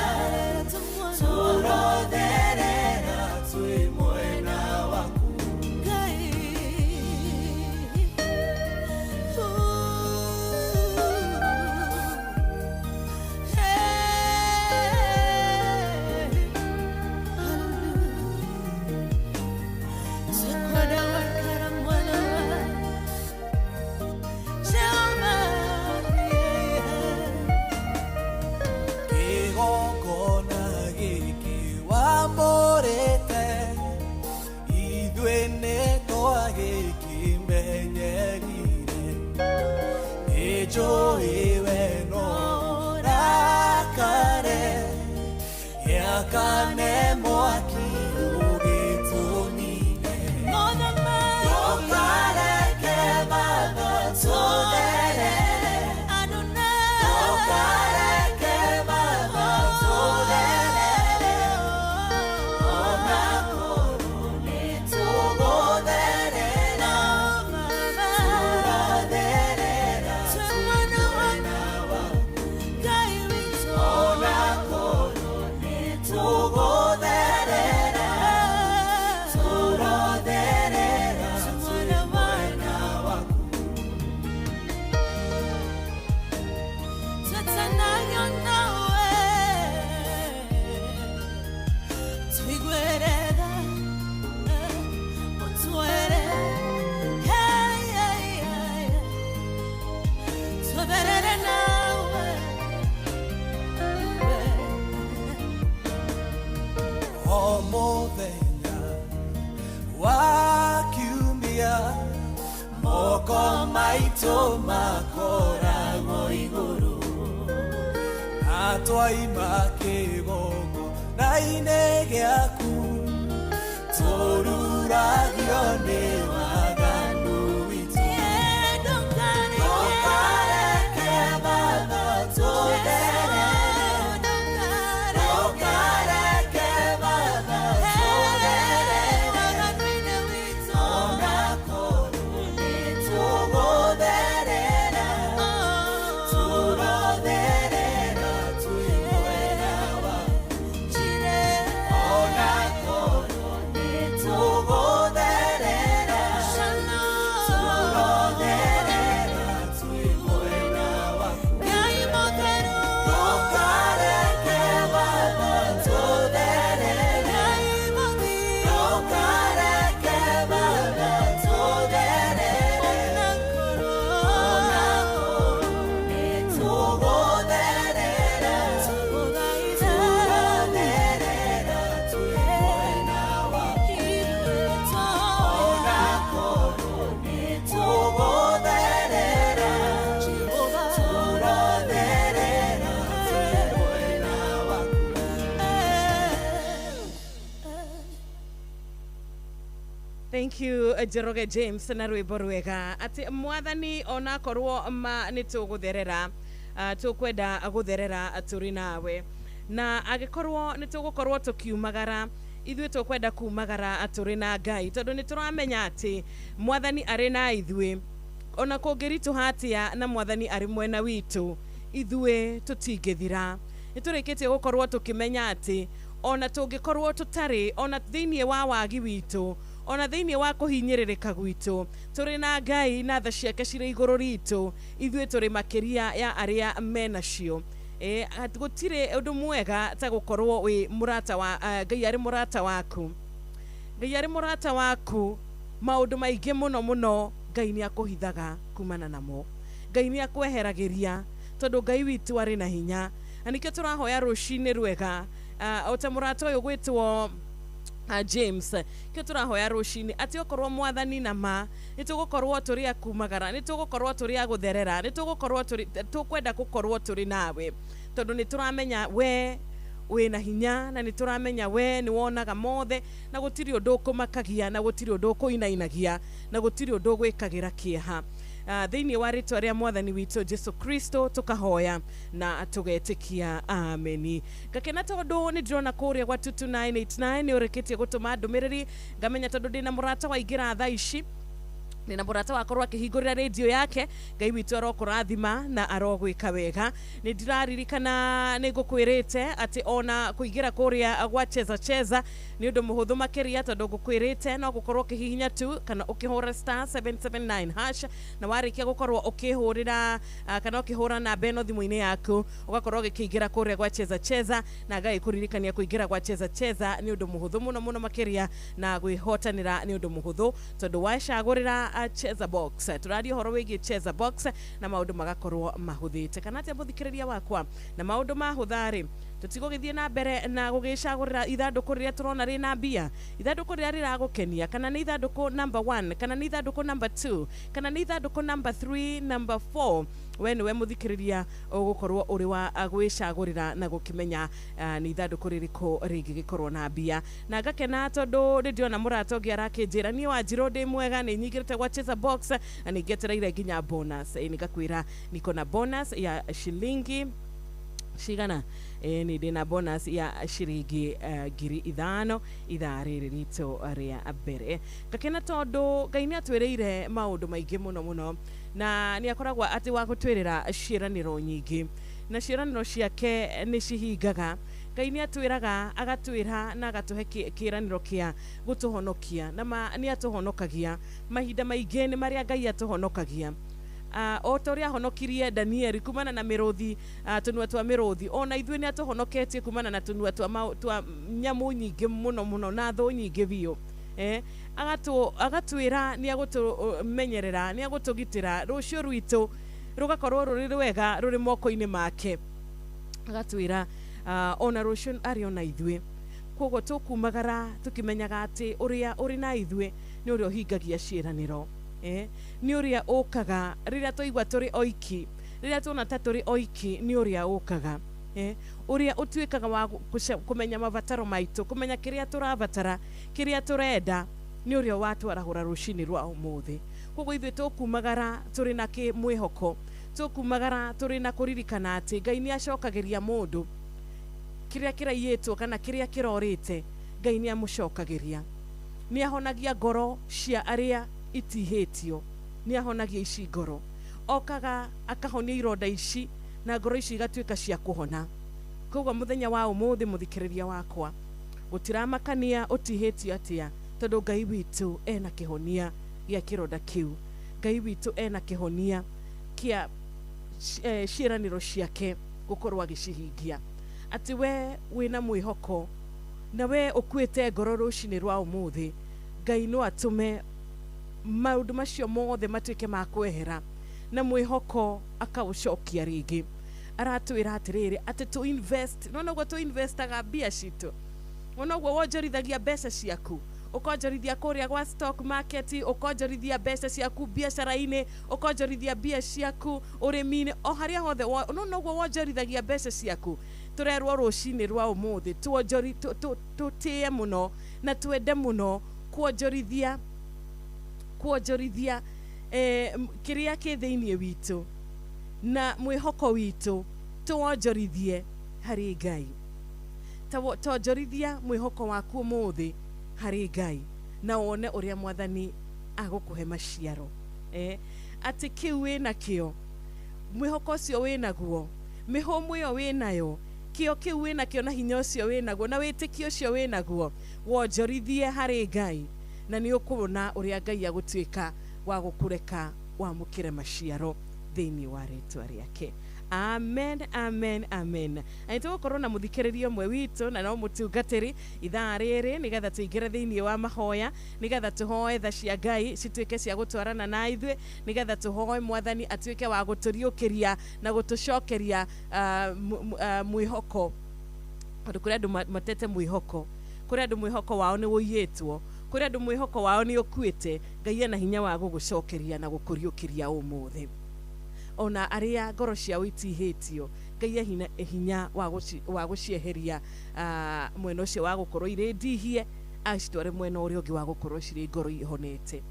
twaima kĩgongona-inĩ gĩaku tũruragio nĩ waganu witũ ndũkareke Baba tũtherere ndũkareke Baba tũtherere ona korwo nĩ tũgũtherera tũrotherera twĩ mwena waku ona korwo nĩ tũgũtherera tũrotherera twĩ mwena waku ndũkareke Baba tũtherere ndũkareke Baba tũtherere ona korwo nĩ tũgũtherera tũrotherera twĩ mwena waku ona korwo nĩ tũgũtherera tũrotherera twĩ mwena waku. Thank you Njoroge James na rwimbo rwega ati mwathani onakorwo ma nĩ tũgũtherera tũkwenda gũtherera tũrĩ nawe na angĩkorwo nĩ tũgũkorwo tũkiumagara ithuĩ tũkwenda kumagara tũrĩ na Ngai tondũ nĩ tũramenya atĩ mwathani arĩ na ithuĩ ona kũngĩritũha atĩa na mwathani arĩ mwena witũ ithuĩ tũtingĩthira nĩ tũrĩkĩtie gũkorwo tũkĩmenya atĩ ona tũngĩkorwo tũtarĩ ona thĩinĩ wa wagi witũ ona thĩinĩ wa kũhinyĩrĩrĩka gwitũ tũrĩ na Ngai na tha ciake cirĩ igũrũ ritũ ithuĩ tũrĩ makĩria ya arĩa menacio. Gũtirĩ ũndũ mwega ta gũkorwo wĩ mũrata wa Ngai arĩ mũrata waku. Ngai arĩ mũrata waku maũndũ maingĩ mũno mũno Ngai nĩ akũhithaga kumana namo. Ngai nĩ akweheragĩria tondũ Ngai witũ arĩ na hinya na nĩkĩo tũrahoya rũcinĩ rwega o ta mũrata ũyũ gwĩtwo James kĩo tũrahoya rũcinĩ atĩ okorwo mwathani na ma nĩ tũgũkorwo tũrĩ a kumagara nĩ tũgũkorwo tũrĩ a gũtherera nĩ tũgũkorwo tũkwenda gũkorwo tũrĩ nawe tondũ nĩ tũramenya we wĩna hinya na nĩ tũramenya we nĩ wonaga mothe na gũtirĩ ũndũ ũkũmakagia na gũtirĩ ũndũ ũkũinainagia na gũtirĩ ũndũ ũgwĩkagĩra kĩeha. Thĩinĩ wa rĩtwa rĩa mwathani witũ Jesu Kristo tũkahoya na tũgetĩkia ameni. Ngakena tondũ nĩ ndĩrona kũrĩa gwa 22989 nĩ ũrĩkĩtie gũtũma ndũmĩrĩri ngamenya tondũ ndĩna mũrata waingĩra thaa ici nina mũrata wakorwo akĩhingũrĩra rĩndiũ yake Ngai witũ arokũrathima na arogwĩka wega. Nĩ ndĩraririkana nĩ ngũkwĩrĩte atĩ ona kũingĩra kũrĩa gwa cheza cheza nĩ ũndũ mũhũthũ makĩria tondũ ngũkwĩrĩte no gũkorwo ũkĩhihinya tu kana ũkĩhũra star 779 hash na warĩkia gũkorwo ũkĩhũrĩra kana ũkĩhũra namba ĩno thimũ-inĩ yaku ũgakorwo ũgĩkĩingĩra kũrĩa gwa cheza cheza na Ngai kũririkania kũingĩra gwa cheza cheza nĩ ũndũ mũhũthũ mũno mũno makĩria na gwĩhotanĩra nĩ ũndũ mũhũthũ tondũ wacagũrĩra cheza box tũraria ũhoro wĩgiĩ cheza box na maũndũ magakorwo mahũthĩte kana atĩa mũthikĩrĩria wakwa na maũndũ mahũtha-rĩ tũtigũgĩthiĩ na mbere na gũgĩcagũrĩra ithandũkũ rĩrĩa tũrona rĩna mbia ithandũkũ rĩrĩa rĩragũkenia kana nĩ ithandũkũ number 1 kana nĩ ithandũkũ number 2 kana nĩ ithandũkũ number 3 number 4 we nĩwe mũthikĩrĩria ũgũkorwo ũrĩ wa gwĩcagũrĩra na gũkĩmenya nĩ ithandũkũ rĩrĩkũ rĩngĩgĩkorwo na mbia na ngakena tondũ nĩ ndĩrona mũrata ũngĩ arakĩnjĩra niĩ Wanjirũ ndĩ mwega nĩ nyingĩrĩte gwa cheza box na nĩ ngetereire nginya bonus. Nĩngakwĩra niko na bonus ya shilingi cigana nĩ ndĩna bonus ya ciringi 5,000 ithaa rĩrĩ ritũ rĩa mbere. Ngakena tondũ Ngai nĩ atwĩrĩire maũndũ maingĩ mũno mũno na nĩ akoragwo atĩ wa gũtwĩrĩra ciĩranĩro nyingĩ na ciĩranĩro ciake nĩ cihingaga. Ngai nĩ atwĩraga agatwĩra na agatũhe kĩĩranĩro kĩa gũtũhonokia na nĩ atũhonokagia mahinda maingĩ nĩ marĩa Ngai atũhonokagia. O ta ũrĩa ahonokirie Danieli kumana na mĩrũthi tũnua twa mĩrũthi ona ithuĩ nĩ atũhonoketie kumana na tũnua twa nyamũ nyingĩ mũno mũno na thũ nyingĩ biũ. Agatwĩra nĩ agũtũmenyerera nĩ agũtũgitĩra rũciũ rwitũ rũgakorwo rũrĩ rwega rũrĩ moko-inĩ make agatwĩra ona rũciũ arĩ ona ithuĩ koguo tũkumagara tũkĩmenyaga atĩ ũrĩa ũrĩ na ithuĩ nĩ ũrĩa ũhingagia ciĩranĩro. Nĩ ũrĩa ũkaga rĩrĩa twaigua tũrĩ oiki rĩrĩa tuona ta tũrĩ oiki nĩ ũrĩa ũkaga. Ũrĩa ũtuĩkaga wa kũmenya mabataro maitũ, kũmenya kĩrĩa tũrabatara, kĩrĩa tũrenda, nĩ ũrĩa watwarahũra rũcinĩ rwa ũmũthĩ. Koguo ithuĩ tũkumagara tũrĩ na mwĩhoko, tũkumagara tũrĩ na kũririkana atĩ Ngai nĩ acokagĩria mũndũ kĩrĩa kĩraiyĩtwo kana kĩrĩa kĩrorĩte, Ngai nĩ amũcokagĩria. Nĩ ahonagia ngoro cia arĩa itihĩtio, nĩ ahonagia ici ngoro, okaga akahonia ironda ici na ngoro ici igatuĩka cia kũhona. Koguo mũthenya wa ũmũthĩ mũthikĩrĩria wakwa, gũtiramakania ũtihĩtio atĩa, tondũ Ngai witũ ena kĩhonia gĩa kĩronda kĩu. Ngai witũ ena kĩhonia kĩa ciĩranĩro ciake gũkorwo agĩcihingia. Atĩ we wĩna mwĩhoko na we ũkuĩte ngoro rũcinĩ rwa ũmũthĩ, Ngai no atũme maũndũ macio mothe matuĩke ma kwehera na mwĩhoko akaũcokia rĩngĩ. Aratwĩra atĩrĩrĩ, atĩ tũ invest, no noguo tũ investaga mbia citũ, no noguo wonjorithagia mbeca ciaku, ũkonjorithia kũrĩa gwa stock market, ũkonjorithia mbeca ciaku biacara-inĩ, ũkonjorithia mbia ciaku ũrĩmi-inĩ, o harĩa hothe, no noguo wonjorithagia mbeca ciaku. Tũrerwo rũcinĩ rwa ũmũthĩ tũtĩe mũno na twende mũno kuonjorithia kĩrĩa kĩ thĩinĩ witũ na mwĩhoko witũ tũwonjorithie harĩ Ngai. Tonjorithia mwĩhoko waku ũmũthĩ harĩ Ngai na wone ũrĩa Mwathani agũkũhe maciaro. Atĩ kĩu wĩnakĩo, mwĩhoko ũcio wĩnaguo, mĩhũmũ ĩyo wĩnayo, kĩo kĩu wĩnakĩo na hinya ũcio wĩnaguo na wĩtĩkio ũcio wĩnaguo, wonjorithie harĩ Ngai na nĩ ũkuona ũrĩa Ngai agũtuĩka wa gũkũreka wamũkĩre maciaro thĩinĩ wa rĩtwa rĩake. Amen, amen, amen. Na tũgũkorwo na mũthikĩrĩria ũmwe witũ na no mũtungatĩri ithaa rĩrĩ, nĩgetha tũingĩre thĩinĩ wa mahoya, nĩgetha tũhoe tha cia Ngai cituĩke cia gũtwarana na ithuĩ, nĩgetha tũhoe Mwathani atuĩke wa gũtũriũkĩria na gũtũcokeria mwĩhoko. Tondũ kũrĩ andũ matete mwĩhoko, kũrĩ andũ mwĩhoko wao nĩ ũiyĩtwo, kũrĩ andũ mwĩhoko wao nĩ ũkuĩte. Ngai ena hinya wa gũgũcokeria na gũkũriũkĩria ũmũthĩ. Ona arĩa ngoro ciao itihĩtio, Ngai e hinya wa gũcieheria mwena ũcio wa gũkorwo irĩ ndihie, acitware mwena ũrĩa ũngĩ wa gũkorwo cirĩ ngoro ihonete.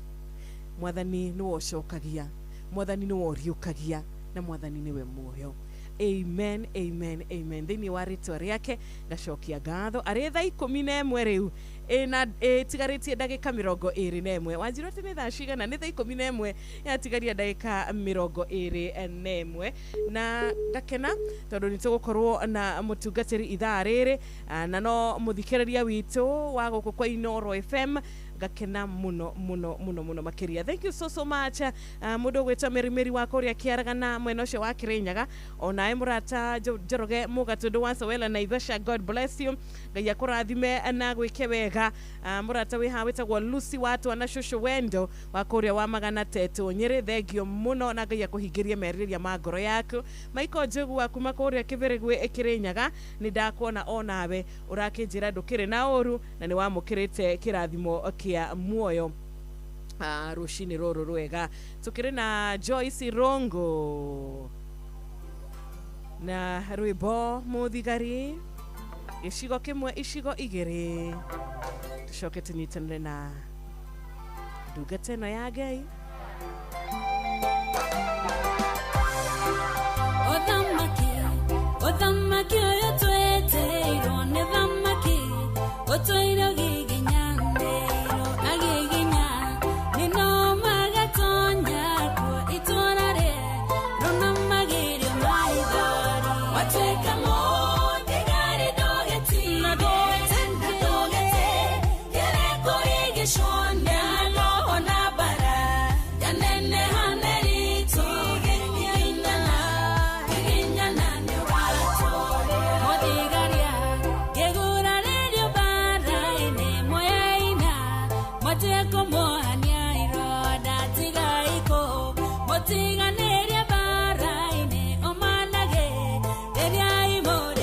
Mwathani nĩwe ũcokagia, Mwathani nĩwe ũriũkagia, na Mwathani nĩwe muoyo. Amen, amen, amen. Thĩinĩ wa rĩtwa rĩake ngacokia ngatho. Arĩ thaa 11 rĩu ĩna ĩtigarĩtie ndagĩka 21. Wanjirwo atĩ nĩ thaa cigana? Nĩ thaa 11 yatigaria ndagĩka 21, na ngakena tondũ nĩ tũgũkorwo na mũtungatĩri ithaa rĩrĩ, na no mũthikĩrĩria witũ wa gũkũ kwa Inooro FM. Ngakena mũno mũno mũno mũno makĩria. Thank you so so much. Mũndũ ũgwĩtwo Meri wa kũrĩa Kĩaragana mwena ũcio wa Kĩrĩnyaga, onawe mũrata Njoroge Mũgatũndũ wa Sowela Naivasha, God bless you. Ngai akũrathime na gwĩke wega. Mũrata wĩ haha wĩtagwo Lucy wa Twana Cũcũ Wendo wa kũrĩa wa Magana Tetũ Nyĩrĩ, thengio mũno na Ngai akũhingĩrie merirĩria ma ngoro yaku. Michael Njogu wa kuma kũrĩa Kĩbĩrĩgwĩ Kĩrĩnyaga, nĩ ndakuona onawe ũrakĩnjĩra ndũkĩrĩ na ũru na nĩ wamũkĩrĩte kĩrathimo kĩa muoyo rũcinĩ rũrũ rwega. Tũkĩrĩ na Joyce Rongo na rwĩmbo mũthigari, gĩcigo kĩmwe icigo igĩrĩ, tũcoke tũnyitanĩre na ndungata ĩno ya Ngai. Ũthamaki ũyũ tweteirwo nĩ thamaki, ũtũire ũgiginyanĩirwo agiginya, nĩ no magatonya kuo itũũra rĩerũ na magirio maithori. Watuĩka mũthigari ndũgetigĩre, ndũgetigĩre kũrigicwo nĩ roho na mbara yaneneha nĩritũ, giginyana, giginyana nĩ ũgatũũria. Mũthigari ngĩgurarĩrio mbara-inĩ moyaina, mwatue kũmuohania ironda tigai kũ, mũtiganĩrie mbara-inĩ ũmanage rĩrĩa imũrĩ.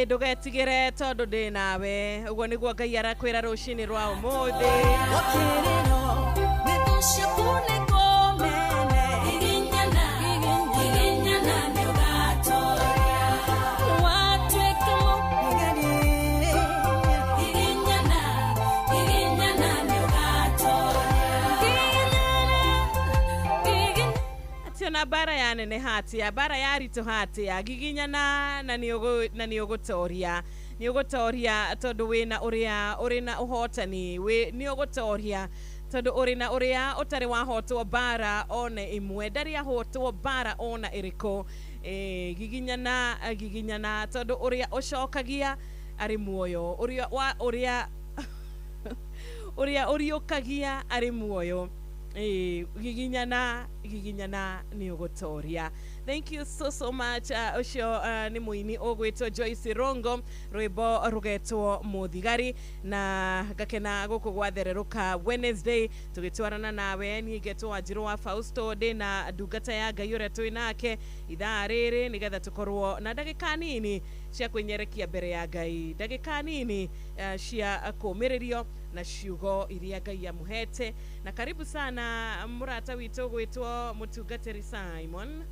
Ndugetigire tondu ndi nawe uguo niguo Ngai arakwira rucini rwa umuthi. Na bara ya nene hatia bara ya rito hatia giginyana na ni ugutoria ni ugutoria tondu wina uria uri na uhotani we ni ugutoria tondu uri na uria utari wahotwo bara one imwe ndari ahotwo bara ona iriko giginyana giginyana tondu uria ucokagia ari muoyo uria wa uria uria uriukagia ari muoyo. Giginyana giginyana ni ugutoria. Thank you so much. Ucio ni muini ugwitwo Joyce Rongo rwimbo rugetwo Muthigari na ngakena guku gwathereruka Wednesday tugitwarana nawe ni ngetwo Wanjiru wa Fausto ndi na ndungata ya Ngai uria twi nake ithaa riri nigetha tukorwo na ndagika nini cia kwinyerekia mbere ya Ngai, ndagika nini cia kumiririo na ciugo iria Ngai amuhete. Na karibu sana murata witu gwitwo mutungatiri Simon.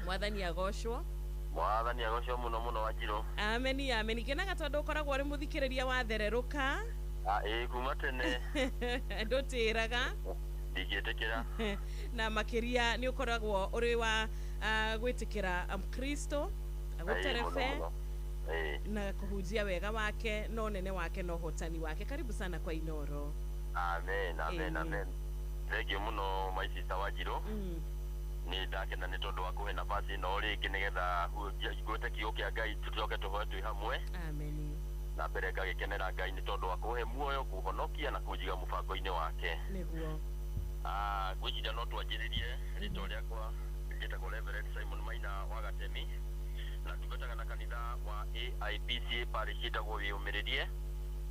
Mwathani agocwo. Mwathani agocwo muno muno Wanjiru. Ameni ameni. Kenaga tondu ukoragwo uri muthikiriria wa thereruka. Kuma tene ndutiraga ndingĩtĩkĩra na makiria ni ukoragwo uri wa gwitikira Kristo aguterebe na kuhunjia wega wake no nene wake no hotani wake. Karibu sana kwa Inoro. Amen amen amen. Thank you muno my sister Wanjiru. Ni ndakena ni tondu wa kuhe nafasi no ringi nigetha ngwete kiugo kia Ngai tucoke tuhoe twi hamwe. Amen. Na mbere ngagikenera Ngai ni tondu wa kuhe muoyo kuhonokia na kunjiga mubango-ini wake niguo. Ngwĩciria no twanjĩrĩrie rĩtwa rĩakwa njĩtagwo Reverend Simon Maina wa Gatemi na ndungataga na kanitha wa AIPCA parish ĩtagwo Wĩyũmĩrĩrie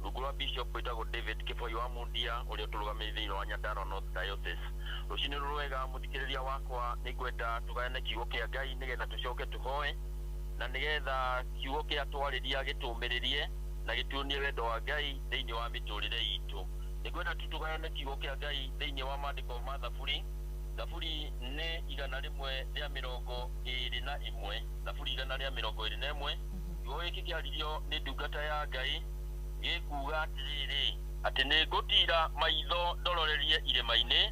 rungu rwa bishop wĩtagwo David Kĩboi wa Mundia ũrĩa ũtũrũgamĩrĩire thĩinĩ wa Nyandarua North Diocese. Rũcinĩ rũrũ wega mũthikĩrĩria wakwa nĩ ngwenda tũgayane kiugo kĩa Ngai nĩgetha tũcoke tũhoe na nĩgetha kiugo kĩa twarĩria gĩtũmĩrĩrie na gĩtuonie wendo wa Ngai thĩinĩ wa mĩtũrĩre itũ. Nĩ ngwenda tu tũgayane kiugo kĩa Ngai thĩinĩ wa maandĩko ma Thaburi. Thaburi nĩ 121, Thaburi 121. Kiugo gĩkĩ kĩaririo nĩ ndungata ya Ngai gĩkuga atĩrĩrĩ atĩ nĩ ngũtira maitho ndororerie irĩma-inĩ,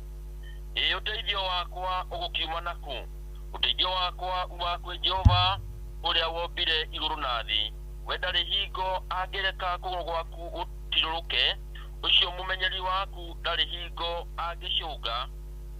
ĩ ũteithio wakwa ũgũkiuma nakũ? Ũteithio wakwa umaga kwĩ Jehova ũrĩa wombire igũrũ na thĩ. We ndarĩ hingo angĩreka kũgũrũ gwaku gũtirũrũke, ũcio mũmenyeri waku ndarĩ hingo angĩcũnga.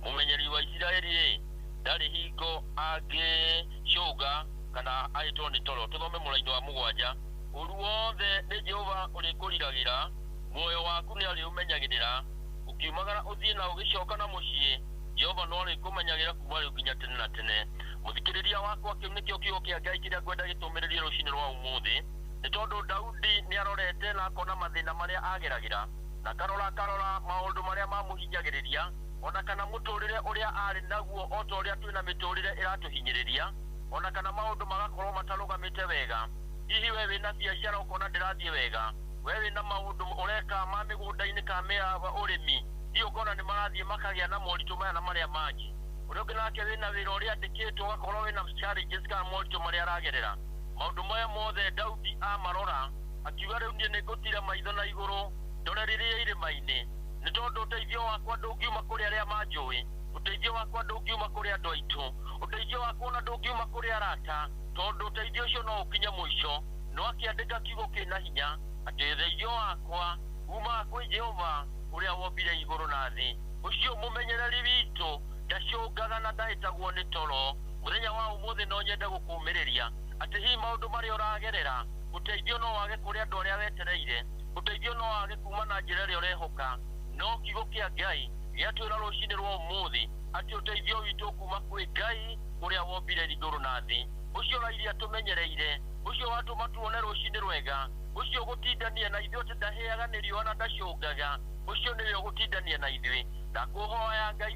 Mũmenyeri wa Isiraeli ndarĩ hingo angĩcũnga kana ahĩtwo nĩ toro. Tũthome mũraini wa 7. Ũru wothe nĩ Jehova ũrĩkũriragĩra, muoyo waku nĩ arĩũmenyagĩrĩra. Ũkiumagara ũthiĩ na ũgĩcoka na mũciĩ, Jehova no arĩkũmenyagĩra kuma rĩu nginya tene na tene. Mũthikĩrĩria wakwa, kĩu nĩkĩo kiugo kĩa Ngai kĩrĩa ngwenda gĩtũmĩrĩrie rũcinĩ rwa ũmũthĩ. Nĩ tondũ Daudi nĩ arorete na akona mathĩna marĩa ageragĩra na karora karora maũndũ marĩa mamũhinyagĩrĩria ona kana mũtũrĩre ũrĩa arĩ naguo o ta ũrĩa twĩna mĩtũrĩre ĩratũhinyĩrĩria ona kana maũndũ magakorwo matarũgamĩte wega. Hihi we wĩna biacara ũkona ndĩrathiĩ wega, we wĩna maũndũ ũreka ma mĩgũnda-inĩ ka mĩa ũrĩmi, hihi ũkona nĩ marathiĩ makagĩa na moritũ maya na marĩa mangĩ. Ũrĩa ũngĩ nake wĩna wĩra ũrĩa andĩkĩtwo ũgakorwo wĩna challenges kana moritũ marĩa aragerera. Maũndũ maya mothe Daudi amarora akiuga rĩu niĩ nĩngũtira maitho na igũrũ ndorererie irĩma-inĩ, nĩ tondũ ũteithio wakwa ndũngiuma kũrĩ arĩa manjũĩ, ũteithio wakwa ndũngiuma kũrĩ andũ aitũ, ũteithio wakwa ona ndũngiuma kũrĩ arata, tondũ ũteithio ũcio no ũkinye mũico. No akĩandĩka kiugo kĩna hinya atĩ ũteithio wakwa umaga kwĩ Jehova ũrĩa wombire igũrũ na thĩ. Ũcio mũmenyereri witũ ndacũngaga na ndahĩtagwo nĩ toro. Mũthenya wa ũmũthĩ no nyende gũkũmĩrĩria atĩ hihi maũndũ marĩa ũragerera Ũteithio no wage kũrĩ andũ arĩa wetereire, ũteithio no wage kuma na njĩra ĩrĩa ũrehoka, no kiugo kĩa Ngai gĩatwĩra rũcinĩ rwa ũmũthĩ atĩ ũteithio witũ kuma kwĩ Ngai ũrĩa wombire igũrũ na thĩ, ũcio ũrairia tũmenyereire, ũcio watũma tuone rũcinĩ rwega, ũcio ũgũtindania na ithuĩ atĩ ndahĩaga nĩ riũa na ndacũngaga, ũcio nĩwe ũgũtindania na ithuĩ. Ndakũhoya Ngai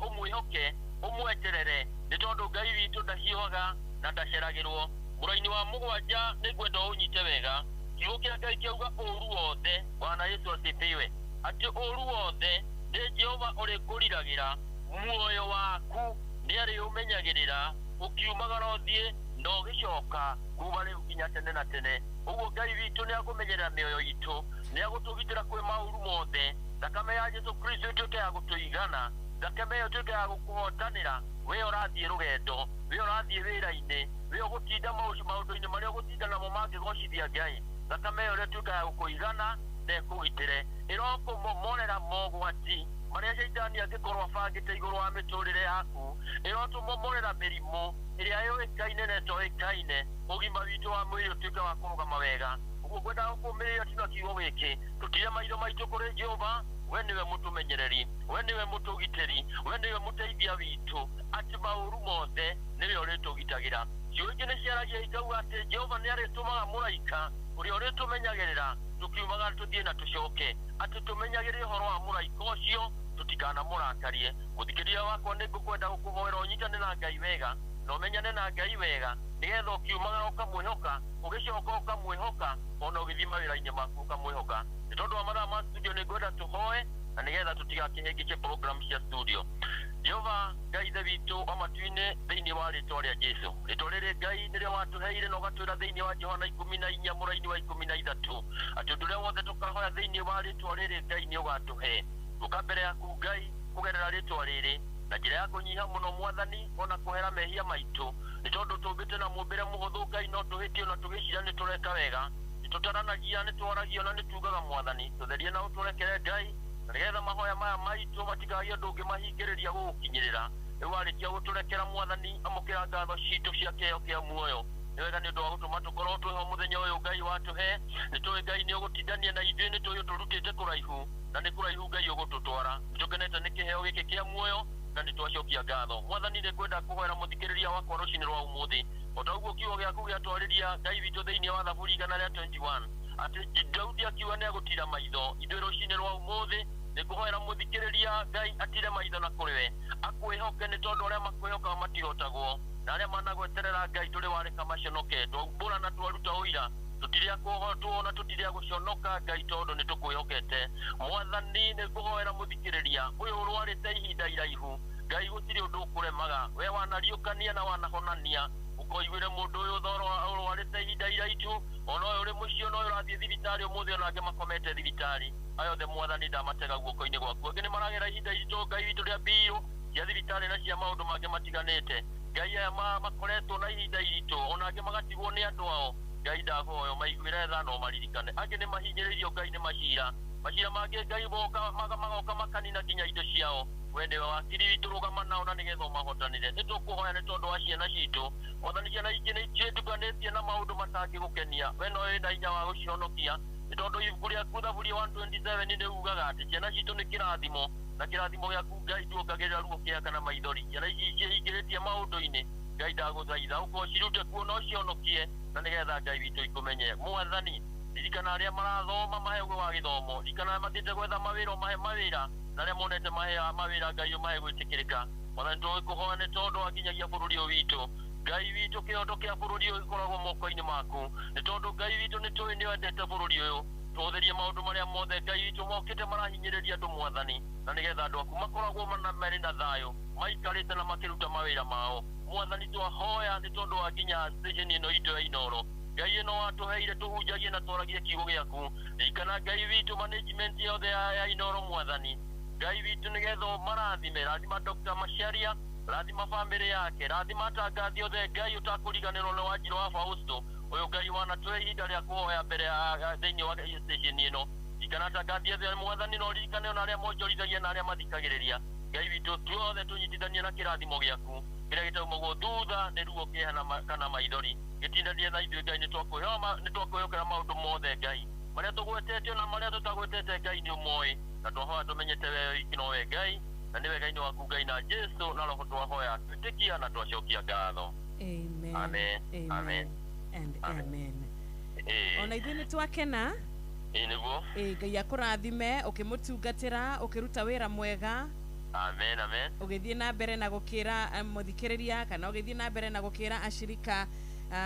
ũmwĩhoke, ũmweterere, nĩ tondũ Ngai witũ ndahiũhaga na ndaceragĩrwo. Mũraini wa 7 nĩngwenda ũnyite wega. Kiugo kĩa Ngai kĩauga ũũru wothe, Bwana Yesu asifiwe, atĩ ũũru wothe nĩ Jehova ũrĩkũriragĩra, muoyo waku nĩ arĩũmenyagĩrĩra ũkiumagara ũthiĩ na ũgĩcoka kuma rĩu nginya tene na tene. Ũguo Ngai witũ nĩ akũmenyerera mĩoyo itũ, nĩ agũtũgitĩra kwĩ maũru mothe. Thakame ya Jesu Kristo ĩtuĩke ya gũtũigana, thakame ĩyo ĩtuĩke ya gũkũhotanĩra. We ũrathiĩ rũgendo, we ũrathiĩ wĩra-inĩ, we ũgũtinda maũndũ-inĩ marĩa ũgũtinda namo mangĩgocithia Ngai, thakame ĩyo ĩtuĩke ya gũkũigana na ĩkũgitĩre, ĩrokũmomorera mogwati marĩa caitani angĩkorwo abangĩte igũrũ wa mĩtũrĩre yaku, ĩrotũmomorera mĩrimũ ĩrĩa yũĩkaine na ĩtoĩkaine, ũgima witũ wa mwĩrĩ ũtuĩke wa kũrũgama wega. Ũguo ngwendaga gũkũmĩrĩria tuna kiugo gĩkĩ, tũtire maitho maitũ kũrĩ Jehova, we nĩwe mũtũmenyereri, we nĩwe mũtũgitĩri, we nĩwe mũteithia witũ, atĩ maũru mothe nĩwe ũrĩtũgitagĩra. Ciugo ingĩ nĩ ciaragia ikauga atĩ Jehova nĩ arĩtũmaga mũraika ũrĩa ũrĩtũmenyagĩrĩra tũkiumaga tũthiĩ na tũcoke, atĩ tũmenyagĩrĩre ũhoro wa mũraika ũcio tũtikanamũrakarie. Mũthikĩrĩria wakwa, nĩ ngũkwenda gũkũhoera ũnyitane na Ngai wega na ũmenyane na Ngai wega, nĩgetha ũkiumagara ũkamwĩhoka, ũgĩcoka ũkamwĩhoka, ona ũgĩthiĩ mawĩra-inĩ maku ũkamwĩhoka. Nĩ tondũ wa mathaa ma studio nĩ ngwenda tũhoe na nĩgetha tũtigakĩhĩngĩche program cia studio. Jehova Ngai ithe witũ wa matu-inĩ, thĩinĩ wa rĩtwa rĩa Jesu, rĩtwa rĩrĩ Ngai nĩrĩo watũheire na ũgatwĩra thĩinĩ wa Johana 14 mũraini wa 13 atĩ ũndũ ũrĩa wothe tũkahoya thĩinĩ wa rĩtwa rĩrĩ Ngai nĩ ũgatũhe. Tũka mbere yaku Ngai kũgerera rĩtwa rĩrĩ na njĩra ya kũnyiha mũno Mwathani, ona kũhera mehia maitũ, nĩ tondũ tũmbĩte na mũmbĩre mũhũthũ Ngai, no tũhĩtie na tũgĩcira nĩ tũreka wega, nĩ tũtaranagia, nĩ twaragia na nĩ tugaga Mwathani tũtherie na ũtũrekere Ngai, na nĩgetha mahoya maya maitũ matikagie ũndũ ũngĩ mahingĩrĩria gũgũkinyĩrĩra. Rĩu warĩkia gũtũrekera Mwathani, amũkĩra ngatho citũ cia kĩheo kĩa muoyo. Nĩ wega nĩ ũndũ wa gũtũma tũkorwo twĩho mũthenya ũyũ Ngai watũhe. Nĩ tũĩ Ngai nĩ ũgũtindania na ithuĩ, nĩ tũĩ ũtũrutĩte kũraihu na nĩ kũraihu Ngai ũgũtũtwara. Nĩ tũkenete nĩ kĩheo gĩkĩ kĩa muoyo na nĩ twacokia ngatho. Mwathani, nĩ ngwenda kũhoera mũthikĩrĩria wakwa rũcinĩ rwa ũmũthĩ, o ta ũguo kiugo gĩaku gĩatwarĩria Ngai witũ thĩinĩ wa Thaburi 121 atĩ Daudi akiuga nĩ agũtira maitho. Ithuĩ rũcinĩ rwa ũmũthĩ nĩ ngũhoera mũthikĩrĩria Ngai atire maitho na kũrĩ we, akwĩhoke, nĩ tondũ arĩa makwĩhokaga matihotagwo, na arĩa managweterera Ngai ndũrĩ wareka maconoke. Twaumbũra na twaruta ũira, tũtirĩ a kũhotwo na tũtirĩ a gũconoka Ngai, tondũ nĩ tũkwĩhokete. Mwathani, nĩ ngũhoera mũthikĩrĩria ũyũ ũrwarĩte ihinda iraihu Ngai, gũtirĩ ũndũ ũkũremaga, we wanariũkania na wanahonania, ũkoiguĩre mũndũ ũyũ ũrwarĩte ihinda iraihu, ona ũyũ ũrĩ mũciĩ, ona ũyũ ũrathiĩ thibitarĩ ũmũthĩ, ona angĩ makomete thibitarĩ, aya othe Mwathani ndamatega guoko-inĩ gwaku. Angĩ nĩ maragera ihinda iritũ Ngai witũ rĩa mbiũ cia thibitarĩ na cia maũndũ mangĩ matiganĩte. Ngai, aya makoretwo na ihinda iritũ, ona angĩ magatigwo nĩ andũ ao, Ngai ndahoya maiguĩre tha na ũmaririkane. Angĩ nĩ mahinyĩrĩirio Ngai nĩ macira, macira mangĩ Ngai magoka makanina nginya indo ciao. We nĩwe wakiri witũ, rũgama nao na nĩgetha ũmahotanĩre. Nĩ tũkũhoya nĩ tondũ wa ciana citũ Mwathani, ciana ingĩ nĩ ciĩtukanĩtie na maũndũ matangĩgũkenia, we no wĩna hinya wa gũcihonokia, nĩ tondũ ibuku rĩaku Thaburi 127 nĩ ugaga atĩ ciana citũ nĩ kĩrathimo, na kĩrathimo gĩaku Ngai tuongagĩrĩra ruo, kĩeha kana maithori. Ciana ici ciĩingĩrĩtie maũndũ-inĩ Ngai ndagũthaitha ũkorwo cirute kuo na ũcihonokie, na nĩgetha Ngai witũ ikũmenye. Mwathani, ririkana arĩa marathoma mahe ũgĩ wa gĩthomo, ririkana arĩa mathiĩte gwetha mawĩra ũmahe mawĩra, na arĩa monete mawĩra Ngai ũmahe gwĩtĩkĩrĩka. Mwathani, tũgĩkũhoya nĩ tondũ wa nginyagia bũrũri ũyũ witũ Ngai witũ, kĩhoto kĩa bũrũri ũyũ gĩkoragwo moko-inĩ maku, nĩ tondũ Ngai witũ nĩ tũĩ nĩ wendete bũrũri ũyũ. Tũhũthĩrie maũndũ marĩa mothe Ngai witũ mokĩte marahinyĩrĩria andũ Mwathani, na nĩgetha andũ aku makoragwo marĩ na thayũ, maikarĩte na makĩruta mawĩra mao. Mwathani, twahoya nĩ tondũ wa nginya station ĩno itũ ya Inooro Ngai ĩno watũheire tũhunjagie na twaragie kiugo gĩaku. Ririkana Ngai witũ management yothe ya Inooro Mwathani Ngai witũ, nĩgetha ũmarathime. Rathima Dr. Macharia, rathima famĩlĩ yake, rathima atangathi othe Ngai, ũtakũriganĩrwo nĩ Wanjirũ wa Fausto ũyũ Ngai wanatũhe ihinda rĩa kũhoya mbere ya thĩinĩ wa station ĩno. Ririkana atangathi othe Mwathani, na ũririkane ona arĩa monjorithagia na arĩa mathikagĩrĩria. Ngai witũ, tuothe tũnyitithanie na kĩrathimo gĩaku. Kĩrĩa gĩtaumagwo thutha nĩ ruo, kĩeha na kana maithori, gĩtindanie na ithuĩ Ngai. Nĩ twakwĩhokera maũndũ mothe Ngai, marĩa tũgwetete na marĩa tũtagwetete. Ngai, nĩ ũmoĩ, na twahoya tũmenyete we wiki nowe Ngai, na nĩwe Ngai nĩ waku Ngai na Jesu na Roho. Twahoya twĩtĩkia na twacokia ngatho. Amen. Amen. Amen. And amen. Ĩĩ. Ona ithuĩ nĩ twakena. Ĩĩ, nĩguo. Ĩ, Ngai akũrathime ũkĩmũtungatĩra, ũkĩruta wĩra mwega. Amen, amen. Ũgĩthiĩ na mbere na gũkĩra mũthikĩrĩria, kana ũgĩthiĩ na mbere na gũkĩra ashirika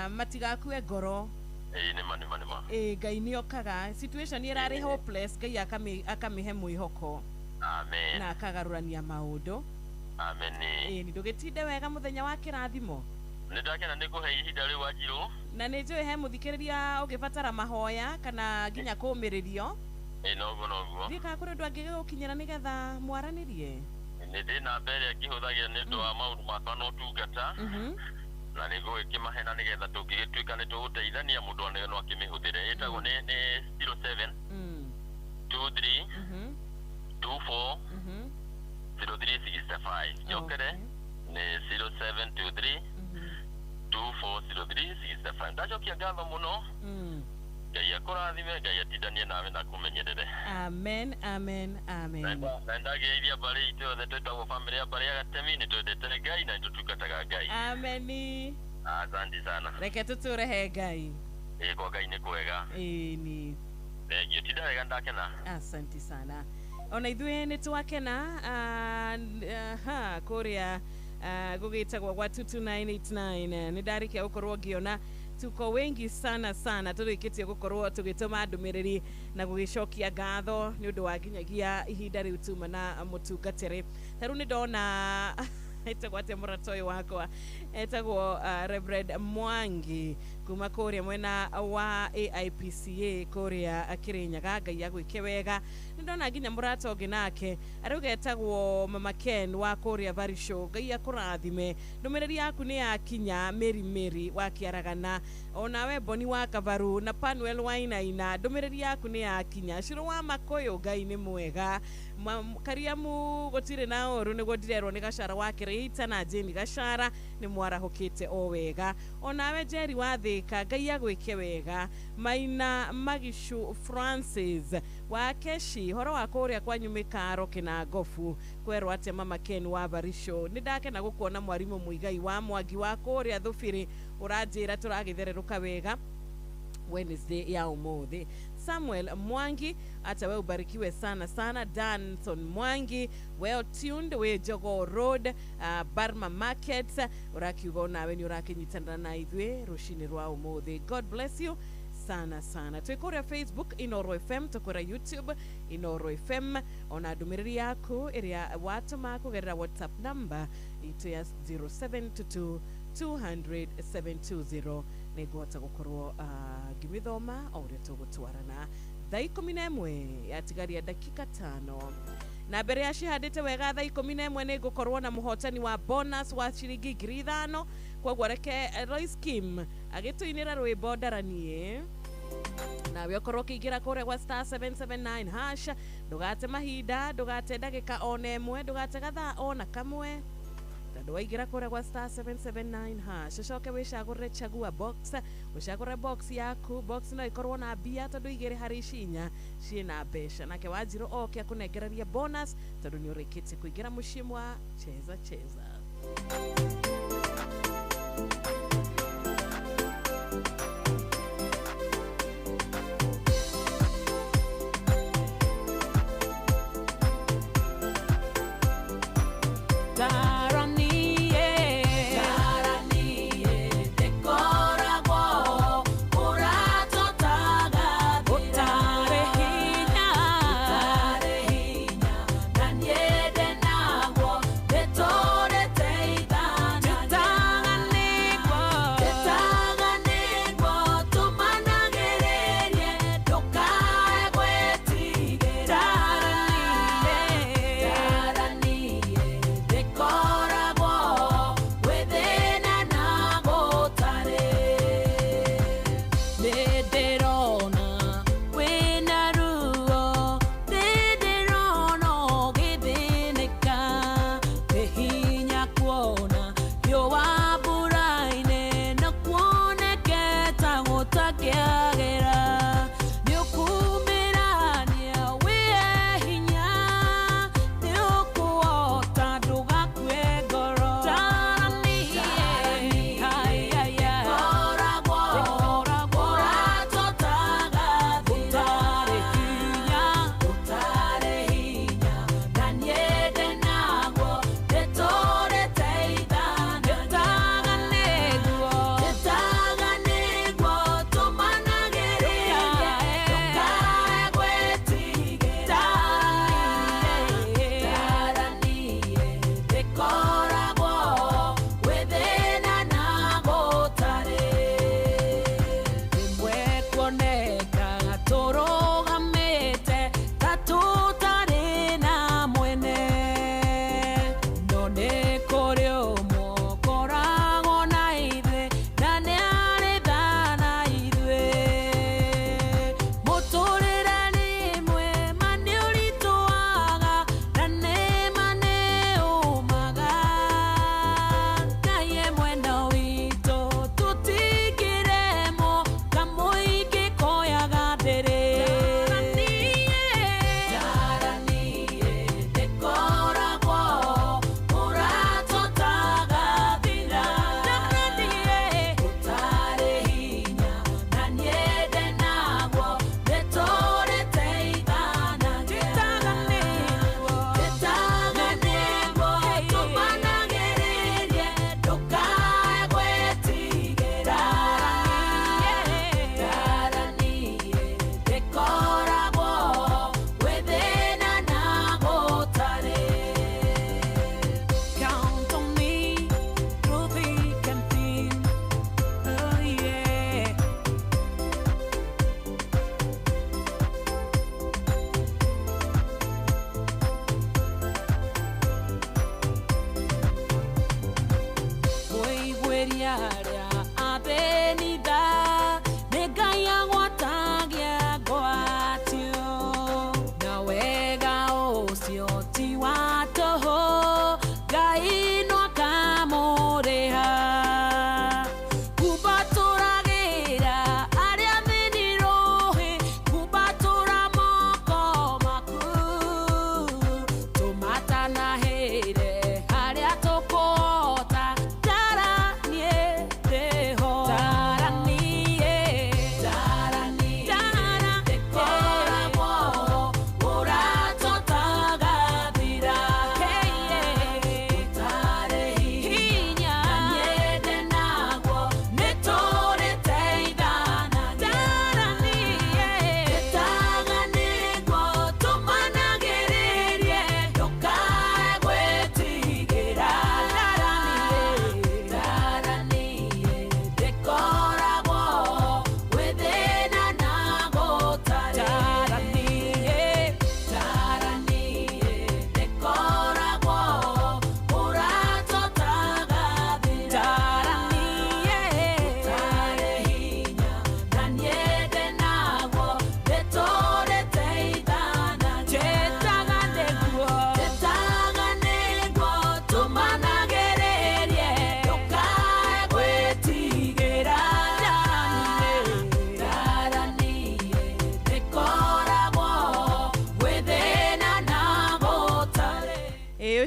matigakue ngoro. Ĩĩ, nĩma, nĩma, nĩma. Ĩ, Ngai nĩ okaga situation ĩrarĩ hopeless, Ngai akamĩhe mwĩhoko. Amen. Na akagarũrania maũndũ. Amen. Ĩ, nĩ ndũgĩtinde wega, mũthenya wa kĩrathimo. Nĩ ndakena nĩ kũhe ihinda rĩu, Wanjirũ. Na nĩ njũĩ he mũthikĩrĩria ũngĩbatara mahoya kana nginya kũũmĩrĩrio. Ĩĩ, noguo, noguo. Thiĩ kana kũrĩ ũndũ angĩgũkinyĩra nĩgetha mwaranĩrie. Nĩ ndĩ namba ĩrĩa ngĩhũthagĩra nĩ ũndũ wa maũndũ makwa na ũtungata, na nĩ ngũgĩkĩmahe, na nĩgetha tũngĩgĩtuĩka nĩ tũgũteithania, mũndũ one no akĩmĩhũthĩre. Ĩtagwo nĩ 07 23 24 0365. Njokere, nĩ 0723 240365. Ndacokia ngatho mũno. Ngai akũrathime, Ngai atindanie nawe na kũmenyerere. Amen, amen, amen. Na ndagĩrĩiria mbarĩ itũ yothe, twĩtagwo bamĩrĩ ya mbarĩ ya Gatemi. Nĩ twendete Ngai na nĩ tũtungataga Ngai. Ameni. Asante sana. Reke tũtũre he Ngai. Ĩĩ, kwa Ngai nĩ kwega. Ĩni. Thengiũ, tinda wega, ndakena. Asanti sana, ona ithuĩ nĩ twakena. Aha, kũrĩa gũgĩtagwo gwa 22989 nĩ ndarĩkia gũkorwo ngĩona tuko wengi sana sana, tũrĩkĩtie gũkorwo tũgĩtũma ndũmĩrĩri na gũgĩcokia ngatho nĩ ũndũ wa nginyagia ihinda rĩu tuma na mũtungatĩri. Ta rĩu nĩ ndona etagwo atĩa mũrata ũyũ wakwa, etagwo Reverend Mwangi kuma kũrĩa mwena wa AIPCA kũrĩa Kĩrĩnyaga. Ngai agwĩke wega. Nĩ ndona nginya mũrata ũngĩ nake arauga etagwo Mama Ken wa kũrĩa Barisho. Ngai akũrathime, ndũmĩrĩri yaku nĩ yakinya. Mary, Mary wa Kĩaragana, onawe Boni wa Kavaru na Panuel Wainaina, ndũmĩrĩri yaku nĩ yakinya. Cũrũ wa Makũyũ, Ngai nĩ mwega. Kariamu gũtirĩ na ũru, nĩguo ndirerwo nĩ Gacara wa Kĩrĩita na Jane Gacara nĩ mwarahũkĩte o wega. Onawe Jerry wa Thĩka, Ngai agwĩke wega. Maina Magicu Francis wa Keshi, horo wa kũrĩa kwanyu mĩkaro Kĩnangobu, kwerwo atĩa? Mama Ken wa Barisho, nĩ ndakena gũkuona. Mwarimũ Mũigai wa Mwangi wa kũrĩa Thubiri, ũranjĩra tũragĩthererũka wega Wednesday ya ũmũthĩ. Samuel Mwangi, hata we ubarikiwe sana sana. Danson Mwangi, well tuned wĩ Jogoo Road, Barma Market, ũrakiuga onawe nĩ ũrakĩnyitanĩra na ithuĩ rũcinĩ rwa ũmũthĩ. God bless you sana sana. Twĩ kũrĩa Facebook Inoro FM, tũkũrĩa YouTube Inoro FM. Ona ndũmĩrĩri yaku ĩrĩa watũma kũgerera WhatsApp number itũ ya 0722 200 720 nĩ ngũhota gũkorwo ngĩmĩthoma o ũrĩa tũgũtwarana. Thaa 11 yatigaria dakika 5, na mbere ya cihandĩte wega thaa 11 nĩ ngũkorwo na mũhotani wa bonus wa ciringi 5,000. Koguo reke Royce Kim agĩtũinĩra rwĩmbo ndaranie, nawe ũkorwo ũkĩingĩra kũrĩa gwa star 779 hash. Ndũgate mahinda, ndũgate ndagĩka ona ĩmwe, ndũgate gathaa ona kamwe, tondũ waingĩra kũrĩa gwa star 779 hash, ũcoke wĩcagũrĩre chagua box, ũcagũre box yaku. Box no ĩkorwo na mbia, tondũ igĩrĩ harĩ ici inya ciĩna mbeca. Nake Wanjirũ oke akũnengererie bonus, tondũ nĩ ũrĩkĩtie kũingĩra mũciĩ mwa Cheza Cheza. Taranie, taranie, tekoragwo ũratotaga ũtarĩ hinya, ũtarĩ hinya, na niende naguo ndĩtũrĩte ithana. Njĩtaga nĩguo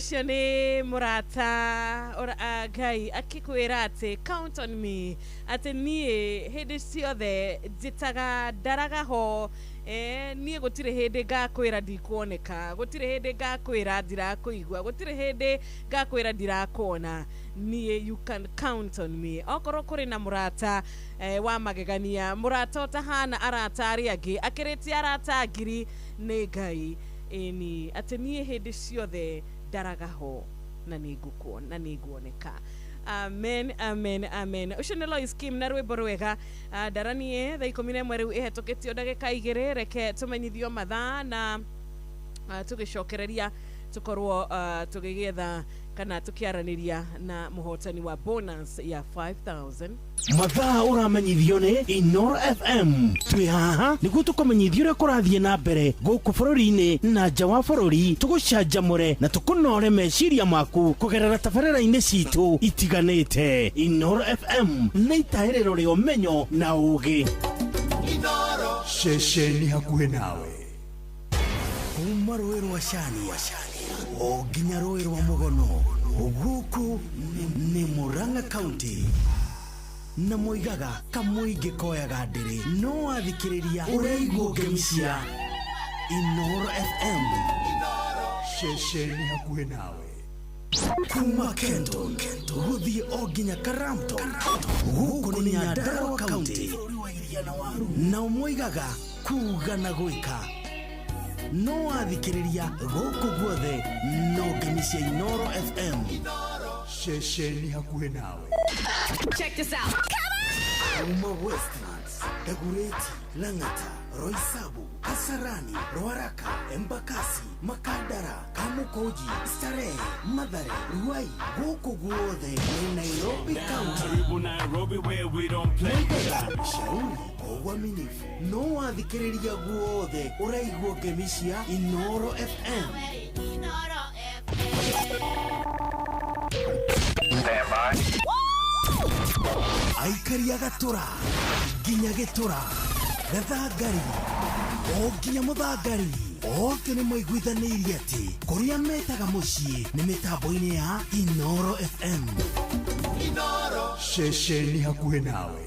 Ũcio nĩ mũrata Ngai akĩkwĩra atĩ count on me, atĩ niĩ hĩndĩ ciothe njĩtaga ndaraga ho. Niĩ gũtirĩ hĩndĩ ngakwĩra ndikuoneka, gũtirĩ hĩndĩ ngakwĩra ndirakũigua, gũtirĩ hĩndĩ ngakwĩra ndirakuona. Niĩ you can count on me. Okorwo kũrĩ na mũrata wa magegania, mũrata ũtahana arata arĩa angĩ, akĩrĩtie arata ngiri, nĩ Ngai. Ĩni, atĩ niĩ hĩndĩ ciothe ndaraga ho na nĩ ngũkuona, nĩ nguoneka. Amen, amen, amen. Ũcio nĩ Lois Kim na rwĩmbo rwega. Ndaranie thaa 11 rĩu ĩhetũkĩtio ndagĩka 2. Reke tũmenyithio mathaa na tũgĩcokereria tũkorwo tũgĩgĩetha kana tũkĩaranĩria na mũhotani wa bonus ya 5000. Mathaa ũramenyithio nĩ Inoro FM. Twĩ haha nĩguo tũkũmenyithia ũrĩa kũrathiĩ na mbere gũkũ bũrũri-inĩ na nja wa bũrũri, tũgũcanjamũre na tũkũnore meciria maku kũgerera tabarĩra-inĩ citũ itiganĩte. Inoro FM nĩ itahĩrĩro rĩa ũmenyo na ũgĩ. Ceceni hakuhĩ nawe. Kuma rũĩ rwa Cania o nginya rũĩ rwa Mũgono, gũkũ nĩ Murang'a County. Na moigaga kamũingĩ koyaga ndĩrĩ, no wathikĩrĩria ũraigua ngemi cia Inoro FM. Ceceni hakuhĩ nawe. Kuma Kenton gũthiĩ o nginya Karamton, gũkũ nĩ Nyandarua County. Nao moigaga kuga na gwĩka, no wathikĩrĩria gũkũ guothe no ngemi cia Inoro FM. Ceceni hakuhĩ nawe. Check this out. Kuma Westlands, Dagoretti, Lang'ata, Roysambu, Kasarani, Ruaraka, Embakasi, Makadara, Kamukunji, Starehe, Mathare, Ruai, gũkũ guothe nĩ Nairobi County. Karibu Nairobi where we don't play. Moigaga shauri kwa uaminifu, no wathikĩrĩria guothe ũraigua ngemi cia Inoro FM. Aikari a Gatũra nginya Gĩtũra, Gathangari o nginya Mũthangari, othe nĩ maiguithanĩirie atĩ kũrĩa metaga mũciĩ nĩ mĩtambo-inĩ ya Inoro FM. Ceceni hakuhĩ nawe.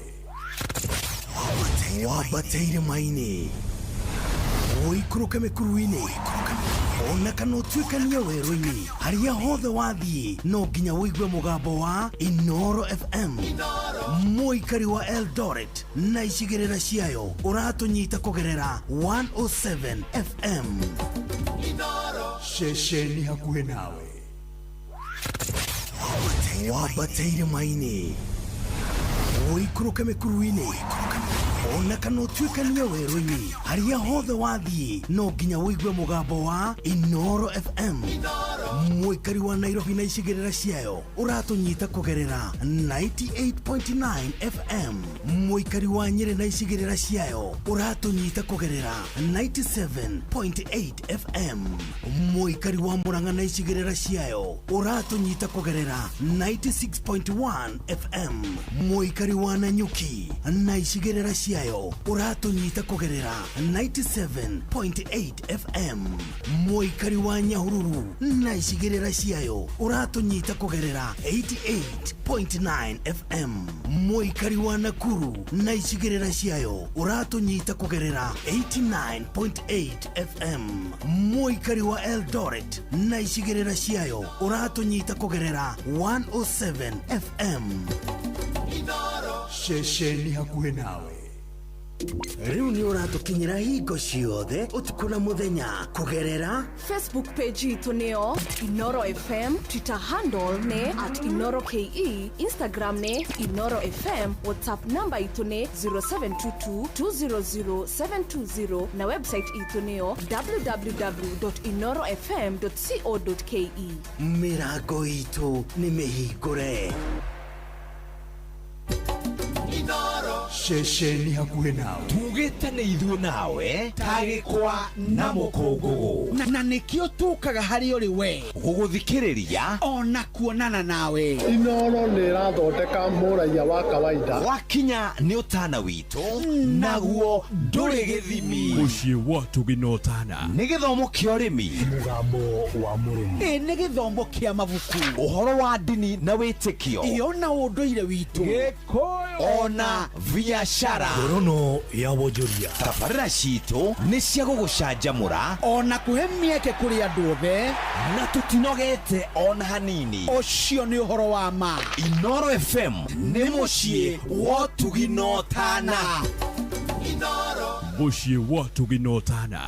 Wambate irĩma-inĩ, ũikũrũke mĩkuru-inĩ, ona kana ũtuĩkanie werũ-inĩ, harĩa hothe wathiĩ no nginya ũigue mũgambo wa Inoro FM. Mũikari wa Eldoret na icigĩrĩra ciayo ũratũnyita kũgerera 107 FM. Ceceni hakuhĩ nawe. Wambate irĩma-inĩ, ũikũrũke mĩkuru-inĩ, ona kana ũtuĩkanie werũ-inĩ, harĩa hothe wathiĩ no nginya ũigue mũgambo wa Inoro FM. Mũikari wa Nairobi na icigĩrĩra ciayo ũratũnyita kũgerera 98.9 FM. Mũikari wa Nyĩrĩ na icigĩrĩra ciayo ũratũnyita kũgerera 97.8 FM. Mũikari wa Murang'a na icigĩrĩra ciayo ũratũnyita kũgerera 96.1 FM. Mũikari wa Nanyuki na icigĩrĩra ciayo ũratũnyita kũgerera 97.8 FM. Mũikari wa Nyahururu na icigĩrĩra ciayo ũratũnyita kũgerera 88.9 FM. Mũikari wa Nakuru na icigĩrĩra ciayo ũratũnyita kũgerera 89.8 FM. Mũikari wa Eldoret na icigĩrĩra ciayo ũratũnyita kũgerera 107 FM. Ceceni hakuhĩ nawe. Rĩu nĩ ũratũkinyĩra hingo ciothe ũtukũ na mũthenya kũgerera Facebook page itũ nĩyo Inoro FM, Twitter handle nĩ @InoroKE, Instagram nĩ Inoro FM, WhatsApp namba itũ nĩ 0722 200 720 na website itũ nĩyo www.inorofm.co.ke. Mĩrango itũ nĩ mĩhingũre. Ceceni hakuhĩ nawe. Tugĩte nĩ ithuĩ nawe tagĩkwa na mũkũngũgũ na nĩkĩo tũkaga harĩ ũrĩ we gũgũthikĩrĩria ona kuonana nawe. Inoro nĩ ĩrathondeka mũraiya wa kawaida. Wakinya nĩ ũtana witũ naguo ndũrĩ gĩthimi. Mũciĩ wa ũtugi na ũtana. Nĩ gĩthomo kĩa ũrĩmi, mũgambo wa mũrĩmi, ĩ nĩ gĩthomo kĩa mabuku, ũhoro wa ndini na wĩtĩkio, ĩyo na ũndũire witũ, Gĩkũyũ ona biacara. Ngorono ya wonjoria. Tabarĩra citũ nĩ cia gũgũcanjamũra ona kũhe mĩeke kũrĩ andũ othe, na tũtinogete ona hanini. Ũcio nĩ ũhoro wa ma. Inoro FM nĩ mũciĩ wa ũtugi na ũtana. Mũciĩ wa ũtugi na ũtana.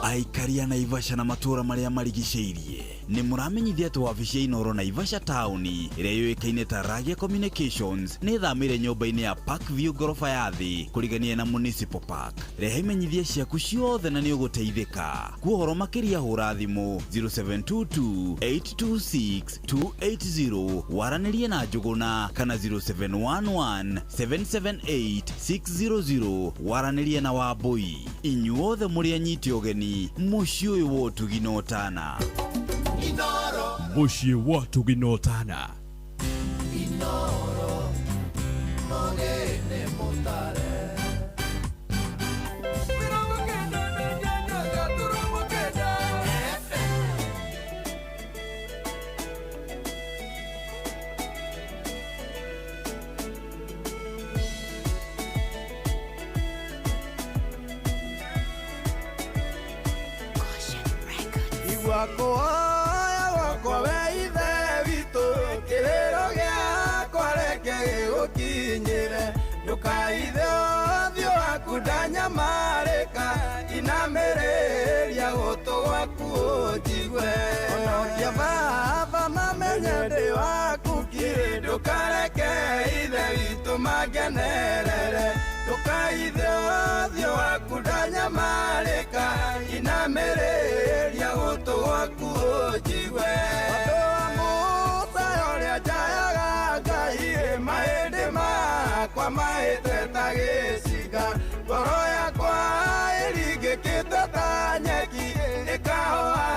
Aikari a Naivasha na matũũra marĩa marigicĩirie nĩ mũramenyithia atĩ wabici ya Inoro Naivasha taũni ĩrĩa yũĩkaine ta Ragia Communications nĩ ĩthamĩire nyũmba-inĩ ya Park View ngoroba ya thĩ kũrigania na Municipal Park. Rehe imenyithia ciaku ciothe na nĩ ũgũteithĩka. Kwa ũhoro makĩria hũra thimũ 0722 826 280 waranĩrie na Njũgũna kana 0711 778 600 waranĩrie na Wambũi. Inyuothe mũrĩ anyiti ũgeni mũciĩ ũyũ wa ũtugi na ũtana. Mũciĩ wa ũtugi na ũtana. Inoro mũgĩne mũtare. Igua kuoya gwakwa we ithe witũ, kĩrĩro gĩakwa reke gĩgũkinyĩre, ndũkaithe ũthiũ waku ndanyamarĩka, inamĩrĩria gũtũ gwaku ũnjigue. Honokia baba mamenye ndĩ waku kĩ, ndũkareke ithe witũ mangenerere, ndũkaithe ũthiũ waku ndanyamarĩka, inamĩrĩria gũtũ gwaku ũnjigue. Ũndũ wa Musa ũrĩa njayaga Ngai, mahĩndĩ makwa mahĩte ta gĩcinga, ngoro yakwa ĩringĩkĩte ta nyeki, ĩkahoha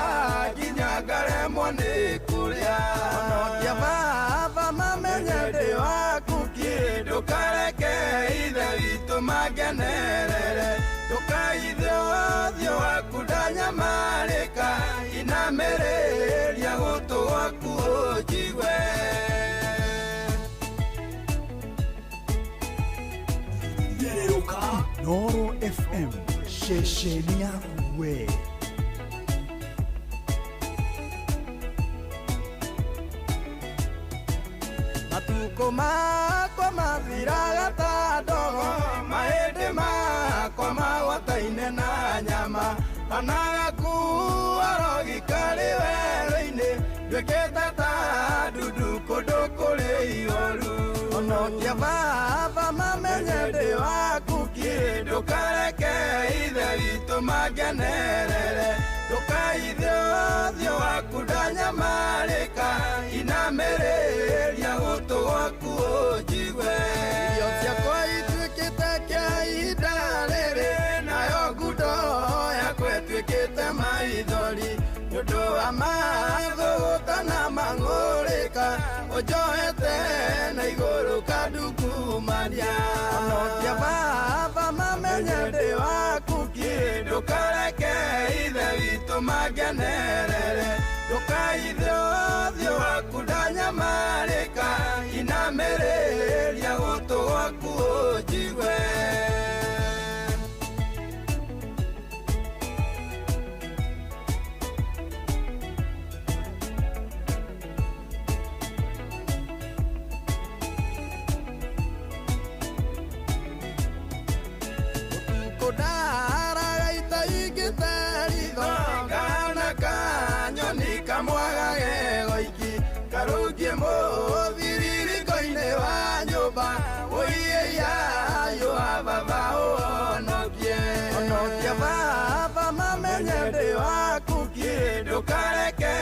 nginya ngaremwo nĩ kũrĩa. Honokia baba mamenye ndĩ waku kĩ, ndũkareke ithe witũ mangenerere, ndũkaithe ũthiũ waku ndanyamarĩka, inamĩrĩria gũtũ gwaku ũnjigue. Inoro FM ceceni yaku we. Matukũ makwa mathiraga ta ndogo, mahĩndĩ makwa magwataine na nyama, kana gakua rogi karĩ werũ-inĩ, nduĩkĩte ta ndundu kũndũ kũrĩ ihoru. Honokia baba mamenye ndĩ waku kĩ, ndũkareke ithe witũ mangenerere, ndũkaithe ũthiũ waku ndanyamarĩka, inamĩrĩria gũtũ gwaku ũnjigue. Irio ciakwa ituĩkĩte kĩa ihinda rĩrĩ, nayo ngundo yakwa ĩtuĩkĩte maithori, nĩ ũndũ wa mathũgũta na mang'ũrĩka, ũnjohete na igũrũ kandungumania. Honokia baba mamenye ndĩ waku kĩ, ndũkareke ithe witũ mangenerere, ndũkaithe ũthiũ waku ndanyamarĩka, inamĩrĩria gũtũ gwaku ũnjigue. Ndaraga itaingĩte ritho, ngahana kanyoni kamwaga gegoiki, karũngie mũthiririko-inĩ wa nyũmba, ũiĩiayũ wa baba ũhonokie. Honokia baba mamenye ndĩ waku kĩ, ndũkareke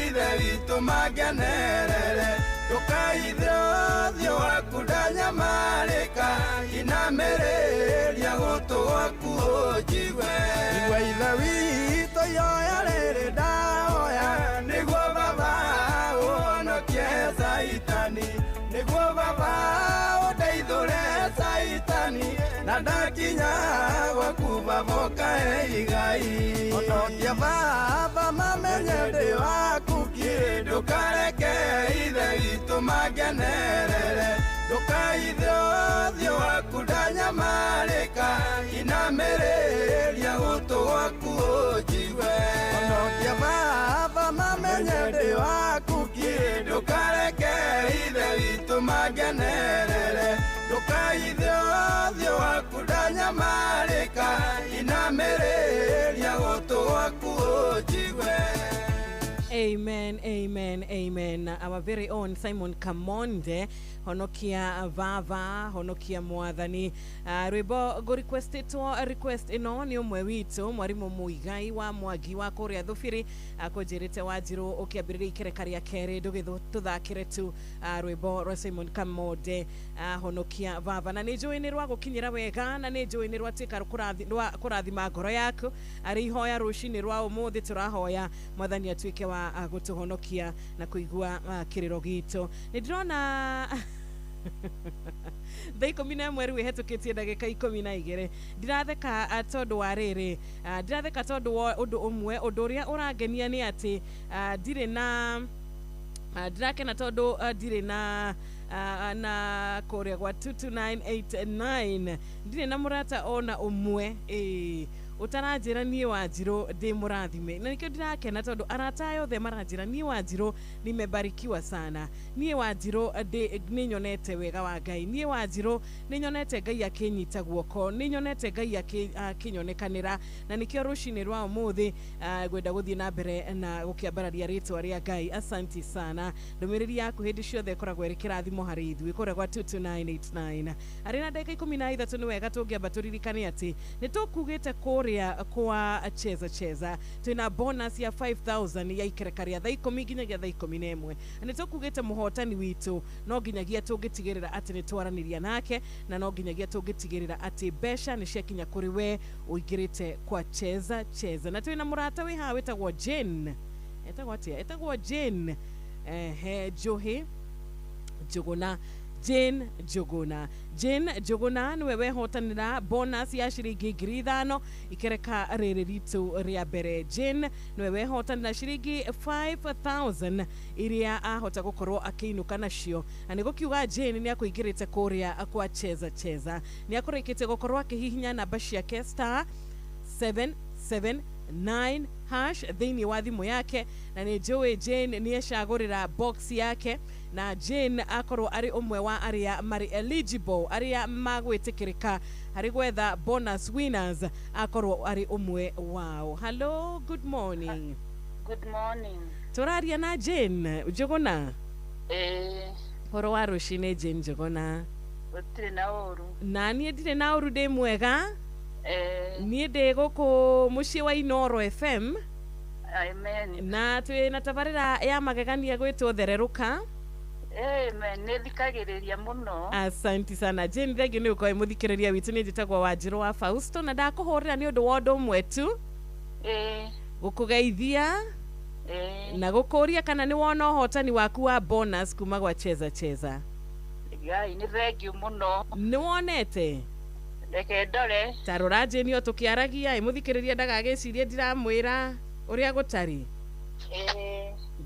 ithe witũ mangenerere, ndũkaithe Ndũkaithe ũthiũ waku ndanyamarĩka, inamĩrĩria gũtũ gwaku ũnjigue. Igua Ithe witũ ihoya rĩrĩ ndahoya, nĩguo Baba ũhonokie Caitani, nĩguo Baba ũndeithũre Caitani, na ndakinya gwaku Baba ũkahe igai. Honokia Baba mamenye ndĩ waku kĩ, ndũkareke Ithe witũ mangenerere, ndũkaithe ũthiũ waku ndanyamarĩka, inamĩrĩria gũtũ gwaku ũnjigue. Honokia Baba mamenye ndĩ waku kĩ, ndũkareke Ithe witũ mangenerere, ndũkaithe ũthiũ waku ndanyamarĩka, inamĩrĩria gũtũ gwaku ũnjigue. Amen, amen, amen. Our very own Simon Kamonde, honokia vava, honokia mwathani. Rwimbo ngũrequestĩtwo request ĩno nĩ ũmwe witũ mwarimũ Muigai wa Mwangi wa kũrĩa Thubiri, akũnjĩrĩte Wanjirũ ũkĩambĩrĩria ikereka rĩa kerĩ ndũgĩtũthakĩre tu rwimbo rwa Simon Kamonde, honokia vava. Na nĩ njũĩ nĩ rwa gũkinyĩra wega, na nĩ njũĩ nĩ rwatuĩka rwa kũrathima ngoro yaku. Arĩ ihoya rũcinĩ rwa ũmũthĩ tũrahoya mwathani atuĩke wa gũtũhonokia na kũigua kĩrĩro gitũ. Nĩ ndĩrona thaa 11 rĩu ĩhetũkĩtie ndagĩka 12. Ndiratheka tondũ wa rĩrĩ, ndiratheka tondũ wa ũndũ ũmwe. Ũndũ ũrĩa ũrangenia nĩ atĩ ndirĩ na ndirakena tondũ ndirĩ na na kũrĩa gwa 22989 ndirĩ na mũrata ona ũmwe ũtaranjĩra niĩ Wanjirũ ndĩ mũrathime, na nĩkĩo ndirakena tondũ arata aya othe maranjĩra niĩ Wanjirũ nimebarikiwa sana, niĩ Wanjirũ nĩ nyonete wega wa Ngai, niĩ Wanjirũ nĩ nyonete Ngai akĩnyita guoko, nĩ nyonete Ngai akĩnyonekanĩra, na nĩkĩo rũcinĩ rwa ũmũthĩ ngwenda gũthiĩ na mbere na gũkĩambararia rĩtwa rĩa Ngai. Asanti sana, ndũmĩrĩri yaku hĩndĩ ciothe ĩkoragwo ĩrĩ kĩrathimo harĩ ithuĩ kũrĩa gwa 22989. Arĩ na ndagĩka 13 nĩ wega tũngĩamba tũririkane atĩ nĩ tũkugĩte kũrĩa kwa Cheza Cheza twina bonus ya 5000 ya ikereka rĩa thaa 10 nginyagia thaa 11. Nĩ tũkugĩte mũhotani witũ no nginyagia tũngĩtigĩrĩra atĩ nĩ twaranĩria nake, na no nginyagia tũngĩtigĩrĩra atĩ mbeca nĩ ciakinya kũrĩ we ũingĩrĩte kwa Cheza Cheza. Na twina mũrata wĩ haha wĩtagwo Jane, etagwo atĩa? Etagwo Jane Njohi Njũgũna, Jane Njũgũna. Jane Njũgũna nĩwe wehotanĩra bonus ya ciringi 5,000 ikereka rĩrĩ ritũ rĩa mbere. Jane nĩwe wehotanĩra ciringi 5,000 iria ahota gũkorwo akĩinũka nacio, na nĩ gũkiuga Jane nĩ akũingĩrĩte kũrĩa kwa Cheza Cheza, nĩ akũrĩkĩtie gũkorwo akĩhihinya namba ciake star 779 hash thĩinĩ wa thimũ yake, na nĩ njũĩ Jane nĩ ecagũrĩra box yake, na Jane akorwo arĩ ũmwe wa arĩa marĩ eligible, arĩa magwĩtĩkĩrĩka harĩ gwetha bonus winners, akorwo arĩ ũmwe wao. Hello, good morning. Good morning. Tũraria na Jane Njũgũna. Horo wa rũcinĩ Jane Njũgũna. Gũtirĩ na ũru. Na niĩ ndirĩ na ũru, ndĩ mwega. Niĩ ndĩ gũkũ mũciĩ wa Inooro FM. Amen. Na twĩ na tabarĩra ya magegania gwĩtwo Thererũka. Amen, nĩ thikagĩrĩria mũno. Asanti sana Jane, thengiũ nĩ gũkorwo wĩ mũthikĩrĩria witũ. Niĩ njĩtagwo Wanjirũ wa Fausto, na ndakũhũrĩra nĩ ũndũ wa ũndũ ũmwe tu, gũkũgeithia na gũkũria kana nĩ wona ũhotani waku wa bonus kuma gwa Cheza Cheza. Ngai, nĩ thengiũ mũno. Nĩ wonete? Reke ndore. Ta rora Jane o tũkĩaragia, mũthikĩrĩria ndagagĩcirie ndiramwĩra ũrĩa gũtariĩ.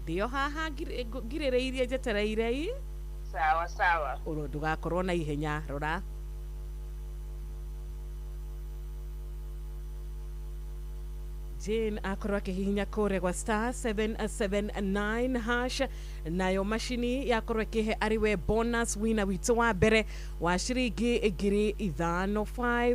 Ndĩo haha ngirĩrĩirie njetereire i. Sawa sawa. Ũrũ ndũgakorwo na ihenya, rora. Jane akorwo akĩhihinya kũrĩa gwa star 779 hash, nayo macini yakorwo ĩkĩhe arĩ we bonus winner witũ wa mbere wa ciringi 5,000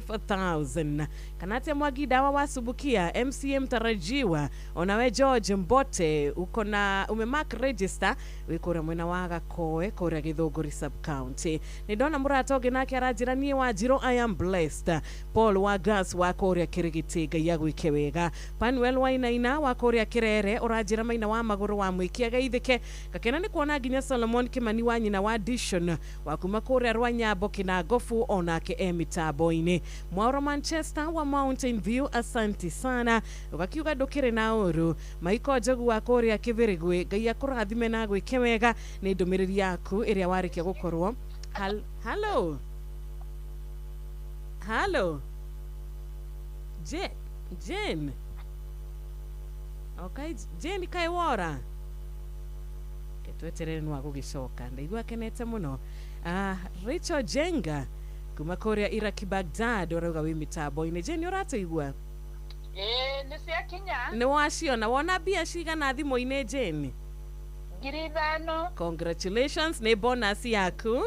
5,000. Kana atĩa Mwangi Dawa wa Subukia, MCA mtarajiwa, onawe George Mbote uko na umemark register wĩ kũrĩa mwena wa Gakoe kũrĩa Gĩthũngũri sub county. Nĩ ndona mũrata ũngĩ nake aranjĩra niĩ Wanjirũ I am blessed. Paul wa Gas wa kũrĩa Kĩrĩgĩtĩ, Ngai agwĩke wega. Panuel Wainaina wa kũrĩa Kĩrere ũranjĩra maina wa magũrũ wa mwĩki ageithĩke. Ngakena nĩ kuona nginya Solomon Kimani wa nyina wa Dishon wa kuma kũrĩa Rwanyambo Kinangofu onake e mitambo-inĩ. Mwauro Manchester wa Mountain View, asanti sana, ũgakiuga ndũkĩrĩ na ũru. Maiko Njogu wa kũrĩa Kĩbĩrĩgwĩ, Ngai akũrathime na agwĩke wega nĩ ndũmĩrĩri yaku ĩrĩa warĩkia gũkorwo. Hello. Hello. Jane. Okay, Jane kaĩ wora. Ketweterere nĩ wagũgĩcoka. Ndaigua akenete mũno. Rachel Jenga kuma kũrĩa Iraki Baghdad ũrauga wĩ mĩtambo-inĩ. Jane ũratũigua? Ĩĩ, nĩ ciakinya. Nĩ waciona. Wona mbia cigana thimũ-inĩ Jane? 5,000. Congratulations, nĩ bonus yaku.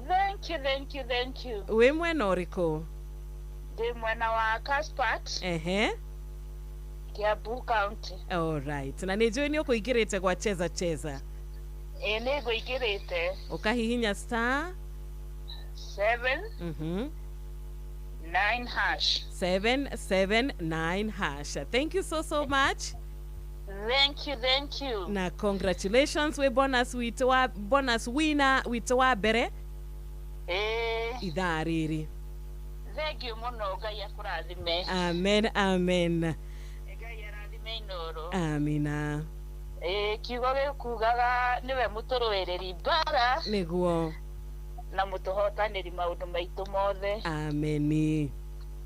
Thank you, thank you, thank you. Wĩ mwena ũrĩkũ? Ndĩ mwena wa Kaspart. Ehe. Kiambu County. All right. Na nĩ njũĩ nĩ ũkũingĩrĩte gwa Cheza Cheza. Ĩĩ, nĩ ngũingĩrĩte. Ũkahihinya star 7 9 hash. 779 hash. Thank you so so much. Thank you, thank you. Na congratulations we bonus witũ wa bonus winner witũ wa mbere. Ĩĩ. Ithaa rĩrĩ. Thank you mũno, Ngai akũrathime. Amen, amen. Ngai arathime Inooro. Amina. Ĩĩ, kiugo gĩkugaga nĩwe mũtũrũĩrĩri mbara. Nĩguo. Na mũtũhotanĩri maũndũ maitũ mothe. Ameni.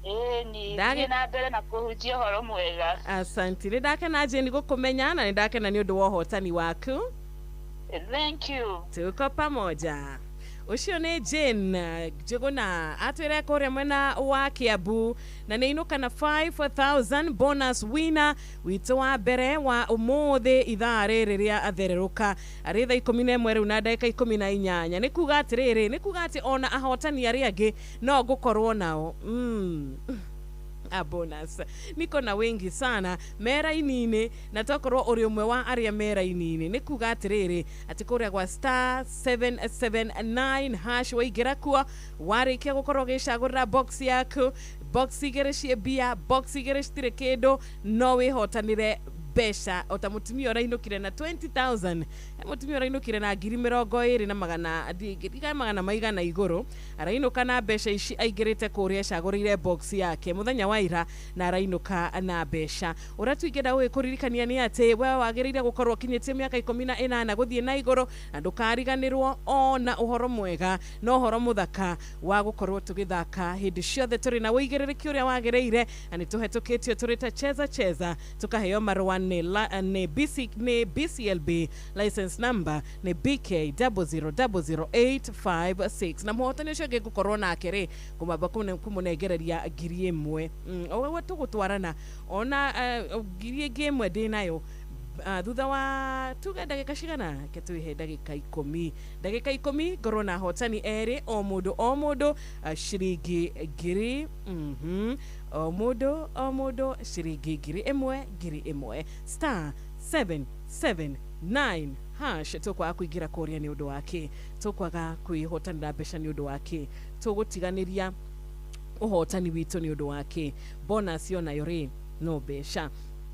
Ĩĩ, ni thiĩ na mbere na kũhunjia ũhoro mwega. Asante. Nĩ ndakena Jane gũkũmenya na nĩ ndakena nĩ ũndũ wa ũhotani waku. Thank you. Tuko pamoja. Ũcio nĩ Jane Njũgũna atwĩre kũrĩa mwena wa Kiambu na nĩ inũka na 5000 bonus winner witũ wa mbere wa ũmũthĩ ithaa rĩrĩ rĩa athererũka arĩ thaa 11 rĩu na ndagĩka 18. Nĩ kuga atĩrĩrĩ, nĩ kuga atĩ ona ahotani arĩa angĩ no ngũkorwo nao. A bonus niko na wengi sana mera-inĩ na tokorwo ũrĩ ũmwe wa arĩa mera-inĩ. Nĩ kuga atĩrĩrĩ atĩ kũrĩa gwa star 779 hash waingĩra kuo warĩkia gũkorwo ũgĩcagũrĩra box yaku, box igĩrĩ ciĩ mbia, box igĩrĩ citirĩ kĩndũ, no wĩhotanĩre mbeca ota mũtumia ũrainũkire na 20,000, mũtumia ũrainũkire na 20,000 na magana ndiga magana maigana igũrũ, arainũka na mbeca ici aingĩrĩte kũrĩa acagũrĩire box yake mũthenya wa ira na arainũka na mbeca. Ũrĩa tu ingĩenda gũgĩkũririkania nĩ atĩ we wagĩrĩire gũkorwo ũkinyĩtie mĩaka 18 gũthiĩ na igũrũ na ndũkariganĩrwo ona ũhoro mwega na ũhoro mũthaka wa gũkorwo tũgĩthaka hĩndĩ ciothe tũrĩ na ũigĩrĩrĩki ũrĩa wagĩrĩire na nĩ tũhetũkĩtio tũrĩ ta Cheza Cheza tũkaheo marũa nĩ BCLB license number nĩ BK 0000856 na mũhotani ũcio ũngĩ ngũkorwo nake rĩ kũmamba kũmũnengereria 1,000. Ũguo tũgũtwarana ona 1,000 ndĩ nayo thutha wa tuge ndagĩka cigana, reke twĩhe ndagĩka 10, ndagĩka 10 ngorwo na ahotani erĩ o mũndũ o mũndũ ciringi 1,000, o mũndũ o mũndũ ciringi 1,000 1,000 star 779 hash. Tũkwaga kũingĩra kũrĩa nĩ ũndũ wake, tũkwaga kwĩhotanĩra mbeca nĩ ũndũ wake, tũgũtiganĩria ũhotani witũ nĩ ũndũ wake. Bonus onayo rĩ no mbeca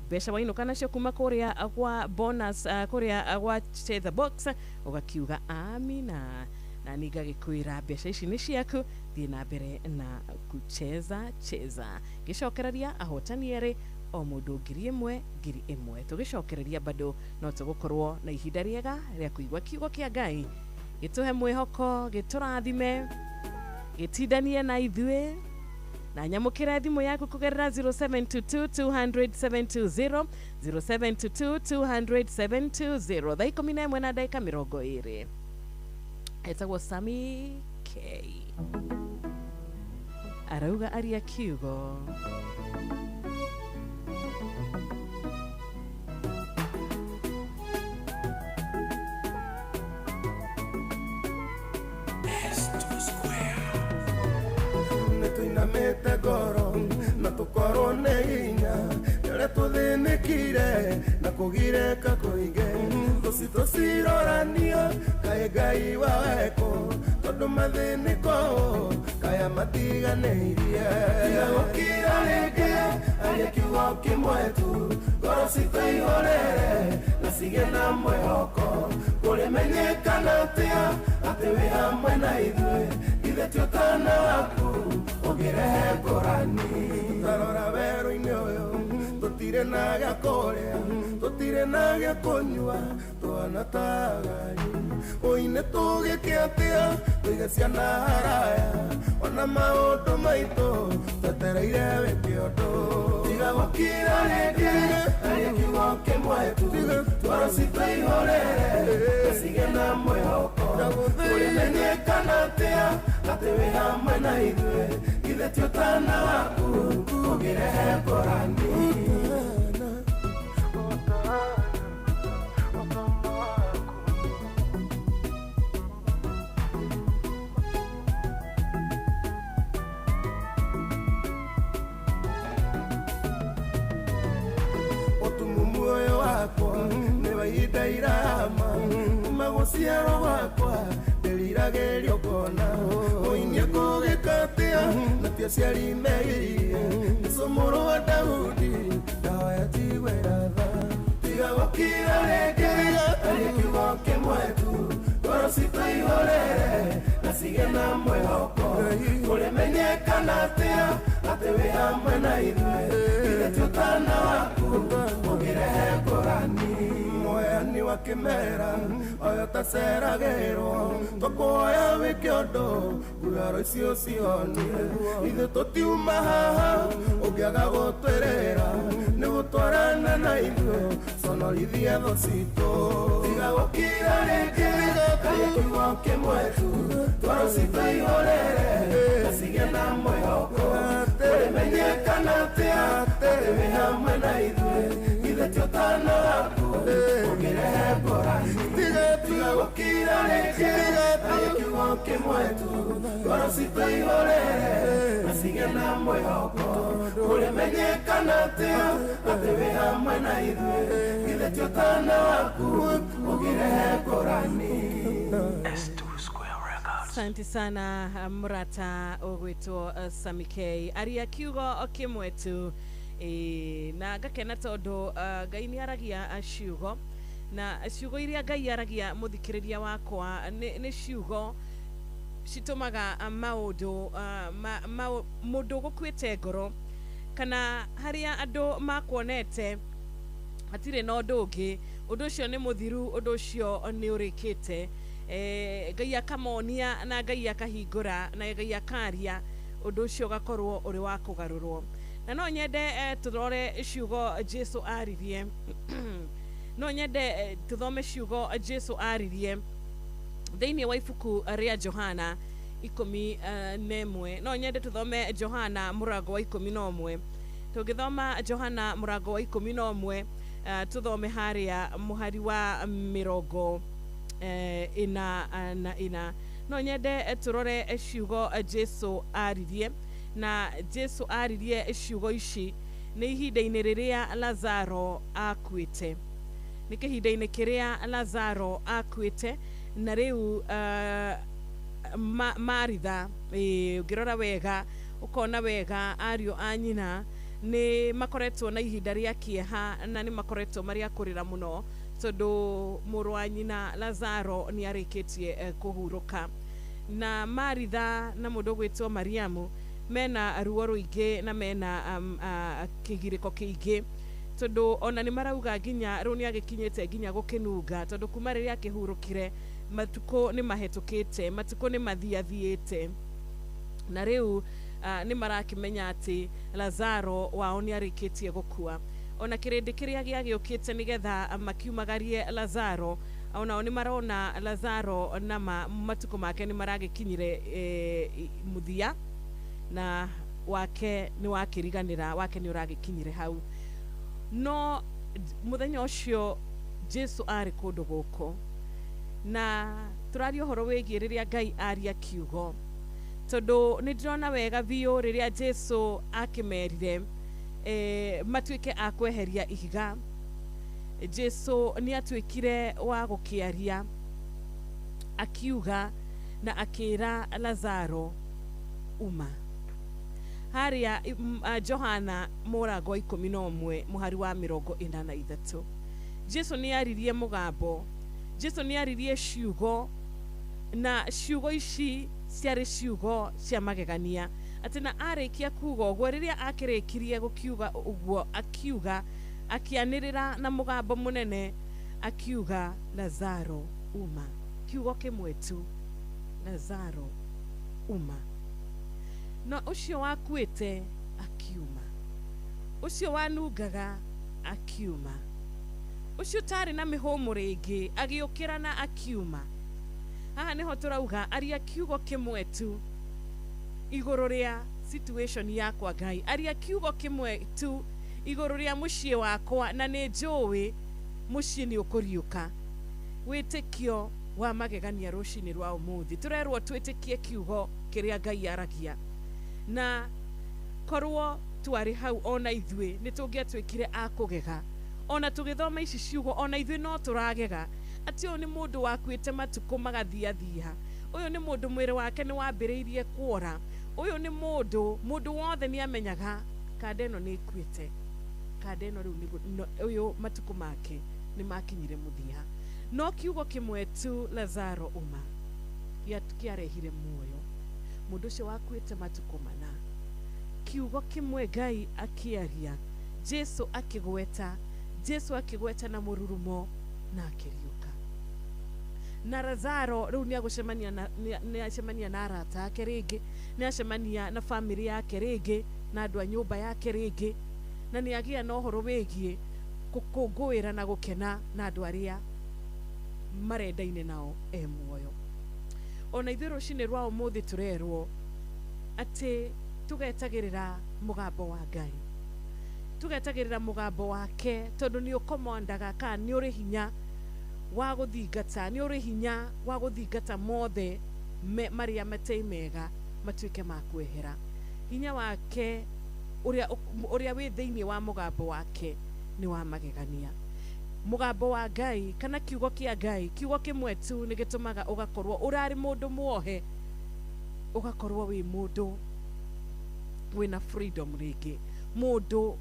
mbeca wainũka nacio kuma kũrĩa gwa bonus, kũrĩa gwa Cheza Box ũgakiuga amina, na nĩ ngagĩkwĩra mbeca ici nĩ ciaku, thiĩ na mbere na kucheza cheza. Ngĩcokereria ahotani erĩ o mũndũ 1,000 1,000. Tũgĩcokereria bado no tũgũkorwo na ihinda rĩega rĩa kũigua kiugo kĩa Ngai gĩtũhe mwĩhoko, gĩtũrathime, gĩtindanie na ithuĩ. Na nyamũkĩra thimũ yaku kũgerera 0722 200 720, 0722 200 720. Thaa 11 na ndagĩka 20. Etagwo Sami K arauga aria kiugo. Tuinamĩte ngoro na tũkorwo nĩ hinya nĩ ũrĩa tũthĩnĩkire na kũgirĩka kũingĩ tũci tũcirorania kaĩ Ngai waweko tondũ mathĩnĩko kaya matiganĩirie. Tiga gũkira rĩngĩ aria kiugo kĩmwe tu ngoro citũ ihorere na cigĩe na mwĩhoko kũrĩmenyekana atĩa atĩ wĩ hamwe na ithuĩ ithe ti ũtana waku ũngĩrehe ngũrani tarora werũ-inĩ ũyũ tũtirĩ na gĩa kũrĩa tũtirĩ na gĩa kũnyua twana ta Ngai ũine tũgĩke atĩa tũige ciana haraya ona maũndũ maitũ twetereire wĩke ũndũ tiga gũkira rĩngĩ aria kiugo kĩmwe tu ngoro citũ ihorere na cigĩe na mwĩhoko kũrĩmenyekana atĩa atĩ wĩ hamwe na ithuĩ ithe ti ũtana waku ũngĩrehe ngũrani. Moyo wakwa nĩ wa ihinda irama kuma gũciarwo gwakwa ndĩriragĩrio kuona ũinie kũgĩka atĩa na ti aciari megirie Jesũ mũrũ wa Daudi ndahoya njiguĩra tha tiga gũkira rĩngĩ aria kiugo kĩmwe tu ngoro citũ ihorere na cigĩe na mwĩhoko kũrĩmenyekana atĩa atĩ wĩ hamwe na ithuĩ ithe ti ũtana waku ũngĩrehe ngũrani mweani wa kĩmera oyo taceragĩrwo tũkũhoya wĩke ũndũ nguraro icio cihonie ithuĩ tũtiuma haha ũngĩaga gũtwĩrĩra nĩ gũtwarana na ithuĩ conorithie thũ citũ tiga gũkira rĩngĩ aria kiugo kĩmwe tu ngoro citũ ihorere na cigĩe na mwĩhoko kũrĩmenyekana atĩa atĩ wĩ hamwe na ithuĩ ithe ti ũtana waku ũngĩrehe ngũrani tiga gũkira rĩngĩ aria kiugo kĩmwe tu ngoro citũ ihorere na cigĩe na mwĩhoko kũrĩmenyekana atĩa atĩ wĩ hamwe na ithuĩ ithe ti ũtana waku ũngĩrehe ngũrani. Asante sana murata ũgwĩtwo Sammy K aria kiugo kĩmwe tu na ngakena tondũ Ngai nĩ aragia ciugo na ciugo iria Ngai aragia mũthikĩrĩria wakwa nĩ ciugo citũmaga maũndũ mũndũ gũkuĩte ngoro kana harĩa andũ makuonete hatirĩ na ũndũ ũngĩ ũndũ ũcio nĩ mũthiru ũndũ ũcio nĩ ũrĩkĩte Ngai akamonia na Ngai akahingũra na Ngai akaria ũndũ ũcio ũgakorwo ũrĩ wa kũgarũrwo na no nyende tũrore ciugo Jesu aririe no nyende tũthome ciugo Jesu aririe thĩinĩ wa ibuku rĩa Johana 11 no nyende tũthome Johana mũrango wa 11 tũngĩthoma Johana mũrango wa 11 tũthome harĩa mũhari wa mĩrongo ina na ina no nyende tũrore ciugo Jesu aririe na Jesu aririe ciugo ici nĩ ihinda-inĩ rĩrĩa Lazaro akuĩte nĩ kĩhinda-inĩ kĩrĩa Lazaro akuĩte na rĩu Maritha ũngĩrora wega ũkona wega ariũ a nyina nĩ makoretwo na ihinda rĩa kĩeha na nĩ makoretwo marĩ a kũrĩra mũno tondũ mũrũ wa nyina Lazaro nĩ arĩkĩtie kũhurũka na Maritha na mũndũ ũgwĩtwo Mariamu mena ruo rũingĩ na mena kĩgirĩko kĩingĩ tondũ ona nĩ marauga nginya rĩu nĩ agĩkinyĩte nginya gũkĩnunga tondũ kuma rĩrĩa akĩhurũkire matukũ nĩ mahĩtũkĩte matukũ nĩ mathiathiĩte na rĩu nĩ marakĩmenya atĩ Lazaro wao nĩ arĩkĩtie gũkua ona kĩrĩndĩ kĩrĩa gĩagĩũkĩte nĩgetha makiumagarie Lazaro onao nĩ marona Lazaro na matukũ make nĩ maragĩkinyire mũthia na wake nĩ wakĩriganĩra wake nĩ ũragĩkinyire hau no mũthenya ũcio Jesu arĩ kũndũ gũkũ na tũraria ũhoro wĩgiĩ rĩrĩa Ngai aria kiugo tondũ nĩ ndĩrona wega biũ rĩrĩa Jesu akĩmerire matuĩke a kweheria ihiga Jesu nĩ atuĩkire wa gũkĩaria akiuga na akĩra Lazaro uma. Harĩa Johana mũrango wa 11 mũhari wa 43. Jesu nĩ aririe mũgambo, Jesu nĩ aririe ciugo, na ciugo ici ciarĩ ciugo cia magegania. Atĩ na arĩkia kuga ũguo, rĩrĩa akĩrĩkirie gũkiuga ũguo, akiuga, akĩanĩrĩra na mũgambo mũnene, akiuga Lazaro uma. Kiugo kĩmwe tu, Lazaro uma. Na ũcio wakuĩte akiuma, ũcio wanungaga akiuma, ũcio ũtarĩ na mĩhũmũ rĩngĩ agĩũkĩra na akiuma. Haha nĩho tũrauga aria kiugo kĩmwe tu igũrũ rĩa situation yakwa Ngai, aria kiugo kĩmwe tu igũrũ rĩa mũciĩ wakwa, na nĩ njũĩ mũciĩ nĩ ũkũriũka. Wĩtĩkio wa magegania rũcinĩ rwa ũmũthĩ tũrerwo twĩtĩkie kiugo kĩrĩa Ngai aragia, na korwo twarĩ hau ona ithuĩ nĩ tũngĩatuĩkire a kũgega. Ona tũgĩthoma ici ciugo ona ithuĩ no tũragega atĩ ũyũ nĩ mũndũ wakuĩte matukũ magathiathia, ũyũ nĩ mũndũ mwĩrĩ wake nĩ wambĩrĩirie kuora, ũyũ nĩ mũndũ wothe nĩ amenyaga kanda ĩno nĩ ĩkuĩte, kanda ĩno rĩu ũyũ matukũ make nĩ makinyire mũthia. No kiugo kĩmwe tu, Lazaro uma, kĩarehire muoyo. Mũndũ ũcio wakuĩte matukũ mana, kiugo kĩmwe Ngai akĩaria, Jesu akĩgweta, Jesu akĩgweta na mũrurumo na akĩriũka. Na Lazaro rĩu nĩ agũcemania na nĩ acemania na arata ake rĩngĩ, nĩ acemania na famĩlĩ yake rĩngĩ, na andũ a nyũmba yake rĩngĩ, na nĩ agĩa na ũhoro wĩgiĩ gũkũngũĩra na gũkena na andũ arĩa marendaine nao e muoyo. Ona ithuĩ rũcinĩ rwa ũmũthĩ tũrerwo atĩ tũgetagĩrĩra mũgambo wa Ngai, tũgetagĩrĩra mũgambo wake, tondũ nĩ ũkomandaga kana nĩ ũrĩ hinya wa gũthingata, nĩ ũrĩ hinya wa gũthingata mothe marĩa matarĩ mega matuĩke ma kwehera. Hinya wake ũrĩa wĩ thĩinĩ wa mũgambo wake nĩ wa magegania. Mũgambo wa Ngai kana kiugo kĩa Ngai, kiugo kĩmwe tu nĩ gĩtũmaga ũgakorwo ũrarĩ mũndũ muohe, ũgakorwo wĩ mũndũ wĩna freedom rĩngĩ, mũndũ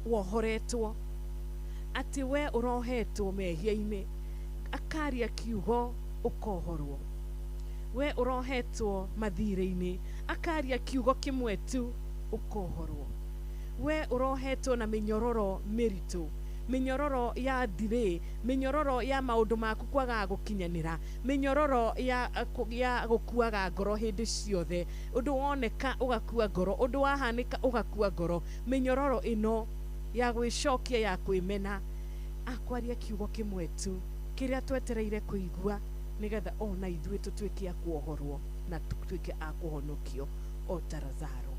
wohoretwo, atĩ we ũrohetwo mehia-inĩ, akaria kiugo ũkohorwo. We ũrohetwo mathirĩ-inĩ, akaria kiugo kĩmwe tu ũkohorwo. We ũrohetwo na mĩnyororo mĩritũ, mĩnyororo ya delay, mĩnyororo ya maũndũ maku kwagaga gũkinyanĩra, mĩnyororo ya gũkuaga ngoro hĩndĩ ciothe, ũndũ woneka ũgakua ngoro, ũndũ wahanĩka ũgakua ngoro, mĩnyororo ĩno ya gwĩcokia ya kwĩmena, akwaria kiugo kĩmwe tu kĩrĩa twetereire kũigua nĩgetha ona ithuĩ tũtuĩke a kuohorwo na tũtuĩke a kũhonokio o ta Lazaro.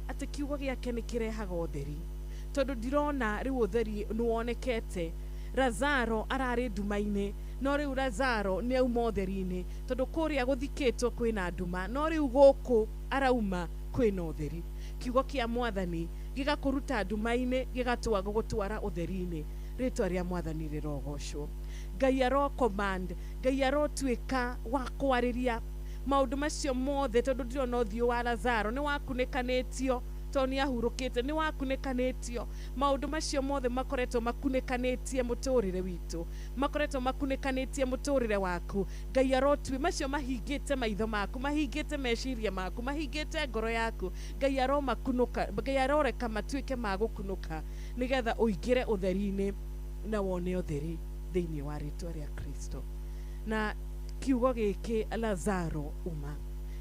Atĩ kiugo gĩake nĩ kĩrehaga ũtheri, tondũ ndirona rĩu ũtheri nĩ wonekete. Lazaro ararĩ nduma-inĩ, no rĩu Lazaro nĩ auma ũtheri-inĩ, tondũ kũrĩa gũthikĩtwo kwĩna nduma, no rĩu gũkũ arauma kwĩna ũtheri. Kiugo kĩa Mwathani gĩgakũruta nduma-inĩ gĩgatwa gũgũtwara ũtheri-inĩ. Rĩtwa rĩa Mwathani rĩrogocwo. Ngai aro command, Ngai arotuĩka wa kwarĩria maũndũ macio mothe, tondũ ndirona ũthiũ wa Lazaro nĩ wakunĩkanĩtio, tondũ nĩ ahurũkĩte, nĩ wakunĩkanĩtio. Maũndũ macio mothe makoretwo makunĩkanĩtie mũtũrĩre witũ, makoretwo makunĩkanĩtie mũtũrĩre waku. Ngai arotue macio mahingĩte maitho maku, mahingĩte meciria maku, mahingĩte ngoro yaku. Ngai aromakunũka, Ngai aroreka matuĩke ma gũkunũka, nĩgetha ũingĩre ũtheri-inĩ na wone ũtheri thĩinĩ wa rĩtwa rĩa Kristo. Na kiugo gĩkĩ Lazaro uma,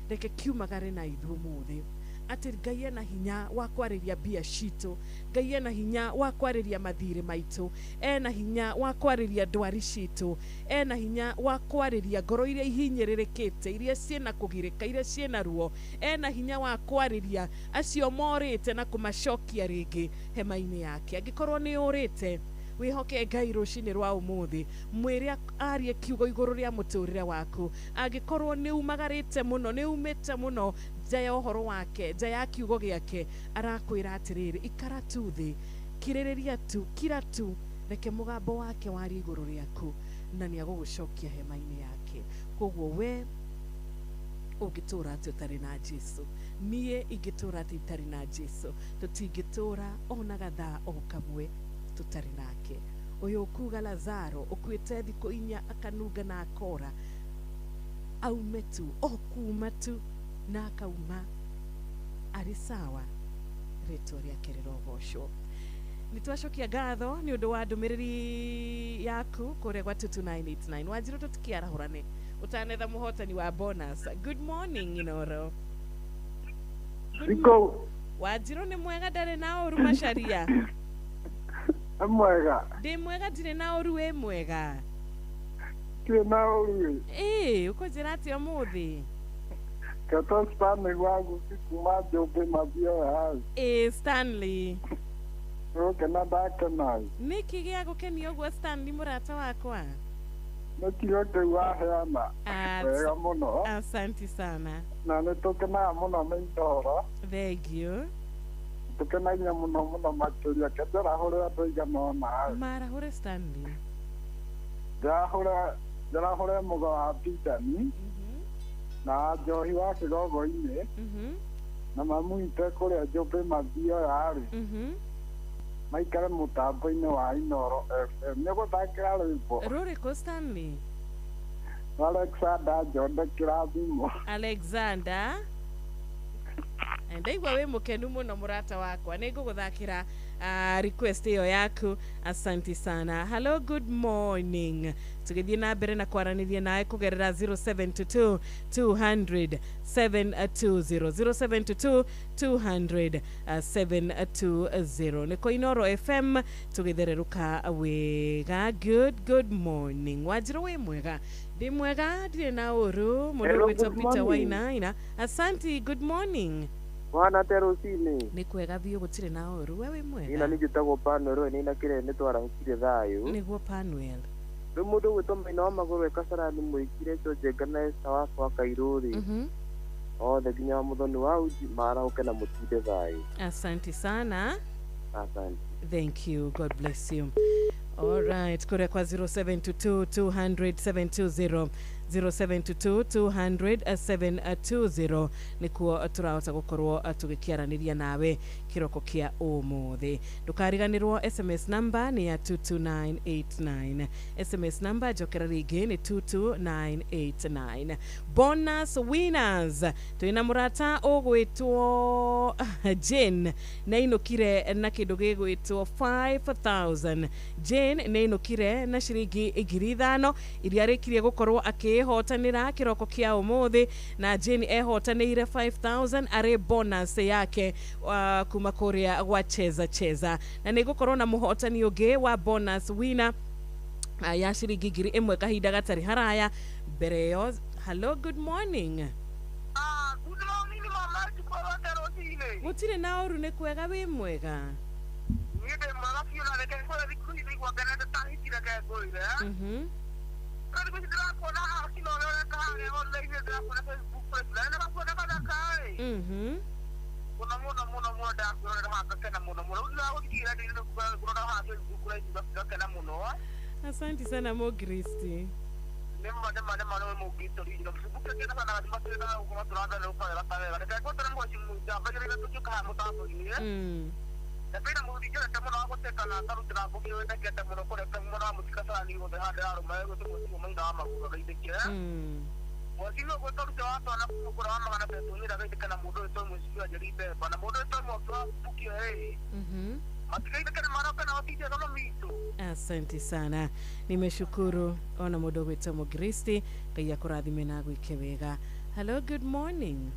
reke kiumagare na ithuĩ ũmũthĩ, atĩ Ngai ena hinya wa kwarĩria mbia citũ, Ngai ena hinya wa kwarĩria mathirĩ maitũ, ena hinya wa kwarĩria ndwari citũ, ena hinya wa kwarĩria ngoro iria ihinyĩrĩrĩkĩte, iria ciĩna kũgirĩka, iria ciĩna ruo, ena hinya wa kwarĩria acio morĩte na kũmacokia rĩngĩ hema-inĩ yake. Angĩkorwo nĩ ũrĩte, wĩhoke Ngai rũcinĩ rwa ũmũthĩ, mwĩre arie kiugo igũrũ rĩa mũtũrĩre waku. Angĩkorwo nĩ umagarĩte mũno, nĩ umĩte mũno nja ya ũhoro wake, nja ya kiugo gĩake, arakwĩra atĩrĩrĩ, ikara tu thĩ, kirĩrĩria tu, kira tu, reke mũgambo wake warie igũrũ rĩaku, na nĩ agũgũcokia hema-inĩ yake. Koguo we Ũngĩtũra atĩ ũtarĩ na Jesu? Niĩ ingĩtũra atĩ itarĩ na Jesu? Tũtingĩtũra ona gathaa o kamwe tũtarĩ nake. Ũyũ ũkuga Lazaro ũkuĩte thikũ 4 akanunga na akora, aume tu o kuma tu na akauma arĩ sawa, rĩtwa rĩake rĩrogocwo. Nĩ twacokia ngatho nĩ ũndũ wa ndũmĩrĩri yaku kũrĩa gwa 22989. Wanjirũ, tũtikiarahũrane ũtanetha mũhotani wa bonus. Good morning, Inoro. Iko. Wanjirũ nĩ mwega, ndarĩ na ũru. Macaria? Nĩ mwega. Ndĩ mwega, ndirĩ na ũru. Wĩ mwega? Ndirĩ na ũru. Ĩĩ, ũkũnjĩra atĩa ũmũthĩ? Keto Stanley wa Guci kuma Njũmbĩ Mathioya. Ĩĩ, Stanley. Gũkena ndakena. Nĩkĩ gĩa gũkenia ũguo, Stanley mũrata wakwa? Nĩ kiugo kĩu waheana. Wega mũno. Asanti sana. Na nĩ tũkenaga mũno nĩ Inooro. Thank you. Tũkenagia mũno mũno makĩria. Ke njarahũre andũ aigana ũna. Marahũre, Stanley. Njarahũre mũgo wa Bidani na njohi wa kĩgongo-inĩ na mamuite kũrĩa Njũmbĩ Mathioya rĩ, maikare mũtambo-inĩ wa Inooro FM. Nĩ gũthakĩra rwĩmbo. Rũrĩkũ, Stanley? Alexander Njonde kĩrathimo. Alexander, ndaigua wĩ mũkenu mũno mũrata wakwa. Nĩ ngũgũthakĩra request ĩyo yaku. Asanti sana. Hello, good morning. Tũgĩthiĩ na mbere na kwaranĩria nawe kũgerera 0722 200 720, 0722 200 720. Nĩko Inooro FM tũgĩthererũka wega. Good morning, Wanjirũ. Wĩ mwega? Ndĩ mwega, ndirĩ na ũru. Mũndũ Hello, ũgwĩtwo good Peter morning. Wainaina. Asanti, good morning. Mwana te rũcinĩ. Nĩ kwega biũ, gũtirĩ na ũru. We wĩ mwega? Nina nĩ njĩtagwo Panuel, nĩ na kĩrĩa nĩ twarahũkire thayũ. Nĩguo, Panuel. Rĩu mũndũ ũgwĩtwo Maina wa Magũrũ e Kasarani mũingire Njonjenga na Esther wakwa Kairũ rĩ, othe nginya wa Mũthoni wa Uji marahũke na mũtinde thayũ. Asante sana. Asante. Thank you, God bless you. All right, kũrĩa kwa 0722 200 720, 0722 200 720 nĩkuo tũrahota gũkorwo tũgĩkĩaranĩria nawe kĩroko kĩa ũmũthĩ. Ndũkariganĩrwo SMS number nĩ ya 22989. SMS number, njokera rĩngĩ, nĩ 22989. Bonus winners, twĩna mũrata ũgwĩtwo Jane, nĩainũkire na kĩndũ gĩgwĩtwo 5000. Jane nĩainũkire na ciringi 5,000 iria arĩkirie gũkorwo akĩĩhotanĩra kĩroko kĩa ũmũthĩ, na Jane ehotanĩire 5000 arĩ bonus yake kuma kũrĩa gwa Cheza Cheza. Na nĩ gũkorwo na mũhotani ũngĩ wa bonus winner ya ciringi 1,000 kahinda gatarĩ haraya. Mbere ĩyo, hello, good morning. Gũtirĩ na ũru, nĩ kwega. Wĩ mwega? Niĩ ndĩ mwega biũ, na reke ngwĩre thikũ ici ndaigua ngenete ta hiti, reke ngwĩre. No thikũ ici ndĩrakuona haha kina ũrĩa ũreka harĩa online, ndĩrakuona Facebook live, na nĩgakuona gathaka ĩ. Mũno mũno mũno mũno ndakwĩrorera haha ngakena mũno mũno. Rĩu ndiragũthikĩrĩria ndĩrona haha Facebook live ngakena mũno. Asante sana, Mogristi. Nĩma nĩma nĩma, nĩ mũngĩto rĩngĩ Facebook kena sana gathima twĩna gũkorwo tũratherũka wega ta wega. Reke ngwĩre ngwaci njambanĩrĩire tũgĩũka haha mũtambo-inĩ. Na kwĩna mũthuri njendete mũno wa gũteka na akarutĩra ngũkĩ wendekete mũno kũreka mũno wa mũtikacarani guothe haha ndĩrarũma gwĩtwo mũciĩ Maina wa Magũrũ agaithĩke. Mwacini ũgwĩtwo Rute wa twana kũra wa magana betũnyĩra agaithĩke, na mũndũ wĩtwo Mũciĩ wa Njeri Mbemba na mũndũ wĩtwo Mwaki wa Bukio ĩ matigaithĩke na maroke na matinde thomo mitũ. Asante sana, nimeshukuru. Ona mũndũ ũgwĩtwo Mũgristi, Ngai akũrathime na agwĩke wega. Hello, good morning.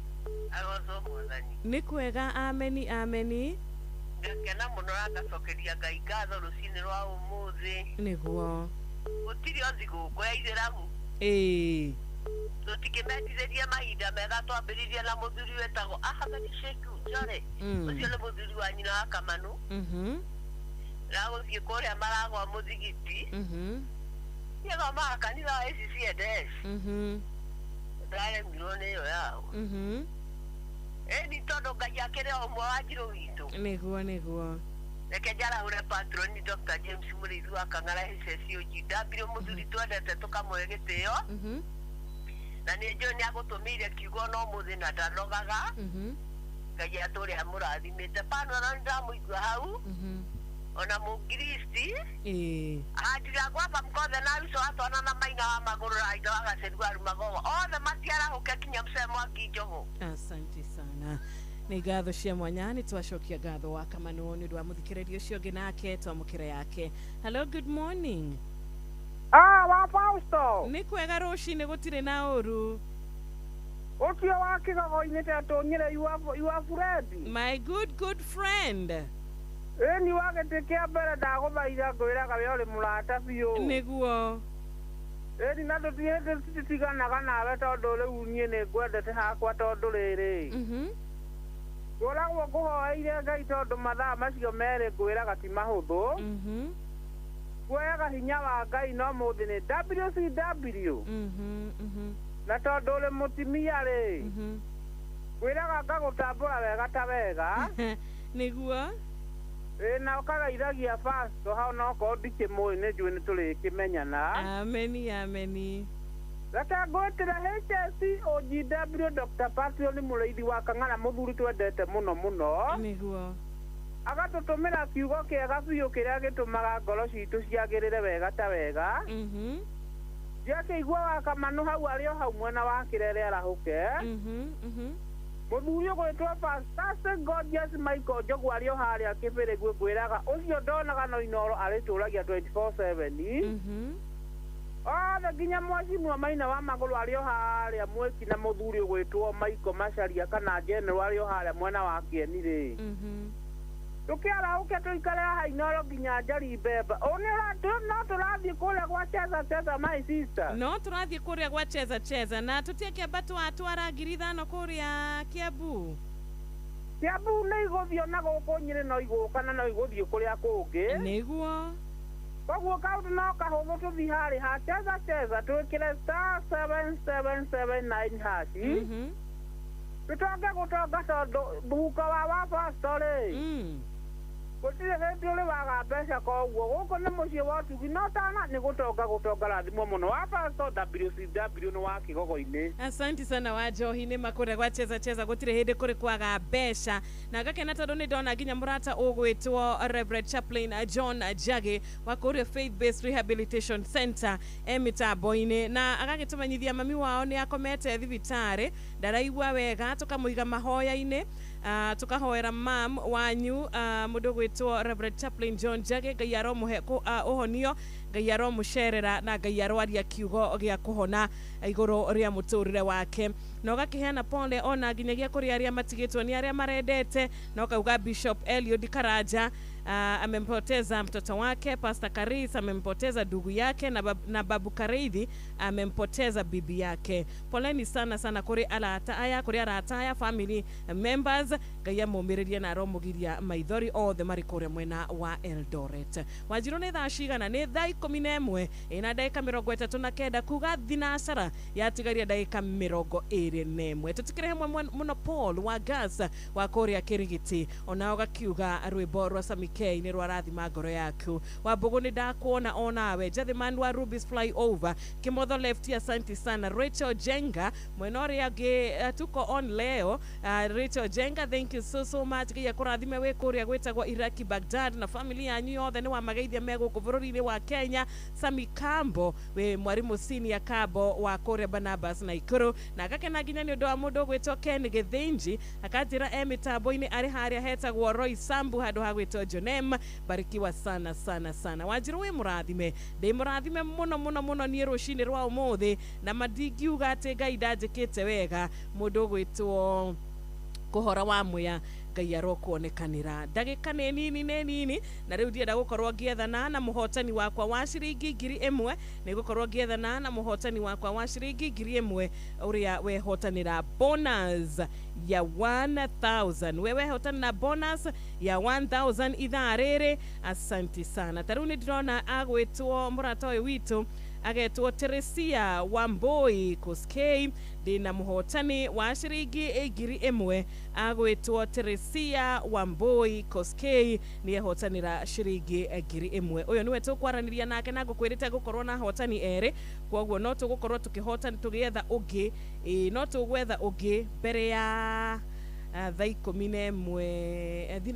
Agocwo Mwathani. Nĩ kwega, ameni ameni. Ngakena mũno na ngacokeria Ngai ngatho rũcinĩ rwa ũmũthĩ. Nĩguo. Gũtirĩ o thigũkũ ya ithĩramu. Ĩĩ. Tũtikĩmetithĩrie mahinda mega, twambĩrĩrie na mũthuri wĩtagwo Ahmed Sheikh Njore. Ũcio nĩ mũthuri wa nyina wa Kamanu. Ragũthiĩ kũrĩa maragwa mũthigiti. Nĩathomaga kanitha wa ACCNS. Ndaremirwo nĩ ĩyo yao. Ĩni tondũ Ngai akĩrĩ o ũmwe wa Njirũ witũ. Nĩguo nĩguo. Reke njarahũre patroni Dr. James Mũrĩithi wa Kang'ara HSUG, ndambire mũthuri twendete tũkamũhe gĩtĩo. Na nĩ njũĩ nĩ agũtũmĩire kiugo no mũthĩ na ndanogaga. Ngai atũre amũrathimĩte. Pano na ndamũigua hau. Ona mũngiristi. Andiragwamba mkothe na uso atwana na maina wa magũrũ na indo agacerua rumagogo. Othe matiarahũke kinya mcee Mwangi Njogu. Asante sana. Nĩ ngatho cia mwanya nĩ twacokia ngatho wa Kamano nĩ ũndũ wa mũthikĩrĩria ũcio ũngĩ nake twamũkĩra yake. Hello, good morning. Wa Fausto. Nĩ kwega rũcinĩ gũtirĩ na ũru. Ũcio wa kĩgogo-inĩ tetũnyĩre you are friend. My good good friend. Ĩni wa gĩtĩ kĩa mbere ndagũthaitha ngwĩraga we ũrĩ mũrata biũ. Nĩguo. Ĩni na tũtiganaga nawe tondũ rĩu niĩ nĩ ngwendete hakwa tondũ rĩrĩ. Ngoragwo ngũhoeire Ngai tondũ mathaa macio merĩ ngwĩraga ti mahũthũ. Kuoyaga hinya wa Ngai no mũthĩ nĩ WCW. Na tondũ ũrĩ mũtimia rĩ. Ngwĩraga ngagũtambũra wega ta wega. Nĩguo. Ĩ na ũkagaithagia Fausto hau no korwo ndikĩmũĩ nĩ njũĩ nĩ tũrĩkĩmenyana. Ameni ameni. Reke ngwĩtĩre HSC OGW Dr. Patrio nĩ mũrĩithi wa Kang'ara mũthuri twendete mũno mũno. Nĩguo. Agatũtũmĩra kiugo kĩega biũ kĩrĩa gĩtũmaga ngoro citũ ciagĩrĩre wega ta wega. Ndiakĩigua wa Kamano hau arĩ o hau mwena wa Kĩrere arahũke. Mũthuri ũgwĩtwo Fantastic Gorgeous Michael Njogu arĩ o harĩa Kĩbĩrĩgwe ngwĩraga ũcio ndonaga no Inooro arĩtũragia 24/7. Othe nginya mwacimwa Maina wa magũrũ arĩ o harĩa Mwĩki na mũthuri ũgwĩtwo Michael Macharia kana General arĩ o harĩa mwena wa Kĩeni rĩ. Tũkĩarahũke tũikare haha Inooro nginya Njari Mbemba. No tũrathiĩ kũrĩa gwa Cheza Cheza my sister. No tũrathiĩ kũrĩa gwa Cheza Cheza na tũtiakĩamba twatwara 5,000 kũrĩa Kiambu. Kiambu nĩ igũthiĩ na gũkũ Nyĩrĩ no igũka na no igũthiĩ kũrĩa kũngĩ. Nĩguo. Koguo kaũndũ no kahũthũ tũthiĩ harĩ ha Cheza Cheza twĩkĩre *7779#. Tũtonge gũtonga tondũ mũhuko wa Fausto rĩ. Gũtirĩ hĩndĩ ũrĩ waga mbeca koguo gũkũ nĩ mũciĩ wa ũtugi no tana nĩ gũtonga gũtonga rathimwo mũno wa Fausto WCW nĩ wa kĩgogo-inĩ. Asante sana wa Njohi nĩ makũrĩa gwa Cheza Cheza gũtirĩ hĩndĩ kũrĩ kwaga mbeca na ngakena tondũ nĩ ndona nginya mũrata ũgwĩtwo Reverend Chaplain John Njagi wa kũrĩa Faith Based Rehabilitation Center e mĩtambo-inĩ na agagĩtũmenyithia mami wao nĩ akomete thibitarĩ ndaraigua wega tũkamũiga mahoya-inĩ. Tukahoera mam wanyu mũndũ gwĩtwo Reverend Chaplain John Njagi Ngai aromũhe ũhonio Ngai aromũcerera na Ngai aroaria kiugo gĩa kũhona igũrũ rĩa mũtũrĩre wake na ũgakĩheana pole ona nginyagia kũrĩ arĩa matigĩtwo nĩ arĩa marendete na ũkauga Bishop Eliud Karanja amempoteza mtoto wake, Pastor Karis amempoteza ndugu yake na Babu Kareithi amempoteza bibi yake. Poleni sana sana kuri arata aya, kuri arata aya family members Ngai amũmĩrĩrie na aromũgiria maithori othe marĩ kũrĩa mwena wa Eldoret. Wanjirũ nĩ thaa cigana? Nĩ thaa 11 ĩna ndagĩka 39 kuga thinacara yatigaria ndagĩka 21. Tũtikĩrĩ hamwe mũno Paul wa Gas wa kũrĩa Kĩrigiti ona ũgakiuga rwĩmbo rwa Sami K nĩ rwarathima ngoro yaku. Wambũgũ nĩ ndakuona onawe Jathiman wa Rubis Flyover Kimotho Left, asante sana. Rachel Jenga mwena ũrĩa ũngĩ tuko on leo. Rachel Jenga, thank you so so much. Ngai akũrathime wĩ kũrĩa gwĩtagwo Iraki Baghdad na family yanyu yothe nĩ wamageithia me gũkũ bũrũri-inĩ wa Kenya. Sami Kambo wĩ mwarimũ senior Kambo wa kũrĩa Barnabas na Ikuru na agakena nginya nĩ ũndũ wa mũndũ ũgwĩtwo Ken Gĩthĩnji akanjĩra e mĩtambo-inĩ arĩ harĩa hetagwo Roy Sambu handũ ha gwĩtwo Jonem. Barikiwa sana sana sana. Wanjirũ wĩ mũrathime, ndĩ mũrathime mũno mũno mũno niĩ rũcinĩ rwa ũmũthĩ na mandingiuga atĩ Ngai ndanjĩkĩte wega. Mũndũ ũgwĩtwo Kũhora wa Mwea Ngai arokuonekanĩra. Ndagĩka nĩ nini nĩ nini na rĩu ndienda gũkorwo ngĩethana na mũhotani wakwa wa ciringi 1,000 nĩ gũkorwo ngĩethana na mũhotani wakwa wa ciringi 1,000 ũrĩa wehotanĩra bonus ya 1,000. We wehotanĩra bonus ya 1,000 ithaa rĩrĩ. Asanti sana. Ta rĩu nĩ ndĩrona agwĩtwo mũrata ũyũ witũ Agetwo Teresia Wamboi Koskei. Ndĩna mũhotani wa ciringi 1,000 agwĩtwo Teresia Wamboi Koskei, nĩ ehotanĩra ciringi 1,000. Ũyũ nĩwe tũkwaranĩria nake na ngũkwĩrĩte gũkorwo na ahotani erĩ, kwoguo no tũgũkorwo tũkĩhotana tũgĩetha ũngĩ, no tũgwetha ũngĩ mbere ya thaa 11,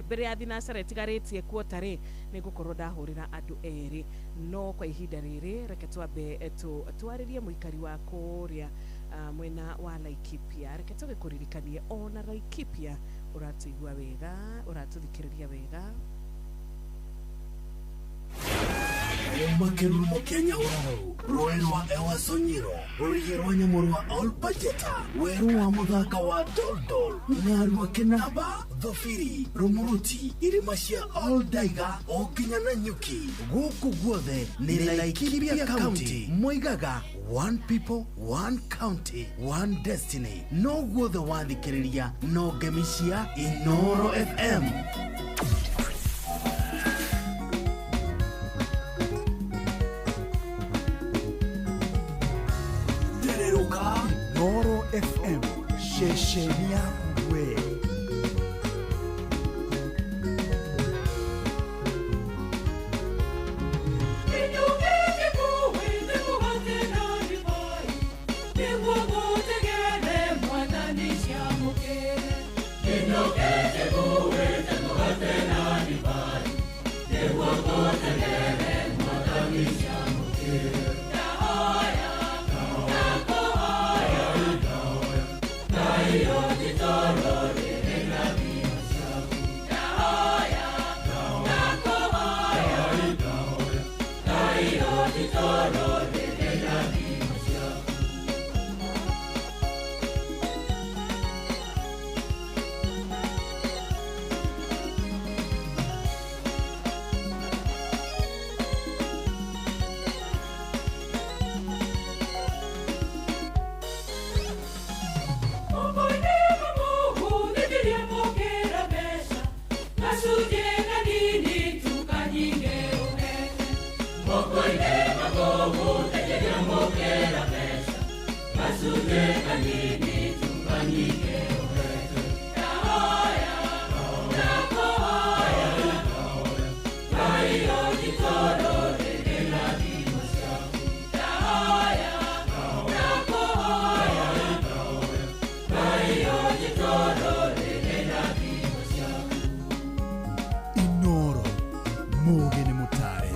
mbere ya thinacara ĩtigarĩtie kuota rĩ, nĩ ngũkorwo ndahũrĩra andũ erĩ. No kwa ihinda rĩrĩ reke twambe twarĩrie mũikari wa kũrĩa mwena wa Laikipia. Reke tũgĩkũririkanie ona Laikipia ũratũigua wega, ũratũthikĩrĩria wega. Makerumo kĩa Nyahururu, rũĩ rwa Ewasonyiro, rũrigi rwa nyamũ rwa Olpajeta, werũ wa mũthanga wa Doldol, Ng'arua Kĩnamba, Thobiri, Rumuruti, irĩma cia Oldaiga o nginya Nanyuki. Gũkũ guothe nĩ Laikipia County. Moigaga one people, one county, one destiny. No guothe wathikĩrĩria no ngemi cia Inooro FM. Inooro FM, ceceni yaku we. Inooro, mũũgĩ nĩ mũtare.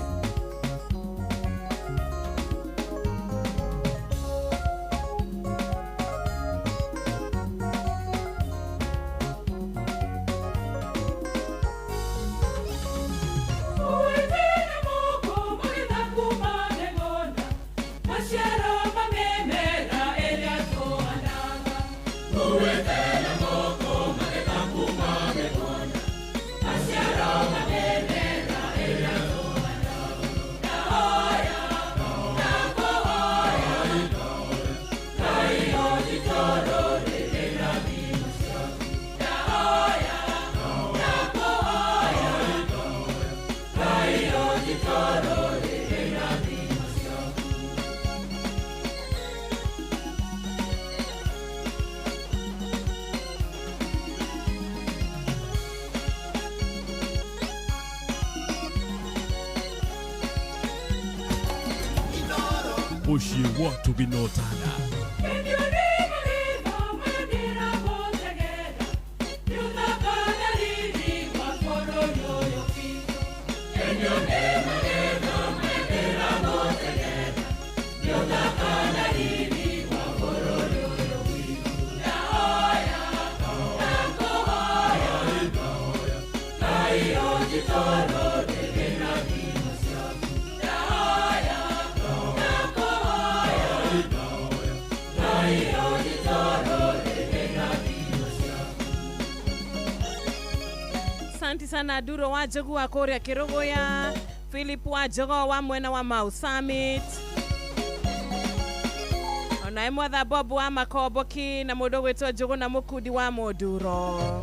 Mũciĩ wa Tũgĩnotana. Asante sana Duro wa Njogu wa kũrĩa Kĩrũgũya, Philip wa Njogo wa mwena wa Mau Summit, onae mwatha Bob wa Makomboki na mũndũ gwĩtwo Njogu na Mũkundi wa Mũnduro.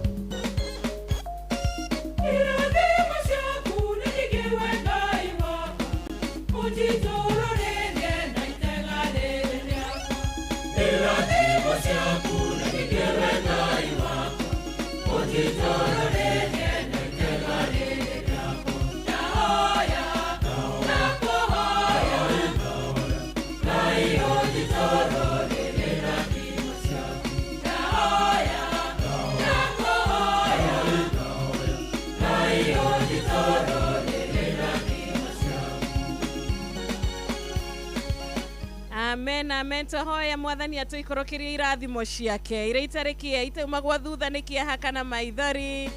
Amen, amen. Tũhoya mwathani atũikũrũkĩrie irathimo ciake iria itarĩ kĩeha itaumagwo thutha nĩ kĩeha kana maithori.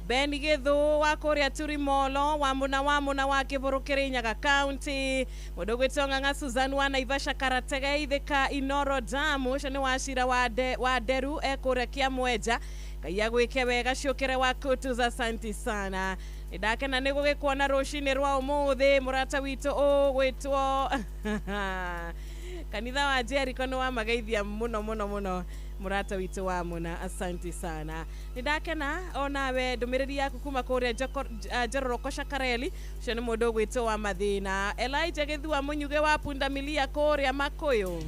Ben Githu wa kũrĩa Turimolo wa mũna wa Kĩbũrũ Kĩrĩnyaga County, mũndũ ũgwĩtwo Ng'ang'a Susan wa Naivasha Karatege Ithĩka Inoro Dam, ũcio nĩ wacira wa Nderu e kũrĩa Kĩamwenja. Ngai agwĩke wega ciũkĩre wa kutuza, asanti sana. Nĩndakena nĩ gũgĩkuona rũcinĩ rwa ũmũthĩ mũrata witũ ũgwĩtwo kanitha wa Jericho nĩ wamageithia mũno mũno mũno mũrata witũ wa mũna, asanti sana. Nĩndakena onawe ndũmĩrĩri yaku kuma kũrĩa Njororoko Shakareli, ũcio nĩ mũndũ ũgwĩtwo wa mathĩna. Elijah Gĩthua Mũnyuge wa Pundamilia kũrĩa Makũyũ.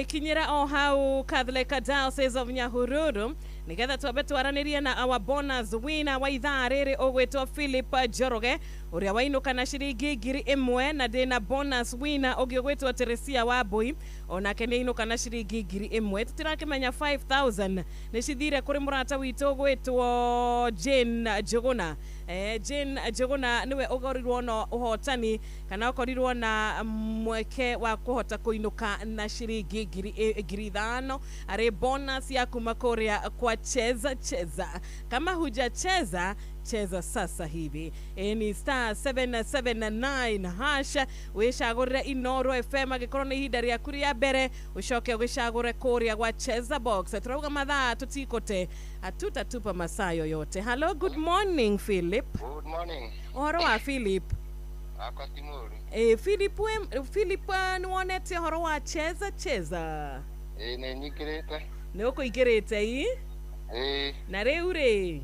Kinyira o hau Catholic Diocese of Nyahururu nigetha twambe twaranirie na our bonus winner wa ithaa rĩrĩ ũgwĩtwo Philip Njoroge ũrĩa wainũka na ciringi 1000 na ndĩna bonus winner ũngĩ ũgwĩtwo Teresia Wambui onake nĩ ainũka na ciringi 1000. Tũtirakĩmenya 5000 nĩ cithire kũrĩ mũrata witũ ũgwĩtwo Jane Njuguna. Jane Njuguna nĩwe ũkorirwo na ũhotani kana ũkorirwo na mweke wa kũhota kũinũka na ciringi 5000 arĩ bonus ya kuma kũrĩa kwa Cheza Cheza. Kama hujacheza cheza sasa hivi. Ni star 779 hash wicagũrĩre Inoro FM angĩkorwo nĩ ihinda rĩaku rĩa mbere ũcoke ũgĩcagũre kũrĩa gwa Cheza Box. Tũrauga mathaa tũtikũte, hatutatupa masaa yoyote. Hello, good morning Philip. Good morning. Ũhoro wa Philip? Akwa ti mũũru. Philip nĩwonete ũhoro wa Cheza Cheza? Nĩ nyingĩrĩte. Nĩ ũkũingĩrĩte ii? Na rĩu rĩ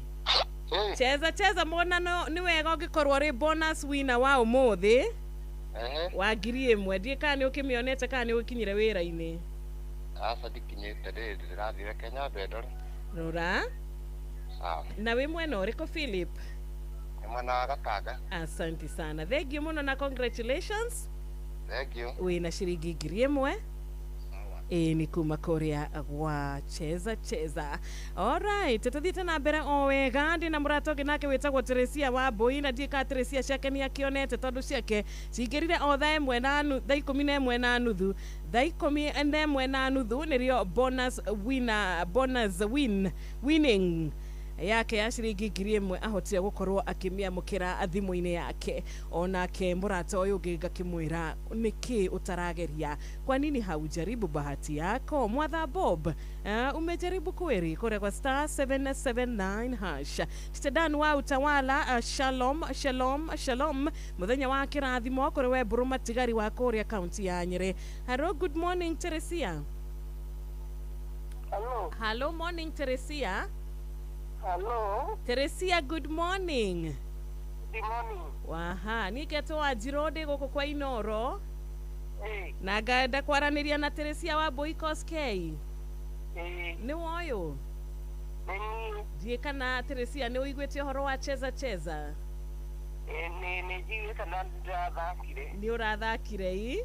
Cheza Cheza mona nĩ wega ũngĩkorwo ũrĩ bonus winner wa ũmũthĩ wa 1000. Ndiĩ kana nĩ ũkĩmĩonete kana nĩ ũkinyire wĩra-inĩ. Aca ndikinyĩte rĩrĩ, ndĩrathire Kenya ndore. Rora. Na wĩ mwena ũrĩkũ Philip? Nĩ mwena wa Gatanga. Asante sana, thank you mũno na congratulations. Thank you. Wĩna ciringi 1000 ni kuma kũrĩa gwa Cheza Cheza. Alright, tuthiĩte na mbere o wega. Ndĩ na mũrata ũngĩ nake wĩtagwo Teresia Wambui na ndiĩ kana Teresia ciake nĩ akĩonete tondũ ciake cingĩrire o thaa ĩmwe na thaa 11:30. Thaa 11:30 nĩrĩo bonus winner, bonus winning yake ya ciringi 1000 ahotire gũkorwo akĩmĩamũkĩra thimũ-inĩ yake. Onake mũrata ũyũ ũngĩ ngakĩmwĩra nĩkĩ ũtarageria, kwa nini haujaribu bahati yako? Mwatha Bob, umejaribu kweli kũrĩa kwa star 779 hash. Stedan wa Utawala, shalom shalom shalom, mũthenya wa kĩrathimo kũrĩ we Mbũrũ Matigari wa kũrĩa kaunti ya Nyĩrĩ. Hello, good morning Teresia. Hello. Hello, morning Teresia. Hello. Teresia, good morning. Good morning. Waha, nĩngetwo Wanjirũ ndĩ gũkũ kwa Inoro. Na ngenda kwaranĩria na Teresia Wambui Koskei. Nĩ woyũ? Ndiĩ kana Teresia nĩ ũiguĩte ũhoro wa Cheza Cheza? Nĩ njiguĩte na nĩndĩrathakire. Nĩ ũrathakire ii?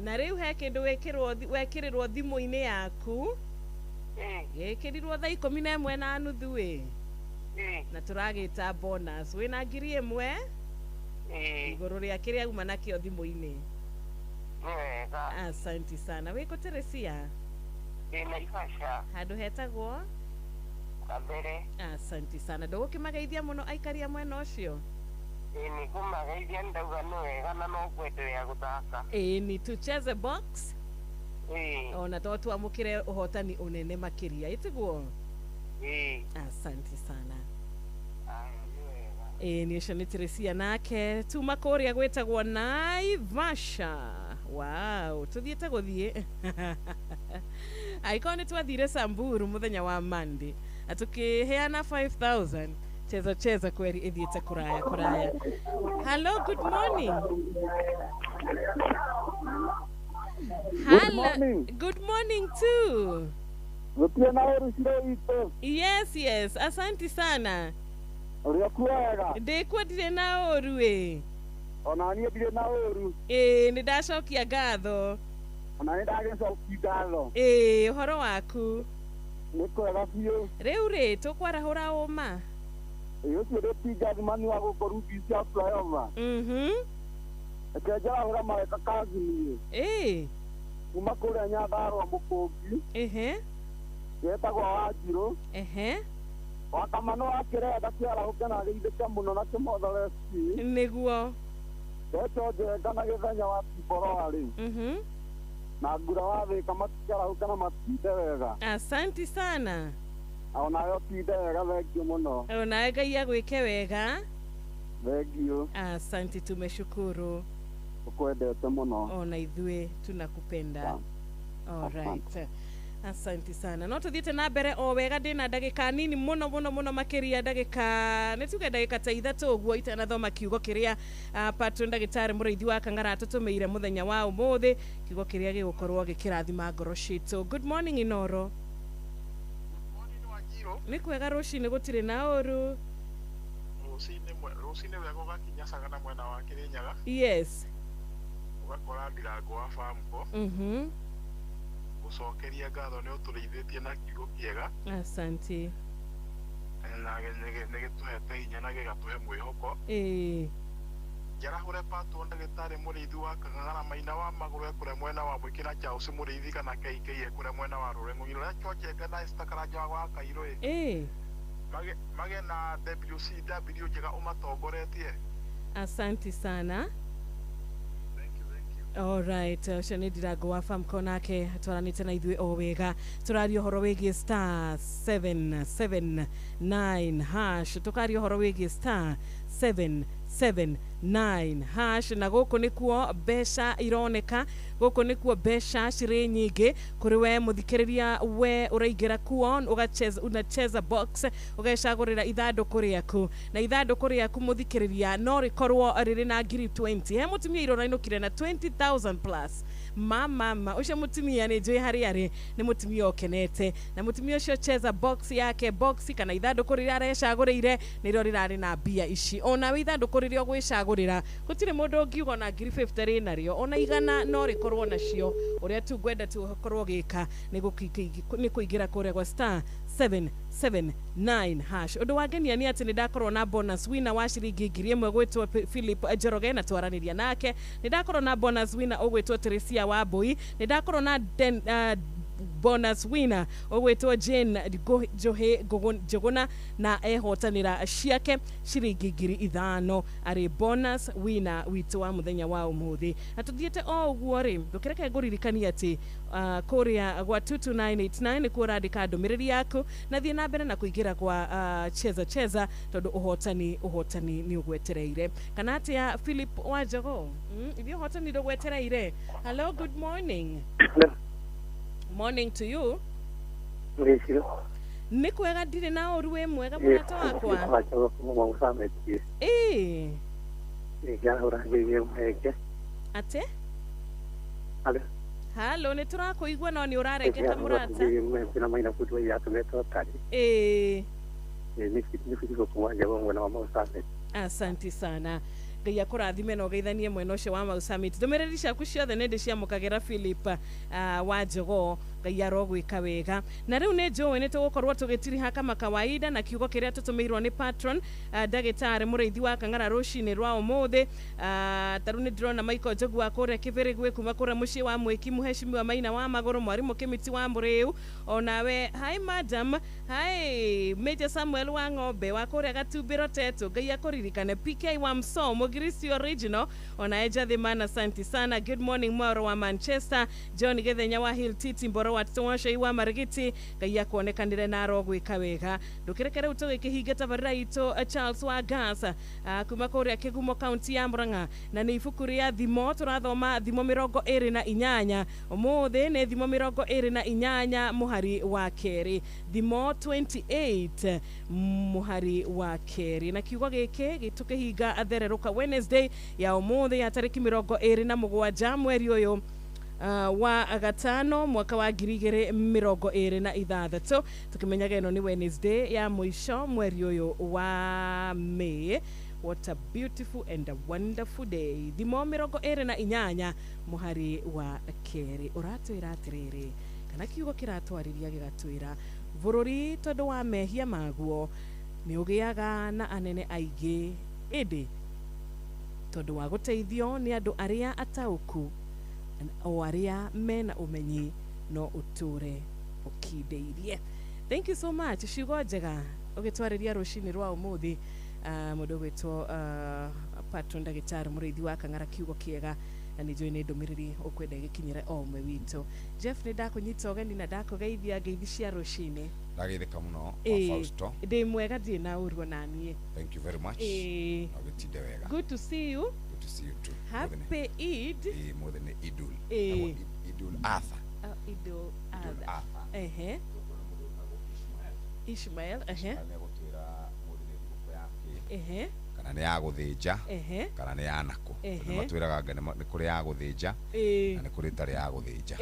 Na rĩu he kĩndũ wekĩrĩrwo thimũ-inĩ yaku. Gĩkĩrirwo thaa 11:30 ĩ. Na tũragĩta bonus. Wĩna 1000 igũrũ rĩa kĩrĩa uma nakĩo thimũ-inĩ. Wega. Asante sana. Wĩkũ Teresia? Ndĩ Naivasha. Handũ hetagwo? Kabere. Asante sana. Ndũgũkĩmageithia mũno aikari a mwena ũcio? Nĩ ngũmageithia ndauga nĩ wega na no ngwenderea gũthaka. Ni tucheze box. Ona to twamũkĩre ũhotani ũnene makĩria ĩtiguo? Asante sana. Nĩ ũcio nĩ Teresia nake tuma kũrĩa gwĩtagwo Naivasha. Wow, tũthiĩte gũthiĩ. Angĩkorwo nĩ twathire Samburu mũthenya wa Monday na tũkĩheana 5000, cheza cheza kweli ĩthiĩte kũraya kũraya. Hello, good morning. Good morning. Good morning too. Gũtirĩ na ũru ciro witũ. Yes, yes, asanti sana. Ũrĩ okuo wega? Ndĩkuo ndirĩ na ũru ĩ. Ona niĩ ndirĩ na ũru. Ĩĩ, nĩ ndacokia ngatho. Ona nĩ ndagĩcokia ngatho. Ĩĩ, ũhoro waku? Nĩ kwega biũ. Rĩu rĩ, tũkwarahũra ũma? Ĩĩ, ũcio nĩ Pinga Thumani wa gũkũ rungi cia flyover. Reke njarahũra maweka kazini. Ĩĩ. Kuma kũrĩa Nyandarũa Mũkũngi. Ehe. Getagwo Wanjirũ. Ehe. Wakamano wa kĩrenda kĩarahũke na agĩithĩke mũno na kĩmotho FC. Nĩguo. Getwo Njenga na Gĩthenya wa Timboroa-rĩ. Na Ngura wa Thĩka matikĩarahũke na matinde wega. Asanti sana. Onawe ũtinde wega, thengiũ mũno. Onawe Ngai agwĩke wega. Thengiũ. Asanti, tumeshukuru. Ũkwendete mũno. Ona ithuĩ tunakupenda. All right. Asanti sana. No tuthiĩte na mbere o wega, ndĩna ndagĩka nini mũno mũno mũno makĩria, ndagĩka nĩ tuge ndagĩka ta ithatũ ũguo itanathoma kiugo kĩrĩa patron ndagĩtarĩ mũrĩithi wa Kang'ara atũtũmĩire mũthenya wa ũmũthĩ, kiugo kĩrĩa gĩgũkorwo gĩkĩrathima ngoro citũ. Good morning Inoro. Nĩ kwega rũcinĩ, gũtirĩ na ũru. Rũcinĩ wega ũgakinya Sagana mwena wa Kĩrĩnyaga. Yes. Ũgakora ndirango wa Famco. Gũcokeria ngatho nĩ ũtũrĩithĩtie na kiugo kĩega. Asante. Na nĩ gĩtũhete hinya na gĩgatũhe mwĩhoko. Ĩĩ. Njarahũre patwo ndagĩtarĩ mũrĩithi wa Kang'ara Maina wa magũrũ ekũrĩa mwena wa Mwĩkĩ na Charles mũrĩithi kana KK ekũrĩa mwena wa Rũreng'ũ. Ũrĩa Njenga na Esther Karanja wa Kairũ ĩ. Ĩĩ. Mage na WCW njega ũmatongoretie. Asante sana. All right, ũcio nĩ ndirango wa Famco nake twaranĩte na ithuĩ o wega. Tũraria ũhoro wĩgiĩ star 779 hash, tũkaria ũhoro wĩgiĩ star 779 hash, na gũkũ nĩkuo mbeca ironeka, gũkũ nĩkuo mbeca cirĩ nyingĩ kũrĩ we mũthikĩrĩria, we ũraingĩra kuo ũgacheza, unacheza box ũgecagũrĩra ithandũkũ rĩaku, na ithandũkũ rĩaku mũthikĩrĩria no rĩkorwo rĩrĩ na ngiri 20. He mũtumia irorainũkire na 20,000 plus. Mama ũcio mũtumia nĩ njũĩ harĩa arĩ, nĩ mũtumia ũkenete, na mũtumia ũcio cheza box yake, box kana ithandũkũ rĩrĩa arecagũrĩire nĩrĩo rĩrarĩ na mbia ici. Onawe ithandũkũ rĩrĩa ũgwĩcagũrĩra gũtirĩ mũndũ ũngiuga ona ngiri 50 rĩ narĩo, ona igana no rĩkorwo nacio. Ũrĩa tu ngwenda tu ũkorwo ũgĩka nĩ kũingĩra kũrĩa gwa star 779 hash. Ũndũ wangenia nĩ atĩ nĩ ndakorwo na bonus winner wa ciringi 1000 gwĩtwo Philip Njoroge na twaranĩria nake. Nĩ ndakorwo na bonus winner ũgwĩtwo Teresia Wambui. Nĩ ndakorwo na bonus winner ũgwĩtwo Jane Njohi Njũgũna na ehotanĩra ciake ciringi 5,000 arĩ bonus winner witũ wa mũthenya wa ũmũthĩ. Na tũthiĩte o ũguo rĩ, ndũkĩreke ngũririkanie atĩ kũrĩa gwa 22989 nĩkuo ũrandĩka ndũmĩrĩri yaku, na thiĩ na mbere na kũingĩra gwa cheza cheza tondũ ũhotani nĩ ũgwetereire. Kana atĩa Philip Wanjogo? Ithuĩ ũhotani ndũgwetereire. Hello, good morning. Morning to you. Nĩ kwega ndirĩ na ũru, wĩ mwega mũrata wakwa? Ĩĩ. Atĩ? Halo, nĩ tũrakũigua no nĩ ũrarengeka mũrata. Ĩĩ. Asanti sana. Ngai akũrathime na ũgeithanie mwena ũcio wa Mau Summit. Ndũmĩrĩri ciaku ciothe nĩ ndĩciamũkagĩra Philip wa Njogoo. Ngai arogwĩka wega. Na rĩu nĩ njũĩ nĩ tũgũkorwo tũgĩtiriha kama kawaida na kiugo kĩrĩa tũtũmĩirwo nĩ patron ndagĩtarĩ mũrĩithi wa Kang'ara rũcinĩ rwa ũmũthĩ. Ta rĩu nĩ ndĩrona Michael Njogu wa kũrĩa Kĩbĩrĩgwĩ kuma kũrĩa mũciĩ wa Mwĩki, mũheshimiwa Maina wa Magũrũ, mwarimũ Kĩmiti wa Mũrĩu, onawe hi madam, hi Major Samuel wa Ng'ombe wa kũrĩa Gatumbĩro Tetũ, Ngai akũririkane. PK wa Msomo Girisi original, onawe Jathimana, asante sana. Good morning Mwaro wa Manchester, John Gethenya wa Hill Titi Mboro Watitũ wa Cai wa Marigiti, Ngai akuonekanĩre na arogwĩka wega. Ndũkĩreke rĩu tũgĩkĩhinga tabarĩra itũ Charles wa Gas kuma kũrĩa Kĩgumo kaunti ya Murang'a, na nĩ ibuku rĩa Thimo tũrathoma Thimo 28 ũmũthĩ nĩ Thimo 28 mũhari wa kerĩ, Thimo 28 mũhari wa kerĩ, na kiugo gĩkĩ gĩtũkĩhinga thererũka Wednesday ya ũmũthĩ ya tarĩki 27 mweri ũyũ wa gatano mwaka wa 2026, tukimenyaga ĩno nĩ Wednesday ya mũico mweri ũyũ wa May. What a beautiful and a wonderful day. Thimo 28 mũhari wa kerĩ ũratwĩra atĩrĩrĩ, kana kiugo kĩratwarĩria gĩgatwĩra bũrũri tondũ wa mehia maguo nĩ ũgĩaga na anene aingĩ, ĩndĩ tondũ wa gũteithio nĩ andũ arĩa ataũku o arĩa mena ũmenyi no ũtũre ũkindĩirie. Thank you so much, ciugo njega ũgĩtwarĩria rũcinĩ rwa ũmũthĩ. Mũndũ ũgwĩtwo patron ndagĩtarĩ mũrĩithi wa Kang'ara, kiugo kĩega na nĩ njũĩ nĩ ndũmĩrĩri ũkwenda ĩgĩkinyĩre o ũmwe witũ. Jeff, nĩ ndakũnyita ũgeni na ndakũgeithia ngeithi cia rũcinĩ. Ndageithĩka mũno wa Fausto. Ndĩ mwega, ndirĩ na ũru ona niĩ. Thank you very much. Na ũgĩtinde wega. Good to see you. Good to see you too. Happy Eid. Mũthĩ nĩ Idul. Idul Adha. Idul Adha. Ehe. Ishmael. Ehe. Ehe. Kana nĩ ya gũthĩnja, kana nĩ ya nakũ. Nĩ matwĩraga nĩ kũrĩ ya gũthĩnja na nĩ kũrĩ ĩtarĩ ya gũthĩnja.